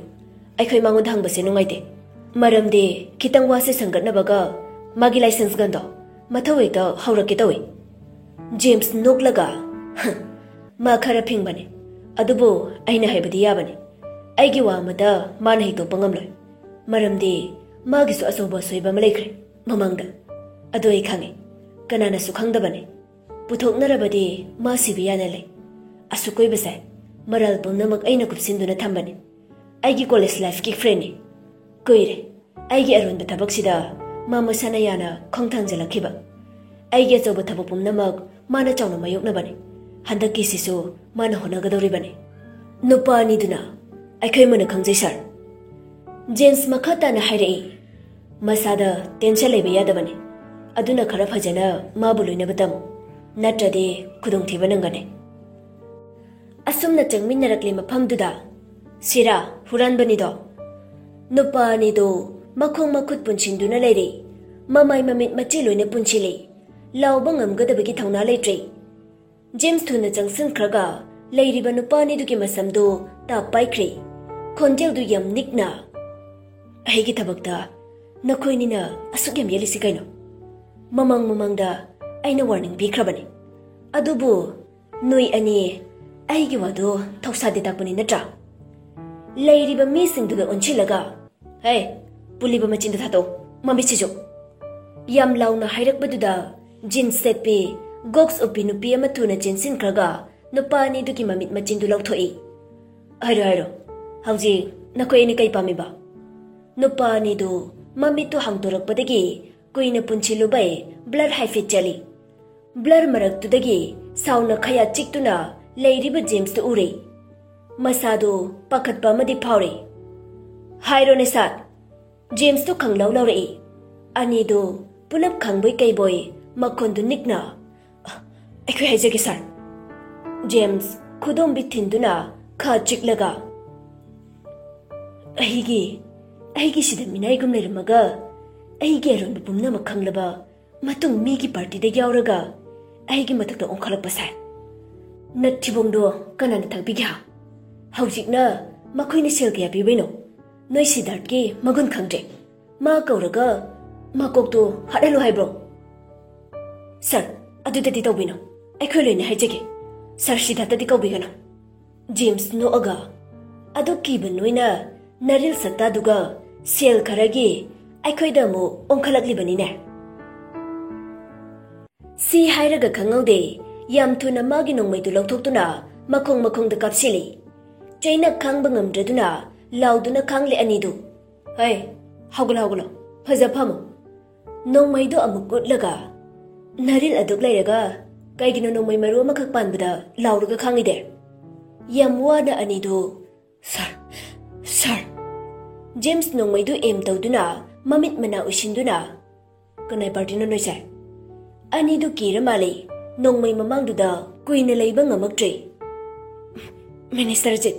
ꯑꯩꯈꯣꯏ ꯃꯉꯣꯟꯗ ꯍꯪꯕꯁꯦ ꯅꯨꯡꯉꯥꯏꯇꯦ꯫ ꯃꯔꯝꯗꯤ ꯈꯤꯇꯪ ꯋꯥꯁꯦ ꯁꯪꯒꯠꯅꯕꯒ ꯃꯥꯒꯤ ꯂꯥꯏꯁꯦꯟꯁ ꯒꯟꯗꯣ ꯃꯊꯧ ꯍꯦꯛꯇ ꯍꯧꯔꯛꯀꯦ ꯇꯧꯏ"꯫ ꯖꯦꯝꯁ ꯅꯣꯛꯂꯒ, "ꯍ, ꯃꯥ ꯈꯔ ꯐꯤꯡꯕꯅꯦ꯫ ꯑꯗꯨꯕꯨ ꯑꯩꯅ ꯍꯥꯏꯕꯗꯤ ꯌꯥꯕꯅꯦ꯫ ꯑꯩꯒꯤ ꯋꯥ ꯑꯃꯇ ꯃꯥꯅ ꯍꯤꯛꯇꯣꯛꯄ ꯉꯝꯂꯣꯏ꯫ ꯃꯔꯝꯗꯤ ꯃꯥꯒꯤꯁꯨ ꯑꯆꯧꯕ ꯑꯁꯣꯏꯕ ꯑꯃ ꯂꯩꯈ꯭ꯔꯦ ꯃꯃꯥꯡꯗ꯫ ꯑꯗꯨ ꯑꯩ ꯈꯪꯉꯦ꯫ ꯀꯅꯥꯅꯁꯨ ꯈꯪꯗꯕꯅꯦ꯫ ꯄꯨꯊꯣꯛꯅꯔꯕꯗꯤ ꯃꯥ ꯁꯤꯕ ꯌꯥꯅ ꯂꯩ꯫ ꯑꯁꯨꯛ ꯀꯨꯏꯕꯁꯦ ꯃꯔꯥꯜ ꯄꯨꯝꯅꯃꯛ ꯑꯩꯅ ꯀꯨꯞꯁꯤꯟꯗꯨꯅ ꯊꯝꯕꯅꯤ꯫ ꯑꯩꯒꯤ ꯀꯣꯂꯦꯖ ꯂꯥꯏꯐꯀꯤ ꯐ꯭ꯔꯦꯟꯅꯤ꯫ ꯀꯨꯏꯔꯦ ꯑꯩꯒꯤ ꯑꯔꯣꯟꯕ ꯊꯕꯛꯁꯤꯗ ꯃꯥ ꯃꯁꯥꯅ ꯌꯥꯅ ꯈꯣꯡ ꯊꯥꯡꯖꯤꯜꯂꯛꯈꯤꯕ꯫ ꯑꯩꯒꯤ ꯑꯆꯧꯕ ꯊꯕꯛ ꯄꯨꯝꯅꯃꯛ ꯃꯥꯅ ꯆꯥꯎꯅ ꯃꯥꯌꯣꯛꯅꯕꯅꯤ꯫ ꯍꯟꯗꯛꯀꯤꯁꯤꯁꯨ ꯃꯥꯅ ꯍꯣꯠꯅꯒꯗꯧꯔꯤꯕꯅꯤ"꯫ ꯅꯨꯄꯥ ꯑꯅꯤꯗꯨꯅ, "ꯑꯩꯈꯣꯏ ꯃꯨꯟꯅ ꯈꯪꯖꯩ ꯁꯥꯔ"꯫ ꯖꯦꯝꯁ ꯃꯈꯥ ꯇꯥꯅ ꯍꯥꯏꯔꯛꯏ, "ꯃꯁꯥꯗ ꯇꯦꯟꯁꯟ ꯂꯩꯕ ꯌꯥꯗꯕꯅꯤ꯫ ꯑꯗꯨꯅ ꯈꯔ ꯐꯖꯅ ꯃꯥꯕꯨ ꯂꯣꯏꯅꯕ ꯇꯝꯃꯨ, ꯅꯠꯇ꯭ꯔꯗꯤ ꯈꯨꯗꯣꯡꯊꯤꯕ ꯅꯪꯒꯅꯤ"꯫ ꯑꯁꯨꯝꯅ ꯆꯪꯃꯤꯟꯅꯔꯛꯂꯤ ꯃꯐꯝꯗꯨꯗ, "ꯁꯤꯔꯥ, ꯍꯨꯔꯥꯟꯕꯅꯤꯗꯣ"꯫ ꯅꯨꯄꯥ ꯑꯅꯤꯗꯨ ꯃꯈꯣꯡ ꯃꯈꯨꯠ ꯄꯨꯟꯁꯤꯟꯗꯨꯅ ꯂꯩꯔꯤ꯫ ꯃꯃꯥꯏ ꯃꯃꯤꯠ ꯃꯆꯤ ꯂꯣꯏꯅ ꯄꯨꯟꯁꯤꯜꯂꯤ꯫ ꯂꯥꯎꯕ ꯉꯝꯒꯗꯕꯒꯤ ꯊꯧꯅꯥ ꯂꯩꯇ꯭ꯔꯦ꯫ ꯖꯦꯝꯁ ꯊꯨꯅ ꯆꯪꯁꯤꯟꯈ꯭ꯔꯒ ꯂꯩꯔꯤꯕ ꯅꯨꯄꯥ ꯑꯅꯤꯗꯨꯒꯤ ꯃꯁꯝꯗꯨ ꯇꯥꯞ ꯄꯥꯏꯈ꯭ꯔꯦ꯫ ꯈꯣꯟꯖꯦꯜꯗꯨ ꯌꯥꯝ ꯅꯤꯛꯅ, "ꯑꯩꯒꯤ ꯊꯕꯛꯇ ꯅꯈꯣꯏꯅꯤꯅ ꯑꯁꯨꯛ ꯌꯥꯝ ꯌꯦꯠꯂꯤꯁꯤ ꯀꯩꯅꯣ? ꯃꯃꯥꯡ ꯃꯃꯥꯡꯗ ꯑꯩꯅ ꯋꯥꯔꯅꯤꯡ ꯄꯤꯈ꯭ꯔꯕꯅꯤ꯫ ꯑꯗꯨꯕꯨ ꯅꯣꯏ ꯑꯅꯤ ꯑꯩꯒꯤ ꯋꯥꯗꯨ ꯊꯧꯁꯥꯗꯦ ꯇꯥꯛꯄꯅꯤ ꯅꯠꯇ꯭ꯔꯥ? ꯂꯩꯔꯤꯕ ꯃꯤꯁꯤꯡꯗꯨꯗ ꯑꯣꯟꯁꯤꯜꯂꯒ, "ꯍꯦ, ꯄꯨꯜꯂꯤꯕ ꯃꯆꯤꯟꯗꯨ ꯊꯥꯗꯣꯛ, ꯃꯃꯤꯠꯁꯤꯁꯨ!" ꯌꯥꯝ ꯂꯥꯎꯅ ꯍꯥꯏꯔꯛꯄꯗꯨꯗ ꯖꯤꯟꯁ ꯁꯦꯠꯄꯤ ꯒꯣꯛꯁ ꯎꯞꯄꯤ ꯅꯨꯄꯤ ꯑꯃ ꯊꯨꯅ ꯆꯦꯟꯁꯤꯟꯈ꯭ꯔꯒ ꯅꯨꯄꯥ ꯑꯅꯤꯗꯨꯒꯤ ꯃꯃꯤꯠ ꯃꯆꯤꯟꯗꯨ ꯂꯧꯊꯣꯛꯏ꯫ "ꯍꯥꯏꯔꯣ, ꯍꯥꯏꯔꯣ, ꯍꯧꯖꯤꯛ ꯅꯈꯣꯏ ꯑꯅꯤ ꯀꯩ ꯄꯥꯝꯃꯤꯕ?" ꯅꯨꯄꯥ ꯑꯅꯤꯗꯨ ꯃꯃꯤꯠꯇꯨ ꯍꯥꯡꯗꯣꯔꯛꯄꯗꯒꯤ ꯀꯨꯏꯅ ꯄꯨꯟꯁꯤꯜꯂꯨꯕꯩ ꯕ꯭ꯂꯔ ꯍꯥꯏꯐꯦꯠ ꯆꯠꯂꯤ꯫ ꯕ꯭ꯂꯔ ꯃꯔꯛꯇꯨꯗꯒꯤ ꯁꯥꯎꯅ ꯈꯌꯥ ꯆꯤꯛꯇꯨꯅ ꯂꯩꯔꯤꯕ ꯖꯦꯝꯁꯇꯨ ꯎꯔꯦ꯫ ꯃꯁꯥꯗꯨ ꯄꯥꯈꯠꯄ ꯑꯃꯗꯤ ꯐꯥꯎꯔꯦ꯫ "ꯍꯥꯏꯔꯣꯅꯦ ꯁꯥꯔ!" ꯖꯦꯝꯁꯇꯨ ꯈꯪꯂꯥꯎ ꯂꯥꯎꯔꯛꯏ꯫ ꯑꯅꯤꯗꯨ ꯄꯨꯂꯞ ꯈꯪꯕꯣꯏ ꯀꯩꯕꯣꯏ ꯃꯈꯣꯟꯗꯨ ꯅꯤꯛꯅ, "ꯑꯩꯈꯣꯏ ꯍꯥꯏꯖꯒꯦ ꯁꯥꯔ꯫" ꯖꯦꯝꯁ ꯈꯨꯗꯣꯝꯕꯤ ꯊꯤꯟꯗꯨꯅ ꯈꯥ ꯆꯤꯛꯂꯒ, "ꯑꯩꯒꯤ, ꯑꯩꯒꯤ ꯁꯤꯗ ꯃꯤꯅꯥꯏꯒꯨꯝ ꯂꯩꯔꯝꯃꯒ ꯑꯩꯒꯤ ꯑꯔꯣꯟꯕ ꯄꯨꯝꯅꯃꯛ ꯈꯪꯂꯕ ꯃꯇꯨꯡ ꯃꯤꯒꯤ ꯄꯥꯔꯇꯤꯗ ꯌꯥꯎꯔꯒ ꯑꯩꯒꯤ ꯃꯊꯛꯇ ꯑꯣꯟꯈꯠꯂꯛꯄ ꯁꯥꯏ꯫ ꯅꯠ ꯊꯤꯕꯣꯡꯗꯣ ꯀꯅꯥꯅ ꯊꯥꯛꯄꯤꯒꯦ ꯍꯥ? ꯍꯧꯖꯤꯛꯅ ꯃꯈꯣꯏꯅ ꯁꯦꯜ ꯀꯌꯥ ꯄꯤꯕꯩꯅꯣ? ꯅꯣꯏ ꯁꯤꯗꯥꯔꯠꯀꯤ ꯃꯒꯨꯟ ꯈꯪꯗ꯭ꯔꯦ꯫ ꯃꯥ ꯀꯧꯔꯒ ꯃꯀꯣꯛꯇꯣ ꯍꯥꯠꯍꯜꯂꯨ ꯍꯥꯏꯕ꯭ꯔꯣ?" "ꯁꯥꯔ, ꯑꯗꯨꯗꯗꯤ ꯇꯧꯕꯤꯅꯨ꯫ ꯑꯩꯈꯣꯏ ꯂꯣꯏꯅ ꯍꯥꯏꯖꯒꯦ꯫ ꯁꯥꯔ ꯁꯤꯗꯥꯔꯠꯇꯗꯤ ꯀꯧꯕꯤꯒꯅꯨ꯫" ꯖꯦꯝꯁ ꯅꯣꯛꯑꯒ, "ꯑꯗꯨꯛ ꯀꯤꯕ ꯅꯣꯏꯅ ꯅꯔꯤꯜ ꯁꯛꯇꯥꯗꯨꯒ ꯁꯦꯜ ꯈꯔꯒꯤ ꯑꯩꯈꯣꯏꯗ ꯑꯃꯨꯛ ꯑꯣꯟꯈꯠꯂꯛꯂꯤꯕꯅꯤꯅꯦ꯫" ꯁꯤ ꯍꯥꯏꯔꯒ ꯈꯪꯍꯧꯗꯦ, ꯌꯥꯝ ꯊꯨꯅ ꯃꯥꯒꯤ ꯅꯣꯡꯃꯩꯗꯨ ꯂꯧꯊꯣꯛꯇꯨꯅ ꯃꯈꯣꯡ ꯃꯈꯣꯡꯗ ꯀꯥꯞꯁꯤꯜꯂꯤ꯫ ꯆꯩꯅ ꯈꯥꯡꯕ ꯉꯝꯗ꯭ꯔꯗꯨꯅ ꯂꯥꯎꯗꯨꯅ ꯈꯥꯡꯂꯦ ꯑꯅꯤꯗꯨ꯫ "ꯍꯩ, ꯍꯧꯒꯠꯂꯣ, ꯍꯧꯒꯠꯂꯣ, ꯐꯖ ꯐꯝꯃꯣ꯫" ꯅꯣꯡꯃꯩꯗꯨ ꯑꯃꯨꯛ ꯎꯠꯂꯒ, "ꯅꯔꯤꯜ ꯑꯗꯨꯛ ꯂꯩꯔꯒ ꯀꯩꯒꯤꯅꯣ ꯅꯣꯡꯃꯩ ꯃꯔꯨ ꯑꯃꯈꯛ ꯄꯥꯟꯕꯗ ꯂꯥꯎꯔꯒ ꯈꯥꯡꯉꯤꯗꯦ?" ꯌꯥꯝ ꯋꯥꯅ ꯑꯅꯤꯗꯨ, "ꯁꯥꯔ, ꯁꯥꯔ!" ꯖꯦꯝꯁ ꯅꯣꯡꯃꯩꯗꯨ ꯑꯦꯝ ꯇꯧꯗꯨꯅ ꯃꯃꯤꯠ ꯃꯅꯥ ꯎꯏꯁꯤꯟꯗꯨꯅ, "ꯀꯅꯥꯏ ꯄꯥꯔꯇꯤꯅꯣ ꯅꯣꯏꯁꯦ?" ꯑꯅꯤꯗꯨ ꯀꯤꯔ ꯃꯥꯜꯂꯦ꯫ ꯅꯣꯡꯃꯩ ꯃꯃꯥꯡꯗꯨꯗ ꯀꯨꯏꯅ ꯂꯩꯕ ꯉꯝꯃꯛꯇ꯭ꯔꯦ꯫ "Minister ꯖꯤꯠ,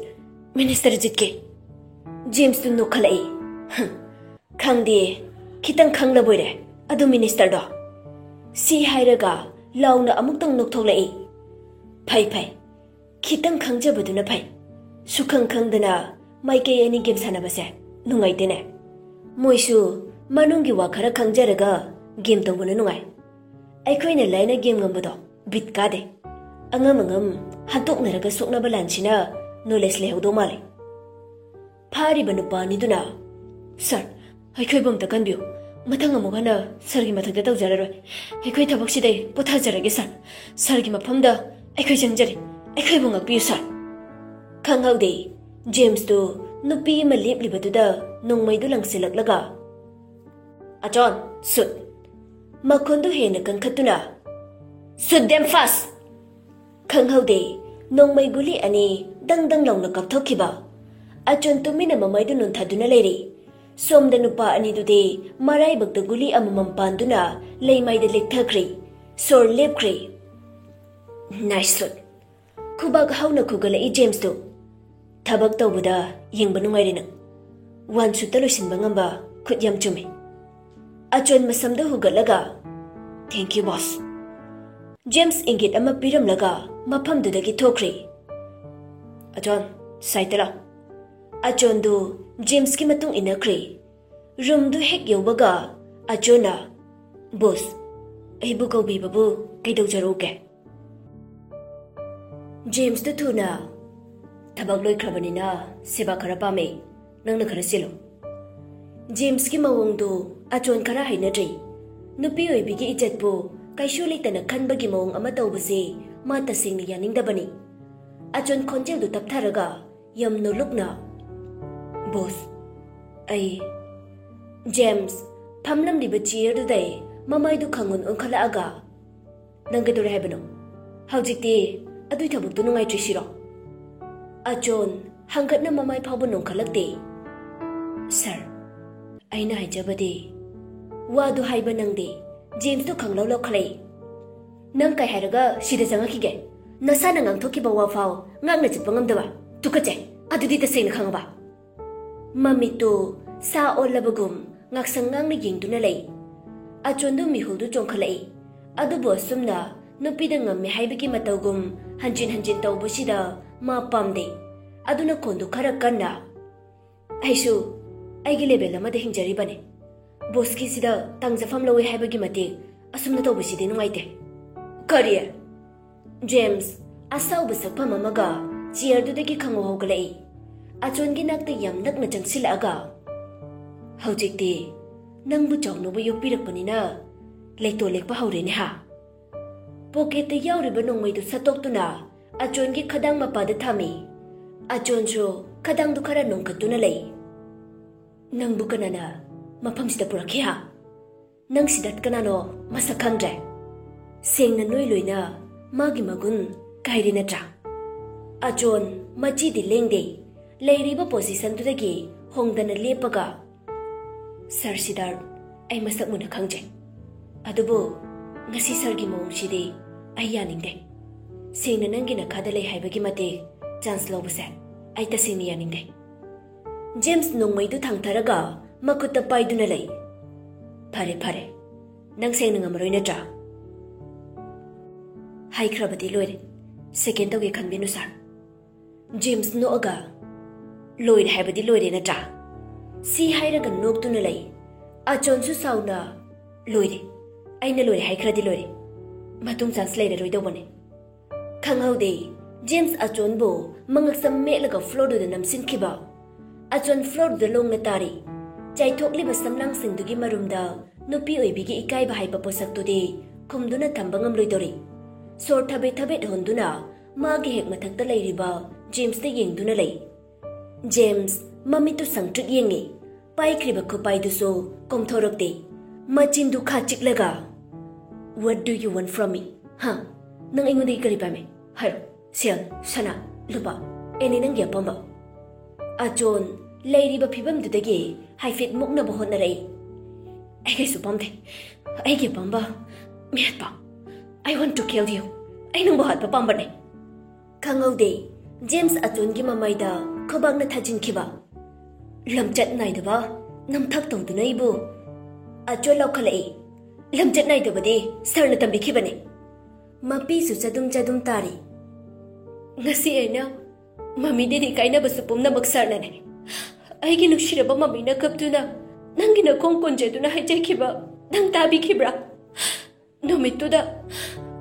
minister ꯖꯤꯠꯀꯤ꯫" ꯖꯦꯝꯁꯇꯨ ꯅꯣꯛꯈꯠꯂꯛꯏ꯫ "ꯍꯝ, ꯈꯪꯗꯦ, ꯈꯤꯇꯪ ꯈꯪꯂꯕꯣꯏꯔꯦ ꯑꯗꯨ ꯃꯤꯅꯤꯁꯇꯔꯗꯣ꯫" ꯁꯤ ꯍꯥꯏꯔꯒ ꯂꯥꯎꯅ ꯑꯃꯨꯛꯇꯪ ꯅꯣꯛꯊꯣꯛꯂꯛꯏ꯫ "ꯐꯩ, ꯐꯩ, ꯈꯤꯇꯪ ꯈꯪꯖꯕꯗꯨꯅ ꯐꯩ꯫ ꯁꯨꯈꯪ ꯈꯪꯗꯅ ꯃꯥꯏꯀꯩ ꯑꯅꯤ ꯒꯦꯝ ꯁꯥꯟꯅꯕꯁꯦ ꯅꯨꯡꯉꯥꯏꯇꯦꯅꯦ꯫" ꯃꯣꯏꯁꯨ ꯃꯅꯨꯡꯒꯤ ꯋꯥ ꯈꯔ ꯈꯪꯖꯔꯒ ꯒꯦꯝ ꯇꯧꯕꯅ ꯅꯨꯡꯉꯥꯏ꯫ ꯑꯩꯈꯣꯏꯅ ꯂꯥꯏꯅ ꯒꯦꯝ ꯉꯝꯕꯗꯣ ꯕꯤꯠ ꯀꯥꯗꯦ꯫ ꯑꯉꯝ ꯑꯉꯝ ꯍꯟꯇꯣꯛꯅꯔꯒ ꯁꯣꯛꯅꯕ ꯂꯥꯟꯁꯤꯅ ꯅꯣꯂꯦꯖ ꯂꯩꯍꯧꯗꯧ ꯃꯥꯜꯂꯦ꯫ ꯐꯥꯔꯤꯕ ꯅꯨꯄꯥ ꯑꯅꯤꯗꯨꯅ, "ꯁꯥꯔ, ꯑꯩꯈꯣꯏꯕꯨ ꯑꯝꯇ ꯀꯟꯕꯤꯌꯨ꯫ ꯃꯊꯪ ꯑꯃꯨꯛ ꯍꯟꯅ ꯁꯥꯔꯒꯤ ꯃꯊꯛꯇ ꯇꯧꯖꯔꯔꯣꯏ꯫ ꯑꯩꯈꯣꯏ ꯊꯕꯛꯁꯤꯗꯩ ꯄꯣꯊꯥꯖꯔꯒꯦ ꯁꯥꯔ꯫ ꯁꯥꯔꯒꯤ ꯃꯐꯝꯗ ꯑꯩꯈꯣꯏ ꯆꯪꯖꯔꯤ꯫ ꯑꯩꯈꯣꯏꯕꯨ ꯉꯥꯛꯄꯤꯌꯨ ꯁꯥꯔ"꯫ ꯈꯪꯍꯧꯗꯦ, ꯖꯦꯝꯁꯇꯨ ꯅꯨꯄꯤ ꯑꯃ ꯂꯦꯞꯂꯤꯕꯗꯨꯗ ꯅꯣꯡꯃꯩꯗꯨ ꯂꯪꯁꯤꯜꯂꯛꯂꯒ, "ꯑꯆꯣꯟ, ꯁꯨꯠ!" ꯃꯈꯣꯟꯗꯨ ꯍꯦꯟꯅ ꯀꯟꯈꯠꯇꯨꯅ, "Shoot them fast!" ꯈꯪꯍꯧꯗꯦ, ꯅꯣꯡꯃꯩ ꯒꯨꯂꯤ ꯑꯅꯤ ꯗꯪ ꯗꯪ ꯂꯥꯎꯅ ꯀꯥꯞꯊꯣꯛꯈꯤꯕ꯫ ꯑꯆꯣꯟ ꯇꯨꯃꯤꯟꯅ ꯃꯃꯥꯏꯗꯨ ꯅꯣꯟꯊꯗꯨꯅ ꯂꯩꯔꯤ꯫ ꯁꯣꯝꯗ ꯅꯨꯄꯥ ꯑꯅꯤꯗꯨꯗꯤ ꯃꯔꯥꯏꯕꯛꯇ ꯒꯨꯂꯤ ꯑꯃꯃꯝ ꯄꯥꯟꯗꯨꯅ ꯂꯩꯃꯥꯏꯗ ꯂꯦꯛꯊꯈ꯭ꯔꯦ꯫ ꯁꯣꯔ ꯂꯦꯞꯈ꯭ꯔꯦ꯫ "Nice shot!" ꯈꯨꯕꯥꯛ ꯍꯧꯅ ꯈꯨꯒꯠꯂꯛꯏ ꯖꯦꯝꯁꯇꯨ꯫ "ꯊꯕꯛ ꯇꯧꯕꯗ ꯌꯦꯡꯕ ꯅꯨꯡꯉꯥꯏꯔꯦ ꯅꯪ꯫ ꯋꯥꯟ ꯁꯨꯠꯇ ꯂꯣꯏꯁꯤꯟꯕ ꯉꯝꯕ ꯈꯨꯠ ꯌꯥꯝ ꯆꯨꯝꯃꯤ"꯫ ꯑꯆꯣꯟ ꯃꯁꯝꯗꯨ ꯍꯨꯒꯠꯂꯒ, "Thank you, boss." ꯖꯦꯝꯁ ꯏꯪꯒꯤꯠ ꯑꯃ ꯄꯤꯔꯝꯂꯒ ꯃꯐꯝꯗꯨꯗꯒꯤ ꯊꯣꯛꯈ꯭ꯔꯦ꯫ "ꯑꯆꯣꯟ, ꯁꯥꯏꯠꯇ ꯂꯥꯎ"꯫ ꯑꯆꯣꯟꯗꯨ ꯖꯦꯝꯁꯀꯤ ꯃꯇꯨꯡ ꯏꯟꯅꯈ꯭ꯔꯦ꯫ ꯔꯨꯝꯗꯨ ꯍꯦꯛ ꯌꯧꯕꯒ ꯑꯆꯣꯟꯅ, "ꯕꯣꯁ, ꯑꯩꯕꯨ ꯀꯧꯕꯤꯕꯕꯨ ꯀꯩꯗꯧꯖꯔꯛꯎꯒꯦ?" ꯖꯦꯝꯁꯇꯨ ꯊꯨꯅ, "ꯊꯕꯛ ꯂꯣꯏꯈ꯭ꯔꯕꯅꯤꯅ ꯁꯦꯕꯥ ꯈꯔ ꯄꯥꯝꯃꯦ, ꯅꯪꯅ ꯈꯔ ꯆꯦꯜꯂꯨ"꯫ ꯖꯦꯝꯁꯀꯤ ꯃꯑꯣꯡꯗꯨ ꯑꯆꯣꯟ ꯈꯔ ꯍꯩꯅꯗ꯭ꯔꯤ꯫ ꯅꯨꯄꯤ ꯑꯣꯏꯕꯤꯒꯤ ꯏꯖꯠꯄꯨ ꯀꯩꯁꯨ ꯂꯩꯇꯅ ꯈꯟꯕꯒꯤ ꯃꯑꯣꯡ ꯑꯃ ꯇꯧꯕꯁꯤ ꯃꯥ ꯇꯁꯦꯡꯅ ꯌꯥꯅꯤꯡꯗꯕꯅꯤ꯫ ꯑꯆꯣꯟ ꯈꯣꯟꯖꯦꯜꯗꯨ ꯇꯞꯊꯔꯒ, ꯌꯥꯝ ꯅꯣꯂꯨꯛꯅ, "ꯕꯣꯁ, ꯑꯩ"꯫ ꯖꯦꯝꯁ ꯐꯝꯂꯝꯂꯤꯕ ꯆꯤꯌꯔꯗꯨꯗꯩ ꯃꯃꯥꯏꯗꯨ ꯈꯪꯉꯨꯟ ꯑꯣꯟꯈꯠꯂꯛꯑꯒ, "ꯅꯪ ꯀꯩꯗꯧꯔꯦ ꯍꯥꯏꯕꯅꯣ? ꯍꯧꯖꯤꯛꯇꯤ ꯑꯗꯨꯏ ꯊꯕꯛꯇꯨ ꯅꯨꯡꯉꯥꯏꯇ꯭ꯔꯤ ꯁꯤꯔꯣ?" ꯑꯆꯣꯟ ꯍꯪꯒꯠꯅ ꯃꯃꯥꯏ ꯐꯥꯎꯕ ꯅꯣꯟꯈꯠꯂꯛꯇꯦ꯫ "ꯁꯥꯔ, ꯑꯩꯅ ꯍꯥꯏꯖꯕꯗꯤ"꯫ ꯋꯥꯗꯨ ꯍꯥꯏꯕ ꯅꯪꯗꯦ꯫ ꯖꯦꯝꯁꯇꯨ ꯈꯪꯂꯧ ꯂꯧꯈꯠꯂꯛꯏ꯫ "ꯅꯪ ꯀꯩ ꯍꯥꯏꯔꯒ ꯁꯤꯗ ꯆꯪꯉꯛꯈꯤꯒꯦ? ꯅꯁꯥꯅ ꯉꯥꯡꯊꯣꯛꯈꯤꯕ ꯋꯥ ꯐꯥꯎ ꯉꯥꯛꯅ ꯆꯠꯄ ꯉꯝꯗꯕ꯫ ꯇꯨꯀꯠꯆꯩ꯫ ꯑꯗꯨꯗꯤ ꯇꯁꯦꯡꯅ ꯈꯪꯉꯕ?" ꯃꯃꯤꯠꯇꯨ ꯁꯥ ꯑꯣꯜꯂꯕꯒꯨꯝ ꯉꯥꯛꯁꯪ ꯉꯥꯡꯅ ꯌꯦꯡꯗꯨꯅ ꯂꯩ꯫ ꯑꯆꯣꯟꯗꯨ ꯃꯤꯍꯨꯜꯗꯨ ꯆꯣꯡꯈꯠꯂꯛꯏ꯫ ꯑꯗꯨꯕꯨ ꯑꯁꯨꯝꯅ ꯅꯨꯄꯤꯗ ꯉꯝꯃꯦ ꯍꯥꯏꯕꯒꯤ ꯃꯇꯧꯒꯨꯝ ꯍꯟꯖꯤꯟ ꯍꯟꯖꯤꯟ ꯇꯧꯕꯁꯤꯗ ꯃꯥ ꯄꯥꯝꯗꯦ꯫ ꯑꯗꯨꯅ ꯈꯣꯟꯗꯨ ꯈꯔ ꯀꯟꯅ, "ꯑꯩꯁꯨ ꯑꯩꯒꯤ ꯂꯦꯚꯦꯜ ꯑꯃꯗ ꯍꯤꯡꯖꯔꯤꯕꯅꯤ꯫ ꯕꯣꯁꯀꯤꯁꯤꯗ ꯇꯥꯡꯖꯐꯝ ꯂꯧꯋꯦ ꯍꯥꯏꯕꯒꯤ ꯃꯇꯤꯛ ꯑꯁꯨꯝꯅ ꯇꯧꯕꯁꯤꯗꯤ ꯅꯨꯡꯉꯥꯏꯇꯦ꯫ ꯀꯔꯤ? ꯖꯦꯝꯁ ꯑꯁꯥꯎꯕ ꯁꯛꯐꯝ ꯑꯃꯒ ꯆꯤꯌꯔꯗꯨꯗꯒꯤ ꯈꯪꯍꯧ ꯍꯧꯒꯠꯂꯛꯏ꯫ ꯑꯆꯣꯟꯒꯤ ꯅꯥꯛꯇ ꯌꯥꯝ ꯅꯛꯅ ꯆꯪꯁꯤꯜꯂꯛꯑꯒ, "ꯍꯧꯖꯤꯛꯇꯤ ꯅꯪꯕꯨ ꯆꯥꯎꯅꯕ ꯌꯣꯛꯄꯤꯔꯛꯄꯅꯤꯅ ꯂꯩꯇꯣꯜ ꯂꯦꯛꯄ ꯍꯧꯔꯦꯅꯦ ꯍꯥ?" ꯄꯣꯀꯦꯠꯇ ꯌꯥꯎꯔꯤꯕ ꯅꯣꯡꯃꯩꯗꯨ ꯁꯠꯇꯣꯛꯇꯨꯅ ꯑꯆꯣꯟꯒꯤ ꯈꯗꯥꯡ ꯃꯄꯥꯗ ꯊꯝꯃꯤ꯫ ꯑꯆꯣꯟꯁꯨ ꯈꯗꯥꯡꯗꯨ ꯈꯔ ꯅꯣꯡꯈꯠꯇꯨꯅ ꯂꯩ꯫ "ꯅꯪꯕꯨ ꯀꯅꯥꯅ ꯃꯐꯝꯁꯤꯗ ꯄꯨꯔꯛꯈꯤ ꯍꯥ? ꯅꯪ ꯁꯤꯗ ꯀꯅꯥꯅꯣ ꯃꯁꯛ ꯈꯪꯗ꯭ꯔꯦ?" ꯁꯦꯡꯅ ꯅꯣꯏ ꯂꯣꯏꯅ ꯃꯥꯒꯤ ꯃꯒꯨꯟ ꯀꯥꯏꯔꯦ ꯅꯠꯇ꯭ꯔꯥ? ꯑꯆꯣꯟ ꯃꯆꯤꯗꯤ ꯂꯦꯡꯗꯦ꯫ ꯂꯩꯔꯤꯕ ꯄꯣꯖꯤꯁꯟꯗꯨꯗꯒꯤ ꯍꯣꯡꯗꯅ ꯂꯦꯞꯄꯒ, "ꯁꯥꯔ ꯁꯤꯗꯥꯔꯠ, ꯑꯩ ꯃꯁꯛ ꯃꯨꯟꯅ ꯈꯪꯖꯩ꯫ ꯑꯗꯨꯕꯨ ꯉꯁꯤ ꯁꯥꯔꯒꯤ ꯃꯑꯣꯡꯁꯤꯗꯤ ꯑꯩ ꯌꯥꯅꯤꯡꯗꯦ꯫ ꯁꯦꯡꯅ ꯅꯪꯒꯤ ꯅꯈꯥꯗ ꯂꯩ ꯍꯥꯏꯕꯒꯤ ꯃꯇꯤꯛ ꯆꯥꯟꯁ ꯂꯧꯕꯁꯦ ꯑꯩ ꯇꯁꯦꯡꯅ ꯌꯥꯅꯤꯡꯗꯦ꯫" ꯖꯦꯝꯁ ꯅꯣꯡꯃꯩꯗꯨ ꯊꯥꯡꯊꯔꯒ ꯃꯈꯨꯠꯇ ꯄꯥꯏꯗꯨꯅ ꯂꯩ꯫ "ꯐꯔꯦ, ꯐꯔꯦ꯫ ꯅꯪ ꯁꯦꯡꯅ ꯉꯝꯃꯔꯣꯏ ꯅꯠꯇ꯭ꯔꯥ?" "ꯍꯥꯏꯈ꯭ꯔꯕꯗꯤ ꯂꯣꯏꯔꯦ꯫ ꯁꯦꯀꯦꯟ ꯇꯧꯒꯦ ꯈꯟꯕꯤꯅꯨ, ꯁꯥꯔ꯫" ꯖꯦꯝꯁ ꯅꯣꯛꯑꯒ, "ꯂꯣꯏꯔꯦ ꯍꯥꯏꯕꯗꯤ ꯂꯣꯏꯔꯦ ꯅꯠꯇ꯭ꯔꯥ?" ꯁꯤ ꯍꯥꯏꯔꯒ ꯅꯣꯛꯇꯨꯅ ꯂꯩ꯫ ꯑꯆꯣꯟꯁꯨ ꯁꯥꯎꯅ, "ꯂꯣꯏꯔꯦ꯫ ꯑꯩꯅ ꯂꯣꯏꯔꯦ ꯍꯥꯏꯈ꯭ꯔꯗꯤ ꯂꯣꯏꯔꯦ꯫ ꯃꯇꯨꯡ ꯆꯥꯟꯁ ꯂꯩꯔꯔꯣꯏꯗꯧꯕꯅꯦ꯫" ꯈꯪꯍꯧꯗꯦ, ꯖꯦꯝꯁ ꯑꯆꯣꯟꯕꯨ ꯃꯉꯛꯁꯝ ꯃꯦꯠꯂꯒ ꯐ꯭ꯂꯣꯔꯗꯨꯗ ꯅꯝꯁꯤꯟꯈꯤꯕ꯫ ꯑꯆꯣꯟ ꯐ꯭ꯂꯣꯔꯗꯨꯗ ꯂꯣꯡꯅ ꯇꯥꯔꯤ꯫ ꯆꯥꯏꯊꯣꯛꯂꯤꯕ ꯁꯝꯂꯥꯡꯁꯤꯡꯗꯨꯒꯤ ꯃꯔꯨꯝꯗ ꯅꯨꯄꯤ ꯑꯣꯏꯕꯤꯒꯤ ꯏꯀꯥꯏꯕ ꯍꯥꯏꯕ ꯄꯣꯠꯁꯛꯇꯨꯗꯤ ꯈꯨꯝꯗꯨꯅ ꯊꯝꯕ ꯉꯝꯂꯣꯏꯗꯧꯔꯤ꯫ ꯁꯣꯔ ꯊꯕꯦꯠ ꯊꯕꯦꯠ ꯍꯣꯟꯗꯨꯅ ꯃꯥꯒꯤ ꯍꯦꯛ ꯃꯊꯛꯇ ꯂꯩꯔꯤꯕ ꯖꯦꯝꯁꯇ ꯌꯦꯡꯗꯨꯅ ꯂꯩ꯫ ꯖꯦꯝꯁ ꯃꯃꯤꯠꯇꯨ ꯁꯪꯇ꯭ꯔꯤꯛ ꯌꯦꯡꯉꯤ꯫ ꯄꯥꯏꯈ꯭ꯔꯤꯕ ꯈꯨꯄꯥꯏꯗꯨꯁꯨ ꯀꯣꯝꯊꯣꯔꯛꯇꯦ꯫ ꯃꯆꯤꯟꯗꯨ ꯈꯥ ꯆꯤꯛꯂꯒ, "What do you want from me? ꯍꯥ? ꯅꯪ ꯑꯩꯉꯣꯟꯗꯒꯤ ꯀꯔꯤ ꯄꯥꯝꯃꯤ? ꯍꯥꯏꯔꯣ꯫ ꯁꯦꯜ, ꯁꯅꯥ, ꯂꯨꯄꯥ, ꯑꯦꯅꯤ ꯅꯪꯒꯤ ꯑꯄꯥꯝꯕ?" ꯑꯆꯣꯟ ꯂꯩꯔꯤꯕ ꯐꯤꯕꯝꯗꯨꯗꯒꯤ ꯍꯥꯏꯐꯦꯠ ꯃꯨꯛꯅꯕ ꯍꯣꯠꯅꯔꯛꯏ꯫ "ꯑꯩ ꯀꯩꯁꯨ ꯄꯥꯝꯗꯦ꯫ ꯑꯩꯒꯤ ꯑꯄꯥꯝꯕ ꯃꯤꯍꯠꯄ꯫ I want to kill you. ꯑꯩ ꯅꯪꯕꯨ ꯍꯥꯠꯄ ꯄꯥꯝꯕꯅꯦ꯫" ꯈꯪꯍꯧꯗꯦ, ꯖꯦꯝꯁ ꯑꯆꯣꯟꯒꯤ ꯃꯃꯥꯏꯗ ꯈꯨꯕꯥꯛꯅ ꯊꯥꯖꯤꯟꯈꯤꯕ꯫ "ꯂꯝꯆꯠ ꯅꯥꯏꯗꯕ ꯅꯝꯊꯥꯛ ꯇꯧꯗꯨꯅ ꯑꯩꯕꯨ!" ꯑꯆꯣꯟ ꯂꯥꯎꯈꯠꯂꯛꯏ꯫ "ꯂꯝꯆꯠ ꯅꯥꯏꯗꯕꯗꯤ ꯁꯥꯔꯅ ꯇꯝꯕꯤꯈꯤꯕꯅꯤ꯫" ꯃꯄꯤꯁꯨ ꯆꯗꯨꯝ ꯆꯗꯨꯝ ꯇꯥꯔꯤ꯫ "ꯉꯁꯤ ꯑꯩꯅ ꯃꯃꯤꯗꯒꯤ ꯀꯥꯏꯅꯕꯁꯨ ꯄꯨꯝꯅꯃꯛ ꯁꯥꯔꯅꯅꯦ꯫ ꯑꯩꯒꯤ ꯅꯨꯡꯁꯤꯔꯕ ꯃꯃꯤꯅ ꯀꯞꯇꯨꯅ ꯅꯪꯒꯤ ꯅꯈꯣꯡ ꯀꯣꯟꯖꯦꯗꯨꯅ ꯍꯥꯏꯖꯈꯤꯕ ꯅꯪ ꯇꯥꯕꯤꯈꯤꯕ꯭ꯔꯥ? ꯅꯨꯃꯤꯠꯇꯨꯗ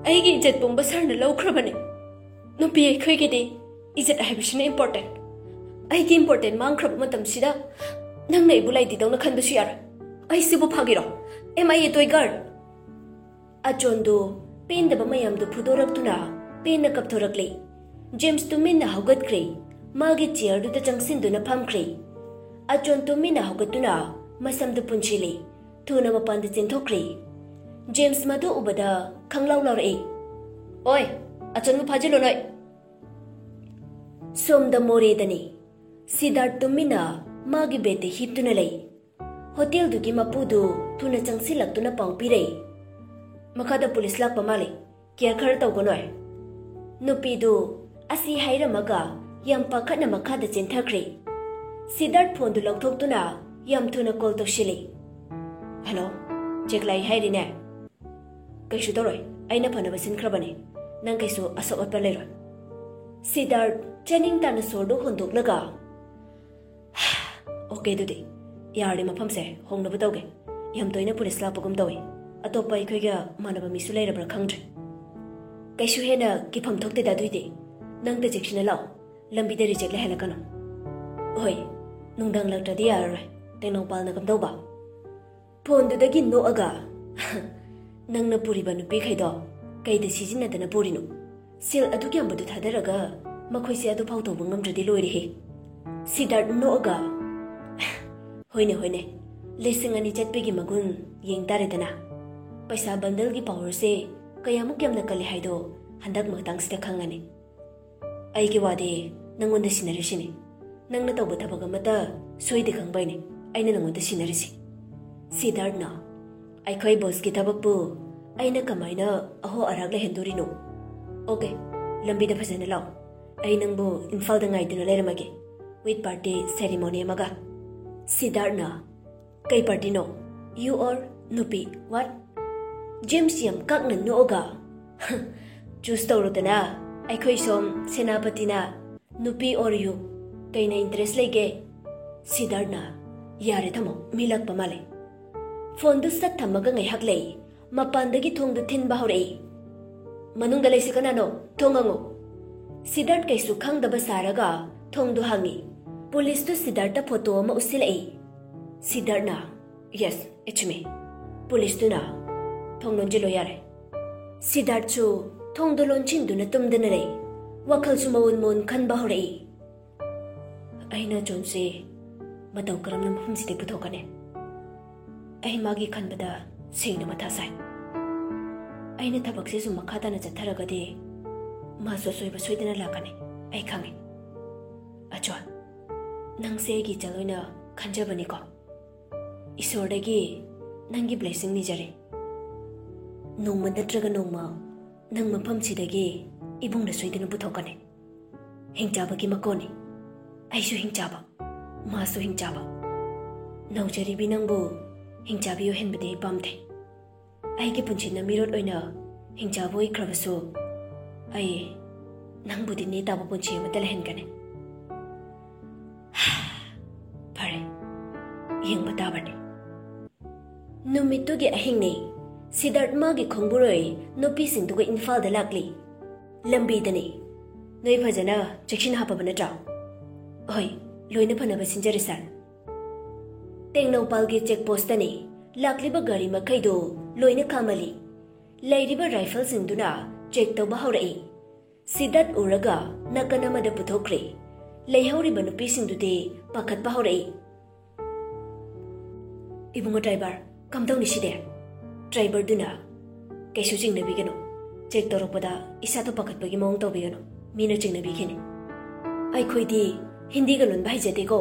ꯑꯩꯒꯤ ꯏꯖꯠ ꯄꯨꯝꯕ ꯁꯥꯔꯅ ꯂꯧꯈ꯭ꯔꯕꯅꯤ꯫ ꯅꯨꯄꯤ ꯑꯩꯈꯣꯏꯒꯤꯗꯤ ꯏꯖꯠ ꯍꯥꯏꯕꯁꯤꯅ ꯏꯝꯄꯣꯔꯇꯦꯟ꯫ ꯑꯩꯒꯤ ꯏꯝꯄꯣꯔꯇꯦꯟ ꯃꯥꯡꯈ꯭ꯔꯕ ꯃꯇꯝꯁꯤꯗ ꯅꯪꯅ ꯑꯩꯕꯨ ꯂꯥꯏꯗꯤꯗꯧꯅ ꯈꯟꯕꯁꯨ ꯌꯥꯔꯣꯏ꯫ ꯑꯩꯁꯤꯕꯨ ꯐꯥꯒꯤꯔꯣ? Am I a toy girl? ꯑꯆꯣꯟꯗꯨ ꯄꯦꯟꯗꯕ ꯃꯌꯥꯝꯗꯨ ꯐꯨꯗꯣꯔꯛꯇꯨꯅ ꯄꯦꯟꯅ ꯀꯞꯊꯣꯔꯛꯂꯦ꯫ ꯖꯦꯝꯁ ꯇꯨꯃꯤꯟꯅ ꯍꯧꯒꯠꯈ꯭ꯔꯦ꯫ ꯃꯥꯒꯤ ꯆꯤꯌꯔꯗꯨꯗ ꯆꯪꯁꯤꯟꯗꯨꯅ ꯐꯝꯈ꯭ꯔꯦ꯫ ꯑꯆꯣꯟ ꯇꯨꯃꯤꯟꯅ ꯍꯧꯒꯠꯇꯨꯅ ꯃꯁꯝꯗꯨ ꯄꯨꯟꯁꯤꯜꯂꯤ꯫ ꯊꯨꯅ ꯃꯄꯥꯟꯗ ꯆꯦꯟꯊꯣꯛꯈ꯭ꯔꯦ꯫ ꯖꯦꯝꯁ ꯃꯗꯨ ꯎꯕꯗ ꯈꯪꯂꯥꯎ ꯂꯥꯎꯔꯛꯏ꯫ "ꯑꯣꯏ, ꯑꯆꯣꯟꯕꯨ ꯐꯥꯖꯤꯜꯂꯨ ꯅꯣꯏ!" ꯁꯣꯝꯗ ꯃꯣꯔꯦꯗꯅꯤ꯫ ꯁꯤꯗꯥꯔꯠ ꯇꯨꯃꯤꯟꯅ ꯃꯥꯒꯤ ꯕꯦꯗꯇ ꯍꯤꯞꯇꯨꯅ ꯂꯩ꯫ ꯍꯣꯇꯦꯜꯗꯨꯒꯤ ꯃꯄꯨꯗꯨ ꯊꯨꯅ ꯆꯪꯁꯤꯜꯂꯛꯇꯨꯅ ꯄꯥꯎ ꯄꯤꯔꯛꯏ꯫ "ꯃꯈꯥꯗ ꯄꯨꯂꯤꯁ ꯂꯥꯛꯄ ꯃꯥꯜꯂꯤ, ꯀꯤꯌꯔ ꯈꯔ ꯇꯧꯒꯣ ꯅꯣꯏ!" ꯅꯨꯄꯤꯗꯨ ꯑꯁꯤ ꯍꯥꯏꯔꯝꯃꯒ ꯌꯥꯝ ꯄꯥꯈꯠꯅ ꯃꯈꯥꯗ ꯆꯦꯟꯊꯈ꯭ꯔꯦ꯫ ꯁꯤꯗꯥꯔꯠ ꯐꯣꯟꯗꯨ ꯂꯧꯊꯣꯛꯇꯨꯅ ꯌꯥꯝ ꯊꯨꯅ ꯀꯣꯜ ꯇꯧꯁꯤꯜꯂꯤ꯫ "ꯍꯜꯂꯣ, ꯆꯦꯛꯂꯥꯏ ꯍꯥꯏꯔꯤꯅꯦ?" "ꯀꯩꯁꯨ ꯇꯧꯔꯣꯏ, ꯑꯩꯅ ꯐꯅꯕ ꯁꯤꯟꯈ꯭ꯔꯕꯅꯤ꯫ ꯅꯪ ꯀꯩꯁꯨ ꯑꯁꯣꯛ ꯑꯄꯟ ꯂꯩꯔꯣꯏ꯫" ꯁꯤꯗꯥꯔꯠ ꯆꯥꯅꯤꯡ ꯇꯥꯅ ꯁꯣꯔꯗꯨ ꯍꯣꯟꯗꯣꯛꯂꯒ, "ꯑꯣꯀꯦ, ꯑꯗꯨꯗꯤ ꯌꯥꯔꯗꯤ ꯃꯐꯝꯁꯦ ꯍꯣꯡꯅꯕ ꯇꯧꯒꯦ꯫ ꯌꯥꯝ ꯇꯣꯏꯅ ꯄꯨꯂꯤꯁ ꯂꯥꯛꯄꯒꯨꯝ ꯇꯧꯏ꯫ ꯑꯇꯣꯞꯄ ꯑꯩꯈꯣꯏꯒ ꯃꯥꯟꯅꯕ ꯃꯤꯁꯨ ꯂꯩꯔꯕ꯭ꯔꯥ ꯈꯪꯗ꯭ꯔꯦ꯫" "ꯀꯩꯁꯨ ꯍꯦꯟꯅ ꯀꯤꯐꯝ ꯊꯣꯛꯇꯦꯗ, ꯑꯗꯨꯏꯗꯤ ꯅꯪ ꯇ ꯆꯦꯛꯁꯤꯟꯅ ꯂꯥꯛꯑꯣ꯫ ꯂꯝꯕꯤꯗ ꯔꯤꯖꯦꯛ ꯂꯩꯍꯜꯂꯛꯀꯅꯨ꯫" "ꯍꯣꯏ, ꯅꯨꯡꯗꯥꯡ ꯂꯥꯛꯇ꯭ꯔꯗꯤ ꯌꯥꯔꯔꯣꯏ꯫ ꯇꯦꯡꯅꯧꯄꯥꯜꯅ ꯀꯝꯗꯧꯕ?" ꯐꯣꯟꯗꯨꯗꯒꯤ ꯅꯣꯛꯑꯒ, "ꯅꯪꯅ ꯄꯨꯔꯤꯕ ꯅꯨꯄꯤꯈꯩꯗꯣ ꯀꯩꯗ ꯁꯤꯖꯤꯟꯅꯗꯅ ꯄꯨꯔꯤꯅꯣ? ꯁꯦꯜ ꯑꯗꯨꯛ ꯌꯥꯝꯕꯗꯨ ꯊꯥꯗꯔꯒ ꯃꯈꯣꯏꯁꯦ ꯑꯗꯨꯐꯥꯎ ꯇꯧꯕ ꯉꯝꯗ꯭ꯔꯗꯤ ꯂꯣꯏꯔꯦꯍꯦ꯫" ꯁꯤꯗꯥꯔꯠ ꯅꯣꯛꯑꯒ, "ꯍꯣꯏꯅꯦ, ꯍꯣꯏꯅꯦ, ꯂꯤꯁꯤꯡ ꯑꯅꯤ ꯆꯠꯄꯒꯤ ꯃꯒꯨꯟ ꯌꯦꯡ ꯇꯥꯔꯦꯗꯅ꯫ ꯄꯩꯁꯥ ꯕꯟꯗꯜꯒꯤ ꯄꯥꯋꯔꯁꯦ ꯀꯌꯥꯃꯨꯛ ꯌꯥꯝꯅ ꯀꯜꯂꯤ ꯍꯥꯏꯗꯣ ꯍꯟꯗꯛ ꯃꯇꯥꯡꯁꯤꯗ ꯈꯪꯉꯅꯤ꯫ ꯑꯩꯒꯤ ꯋꯥꯗꯤ ꯅꯪꯉꯣꯟꯗ ꯁꯤꯟꯅꯔꯤꯁꯤꯅꯤ꯫ ꯅꯪꯅ ꯇꯧꯕ ꯊꯕꯛ ꯑꯃꯠꯇ ꯁꯣꯏꯗꯦ ꯈꯪꯕꯩꯅꯦ ꯑꯩꯅ ꯅꯪꯉꯣꯟꯗ ꯁꯤꯟꯅꯔꯤꯁꯤ꯫" ꯁꯤꯗꯥꯔꯠꯅ, "ꯑꯩꯈꯣꯏ ꯕꯣꯁꯀꯤ ꯊꯕꯛꯄꯨ ꯑꯩꯅ ꯀꯃꯥꯏꯅ ꯑꯍꯣ ꯑꯔꯥꯛ ꯂꯩꯍꯟꯗꯣꯔꯤꯅꯣ? ꯑꯣꯀꯦ, ꯂꯝꯕꯤꯗ ꯐꯖꯅ ꯂꯥꯛꯑꯣ꯫ ꯑꯩ ꯅꯪꯕꯨ ꯏꯝꯐꯥꯜꯗ ꯉꯥꯏꯗꯨꯅ ꯂꯩꯔꯝꯃꯒꯦ, ꯋꯤꯠ ꯄꯥꯔꯇꯤ ꯁꯦꯔꯤꯃꯣꯅꯤ ꯑꯃꯒ꯫" ꯁꯤꯗꯥꯔꯠꯅ, "ꯀꯩ ꯄꯥꯔꯇꯤꯅꯣ? You or ꯅꯨꯄꯤ? What?" ꯖꯦꯝꯁ ꯌꯥꯝ ꯀꯥꯛꯅ ꯅꯣꯛꯑꯒ, "ꯆꯨꯁ ꯇꯧꯔꯣꯗꯅ, ꯑꯩꯈꯣꯏ ꯁꯣꯝ ꯁꯦꯅꯥꯄꯇꯤꯅ꯫ ꯅꯨꯄꯤ or you? ꯀꯩꯅ ꯏꯟꯇꯔꯦꯁ ꯂꯩꯒꯦ?" ꯁꯤꯗꯥꯔꯠꯅ, ꯌꯥꯔꯦ, ꯊꯝꯃꯣ, ꯃꯤ ꯂꯥꯛꯄ ꯃꯥꯜꯂꯦ꯫ ꯐꯣꯟꯗꯨ ꯁꯠ ꯊꯝꯃꯒ ꯉꯥꯏꯍꯥꯛ ꯂꯩ꯫ ꯃꯄꯥꯟꯗꯒꯤ ꯊꯣꯡꯗꯨ ꯊꯤꯟꯕ ꯍꯧꯔꯛꯏ꯫ "ꯃꯅꯨꯡꯗ ꯂꯩꯁꯤ ꯀꯅꯥꯅꯣ? ꯊꯣꯡ ꯍꯥꯡꯉꯨ!" ꯁꯤꯗꯥꯔꯠ ꯀꯩꯁꯨ ꯈꯪꯗꯕ ꯁꯥꯔꯒ ꯊꯣꯡꯗꯨ ꯍꯥꯡꯉꯤ꯫ ꯄꯨꯂꯤꯁꯇꯨ ꯁꯤꯗꯥꯔꯠꯇ ꯐꯣꯇꯣ ꯑꯃ ꯎꯠꯁꯤꯜꯂꯛꯏ꯫ ꯁꯤꯗꯥꯔꯠꯅ, "Yes, it's me." ꯄꯨꯂꯤꯁꯇꯨꯅ, "ꯊꯣꯡ ꯂꯣꯟꯁꯤꯜꯂꯣ ꯌꯥꯔꯦ꯫" ꯁꯤꯗꯥꯔꯠꯁꯨ ꯊꯣꯡꯗꯨ ꯂꯣꯟꯁꯤꯟꯗꯨꯅ ꯇꯨꯝꯗꯅ ꯂꯩ꯫ ꯋꯥꯈꯜꯁꯨ ꯃꯑꯣꯟ ꯃꯑꯣꯟ ꯈꯟꯕ ꯍꯧꯔꯛꯏ꯫ "ꯑꯩꯅ ꯖꯣꯟꯁꯦ ꯃꯇꯧ ꯀꯔꯝꯅ ꯃꯐꯝꯁꯤꯗꯒꯤ ꯄꯨꯊꯣꯛꯀꯅꯤ? ꯑꯩ ꯃꯥꯒꯤ ꯈꯟꯕꯗ ꯁꯦꯡꯅ ꯃꯊꯥ ꯁꯥꯏ꯫ ꯑꯩꯅ ꯊꯕꯛꯁꯦ ꯁꯨꯝ ꯃꯈꯥ ꯇꯥꯅ ꯆꯠꯊꯔꯒꯗꯤ ꯃꯥꯁꯨ ꯑꯁꯣꯏꯕ ꯁꯣꯏꯗꯅ ꯂꯥꯛꯀꯅꯤ, ꯑꯩ ꯈꯪꯉꯤ꯫ ꯑꯆꯣꯟ, ꯅꯪꯁꯦ ꯑꯩꯒꯤ ꯏꯆꯜ ꯑꯣꯏꯅ ꯈꯟꯖꯕꯅꯤꯀꯣ꯫ ꯏꯁꯣꯔꯗꯒꯤ ꯅꯪꯒꯤ blessing ꯅꯤꯖꯔꯤ꯫ ꯅꯣꯡꯃ ꯅꯠꯇ꯭ꯔꯒ ꯅꯣꯡꯃ ꯅꯪ ꯃꯐꯝꯁꯤꯗꯒꯤ ꯏꯕꯨꯡꯅ ꯁꯣꯏꯗꯅ ꯄꯨꯊꯣꯛꯀꯅꯤ꯫ ꯍꯤꯡꯆꯥꯕꯒꯤ ꯃꯀꯣꯟꯅꯤ꯫ ꯑꯩꯁꯨ ꯍꯤꯡꯆꯥꯕ, ꯃꯥꯁꯨ ꯍꯤꯡꯆꯥꯕ꯫ ꯅꯧꯖꯔꯤꯕꯤ ꯅꯪꯕꯨ ꯍꯤꯡꯆꯥꯕꯤ ꯑꯣꯏꯍꯟꯕꯗꯤ ꯑꯩ ꯄꯥꯝꯗꯦ꯫ ꯑꯩꯒꯤ ꯄꯨꯟꯁꯤꯅ ꯃꯤꯔꯣꯠ ꯑꯣꯏꯅ ꯍꯤꯡꯆꯥꯕ ꯑꯣꯏꯈ꯭ꯔꯕꯁꯨ, ꯑꯩ ꯅꯪꯕꯨꯗꯤ ꯅꯦ ꯇꯥꯕ ꯄꯨꯟꯁꯤ ꯑꯃꯠꯇ ꯂꯩꯍꯟꯒꯅꯤ꯫" "ꯐꯔꯦ, ꯌꯦꯡꯕ ꯇꯥꯕꯅꯤ꯫" ꯅꯨꯃꯤꯠꯇꯨꯒꯤ ꯑꯍꯤꯡꯅꯤ꯫ ꯁꯤꯗꯥꯔꯠ ꯃꯥꯒꯤ ꯈꯣꯡꯕꯨꯔꯣꯏ ꯅꯨꯄꯤꯁꯤꯡꯗꯨꯒ ꯏꯝꯐꯥꯜꯗ ꯂꯥꯛꯂꯤ꯫ ꯂꯝꯕꯤꯗꯅꯤ꯫ "ꯅꯣꯏ ꯐꯖꯅ ꯆꯦꯛꯁꯤꯟ ꯍꯥꯞꯄꯕ ꯅꯠꯇ꯭ꯔꯣ?" "ꯍꯣꯏ, ꯂꯣꯏꯅ ꯐꯅꯕ ꯁꯤꯟꯖꯔꯦ, ꯁꯥꯔ꯫" ꯇꯦꯡꯅꯧꯄꯜꯒꯤ ꯆꯦꯛ ꯄꯣꯁꯇꯅꯤ꯫ ꯂꯥꯛꯂꯤꯕ ꯒꯥꯔꯤ ꯃꯈꯩꯗꯨ ꯂꯣꯏꯅ ꯈꯥꯝꯃꯜꯂꯤ꯫ ꯂꯩꯔꯤꯕ ꯔꯥꯏꯐꯜꯁꯤꯡꯗꯨꯅ ꯆꯦꯛ ꯇꯧꯕ ꯍꯧꯔꯛꯏ꯫ ꯁꯤꯗꯥꯔꯠ ꯎꯔꯒ ꯅꯥꯀꯟ ꯑꯃꯗ ꯄꯨꯊꯣꯛꯈ꯭ꯔꯦ꯫ ꯂꯩꯍꯧꯔꯤꯕ ꯅꯨꯄꯤꯁꯤꯡꯗꯨꯗꯤ ꯄꯥꯈꯠꯄ ꯍꯧꯔꯛꯏ꯫ "ꯏꯕꯨꯡꯉꯣ ꯗ꯭ꯔꯥꯏꯚꯔ, ꯀꯝꯗꯧꯅꯤ ꯁꯤꯗꯤ?" ꯗ꯭ꯔꯥꯏꯚꯔꯗꯨꯅ, "ꯀꯩꯁꯨ ꯆꯤꯡꯅꯕꯤꯒꯅꯨ꯫ ꯆꯦꯛ ꯇꯧꯔꯛꯄꯗ ꯏꯁꯥꯗꯣ ꯄꯥꯈꯠꯄꯒꯤ ꯃꯑꯣꯡ ꯇꯧꯕꯤꯒꯅꯨ꯫ ꯃꯤꯅ ꯆꯤꯡꯅꯕꯤꯈꯤꯅꯤ꯫ ꯑꯩꯈꯣꯏꯗꯤ ꯍꯤꯟꯗꯤꯒ ꯂꯣꯟꯕ ꯍꯩꯖꯗꯦꯀꯣ,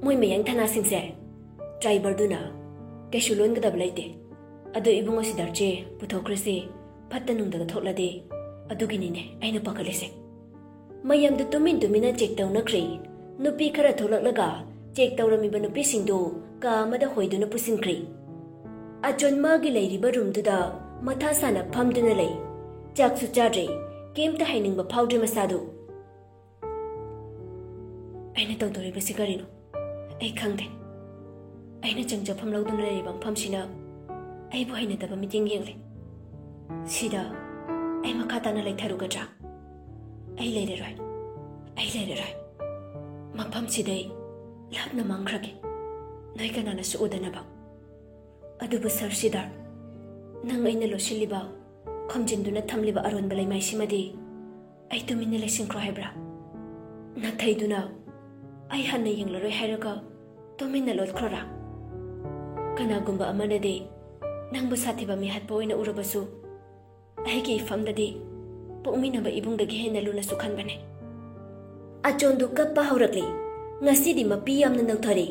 ꯃꯣꯏ ꯃꯌꯥꯡ ꯊꯅꯥꯁꯤꯡꯁꯦ꯫" ꯗ꯭ꯔꯥꯏꯚꯔꯗꯨꯅ, "ꯀꯩꯁꯨ ꯂꯣꯟꯒꯗꯕ ꯂꯩꯇꯦ꯫ ꯑꯗꯣ ꯏꯕꯨꯡꯉꯣ ꯁꯤꯗꯥꯔꯠꯁꯦ ꯄꯨꯊꯣꯛꯈ꯭ꯔꯁꯤ, ꯐꯠꯇ ꯅꯨꯡꯗꯒ ꯊꯣꯛꯂꯗꯤ꯫ ꯑꯗꯨꯒꯤꯅꯤꯅꯦ ꯑꯩꯅ ꯄꯥꯈꯠꯂꯤꯁꯦ꯫" ꯃꯌꯥꯝꯗꯨ ꯇꯨꯃꯤꯟ ꯇꯨꯃꯤꯟꯅ ꯆꯦꯛ ꯇꯧꯅꯈ꯭ꯔꯦ꯫ ꯅꯨꯄꯤ ꯈꯔ ꯊꯣꯛꯂꯛꯂꯒ ꯆꯦꯛ ꯇꯧꯔꯝꯃꯤꯕ ꯅꯨꯄꯤꯁꯤꯡꯗꯨ ꯀꯥ ꯑꯃꯗ ꯍꯣꯏꯗꯨꯅ ꯄꯨꯁꯤꯟꯈ꯭ꯔꯦ꯫ ꯑꯆꯣꯟ ꯃꯥꯒꯤ ꯂꯩꯔꯤꯕ ꯔꯨꯝꯗꯨꯗ ꯃꯊꯥ ꯁꯥꯅ ꯐꯝꯗꯨꯅ ꯂꯩ꯫ ꯆꯥꯛꯁꯨ ꯆꯥꯗ꯭ꯔꯦ, ꯀꯩꯝꯇ ꯍꯥꯏꯅꯤꯡꯕ ꯐꯥꯎꯗ꯭ꯔꯦ ꯃꯁꯥꯗꯨ꯫ "ꯑꯩꯅ ꯇꯧꯗꯣꯔꯤꯕꯁꯤ ꯀꯔꯤꯅꯣ? ꯑꯩ ꯈꯪꯗꯦ꯫ ꯑꯩꯅ ꯆꯪꯖꯐꯝ ꯂꯧꯗꯨꯅ ꯂꯩꯔꯤꯕ ꯃꯐꯝꯁꯤꯅ ꯑꯩꯕꯨ ꯍꯩꯅꯗꯕ ꯃꯤꯠꯌꯦꯡ ꯌꯦꯡꯂꯤ꯫ ꯁꯤꯗ ꯑꯩ ꯃꯈꯥ ꯇꯥꯅ ꯂꯩꯊꯔꯨꯒꯗ꯭ꯔꯥ? ꯑꯩ ꯂꯩꯔꯔꯣꯏ꯫ ꯑꯩ ꯂꯩꯔꯔꯣꯏ꯫ ꯃꯐꯝꯁꯤꯗꯩ ꯂꯥꯞꯅ ꯃꯥꯡꯈ꯭ꯔꯒꯦ, ꯅꯣꯏ ꯀꯅꯥꯅꯁꯨ ꯎꯗꯅꯕ꯫ ꯑꯗꯨꯕꯨ ꯁꯔ ꯁꯤꯗꯥꯔ, ꯅꯪ ꯑꯩꯅ ꯂꯣꯠꯁꯤꯜꯂꯤꯕ, ꯈꯨꯝꯖꯤꯟꯗꯨꯅ ꯊꯝꯂꯤꯕ ꯑꯔꯣꯟꯕ ꯂꯩꯃꯥꯏꯁꯤꯃꯗꯤ ꯑꯩ ꯇꯨꯃꯤꯟꯅ ꯂꯩꯁꯤꯟꯈ꯭ꯔꯣ ꯍꯥꯏꯕ꯭ꯔꯥ? ꯅꯥꯊꯩꯗꯨꯅ ꯑꯩ ꯍꯟꯅ ꯌꯦꯡꯂꯔꯣꯏ ꯍꯥꯏꯔꯒ ꯇꯨꯃꯤꯟꯅ ꯂꯣꯠꯈ꯭ꯔꯣꯔꯥ? ꯀꯅꯥꯒꯨꯝꯕ ꯑꯃꯅꯗꯤ ꯅꯪꯕꯨ ꯁꯥꯊꯤꯕ ꯃꯤꯍꯥꯠꯄ ꯑꯣꯏꯅ ꯎꯔꯕꯁꯨ, ꯑꯩꯒꯤ ꯏꯐꯝꯗꯗꯤ ꯄꯣꯛꯃꯤꯟꯅꯕ ꯏꯕꯨꯡꯗꯒꯤ ꯍꯦꯟꯅ ꯂꯨꯅꯁꯨ ꯈꯟꯕꯅꯦ꯫ ꯑꯆꯣꯟꯗꯨ ꯀꯞꯄ ꯍꯧꯔꯛꯂꯤ꯫ ꯉꯁꯤꯗꯤ ꯃꯄꯤ ꯌꯥꯝꯅ ꯅꯧꯊꯔꯦ꯫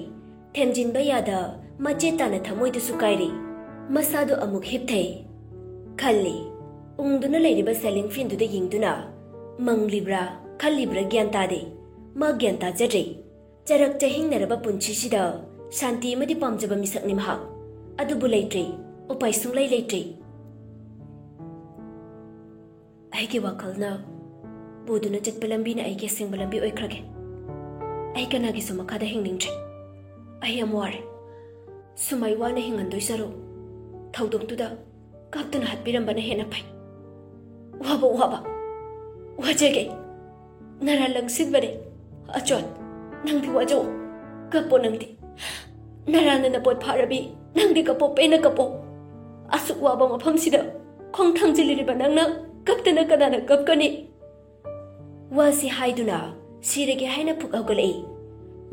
ꯊꯦꯝꯖꯤꯟꯕ ꯌꯥꯗ ꯃꯆꯦꯠ ꯇꯥꯅ ꯊꯃꯣꯏꯗꯨꯁꯨ ꯀꯥꯏꯔꯤ꯫ ꯃꯁꯥꯗꯨ ꯑꯃꯨꯛ ꯍꯤꯞꯊꯩ꯫ ꯈꯜꯂꯤ꯫ ꯎꯪꯗꯨꯅ ꯂꯩꯔꯤꯕ ceiling fanꯗꯨꯗ ꯌꯦꯡꯗꯨꯅ ꯃꯪꯂꯤꯕ꯭ꯔꯥ, ꯈꯜꯂꯤꯕ꯭ꯔꯥ ꯒ꯭ꯌꯥꯟ ꯇꯥꯗꯦ꯫ ꯃꯥ ꯒ꯭ꯌꯥꯟ ꯇꯥꯖꯗ꯭ꯔꯦ꯫ ꯆꯔꯛ ꯆꯍꯤꯡꯅꯔꯕ ꯄꯨꯟꯁꯤꯁꯤꯗ ꯁꯥꯟꯇꯤ ꯑꯃꯗꯤ ꯄꯥꯝꯖꯕ ꯃꯤꯁꯛꯅꯤ ꯃꯍꯥꯛ꯫ ꯑꯗꯨꯕꯨ ꯂꯩꯇ꯭ꯔꯦ, ꯎꯄꯥꯏ ꯁꯨꯡꯂꯩ ꯂꯩꯇ꯭ꯔꯦ꯫ ꯑꯩꯒꯤ ꯋꯥꯈꯜꯅ ꯄꯨꯗꯨꯅ ꯆꯠꯄ ꯂꯝꯕꯤꯅ ꯑꯩꯒꯤ ꯑꯁꯦꯡꯕ ꯂꯝꯕꯤ ꯑꯣꯏꯈ꯭ꯔꯒꯦ꯫ ꯑꯩ ꯀꯅꯥꯒꯤꯁꯨ ꯃꯈꯥꯗ ꯍꯤꯡꯅꯤꯡꯗ꯭ꯔꯦ꯫ ꯑꯩ ꯌꯥꯝ ꯋꯥꯔꯦ꯫ ꯁꯨꯃꯥꯏ ꯋꯥꯅ ꯍꯤꯡꯍꯟꯗꯣꯏ ꯁꯔꯨꯛ ꯊꯧꯗꯣꯛꯇꯨꯗ ꯀꯥꯞꯇꯨꯅ ꯍꯥꯠꯄꯤꯔꯝꯕꯅ ꯍꯦꯟꯅ ꯐꯩ꯫ ꯋꯥꯕ ꯋꯥꯕ ꯋꯥꯖꯒꯦ꯫ ꯅꯔꯥ ꯂꯪꯁꯤꯟꯕꯅꯦ꯫ ꯑꯆꯣꯟ, ꯅꯪꯗꯤ ꯋꯥꯖꯧ꯫ ꯀꯞꯄꯣ ꯅꯪꯗꯤ꯫ ꯅꯔꯥꯅ ꯅꯄꯣꯠ ꯐꯥꯔꯕꯤ꯫ ꯅꯪꯗꯤ ꯀꯞꯄꯣ, ꯄꯦꯟꯅ ꯀꯞꯄꯣ꯫ ꯑꯁꯨꯛ ꯋꯥꯕ ꯃꯐꯝꯁꯤꯗ ꯈꯣꯡ ꯊꯥꯡꯖꯤꯜꯂꯤꯔꯤꯕ ꯅꯪꯅ ꯀꯞꯇꯅ ꯀꯅꯥꯅ ꯀꯞꯀꯅꯤ? ꯋꯥꯁꯤ ꯍꯥꯏꯗꯨꯅ ꯁꯤꯔꯒꯦ ꯍꯥꯏꯅ ꯐꯨꯛ ꯍꯧꯒꯠꯂꯛꯏ꯫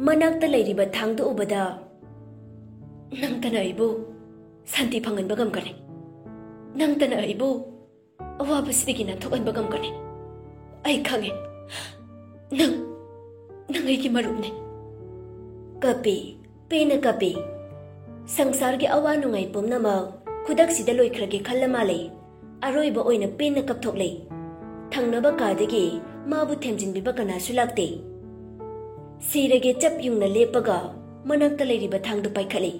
ꯃꯅꯥꯛꯇ ꯂꯩꯔꯤꯕ ꯊꯥꯡꯗꯨ ꯎꯕꯗ, "ꯅꯪꯇꯅ ꯑꯩꯕꯨ ꯁꯥꯟꯇꯤ ꯐꯪꯍꯟꯕ ꯉꯝꯒꯅꯤ꯫ ꯅꯪꯇꯅ ꯑꯩꯕꯨ ꯑꯋꯥꯕꯁꯤꯗꯒꯤ ꯅꯥꯟꯊꯣꯛꯍꯟꯕ ꯉꯝꯒꯅꯤ꯫ ꯑꯩ ꯈꯪꯉꯦ꯫ ꯅꯪ, ꯅꯪ ꯑꯩꯒꯤ ꯃꯔꯨꯞꯅꯤ꯫" ꯀꯞꯄꯤ, ꯄꯦꯟꯅ ꯀꯞꯄꯤ꯫ ꯁꯪꯁꯥꯔꯒꯤ ꯑꯋꯥ ꯅꯨꯡꯉꯥꯏ ꯄꯨꯝꯅꯃꯛ ꯈꯨꯗꯛꯁꯤꯗ ꯂꯣꯏꯈ꯭ꯔꯒꯦ ꯈꯜꯂ ꯃꯥꯜꯂꯦ꯫ ꯑꯔꯣꯏꯕ ꯑꯣꯏꯅ ꯄꯦꯟꯅ ꯀꯞꯊꯣꯛꯂꯦ꯫ ꯊꯪꯅꯕ ꯀꯥꯗꯒꯤ ꯃꯥꯕꯨ ꯊꯦꯝꯖꯤꯟꯕꯤꯕ ꯀꯅꯥꯁꯨ ꯂꯥꯛꯇꯦ꯫ ꯁꯤꯔꯒꯦ ꯆꯞ ꯌꯨꯡꯅ ꯂꯦꯞꯄꯒ ꯃꯅꯥꯛꯇ ꯂꯩꯔꯤꯕ ꯊꯥꯡꯗꯨ ꯄꯥꯏꯈꯠꯂꯤ꯫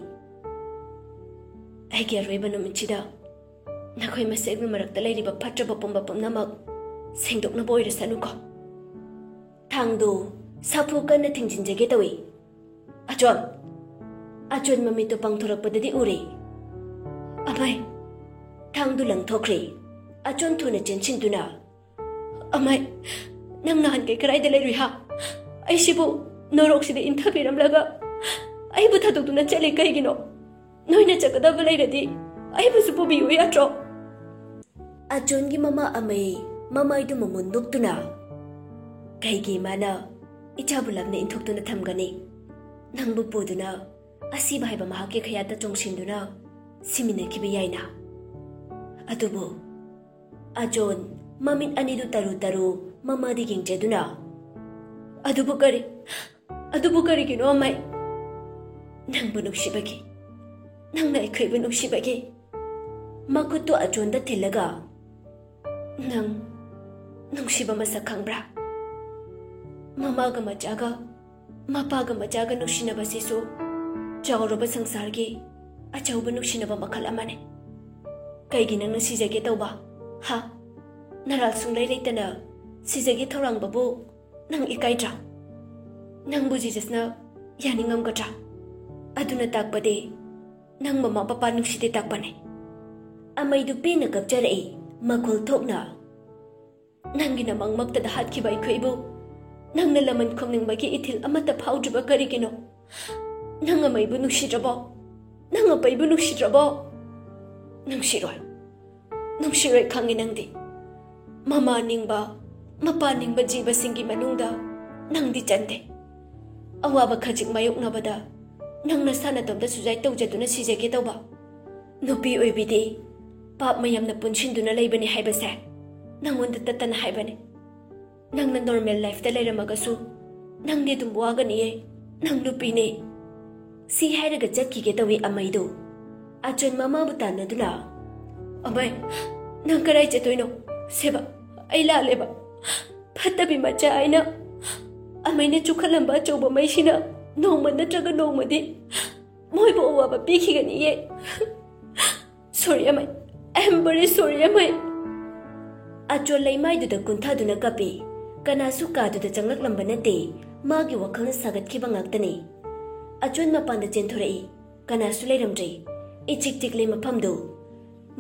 "ꯑꯩꯒꯤ ꯑꯔꯣꯏꯕ ꯅꯨꯃꯤꯠꯁꯤꯗ ꯅꯈꯣꯏ ꯃꯁꯦꯜꯒꯤ ꯃꯔꯛꯇ ꯂꯩꯔꯤꯕ ꯐꯠꯇ꯭ꯔꯕ ꯄꯨꯝꯕ ꯄꯨꯝꯅꯃꯛ ꯁꯦꯡꯗꯣꯛꯅꯕ ꯑꯣꯏꯔꯁꯅꯨꯀꯣ꯫" ꯊꯥꯡꯗꯨ ꯁꯥꯐꯨ ꯀꯟꯅ ꯊꯤꯡꯖꯤꯟꯖꯒꯦ ꯇꯧꯏ꯫ "ꯑꯆꯣꯟ!" ꯑꯆꯣꯟ ꯃꯃꯤꯠꯇꯨ ꯄꯥꯡꯊꯣꯔꯛꯄꯗꯗꯤ ꯎꯔꯦ꯫ "ꯑꯃꯩ!" ꯊꯥꯡꯗꯨ ꯂꯪꯊꯣꯛꯈ꯭ꯔꯦ꯫ ꯑꯆꯣꯟ ꯊꯨꯅ ꯆꯦꯟꯁꯤꯟꯗꯨꯅ, "ꯑꯃꯩ, ꯅꯪ ꯅꯍꯥꯟꯈꯩ ꯀꯗꯥꯏꯗ ꯂꯩꯔꯨꯏ ꯍꯥ? ꯑꯩꯁꯤꯕꯨ ꯅꯣꯔꯣꯛꯁꯤꯗ ꯏꯟꯊꯕꯤꯔꯝꯂꯒ ꯑꯩꯕꯨ ꯊꯥꯗꯣꯛꯇꯨꯅ ꯆꯠꯂꯤ ꯀꯩꯒꯤꯅꯣ? ꯅꯣꯏꯅ ꯆꯠꯀꯗꯕ ꯂꯩꯔꯗꯤ ꯑꯩꯕꯨꯁꯨ ꯄꯨꯕꯤꯌꯨ ꯌꯥꯗ꯭ꯔꯣ?" ꯑꯆꯣꯟꯒꯤ ꯃꯃꯥ ꯑꯃꯩ ꯃꯃꯥꯏꯗꯨ ꯃꯃꯨꯟ ꯅꯣꯛꯇꯨꯅ, "ꯀꯩꯒꯤ ꯏꯃꯥꯅ ꯏꯆꯥꯕꯨ ꯂꯥꯞꯅ ꯏꯟꯊꯣꯛꯇꯨꯅ ꯊꯝꯒꯅꯤ? ꯅꯪꯕꯨ ꯄꯨꯗꯨꯅ ꯑꯁꯤꯕ ꯍꯥꯏꯕ ꯃꯍꯥꯛꯀꯤ ꯈꯌꯥꯠꯇ ꯆꯣꯡꯁꯤꯟꯗꯨꯅ ꯁꯤꯃꯤꯟꯅꯈꯤꯕ ꯌꯥꯏꯅ꯫ ꯑꯗꯨꯕꯨ," ꯑꯆꯣꯟ ꯃꯃꯤꯠ ꯑꯅꯤꯗꯨ ꯇꯔꯨ ꯇꯔꯨ ꯃꯃꯥꯗ ꯌꯦꯡꯖꯗꯨꯅ, "ꯑꯗꯨꯕꯨ ꯀꯔꯤ? ꯑꯗꯨꯕꯨ ꯀꯔꯤꯒꯤꯅꯣ, ꯑꯃꯩ?" "ꯅꯪꯕꯨ ꯅꯨꯡꯁꯤꯕꯒꯤ꯫ ꯅꯪꯅ ꯑꯩꯈꯣꯏꯕꯨ ꯅꯨꯡꯁꯤꯕꯒꯤ꯫" ꯃꯈꯨꯠꯇꯨ ꯑꯆꯣꯟꯗ ꯊꯤꯜꯂꯒ, "ꯅꯪ ꯅꯨꯡꯁꯤꯕ ꯃꯁꯛ ꯈꯪꯕ꯭ꯔꯥ? ꯃꯃꯥꯒ ꯃꯆꯥꯒ, ꯃꯄꯥꯒ ꯃꯆꯥꯒ ꯅꯨꯡꯁꯤꯅꯕꯁꯤꯁꯨ ꯆꯥꯎꯔꯕ ꯁꯪꯁꯥꯔꯒꯤ ꯑꯆꯧꯕ ꯅꯨꯡꯁꯤꯅꯕ ꯃꯈꯜ ꯑꯃꯅꯤ꯫ ꯀꯩꯒꯤ ꯅꯪꯅ ꯁꯤꯖꯒꯦ ꯇꯧꯕ? ꯍꯥ? ꯅꯔꯥꯜ ꯁꯨꯡꯂꯩ ꯂꯩꯇꯅ ꯁꯤꯖꯒꯦ ꯊꯧꯔꯥꯡꯕꯕꯨ ꯅꯪ ꯏꯀꯥꯏꯗ꯭ꯔꯥ? ꯅꯪꯕꯨ ꯖꯤꯖꯁꯅ ꯌꯥꯅꯤꯡꯉꯝꯒꯗ꯭ꯔꯥ? ꯑꯗꯨꯅ ꯇꯥꯛꯄꯗꯤ ꯅꯪ ꯃꯃꯥ ꯄꯄꯥ ꯅꯨꯡꯁꯤꯗꯦ ꯇꯥꯛꯄꯅꯦ꯫" ꯑꯃꯩꯗꯨ ꯄꯦꯟꯅ ꯀꯞꯆꯔꯛꯏ, ꯃꯈꯣꯜ ꯊꯣꯛꯅ, "ꯅꯪꯒꯤ ꯅꯃꯪꯃꯛꯇꯗ ꯍꯥꯠꯈꯤꯕ ꯑꯩꯈꯣꯏꯕꯨ ꯅꯪꯅ ꯂꯃꯟ ꯈꯨꯝꯅꯤꯡꯕꯒꯤ ꯏꯊꯤꯜ ꯑꯃꯠꯇ ꯐꯥꯎꯗ꯭ꯔꯤꯕ ꯀꯔꯤꯒꯤꯅꯣ? ꯅꯪ ꯑꯃꯩꯕꯨ ꯅꯨꯡꯁꯤꯗ꯭ꯔꯕꯣ? ꯅꯪ ꯑꯄꯩꯕꯨ ꯅꯨꯡꯁꯤꯗ꯭ꯔꯕꯣ? ꯅꯨꯡꯁꯤꯔꯣꯏ꯫ ꯅꯨꯡꯁꯤꯔꯣꯏ ꯈꯪꯉꯤ ꯅꯪꯗꯤ꯫ ꯃꯃꯥ ꯅꯤꯡꯕ, ꯃꯄꯥ ꯅꯤꯡꯕ ꯖꯤꯕꯁꯤꯡꯒꯤ ꯃꯅꯨꯡꯗ ꯅꯪꯗꯤ ꯆꯟꯗꯦ꯫ ꯑꯋꯥꯕ ꯈꯖꯤꯛ ꯃꯥꯌꯣꯛꯅꯕꯗ ꯅꯪ ꯅꯁꯥ ꯅꯇꯣꯝꯇ suicide ꯇꯧꯖꯗꯨꯅ ꯁꯤꯖꯒꯦ ꯇꯧꯕ꯫ ꯅꯨꯄꯤ ꯑꯣꯏꯕꯤꯗꯤ ꯄꯥꯞ ꯃꯌꯥꯝꯅ ꯄꯨꯟꯁꯤꯟꯗꯨꯅ ꯂꯩꯕꯅꯤ ꯍꯥꯏꯕꯁꯦ ꯅꯪꯉꯣꯟꯗ ꯇꯠꯇꯅ ꯍꯥꯏꯕꯅꯤ꯫ ꯅꯪꯅ normal lifeꯇ ꯂꯩꯔꯝꯃꯒꯁꯨ ꯅꯪꯗꯤ ꯑꯗꯨꯝ ꯋꯥꯒꯅꯤꯌꯦ꯫ ꯅꯪ ꯅꯨꯄꯤꯅꯦ꯫" ꯁꯤ ꯍꯥꯏꯔꯒ ꯆꯠꯈꯤꯒꯦ ꯇꯧꯏ ꯑꯃꯩꯗꯨ꯫ ꯑꯆꯣꯟ ꯃꯃꯥꯕꯨ ꯇꯥꯟꯅꯗꯨꯅ, "ꯑꯃꯩ, ꯅꯪ ꯀꯗꯥꯏ ꯆꯠꯇꯣꯏꯅꯣ? ꯁꯦꯕ, ꯑꯩ ꯂꯥꯜꯂꯦꯕ꯫ ꯐꯠꯇꯕꯤ ꯃꯆꯥ ꯑꯩꯅ, ꯑꯃꯩꯅ ꯆꯨꯈꯠꯂꯝꯕ ꯑꯆꯧꯕ ꯃꯩꯁꯤꯅ ꯅꯣꯡꯃ ꯅꯠꯇ꯭ꯔꯒ ꯅꯣꯡꯃꯗꯤ ꯃꯣꯏꯕꯨ ꯑꯋꯥꯕ ꯄꯤꯈꯤꯒꯅꯤꯌꯦ꯫ Sorry ꯑꯃꯩ, I am very sorry ꯑꯃꯩ꯫" ꯑꯆꯣꯟ ꯂꯩꯃꯥꯏꯗꯨꯗ ꯀꯨꯟꯊꯗꯨꯅ ꯀꯞꯄꯤ꯫ ꯀꯅꯥꯁꯨ ꯀꯥꯗꯨꯗ ꯆꯪꯂꯛꯂꯝꯕ ꯅꯠꯇꯦ꯫ ꯃꯥꯒꯤ ꯋꯥꯈꯜꯅ ꯁꯥꯒꯠꯈꯤꯕ ꯉꯥꯛꯇꯅꯤ꯫ ꯑꯆꯣꯟ ꯃꯄꯥꯟꯗ ꯆꯦꯟꯊꯣꯔꯛꯏ꯫ ꯀꯅꯥꯁꯨ ꯂꯩꯔꯝꯗ꯭ꯔꯦ꯫ ꯏꯆꯤꯛ ꯆꯤꯛꯂꯦ ꯃꯐꯝꯗꯨ꯫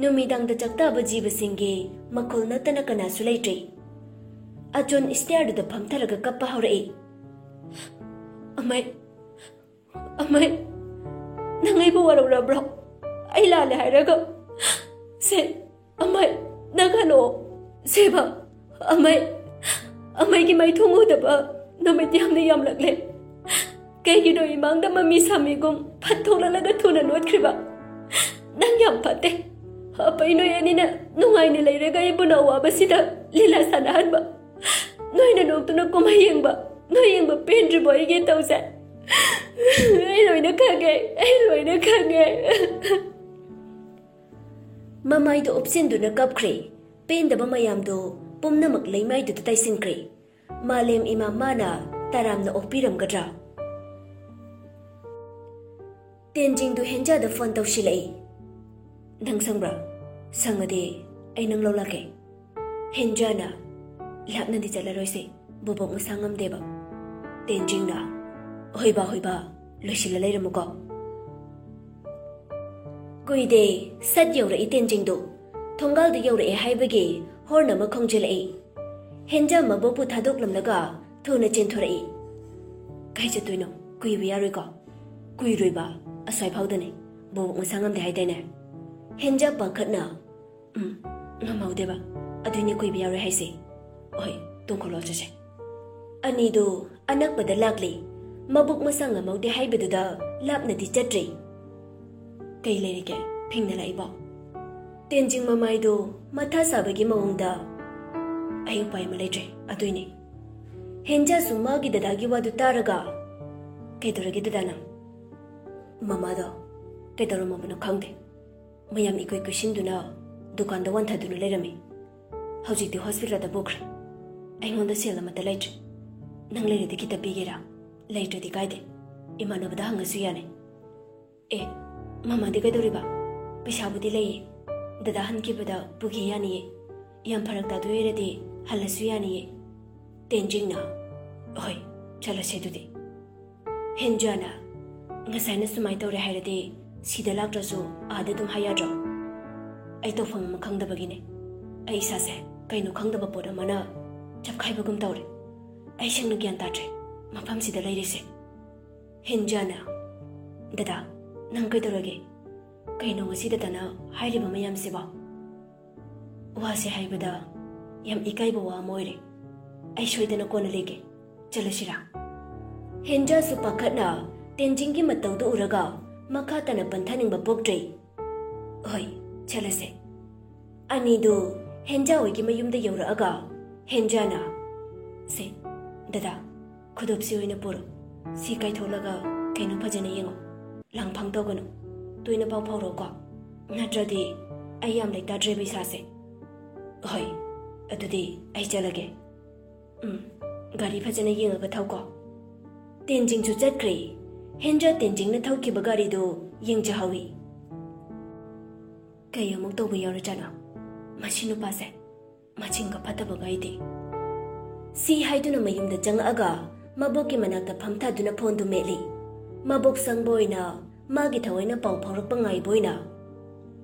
ꯅꯨꯃꯤꯗꯥꯡꯗ ꯆꯥꯛꯇꯥꯕ ꯖꯤꯕꯁꯤꯡꯒꯤ ꯃꯈꯣꯜ ꯅꯠꯇꯅ ꯀꯅꯥꯁꯨ ꯂꯩꯇ꯭ꯔꯦ꯫ ꯑꯆꯣꯟ ꯁ꯭ꯇꯦꯌꯔꯗꯨꯗ ꯐꯝꯊꯔꯒ ꯀꯞꯄ ꯍꯧꯔꯛꯏ꯫ "ꯑꯃꯩ, ꯑꯃꯩ, ꯅꯪ ꯑꯩꯕꯨ ꯋꯥꯔꯧꯔꯕ꯭ꯔꯣ? ꯑꯩ ꯂꯥꯜꯂꯦ ꯍꯥꯏꯔꯒ? ꯁꯦ, ꯑꯃꯩ, ꯅꯪ ꯍꯜꯂꯛꯑꯣ꯫ ꯁꯦꯕ, ꯑꯃꯩ, ꯑꯃꯩꯒꯤ ꯃꯥꯏꯊꯣꯡ ꯎꯗꯕ ꯅꯨꯃꯤꯠ ꯌꯥꯝꯅ ꯌꯥꯝꯂꯛꯂꯦ꯫ ꯀꯩꯒꯤꯅꯣ ꯏꯃꯥꯡꯗ ꯃꯃꯤ ꯁꯥꯃꯤꯒꯨꯝ ꯐꯠ ꯊꯣꯛꯂꯛꯂꯒ ꯊꯨꯅ ꯂꯣꯠꯈ꯭ꯔꯤꯕ? ꯅꯪ ꯌꯥꯝ ꯐꯠꯇꯦ꯫ ꯑꯄꯩ, ꯅꯣꯏ ꯑꯅꯤꯅ ꯅꯨꯡꯉꯥꯏꯅ ꯂꯩꯔꯒ ꯑꯩꯕꯨ ꯑꯋꯥꯕꯁꯤꯗ ꯂꯤꯂꯥ ꯁꯥꯟꯅꯍꯟꯕ꯫ ꯅꯣꯏꯅ ꯅꯣꯛꯇꯨꯅ ꯀꯨꯝꯍꯩ ꯌꯦꯡꯕ, ꯅꯣꯏ ꯌꯦꯡꯕ ꯄꯦꯟꯗ꯭ꯔꯤꯕꯣ ꯑꯩꯒꯤ ꯇꯧꯁꯦ? ꯑꯩ ꯂꯣꯏꯅ ꯈꯪꯉꯦ, ꯑꯩ ꯂꯣꯏꯅ ꯈꯪꯉꯦ꯫" ꯃꯃꯥꯏꯗꯨ ꯎꯞꯁꯤꯟꯗꯨꯅ ꯀꯞꯈ꯭ꯔꯦ꯫ ꯄꯦꯟꯗꯕ ꯃꯌꯥꯝꯗꯨ ꯄꯨꯝꯅꯃꯛ ꯂꯩꯃꯥꯏꯗꯨꯗ ꯇꯩꯁꯤꯟꯈ꯭ꯔꯦ꯫ ꯃꯥꯂꯦꯝ ꯏꯃꯥ ꯃꯥꯅ ꯇꯔꯥꯝꯅ ꯑꯣꯛꯄꯤꯔꯝꯒꯗ꯭ꯔꯥ? ꯇꯦꯟꯖꯤꯡꯗꯨ ꯍꯦꯟꯖꯥꯗ ꯐꯣꯟ ꯇꯧꯁꯤꯜꯂꯛꯏ꯫ "ꯅꯪ ꯁꯪꯕ꯭ꯔꯥ? ꯁꯪꯉꯗꯤ ꯑꯩ ꯅꯪ ꯂꯧ ꯂꯥꯛꯀꯦ꯫" ꯍꯦꯟꯖꯥꯅ, "ꯂꯥꯞꯅꯗꯤ ꯆꯠꯂꯔꯣꯏꯁꯦ, ꯕꯣꯕꯣꯛ ꯃꯁꯥ ꯉꯝꯗꯦꯕ꯫" ꯇꯦꯟꯖꯤꯡꯅ, "ꯍꯣꯏꯕ, ꯍꯣꯏꯕ, ꯂꯣꯏꯁꯤꯜꯂ ꯂꯩꯔꯝꯃꯨꯀꯣ꯫" ꯀꯨꯏꯗꯦ, ꯁꯠ ꯌꯧꯔꯛꯏ ꯇꯦꯟꯖꯤꯡꯗꯨ꯫ ꯊꯣꯡꯒꯥꯜꯗ ꯌꯧꯔꯛꯑꯦ ꯍꯥꯏꯕꯒꯤ ꯍꯣꯔꯟ ꯑꯃ ꯈꯣꯡꯖꯤꯜꯂꯛꯏ꯫ ꯍꯦꯟꯖꯥ ꯃꯕꯣꯛꯄꯨ ꯊꯥꯗꯣꯛꯂꯝꯂꯒ ꯊꯨꯅ ꯆꯦꯟꯊꯣꯔꯛꯏ꯫ "ꯀꯥꯏ ꯆꯠꯇꯣꯏꯅꯣ? ꯀꯨꯏꯕ ꯌꯥꯔꯣꯏꯀꯣ?" "ꯀꯨꯏꯔꯣꯏꯕ, ꯑꯁ꯭ꯋꯥꯏ ꯐꯥꯎꯗꯅꯦ꯫ ꯕꯣꯕꯣꯛ ꯃꯁꯥ ꯉꯝꯗꯦ ꯍꯥꯏꯗꯥꯏꯅꯦ?" ꯍꯦꯟꯖꯥ ꯄꯥꯈꯠꯅ, "ꯎꯝ, ꯉꯝꯍꯧꯗꯦꯕ꯫ ꯑꯗꯨꯏꯅꯦ ꯀꯨꯏꯕ ꯌꯥꯔꯣꯏ ꯍꯥꯏꯁꯦ꯫ ꯍꯣꯏ, ꯇꯣꯡꯈꯠꯂꯣ, ꯆꯠꯁꯦ꯫" ꯑꯅꯤꯗꯨ ꯑꯅꯛꯄꯗ ꯂꯥꯛꯂꯤ꯫ ꯃꯕꯨꯛ ꯃꯁꯥ ꯉꯝꯍꯧꯗꯦ ꯍꯥꯏꯕꯗꯨꯗ ꯂꯥꯞꯅꯗꯤ ꯆꯠꯇ꯭ꯔꯤ꯫ "ꯀꯩ ꯂꯩꯔꯤꯒꯦ? ꯐꯤꯡꯅ ꯂꯥꯛꯏꯕꯣ?" ꯇꯦꯟꯖꯤꯡ ꯃꯃꯥꯏꯗꯨ ꯃꯊꯥ ꯁꯥꯕꯒꯤ ꯃꯑꯣꯡꯗ, "ꯑꯩ ꯎꯄꯥꯏ ꯑꯃ ꯂꯩꯇ꯭ꯔꯦ, ꯑꯗꯨꯏꯅꯦ꯫" ꯍꯦꯟꯖꯥꯁꯨ ꯃꯥꯒꯤ ꯗꯗꯥꯒꯤ ꯋꯥꯗꯨ ꯇꯥꯔꯒ, "ꯀꯩꯗꯧꯔꯒꯦ ꯗꯗꯥ ꯅꯪ?" "ꯃꯃꯥꯗꯣ ꯀꯩꯗꯧꯔꯝꯃꯕꯅꯣ ꯈꯪꯗꯦ꯫ ꯃꯌꯥꯝ ꯏꯀꯨꯏ ꯀꯨꯏꯁꯤꯟꯗꯨꯅ ꯗꯨꯀꯥꯟꯗ ꯋꯥꯟꯊꯗꯨꯅ ꯂꯩꯔꯝꯃꯤ꯫ ꯍꯧꯖꯤꯛꯇꯤ ꯍꯣꯁꯄꯤꯇꯥꯜꯗ ꯄꯨꯈ꯭ꯔꯦ꯫ ꯑꯩꯉꯣꯟꯗ ꯁꯦꯜ ꯑꯃꯠꯇ ꯂꯩꯇ꯭ꯔꯦ꯫ ꯅꯪ ꯂꯩꯔꯗꯤ ꯈꯤꯇ ꯄꯤꯒꯦꯔꯥ? ꯂꯩꯇ꯭ꯔꯗꯤ ꯀꯥꯏꯗꯦ, ꯏꯃꯥꯟꯅꯕꯗ ꯍꯪꯉꯁꯨ ꯌꯥꯅꯤ꯫" "ꯑꯦ, ꯃꯃꯥꯗꯤ ꯀꯩꯗꯧꯔꯤꯕ? ꯄꯩꯁꯥꯕꯨꯗꯤ ꯂꯩꯌꯦ꯫ ꯗꯗꯥ ꯍꯟꯈꯤꯕꯗ ꯄꯨꯈꯤ ꯌꯥꯅꯤꯌꯦ꯫ ꯌꯥꯝ ꯐꯔꯛ ꯇꯥꯗꯣꯏ ꯑꯣꯏꯔꯗꯤ ꯍꯜꯂꯁꯨ ꯌꯥꯅꯤꯌꯦ꯫" ꯇꯦꯟꯖꯤꯡꯅ, "ꯍꯣꯏ, ꯆꯠꯂꯁꯦ ꯑꯗꯨꯗꯤ꯫" ꯍꯦꯟꯖꯥꯅ, ꯉꯁꯥꯏꯅ ꯁꯨꯃꯥꯏꯅ ꯇꯧꯔꯦ ꯍꯥꯏꯔꯗꯤ ꯁꯤꯗ ꯂꯥꯛꯇ꯭ꯔꯁꯨ ꯑꯥꯗ ꯑꯗꯨꯝ ꯍꯥꯏ ꯌꯥꯗ꯭ꯔꯣ? ꯑꯩ ꯇꯧꯐꯝ ꯑꯃ ꯈꯪꯗꯕꯒꯤꯅꯦ꯫ ꯑꯩ ꯏꯁꯥꯁꯦ ꯀꯩꯅꯣ ꯈꯪꯗꯕ ꯄꯣꯠ ꯑꯃꯅ ꯆꯞꯈꯥꯏꯕꯒꯨꯝ ꯇꯧꯔꯦ꯫ ꯑꯩ ꯁꯦꯡꯅ ꯒ꯭ꯌꯥꯟ ꯇꯥꯗ꯭ꯔꯦ ꯃꯐꯝꯁꯤꯗ ꯂꯩꯔꯤꯁꯦ꯫ ꯍꯦꯟꯖꯥꯅ, "ꯗꯗꯥ, ꯅꯪ ꯀꯩꯗꯧꯔꯒꯦ? ꯀꯩꯅꯣ ꯉꯁꯤ ꯗꯗꯥꯅ ꯍꯥꯏꯔꯤꯕ ꯃꯌꯥꯝꯁꯤꯕꯣ?" ꯋꯥꯁꯦ ꯍꯥꯏꯕꯗ ꯌꯥꯝ ꯏꯀꯥꯏꯕ ꯋꯥ ꯑꯃ ꯑꯣꯏꯔꯦ꯫ ꯑꯩ ꯁꯣꯏꯗꯅ ꯀꯣꯟꯅ ꯂꯩꯒꯦ꯫ ꯆꯠꯂꯁꯤꯔꯥ? ꯍꯦꯟꯖꯥꯁꯨ ꯄꯥꯈꯠꯅ ꯇꯦꯟꯖꯤꯡꯒꯤ ꯃꯇꯧꯗꯨ ꯎꯔꯒ ꯃꯈꯥ ꯇꯥꯅ ꯄꯟꯊꯅꯤꯡꯕ ꯄꯣꯛꯇ꯭ꯔꯦ꯫ "ꯍꯣꯏ, ꯆꯠꯂꯁꯦ꯫" ꯑꯅꯤꯗꯨ ꯍꯦꯟꯖꯥ ꯍꯣꯏꯒꯤ ꯃꯌꯨꯝꯗ ꯌꯧꯔꯛꯑꯒ ꯍꯦꯟꯖꯥꯅ, "ꯁꯦ, ꯗꯗꯥ, ꯈꯨꯗꯣꯞꯁꯤ ꯑꯣꯏꯅ ꯄꯨꯔꯣ꯫ ꯁꯤ ꯀꯥꯏꯊꯣꯛꯂꯒ ꯀꯩꯅꯣ ꯐꯖꯅ ꯌꯦꯡꯉꯣ꯫ ꯂꯥꯡꯐꯥꯡ ꯇꯧꯒꯅꯨ꯫ ꯇꯣꯏꯅ ꯄꯥꯎ ꯐꯥꯎꯔꯛꯎꯀꯣ꯫ ꯅꯠꯇ꯭ꯔꯗꯤ ꯑꯩ ꯌꯥꯝ ꯂꯩꯇꯥꯗ꯭ꯔꯦꯕ ꯏꯁꯥꯁꯦ꯫ ꯍꯣꯏ, ꯑꯗꯨꯗꯤ ꯑꯩ ꯆꯠꯂꯒꯦ꯫ ꯎꯝ, ꯒꯥꯔꯤ ꯐꯖꯅ ꯌꯦꯡꯉꯒ ꯊꯧꯀꯣ꯫" ꯇꯦꯟꯖꯤꯡꯁꯨ ꯆꯠꯈ꯭ꯔꯦ꯫ ꯍꯦꯟꯖꯥ ꯇꯦꯟꯖꯤꯡꯅ ꯊꯧꯈꯤꯕ ꯒꯥꯔꯤꯗꯨ ꯌꯦꯡꯖꯍꯧꯏ꯫ ꯀꯩ ꯑꯃꯨꯛ ꯇꯧꯕ ꯌꯥꯎꯔꯖꯥꯠꯅꯣ ꯃꯁꯤ ꯅꯨꯄꯥꯁꯦ? ꯃꯆꯤꯡꯒ ꯐꯠꯇꯕꯒ ꯑꯩꯗꯤ꯫ ꯁꯤ ꯍꯥꯏꯗꯨꯅ ꯃꯌꯨꯝꯗ ꯆꯪꯉꯛꯑꯒ ꯃꯕꯣꯛꯀꯤ ꯃꯅꯥꯛꯇ ꯐꯝꯊꯗꯨꯅ ꯐꯣꯟꯗꯨ ꯃꯦꯠꯂꯤ꯫ ꯃꯕꯣꯛ ꯁꯪꯕ ꯑꯣꯏꯅ ꯃꯥꯒꯤ ꯊꯋꯥꯏꯅ ꯄꯥꯎ ꯐꯥꯎꯔꯛꯄ ꯉꯥꯏꯕ ꯑꯣꯏꯅ꯫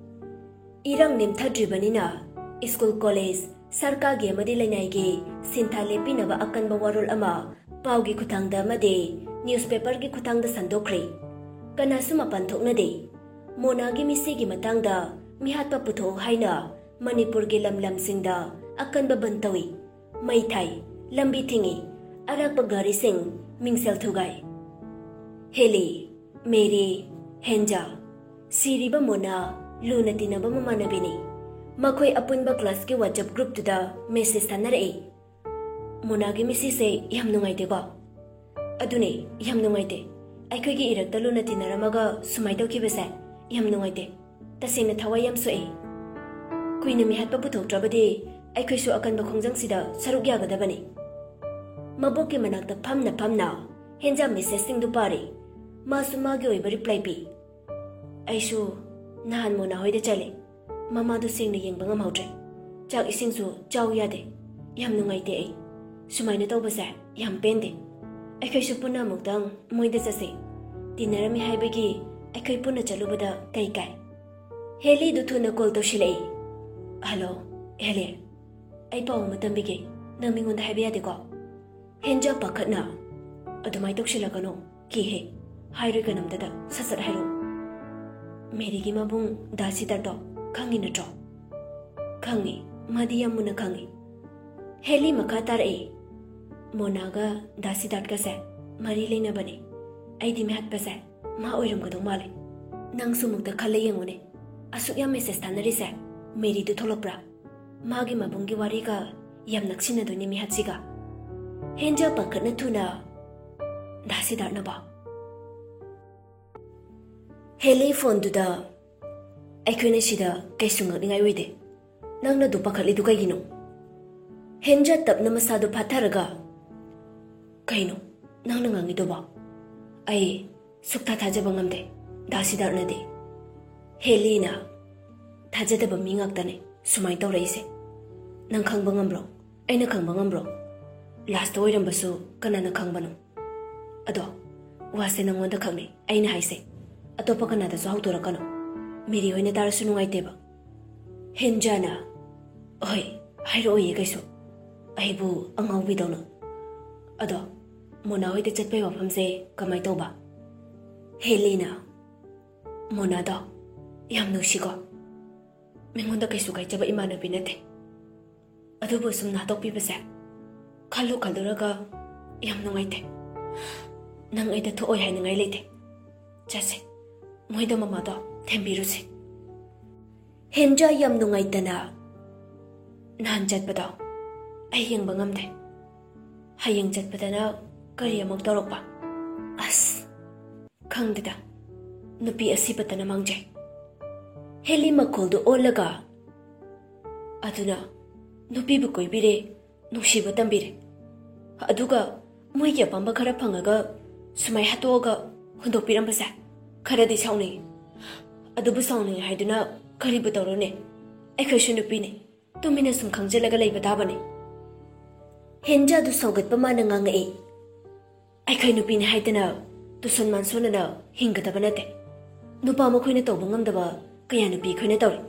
ꯏꯔꯥꯡ ꯅꯦꯝꯊꯗ꯭ꯔꯤꯕꯅꯤꯅ ꯁ꯭ꯀꯨꯜ, ꯀꯣꯂꯦꯖ, ꯁꯔꯀꯥꯔꯒꯤ ꯑꯃꯗꯤ ꯂꯩꯅꯥꯏꯒꯤ ꯁꯤꯟꯊꯥ ꯂꯦꯞꯄꯤꯅꯕ ꯑꯀꯟꯕ ꯋꯥꯔꯣꯜ ꯑꯃ ꯄꯥꯎꯒꯤ ꯈꯨꯠꯊꯥꯡꯗ ꯑꯃꯗꯤ ꯅ꯭ꯌꯨꯁꯄꯦꯄꯔꯒꯤ ꯈꯨꯠꯊꯥꯡꯗ ꯁꯟꯗꯣꯛꯈ꯭ꯔꯦ꯫ ꯀꯅꯥꯁꯨ ꯃꯄꯥꯟ ꯊꯣꯛꯅꯗꯦ꯫ ꯃꯣꯅꯥꯒꯤ ꯃꯤꯁꯤꯒꯤ ꯃꯇꯥꯡꯗ ꯃꯤꯍꯥꯠꯄ ꯄꯨꯊꯣꯛꯎ ꯍꯥꯏꯅ ꯃꯅꯤꯄꯨꯔꯒꯤ ꯂꯝ ꯂꯝꯁꯤꯡꯗ ꯑꯀꯟꯕ ꯕꯟ ꯇꯧꯏ꯫ ꯃꯩ ꯊꯥꯏ, ꯂꯝꯕꯤ ꯊꯤꯡꯏ, ꯑꯔꯥꯛꯄ ꯒꯥꯔꯤꯁꯤꯡ ꯃꯤꯡꯁꯦꯜ ꯊꯨꯒꯥꯏ꯫ ꯍꯦꯂꯤ, ꯃꯦꯔꯤ, ꯍꯦꯟꯖꯥ, ꯁꯤꯔꯤꯕ ꯃꯣꯅꯥ ꯂꯨꯅ ꯇꯤꯟꯅꯕ ꯃꯃꯥꯟꯅꯕꯤꯅꯤ꯫ ꯃꯈꯣꯏ ꯑꯄꯨꯟꯕ ꯀ꯭ꯂꯥꯁꯀꯤ WhatsApp ꯒ꯭ꯔꯨꯞꯇꯨꯗ ꯃꯦꯁꯦꯖ ꯊꯥꯅꯔꯛꯏ꯫ "ꯃꯣꯅꯥꯒꯤ ꯃꯤꯁꯤꯁꯦ ꯌꯥꯝ ꯅꯨꯡꯉꯥꯏꯇꯦꯀꯣ?" "ꯑꯗꯨꯅꯦ, ꯌꯥꯝ ꯅꯨꯡꯉꯥꯏꯇꯦ꯫ ꯑꯩꯈꯣꯏꯒꯤ ꯏꯔꯛꯇ ꯂꯨꯅ ꯇꯤꯟꯅꯔꯝꯃꯒ ꯁꯨꯃꯥꯏ ꯇꯧꯈꯤꯕꯁꯦ ꯌꯥꯝ ꯅꯨꯡꯉꯥꯏꯇꯦ꯫ ꯇꯁꯦꯡꯅ ꯊꯋꯥꯏ ꯌꯥꯝ ꯁꯣꯛꯑꯦ꯫ ꯀꯨꯏꯅ ꯃꯤꯍꯥꯠꯄ ꯄꯨꯊꯣꯛꯇ꯭ꯔꯕꯗꯤ ꯑꯩꯈꯣꯏꯁꯨ ꯑꯀꯟꯕ ꯈꯣꯡꯖꯪꯁꯤꯗ ꯁꯔꯨꯛ ꯌꯥꯒꯗꯕꯅꯤ꯫" ꯃꯕꯣꯛꯀꯤ ꯃꯅꯥꯛꯇ ꯐꯝꯅ ꯐꯝꯅ ꯍꯦꯟꯖꯥ ꯃꯦꯁꯦꯖꯁꯤꯡꯗꯨ ꯄꯥꯔꯤ꯫ ꯃꯥꯁꯨ ꯃꯥꯒꯤ ꯑꯣꯏꯕ ꯔꯤꯄ꯭ꯂꯥꯏ ꯄꯤ꯫ "ꯑꯩꯁꯨ ꯅꯍꯥꯟ ꯃꯣꯅꯥ ꯍꯣꯏꯗ ꯆꯠꯂꯦ꯫ ꯃꯃꯥꯗꯨ ꯁꯦꯡꯅ ꯌꯦꯡꯕ ꯉꯝꯍꯧꯗ꯭ꯔꯦ꯫ ꯆꯥꯛ ꯏꯁꯤꯡꯁꯨ ꯆꯥꯎ ꯌꯥꯗꯦ꯫ ꯌꯥꯝ ꯅꯨꯡꯉꯥꯏꯇꯦ ꯑꯩ꯫ ꯁꯨꯃꯥꯏꯅ ꯇꯧꯕꯁꯦ ꯌꯥꯝ ꯄꯦꯟꯗꯦ꯫ ꯑꯩꯈꯣꯏꯁꯨ ꯄꯨꯟꯅ ꯑꯃꯨꯛꯇꯪ ꯃꯣꯏꯗ ꯆꯠꯁꯦ꯫ ꯇꯤꯟꯅꯔꯝꯃꯤ ꯍꯥꯏꯕꯒꯤ ꯑꯩꯈꯣꯏ ꯄꯨꯟꯅ ꯆꯠꯂꯨꯕꯗ ꯀꯩ ꯀꯥꯏ? ꯍꯦꯂꯤꯗꯨ ꯊꯨꯅ ꯀꯣꯜ ꯇꯧꯁꯤꯜꯂꯛꯏ꯫ "ꯍꯜꯂꯣ, ꯍꯦꯂꯤ, ꯑꯩ ꯄꯥꯎ ꯑꯃ ꯇꯝꯕꯤꯒꯦ꯫ ꯅꯪ ꯃꯤꯉꯣꯟꯗ ꯍꯥꯏꯕ ꯌꯥꯗꯦꯀꯣ?" ꯍꯦꯟꯖꯥ ꯄꯥꯈꯠꯅ, "ꯑꯗꯨꯃꯥꯏ ꯇꯧꯁꯤꯜꯂꯛꯀꯅꯣ, ꯀꯤꯍꯦ꯫ ꯍꯥꯏꯔꯣꯏ ꯀꯅꯥꯝꯇꯗ, ꯁꯠ ꯁꯠ ꯍꯥꯏꯔꯛꯑꯣ꯫ ꯃꯦꯔꯤꯒꯤ ꯃꯕꯨꯡ ꯗꯥ ꯁꯤꯗꯥꯔꯇꯣ ꯈꯪꯉꯤ ꯅꯠꯇ꯭ꯔꯣ?" "ꯈꯪꯉꯤ, ꯃꯥꯗꯤ ꯌꯥꯝ ꯃꯨꯟꯅ ꯈꯪꯉꯤ꯫" ꯍꯦꯂꯤ ꯃꯈꯥ ꯇꯥꯔꯛꯏ꯫ "ꯃꯣꯅꯥꯒ ꯗꯥ ꯁꯤꯗꯥꯔꯠꯀꯁꯦ ꯃꯔꯤ ꯂꯩꯅꯕꯅꯦ꯫ ꯑꯩꯗꯤ ꯃꯤꯍꯠꯄꯁꯦ ꯃꯥ ꯑꯣꯏꯔꯝꯒꯗꯧ ꯃꯥꯜꯂꯦ꯫ ꯅꯪꯁꯨ ꯑꯃꯨꯛꯇ ꯈꯜꯂ ꯌꯦꯡꯉꯨꯅꯦ꯫ ꯑꯁꯨꯛ ꯌꯥꯝ ꯃꯦꯁꯦꯖ ꯊꯥꯅꯔꯤꯁꯦ ꯃꯦꯔꯤꯗꯨ ꯊꯣꯛꯂꯛꯄ꯭ꯔꯥ? ꯃꯥꯒꯤ ꯃꯕꯨꯡꯒꯤ ꯋꯥꯔꯤꯒ ꯌꯥꯝ ꯅꯛꯁꯤꯟꯅꯗꯣꯏꯅꯦ ꯃꯤꯍꯠꯁꯤꯒ꯫" ꯍꯦꯟꯖꯥ ꯄꯥꯈꯠꯅ ꯊꯨꯅ, "ꯗꯥ ꯁꯤꯗꯥꯔꯠꯅꯕ?" ꯍꯦꯂꯤ ꯐꯣꯟꯗꯨꯗ, "ꯑꯩꯈꯣꯏꯅ ꯁꯤꯗ ꯀꯩꯁꯨ ꯉꯛꯅꯤꯡꯉꯥꯏ ꯑꯣꯏꯗꯦ꯫ ꯅꯪꯅ ꯑꯗꯨ ꯄꯥꯈꯠꯂꯤꯗꯨ ꯀꯩꯒꯤꯅꯣ?" ꯍꯦꯟꯖꯥ ꯇꯞꯅ ꯃꯁꯥꯗꯨ ꯐꯥꯊꯔꯒ, "ꯀꯩꯅꯣ ꯅꯪꯅ ꯉꯥꯡꯉꯤꯗꯨꯕꯣ? ꯑꯩ ꯁꯨꯛꯊꯥ ꯊꯥꯖꯕ ꯉꯝꯗꯦ ꯗꯥ ꯁꯤꯗꯥꯔꯠꯅꯗꯤ꯫ ꯍꯦꯂꯤꯅ ꯊꯥꯖꯗꯕ ꯃꯤ ꯉꯥꯛꯇꯅꯦ ꯁꯨꯃꯥꯏꯅ ꯇꯧꯔꯛꯏꯁꯦ꯫ ꯅꯪ ꯈꯪꯕ ꯉꯝꯕ꯭ꯔꯣ? ꯑꯩꯅ ꯈꯪꯕ ꯉꯝꯕ꯭ꯔꯣ? ꯂꯥꯁꯇ ꯑꯣꯏꯔꯝꯕꯁꯨ ꯀꯅꯥꯅ ꯈꯪꯕꯅꯣ? ꯑꯗꯣ ꯋꯥꯁꯦ ꯅꯪꯉꯣꯟꯗ ꯈꯛꯅꯦ ꯑꯩꯅ ꯍꯥꯏꯁꯦ꯫ ꯑꯇꯣꯞꯄ ꯀꯅꯥꯗꯁꯨ ꯍꯧꯗꯣꯔꯛꯀꯅꯣ꯫ ꯃꯦꯔꯤ ꯍꯣꯏꯅ ꯇꯥꯔꯁꯨ ꯅꯨꯡꯉꯥꯏꯇꯦꯕ꯫" ꯍꯦꯟꯖꯥꯅ, "ꯍꯣꯏ, ꯍꯥꯏꯔꯛꯑꯣꯏꯌꯦ ꯀꯩꯁꯨ꯫ ꯑꯩꯕꯨ ꯑꯉꯥꯎꯕꯤꯗꯧꯅ꯫ ꯑꯗꯣ ꯃꯣꯅꯥ ꯍꯣꯏꯗ ꯆꯠꯄꯩ ꯋꯥꯐꯝꯁꯦ ꯀꯃꯥꯏ ꯇꯧꯕ?" ꯍꯦꯂꯤꯅ, "ꯃꯣꯅꯥꯗꯣ ꯌꯥꯝ ꯅꯨꯡꯁꯤꯀꯣ꯫ ꯃꯤꯉꯣꯟꯗ ꯀꯩꯁꯨ ꯀꯥꯏꯖꯕ ꯏꯃꯥꯟꯅꯕꯤ ꯅꯠꯇꯦ꯫ ꯑꯗꯨꯕꯨ ꯁꯨꯝ ꯅꯥꯟꯊꯣꯛꯄꯤꯕꯁꯦ ꯈꯜꯂꯨ ꯈꯜꯂꯨꯔꯒ ꯌꯥꯝ ꯅꯨꯡꯉꯥꯏꯇꯦ꯫ ꯅꯪ ꯑꯩꯗ ꯊꯣꯛꯑꯣꯏ ꯍꯥꯏꯅꯤꯡꯉꯥꯏ ꯂꯩꯇꯦ꯫ ꯆꯠꯁꯦ, ꯃꯣꯏꯗ ꯃꯃꯥꯗꯣ ꯊꯦꯝꯕꯤꯔꯨꯁꯦ꯫" ꯍꯦꯟꯖꯥ ꯌꯥꯝ ꯅꯨꯡꯉꯥꯏꯇꯅ, "ꯅꯍꯥꯟ ꯆꯠꯄꯗꯣ ꯑꯩ ꯌꯦꯡꯕ ꯉꯝꯗꯦ꯫ ꯍꯌꯦꯡ ꯆꯠꯄꯗꯅ ꯀꯔꯤ ꯑꯃꯨꯛ ꯇꯧꯔꯛꯄ? ꯑꯁ, ꯈꯪꯗꯦꯗ, ꯅꯨꯄꯤ ꯑꯁꯤꯕꯇꯅ ꯃꯥꯡꯖꯩ꯫" ꯍꯦꯂꯤ ꯃꯈꯣꯜꯗꯨ ꯑꯣꯜꯂꯒ, "ꯑꯗꯨꯅ ꯅꯨꯄꯤꯕꯨ ꯀꯣꯏꯕꯤꯔꯦ, ꯅꯨꯡꯁꯤꯕ ꯇꯝꯕꯤꯔꯦ꯫ ꯑꯗꯨꯒ ꯃꯣꯏꯒꯤ ꯑꯄꯥꯝꯕ ꯈꯔ ꯐꯪꯉꯒ ꯁꯨꯃꯥꯏ ꯍꯥꯠꯇꯣꯛꯑꯒ ꯍꯨꯟꯗꯣꯛꯄꯤꯔꯝꯕꯁꯦ ꯈꯔꯗꯤ ꯁꯥꯎꯅꯤꯡꯉꯤ꯫ ꯑꯗꯨꯕꯨ ꯁꯥꯎꯅꯤꯡꯉꯤ ꯍꯥꯏꯗꯨꯅ ꯀꯔꯤꯕꯨ ꯇꯧꯔꯨꯅꯤ? ꯑꯩꯈꯣꯏꯁꯨ ꯅꯨꯄꯤꯅꯤ, ꯇꯨꯃꯤꯟꯅ ꯁꯨꯝ ꯈꯪꯖꯤꯜꯂꯒ ꯂꯩꯕ ꯇꯥꯕꯅꯤ꯫" ꯍꯦꯟꯖꯥꯗꯨ ꯁꯥꯎꯒꯠꯄ ꯃꯥꯅ ꯉꯥꯡꯉꯛꯏ꯫ "ꯑꯩꯈꯣꯏ ꯅꯨꯄꯤꯅꯤ ꯍꯥꯏꯗꯅ ꯇꯨꯁꯟ ꯃꯥꯟꯁꯣꯟꯅꯅ ꯍꯤꯡꯒꯗꯕ ꯅꯠꯇꯦ꯫ ꯅꯨꯄꯥ ꯃꯈꯣꯏꯅ ꯇꯧꯕ ꯉꯝꯗꯕ ꯀꯌꯥ ꯅꯨꯄꯤ ꯑꯩꯈꯣꯏꯅ ꯇꯧꯔꯤ꯫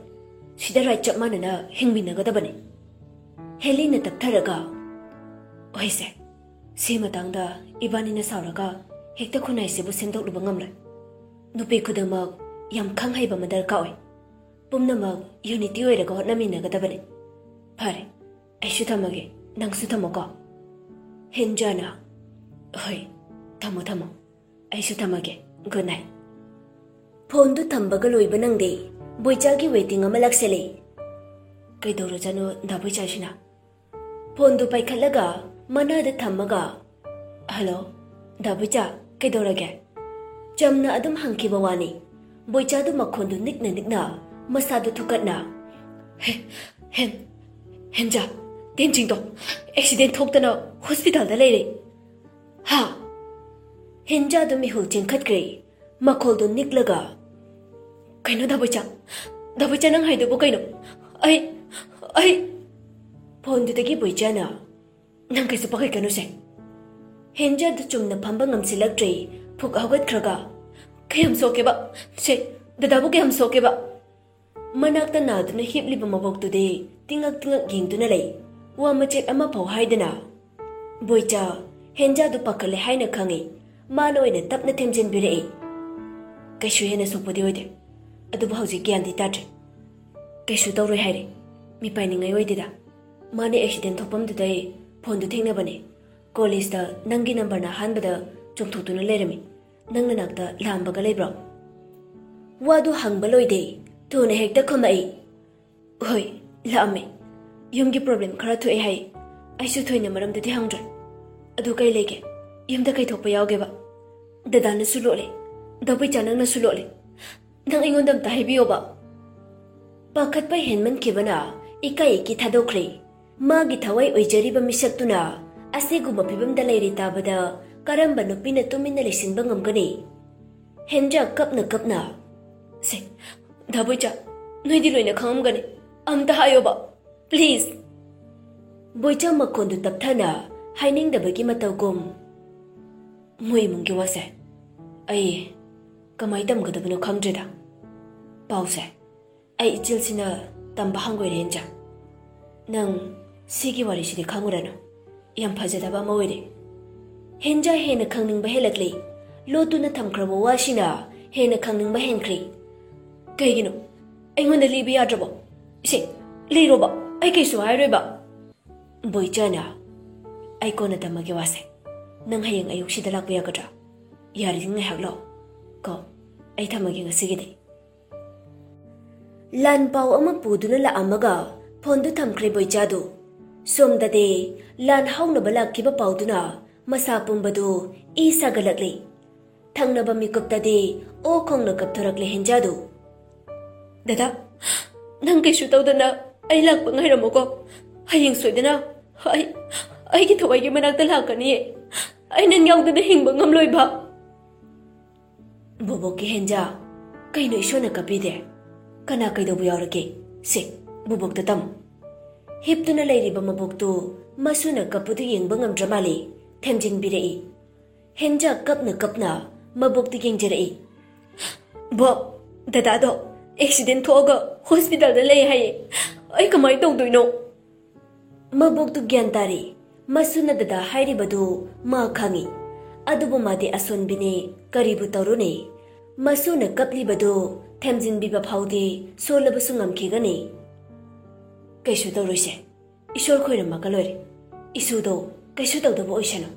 ꯁꯤꯗ right ꯆꯞ ꯃꯥꯟꯅꯅ ꯍꯤꯡꯃꯤꯟꯅꯒꯗꯕꯅꯤ꯫ ꯍꯦꯂꯤꯅ ꯇꯞꯊꯔꯒ, "ꯍꯣꯏꯁꯦ, ꯁꯤ ꯃꯇꯥꯡꯗ ꯏꯕꯥꯅꯤꯅ ꯁꯥꯎꯔꯒ ꯍꯦꯛꯇ ꯈꯨꯟꯅꯥꯏꯁꯤꯕꯨ ꯁꯦꯝꯗꯣꯛꯂꯨꯕ ꯉꯝꯂꯣꯏ꯫ ꯅꯨꯄꯤ ꯈꯨꯗꯤꯡꯃꯛ ꯌꯥꯝ ꯈꯪ ꯍꯩꯕ ꯑꯃ ꯗꯔꯀꯥꯔ ꯑꯣꯏ꯫ ꯄꯨꯝꯅꯃꯛ unity ꯑꯣꯏꯔꯒ ꯍꯣꯠꯅꯃꯤꯟꯅꯒꯗꯕꯅꯤ꯫ ꯐꯔꯦ, ꯑꯩꯁꯨ ꯊꯝꯃꯒꯦ, ꯅꯪꯁꯨ ꯊꯝꯃꯣꯀꯣ꯫" ꯍꯦꯟꯖꯥꯅ, "ꯍꯣꯏ, ꯊꯝꯃꯣ, ꯊꯝꯃꯣ꯫ ꯑꯩꯁꯨ ꯊꯝꯃꯒꯦ꯫ Good night꯫" ꯐꯣꯟꯗꯨ ꯊꯝꯕꯒ ꯂꯣꯏꯕ ꯅꯪꯗꯦ꯫ ꯕꯣꯏꯆꯥꯒꯤ waiting ꯑꯃ ꯂꯥꯛꯁꯜꯂꯦ꯫ ꯀꯩꯗꯧꯔꯖꯥꯠꯅꯣ ꯗꯥ ꯕꯣꯏꯆꯥꯁꯤꯅ? ꯐꯣꯟꯗꯨ ꯄꯥꯏꯈꯠꯂꯒ ꯃꯅꯥꯗ ꯊꯝꯃꯒ, "ꯍꯜꯂꯣ, ꯗꯥ ꯕꯣꯏꯆꯥ, ꯀꯩꯗꯧꯔꯒꯦ?" ꯆꯝꯅ ꯑꯗꯨꯝ ꯍꯪꯈꯤꯕ ꯋꯥꯅꯤ꯫ ꯕꯣꯏꯆꯥꯗꯨ ꯃꯈꯣꯟꯗꯨ ꯅꯤꯛꯅ ꯅꯤꯛꯅ ꯃꯁꯥꯗꯨ ꯊꯨꯀꯠꯅ, "ꯍꯦ, ꯍꯦꯟ, ꯍꯦꯟꯖꯥ, ꯇꯦꯟꯖꯤꯡꯗꯣ accident ꯊꯣꯛꯇꯅ hospitalꯗ ꯂꯩꯔꯦ꯫" "ꯍꯥ?" ꯍꯦꯟꯖꯥꯗꯨ ꯃꯤꯍꯨꯜ ꯆꯦꯟꯈꯠꯈ꯭ꯔꯦ꯫ ꯃꯈꯣꯜꯗꯨ ꯅꯤꯛꯂꯒ, "ꯀꯩꯅꯣ ꯗꯥ ꯕꯣꯏꯆꯥ? ꯗꯥ ꯕꯣꯏꯆꯥ, ꯅꯪ ꯍꯥꯏꯗꯨꯕꯨ ꯀꯩꯅꯣ? ꯑꯩ, ꯑꯩ!" ꯐꯣꯟꯗꯨꯗꯒꯤ ꯕꯣꯏꯆꯥꯅ, "ꯅꯪ ꯀꯩꯁꯨ ꯄꯥꯈꯠꯀꯅꯨꯁꯦ꯫" ꯍꯦꯟꯖꯥꯗꯨ ꯆꯨꯝꯅ ꯐꯝꯕ ꯉꯝꯁꯤꯜꯂꯛꯇ꯭ꯔꯦ꯫ ꯐꯨꯛ ꯍꯧꯒꯠꯈ꯭ꯔꯒ, "ꯀꯌꯥꯝ ꯁꯣꯛꯀꯦꯕ? ꯁꯦ, ꯗꯗꯥꯕꯨ ꯀꯌꯥꯝ ꯁꯣꯛꯀꯦꯕ?" ꯃꯅꯥꯛꯇ ꯅꯥꯗꯨꯅ ꯍꯤꯞꯂꯤꯕ ꯃꯕꯣꯛꯇꯨꯗꯤ ꯇꯤꯡꯉꯛ ꯇꯤꯡꯉꯛ ꯌꯦꯡꯗꯨꯅ ꯂꯩ꯫ ꯋꯥ ꯃꯆꯦꯠ ꯑꯃꯐꯥꯎ ꯍꯥꯏꯗꯅ꯫ ꯕꯣꯏꯆꯥ, ꯍꯦꯟꯖꯥꯗꯨ ꯄꯥꯈꯠꯂꯦ ꯍꯥꯏꯅ ꯈꯪꯏ꯫ ꯃꯥꯅ ꯑꯣꯏꯅ ꯇꯞꯅ ꯊꯦꯝꯖꯤꯟꯕꯤꯔꯛꯏ꯫ "ꯀꯩꯁꯨ ꯍꯦꯟꯅ ꯁꯣꯛꯄꯗꯤ ꯑꯣꯏꯗꯦ, ꯑꯗꯨꯕꯨ ꯍꯧꯖꯤꯛ ꯒ꯭ꯌꯥꯟꯗꯤ ꯇꯥꯗ꯭ꯔꯦ꯫ ꯀꯩꯁꯨ ꯇꯧꯔꯣꯏ ꯍꯥꯏꯔꯦ꯫ ꯃꯤꯄꯥꯏꯅꯤꯡꯉꯥꯏ ꯑꯣꯏꯗꯦꯗ꯫ ꯃꯥꯅ accident ꯊꯣꯛꯐꯝꯗꯨꯗꯩ ꯐꯣꯟꯗꯨ ꯊꯦꯡꯅꯕꯅꯦ꯫ ꯀꯣꯂꯦꯖꯇ ꯅꯪꯒꯤ ꯅꯝꯕꯔꯅ ꯑꯍꯥꯟꯕꯗ ꯆꯣꯡꯊꯣꯛꯇꯨꯅ ꯂꯩꯔꯝꯃꯤ꯫ ꯅꯪ ꯅꯅꯥꯛꯇ ꯂꯥꯛꯑꯝꯕꯒ ꯂꯩꯕ꯭ꯔꯣ?" ꯋꯥꯗꯨ ꯍꯪꯕ ꯂꯣꯏꯗꯦ꯫ ꯊꯨꯅ ꯍꯦꯛꯇ ꯈꯨꯝꯃꯛꯏ꯫ "ꯍꯣꯏ, ꯂꯥꯛꯑꯝꯃꯦ꯫ ꯌꯨꯝꯒꯤ problem ꯈꯔ ꯊꯣꯛꯑꯦ ꯍꯥꯏ꯫ ꯑꯩꯁꯨ ꯊꯣꯏꯅ ꯃꯔꯝꯗꯨꯗꯤ ꯍꯪꯗ꯭ꯔꯦ꯫ ꯑꯗꯨ ꯀꯩ ꯂꯩꯒꯦ? ꯌꯨꯝꯗ ꯀꯩ ꯊꯣꯛꯄ ꯌꯥꯎꯒꯦꯕ? ꯗꯗꯥꯅꯁꯨ ꯂꯣꯠꯂꯦ꯫ ꯗꯥꯕꯨꯏꯆꯥ, ꯅꯪꯅꯁꯨ ꯂꯣꯠꯂꯦ꯫ ꯅꯪ ꯑꯩꯉꯣꯟꯗ ꯑꯝꯇ ꯍꯥꯏꯕꯤꯌꯣꯕ꯫" ꯄꯥꯈꯠꯄ ꯍꯦꯟꯃꯟꯈꯤꯕꯅ ꯏꯀꯥꯏ ꯏꯀꯤ ꯊꯥꯗꯣꯛꯈ꯭ꯔꯦ꯫ ꯃꯥꯒꯤ ꯊꯋꯥꯏ ꯑꯣꯏꯖꯔꯤꯕ ꯃꯤꯁꯛꯇꯨꯅ ꯑꯁꯤꯒꯨꯝꯕ ꯐꯤꯕꯝꯗ ꯂꯩꯔꯤ ꯇꯥꯕꯗ ꯀꯔꯝꯕ ꯅꯨꯄꯤꯅ ꯇꯨꯃꯤꯟꯅ ꯂꯩꯁꯤꯟꯕ ꯉꯝꯒꯅꯤ? ꯍꯦꯟꯖꯥ ꯀꯞꯅ ꯀꯞꯅ, "ꯁꯦ, ꯗꯥꯕꯨꯏꯆꯥ, ꯅꯣꯏꯗꯤ ꯂꯣꯏꯅ ꯈꯪꯉꯝꯒꯅꯤ꯫ ꯑꯝꯇ ꯍꯥꯏꯌꯣꯕ, please꯫" ꯕꯣꯏꯆꯥ ꯃꯈꯣꯟꯗꯨ ꯇꯞꯊꯅ, ꯍꯥꯏꯅꯤꯡꯗꯕꯒꯤ ꯃꯇꯧꯒꯨꯝ, "ꯃꯣꯏ ꯏꯃꯨꯡꯒꯤ ꯋꯥꯁꯦ ꯑꯩ ꯀꯃꯥꯏ ꯇꯝꯒꯗꯕꯅꯣ ꯈꯪꯗ꯭ꯔꯦꯗ꯫ ꯄꯥꯎꯁꯦ ꯑꯩ ꯏꯆꯤꯜꯁꯤꯅ ꯇꯝꯕ ꯍꯪꯒꯣꯏꯔꯦ, ꯍꯦꯟꯖꯥ꯫ ꯅꯪ ꯁꯤꯒꯤ ꯋꯥꯔꯤꯁꯤꯗꯤ ꯈꯪꯉꯨꯔꯅꯨ꯫ ꯌꯥꯝ ꯐꯖꯗꯕ ꯑꯃ ꯑꯣꯏꯔꯦ꯫ ꯍꯦꯟꯖꯥ ꯍꯦꯟꯅ ꯈꯪꯅꯤꯡꯕ ꯍꯦꯜꯂꯛꯂꯦ꯫ ꯂꯣꯠꯇꯨꯅ ꯊꯝꯈ꯭ꯔꯕ ꯋꯥꯁꯤꯅ ꯍꯦꯟꯅ ꯈꯪꯅꯤꯡꯕ ꯍꯦꯟꯈ꯭ꯔꯦ꯫ "ꯀꯩꯒꯤꯅꯣ? ꯑꯩꯉꯣꯟꯗ ꯂꯤꯕ ꯌꯥꯗ꯭ꯔꯕꯣ? ꯏꯁꯦ, ꯂꯤꯔꯣꯕ, ꯑꯩ ꯀꯩꯁꯨ ꯍꯥꯏꯔꯣꯏꯕ꯫" "ꯕꯣꯏꯆꯥꯅ, ꯑꯩ ꯀꯣꯟꯅ ꯇꯝꯃꯒꯦ ꯋꯥꯁꯦ꯫ ꯅꯪ ꯍꯌꯦꯡ ꯑꯌꯨꯛꯁꯤꯗ ꯂꯥꯛꯄ ꯌꯥꯒꯗ꯭ꯔꯥ? ꯌꯥꯔꯗꯤ ꯉꯥꯏꯍꯥꯛ ꯂꯥꯛꯑꯣ꯫ ꯀꯣ, ꯑꯩ ꯊꯝꯃꯒꯦ ꯉꯁꯤꯒꯤꯗꯤ꯫" ꯂꯥꯟ ꯄꯥꯎ ꯑꯃ ꯄꯨꯗꯨꯅ ꯂꯥꯛꯑꯝꯃꯒ ꯐꯣꯟꯗꯨ ꯊꯝꯈ꯭ꯔꯦ ꯕꯣꯏꯆꯥꯗꯨ꯫ ꯁꯣꯝꯗꯗꯤ ꯂꯥꯟ ꯍꯧꯅꯕ ꯂꯥꯛꯈꯤꯕ ꯄꯥꯎꯗꯨꯅ ꯃꯁꯥ ꯄꯨꯝꯕꯗꯨ ꯏ ꯁꯥꯒꯠꯂꯛꯂꯤ꯫ ꯊꯪꯅꯕ ꯃꯤꯀꯨꯞꯇꯗꯤ ꯑꯣ ꯈꯣꯡꯅ ꯀꯞꯊꯣꯔꯛꯂꯦ ꯍꯦꯟꯖꯥꯗꯨ꯫ "ꯗꯗꯥ, ꯅꯪ ꯀꯩꯁꯨ ꯇꯧꯗꯅ ꯑꯩ ꯂꯥꯛꯄ ꯉꯥꯏꯔꯝꯃꯨꯀꯣ꯫ ꯍꯌꯦꯡ ꯁꯣꯏꯗꯅ ꯑꯩ, ꯑꯩꯒꯤ ꯊꯋꯥꯏꯒꯤ ꯃꯅꯥꯛꯇ ꯂꯥꯛꯀꯅꯤꯌꯦ꯫ ꯑꯩ ꯅꯪ ꯌꯥꯎꯗꯅ ꯍꯤꯡꯕ ꯉꯝꯂꯣꯏꯕ꯫" ꯕꯣꯕꯣꯛꯀꯤ ꯍꯦꯟꯖꯥ, ꯀꯩꯅꯣ ꯏꯁꯣꯔꯅ ꯀꯞꯄꯤꯗꯦ? ꯀꯅꯥ ꯀꯩꯗꯧꯕ ꯌꯥꯎꯔꯒꯦ? ꯁꯦ, ꯕꯣꯕꯣꯛꯇ ꯇꯝꯃꯨ꯫ ꯍꯤꯞꯇꯨꯅ ꯂꯩꯔꯤꯕ ꯃꯕꯣꯛꯇꯨ ꯃꯁꯨꯅ ꯀꯞꯄꯗꯨ ꯌꯦꯡꯕ ꯉꯝꯗ꯭ꯔ ꯃꯥꯜꯂꯦ, ꯊꯦꯝꯖꯤꯟꯕꯤꯔꯛꯏ꯫ ꯍꯦꯟꯖꯥ ꯀꯞꯅ ꯀꯞꯅ ꯃꯕꯣꯛꯇ ꯌꯦꯡꯖꯔꯛꯏ꯫ "ꯕꯣꯛ, ꯗꯗꯥꯗꯣ ꯑꯦꯛꯁꯤꯗꯦꯟ ꯊꯣꯛꯑꯒ ꯍꯣꯁꯄꯤꯇꯥꯜꯗ ꯂꯩ ꯍꯥꯏꯌꯦ꯫ ꯑꯩ ꯀꯃꯥꯏꯅ ꯇꯧꯗꯣꯏꯅꯣ?" ꯃꯕꯣꯛꯇꯨ ꯒ꯭ꯌꯥꯟ ꯇꯥꯔꯦ꯫ ꯃꯁꯨꯅ ꯗꯗꯥ ꯍꯥꯏꯔꯤꯕꯗꯨ ꯃꯥ ꯈꯪꯏ꯫ ꯑꯗꯨꯕꯨ ꯃꯥꯗꯤ ꯑꯁꯣꯟꯕꯤꯅꯦ, ꯀꯔꯤꯕꯨ ꯇꯧꯔꯨꯅꯤ? ꯃꯁꯨꯅ ꯀꯞꯂꯤꯕꯗꯨ ꯊꯦꯝꯖꯤꯟꯕꯤꯕ ꯐꯥꯎꯗꯤ ꯁꯣꯜꯂꯕꯁꯨ ꯉꯝꯈꯤꯒꯅꯤ꯫ "ꯀꯩꯁꯨ ꯇꯧꯔꯣꯏꯁꯦ, ꯏꯁꯣꯔ ꯈꯣꯏꯔꯝꯃꯒ ꯂꯣꯏꯔꯦ꯫ ꯏꯁꯨꯗꯣ ꯀꯩꯁꯨ ꯇꯧꯗꯕ ꯑꯣꯏꯁꯅꯨ꯫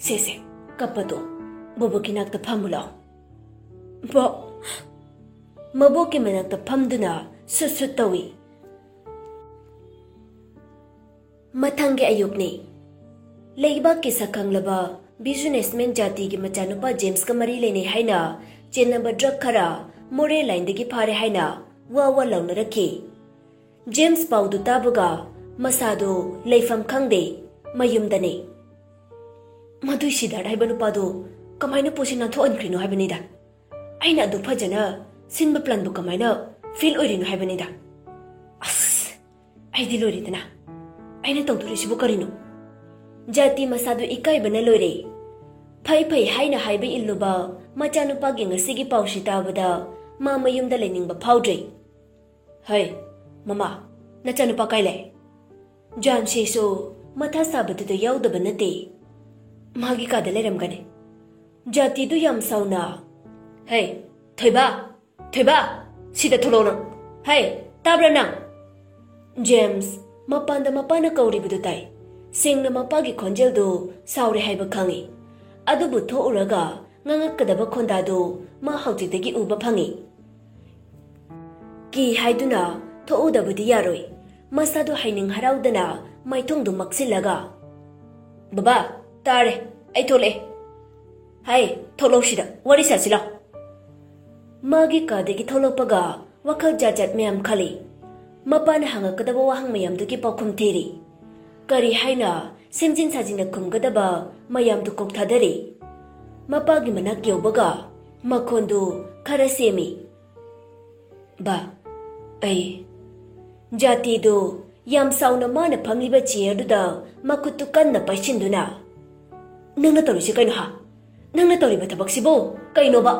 ꯁꯦ, ꯁꯦ, ꯀꯞꯄꯗꯣ ꯕꯣꯕꯣꯛꯀꯤ ꯅꯥꯛꯇ ꯐꯝꯃꯨ ꯂꯥꯛꯑꯣ꯫" ꯕꯣꯛ꯫ ꯃꯕꯣꯛꯀꯤ ꯃꯅꯥꯛꯇ ꯐꯝꯗꯨꯅ ꯁꯨꯠ ꯁꯨꯠ ꯇꯧꯏ꯫ ꯃꯊꯪꯒꯤ ꯑꯌꯨꯛꯅꯤ꯫ ꯂꯩꯕꯥꯛꯀꯤ ꯁꯛꯈꯪꯂꯕ ꯕꯤꯖꯤꯅꯦꯁꯃꯦꯟ ꯖꯥꯇꯤꯒꯤ ꯃꯆꯥꯅꯨꯄꯥ ꯖꯦꯝꯁꯀ ꯃꯔꯤ ꯂꯩꯅꯩ ꯍꯥꯏꯅ ꯆꯦꯟꯅꯕ ꯗ꯭ꯔꯒ ꯈꯔ ꯃꯣꯔꯦ ꯂꯥꯏꯟꯗꯒꯤ ꯐꯥꯔꯦ ꯍꯥꯏꯅ ꯋꯥ ꯋꯥ ꯂꯥꯎꯅꯔꯛꯈꯤ꯫ ꯖꯦꯝꯁ ꯄꯥꯎꯗꯨ ꯇꯥꯕꯒ ꯃꯁꯥꯗꯨ ꯂꯩꯐꯝ ꯈꯪꯗꯦ, ꯃꯌꯨꯝꯗꯅꯤ꯫ "ꯃꯗꯨꯏ ꯁꯤꯗꯥꯔꯠ ꯍꯥꯏꯕ ꯅꯨꯄꯥꯗꯨ ꯀꯃꯥꯏꯅ ꯄꯣꯠꯁꯤ ꯅꯥꯟꯊꯣꯛꯍꯟꯈ꯭ꯔꯤꯅꯣ ꯍꯥꯏꯕꯅꯤꯗ꯫ ꯑꯩꯅ ꯑꯗꯨ ꯐꯖꯅ ꯁꯤꯟꯕ ꯄ꯭ꯂꯥꯟꯕꯨ ꯀꯃꯥꯏꯅ ꯐꯦꯜ ꯑꯣꯏꯔꯤꯅꯣ ꯍꯥꯏꯕꯅꯤꯗ꯫ ꯑꯁ, ꯑꯩꯗꯤ ꯂꯣꯏꯔꯦꯗꯅ꯫ ꯑꯩꯅ ꯇꯧꯗꯣꯔꯤꯁꯤꯕꯨ ꯀꯔꯤꯅꯣ?" ꯖꯥꯇꯤ ꯃꯁꯥꯗꯨ ꯏꯀꯥꯏꯕꯅ ꯂꯣꯏꯔꯦ꯫ ꯐꯩ ꯐꯩ ꯍꯥꯏꯅ ꯍꯥꯏꯕ ꯏꯜꯂꯨꯕ ꯃꯆꯥꯅꯨꯄꯥꯒꯤ ꯉꯁꯤꯒꯤ ꯄꯥꯎꯁꯤ ꯇꯥꯕꯗ ꯃꯥ ꯃꯌꯨꯝꯗ ꯂꯩꯅꯤꯡꯕ ꯐꯥꯎꯗ꯭ꯔꯦ꯫ "ꯍꯩ, ꯃꯃꯥ, ꯅꯆꯥꯅꯨꯄꯥ ꯀꯥꯏ ꯂꯩ?" ꯖꯥꯟꯁꯤꯁꯨ ꯃꯊꯥ ꯁꯥꯕꯗꯨꯗ ꯌꯥꯎꯗꯕ ꯅꯠꯇꯦ꯫ "ꯃꯥꯒꯤ ꯀꯥꯗ ꯂꯩꯔꯝꯒꯅꯤ꯫" ꯖꯥꯇꯤꯗꯨ ꯌꯥꯝ ꯁꯥꯎꯅ, "ꯍꯩ, ꯊꯣꯏꯕ! ꯊꯣꯏꯕ! ꯁꯤꯗ ꯊꯣꯛꯂꯛꯑꯣ ꯅꯪ! ꯍꯩ, ꯇꯥꯕ꯭ꯔꯥ ꯅꯪ?" ꯖꯦꯝꯁ ꯃꯄꯥꯟꯗ ꯃꯄꯥꯅ ꯀꯧꯔꯤꯕꯗꯨ ꯇꯥꯏ꯫ ꯁꯦꯡꯅ ꯃꯄꯥꯒꯤ ꯈꯣꯟꯖꯦꯜꯗꯨ ꯁꯥꯎꯔꯦ ꯍꯥꯏꯕ ꯈꯪꯏ꯫ ꯑꯗꯨꯕꯨ ꯊꯣꯛꯎꯔꯒ ꯉꯥꯡꯉꯛꯀꯗꯕ ꯈꯣꯟꯗꯥꯗꯨ ꯃꯥ ꯍꯧꯖꯤꯛꯇꯒꯤ ꯎꯕ ꯐꯪꯏ꯫ ꯀꯤ ꯍꯥꯏꯗꯨꯅ ꯊꯣꯛꯎꯗꯕꯗꯤ ꯌꯥꯔꯣꯏ꯫ ꯃꯁꯥꯗꯨ ꯍꯩꯅꯤꯡ ꯍꯔꯥꯎꯗꯅ ꯃꯥꯏꯊꯣꯡꯗꯨ ꯃꯛꯁꯤꯜꯂꯒ, "ꯕꯕꯥ, ꯇꯥꯔꯦ, ꯑꯩ ꯊꯣꯛꯂꯛꯑꯦ꯫ ꯍꯥꯏ, ꯊꯣꯛꯂꯛꯎ ꯁꯤꯗ, ꯋꯥꯔꯤ ꯁꯥꯁꯤ ꯂꯥꯎ꯫" ꯃꯥꯒꯤ ꯀꯥꯗꯒꯤ ꯊꯣꯛꯂꯛꯄꯒ ꯋꯥꯈꯜ ꯖꯥꯠ ꯖꯥꯠ ꯃꯌꯥꯝ ꯈꯜꯂꯤ꯫ ꯃꯄꯥꯅ ꯍꯪꯉꯛꯀꯗꯕ ꯋꯥꯍꯪ ꯃꯌꯥꯝꯗꯨꯒꯤ ꯄꯥꯎꯈꯨꯝ ꯊꯤꯔꯤ꯫ ꯀꯔꯤ ꯍꯥꯏꯅ ꯁꯦꯝꯖꯤꯟ ꯁꯥꯖꯤꯟꯅ ꯈꯨꯝꯒꯗꯕ ꯃꯌꯥꯝꯗꯨ ꯀꯣꯛ ꯊꯥꯗꯔꯤ꯫ ꯃꯄꯥꯒꯤ ꯃꯅꯥꯛ ꯌꯧꯕꯒ ꯃꯈꯣꯟꯗꯨ ꯈꯔ ꯁꯦꯝꯃꯤ꯫ "ꯕꯥ, ꯑꯩ꯫" ꯖꯥꯇꯤꯗꯨ ꯌꯥꯝ ꯁꯥꯎꯅ ꯃꯥꯅ ꯐꯝꯂꯤꯕ ꯆꯤꯌꯔꯗꯨꯗ ꯃꯈꯨꯠꯇꯨ ꯀꯟꯅ ꯄꯥꯏꯁꯤꯟꯗꯨꯅ, "ꯅꯪꯅ ꯇꯧꯔꯤꯁꯤ ꯀꯩꯅꯣ ꯍꯥ? ꯅꯪꯅ ꯇꯧꯔꯤꯕ ꯊꯕꯛꯁꯤꯕꯨ ꯀꯩꯅꯣꯕ?"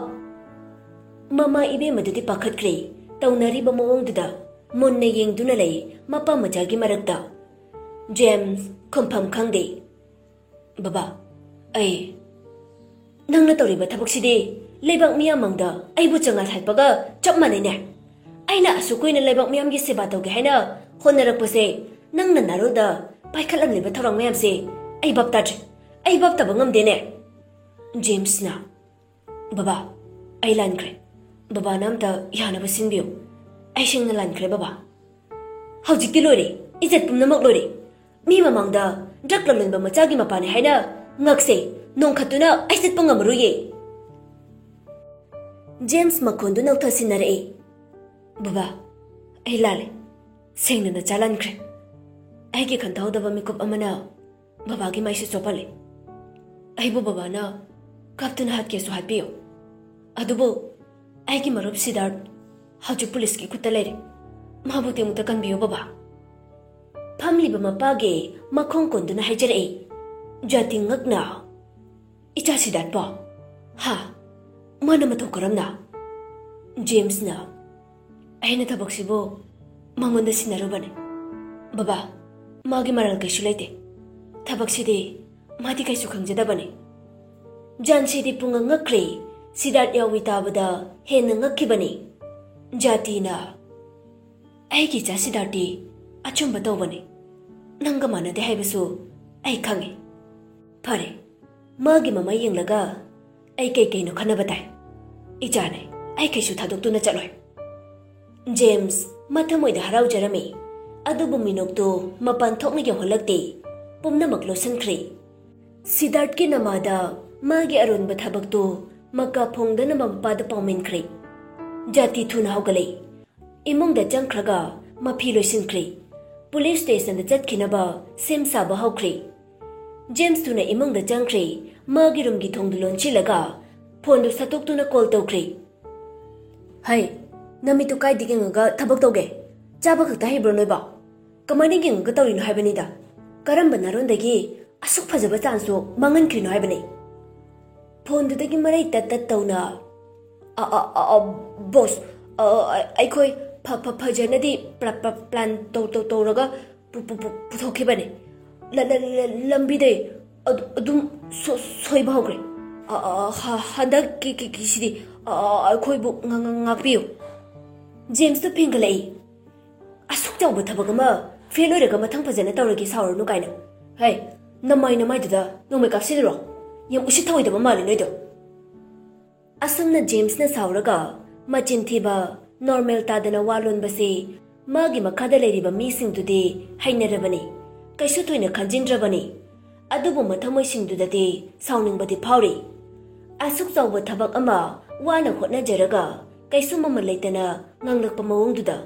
ꯃꯃꯥ ꯏꯕꯦꯝꯃꯗꯨꯗꯤ ꯄꯥꯈꯠꯈ꯭ꯔꯦ꯫ ꯇꯧꯅꯔꯤꯕ ꯃꯑꯣꯡꯗꯨꯗ ꯃꯨꯟꯅ ꯌꯦꯡꯗꯨꯅ ꯂꯩ ꯃꯄꯥ ꯃꯆꯥꯒꯤ ꯃꯔꯛꯇ꯫ ꯖꯦꯝꯁ ꯈꯨꯝꯐꯝ ꯈꯪꯗꯦ꯫ "ꯕꯕꯥ, ꯑꯩ꯫" "ꯅꯪꯅ ꯇꯧꯔꯤꯕ ꯊꯕꯛꯁꯤꯗꯤ ꯂꯩꯕꯥꯛ ꯃꯤꯌꯥꯝ ꯃꯥꯡꯗ ꯑꯩꯕꯨ ꯆꯉꯥꯏ ꯍꯠꯄꯒ ꯆꯞ ꯃꯥꯟꯅꯩꯅꯦ꯫ ꯑꯩꯅ ꯑꯁꯨꯛ ꯀꯨꯏꯅ ꯂꯩꯕꯥꯛ ꯃꯤꯌꯥꯝꯒꯤ ꯁꯦꯕꯥ ꯇꯧꯒꯦ ꯍꯥꯏꯅ ꯍꯣꯠꯅꯔꯛꯄꯁꯦ ꯅꯪꯅ ꯅꯥꯔꯣꯜꯗ ꯄꯥꯏꯈꯠꯂꯝꯂꯤꯕ ꯊꯧꯔꯥꯡ ꯃꯌꯥꯝꯁꯦ ꯑꯩ ꯚꯥꯞ ꯇꯥꯗ꯭ꯔꯦ꯫ ꯑꯩ ꯚꯥꯞ ꯇꯥꯕ ꯉꯝꯗꯦꯅꯦ꯫" ꯖꯦꯝꯁꯅ, "ꯕꯕꯥ, ꯑꯩ ꯂꯥꯟꯈ꯭ꯔꯦ꯫ ꯕꯕꯥꯅ ꯑꯝꯇ ꯌꯥꯅꯕ ꯁꯤꯟꯕꯤꯌꯨ꯫ ꯑꯩ ꯁꯦꯡꯅ ꯂꯥꯟꯈ꯭ꯔꯦ ꯕꯕꯥ꯫ ꯍꯧꯖꯤꯛꯇꯤ ꯂꯣꯏꯔꯦ꯫ ꯏꯖꯠ ꯄꯨꯝꯅꯃꯛ ꯂꯣꯏꯔꯦ꯫ ꯃꯤ ꯃꯃꯥꯡꯗ ꯗ꯭ꯔꯒ ꯂꯂꯣꯟꯕ ꯃꯆꯥꯒꯤ ꯃꯄꯥꯅꯦ ꯍꯥꯏꯅ ꯉꯛꯁꯦ ꯅꯣꯡꯈꯠꯇꯨꯅ ꯑꯩ ꯆꯠꯄ ꯉꯝꯃꯔꯣꯏꯌꯦ꯫" ꯖꯦꯝꯁ ꯃꯈꯣꯟꯗꯨ ꯅꯧꯊꯁꯤꯟꯅꯔꯛꯏ꯫ "ꯕꯕꯥ, ꯑꯩ ꯂꯥꯜꯂꯦ꯫ ꯁꯦꯡꯅ ꯅꯆꯥ ꯂꯥꯟꯈ꯭ꯔꯦ꯫" ꯑꯩꯒꯤ ꯈꯟꯊꯍꯧꯗꯕ ꯃꯤꯀꯨꯞ ꯑꯃꯅ ꯕꯕꯥꯒꯤ ꯃꯥꯏꯁꯨ ꯆꯣꯞꯍꯜꯂꯦ꯫ "ꯑꯩꯕꯨ ꯕꯕꯥꯅ ꯀꯥꯞꯇꯨꯅ ꯍꯥꯠꯀꯦꯁꯨ ꯍꯥꯠꯄꯤꯌꯨ꯫ ꯑꯗꯨꯕꯨ ꯑꯩꯒꯤ ꯃꯔꯨꯞ ꯁꯤꯗꯥꯔꯠ ꯍꯧꯖꯤꯛ ꯄꯨꯂꯤꯁꯀꯤ ꯈꯨꯠꯇ ꯂꯩꯔꯦ꯫ ꯃꯥꯕꯨꯗꯤ ꯑꯃꯨꯛꯇ ꯀꯟꯕꯤꯌꯨ ꯕꯕꯥ꯫" ꯐꯝꯂꯤꯕ ꯃꯄꯥꯒꯤ ꯃꯈꯣꯡ ꯀꯣꯟꯗꯨꯅ ꯍꯥꯏꯖꯔꯛꯏ꯫ ꯖꯥꯇꯤ ꯉꯛꯅ, "ꯏꯆꯥ ꯁꯤꯗꯥꯔꯠꯄꯣ?" "ꯍꯥ? ꯃꯥꯅ ꯃꯇꯧ ꯀꯔꯝꯅ?" "ꯖꯦꯝꯁꯅ ꯑꯩꯅ ꯊꯕꯛꯁꯤꯕꯨ ꯃꯉꯣꯟꯗ ꯁꯤꯟꯅꯔꯨꯕꯅꯦ꯫ ꯕꯕꯥ, ꯃꯥꯒꯤ ꯃꯔꯜ ꯀꯩꯁꯨ ꯂꯩꯇꯦ꯫ ꯊꯕꯛꯁꯤꯗꯤ ꯃꯥꯗꯤ ꯀꯩꯁꯨ ꯈꯪꯖꯗꯕꯅꯦ꯫" ꯖꯥꯟꯁꯤꯗꯤ ꯄꯨꯡꯉꯛ ꯉꯛꯈ꯭ꯔꯦ꯫ ꯁꯤꯗꯥꯔꯠ ꯌꯥꯎꯏ ꯇꯥꯕꯗ ꯍꯦꯟꯅ ꯉꯛꯈꯤꯕꯅꯤ꯫ ꯖꯥꯇꯤꯅ, "ꯑꯩꯒꯤ ꯏꯆꯥ ꯁꯤꯗꯥꯔꯠꯇꯤ ꯑꯆꯨꯝꯕ ꯇꯧꯕꯅꯤ꯫ ꯅꯪꯒ ꯃꯥꯟꯅꯗꯦ ꯍꯥꯏꯕꯁꯨ ꯑꯩ ꯈꯪꯉꯤ꯫ ꯐꯔꯦ, ꯃꯥꯒꯤ ꯃꯃꯥ ꯌꯦꯡꯂꯒ ꯑꯩ ꯀꯩ ꯀꯩꯅꯣ ꯈꯟꯅꯕ ꯇꯥꯏ꯫ ꯏꯆꯥꯅꯦ, ꯑꯩ ꯀꯩꯁꯨ ꯊꯥꯗꯣꯛꯇꯨꯅ ꯆꯠꯂꯣꯏ꯫" ꯖꯦꯝꯁ ꯃꯊꯃꯣꯏꯗ ꯍꯔꯥꯎꯖꯔꯝꯃꯤ, ꯑꯗꯨꯕꯨ ꯃꯤꯅꯣꯛꯇꯨ ꯃꯄꯥꯟ ꯊꯣꯛꯅ ꯌꯧꯍꯜꯂꯛꯇꯦ꯫ ꯄꯨꯝꯅꯃꯛ ꯂꯣꯠꯁꯤꯟꯈ꯭ꯔꯦ꯫ ꯁꯤꯗꯥꯔꯠꯀꯤ ꯅꯃꯥꯗ ꯃꯥꯒꯤ ꯑꯔꯣꯟꯕ ꯊꯕꯛꯇꯨ ꯃꯀꯥ ꯐꯣꯡꯗꯅꯕ ꯃꯄꯥꯗ ꯄꯥꯎꯃꯤꯟꯈ꯭ꯔꯦ꯫ ꯖꯥꯇꯤ ꯊꯨꯅ ꯍꯧꯒꯠꯂꯛꯏ꯫ ꯏꯃꯨꯡꯗ ꯆꯪꯈ꯭ꯔꯒ ꯃꯐꯤ ꯂꯣꯏꯁꯤꯟꯈ꯭ꯔꯦ꯫ ꯄꯨꯂꯤꯁ ꯁ꯭ꯇꯦꯁꯟꯗ ꯆꯠꯈꯤꯅꯕ ꯁꯦꯝ ꯁꯥꯕ ꯍꯧꯈ꯭ꯔꯦ꯫ ꯖꯦꯝꯁ ꯊꯨꯅ ꯏꯃꯨꯡꯗ ꯆꯪꯈ꯭ꯔꯦ꯫ ꯃꯥꯒꯤ ꯔꯨꯝꯒꯤ ꯊꯣꯡꯗꯨ ꯂꯣꯟꯁꯤꯜꯂꯒ ꯐꯣꯟꯗꯨ ꯁꯠꯇꯣꯛꯇꯨꯅ ꯀꯣꯜ ꯇꯧꯈ꯭ꯔꯦ꯫ "ꯍꯩ, ꯅꯃꯤꯠꯇꯨ ꯀꯥꯏꯗ ꯌꯦꯡꯉꯒ ꯊꯕꯛ ꯇꯧꯒꯦ? ꯆꯥꯕ ꯈꯛꯇ ꯍꯩꯕ꯭ꯔꯣ ꯅꯣꯏꯕꯣ? ꯀꯃꯥꯏꯅ ꯌꯦꯡꯉꯒ ꯇꯧꯔꯤꯅꯣ ꯍꯥꯏꯕꯅꯤꯗ? ꯀꯔꯝꯕ ꯅꯥꯔꯣꯟꯗꯒꯤ ꯑꯁꯨꯛ ꯐꯖꯕ ꯆꯥꯟꯁꯇꯣ ꯃꯥꯡꯍꯟꯈ꯭ꯔꯤꯅꯣ ꯍꯥꯏꯕꯅꯤ?" ꯐꯣꯟꯗꯨꯗꯒꯤ ꯃꯔꯩ ꯇꯠ ꯇꯠ ꯇꯧꯅ, "ꯑ, ꯑ, ꯑ, ꯑ, ꯕꯣꯁ, ꯑ, ꯑ, ꯑꯩꯈꯣꯏ ꯐ-, ꯐ-, ꯐꯖꯅꯗꯤ ꯄ꯭ꯂ-, ꯄ꯭ꯂ-, ꯄ꯭ꯂꯥꯟ ꯇꯧ-, ꯇꯧ-, ꯇꯧꯔꯒ ꯄꯨ-, ꯄꯨ-, ꯄꯨ-, ꯄꯨꯊꯣꯛꯈꯤꯕꯅꯤ꯫ ꯂ-, ꯂ-, ꯂ-, ꯂꯝꯕꯤꯗꯩ ꯑꯗꯨ-, ꯑꯗꯨꯝ ꯁꯣ-, ꯁꯣꯏꯕ ꯍꯧꯈ꯭ꯔꯦ꯫ ꯑ, ꯑ, ꯑ, ꯍ-, ꯍꯟꯗꯛꯀꯤ, ꯀꯤ-, ꯀꯤꯁꯤꯗꯤ, ꯑ, ꯑ, ꯑ, ꯑꯩꯈꯣꯏꯕꯨ ꯉ-, ꯉ-, ꯉꯥꯛꯄꯤꯌꯨ꯫" ꯖꯦꯝꯁꯇꯨ ꯐꯦꯡꯒꯠꯂꯛꯏ꯫ "ꯑꯁꯨꯛ ꯆꯥꯎꯕ ꯊꯕꯛ ꯑꯃ ꯐꯦꯜ ꯑꯣꯏꯔꯒ ꯃꯊꯪ ꯐꯖꯅ ꯇꯧꯔꯒꯦ ꯁꯥꯎꯔꯅꯨ ꯀꯥꯏꯅ꯫ ꯍꯩ, ꯅꯃꯥꯏ ꯅꯃꯥꯏꯗꯨꯗ ꯅꯣꯡꯃꯩ ꯀꯥꯞꯁꯤꯜꯂꯨꯔꯣ꯫ ꯌꯥꯝ ꯎꯁꯤꯠ ꯊꯑꯣꯏꯗꯕ ꯃꯥꯜꯂꯦ ꯅꯣꯏꯗꯣ꯫" ꯑꯁꯨꯝꯅ ꯖꯦꯝꯁꯅ ꯁꯥꯎꯔꯒ ꯃꯆꯤꯟ ꯊꯤꯕ, ꯅꯣꯔꯃꯦꯜ ꯇꯥꯗꯅ ꯋꯥ ꯂꯣꯟꯕꯁꯤ ꯃꯥꯒꯤ ꯃꯈꯥꯗ ꯂꯩꯔꯤꯕ ꯃꯤꯁꯤꯡꯗꯨꯗꯤ ꯍꯩꯅꯔꯕꯅꯤ, ꯀꯩꯁꯨ ꯊꯣꯏꯅ ꯈꯟꯖꯤꯟꯗ꯭ꯔꯕꯅꯤ꯫ ꯑꯗꯨꯕꯨ ꯃꯊꯃꯣꯏꯁꯤꯡꯗꯨꯗꯗꯤ ꯁꯥꯎꯅꯤꯡꯕꯗꯤ ꯐꯥꯎꯔꯤ꯫ ꯑꯁꯨꯛ ꯆꯥꯎꯕ ꯊꯕꯛ ꯑꯃ ꯋꯥꯅ ꯍꯣꯠꯅꯖꯔꯒ ꯀꯩꯁꯨ ꯃꯃꯜ ꯂꯩꯇꯅ ꯉꯥꯡꯂꯛꯄ ꯃꯑꯣꯡꯗꯨꯗ꯫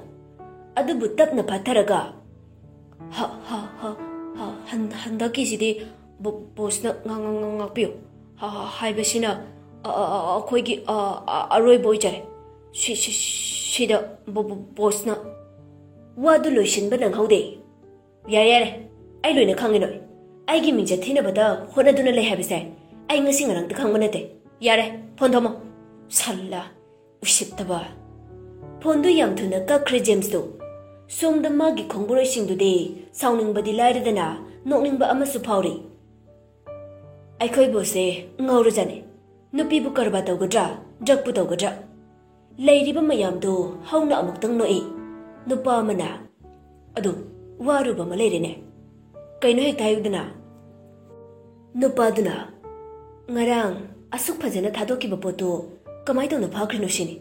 ꯑꯗꯨꯕꯨ ꯇꯞꯅ ꯐꯥꯊꯔꯒ, "ꯍ-, ꯍ-, ꯍ-, ꯍ-, ꯍꯟ-, ꯍꯟꯗꯛꯀꯤꯁꯤꯗꯤ ꯕꯣ-, ꯕꯣꯁꯅ ꯉ-, ꯉ-, ꯉ-, ꯉꯥꯛꯄꯤꯌꯨ꯫ ꯍ-, ꯍ-, ꯍꯥꯏꯕꯁꯤꯅ, ꯑ-, ꯑ-, ꯑ-, ꯑꯩꯈꯣꯏꯒꯤ, ꯑ-, ꯑ-, ꯑꯔꯣꯏꯕ ꯑꯣꯏꯖꯔꯦ꯫ ꯁꯤ-, ꯁꯤ-, ꯁꯤꯗ ꯕꯣ-, ꯕꯣ-, ꯕꯣꯁꯅ꯫" ꯋꯥꯗꯨ ꯂꯣꯏꯁꯤꯟꯕ ꯅꯪꯍꯧꯗꯦ꯫ "ꯌꯥꯔꯦ, ꯌꯥꯔꯦ, ꯑꯩ ꯂꯣꯏꯅ ꯈꯪꯉꯦ ꯅꯣꯏ꯫ ꯑꯩꯒꯤ ꯃꯤꯡꯆꯠ ꯊꯤꯅꯕꯗ ꯍꯣꯠꯅꯗꯨꯅ ꯂꯩ ꯍꯥꯏꯕꯁꯦ ꯑꯩ ꯉꯁꯤ ꯉꯔꯥꯡꯇ ꯈꯪꯕ ꯅꯠꯇꯦ꯫ ꯌꯥꯔꯦ, ꯐꯣꯟ ꯊꯝꯃꯣ꯫ ꯁꯜꯂꯥ, ꯎꯁꯤꯠꯇꯕ꯫ ꯐꯣꯟꯗꯨ ꯌꯥꯝ ꯊꯨꯅ ꯀꯛꯈ꯭ꯔꯦ ꯖꯦꯝꯁꯇꯨ꯫ ꯁꯣꯝꯗ ꯃꯥꯒꯤ ꯈꯣꯡꯕꯨꯔꯣꯏꯁꯤꯡꯗꯨꯗꯤ ꯁꯥꯎꯅꯤꯡꯕꯗꯤ ꯂꯥꯏꯔꯗꯅ ꯅꯣꯛꯅꯤꯡꯕ ꯑꯃꯁꯨ ꯐꯥꯎꯔꯤ꯫ ꯑꯩꯈꯣꯏ ꯕꯣꯁꯁꯦ ꯉꯥꯎꯔꯖꯥꯠꯅꯤ꯫ ꯅꯨꯄꯤꯕꯨ ꯀꯔꯕꯥꯔ ꯇꯧꯒꯗ꯭ꯔꯥ, ꯗ꯭ꯔꯒꯄꯨ ꯇꯧꯒꯗ꯭ꯔꯥ? ꯂꯩꯔꯤꯕ ꯃꯌꯥꯝꯗꯨ ꯍꯧꯅ ꯑꯃꯨꯛꯇꯪ ꯅꯣꯛꯏ꯫ ꯅꯨꯄꯥ ꯑꯃꯅ, "ꯑꯗꯨ ꯋꯥꯔꯨꯕ ꯑꯃ ꯂꯩꯔꯦꯅꯦ꯫ ꯀꯩꯅꯣ ꯍꯦꯛꯇ ꯍꯥꯏꯌꯨꯗꯅ?" ꯅꯨꯄꯥꯗꯨꯅ, "ꯉꯔꯥꯡ ꯑꯁꯨꯛ ꯐꯖꯅ ꯊꯥꯗꯣꯛꯈꯤꯕ ꯄꯣꯠꯇꯨ ꯀꯃꯥꯏ ꯇꯧꯅ ꯐꯥꯈ꯭ꯔꯤꯅꯣ ꯁꯤꯅꯤ꯫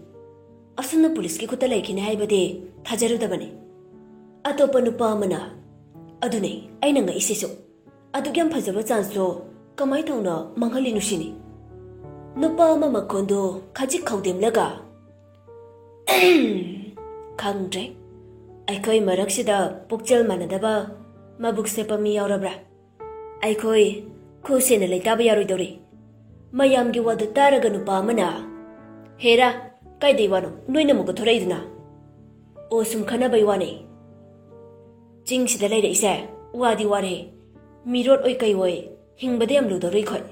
ꯑꯁꯨꯝꯅ ꯄꯨꯂꯤꯁꯀꯤ ꯈꯨꯠꯇ ꯂꯩꯈꯤꯅꯤ ꯍꯥꯏꯕꯗꯤ ꯊꯥꯖꯔꯨꯗꯕꯅꯤ꯫" ꯑꯇꯣꯞꯄ ꯅꯨꯄꯥ ꯑꯃꯅ, "ꯑꯗꯨꯅꯦ ꯑꯩꯅ ꯉꯛꯏꯁꯤꯁꯨ꯫ ꯑꯗꯨꯛ ꯌꯥꯝ ꯐꯖꯕ ꯆꯥꯟꯁꯇꯣ ꯀꯃꯥꯏ ꯇꯧꯅ ꯃꯥꯡꯍꯜꯂꯤꯅꯣ ꯁꯤꯅꯤ?" ꯅꯨꯄꯥ ꯑꯃ ꯃꯈꯣꯟꯗꯣ ꯈꯖꯤꯛ ꯈꯧꯗꯦꯝꯂꯒ, "ꯈꯪꯗ꯭ꯔꯦ, ꯑꯩꯈꯣꯏ ꯃꯔꯛꯁꯤꯗ ꯄꯨꯛꯆꯦꯜ ꯃꯥꯟꯅꯗꯕ ꯃꯕꯨꯛ ꯁꯦꯞꯄ ꯃꯤ ꯌꯥꯎꯔꯕ꯭ꯔꯥ? ꯑꯩꯈꯣꯏ ꯈꯨ ꯁꯦꯟꯅ ꯂꯩꯇꯥꯕ ꯌꯥꯔꯣꯏꯗꯧꯔꯤ꯫" ꯃꯌꯥꯝꯒꯤ ꯋꯥꯗꯨ ꯇꯥꯔꯒ ꯅꯨꯄꯥ ꯑꯃꯅ, "ꯍꯦꯔꯥ, ꯀꯥꯏꯗꯩ ꯋꯥꯅꯣ ꯅꯣꯏꯅ ꯑꯃꯨꯛꯀ ꯊꯣꯔꯛꯏꯗꯨꯅ?" "ꯑꯣ, ꯁꯨꯝ ꯈꯟꯅꯕꯩ ꯋꯥꯅꯦ꯫ ꯆꯤꯡꯁꯤꯗ ꯂꯩꯔꯛꯏꯁꯦ ꯋꯥꯗꯤ ꯋꯥꯔꯦ꯫ ꯃꯤꯔꯣꯠ ꯑꯣꯏ ꯀꯩ ꯑꯣꯏ ꯍꯤꯡꯕꯗ ꯌꯥꯝ ꯂꯨꯗꯧꯔꯤ ꯑꯩꯈꯣꯏ꯫"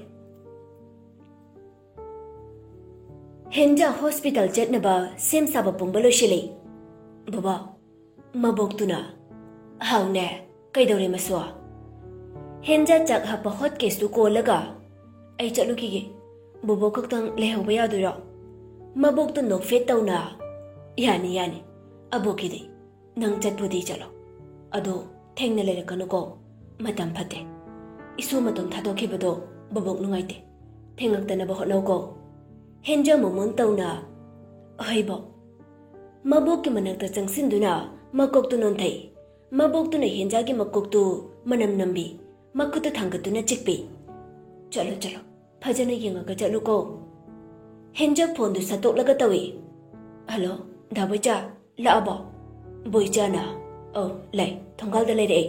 ꯍꯦꯟꯖꯥ ꯍꯣꯁꯄꯤꯇꯥꯜ ꯆꯠꯅꯕ ꯁꯦꯝ ꯁꯥꯕ ꯄꯨꯝꯕ ꯂꯣꯏꯁꯤꯜꯂꯤ꯫ "ꯕꯕꯥ," ꯃꯕꯣꯛꯇꯨꯅ, "ꯍꯥꯎꯅꯦ, ꯀꯩꯗꯧꯔꯦ ꯃꯁꯨ?" ꯍꯦꯟꯖꯥ ꯆꯥꯛ ꯍꯥꯞꯄ ꯍꯣꯠ ꯀꯦꯁꯇꯨ ꯀꯣꯜꯂꯒ, "ꯑꯩ ꯆꯠꯂꯨꯈꯤꯒꯦ꯫ ꯕꯣꯕꯣꯛ ꯈꯛꯇꯪ ꯂꯩꯍꯧꯕ ꯌꯥꯗꯣꯏꯔꯣ?" ꯃꯕꯣꯛꯇꯨ ꯅꯣꯛꯐꯦꯠ ꯇꯧꯅ, "ꯌꯥꯅꯤ, ꯌꯥꯅꯤ꯫ ꯑꯕꯣꯛꯀꯤꯗꯤ ꯅꯪ ꯆꯠꯄꯨꯗꯤ ꯆꯠꯂꯣ꯫ ꯑꯗꯣ ꯊꯦꯡꯅ ꯂꯩꯔꯛꯀꯅꯨꯀꯣ꯫ ꯃꯇꯝ ꯐꯠꯇꯦ꯫ ꯏꯁꯨ ꯃꯇꯣꯝ ꯊꯥꯗꯣꯛꯈꯤꯕꯗꯣ ꯕꯣꯕꯣꯛ ꯅꯨꯡꯉꯥꯏꯇꯦ꯫ ꯊꯦꯡꯉꯛꯇꯅꯕ ꯍꯣꯠꯅꯧꯀꯣ꯫" ꯍꯦꯟꯖꯥ ꯃꯣꯃꯣꯟ ꯇꯧꯅ, "ꯍꯩꯕꯣ꯫" ꯃꯕꯣꯛꯀꯤ ꯃꯅꯥꯛꯇ ꯆꯪꯁꯤꯟꯗꯨꯅ ꯃꯀꯣꯛꯇꯨ ꯅꯣꯟꯊꯩ꯫ ꯃꯕꯣꯛꯇꯨꯅ ꯍꯦꯟꯖꯥꯒꯤ ꯃꯀꯣꯛꯇꯨ ꯃꯅꯝ ꯅꯝꯕꯤ, ꯃꯈꯨꯠꯇ ꯊꯥꯡꯒꯠꯇꯨꯅ ꯆꯤꯛꯄꯤ꯫ "ꯆꯠꯂꯣ, ꯆꯠꯂꯣ, ꯐꯖꯅ ꯌꯦꯡꯉꯒ ꯆꯠꯂꯨꯀꯣ꯫" ꯍꯦꯟꯖꯥ ꯐꯣꯟꯗꯨ ꯁꯠꯇꯣꯛꯂꯒ ꯇꯧꯏ꯫ "ꯍꯜꯂꯣ, ꯗꯥ ꯕꯣꯏꯆꯥ, ꯂꯥꯛꯑꯕꯣ?" ꯕꯣꯏꯆꯥꯅ, "ꯑꯧ, ꯂꯩ, ꯊꯣꯡꯒꯥꯜꯗ ꯂꯩꯔꯦ ꯑꯩ꯫"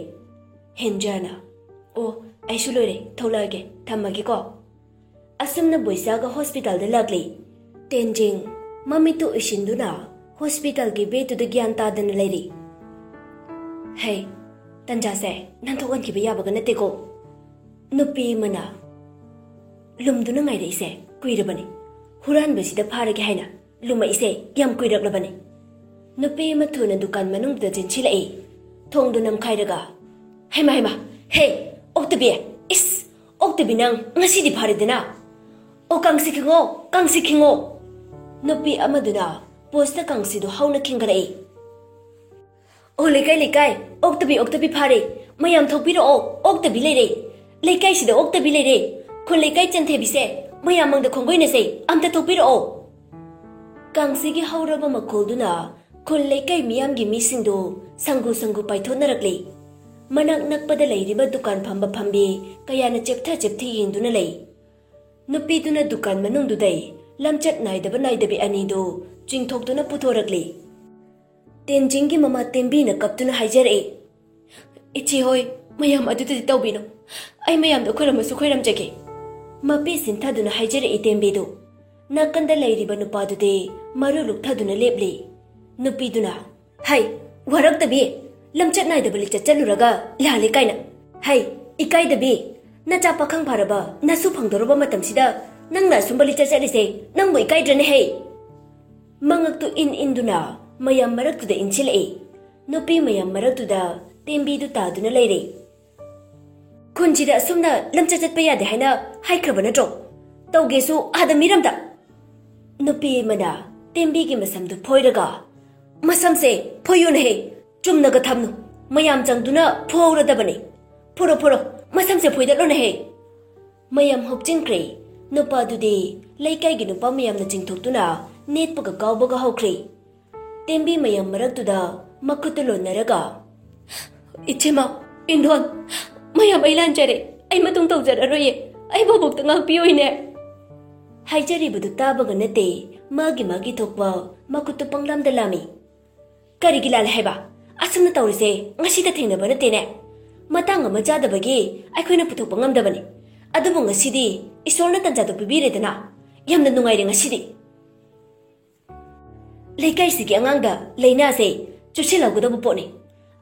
ꯍꯦꯟꯖꯥꯅ, "ꯑꯣ, ꯑꯩꯁꯨ ꯂꯣꯏꯔꯦ, ꯊꯣꯛꯂꯛꯑꯒꯦ, ꯊꯝꯃꯒꯦꯀꯣ꯫" ꯑꯁꯨꯝꯅ ꯕꯣꯏꯆꯥꯒ ꯍꯣꯁꯄꯤꯇꯥꯜꯗ ꯂꯥꯛꯂꯤ꯫ ꯇꯦꯟꯖꯤꯡ ꯃꯃꯤꯠꯇꯨ ꯎꯏꯁꯤꯟꯗꯨꯅ ꯍꯣꯁꯄꯤꯇꯥꯜꯒꯤ ꯕꯦꯗꯇꯨꯗ ꯒ꯭ꯌꯥꯟ ꯇꯥꯗꯅ ꯂꯩꯔꯤ꯫ "ꯍꯦ, ꯇꯟꯖꯥꯁꯦ ꯅꯥꯟꯊꯣꯛꯍꯟꯈꯤꯕ ꯌꯥꯕꯒ ꯅꯠꯇꯦꯀꯣ꯫" ꯅꯨꯄꯤ ꯑꯃꯅ, ꯂꯨꯝꯗꯨꯅ ꯉꯥꯏꯔꯛꯏꯁꯦ ꯀꯨꯏꯔꯕꯅꯤ꯫ ꯍꯨꯔꯥꯟꯕꯁꯤꯗ ꯐꯥꯔꯒꯦ ꯍꯥꯏꯅ ꯂꯨꯝꯃꯛꯏꯁꯦ ꯌꯥꯝ ꯀꯨꯏꯔꯛꯂꯕꯅꯤ꯫ ꯅꯨꯄꯤ ꯑꯃ ꯊꯨꯅ ꯗꯨꯀꯥꯟ ꯃꯅꯨꯡꯗꯨꯗ ꯆꯦꯟꯁꯤꯜꯂꯛꯏ꯫ ꯊꯣꯡꯗꯨ ꯅꯝꯈꯥꯏꯔꯒ, "ꯍꯩꯃꯥ, ꯍꯩꯃꯥ, ꯍꯦ, ꯑꯣꯛꯇꯕꯤ, ꯏꯁ, ꯑꯣꯛꯇꯕꯤ ꯅꯪ ꯉꯁꯤꯗꯤ ꯐꯥꯔꯦꯗꯅ꯫ ꯑꯣ, ꯀꯥꯡꯁꯤ ꯈꯤꯡꯉꯣ, ꯀꯥꯡꯁꯤ ꯈꯤꯡꯉꯣ!" ꯅꯨꯄꯤ ꯑꯃꯗꯨꯅ ꯄꯣꯁꯇ ꯀꯥꯡꯁꯤꯗꯨ ꯍꯧꯅ ꯈꯤꯡꯒꯠꯂꯛꯏ꯫ "ꯑꯣ, ꯂꯩꯀꯥꯏ, ꯂꯩꯀꯥꯏ, ꯑꯣꯛꯇꯕꯤ, ꯑꯣꯛꯇꯕꯤ ꯐꯥꯔꯦ! ꯃꯌꯥꯝ ꯊꯣꯛꯄꯤꯔꯛꯑꯣ, ꯑꯣꯛꯇꯕꯤ ꯂꯩꯔꯦ! ꯂꯩꯀꯥꯏꯁꯤꯗ ꯑꯣꯛꯇꯕꯤ ꯂꯩꯔꯦ! ꯈꯨꯜ ꯂꯩꯀꯥꯏ ꯆꯦꯟꯊꯕꯤꯁꯦ, ꯃꯌꯥꯝ ꯃꯥꯡꯗ ꯈꯣꯡꯒꯣꯏꯅꯁꯦ, ꯑꯝꯇ ꯊꯣꯛꯄꯤꯔꯛꯑꯣ!" ꯀꯥꯡꯁꯤꯒꯤ ꯍꯧꯔꯕ ꯃꯈꯣꯜꯗꯨꯅ ꯈꯨꯜ ꯂꯩꯀꯥꯏ ꯃꯤꯌꯥꯝꯒꯤ ꯃꯤꯁꯤꯡꯗꯨ ꯁꯪꯒꯨ ꯁꯪꯒꯨ ꯄꯥꯏꯊꯣꯛꯅꯔꯛꯂꯤ꯫ ꯃꯅꯥꯛ ꯅꯛꯄꯗ ꯂꯩꯔꯤꯕ ꯗꯨꯀꯥꯟ ꯐꯝꯕ ꯐꯝꯕꯤ ꯀꯌꯥꯅ ꯆꯦꯞꯊ ꯆꯦꯞꯊ ꯌꯦꯡꯗꯨꯅ ꯂꯩ꯫ ꯅꯨꯄꯤꯗꯨꯅ ꯗꯨꯀꯥꯟ ꯃꯅꯨꯡꯗꯨꯗꯩ ꯂꯝꯆꯠ ꯅꯥꯏꯗꯕ ꯅꯥꯏꯗꯕꯤ ꯑꯅꯤꯗꯨ ꯆꯤꯡꯊꯣꯛꯇꯨꯅ ꯄꯨꯊꯣꯔꯛꯂꯤ꯫ ꯇꯦꯟꯖꯤꯡꯒꯤ ꯃꯃꯥ ꯇꯦꯝꯕꯤꯅ ꯀꯞꯇꯨꯅ ꯍꯥꯏꯖꯔꯛꯏ, "ꯏꯆꯦ ꯍꯣꯏ, ꯃꯌꯥꯝ ꯑꯗꯨꯗꯗꯤ ꯇꯧꯕꯤꯅꯨ꯫ ꯑꯩ ꯃꯌꯥꯝꯗꯣ ꯈꯣꯏꯔꯝꯃꯁꯨ ꯈꯣꯏꯔꯝꯖꯒꯦ꯫" ꯃꯄꯤ ꯁꯤꯟꯊꯗꯨꯅ ꯍꯥꯏꯖꯔꯛꯏ ꯇꯦꯝꯕꯤꯗꯨ꯫ ꯅꯥꯀꯟꯗ ꯂꯩꯔꯤꯕ ꯅꯨꯄꯥꯗꯨꯗꯤ ꯃꯔꯨ ꯂꯨꯛꯊꯗꯨꯅ ꯂꯦꯞꯂꯤ꯫ ꯅꯨꯄꯤꯗꯨꯅ, "ꯍꯩ, ꯋꯥꯔꯛꯇꯕꯤ! ꯂꯝꯆꯠ ꯅꯥꯏꯗꯕ ꯂꯤꯆꯠ ꯆꯠꯂꯨꯔꯒ ꯂꯥꯜꯂꯦ ꯀꯥꯏꯅ꯫ ꯍꯩ, ꯏꯀꯥꯏꯗꯕꯤ! ꯅꯆꯥ ꯄꯥꯈꯪ ꯐꯥꯔꯕ ꯅꯁꯨ ꯐꯪꯗꯧꯔꯕ ꯃꯇꯝꯁꯤꯗ ꯅꯪꯅ ꯑꯁꯨꯝꯕ ꯂꯤꯆꯠ ꯆꯠꯂꯤꯁꯦ ꯅꯪꯕꯨ ꯏꯀꯥꯏꯗ꯭ꯔꯅꯦ ꯍꯩ?" ꯃꯉꯛꯇꯨ ꯏꯟ ꯏꯟꯗꯨꯅ ꯃꯌꯥꯝ ꯃꯔꯛꯇꯨꯗ ꯏꯟꯁꯤꯜꯂꯛꯏ꯫ ꯅꯨꯄꯤ ꯃꯌꯥꯝ ꯃꯔꯛꯇꯨꯗ ꯇꯦꯝꯕꯤꯗꯨ ꯇꯥꯗꯨꯅ ꯂꯩꯔꯦ꯫ "ꯈꯨꯟꯁꯤꯗ ꯑꯁꯨꯝꯅ ꯂꯝꯆꯠ ꯆꯠꯄ ꯌꯥꯗꯦ ꯍꯥꯏꯅ ꯍꯥꯏꯈ꯭ꯔꯕ ꯅꯠꯇ꯭ꯔꯣ? ꯇꯧꯒꯦꯁꯨ ꯑꯥꯗ ꯃꯤꯔꯝꯗ!" ꯅꯨꯄꯤ ꯑꯃꯅ ꯇꯦꯝꯕꯤꯒꯤ ꯃꯁꯝꯗꯨ ꯐꯣꯏꯔꯒ, "ꯃꯁꯝꯁꯦ ꯐꯣꯏꯌꯨꯅꯍꯦ, ꯆꯨꯝꯅꯒ ꯊꯝꯅꯨ, ꯃꯌꯥꯝ ꯆꯪꯗꯨꯅ ꯐꯣꯍꯧꯔꯗꯕꯅꯤ꯫ ꯐꯨꯔꯣ, ꯐꯨꯔꯣ, ꯃꯁꯝꯁꯦ ꯐꯣꯏꯗꯠꯂꯣꯅꯍꯦ!" ꯃꯌꯥꯝ ꯍꯨꯞꯆꯤꯟꯈ꯭ꯔꯦ꯫ ꯅꯨꯄꯥꯗꯨꯗꯤ ꯂꯩꯀꯥꯏꯒꯤ ꯅꯨꯄꯥ ꯃꯌꯥꯝꯅ ꯆꯤꯡꯊꯣꯛꯇꯨꯅ ꯅꯦꯠꯄꯒ ꯀꯥꯎꯕꯒ ꯍꯧꯈ꯭ꯔꯦ꯫ ꯇꯦꯝꯕꯤ ꯃꯌꯥꯝ ꯃꯔꯛꯇꯨꯗ ꯃꯈꯨꯠꯇꯨ ꯂꯣꯟꯅꯔꯒ, "ꯏꯆꯦꯃ, ꯏꯟꯗꯣꯟ, ꯃꯌꯥꯝ ꯑꯩ ꯂꯥꯟꯖꯔꯦ, ꯑꯩ ꯃꯇꯨꯡ ꯇꯧꯖꯔꯔꯣꯏꯌꯦ, ꯑꯩ ꯚꯥꯕꯣꯛꯇ ꯉꯥꯛꯄꯤꯌꯣꯏꯅꯦ!" ꯍꯥꯏꯖꯔꯤꯕꯗꯨ ꯇꯥꯕꯒ ꯅꯠꯇꯦ, ꯃꯥꯒꯤ ꯃꯥꯒꯤ ꯊꯣꯛꯄ ꯃꯈꯨꯠꯇꯨ ꯄꯪꯂꯥꯝꯗ ꯂꯥꯝꯃꯤ꯫ "ꯀꯔꯤꯒꯤ ꯂꯥꯜꯂꯦ ꯍꯥꯏꯕ? ꯑꯁꯨꯝꯅ ꯇꯧꯔꯤꯁꯦ ꯉꯁꯤꯗ ꯊꯦꯡꯅꯕ ꯅꯠꯇꯦꯅꯦ꯫ ꯃꯇꯥꯡ ꯑꯃ ꯆꯥꯗꯕꯒꯤ ꯑꯩꯈꯣꯏꯅ ꯄꯨꯊꯣꯛꯄ ꯉꯝꯗꯕꯅꯤ꯫ ꯑꯗꯨꯕꯨ ꯉꯁꯤꯗꯤ ꯏꯁꯣꯔꯅ ꯇꯟꯖꯥꯗꯨ ꯄꯤꯕꯤꯔꯦꯗꯅ, ꯌꯥꯝꯅ ꯅꯨꯡꯉꯥꯏꯔꯦ ꯉꯁꯤꯗꯤ꯫" ꯂꯩꯀꯥꯏꯁꯤꯒꯤ ꯑꯉꯥꯡꯗ ꯂꯥꯏꯅꯥꯁꯦ ꯆꯨꯁꯤꯜꯍꯧꯒꯗꯕ ꯄꯣꯠꯅꯤ꯫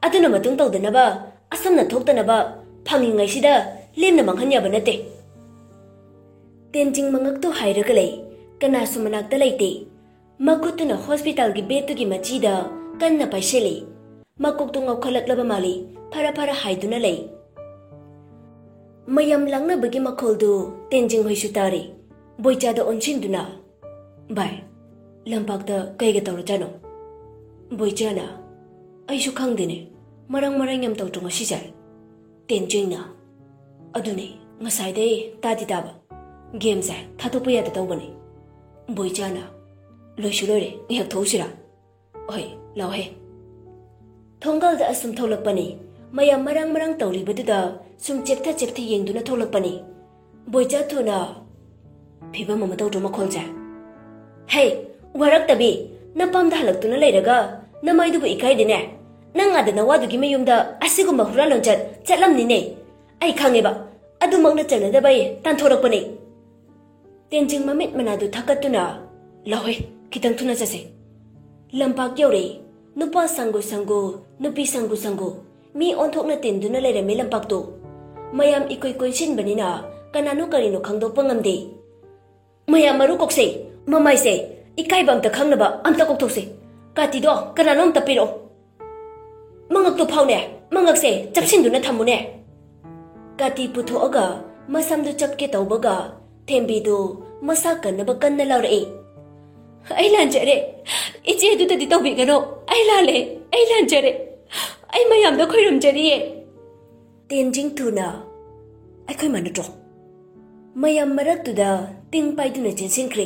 ꯑꯗꯨꯅ ꯃꯇꯨꯡ ꯇꯧꯗꯅꯕ, ꯑꯁꯨꯝꯅ ꯊꯣꯛꯇꯅꯕ ꯐꯪꯉꯤꯉꯩꯁꯤꯗ ꯂꯦꯝꯅ ꯃꯥꯡꯍꯟ ꯌꯥꯕ ꯅꯠꯇꯦ꯫ ꯇꯦꯟꯖꯤꯡ ꯃꯉꯛꯇꯨ ꯍꯥꯏꯔꯒ ꯂꯩ꯫ ꯀꯅꯥꯁꯨ ꯃꯅꯥꯛꯇ ꯂꯩꯇꯦ꯫ ꯃꯈꯨꯠꯇꯨꯅ ꯍꯣꯁꯄꯤꯇꯥꯜꯒꯤ ꯕꯦꯗꯇꯨꯒꯤ ꯃꯆꯤꯗ ꯀꯟꯅ ꯄꯥꯏꯁꯤꯜꯂꯤ꯫ ꯃꯀꯣꯛꯇꯨ ꯉꯥꯎꯈꯠꯂꯛꯂꯕ ꯃꯥꯜꯂꯤ꯫ ꯐꯔ ꯐꯔ ꯍꯥꯏꯗꯨꯅ ꯂꯩ꯫ ꯃꯌꯥꯝ ꯂꯥꯡꯅꯕꯒꯤ ꯃꯈꯣꯜꯗꯨ ꯇꯦꯟꯖꯤꯡ ꯍꯣꯏꯁꯨ ꯇꯥꯔꯦ꯫ ꯕꯣꯏꯆꯥꯗ ꯑꯣꯟꯁꯤꯟꯗꯨꯅ, "ꯚꯥꯏ, ꯂꯝꯄꯥꯛꯇ ꯀꯩꯒ ꯇꯧꯔꯖꯥꯠꯅꯣ?" ꯕꯣꯏꯆꯥꯅ, "ꯑꯩꯁꯨ ꯈꯪꯗꯦꯅꯦ, ꯃꯔꯪ ꯃꯔꯪ ꯌꯥꯝ ꯇꯧꯗ꯭ꯔꯣ ꯉꯁꯤꯁꯦ?" ꯇꯦꯟꯖꯤꯡꯅ, "ꯑꯗꯨꯅꯦ, ꯉꯁꯥꯏꯗꯩ ꯇꯥꯗꯤ ꯇꯥꯕ꯫ ꯒꯦꯝꯁꯦ ꯊꯥꯗꯣꯛꯄ ꯌꯥꯗ ꯇꯧꯕꯅꯦ꯫" ꯕꯣꯏꯆꯥꯅ, "ꯂꯣꯏꯁꯨ ꯂꯣꯏꯔꯦ, ꯉꯥꯏꯍꯥꯛ ꯊꯣꯛꯎꯁꯤꯔꯥ?" "ꯍꯣꯏ, ꯂꯥꯎꯍꯦ꯫" ꯊꯣꯡꯒꯥꯜꯗ ꯑꯁꯨꯝ ꯊꯣꯛꯂꯛꯄꯅꯤ꯫ ꯃꯌꯥꯝ ꯃꯔꯥꯡ ꯃꯔꯥꯡ ꯇꯧꯔꯤꯕꯗꯨꯗ ꯁꯨꯝ ꯆꯦꯞꯊ ꯆꯦꯞꯊ ꯌꯦꯡꯗꯨꯅ ꯊꯣꯛꯂꯛꯄꯅꯤ꯫ ꯕꯣꯏꯆꯥ ꯊꯨꯅ, "ꯐꯤꯕꯝ ꯑꯃ ꯇꯧꯗ꯭ꯔꯣ ꯃꯈꯣꯜꯁꯦ?" "ꯍꯦ, ꯋꯥꯔꯛꯇꯕꯤ, ꯅꯄꯥꯝꯗ ꯍꯜꯂꯛꯇꯨꯅ ꯂꯩꯔꯒ ꯅꯃꯥꯏꯗꯨꯕꯨ ꯏꯀꯥꯏꯗꯦꯅꯦ꯫ ꯅꯪ ꯑꯥꯗ ꯅꯋꯥꯗꯨꯒꯤ ꯃꯌꯨꯝꯗ ꯑꯁꯤꯒꯨꯝꯕ ꯍꯨꯔꯥꯟ ꯂꯣꯟꯆꯠ ꯆꯠꯂꯝꯅꯤꯅꯦ꯫ ꯑꯩ ꯈꯪꯉꯦꯕ, ꯑꯗꯨꯃꯛꯅ ꯆꯟꯅꯗꯕ ꯑꯩ ꯇꯥꯟꯊꯣꯔꯛꯄꯅꯦ꯫" ꯇꯦꯟꯖꯤꯡ ꯃꯃꯤꯠ ꯃꯅꯥꯗꯨ ꯊꯛꯀꯠꯇꯨꯅ, "ꯂꯥꯎꯍꯦ, ꯈꯤꯇꯪ ꯊꯨꯅ ꯆꯠꯁꯦ꯫" ꯂꯝꯄꯥꯛ ꯌꯧꯔꯦ꯫ ꯅꯨꯄꯥ ꯁꯪꯒꯨ ꯁꯪꯒꯨ, ꯅꯨꯄꯤ ꯁꯪꯒꯨ ꯁꯪꯒꯨ, ꯃꯤ ꯑꯣꯟꯊꯣꯛꯅ ꯇꯤꯟꯗꯨꯅ ꯂꯩꯔꯝꯃꯤ ꯂꯝꯄꯥꯛꯇꯨ꯫ ꯃꯌꯥꯝ ꯏꯀꯣꯏ ꯀꯣꯏꯁꯤꯟꯕꯅꯤꯅ ꯀꯅꯥꯅꯣ ꯀꯔꯤꯅꯣ ꯈꯪꯗꯣꯛꯄ ꯉꯝꯗꯦ꯫ "ꯃꯌꯥꯝ ꯃꯔꯨ ꯀꯣꯛꯁꯦ, ꯃꯃꯥꯏꯁꯦ, ꯏꯀꯥꯏꯕ ꯑꯝꯇ ꯈꯪꯅꯕ ꯑꯝꯇ ꯀꯣꯛꯊꯣꯛꯁꯦ꯫ ꯀꯥꯇꯤꯗꯣ ꯀꯅꯥꯅꯣ ꯑꯝꯇ ꯄꯤꯔꯛꯑꯣ꯫ ꯃꯉꯛꯇꯣ ꯐꯥꯎꯅꯦ, ꯃꯉꯛꯁꯦ ꯆꯞꯁꯤꯟꯗꯨꯅ ꯊꯝꯃꯨꯅꯦ꯫" ꯀꯥꯇꯤ ꯄꯨꯊꯣꯛꯑꯒ ꯃꯁꯝꯗꯨ ꯆꯞꯀꯦ ꯇꯧꯕꯒ ꯊꯦꯝꯕꯤꯗꯨ ꯃꯁꯥ ꯀꯟꯅꯕ ꯀꯟꯅ ꯂꯥꯎꯔꯛꯏ꯫ "ꯑꯩ ꯂꯥꯟꯖꯔꯦ꯫ ꯏꯆꯦ ꯑꯗꯨꯗꯗꯤ ꯇꯧꯕꯤꯒꯅꯨ꯫ ꯑꯩ ꯂꯥꯜꯂꯦ꯫ ꯑꯩ ꯂꯥꯟꯖꯔꯦ꯫ ꯑꯩ ꯃꯌꯥꯝꯗ ꯈꯣꯏꯔꯝꯖꯔꯤꯌꯦ꯫" ꯇꯦꯟꯖꯤꯡ ꯊꯨꯅ, "ꯑꯩꯈꯣꯏ ꯃꯥ ꯅꯠꯇ꯭ꯔꯣ?" ꯃꯌꯥꯝ ꯃꯔꯛꯇꯨꯗ ꯇꯤꯡ ꯄꯥꯏꯗꯨꯅ ꯆꯦꯟꯁꯤꯟꯈ꯭ꯔꯦ꯫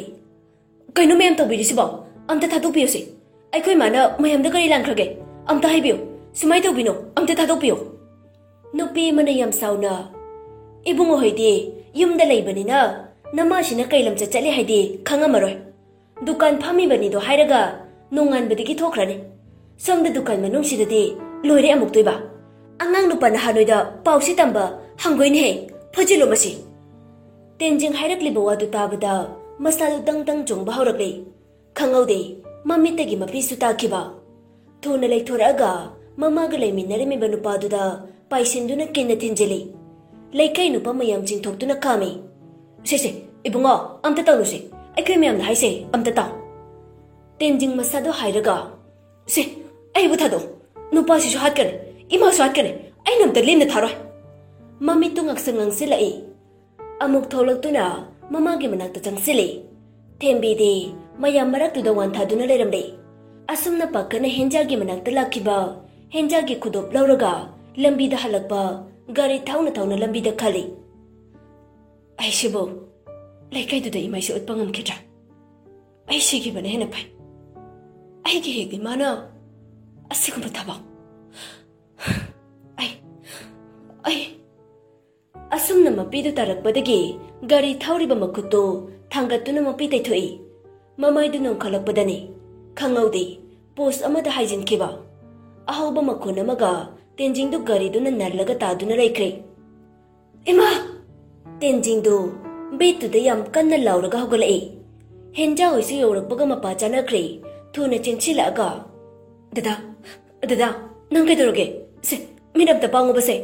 "ꯀꯩꯅꯣ ꯃꯌꯥꯝ ꯇꯧꯕꯤꯔꯤꯁꯤꯕꯣ? ꯑꯝꯇ ꯊꯥꯗꯣꯛꯄꯤꯌꯨꯁꯦ꯫ ꯑꯩꯈꯣꯏ ꯃꯥꯅ ꯃꯌꯥꯝꯗ ꯀꯔꯤ ꯂꯥꯟꯈ꯭ꯔꯒꯦ? ꯑꯝꯇ ꯍꯥꯏꯕꯤꯌꯨ꯫ ꯁꯨꯃꯥꯏꯅ ꯇꯧꯕꯤꯅꯣ, ꯑꯝꯇ ꯊꯥꯗꯣꯛꯄꯤꯌꯨ꯫" ꯅꯨꯄꯤ ꯑꯃꯅ ꯌꯥꯝ ꯁꯥꯎꯅ, "ꯏꯕꯨꯡꯉꯣ ꯍꯣꯏꯗꯤ ꯌꯨꯝꯗ ꯂꯩꯕꯅꯤꯅ ꯅꯃꯥꯁꯤꯅ ꯀꯩ ꯂꯝꯆꯠ ꯆꯠꯂꯤ ꯍꯥꯏꯗꯤ ꯈꯪꯉꯝꯃꯔꯣꯏ꯫ ꯗꯨꯀꯥꯟ ꯐꯝꯃꯤꯕꯅꯤꯗꯣ ꯍꯥꯏꯔꯒ ꯅꯣꯡꯉꯥꯟꯕꯗꯒꯤ ꯊꯣꯛꯈ꯭ꯔꯅꯤ꯫ ꯁꯣꯝꯗ ꯗꯨꯀꯥꯟ ꯃꯅꯨꯡꯁꯤꯗꯗꯤ ꯂꯣꯏꯔꯦ ꯑꯃꯨꯛꯇꯣꯏꯕ꯫ ꯑꯉꯥꯡ ꯅꯨꯄꯥ ꯅꯍꯥ ꯅꯣꯏꯗ ꯄꯥꯎꯁꯤ ꯇꯝꯕ ꯍꯪꯒꯣꯏꯅꯦꯍꯦ꯫ ꯐꯨꯖꯤꯜꯂꯨ ꯃꯁꯤ꯫" ꯇꯦꯟꯖꯤꯡ ꯍꯥꯏꯔꯛꯂꯤꯕ ꯋꯥꯗꯨ ꯇꯥꯕꯗ ꯃꯁꯥꯗꯨ ꯗꯪ ꯗꯪ ꯆꯣꯡꯕ ꯍꯧꯔꯛꯂꯦ꯫ ꯈꯪꯍꯧꯗꯦ, ꯃꯃꯤꯠꯇꯒꯤ ꯃꯄꯤꯁꯨ ꯇꯥꯈꯤꯕ꯫ ꯊꯨꯅ ꯂꯩꯊꯣꯔꯛꯑꯒ ꯃꯃꯥꯒ ꯂꯩꯃꯤꯟꯅꯔꯝꯃꯤꯕ ꯅꯨꯄꯥꯗꯨꯗ ꯄꯥꯏꯁꯤꯟꯗꯨꯅ ꯀꯤꯟꯅ ꯊꯤꯟꯖꯤꯜꯂꯤ꯫ ꯂꯩꯀꯥꯏ ꯅꯨꯄꯥ ꯃꯌꯥꯝ ꯆꯤꯡꯊꯣꯛꯇꯨꯅ ꯈꯥꯝꯃꯤ꯫ "ꯁꯦ ꯁꯦ, ꯏꯕꯨꯡꯉꯣ, ꯑꯝꯇ ꯇꯧꯔꯨꯁꯦ꯫ ꯑꯩꯈꯣꯏ ꯃꯌꯥꯝꯅ ꯍꯥꯏꯁꯦ ꯑꯝꯇ ꯇꯥꯎ꯫ ꯇꯦꯟꯖꯤꯡ ꯃꯁꯥꯗꯣ ꯍꯥꯏꯔꯒ, "ꯁꯦ, ꯑꯩꯕꯨ ꯊꯥꯗꯣꯛꯑꯣ꯫ ꯅꯨꯄꯥꯁꯤꯁꯨ ꯍꯥꯠꯀꯅꯤ, ꯏꯃꯥꯁꯨ ꯍꯥꯠꯀꯅꯤ꯫ ꯑꯩꯅ ꯑꯝꯇ ꯂꯦꯝꯅ ꯊꯥꯔꯣꯏ"꯫ ꯃꯃꯤꯠꯇꯨ ꯉꯥꯛꯁꯪ ꯉꯥꯡꯁꯤꯜꯂꯛꯏ꯫ ꯑꯃꯨꯛ ꯊꯣꯛꯂꯛꯇꯨꯅ ꯃꯃꯥꯒꯤ ꯃꯅꯥꯛꯇ ꯆꯪꯁꯤꯜꯂꯤ꯫ ꯊꯦꯝꯕꯤꯗꯤ ꯃꯌꯥꯝ ꯃꯔꯛꯇꯨꯗ ꯋꯥꯟꯊꯗꯨꯅ ꯂꯩꯔꯝꯂꯦ꯫ ꯑꯁꯨꯝꯅ ꯄꯥꯈꯠꯅ ꯍꯦꯟꯖꯥꯒꯤ ꯃꯅꯥꯛꯇ ꯂꯥꯛꯈꯤꯕ ꯍꯦꯟꯖꯥꯒꯤ ꯈꯨꯗꯣꯞ ꯂꯧꯔꯒ ꯂꯝꯕꯤꯗ ꯍꯜꯂꯛꯄ ꯒꯥꯔꯤ ꯊꯧꯅ ꯊꯧꯅ ꯂꯝꯕꯤꯗ ꯈꯜꯂꯤ꯫ "ꯑꯩꯁꯤꯕꯨ ꯂꯩꯀꯥꯏꯗꯨꯗ ꯏꯃꯥꯏꯁꯦ ꯎꯠꯄ ꯉꯝꯈꯤꯗ꯭ꯔꯥ? ꯑꯩ ꯁꯤꯈꯤꯕꯅ ꯍꯦꯟꯅ ꯐꯩ꯫ ꯑꯩꯒꯤ ꯍꯦꯛ ꯏꯃꯥꯅ ꯑꯁꯤꯒꯨꯝꯕ ꯊꯕꯛ꯫ ꯑꯩ, ꯑꯩ"꯫ ꯑꯁꯨꯝꯅ ꯃꯄꯤꯗꯨ ꯇꯥꯔꯛꯄꯗꯒꯤ ꯒꯥꯔꯤ ꯊꯧꯔꯤꯕ ꯃꯈꯨꯠꯇꯨ ꯊꯥꯡꯒꯠꯇꯨꯅ ꯃꯄꯤ ꯇꯩꯊꯣꯛꯏ꯫ ꯃꯃꯥꯏꯗꯨ ꯅꯣꯡꯈꯠꯂꯛꯄꯗꯅꯤ꯫ ꯈꯪꯍꯧꯗꯦ, ꯄꯣꯁ ꯑꯃꯗ ꯍꯥꯏꯖꯤꯟꯈꯤꯕ ꯑꯍꯧꯕ ꯃꯈꯣꯟ ꯑꯃꯒ ꯇꯦꯟꯖꯤꯡꯗꯨ ꯒꯥꯔꯤꯗꯨꯅ ꯅꯜꯂꯒ ꯇꯥꯗꯨꯅ ꯂꯩꯈ꯭ꯔꯦ꯫ "ꯏꯃꯥ!" ꯇꯦꯟꯖꯤꯡꯗꯨ ꯕꯦꯠꯇꯨꯗ ꯌꯥꯝ ꯀꯟꯅ ꯂꯥꯎꯔꯒ ꯍꯧꯒꯠꯂꯛꯏ꯫ ꯍꯦꯟꯖꯥ ꯍꯣꯏꯁꯨ ꯌꯧꯔꯛꯄꯒ ꯃꯄꯥ ꯆꯥꯅꯈ꯭ꯔꯦ꯫ ꯊꯨꯅ ꯆꯦꯟꯁꯤꯜꯂꯛꯑꯒ, "ꯗꯗꯥ, ꯗꯗꯥ, ꯅꯪ ꯀꯩꯗꯧꯔꯒꯦ? ꯁꯦ, ꯃꯤꯠ ꯑꯝꯇ ꯄꯥꯡꯉꯨꯕꯁꯦ"꯫